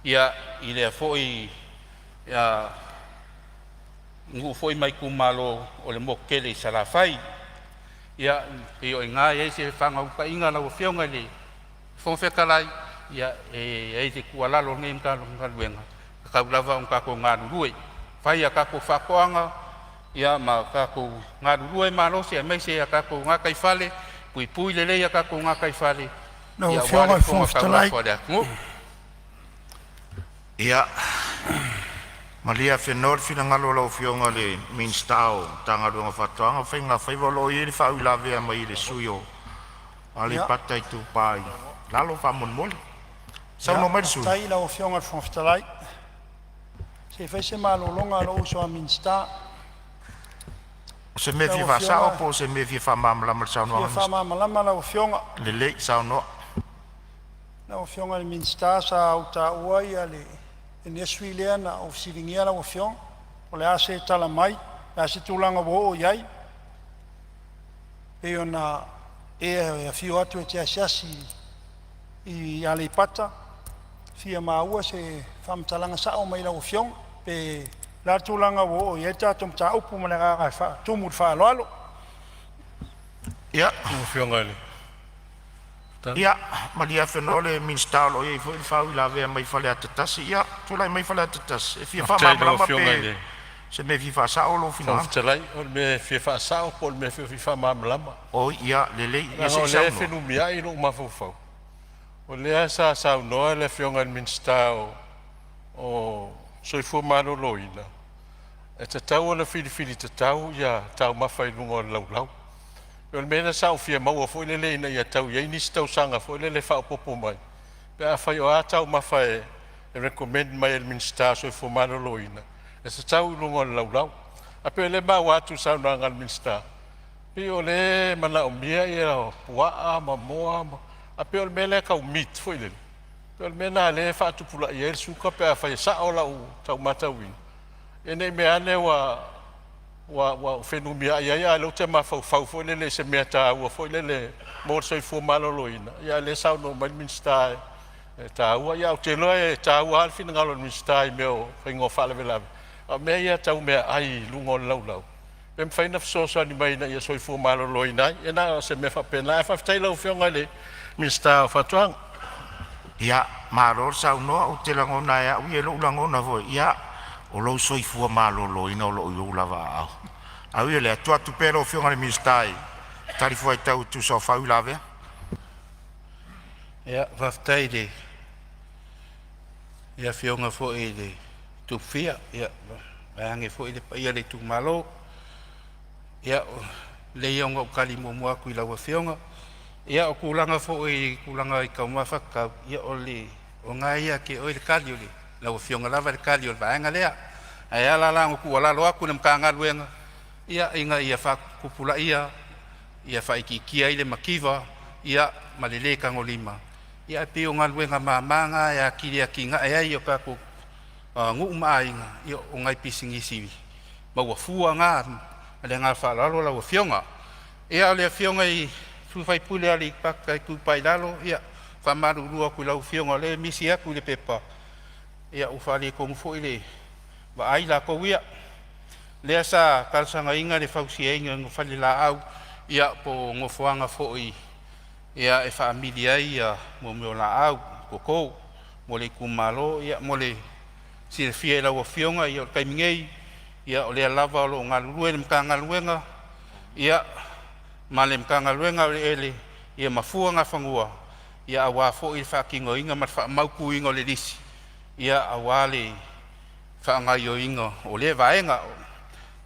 ia i lea foi nuu foi ma itumalo o le motu tele i Salafai. Ia pei o i ina e i ai se faanaunautaiga lau Afioga i le Fofoga Fetalai, ia e i ai le tuualalo a lenei Matagaluega, e tatau lava ona tatou galulue, fai a tatou faatoaga ia ma tatou galulue malosi aemaise a tatou gataifale, puipui lelei a tatou gataifale Lau aua Afioga le i le Fofoga fofoga Fetalai. taumafa o le atunuu. Ia, malie afenoa le finagalo o lau Afioga i le Minisita o Matagaluega o Faatoaga ma Faiga Faiva, o lo o i ai le faauilavea mai le sui usufono o Aleipata Itupa i Lalo. Faamolemole, saunoa mai le sui. Faafetai i lau Afioga i le Fofoga Fetalai. Se i fai se malologa a lou uso a Minisita. O se mea e Lau fia faasao Afioga po o se mea e fia faamalamalama i le e saunoaga fia a le Minisita? faamalamalama lau Afioga. Lelei saunoa. Lau Afioga i le Minisita, sa ou taua le industry lea na ou fesiligia lau Afioga, po o le a se tala mai, o le a se tulaga ua oo i ai, pei ona e afio atu e te asiasi i Aleipata, e fia maua se faamatalaga sao mai lau Afioga, pe o le a le tulaga ua oo i ai le tatou mataupu. Ma le agaga e faatumu i le faaaloalo. Ia, ia malie afenoa le Minisita o lo o i ai foi le faauilavea mai Faleata 1. Ia, tulai mai Faleata 1 e fia Faafetai i lau faamalamalama Afioga i pe le o se mea e fia faasao lou Fofoga finagalo. Fetalai, o le mea e fia faasao po o le mea foi e fia faamalamalama. Oi, ia lelei, ia Leaga se o i lea e saunoa. fenumiai lou mafaufau, o lea sa saunoa le Afioga i le Minisita o Soifua Maloloina, e tatau ona filifili tatau taumafa i luga o le laulau. O le mea lea sa ou fia maua foi lele ina ia tau i ai nisi tausaga foi lele e faaopoopo mai pe afai o a taumafa e recommend mai e le Minisita o le Soifua Maloloina e tatau i luga o le laulau. Ae pei o lea e maua atu i le saunoaga a le Minisita, pei o lea e manaomia puaa ma moa ma… ae pei o le mea lea tau meat foi lele, pei o le mea lena lea e faatupulaia ai le suka pe afai e sao lau tau matauina, ina ne i meaane ua fenumiai ai a o lea ou te mafaufau foi lele i se mea taua foi lele mo le soifua maloloina, a o lea e saunoa mai le Minisita e taua. Ae ou te iloa e taua lava le finagalo o le Minisita i mea o faiga o faalavelave, a o mea ia tau meaai i luga o le laulau, pe mafai ona fesoasoani mai ina ia soifua maloloina ai. Ia na o se mea faapena, ae faafetai i lau Afioga i le Minisita o Faatoaga. Ia, malo le saunoa. Ou te lagona lava e au ia i lou lagona foi, ia, o lou soifua maloloina o lo o i ou lava aao. Ae ui i lea, tuu atu pea i lau Afioga i le Minisita e talifuaitau e tusa o faauilavea. Ia, faafetai i le i afioga foi i le Tupufia, ia, vaeane foi le paia o le itumalo. Ia, o lea ona ou tali muamua atu i lau afioga. Ia, o tulaga foi i tulaga i taumafa tatau, ia o le o lena e ia te oe le tali, o lau afioga lava le tali o le vaega lea. Ae ala la ona tuualalo atu i le Matagaluega, ia, ina ia faatupulaia ia faaitiitia ai le mativa ia ma le lē tagolima. Ia ae pei o galuega mama na e atili atinae ai o tatou nuu ma aiga, ia o nai pisinisi maua fua na. Ma le agaga faaaloalo lau Afioga. Ia, o le afioga i sui usufono o Aleipata Itupa i Lalo, ia faamalulu atu i lau afioga o lea e misi atu i le pepa, ia ua faaletonu foi le vaai latou ia, lea sa talosagaina le fausiaina o falelaau ia po o nofoaga foi ia e faamili ai ia mo mea o laau toto mo le itumalo. Ia mo le silafia e lau Afioga, ia o le taimi nei ia o lea lava o lo o galulue le Matagaluega ia ma le Matagaluega o Eleele ia ma Fuagafanua ia aua foi le faatinoina ma le faamautuina o le lisi ia aua le faagaoioiga o lea vaega.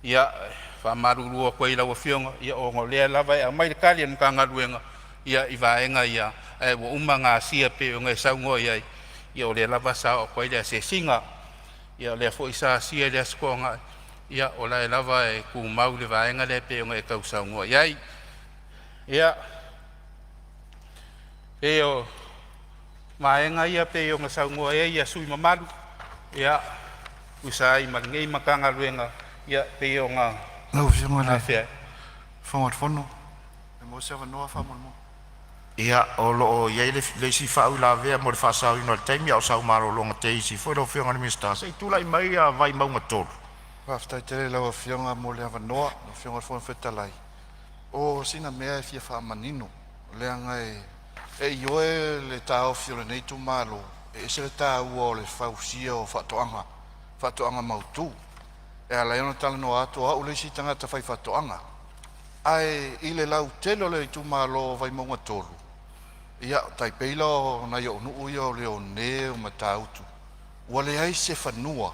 Ia e faamalulu atu ai i lau Afioga ia ona o lea lava e aumai le tali a le Matagaluega ia i vaega ia ae ua uma ona asia e pei ona e saunoa i ai. Ia o lea lava sa oo atu ai le asiasiga, ia o lea foi sa asia i le Aso Toonai, ia o la e lava e tumau le vaega lea e pei ona e tau saunoa i ai. Ia, pei o vaega ia pei ona saunoa i ai sui usufono mamalu ia tusa ai ma lenei Matagaluega ia pei ona Lau Afioga i le afea. Fofoga o le Fono, pe maua se avanoa faamolemole. Ia, o lo o i ai le isi faauilavea mo le faasaoina o le taimi a o sau malologa teisi foi lau Afioga i le Minisita. Se i tulai mai Vaimauga 3. Faafetai tele i lau Afioga mo le avanoa lau Afioga i le Fofoga Fetalai. O sina mea e fia faamanino leaga e ioe le taofi o lenei itumalo, e ese le taua o le fausia o faatoaga, faatoaga mautu. E ala ai ona talanoa atu o au le isi tagata faifaatoaga. Ae i le lautele o le itumalo o Vaimauga 3, ia tai pei la o nai ou nuu ia o Leone o Matautu, ua leai se fanua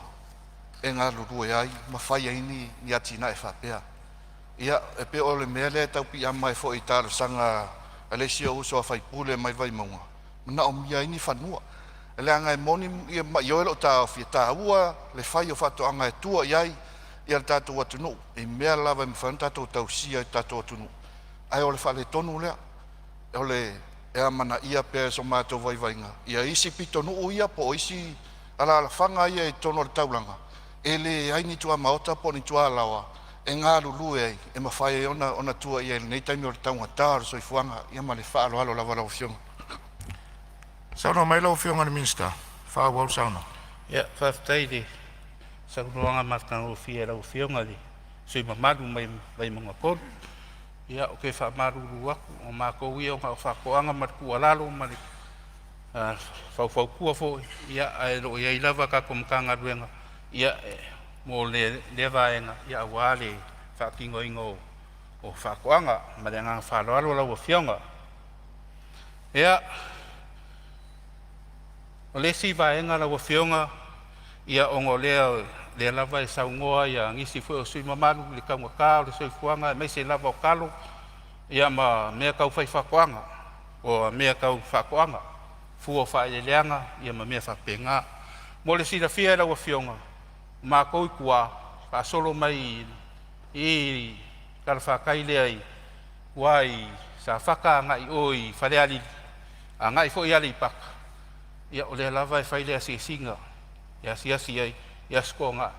e galulue ai ma fai ai ni atinae faapea. Ia e pei o le mea lea e tau piiama ai foi i talosaga a le isi ou uso a sui usufono mai Vaimauga, manaomia ai ni fanua. Leaga e moni ma ioe lou taofi e taua le fai o faatoaga e tua i ai le tatou atunuu i mea lava e mafai ona tatou tausia i le tatou atunuu, ae o le faaletonu lea. O le amanaia pea e so matou vaivaiga ia isi pitonuu ia po o isi alaalafaga ia i totonu o le taulaga e leai ni tuamaota po o ni tualaoa e galulue ai e mafai ai ona tua i ai i lenei taimi o le taugata o le soifuaga. Ia ma le faaaloalo lava lau Afioga. Saunoa mai lau Afioga i le Minisita e faaauau le saunoaga. Ia, faafetai i le saunoaga matagofie a lau Afioga i le sui usufono mamalu mai Vaimauga 3. Ia, ou te faamalulu atu, o matou ia ona o faatoaga ma le tuualalo ma le faufautua foi, ia ae o lo o i ai lava tatou Matagaluega ia mo lea vaega aua le faatinoina o faatoaga. Ma le agaga faaaloalo lau Afioga. Ia, o le isi vaega lau Afioga, ia ona o lea lava e saunoa nisi foi o sui usufono mamalu i le taugata o le soifuaga aemaise lava o talo ia ma mea tau faifaatoaga, o mea tau faatoaga, fua o faaeleeleaga ia ma mea faapena. Mo le silafia e lau Afioga, o matou i tua faasolo mai i talafatai lea i tua i Safata agai i o i Falealili, agai foi i Aleipata, ia o lea lava e fai le asiasiga e asiasi ai i Aso Toonai,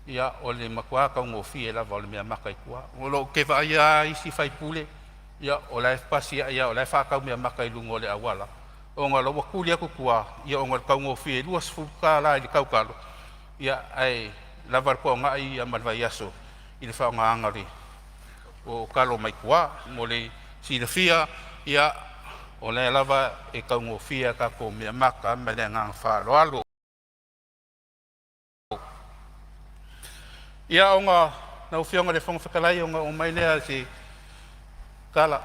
ia o le matua taugofie lava o le meamata i tua. O lo o te vaaia lava isi faipule ia o la e pasi ae lava o la e faatau meamata i luga o le auala ona o la ua tuli atu tua ia ona o le taugofie e $20 i le tautalo, ia ae lava le toonai ia ma le vaiaso i le faaaogaina o talo mai tua. Mo le silafia, ia o lea lava e taugofie a tatou meamata ma le agaga faaaloalo. Ia ona lau Afioga i le Fofoga Fetalai ona oo mai lea o se tala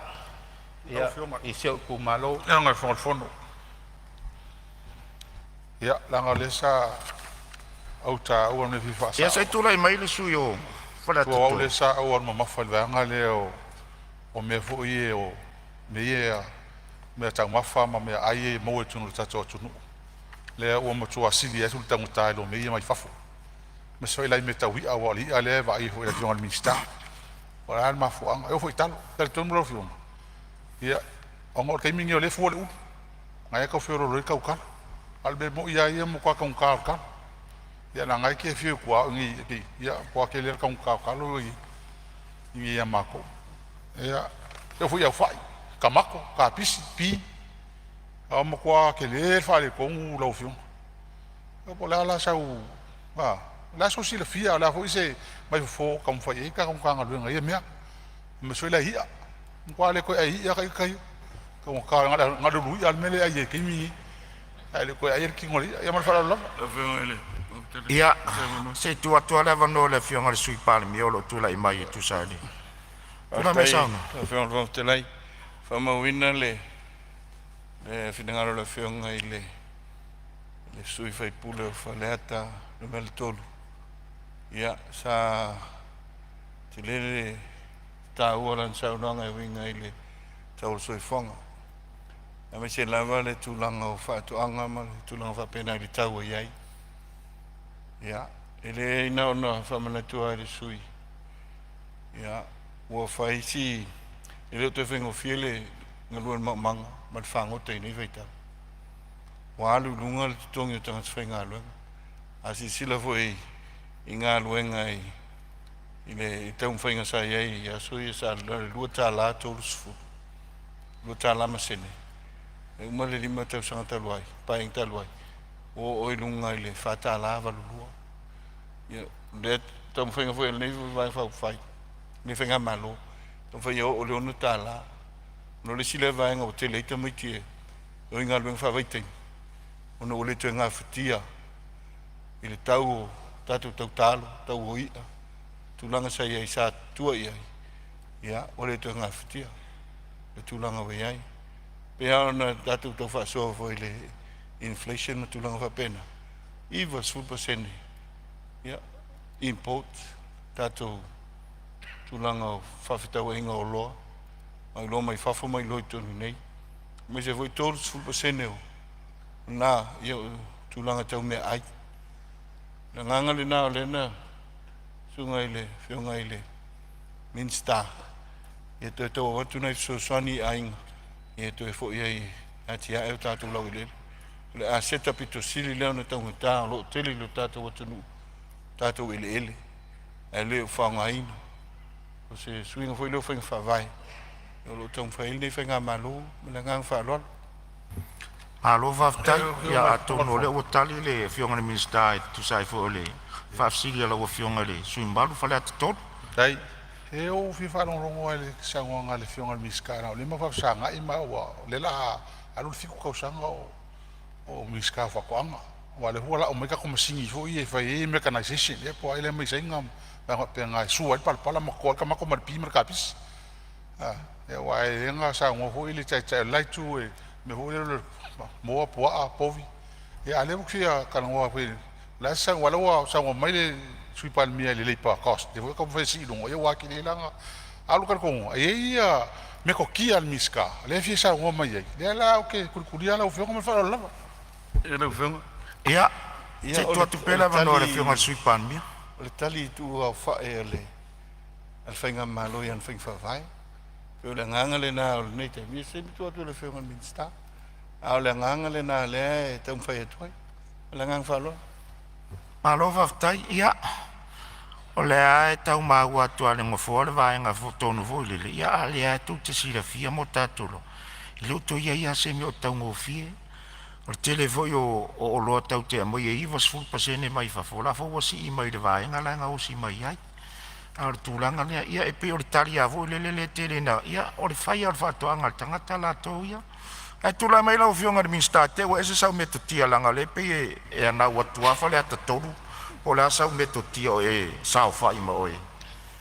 ia i si ou itumalo. Ia, leaga o lea sa ou taua le mea e fia faasao. Ia, se i tulai mai le sui usufono o Faleata O au 3. lea sa ou alu mamafa i le vaega lea o mea foi ia o mea ia mea taumafa ma meaai ia e maua i totonu o le tatou atunuu lea ua matua sili atu le taugata i lo mea ia mai fafo, aemaise foi la i mea tau i'a, aua o le i'a lea e vaaia foi e le Afioga i le Minisita. O le a le mafuaaga? E oo foi i talo. E talitonu lau Afioga, ia ona o le taimi lenei o lea e fua le ulu, lena e tau feoloolo ai le tau o talo. A o le mea moni lava ia, ua matua taugata o le talo. Ia leaga lava e te afio i tua i inei, ia ua matua tele lava le taugata o talo i inei ia matou. Ia, e oo foi i au fai, tamato, kapisi, pi, ua matua tele le faaletonu lau Afioga. Ia po o le a la sau… a o le a sou silafia a o le a foi se fofo o taumafai i ai le tatou Matagaluega i ia mea, aemaise foi la i i'a. Ua matua le toe ai i'a lava ita ia, taugata na o le ului'a lava le mea lea e ai ai i le taimi lenei ae le o toe aia le tino o le i'a. Ia ma le faaaloalo lava. Ia, se i tuu atu lava le avanoa i le Afioga i le Sui Palemia o lo o tulai mai e tusa ai. Tulai mai Faafetai i saunoa. lau Afioga i le Fofoga Fetalai, e faamauina le finagalo o le Afioga i le sui usufono o Faleata 3. Ia, sa tele le taua o lana saunoaga e uiga i le tau o le soifuaga, aemaise lava le tulaga o faatoaga ma le tulaga faapena i le tau ua i ai. Ia, e le na ona faamanatu lava i le sui usufono, ia, ua fai si… e le o toe faigofie le galue i le maumaga ma le fagota i nei vaitau. Ua alu i luga le totogi o tagata faigaluega. A silasila foi i galuega i le taumafaiga sa i ai i aso ia sa alu i le $2.30, $2 ma sene, e uma le 5 tausaga talu ai, Paeaiga talu ai, ua oo i luga i le $4.82. Ia, o lea taumafaiga foi a lenei Vaega Faaupufai, lenei Faigamalo, taumafai ia oo i le $6. Ona o le isi lea vaega ua tele ai tamaiti e o i galuega faavaitaimi, ona ua le toe gafatia i le tau o tatou tau talo, tau o i'a, tulaga sa i ai sa tua i ai, ia ua le toe gafatia le tulaga ua i ai. Pei lava ona tatou tau faasoa foi i le inflation ma tulaga faapena, 90% ia import tatou tulaga o faafetauaiga o oloa mai loa mai fafo mai loa i totonu i nei, aemaise foi 30% o na ia o tulaga tau meaai. O le agaga lena o lea na susuga i le Afioga i le Minisita ia toe tau avatu nai fesoasoani i aiga ia toe foi ai e atiae o tatou laueleele. O le aseta pito sili lea ona taugata o lo o tele i lo tatou atunuu tatou eleele ae le o faaaogaina. O se suiga foi lea o faiga faavae o lo o taumafai ai lenei faigamalo ma le agaga faaaloalo. Malo faafetai. Ia atonu o lea ua tali le Afioga i le Minisita e tusa ai foi o le faafesili a lau Afioga i le sui usufono mamalu Faleata 3. Faafetai. Se ua ou fia faalogologo lava i le saunoaga a le Afioga i le Minisita leaga o lea matou te faafesagai ma au o lea o le a alu le 7 tausaga o ou Minisita o Faatoaga. Aua o lea foi ua lau mai tatou masini foi ia e fai ai mechanization ea po o ai lea mai Saina ma vaega faapena e sua ai le palapala ma toto ai le tamato ma le pi ma le kapisi. Aua e lelei ona saunoa foi le Taitai o le la itu i le mea foi lea o le moa, puaa, povi, a o lea ou te fia talanoa foi, o le a se aua o lea ua saunoa mai le Sui Palemia i le labour cost lea foi e taumafai e sii i luga, ia ua atili ai la ona… Ae o lou talitonuga e i ai ia metotia a le Minisita lea e fia saunoa mai ai, lea la ou te tulitulia lau Afioga ma le faaaloalo lava. Lau Afioga. Ia, Ia se i o tuu le atu o pea le le avanoa i le tali Afioga i le Sui Palemia. O le tali tuuaofai a le faigamalo i ana faiga faavae. Pei o le agaga lena o lenei taimi, ia se i tuu atu i le Afioga i le Minisita. A o le agaga lena o lea e taumafai atu ai. Ma le agaga faaaloalo. Malo faafetai. Ia, o lea lava e tau maua atu lava e le Nofoa le vaega tonu foi lele, ia a o lea lava tou te silafia ma o tatou iloa, e le o toe i ai lava se mea o taugofie. O le tele foi o oloa tatou te aumaia e 90% mai fafo, o la foi ua sii mai i le vaega la e gaosi mai ai. A o le tulaga lea, ia e pei o le tali lava foi lele lea e tele ina… ia o le fai lava o le faatoaga a le tagata latou ia. Ae tulai mai lau Afioga i le Minisita i te i ua ese sau metotia leaga o lea e pei e anau atu lava Faleata 3, po o le a sau metotia o e saofai ma oe.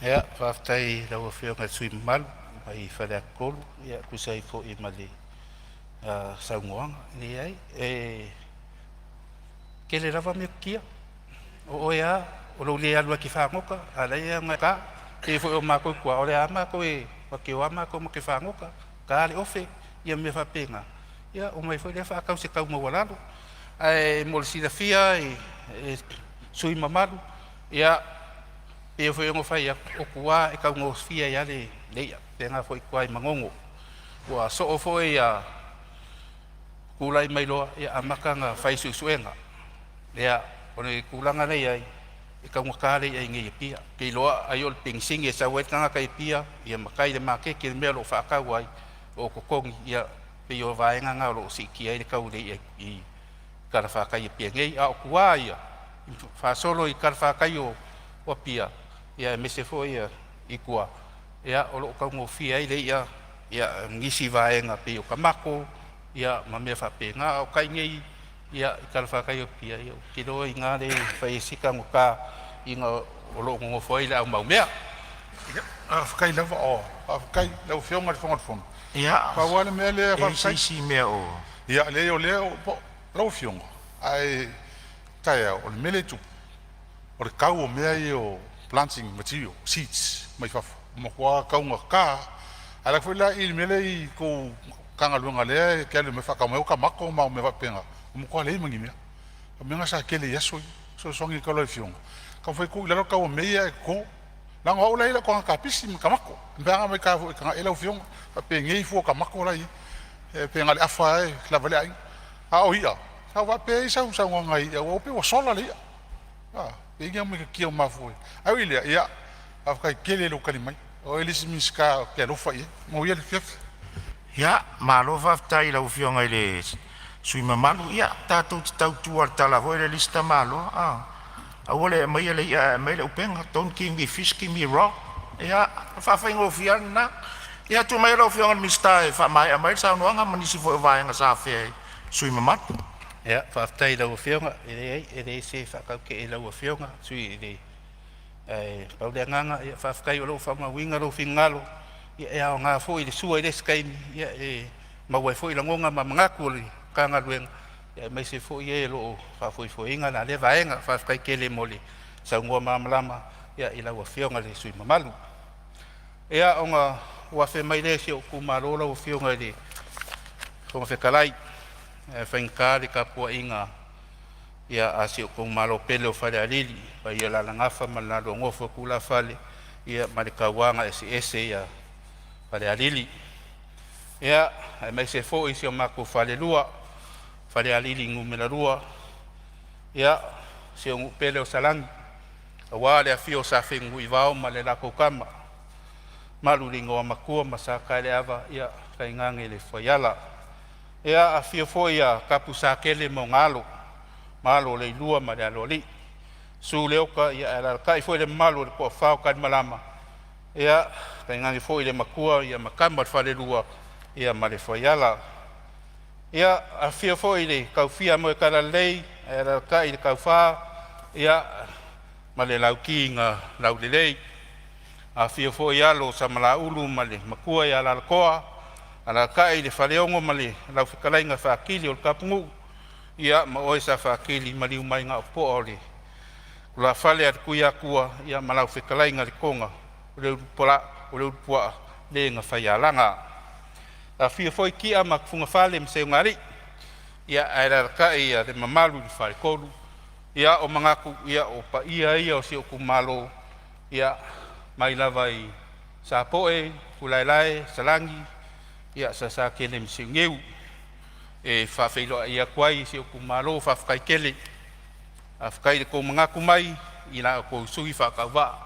Ia, faafetai i lau Afioga i le sui usufono mamalu mai Faleata 3 e tusa ai foi ma le saunoaga. E leai, e Tele lava metotia. O oe a o lou le alu e te fagota, a la e ka. Pei foi o matou i tua, o le a matou e te o a matou ma te fagota, ta le ofe, ia mea faapena. Ia omai foi lea faatau se tau maualalo. Ae mo le silafia e sui usufono mamalu, ia pei foi ona fai atu, o tua e taugofie ai lava le i'a, faapena foi i tua i Manono. Ua soo foi ia tulai mai loa ia amata ona fai suesuega. Ia o le tulaga lea e i ai, e taugata le i'a i inei i Apia. Ou te iloa ai o le penisini e sau ai le tagata i Apia ia ma tai i le maketi i le mea o lo o faatau ai o totogi, ia pei o vaega na o lo o siitia ai le tau o le i'a i talafatai i Apia nei. A o tua ia faasolo i talafatai o Apia ia aemaise foi i tua, ia o lo o taugofie ai le i'a i nisi vaega pei o tamato ia ma mea faapena. A o tai nei ia i talafatai o Apia, ia ou te iloa o i ina lea e fai ai si taugata ina o lo o nonofo ai le au maumea. Faafetai lava, faafetai i lau Afioga i le Fofoga o le Fono. Pau lava le mea lea E i ai se faafetai. isi mea o Ia leai o lea lau Afioga, ae taeao o le mea lea e tupu, o le tau o mea ia o planting material, seeds mai fafo ua matua taugata. Ae alu atu foi la i le mea lea i tou Matagaluega lea e te alu e faatau mai ai tamato ma au mea faapena, ua matua leai ma ni mea. O mea na sa tele i aso ia. Fesoasoani atu i lau Afioga, taumafai e tuu i lalo le tau o mea ia ae toto. Leaga o au la e i ai lau taga kapisi ma tamato, pe ana omai foi e taga'i ai lau afioga, faapenei fua o tamato la e i ai, pe na o le afa lava e lava ai le aiga. A o i'a, sa ou faapea e i ai sau saunoaga i i'a aua pei ua sola le i'a, a, pei e i ai ni au metotia ua mafua ai. Ae ui i lea, ia, faafetai tele i lou tali mai. O oe le isi Minisita ou te alofa i ai. Manuia le afiafi. Ia, malo faafetai i lau Afioga i le sui usufono mamalu. Ia, tatou te tautu lava i le tala foi lea a le isi tamaloa a, aua le aumaia le i'a ae aumai le upega. Don't give me fish, give me rock. Ia, o le faafaigofie lava lena. Ia, tuu maia lau Afioga i le Minisita e faamaea mai le saunoaga ma nisi foi o vaega sa afea e sui usufono mamalu. Ia, faafetai i lau Afioga. E leai, e leai se faatautee i lau Afioga sui i le ae pau le agaga ia faafetai o lo o faamauina lou finagalo, ia e aoga foi le sua i le isi taimi ia e maua ai foi lagona ma manatu o le Matagaluega aemaise foi e o lo o faafoefoeina la lea vaega. Faafetai tele mo le saunoa malamalama i lau Afioga i le sui usufono mamalu. Ia ona ou afe mai lea i si ou itumalo lau Afioga i le Fofoga Fetalai, ae faigata le tapuaiga ia a si ou itumalo pele o Falealili, paia o Alalagafa ma le la nofo a tulafale ia ma le tauaga eseese ia Falealili. Ia aemaise foi si o matou falelua Falealili Nu.2, ia si ou nuu pele o Salani, aua le afio o Sa Fenunuivao ma le latou Tama, malu i le igoa matua ma Sataeleava ia tainane le fuaiala. Ia afio foi ia Tapusatele ma ona alo, Alo o Leilua ma le Aloalii, susu Leota ia ae alaalatai foi le mamalu o le toafa o Talimalama, ia tainane foi le matua ia ma tama o le falelua ia ma le fuaiala. Ia afio foi le taufia moe talalelei ae alaalatai le taufa ia ma le Lauti na Laulelei. Afio foi alo o Samalaulu ma le matua ia Alalatoa, alaalatai le Faleono ma le Laufetalaiga Faatili o le Tapunuu, ia ma oe Safatili maliu mai gaopoa o le tulafale a le Tuiatua ia ma lau fetalaiga le Toga o le Ulupuaa le na faialaga. Afio foi Tia ma Tufugafale ma Seugalii, ia ae alaalatai le mamalu i le faletolu. Ia o manatu ia o paia ia o si ou itumalo ia mai lava i Sapoe, Utulaelae, Salani, ia Salesatele ma Siuniu. E faafeiloai atu ai i si ou itumalo, faafetai tele. Faafetai i le tou manatu mai i la outou sui faatauvaa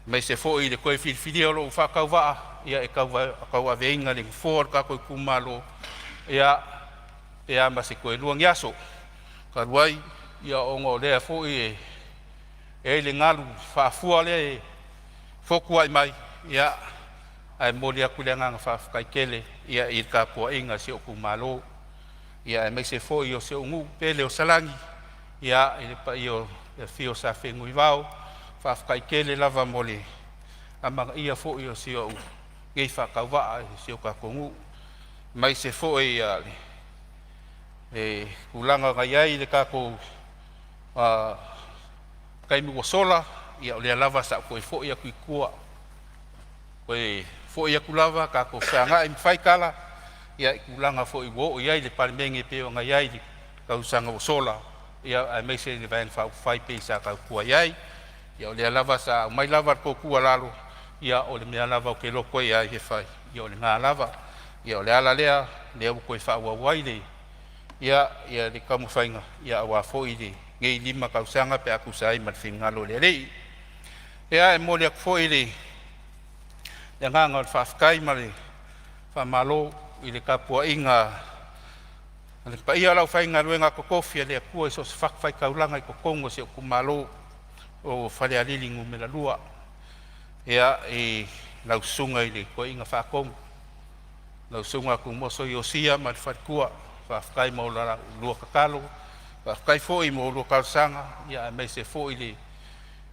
aemaise foi i le toe filifilia o lou faatauvaa ia e tauaveina le nofoa o le tatou itumalo ia pe a ma se toe 2 ni aso. Talu ai ia ona o lea foi e i ai le galu faafua lea e fotuai mai, ia ae momoli atu le agaga faafetai tele ia i le tapuaiga a si ou itumalo, ia aemaise foi o si ou nuu pele o Salani, ia i le paia o le afio o Sa Fenunuivao, faafetai tele lava mo le amanaia foi o si ou nei faatauvaa i si o tatou nuu, aemaise foi le Le tulaga na i ai le tatou taimi ua sola, ia o lea lava sa ou toe foi atu i tua, toe foi atu lava tatou fesagai ma fai tala ia i tulaga foi ua oo i ai le Palemene e pei ona i ai le tausaga ua sola, ia aemaise le Vaega Faaupufai pei sa tautua i ai. Ia o lea lava sa aumai lava le tou tuualalo, ia o le mea lava ou te loto i ai e fai, ia o lena lava. Ia o le ala lea lea ua toe faaauau ai le ia le taumafaiga aua foi lenei 5 tausaga pe a tusa ai ma le finagalo o le Alii. Ia, e momoli atu foi le agaga o le faafetai ma le faamalo i le tapuaiga a le paia o le aufaigaluega totofi a le Atua i so o se fatafaitaulaga i totonu o si ou itumalo o Falealili 2, ia, i lau susuga i le Toeaina Faatonu, lau Susuga Tumoso Iosia ma le faletua, faafetai mo la ulua tatalo, faafetai foi mo lua talosaga, aemaise foi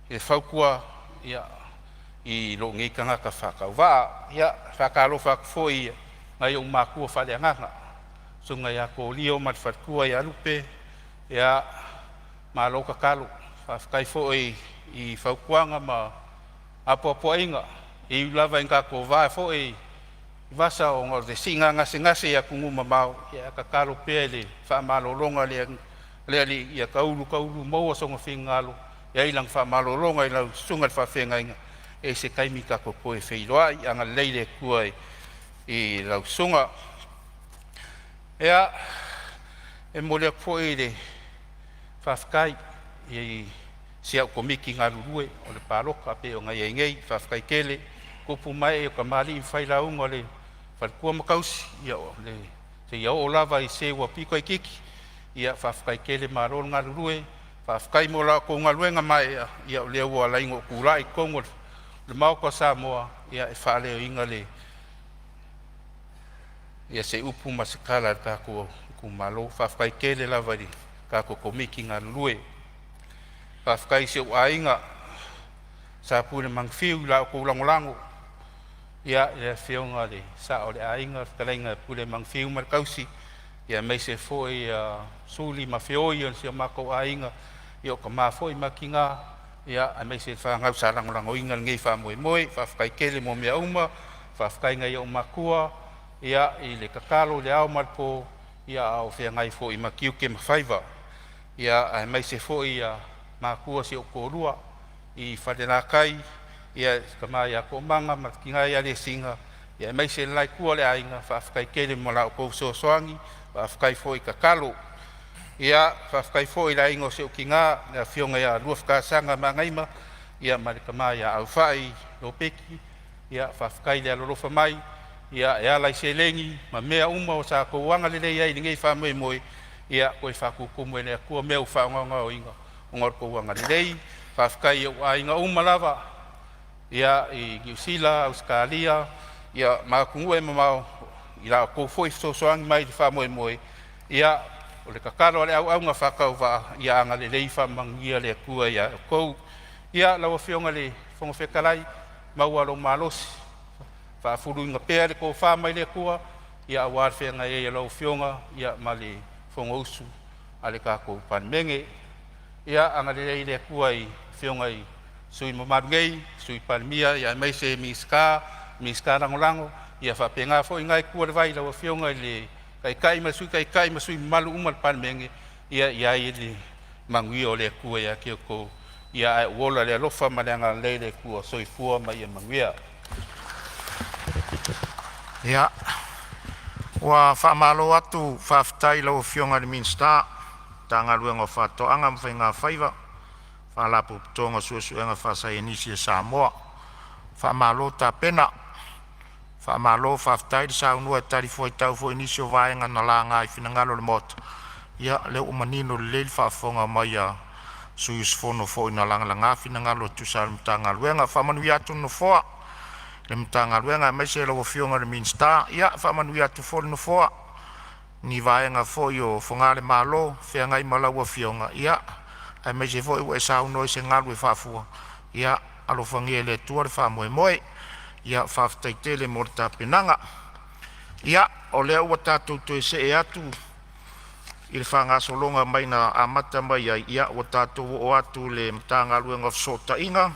le fautua i lou nei tagata faatauvaa. Ia, e faatalofa atu foi i nai ou matua faaleagaga, susuga ia Torio ma le faletua ia Lupe, ia malo tatalo, faafetai foi i fautuaga ma apoapoaiga. E ui lava ina tatou va foi i vasa ona o le siiga gasegase i atunuu mamao, ae tatalo pea i le faamalologa a le Alii ia taulu taulu maua sona finagalo e i ai lana faamalologa i lau susuga i le faafeagaiga e i ai se taimi tatou toe feiloai. Agalelei le Atua i lau susuga. Ia, e momoli atu foi le faafetai i si au Komiti galulue o le palota pei ona i ai nei. Faafetai tele tupu ma ee o tamalii ma failauga o le faletua ma tausi, ia seia oo lava i se ua aupito itiiti. Ia faafetai tele, malo le galulue, faafetai mo la outou galuega maeaea o lea ua ala ai ona ou tulai i totonu o le Maota o Samoa e faaleoina se upu ma se tala a le tatou itumalo. Faafetai tele lava i le tatou Komiti galulue. Faafetai i si ou aiga Sa Puleimanufiu i la outou lagolago i le afioga i le Sao o le Aiga, le fetalaiga ia Puleimanufiu ma le tausi, aemaise foi ia Suli ma Feoi o si o matou aiga, ia o tama foi ma tina, aemaise le fanau sa lagolagoina lenei faamoemoe. Faafetai tele mo mea uma. Faafetai i nai ou matua i le tatalo i le ao ma le po a o feagai foi ma tiute ma faiva, aemaise foi ia matua o si ou toalua i Falelatai, le tama ia Toomala ma le tina ia Lesiga, aemaise le la itu o le aiga. Faafetai tele mo la outou fesoasoani, faafetai foi tatalo. Ia faafetai foi i le aiga o si ou tina, le afioga ia Luafatasaga Magaima ma le tama ia Aufai Ropeti. Ia faafetai le alolofa mai e ala i seleni ma mea uma sa outou agalelei ai i lenei faamoemoe. Ia toe faatutumu e le Atua mea ua faagaogaoina ona o lo outou agalelei. Faafetai i ou aiga uma lava i Niu Sila, Ausetalia ma atunuu e mamao i la outou foi fesoasoani mai i le faamoemoe. Ia, o le tatalo a le auauna faatauvaa, ia agalelei faamanuia le Atua ia te outou. Ia, lau Afioga i le Fofoga Fetalai, maua lou malosi, faafuluina pea le tofa mai le Atua aua le feagai ai o lau Afioga ma le Fonousu a le tatou Palemene. Ia agalelei le Atua i afioga i sui usufono mamalu nei, Sui Palemia aemaise Minisita, Minisita Lagolago, ia faapena foi lena itu o le vai i lau Afioga i le Taitai ma le Sui Taitai ma sui usufono mamalu uma o le Palemene. Ia i ai le manuia o le Atua ia te outou, ae ou ola i le alofa ma le agalelei o le Atua. Soifua ma ia manuia. Ia, ua faamalo atu faafetai i lau Afioga i le Minisita o Faatoaga ma Faiga Faiva, Faalapotopotoga o Suesuega Faasaienisi a Samoa. Faamalo tapena, faamalo faafetai le saunoa e talifuaitau foi i nisi o vaega na laga i finagalo o le Maota. Ia o lea ua manino lelei le faafofoga mai a sui usufono foi na lagalaga finagalo e tusa ai o le Matagaluega. Faamanuia atu le Nofoa i le Matagaluega aemaise lau Afioga i le Minisita. Ia faamanuia atu foi le Nofoa i ni vaega foi o Fogalemalo o feagai ma lau Afioga, ia aemaise foi ua e saunoa i se galu e faafua. Ia alofagia e le Atua le faamoemoe. Ia faafetai tele mo le tapenaga. Ia, o lea ua tatou toe see atu I le faagasologa mai na amata mai ai, ia ua tatou oo atu i le Matagaluega o Fesootaiga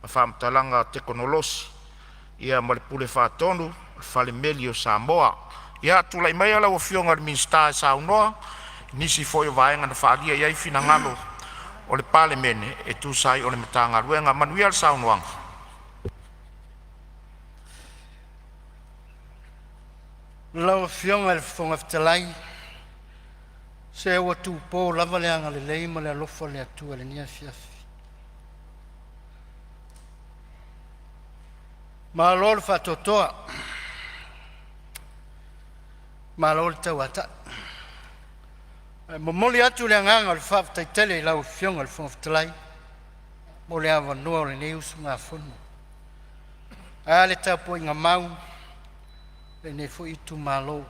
ma Faamatalaga Tekonolosi, ia ma le Pule Faatonu o le Falemeli o Samoa. Ia tulai maia lau Afioga i le Minisita e saunoa i nisi foi o vaega na faaalia i ai finagalo o le Palemene e tusa ai o le Matagaluega. Manuia le saunoaga. Lau Afioga i le Fofoga Fetalai, se ua tupo lava le agalelei ma le alofa o le Atua i lenei afiafi. Malo le faatoatoa, malo le tauatai. E momoli atu le agaga o le faafetai tele i lau Afioga i le Fofoga Fetalai mo le avanoa o lenei usugafono. Ae a le tapuaiga mau a lenei foi itumalo.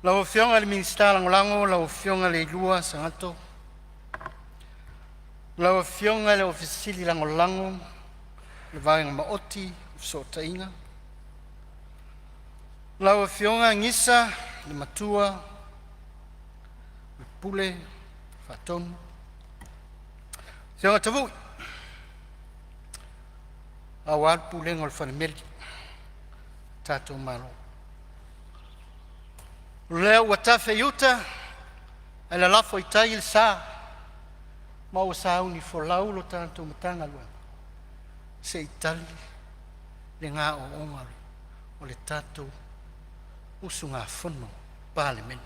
Lau Afioga i le Minisita Lagolago lau Afioga Leilua Sagatto, lau Afioga i le Ofisa Sili Lagolago o le Vaega Maoti o Fesootaiga, lau Afioga Gisa Lematua o le Pule Faatonu, Afioga Tavui aua le Pulega o le Falemeli lo tatou Malo. O lea ua tafe i uta ae lalafo i tai le sa ma ua sauni folau lo tatou Matagaluega se i tali le gaooga o le tatou usugafono Palemene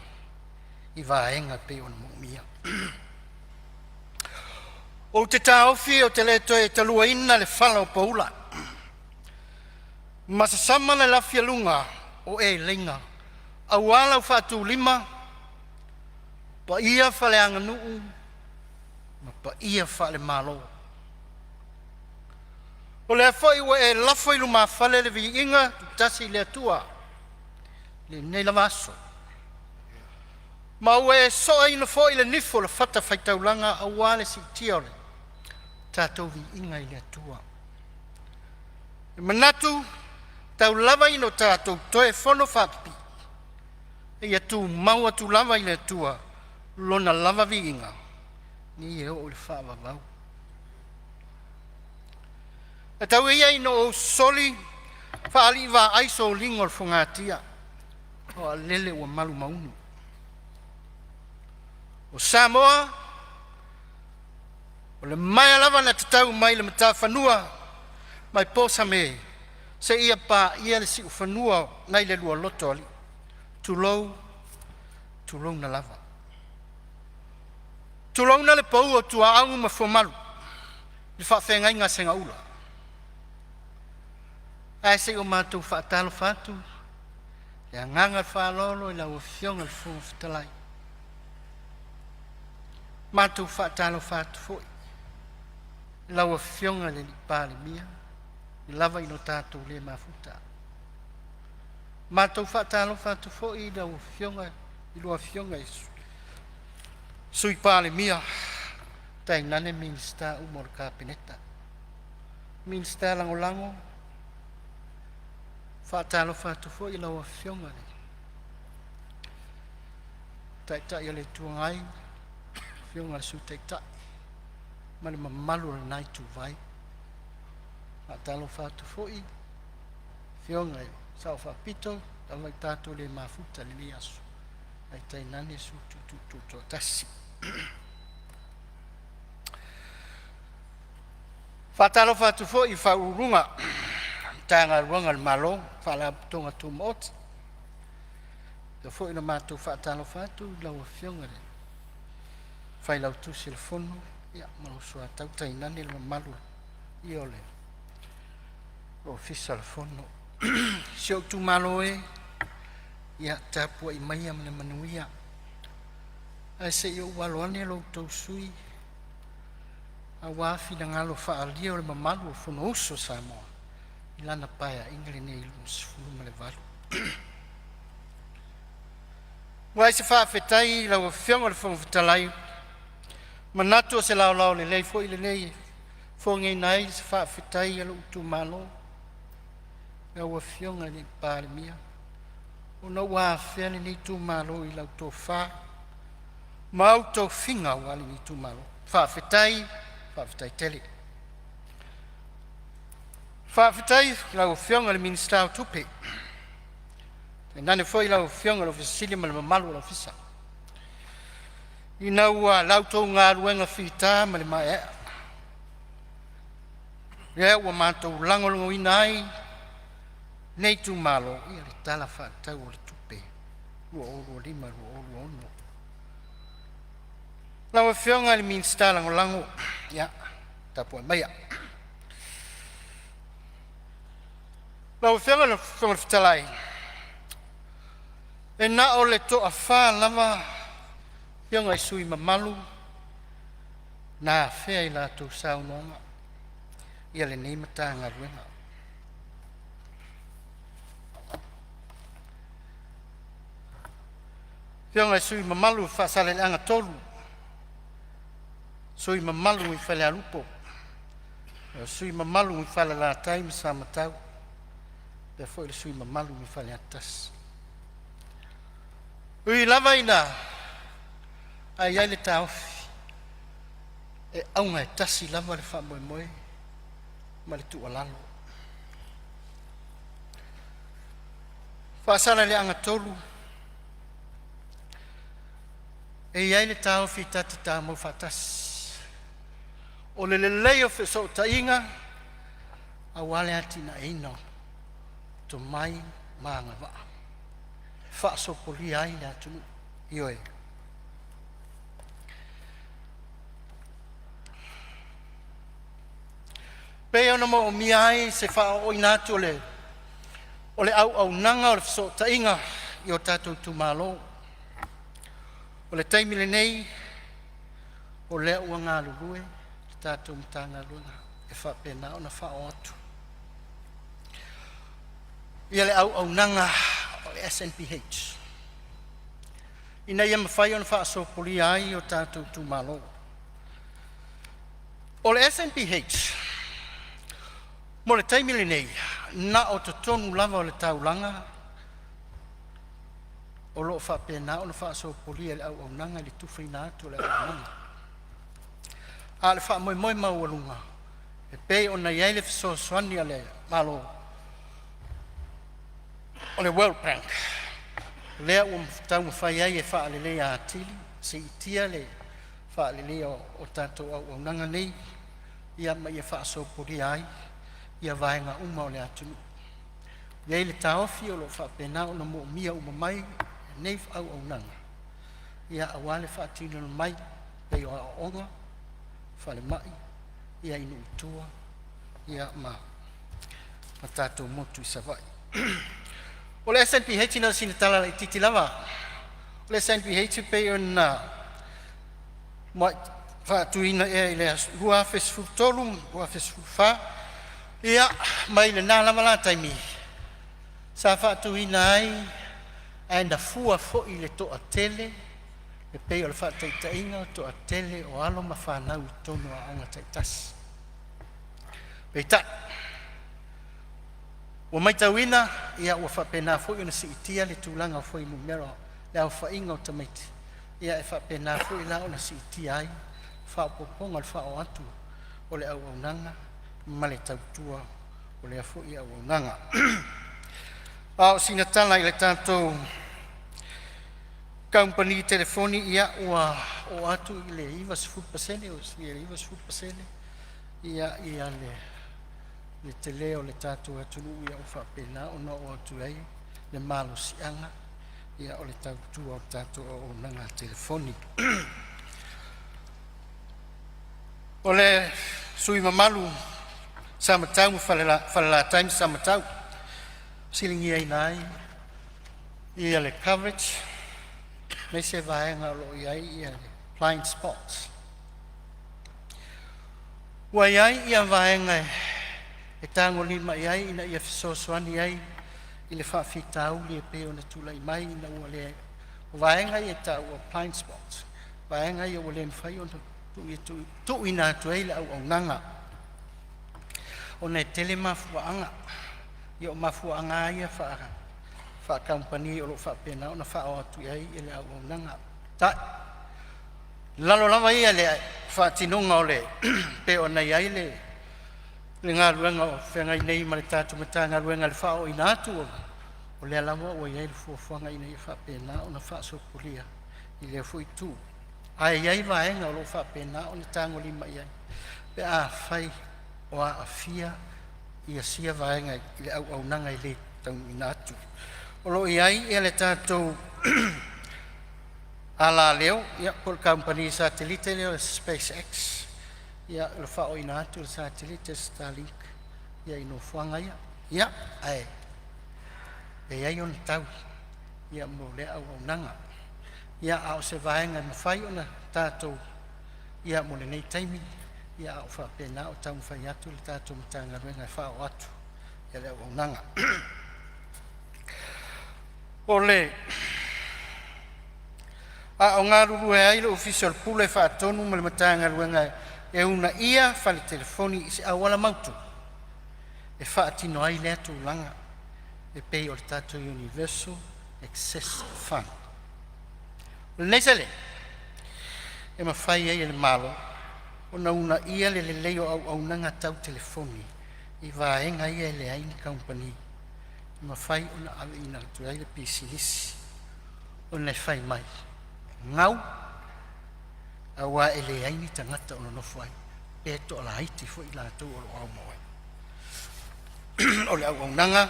i vaega e pei ona moomia. Ou te taofi ou te le toe taluaina le fala o poula ma sasama le lafialuga o eleiga aua lau faatulima paia faaleaganuu ma paia faalemalo. O lea foi ua e lafo i lumafale le viiga tutasi i le Atua i lenei lava aso, ma ua e soaina foi le nifo o le fatafaitaulaga aua le siitia o le tatou viiga i le Atua. E manatu tau lava ina o tatou toe fono faapipii, ia tumau atu lava i le Atua Lona lava viiga e oo i le faavavau. E tau ia ina ou soli faaliivaai soliga o le fogatia, o lele ua malu maunu. O Samoa, o le maea lava na te tau mai le matafanua mai Posame seia paia le siufanua nai le lualoto o Alii, tulou, tulouna lava. Tulouna le pau o tuaau ma fuamalu i le faafeagaiga a Segaula. Ae se i o matou faatalofa atu i le agaga faaaloalo i lau Afioga i le Fofoga Fetalai. Matou faatalofa atu foi i lau Afioga i le Palemia, e ui lava ina tatou le mafuta. Matou faatalofa atu foi i lau Afioga i lua Afioga i Sui Palemia, tainane Minisita uma o le Kapeneta, Minisita Lagolago. Faatalofa atu foi i lau Afioga i le Taitai o le Itu Agai, Afioga i le Sui Taitai ma le mamalu o lena Ituvai. Faatalofa atu foi i Afioga i Sao Faapito, lava ua tatou le mafuta i lenei aso, ae tainane susu Tutoatasi. Faatalofa atu foi i Ofisa Sili o Pulega o Matagaluega a le Malo, Faalapotopotoga Tumaoti. E faapea foi ona matou faatalofa atu i lau Afioga i le Failautusi o le Fono ma lou Soatau, tainane le mamalu o le Ofisa o le Fono. Si ou itumalo e, ia tapuai maia ma le manuia, ae se i ou alo ane lo outou sui usufono aua finagalo faaalia o le mamalu o le Fonousu a Samoa i lana Paeaiga lenei 28. Ua i ai se faafetai i lau Afioga i le Fofoga Fetalai, manatu o se laolao lelei foi lenei e fofogaina ai se faafetai a lou itumalo i lau Afioga i le Palemia. Ona ua afea lenei itumalo i lau tofa ma au tofiga aua lenei itumalo. Faafetai, faafetai tele. Faafetai i lau Afioga i le Minisita o Tupe, tainane foi lau Afioga i le Ofisa Sili ma le mamalu o le Ofisa ina ua la outou galuega fita ma le maeaea lea ua matou lagolagoina ai lenei itumalo i le Tala Faatatau o le Tupe 2025/2026. Lau Afioga i le Minisita Lagolago, ia tapuai maia. Lau Afioga i le Fofoga Fetalai, e na o le toafa lava afioga i sui usufono mamalu na afea i latou saunoaga ia lenei Matagaluega. Afioga i le sui usufono mamalu o Faasaleleaga 3, sui usufono mamalu i Falealupo, sui usufono mamalu i Falelatai ma Samatau, faapea foi le sui usufono mamalu mai Faleata 1. E ui lava ina ae i ai le taofi, e auga e tasi lava le faamoemoe ma le tuualalo. Faasaleleaga 3, e i ai le taofi ta te tamau faatasi, o le lelei o fesootaiga aua le atinaeina o tomai ma agavaa e faasopolia ai le atunuu. Ioe. Pei ona moomia ai se faaooina atu o le o le auaunaga o le fesootaiga i o tatou itumalo. O le taimi lenei o lea ua galulue le tatou Matagaluega e faapena ona faaoo atu ia le auaunaga o le SNBH ina ia mafai ona faasopolia ai o tatou itumalo. O le SNBH mo le taimi lenei, na o totonu lava o le taulaga o lo o faapena ona faasopolia e le auaunaga i le tufaina atu o le auaunaga. A o le faamoemoe maualuga e pei ona i ai le fesoasoani a le Malo o le World Bank, lea ua taumafai ai e faaleleia atili, siitia le faaleleia o tatou auaunaga nei ia ma ia faasopolia ai ia vaega uma o le atunuu. E i ai le taofi o lo o faapena ona moomia uma mai nei auaunaga ia aua le faatinoina mai pei o aoaoga, falemai ia i nuu i tua ia ma tatou motu i Savaii. O le SNBH na o sina tala laitiiti lava. O le SNBH e pei ona muai faatuina ea i le 2013 2014, ia mai lena lava la taimi sa faatuina ai, ae na fua foi i le toatele e pei o le faataitaiga o le toatele o alo ma fanau i totonu o aoga taitasi. Peitai, ua matauina ia ua faapena foi ona siitia le tulaga o fuainumera le aofaiga o tamaiti, ia e faapena foi la ona siitia ai faaopoopoga o le faaoo atu o le auaunaga ma le tautua o lea foi auaunaga. A o sina tala i le tatou kamupani telefoni, ia ua oo atu i le 90% o le 90% ia ia le le tele o le tatou atunuu ia ua faapena ona oo atu ai le malosiaga ia o le tautua o le tatou auaunaga telefoni. O le sui usufono mamalu Samatau ma Falelatai ma Samatau, fesiligiaina ai ia le coverage aemaise vaega o lo o i ai ia blind spots. Ua i ai ia vaega e tagolima i ai ina ia fesoasoani ai i le faafitauli e pei ona tulai mai ina ua le o vaega ia e taua o blind spots, vaega ia ua le mafai ona tuuina atu ai le auaunaga ona e tele mafuaaga. Ia o mafuaaga lava ia faa-kamupani o loo faapena ona faaoo atu i ai le auaunaga. Ta'i lalo lava ia i le faatinoga o le pei ona i ai le galuega o feagai nei ma le tatou Matagaluega i le faaooina atu o lea lava ua i ai le fuafuaga ina ia faapena ona faasopolia i lea foi itu. Ae i ai vaega o lo o faapena ona tagolima i ai pe afai o aafia ia sia vaega i le auaunaga e le taunuuina atu. O lo o i ai ia le tatou alaleo po o le kamupani satelite lea o le SpaceX, o le faaooina atu o le satelite Starlink i nofoaga ia, ae e i ai ona tau mo lea auaunaga. A o se vaega e mafai ona tatou mo lenei taimi, a o faapena ona taumafai atu le tatou Matagaluega e faaoo atu le auaunaga. O le a o galulue ai le Ofisa o le Pule Faatonu ma le Matagaluega e uunaia Fale Telefoni i se auala mautu e faatino ai lea tulaga e pei o le tatou Universal Access Fund. O lenei seleni e mafai ai e le Malo ona uunaia le lelei o auaunaga tau telefoni i vaega ia e leai ni kamupani e mafai ona aveina atu ai le pisinisi ona e fai mai e gau aua e leai ni tagata o nonofo ai pe toalaiti foi i latou o lo o aumau ai. O le auaunaga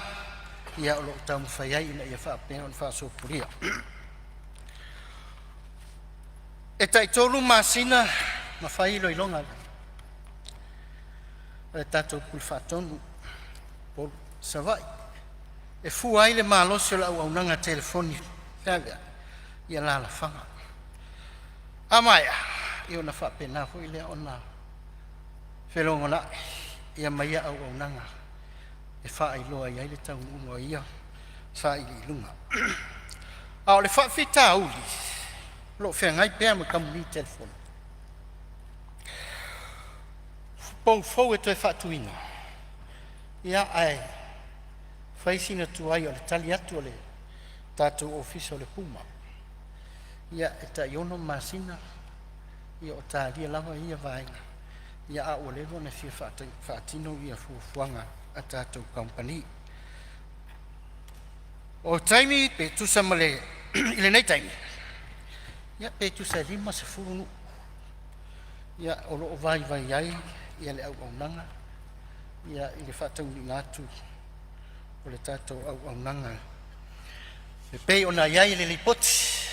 ia o lo o taumafai ai ina ia faapea ona faasopolia. E tai-3 masina na fai iloiloga a le tatou Pule Faatonu i Upolu ma Savaii e fua ai le malosi o le auaunaga telefoni feaveai i alalafaga. A maea ona faapena foi lea ona felogonai ma ia auaunaga e faailoa i ai le taunuuga o ia sailiiliga. A o le faafitauli o lo o feagai pea ma kamupani telefoni, pou fou e toe faatuina, ae fai sina tuai o le tali atu a le tatou Ofisa o le Puma. E tai 6 masina o talia lava ia vaega, a ua leva ona fia faatino fuafuaga a tatou kamupani. O taimi pe tusa ma le i lenei taimi, pe tusa e 50 nuu o lo o vaivai ai le auaunaga i le faataunuuina atu o le tatou auaunaga e pei ona i ai le Lipoti.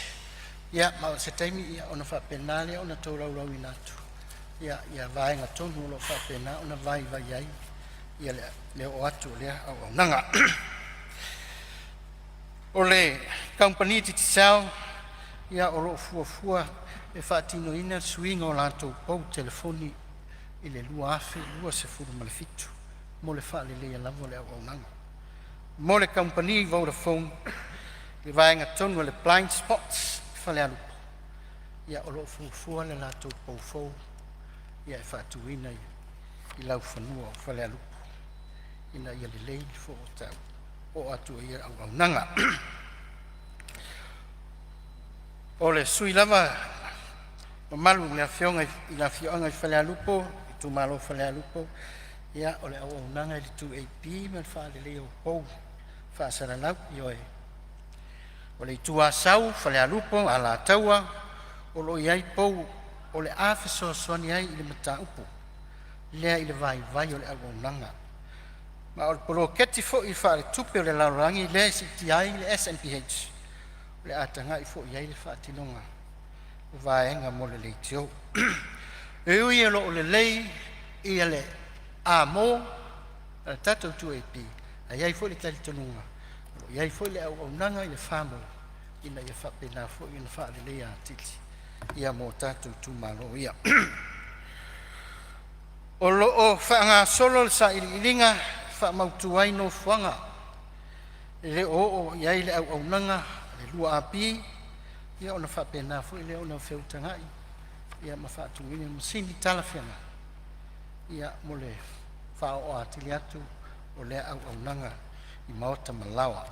Ma o se taimi ona faapena lea ona tolaulauina atu ia vaega tonu o lo o faapena ona vaivai ai le oo atu o lea auaunaga. O le kamupani Digicel o lo o fuafua e faatinoina le suiga o latou pou telefoni i le 2027 mo le faaleleia lava o le auaunaga. Mo le kamupani Vodafone i le vaega tonu o le blind spots i Falealupo, o lo o fuafua le latou pou fou e faatuina i laufanua o Falealupo ina ia lelei le oo atu o ia auaunaga. O le sui lava mamalu le afioga i le afioaga i Falealupo, itumalo o Falealupo, o le auaunaga i le 2AP ma le faaleleia o pou faasalalau. Ioe, o le Itu Asau, Falealupo, Alataua, o lo o i ai pou o le a fesoasoani ai i le mataupu lea i le vaivai o le auaunaga. Ma o le poloketi foi faaletupe o le lalolagi lea e siitia ai le SNBH o le a tagai foi i ai i le faatinoga o vaega mo le leitio. E ui o lo o lelei ia le amo a le tatou 2AP, ae i ai foi le talitonuga o lo o i ai foi le auaunaga i le 4Mo ina ia faapena foi ona faaleleia atili mo tatou itumalo ia. O lo o faagasolo le sailiiliga e faamautu ai nofoaga e le o oo i ai le auaunaga a le 2AP, ona faapena foi lea ona feutagai ma faatuina masini talafeagai mo le faaoo atili atu o lea auaunaga i maota ma laoa.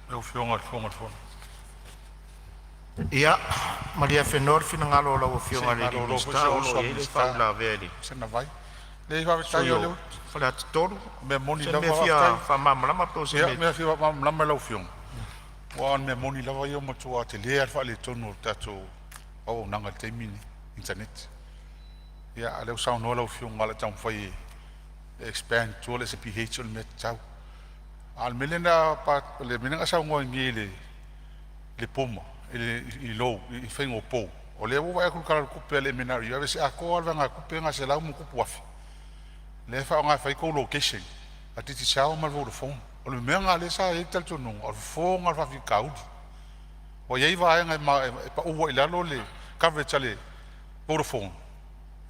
Lau Afioga i le Fofoga o le Fono. Ia, malie afenoa le finagalo o lau Se Afioga i i le malolo foi Minisita si o ou lo uso o a i ai le Minisita faauilavea i le sana vai. Leai, faafetai sui o lea o ua Faleata 3. o mea O moni se lava, mea fia faafetai. faamalamalama po o se Ia, mea mea e fia faamalamalama i lau Afioga, aua o le mea moni lava ia ua matua tele lava le faaletonu o le tatou auaunaga i le taimi lenei i internet. Ia, a o lea ua saunoa lau Afioga o le a taumafai e expand i tua le SNBH o le mea tatau. A o le mea lea na le mea lea na e saunoa ai nei i le puma i lou i le faiga o pou, o lea ua ou vaai atu i le Tala o le Tupe a le MNRE, ua aveese atoa lava le vaegatupe lena $100+ afe lea e faaaoga e fai ai co-location a le Digicel ma le Vodafone. O le mea lena lea sa i ai le talitonuga o le fofo lena o le faafitauli. Ua i ai vaega e pau ai i lalo le coverage a le Vodafone,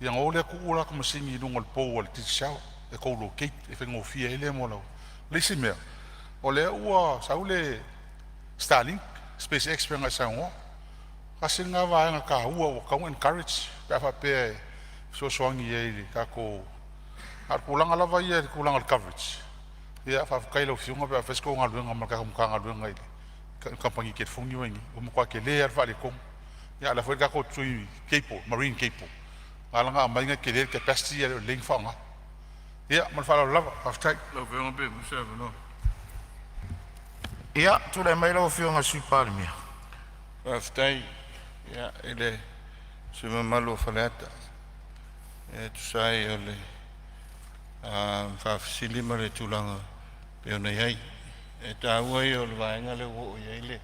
ia ona o lea tuu latou masini i luga o le pou a le Digicel e co-locate e faigofie ai lea mo lau. O le isi mea, o lea ua sau le Starlink, SpaceX pei ona e saunoa, tasi lena vaega taua ua tatau ona encourage pe a faapea e fesoasoani ai i le tatou. A o le tulaga lava ia i le tulaga o le coverage, ia faafetai i lau Afioga pe a fai se tou galuega ma le tatou Matagaluega i le kamupani telefoni lea ua i ai nei, ua matua tele lava le faaletonu. Ia a o la e foi e i ai le tatou tui cable, marine cable na ala ona aumai ona e tele le capacity ae le o lelei ona faaaoga. Ia ma le faaaloalo lava. Faafetai. Ia, tulai mai lau Afioga i le Sui Palemia. Faafetai i le sui usufono mamalu o Faleata e tusa ai o le faafesili ma le tulaga pei ona i ai. E taua ia o le vaega lea ua oo i ai le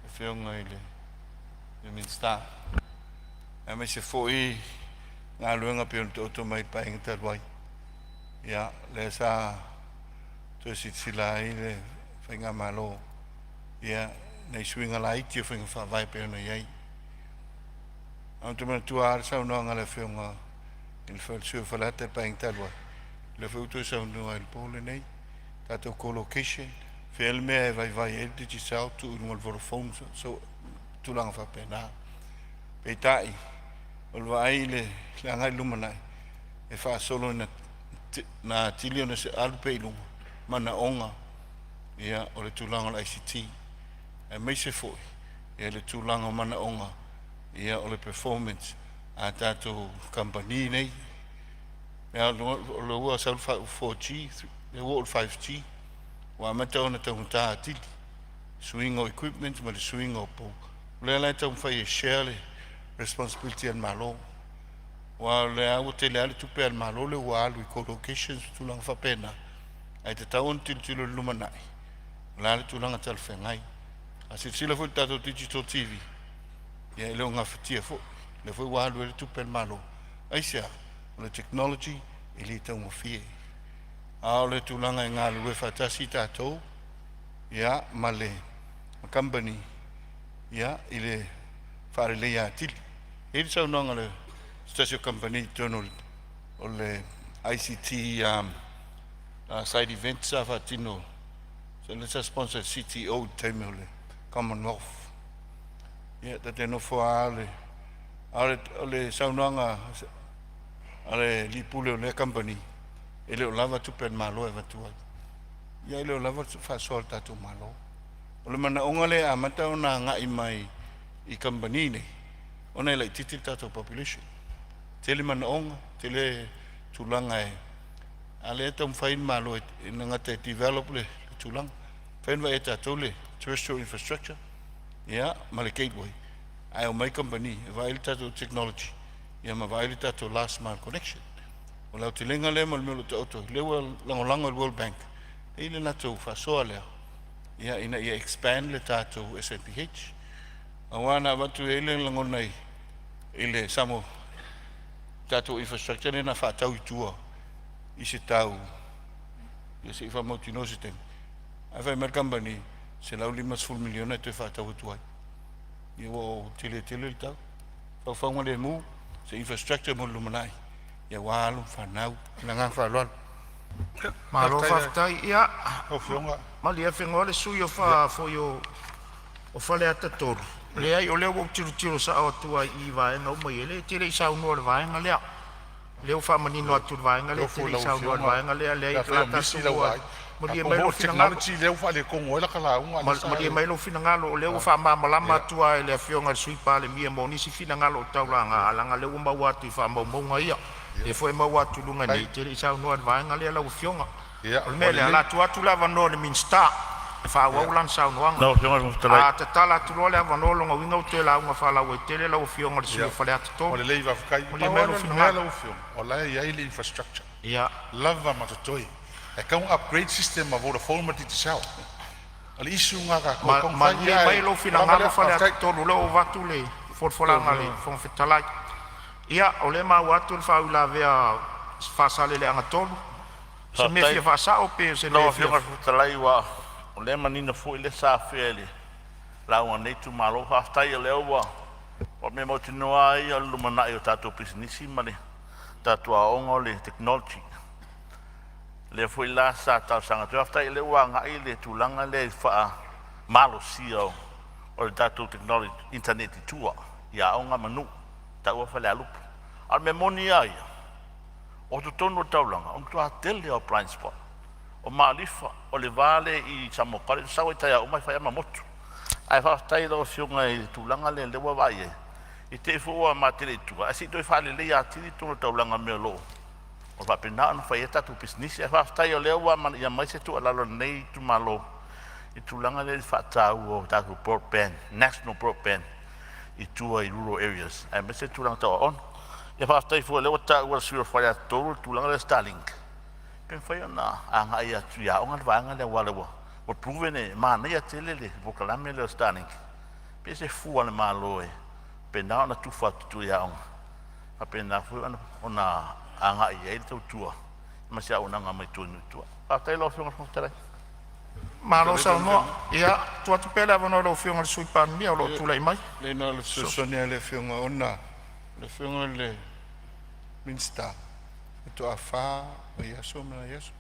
Afioga i le Minisita, aemaise foi galuega pei ona taoto mai i le Paeaiga talu ai. Ia, lea sa toe silasila ai le Faigamalo ia nai suiga laiti o faiga faavae pei ona i ai. Ae ou te manatua lava le saunoaga a le Afioga i le sui usufono o Faleata i le Paeaiga talu ai, lea foi ua toe saunoa i le po lenei, tatou co-location, fea le mea e vaivai ai le Digicel tuu i luga o le Vodafone, so, tulaga faapena. Peitai, o le vaai i le agai i le lumanai, e faasolo ina na atili ona alu pea i luga manaoga ia, o le tulaga o le ICT, aemaise foi ia le tulaga o manaoga ia, o le performance a tatou kamupani nei. Ia, o le ua sau le 4G, lea ua oo i le 5G, ua amata ona taugata atili suiga o equipment ma le suiga o pou. O lea la e taumafai e share le responsibility a le Malo, aua o lea ua tele lava le tupe a le Malo lea ua alu i co-locations ma tulaga faapena, ae tatau ona tilotilo i le lumanai, o le a le tulaga talafeagai. A silasila foi i le tatou digital TV, ia e le o gafatia foi, lea foi ua alu ai le tupe a le Malo. Aisea? O le technology e le taugofie. A o le tulaga e galulue faatasi tatou ia ma le company ia i le faaleleia atili. E i ai le saunoaga a le se tasi o kamupani i totonu o le ICT side event sa faatino, lea sa sponsor e CTO i le taimi o le Commonwealth. Ia, ta te nofo lava o le saunoaga a le lipule o lea kamupani, e le o lava tupe a le Malo e avatu ai. Ia, e le o lava faasoa a le tatou Malo. O le manaoga lea e amata ona agai mai i kamupani nei, ona e laitiiti le tatou population. Tele manaoga, tele tulaga e a lea e taumafai le Malo e gata e develop le tulaga. Fai ona vaai e tatou le terrestrial infrastructure ia ma le gateway, ae omai kamupani e vaai le tatou technology ia ma vaai le tatou last mile connection. O le aotelega lea ma le mea o lo o taoto ai, lea ua lagolago e le World Bank e i le latou faasoa lea ia ina ia expand le tatou SNBH. Aua na avatu ai le lagona i le Samoa tatou infrastructure lea na faatau i tua i se tau ia se i faamautinoa se taimi. Ae fai mai le kamupani $150 miliona e toe faatau atu ai. Ia ua tele tele le tau. Faufauga lemu, se infrastructure mo le lumanai, ia ua alu ma fanau. Le agaga faaaloalo. Malo faafetai. Ia, Lau Afioga. malie afenoa le sui o fa foi o Faleata 3. Leai, o lea ua ou tilotilo sao atu ai i vaega uma ia, e le te le i saunoa i le vaega lea. Lea ua faamanino atu le vaega lea e te Alofa le i i lau saunoa i le Afioga, vaega lea, pe leai afai o le o a misi tatou lau vaai. malie Tatou mai oo lou i le finagalo. technology lea ua faaletonu ai lata lauga a o lea sa Malie e mai lou finagalo o lea ua faamalamalama atu lava e le Afioga i le Sui Palemia mo nisi finagalo o tau laga, ae leaga o lea ua maua atu i faamaumauga ia. O lea foi e maua atu i luga nei, e te le i saunoa i le vaega lea lau Afioga. O le Ua mea lea, o le lelei. a tuu atu le avanoa i le Minisita e faaauau lana saunoaga. Lau Afioga i le Fofoga Fetalai. A tatala atu loa le avanoa, o lona uiga ua toe lauga faalauaitele lau Afioga i le sui usufono mo Faleata Ua 3. lelei faafetai. Na Malie pau mai lava lou lea o le mea finagalo. lau Afioga, o la e i ai le infrastructure, lava ma totoe. Ae tatau ona upgrade system a Vodafone ma le Digicel. O le issue lena a tatou e tatau ona fai, Malie ae mai lou ua lava finagalo lea. Faleata Faafetai. 3, o lea ua avatu le folafolaga a le Fofoga Fetalai. Ia, o lea e maua atu le faauilavea a Faasaleleaga 3. O se mea e Faafetai fia faasao pe o se lau mea e fia... Afioga i le Fofoga Fetalai, ua o lea e manino foi lea sa afea i le lauga a lenei itumalo. Faafetai o lea ua o le mea mautinoa lava ia o le lumanai o tatou pisinisi ma le tatou aoaoga o le technology. Lea foi la sa talosaga atu ai. Faafetai o lea ua agai le tulaga lea i le faamalosia o le tatou technology internet i tua i aoga ma nuu e taua Falealupo. A o le mea moni lava ia, o totonu o le taulaga, o le matua tele lava o blind spot. O Malifa, o le va lea i Samoa College, e sau lava i taeao uma e fai lava ma motu. Ae faafetai i lau Afioga i le tulaga lea o lea ua vaai i ai, i te i foi ua matele i tua ae se i toe faaleleia atili totonu o le taulaga i mea o lo o faapena ona fai ai tatou pisinisi. Ae faafetai o lea ua amanaia mai se tuualalo a lenei itumalo i le tulaga lea i le faataua o tatou broadband, national broadband i tua i rural areas aemaise le tulaga tau aoaoga. Ia faafetai foi o lea ua taua e le sui usufono o Faleata 3 le tulaga lea o le Starlink, pe mafai ona agai atu i aoga le vaega lea aua o lea ua proven e manaia tele le polokalame lea o le Starlink. Pe se fua a le Malo e faapena ona tufa atu i tua i aoga, e faapena foi ona agai i ai le tautua ma se auaunaga mai tua i nuu i tua. Faafetai i lau Afioga i le Fofoga Fetalai. Malo saunoa. Ia, tuu atu pea le avanoa i lau Afioga i le Sui Palemia o lo o tulai mai. Leai na o le fesoasoani lava i le Afioga ona o le Afioga i le Minisita faatoa fa vaiaso ma nai aso.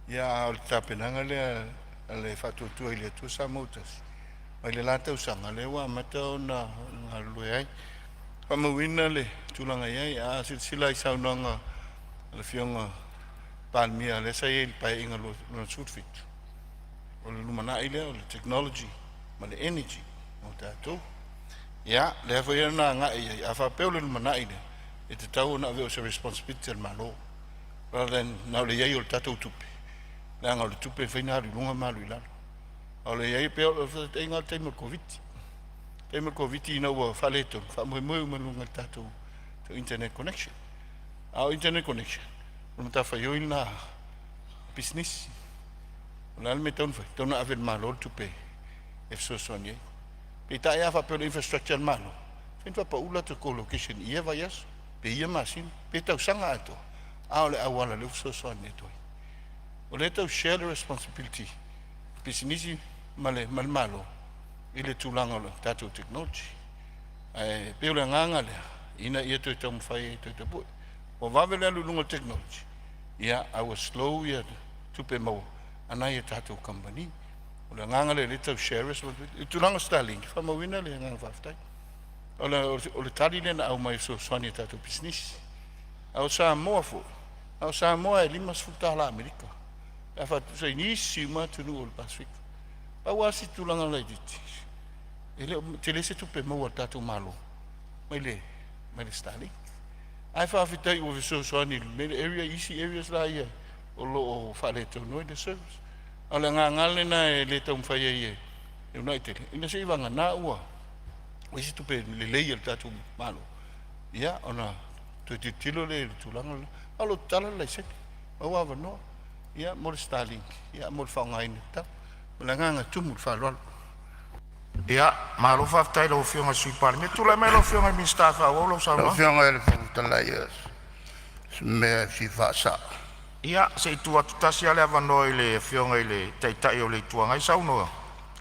Ia a o le tapenaga lea a le Faatuatua i le Atua Samoa ua Tasi, mai le la tausaga lea ua amata ona galulue ai. Faamauina le tulaga e i ai, a silasila i saunoaga a le Afioga Palemia lea sa i ai i le Paeaiga Lona XVII, o le lumanai lea o le technology ma le energy mo tatou. Ia, lea foi na agai i ai, a faapea o le lumanai lea, e tatau ona ave o se responsibility a le Malo rather than na o le i ai o le tatou tupe, leaga o le tupe e mafai ona alu i luga ma alu i lalo. A o le i ai pea o le faataitaiga lava o le taimi o le Koviti. O le taimi o le Koviti ina ua faaletonu, faamoemoe uma i luga o le tatou internet connection. A o internet connection, o le matafaioi lena a pisinisi. O le a le mea e tatau ona fai? E tatau ona ave e le Malo le tupe e fesoasoani ai. Peitai a faapea o le infrastructure a le Malo, e mafai ona faapau latou co-location i ia vaiaso, pe ia masina, pe tausaga atoa, a o le auala lea ua fesoasoani atu ai. O lea e tau share le responsibility pisinisi ma le Malo i le tulaga o le tatou technology. Ae pei o le agaga lea ina ia toe taumafai e toe tapue. Ua vave le alu i luga o le technology, ia a ua slow ia tupe maua a nai a tatou kamupani. O le agaga lea o lea e tau share responsibility. I le tulaga o Starlink, faamauina le agaga faafetai. O le tali lea na aumai e fesoasoani i a tatou pisinisi. A o Samoa foi, a o Samoa e $50 Amerika pe a faatusa i nisi uma atunuu o le Pasefika. Pau lava si tulaga laitiiti, e le o tele se tupe maua a le tatou Malo mai le Starlink. Ae faafetai ua fesoasoani i le mea lea, area, isi areas la ia o lo o faaletonu ai le service. A o le agaga lena e le taumafai ai e uunai tele, ina se i vagana ua isi tupe lelei a le tatou Malo, ia ona toe tilotilo lea i le tulaga lena. A o lo o tatala le laisene, maua avanoa, ia mo le Starlink, ia mo le faaaogaina tatau. Ma le agaga e tumu i le faaaloalo. Ia, malo faafetai i lau Afioga i le Sui Palemia. Tulai mai lau Afioga i le Minisita e faaauau lau Lau saunoaga. Afioga i le Fofoga Fetalai, o si mea e fia faasao. Ia, se i tuu atu tasi lava le avanoa i le Afioga i le Taitai o le Itu Agai saunoa i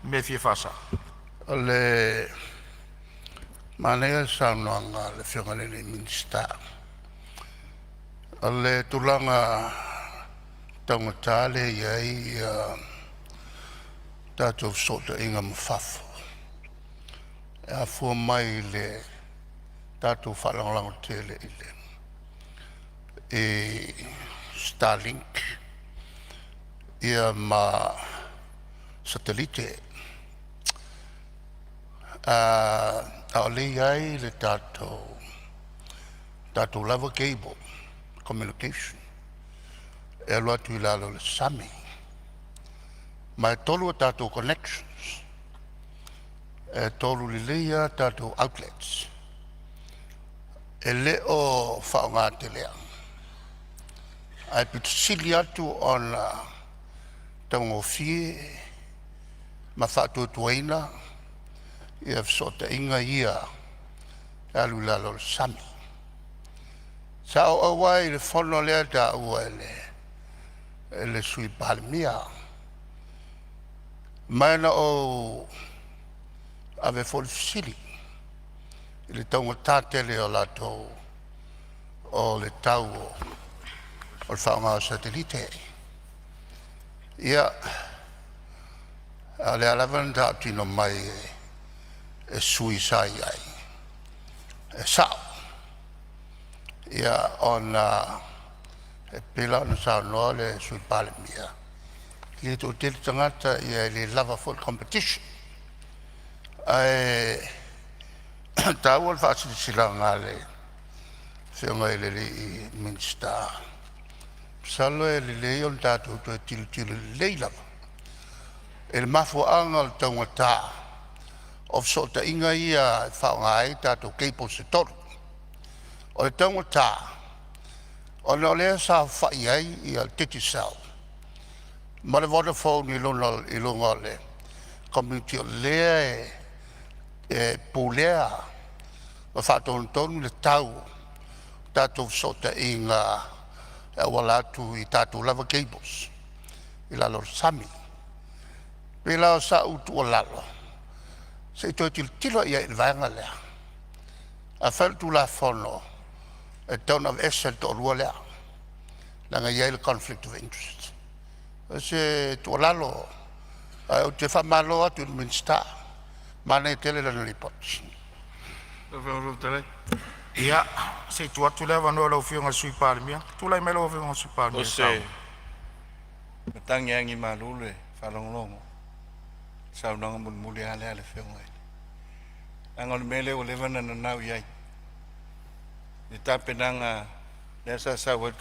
le mea e fia faasao. O le manaia o le saunoaga a le Afioga i le Minisita. O le tulaga taugata lea e i ai tatou fesootaiga ma fafo, e afua mai i le tatou faalagolago tele i le i Starlink ia ma satelite. A o lea e i ai le tatou lava cable communication e alu atu i lalo o le sami, ma e tolu a tatou connections, e tolu lelei lava tatou outlets. E le o faaaoga telea, ae pito sili atu ona taugofie ma faatuatuaina ia fesootaiga ia e alu i lalo o le sami. Sa ou auai i le fono lea e taua e le Sui Palemia, ma na ou ave foi le fesili i le taugata tele o latou o le tau o le faaaoga o satelite. Ia, a o lea lava na tautino mai e sui sa i ai, e sao. Ia ona e pei la ona saunoa le Sui Palemia, e le toatele tagata e le lava foi le competition. Ae taua le faasilasilaga a le Afioga i le Minisita, masalo e lelei ona tatou toe tilotilo lelei lava i le mafuaaga o le taugata o fesootaiga ia e faaaoga ai tatou cables e tolu. O le taugata ona o lea e saofai ai le Digicel ma le Vodafone i luga o le computer o lea e pulea ma faatonutonu le tau o tatou fesootaiga e auala atu i tatou lava cables i lalo o le sami. E pei la o sau tuualalo, se i toe tilotilo i ai i le vaega lea. Afai o le Tulafono e tatau ona aveese le toalua lea leaga e i ai le conflict of interest. O se tuualalo ae ou te faamalo atu i le Minisita, manaia tele lana lipoti. Ia, se i tuu atu le avanoa i lau Afioga i le Sui Palemia. Tulai mai lau Afioga i le Sui Palemia. O se matagi e agi malu le faalogologo i le saunoaga mulimuli lava lea a le Afioga i le, leaga o le mea lea ua leva ona nanau i ai i le tapenaga lea sa sau ai le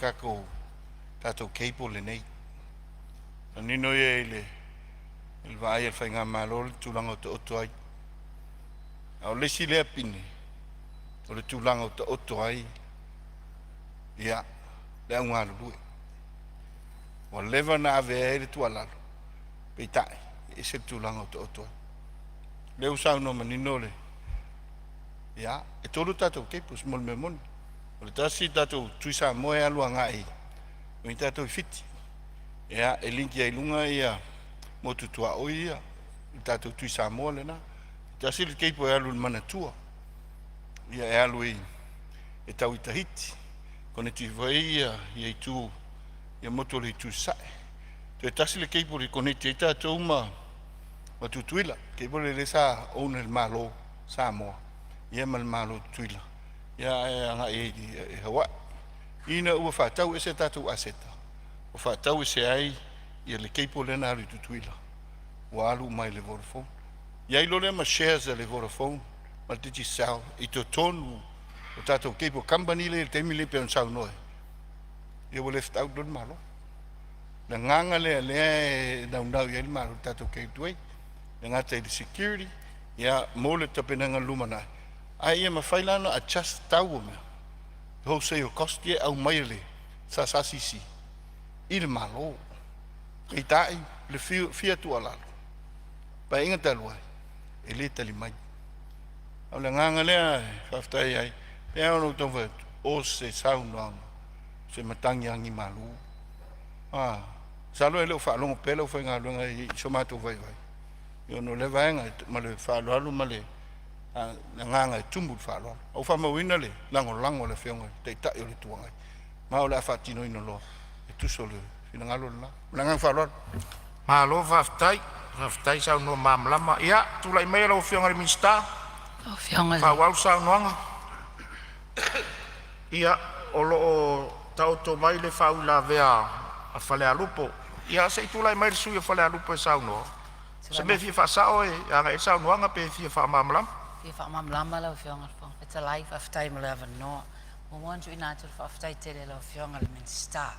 tatou cable lenei. O le manino ia i le vaai a le faigamalo le tulaga o taoto ai. A o le isi lea pine, o le tulaga o taoto ai ia le au galulue. Ua leva ona ave ai le tuualalo, peitai, e ese le tulaga o taoto ai. O lea ua saunoa manino le, ia, e tolu tatou cables mo le mea moni. O le tasi tatou Tui Samoa e alu agai i tatou i Fiti. Ia, e liki ai i luga ia motu tuaoi ia, le tatou Tui Samoa lena. E tasi le cable e alu i le Manatua, ia e alu i e tau i Tahiti, koneti foi ia itu ia motu o le itu Sasae. Toe tasi le cable e koneti ai tatou ma Tutuila, cable lea sa own e le Malo Samoa ia ma le Malo Tutuila ia ae agai i Hawaii. Ina ua faatau ese tatou aseta, ua faatau ese ai ia le cable lea na alu i Tutuila, ua alu mai le Vodafone. I ai loa lea ma shares a le Vodafone ma le Digicel i totonu o tatou cable company lea i le taimi lenei pei ona saunoa ai, ia ua left out loa le Malo. Le agaga lea lea e naunau i ai le Malo i le tatou gateway, e gata i le security, ia mo le tapenaga i le lumanai, ae ia mafai la ona adjust tau o mea, wholesale cost ia e aumai e le SSCC i le Malo. Peitai, le fia tuualalo, Paeaiga talu ai, e le tali mai. O le agaga lea e faafetai ai, pe ona ou taumafai atu, o se saunoaga, se matagi agi malu. Masalo e le o faalogo pea le aufaigaluega i so matou vaivai, ona o lea vaega ma le faaaloalo ma le agaga e tumu i le faaaloalo. A ua faamauina le lagolago a le Afioga i le Taitai o le Itu Agai, ma o le a faatinoina loa e tusa o le finagalo lena. Ma le agaga faaaloalo. Malo faafetai, faafetai saunoa malamalama. Ia, tulai maia lau Afioga i le Minisita e faaauau le saunoaga. Ia, o lo o taoto mai le faauilavea a Falealupo. Ia se i tulai mai le sui usufono o Falealupo e saunoa. Se mea e fia faasao e agai i ai le saunoaga pe fia faamalamalama. Fia faamalamalama lau Afioga i le Fofoga Fetalai, faafetai mo le avanoa. Muamua ona tuuina atu le faafetai tele i lau Afioga i le Minisita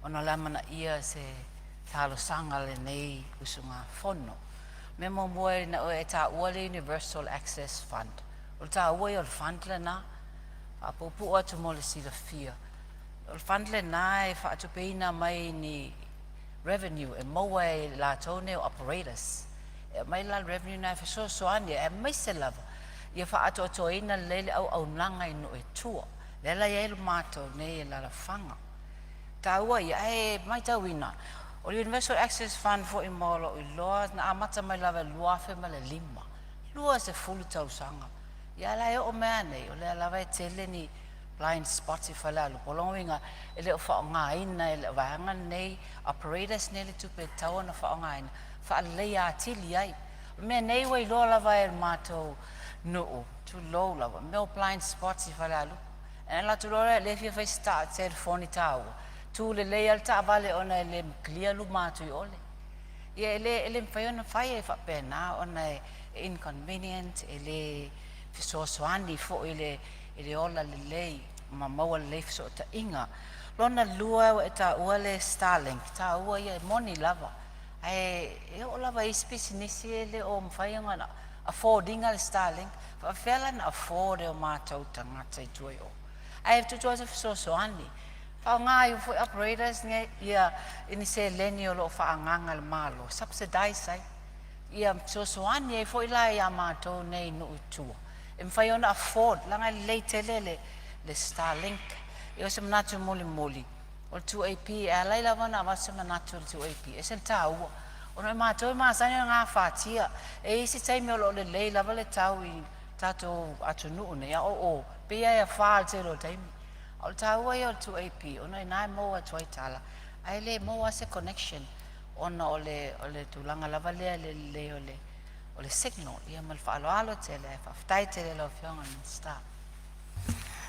ona o le amanaia o se talosaga a lenei usugafono. O le mea muamua ina ua e taua le Universal Access Fund, o le taua ia o le fund lena. Faapuupuu atu mo le silafia, o le fund lena e faatupeina mai ni revenue e maua e latou nei o operators. E aumai la le revenue lena e fesoasoani aemaise lava ia faaatoatoaina lelei le auaunaga i nuu i tua. Lea la e i ai lo matou nei alaalafaga. Taua ia, ae matauina, o le Universal Access Fund foi mo lou iloa na amata mai lava i le 2005, 20 tausaga. Ia la e oo mai lava nei, o lea lava e tele ni blind spots i Falealupo. O lona uiga, e le o faaaogaina e le vaega lenei, operators nei le tupe e tatau ona faaaogaina, faaleleia atili ai. O le mea nei ua iloa lava e le matou nuu, tulou lava, mea o blind spots i Falealupo. E alu atu loa lea e fia fai se telefoni taua, tu lelei lava le taavale ona e le clear luma atu i ole. Ia e le mafai ona fai e faapena ona e inconvenient, e le fesoasoani foi i le ola lelei ma maua lelei fesootaiga. Lona lua ua e taua le Starlink, taua ia e moni lava, ae e oo lava i isi pisinisi e le o mafai ona afford ina le Starlink. Faapefea la ona afford e o matou tagata i tua i o? Ae tuutuu atu fesoasoani, faaaoga ai foi operators nei ia ni seleni o lo o faaagaaga e le Malo, subsidize ai. Ia fesoasoani ai foi la ia matou nei i nuu i tua, e mafai ona afford, leaga e lelei tele le Starlink. Ia o se manatu mulimuli, o le 2AP, e ala ai lava ona avatu se manatu i le 2AP, e ese le taua, ona o matou e masani ona gafatia. E i ai isi taimi o lo o lelei lava le tau i tatou atunuu nei, a o o, pei lava e afa i le tele o taimi. A o le taua ia o le 2AP, ona o i ina e maua atu ai tala, ae le maua lava se connection ona o le tulaga lava lea i le lelei o le signal. Ia ma le faaaloalo tele, ae faafetai tele i lau Afioga i le Minisita.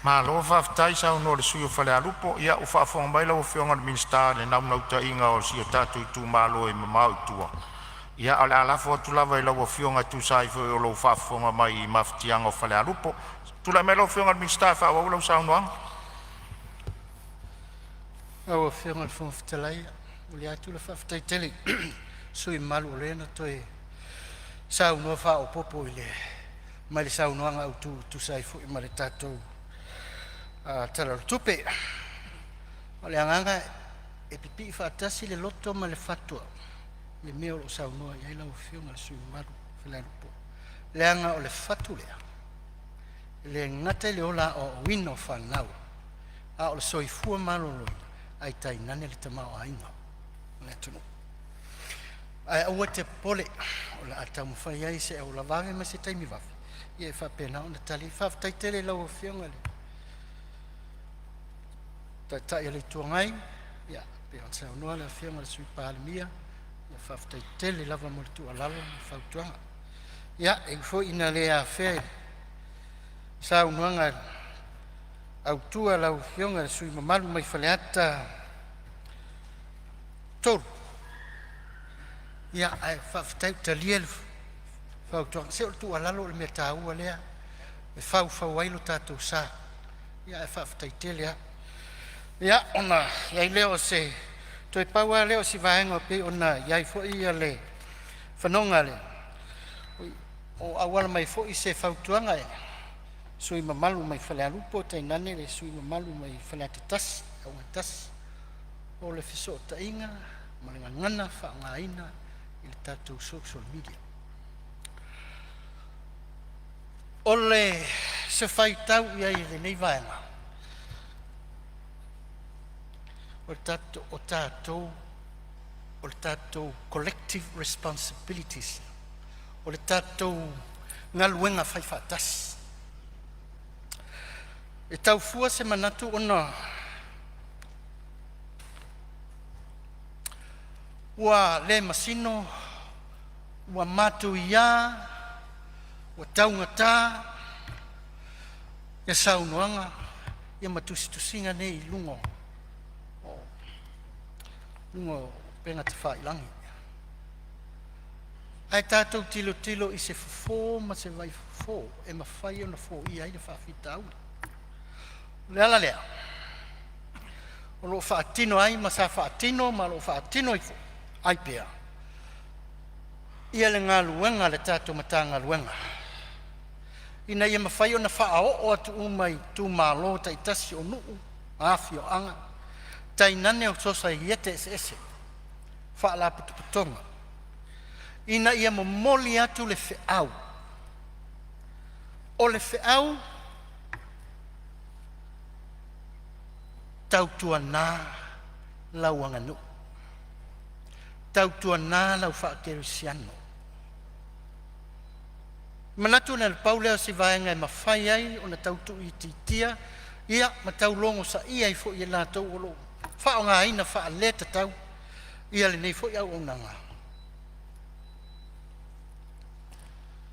Malo faafetai saunoa i le sui usufono o Falealupo. Ia ua faafofoga mai lau Afioga i le Minisita i le naunautaiga o si o tatou itumalo e mamao i tua. Ia ae o le a lafo atu lava i lau Afioga e tusa ai foi o lou faafofoga mai i mafatiaga o Falealupo. Tulai mai lau Afioga i le Minisita e faaauau lau saunoaga. Lau Afioga i le Fofoga Fetalai, e momoli atu le faafetai tele i le sui usufono mamalu o lea na toe saunoa faaopoopo i le mai le saunoaga autu e tusa ai foi ma le tatou Tala o le Tupe. O le agaga e pipii faatasi le loto ma le fatu i le mea o lo o saunoa i ai lau Afioga i le sui usufono mamalu o Falealupo, leaga o le fatu lea, e le gata i le ola aoaoina o fanau, a o le soifua maloloina, ae tainane le tamaoaiga o le atunuu. Ae aua te popole, o le a taumafai ai se auala vave ma se taimi vave ia e faapena ona tali. Faafetai tele i lau Afioga i le Taitai o le Itu Agai, ia pei ona saunoa le Afioga i le Sui Palemia, ia faafetai tele lava mo le tuualalo ma le fautuaga. Ia, e ui foi ina le afea i le saunoaga autu a lau Afioga i le sui usufono mamalu mai Faleata 3, ia ae faafetai ua talia le fautuaga. Se o le tuualalo o le mea taua lea e faufau ai lo tatou sa. Ia ae faafetai tele lava. Ia ona i ai lea o se toe pau lava lea o si vaega pei ona i ai foi le fanoga o auala mai foi se fautuaga e sui usufono mamalu mai Falealupo tainane le sui usufono mamalu mai Faleata 1, o le fesootaiga ma le gagana faaaogaina i le tatou social media. O le se faitau i ai i lenei vaega, o le tatou, o tatou, o le tatou collective responsibilities, o le tatou galuega faifaatasi. E tau fua se manatu ona ua le masino, ua matuia, ua taugata ia saunoaga ia ma tusitusiga nei i luga o luga o upega tafailagi. Ae tatou tilotilo i se fofo ma se vaifofo e mafai ona foia ai le faafitauli. O le ala lea o lo o faatino ai ma sa faatino ma o lo o faatino ai pea ia le galuega a le tatou Matagaluega ina ia mafai ona faaoo atu uma i itumalo taitasi o nuu ma afioaga, tainane o sosaiete eseese, faalapotopotoga ina ia momoli atu le feau. O le feau, tautuana lau aganuu, tautuana lau faakerisiano. E manatu na o le pau lea o si vaega e mafai ai ona tau tuuitiitia ia ma tau logosaia ai foi e i latou o lo o faaaogaina faaletatau ia lenei foi auaunaga,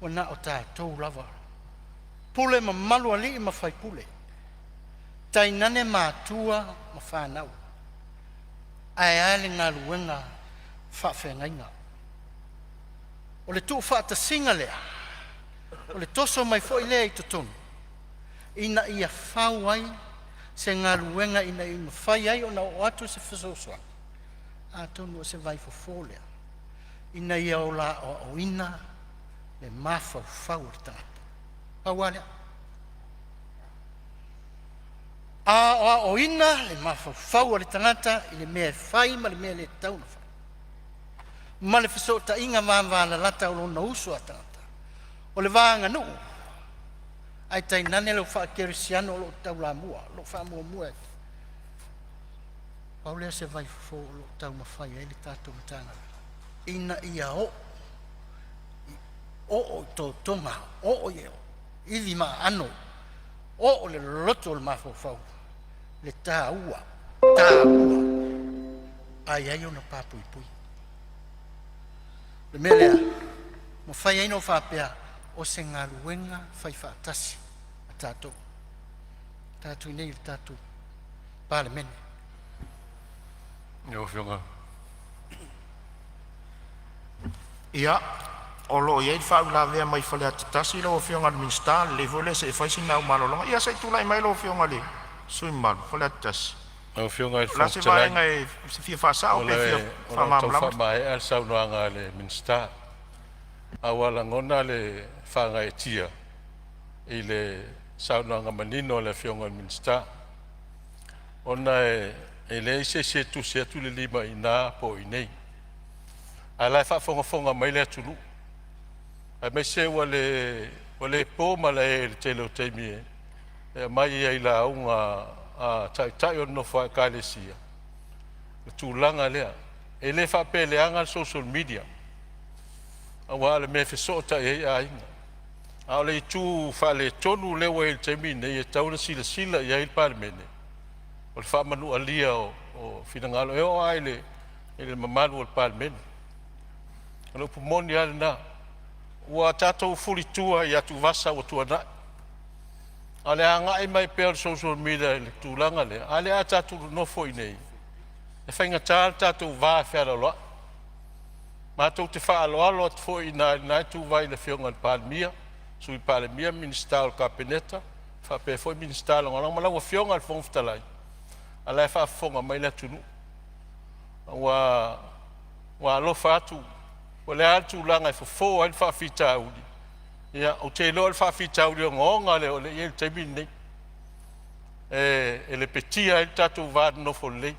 ua na o tatou lava, pule mamalu alii ma faipule, tainane matua ma fanau, ae a le galuega faafeagaiga. O le tuufaatasiga lea, o le toso mai foi lea i totonu ina ia fau ai se galuega ina ia mafai ai ona oo atu se fesoasoani, atonu o se vaifofo lea ina ia ola aoaoina le mafaufau o le tagata. Pau lava lea. Aoaoina le mafaufau o le tagata i le mea e fai ma le mea e le tatau ona fai, ma le fesootaiga vavalalata o lona uso a tagata, o le va aganuu, ae tainane lau faakerisiano o lo o taulamua, o lo o faamuamua. Pau lea o se vaifofo o lo o taumafai ai le tatou Matagaluega ina ia oo i oo i totoga, oo i ivi ma aano, oo i le loloto o le mafaufau le taua, taua a i ai ona papuipui. O le mea lea, mafai ai ona ou faapea, o se galuega faifaatasi a tatou, tatou i inei i le tatou Palemene. Lau Afioga. Ia, o lo o i ai le faauilavea mai Faleata 1 lau Afioga i le Minisita, lelei foi lea se i fai sina au malologa. Ia se i tulai mai lau Afioga i le sui usufono mamalu Faleata 1. Lau Afioga i le O le a Fofoga se Fetalai, vaega e fia faasao o pe fia le a tau faamalamalama? faamaea le saunoaga a le Minisita, a ua lagona le faagaeetia i le saunoaga manino a le Afioga i le Minisita, ona e leai se isi e tusi atu le lima i ina po o i inei, a o la e faafogafoga mai le atunuu, aemaise ua le po malae i le tele o taimi e aumai ai i lauga a Taitai o le nofo a Ekalesia le tulaga lea. E le faapea e leaga le social media, aua o le mea e fesootai ai aiga, a o le itu faaletonu lea ua i ai i le taimi lenei e tatau ona silasila i ai le Palemene, o le faamanualia o finagalo e oo lava i le mamalu o le Palemene. O le upu moni lava lena, ua tatou fulitua i atuvasa ua tuanai, a o le agai mai pea o le social media i le tulaga lea, a lea a tatou nonofo i inei, e faigata le tatou va fealoaloai. Matou te faaaloalo atu foi i ina i lena ituvai i le Afioga i le Palemia, Sui Palemia, Minisita o le Kapeneta, faapea foi Minisita Lagolago ma lau Afioga i le Fofoga Fetalai, a o la e faafofoga mai le atunuu. Ua alofa atu, o le a le tulaga e fofo ai le faafitauli, ia ou te iloa o le faafitauli ogaoga lea o lea e i ai i le taimi lenei, e lepetia ai le tatou va nonofo lelei.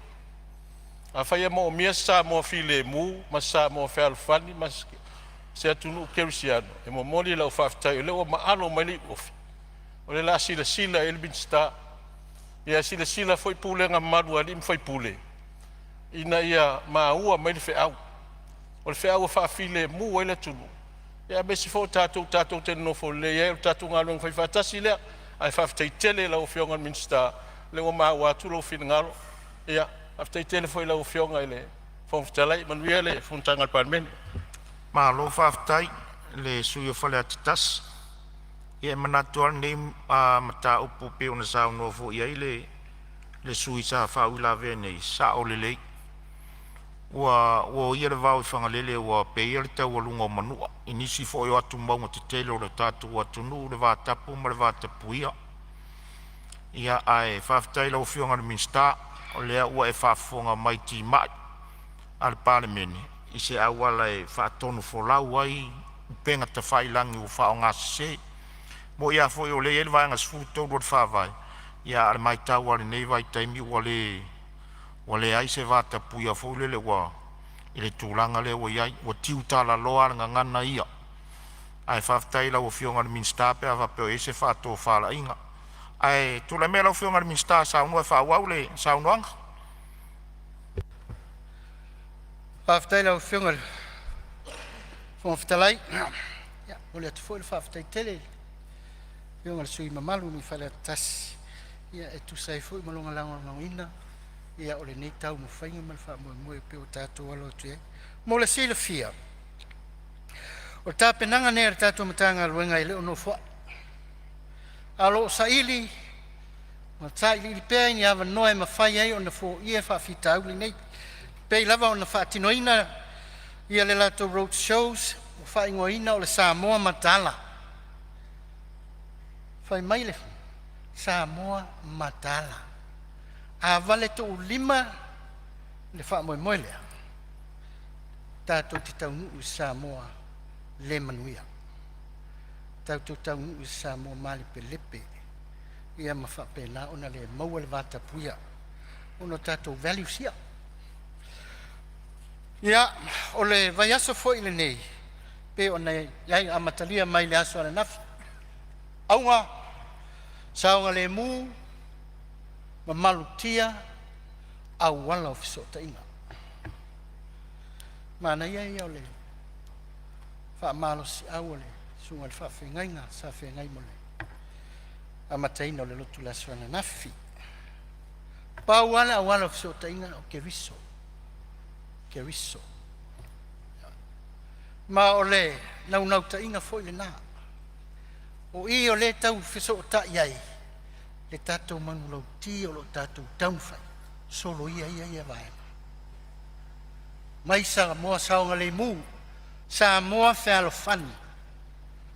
Afai e moomia se Samoa filemu ma se Samoa fealofani ma se atunuu kerisiano, e momoli lau faafetai o lea ua maalo mai le iuofi, o lea o le a silasila i ai le Minisita. Ia silasila foi pulega mamalu a alii ma faipule ina ia maua mai le feau. O le feau e faafilemu ai le atunuu, aemaise foi o tatou tatou te nonofo lelei ai, o le tatou galuega faifaatasi lea. Ae faafetai tele i lau Afioga i le Minisita o lea ua maua atu lou finagalo. Ia faafetai tele foi i lau Afioga i le Fofoga Fetalai. Manuia le fonotaga a le Palemene. Malo faafetai i le sui usufono o Faleata 1. Ia e manatu lava lenei mataupu pei ona saunoa foi i ai le sui usufono sa faauilavea nei, e sao lelei. Ua oia le vao i Fagalele ua peia le taualuga o Manua i nisi foi o atumauga tetele o le tatou atunuu le vatapu ma le vatapuia. Ia ae faafetai i lau Afioga i le Minisita o lea ua e faafofoga mai i timai a le Palemene i se auala e faatonufolau ai upega tafailagi ua faaaogasese. E moni a foi o lea e i ai le Vaega 13 o le Faavae, ia a o le maitau lava i lenei vaitaimi ua leai se vatapuia foi lele ua i le tulaga lea ua iai, ua tiutalaloa a le gagana ia. Ae faafetai i lau Afioga i le Minisita pe a faapea o i ai se faatofalaiga. Ae tulai mai lau Afioga i le Minisita e saunoa e faaauau le saunoaga. Faafetai i lau Afioga i le Fofoga Fetalai. E momoli atu foi le faafetai tele i le Afioga i le sui usufono mamalu mai Faleata 1 e tusa ai foi ma lona lagolagoina o lenei taumafaiga ma le faamoemoe pei ua tatou alo atu i ai. Mo le silafia, o le tapenaga nei a le tatou Matagaluega e le o nofoa'i, a o lo o saili ma sailiili pea ni avanoa e mafai ai ona foia faafitauli nei, e pei lava ona faatinoina le latou Road Shows ua faaigoaina o le Samoa Mataala. Fai mai le Samoa Mataala, a valetuulima le faamoemoe lea, tatou te taunuu i se Samoa le manuia, tatou taunuu i se Samoa malepelepe ia ma faapena ona le maua le vatapuia ona o tatou values ia. Ia, o le vaiaso foi lenei pei ona i ai amatalia mai le aso ananafi, auga saogalemu ma malutia auala o fesootaiga. Manaia ia o le faamalosiau a le susuga i le faafeagaiga sa feagai ma le amataina o le lotu i le aso ananafi. Pau lava le auala o fesootaiga o Keriso, Keriso. Ma o le naunautaiga foi lena. O i o lea e tau fesootai ai le tatou manulauti o lo o tatou taumafai, soloia ia vaega. Mai Samoa saogalemu, Samoa fealofani,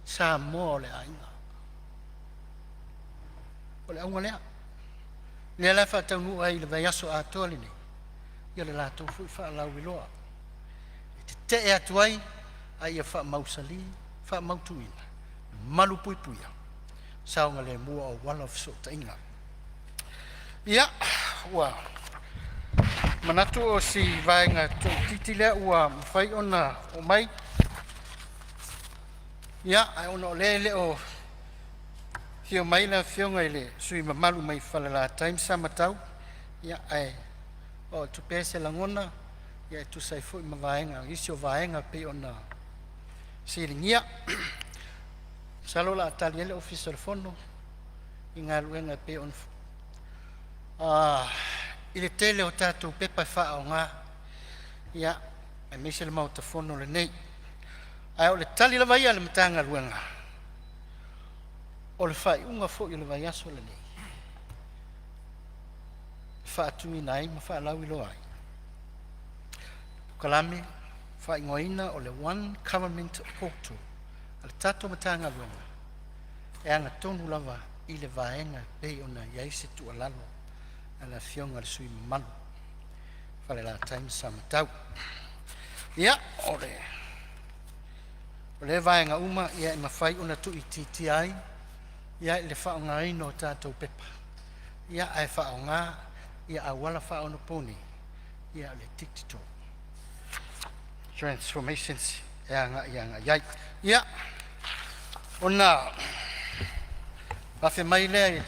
Samoa o le aiga. O le auga lea. Lea la e faataunuu ai i le vaiaso atoa lenei ia le latou foi faalauiloa e tetee atu ai a ia faamausali, faamautuina, malupuipuia saogalemu o auala o fesootaiga. Ia, ua manatu o si vaega toaitiiti lea ua mafai ona oo mai. Ia, ae ona o lea e le o afio mai le Afioga i le sui usufono mamalu mai Falelatai ma Samatau, ia ae oo atu pea se lagona e tusa ai foi ma vaega nisi o vaega pei ona fesiligia. Masalo o le a tali ai le Ofisa o le Fono i galuega e pei ona i le tele o tatou pepa e faaaoga, ia, aemaise le Maota Fono lenei. Ae o le tali lava ia a le Matagaluega, o le faaiuga foi o le vaiaso lenei e faatuina ai ma faalauiloa ai polokalame faaigoaina o le One Government Portal a le tatou Matagaluega e agatonu lava i le vaega e pei ona i ai se tuualalo a le Afioga i le sui usufono mamalu Falelatai ma Samatau. Ia, o lea vaega uma ia e mafai ona tuuitiitia ai ia le faaaogaina o tatou pepa, ia ae faaaoga ia auala faaonaponei, ia le digital transformations e agai agai ai. Ia, ona afe mai lea i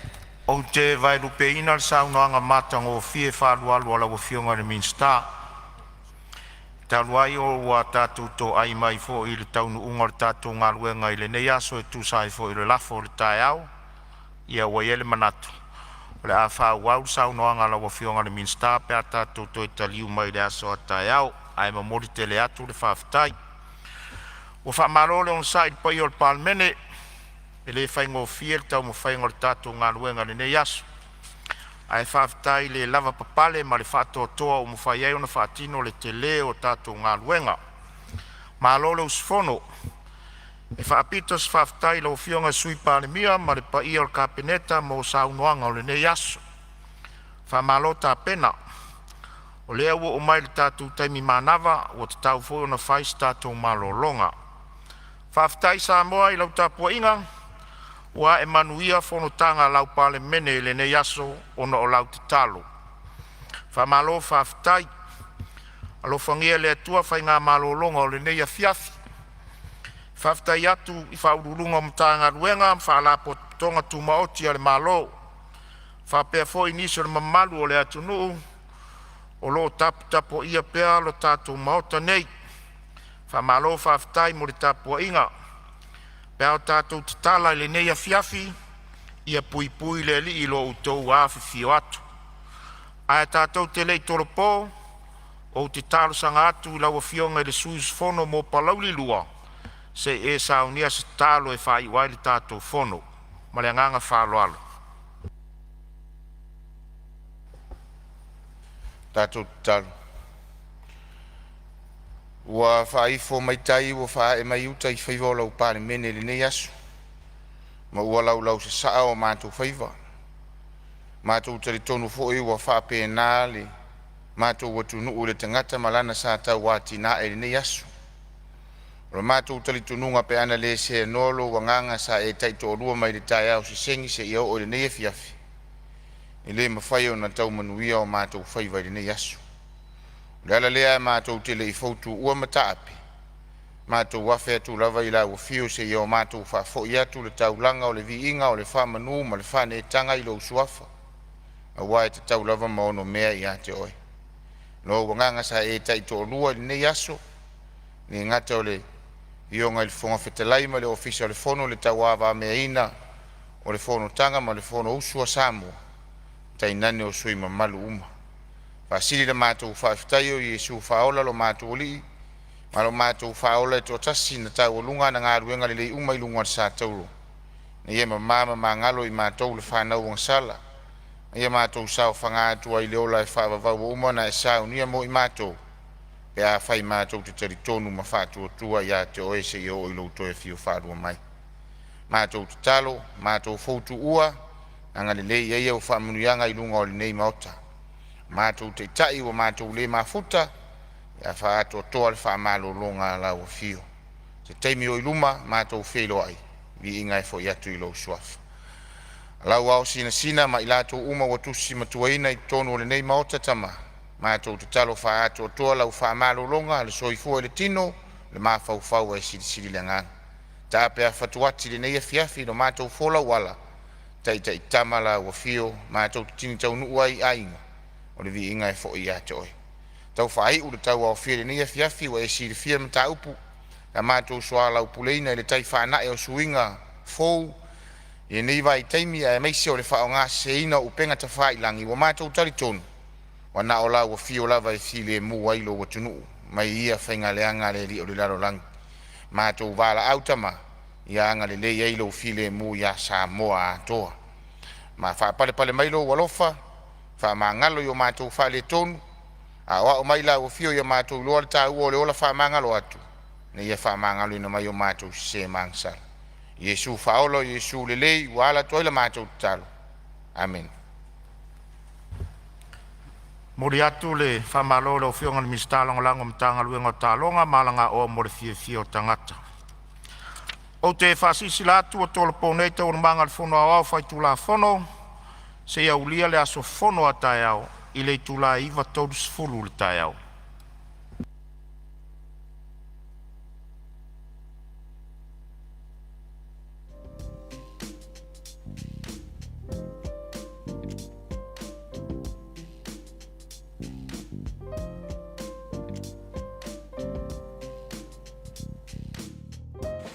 Ou te vaelupeina le saunoaga matagofie faaalualu a lau Afioga i le Minisita, talu ai ua tatou toai mai foi i le taunuuga o le tatou galuega i lenei aso e tusa ai foi o le lafo o le taeao. Ia ua i ai le manatu o le a faaauau le saunoaga a lau Afioga i le Minisita pe a tatou toe taliu mai i le aso a taeao. Ae momoli tele atu le faafetai. Ua faamalo le onosai i le paia o le Palemene, e le faigofie le taumafaiga o le tatou galuega i lenei aso. Ae faafetai i le lavapapale ma le faatoatoa ua mafai ai ona faatino le tele o tatou galuega. Malo le usufono. E faapito se faafetai i lau Afioga i le Sui Palemia ma le paia o le Kapeneta mo saunoaga o lenei aso. Faamalo tapena. O lea ua oo mai le tatou taimi manava, ua tatau foi ona fai se tatou malologa. Faafetai Samoa i lau tapuaiga, ua ae manuia fonotaga a lau Palemene i lenei aso ona o lau tatalo. Faamalo faafetai. Alofagia e le Atua faiga malologa o lenei afiafi. E faafetai atu i Ofisa Sili o Pulega o Matagaluega ma Faalapotopotoga Tumaoti a le Malo, faapea foi nisi o le mamalu o le atunuu o lo o taputapuaia pea lo tatou Maota nei. Faamalo faafetai mo le tapuaiga. Pe a o tatou tatala i lenei afiafi, ia puipui le Alii i lo outou afifio atu. Ae tatou te le i tolopo, ou te talosaga atu i lau Afioga i le sui usufono mo Palauli 2 se i e saunia se tatalo e faaiu ai le tatou fono. Ma le agaga faaaloalo. Tatou tatalo. Ua faaifo mai tai ua faaee mai uta i faiva o lau Palemene i lenei aso, ma ua laulausasaa o matou faiva. Matou te talitonu foi ua faapena le matou atunuu i le tagata ma lana sa tauatiae i lenei aso. O le matou talitonuga pe ana le seanoa lou agaga sa e taitoalua mai le taeao sesegi seia oo i lenei afiafi, e le mafai ona tau manuia o matou faiva i lenei aso. O le ala lea matou te le i fou tuua mataape, matou afe atu lava i lau afio seia o matou faafoi atu le taulaga o le viiga o le faamanu ma le faaneetaga i lou Suafa, aua e tatau lava ma onomea ia te oe. Lou agaga sa e taitoalua i lenei aso, e le gata o le Afioga i le Fofoga Fetalai ma le Ofisa o le Fono i le tauavameaina o le fonotaga ma le fono usu a Samoa, tainane o sui usufono mamalu uma. Faasili la matou faafetai o Iesu Faaola lo matou Alii ma lo matou Faaola e toatasi na taualuga ana galuega lelei uma i luga o le satauro, ina ia mama ma magalo i matou le fanau agasala, ma ia matou saofaga atu ai i le ola e faavavau ua uma ona e saunia mo i matou, pe afai matou te talitonu ma faatuatua ia te Oe seia oo i lou toe afio faalua mai. Matou tatalo, matou fou tuua, agalelei ai au faamanuiaga i luga o lenei maota. Matou taitai ua matou le mafuta, ia faaatoatoa le faamalologa a lau afio. Se taimi oi luma matou feiloai, viiga e foi atu i lou suafa. Lau ao sinasina ma i latou uma ua tusi matuaina i totonu o lenei maota, Tama, matou tatalo faaatoatoa lau faamalologa, le soifua i le tino, le mafaufau ae silisili i le agaga. Taape atu i lenei afiafi i lo matou folau ala, taitaitama lau afio, matou te tini taunuu ai i aiga, o le viiga e foi ia te oe. Tau faaiu le tauaofia i lenei afiafi, ua e silafia le mataupu sa matou soalaupuleina i le tai faanae o suiga fou i lenei vaitaimi aemaise o le faaaogaseseina o upega tafailagi. Ua matou talitonu ua na o lau afio lava e filemu ai lou atunuu mai ia faiga leaga a le alii o le lalolagi. Matou valaau Tama ia agalelei ai lou filemu ia Samoa atoa ma faapalepale mai lou alofa, faamagalo i o matou faaletonu. Aoao mai lau afio ina ia matou iloa le taua o le ola faamagalo atu, ina ia faamagaloina mai o matou sese ma agasala. Iesu Faaola o Iesu lelei ua ala atu ai la matou tatalo. Amene. Momoli atu le faamalo i lau Afioga i le Minisita Lagolago o le Matagaluega o Taaloga ma Alagaoa mo le Fiafia o Tagata. Ou te faasilasila atu ua tolopo nei Taualumaga a le Fono Aoao Faitulafono seia aulia le aso fono a taeao i le itula e 9:30 i le taeao.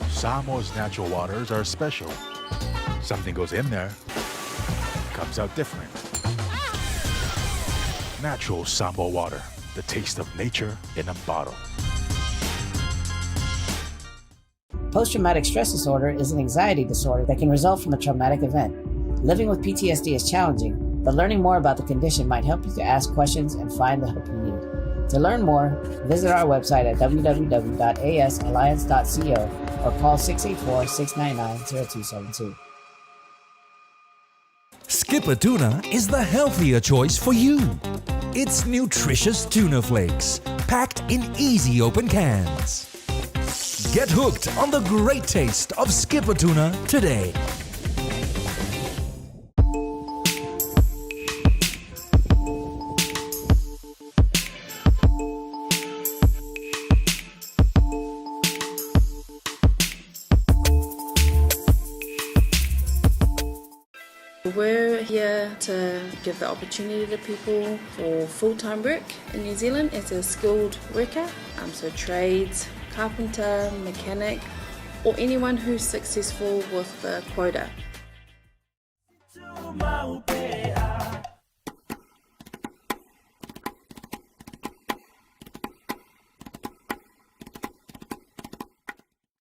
Samoa's natural waters are special. Something goes in there, comes out different. Natural Samoa water, the taste of nature in a bottle. Post traumatic stress disorder is an anxiety disorder that can result from a traumatic event. Living with PTSD is challenging, But learning more about the condition might help you to ask questions and find the help you need. To learn more, visit our website at www.asalliance.co or call 684 699 0272. Skipper Tuna is the healthier choice for you. It's nutritious tuna flakes, packed in easy open cans. Get hooked on the great taste of Skipper Tuna today. We're here to give the opportunity to people for full-time work in New Zealand as a skilled worker, um, so trades, carpenter, mechanic, or anyone who's successful with the quota.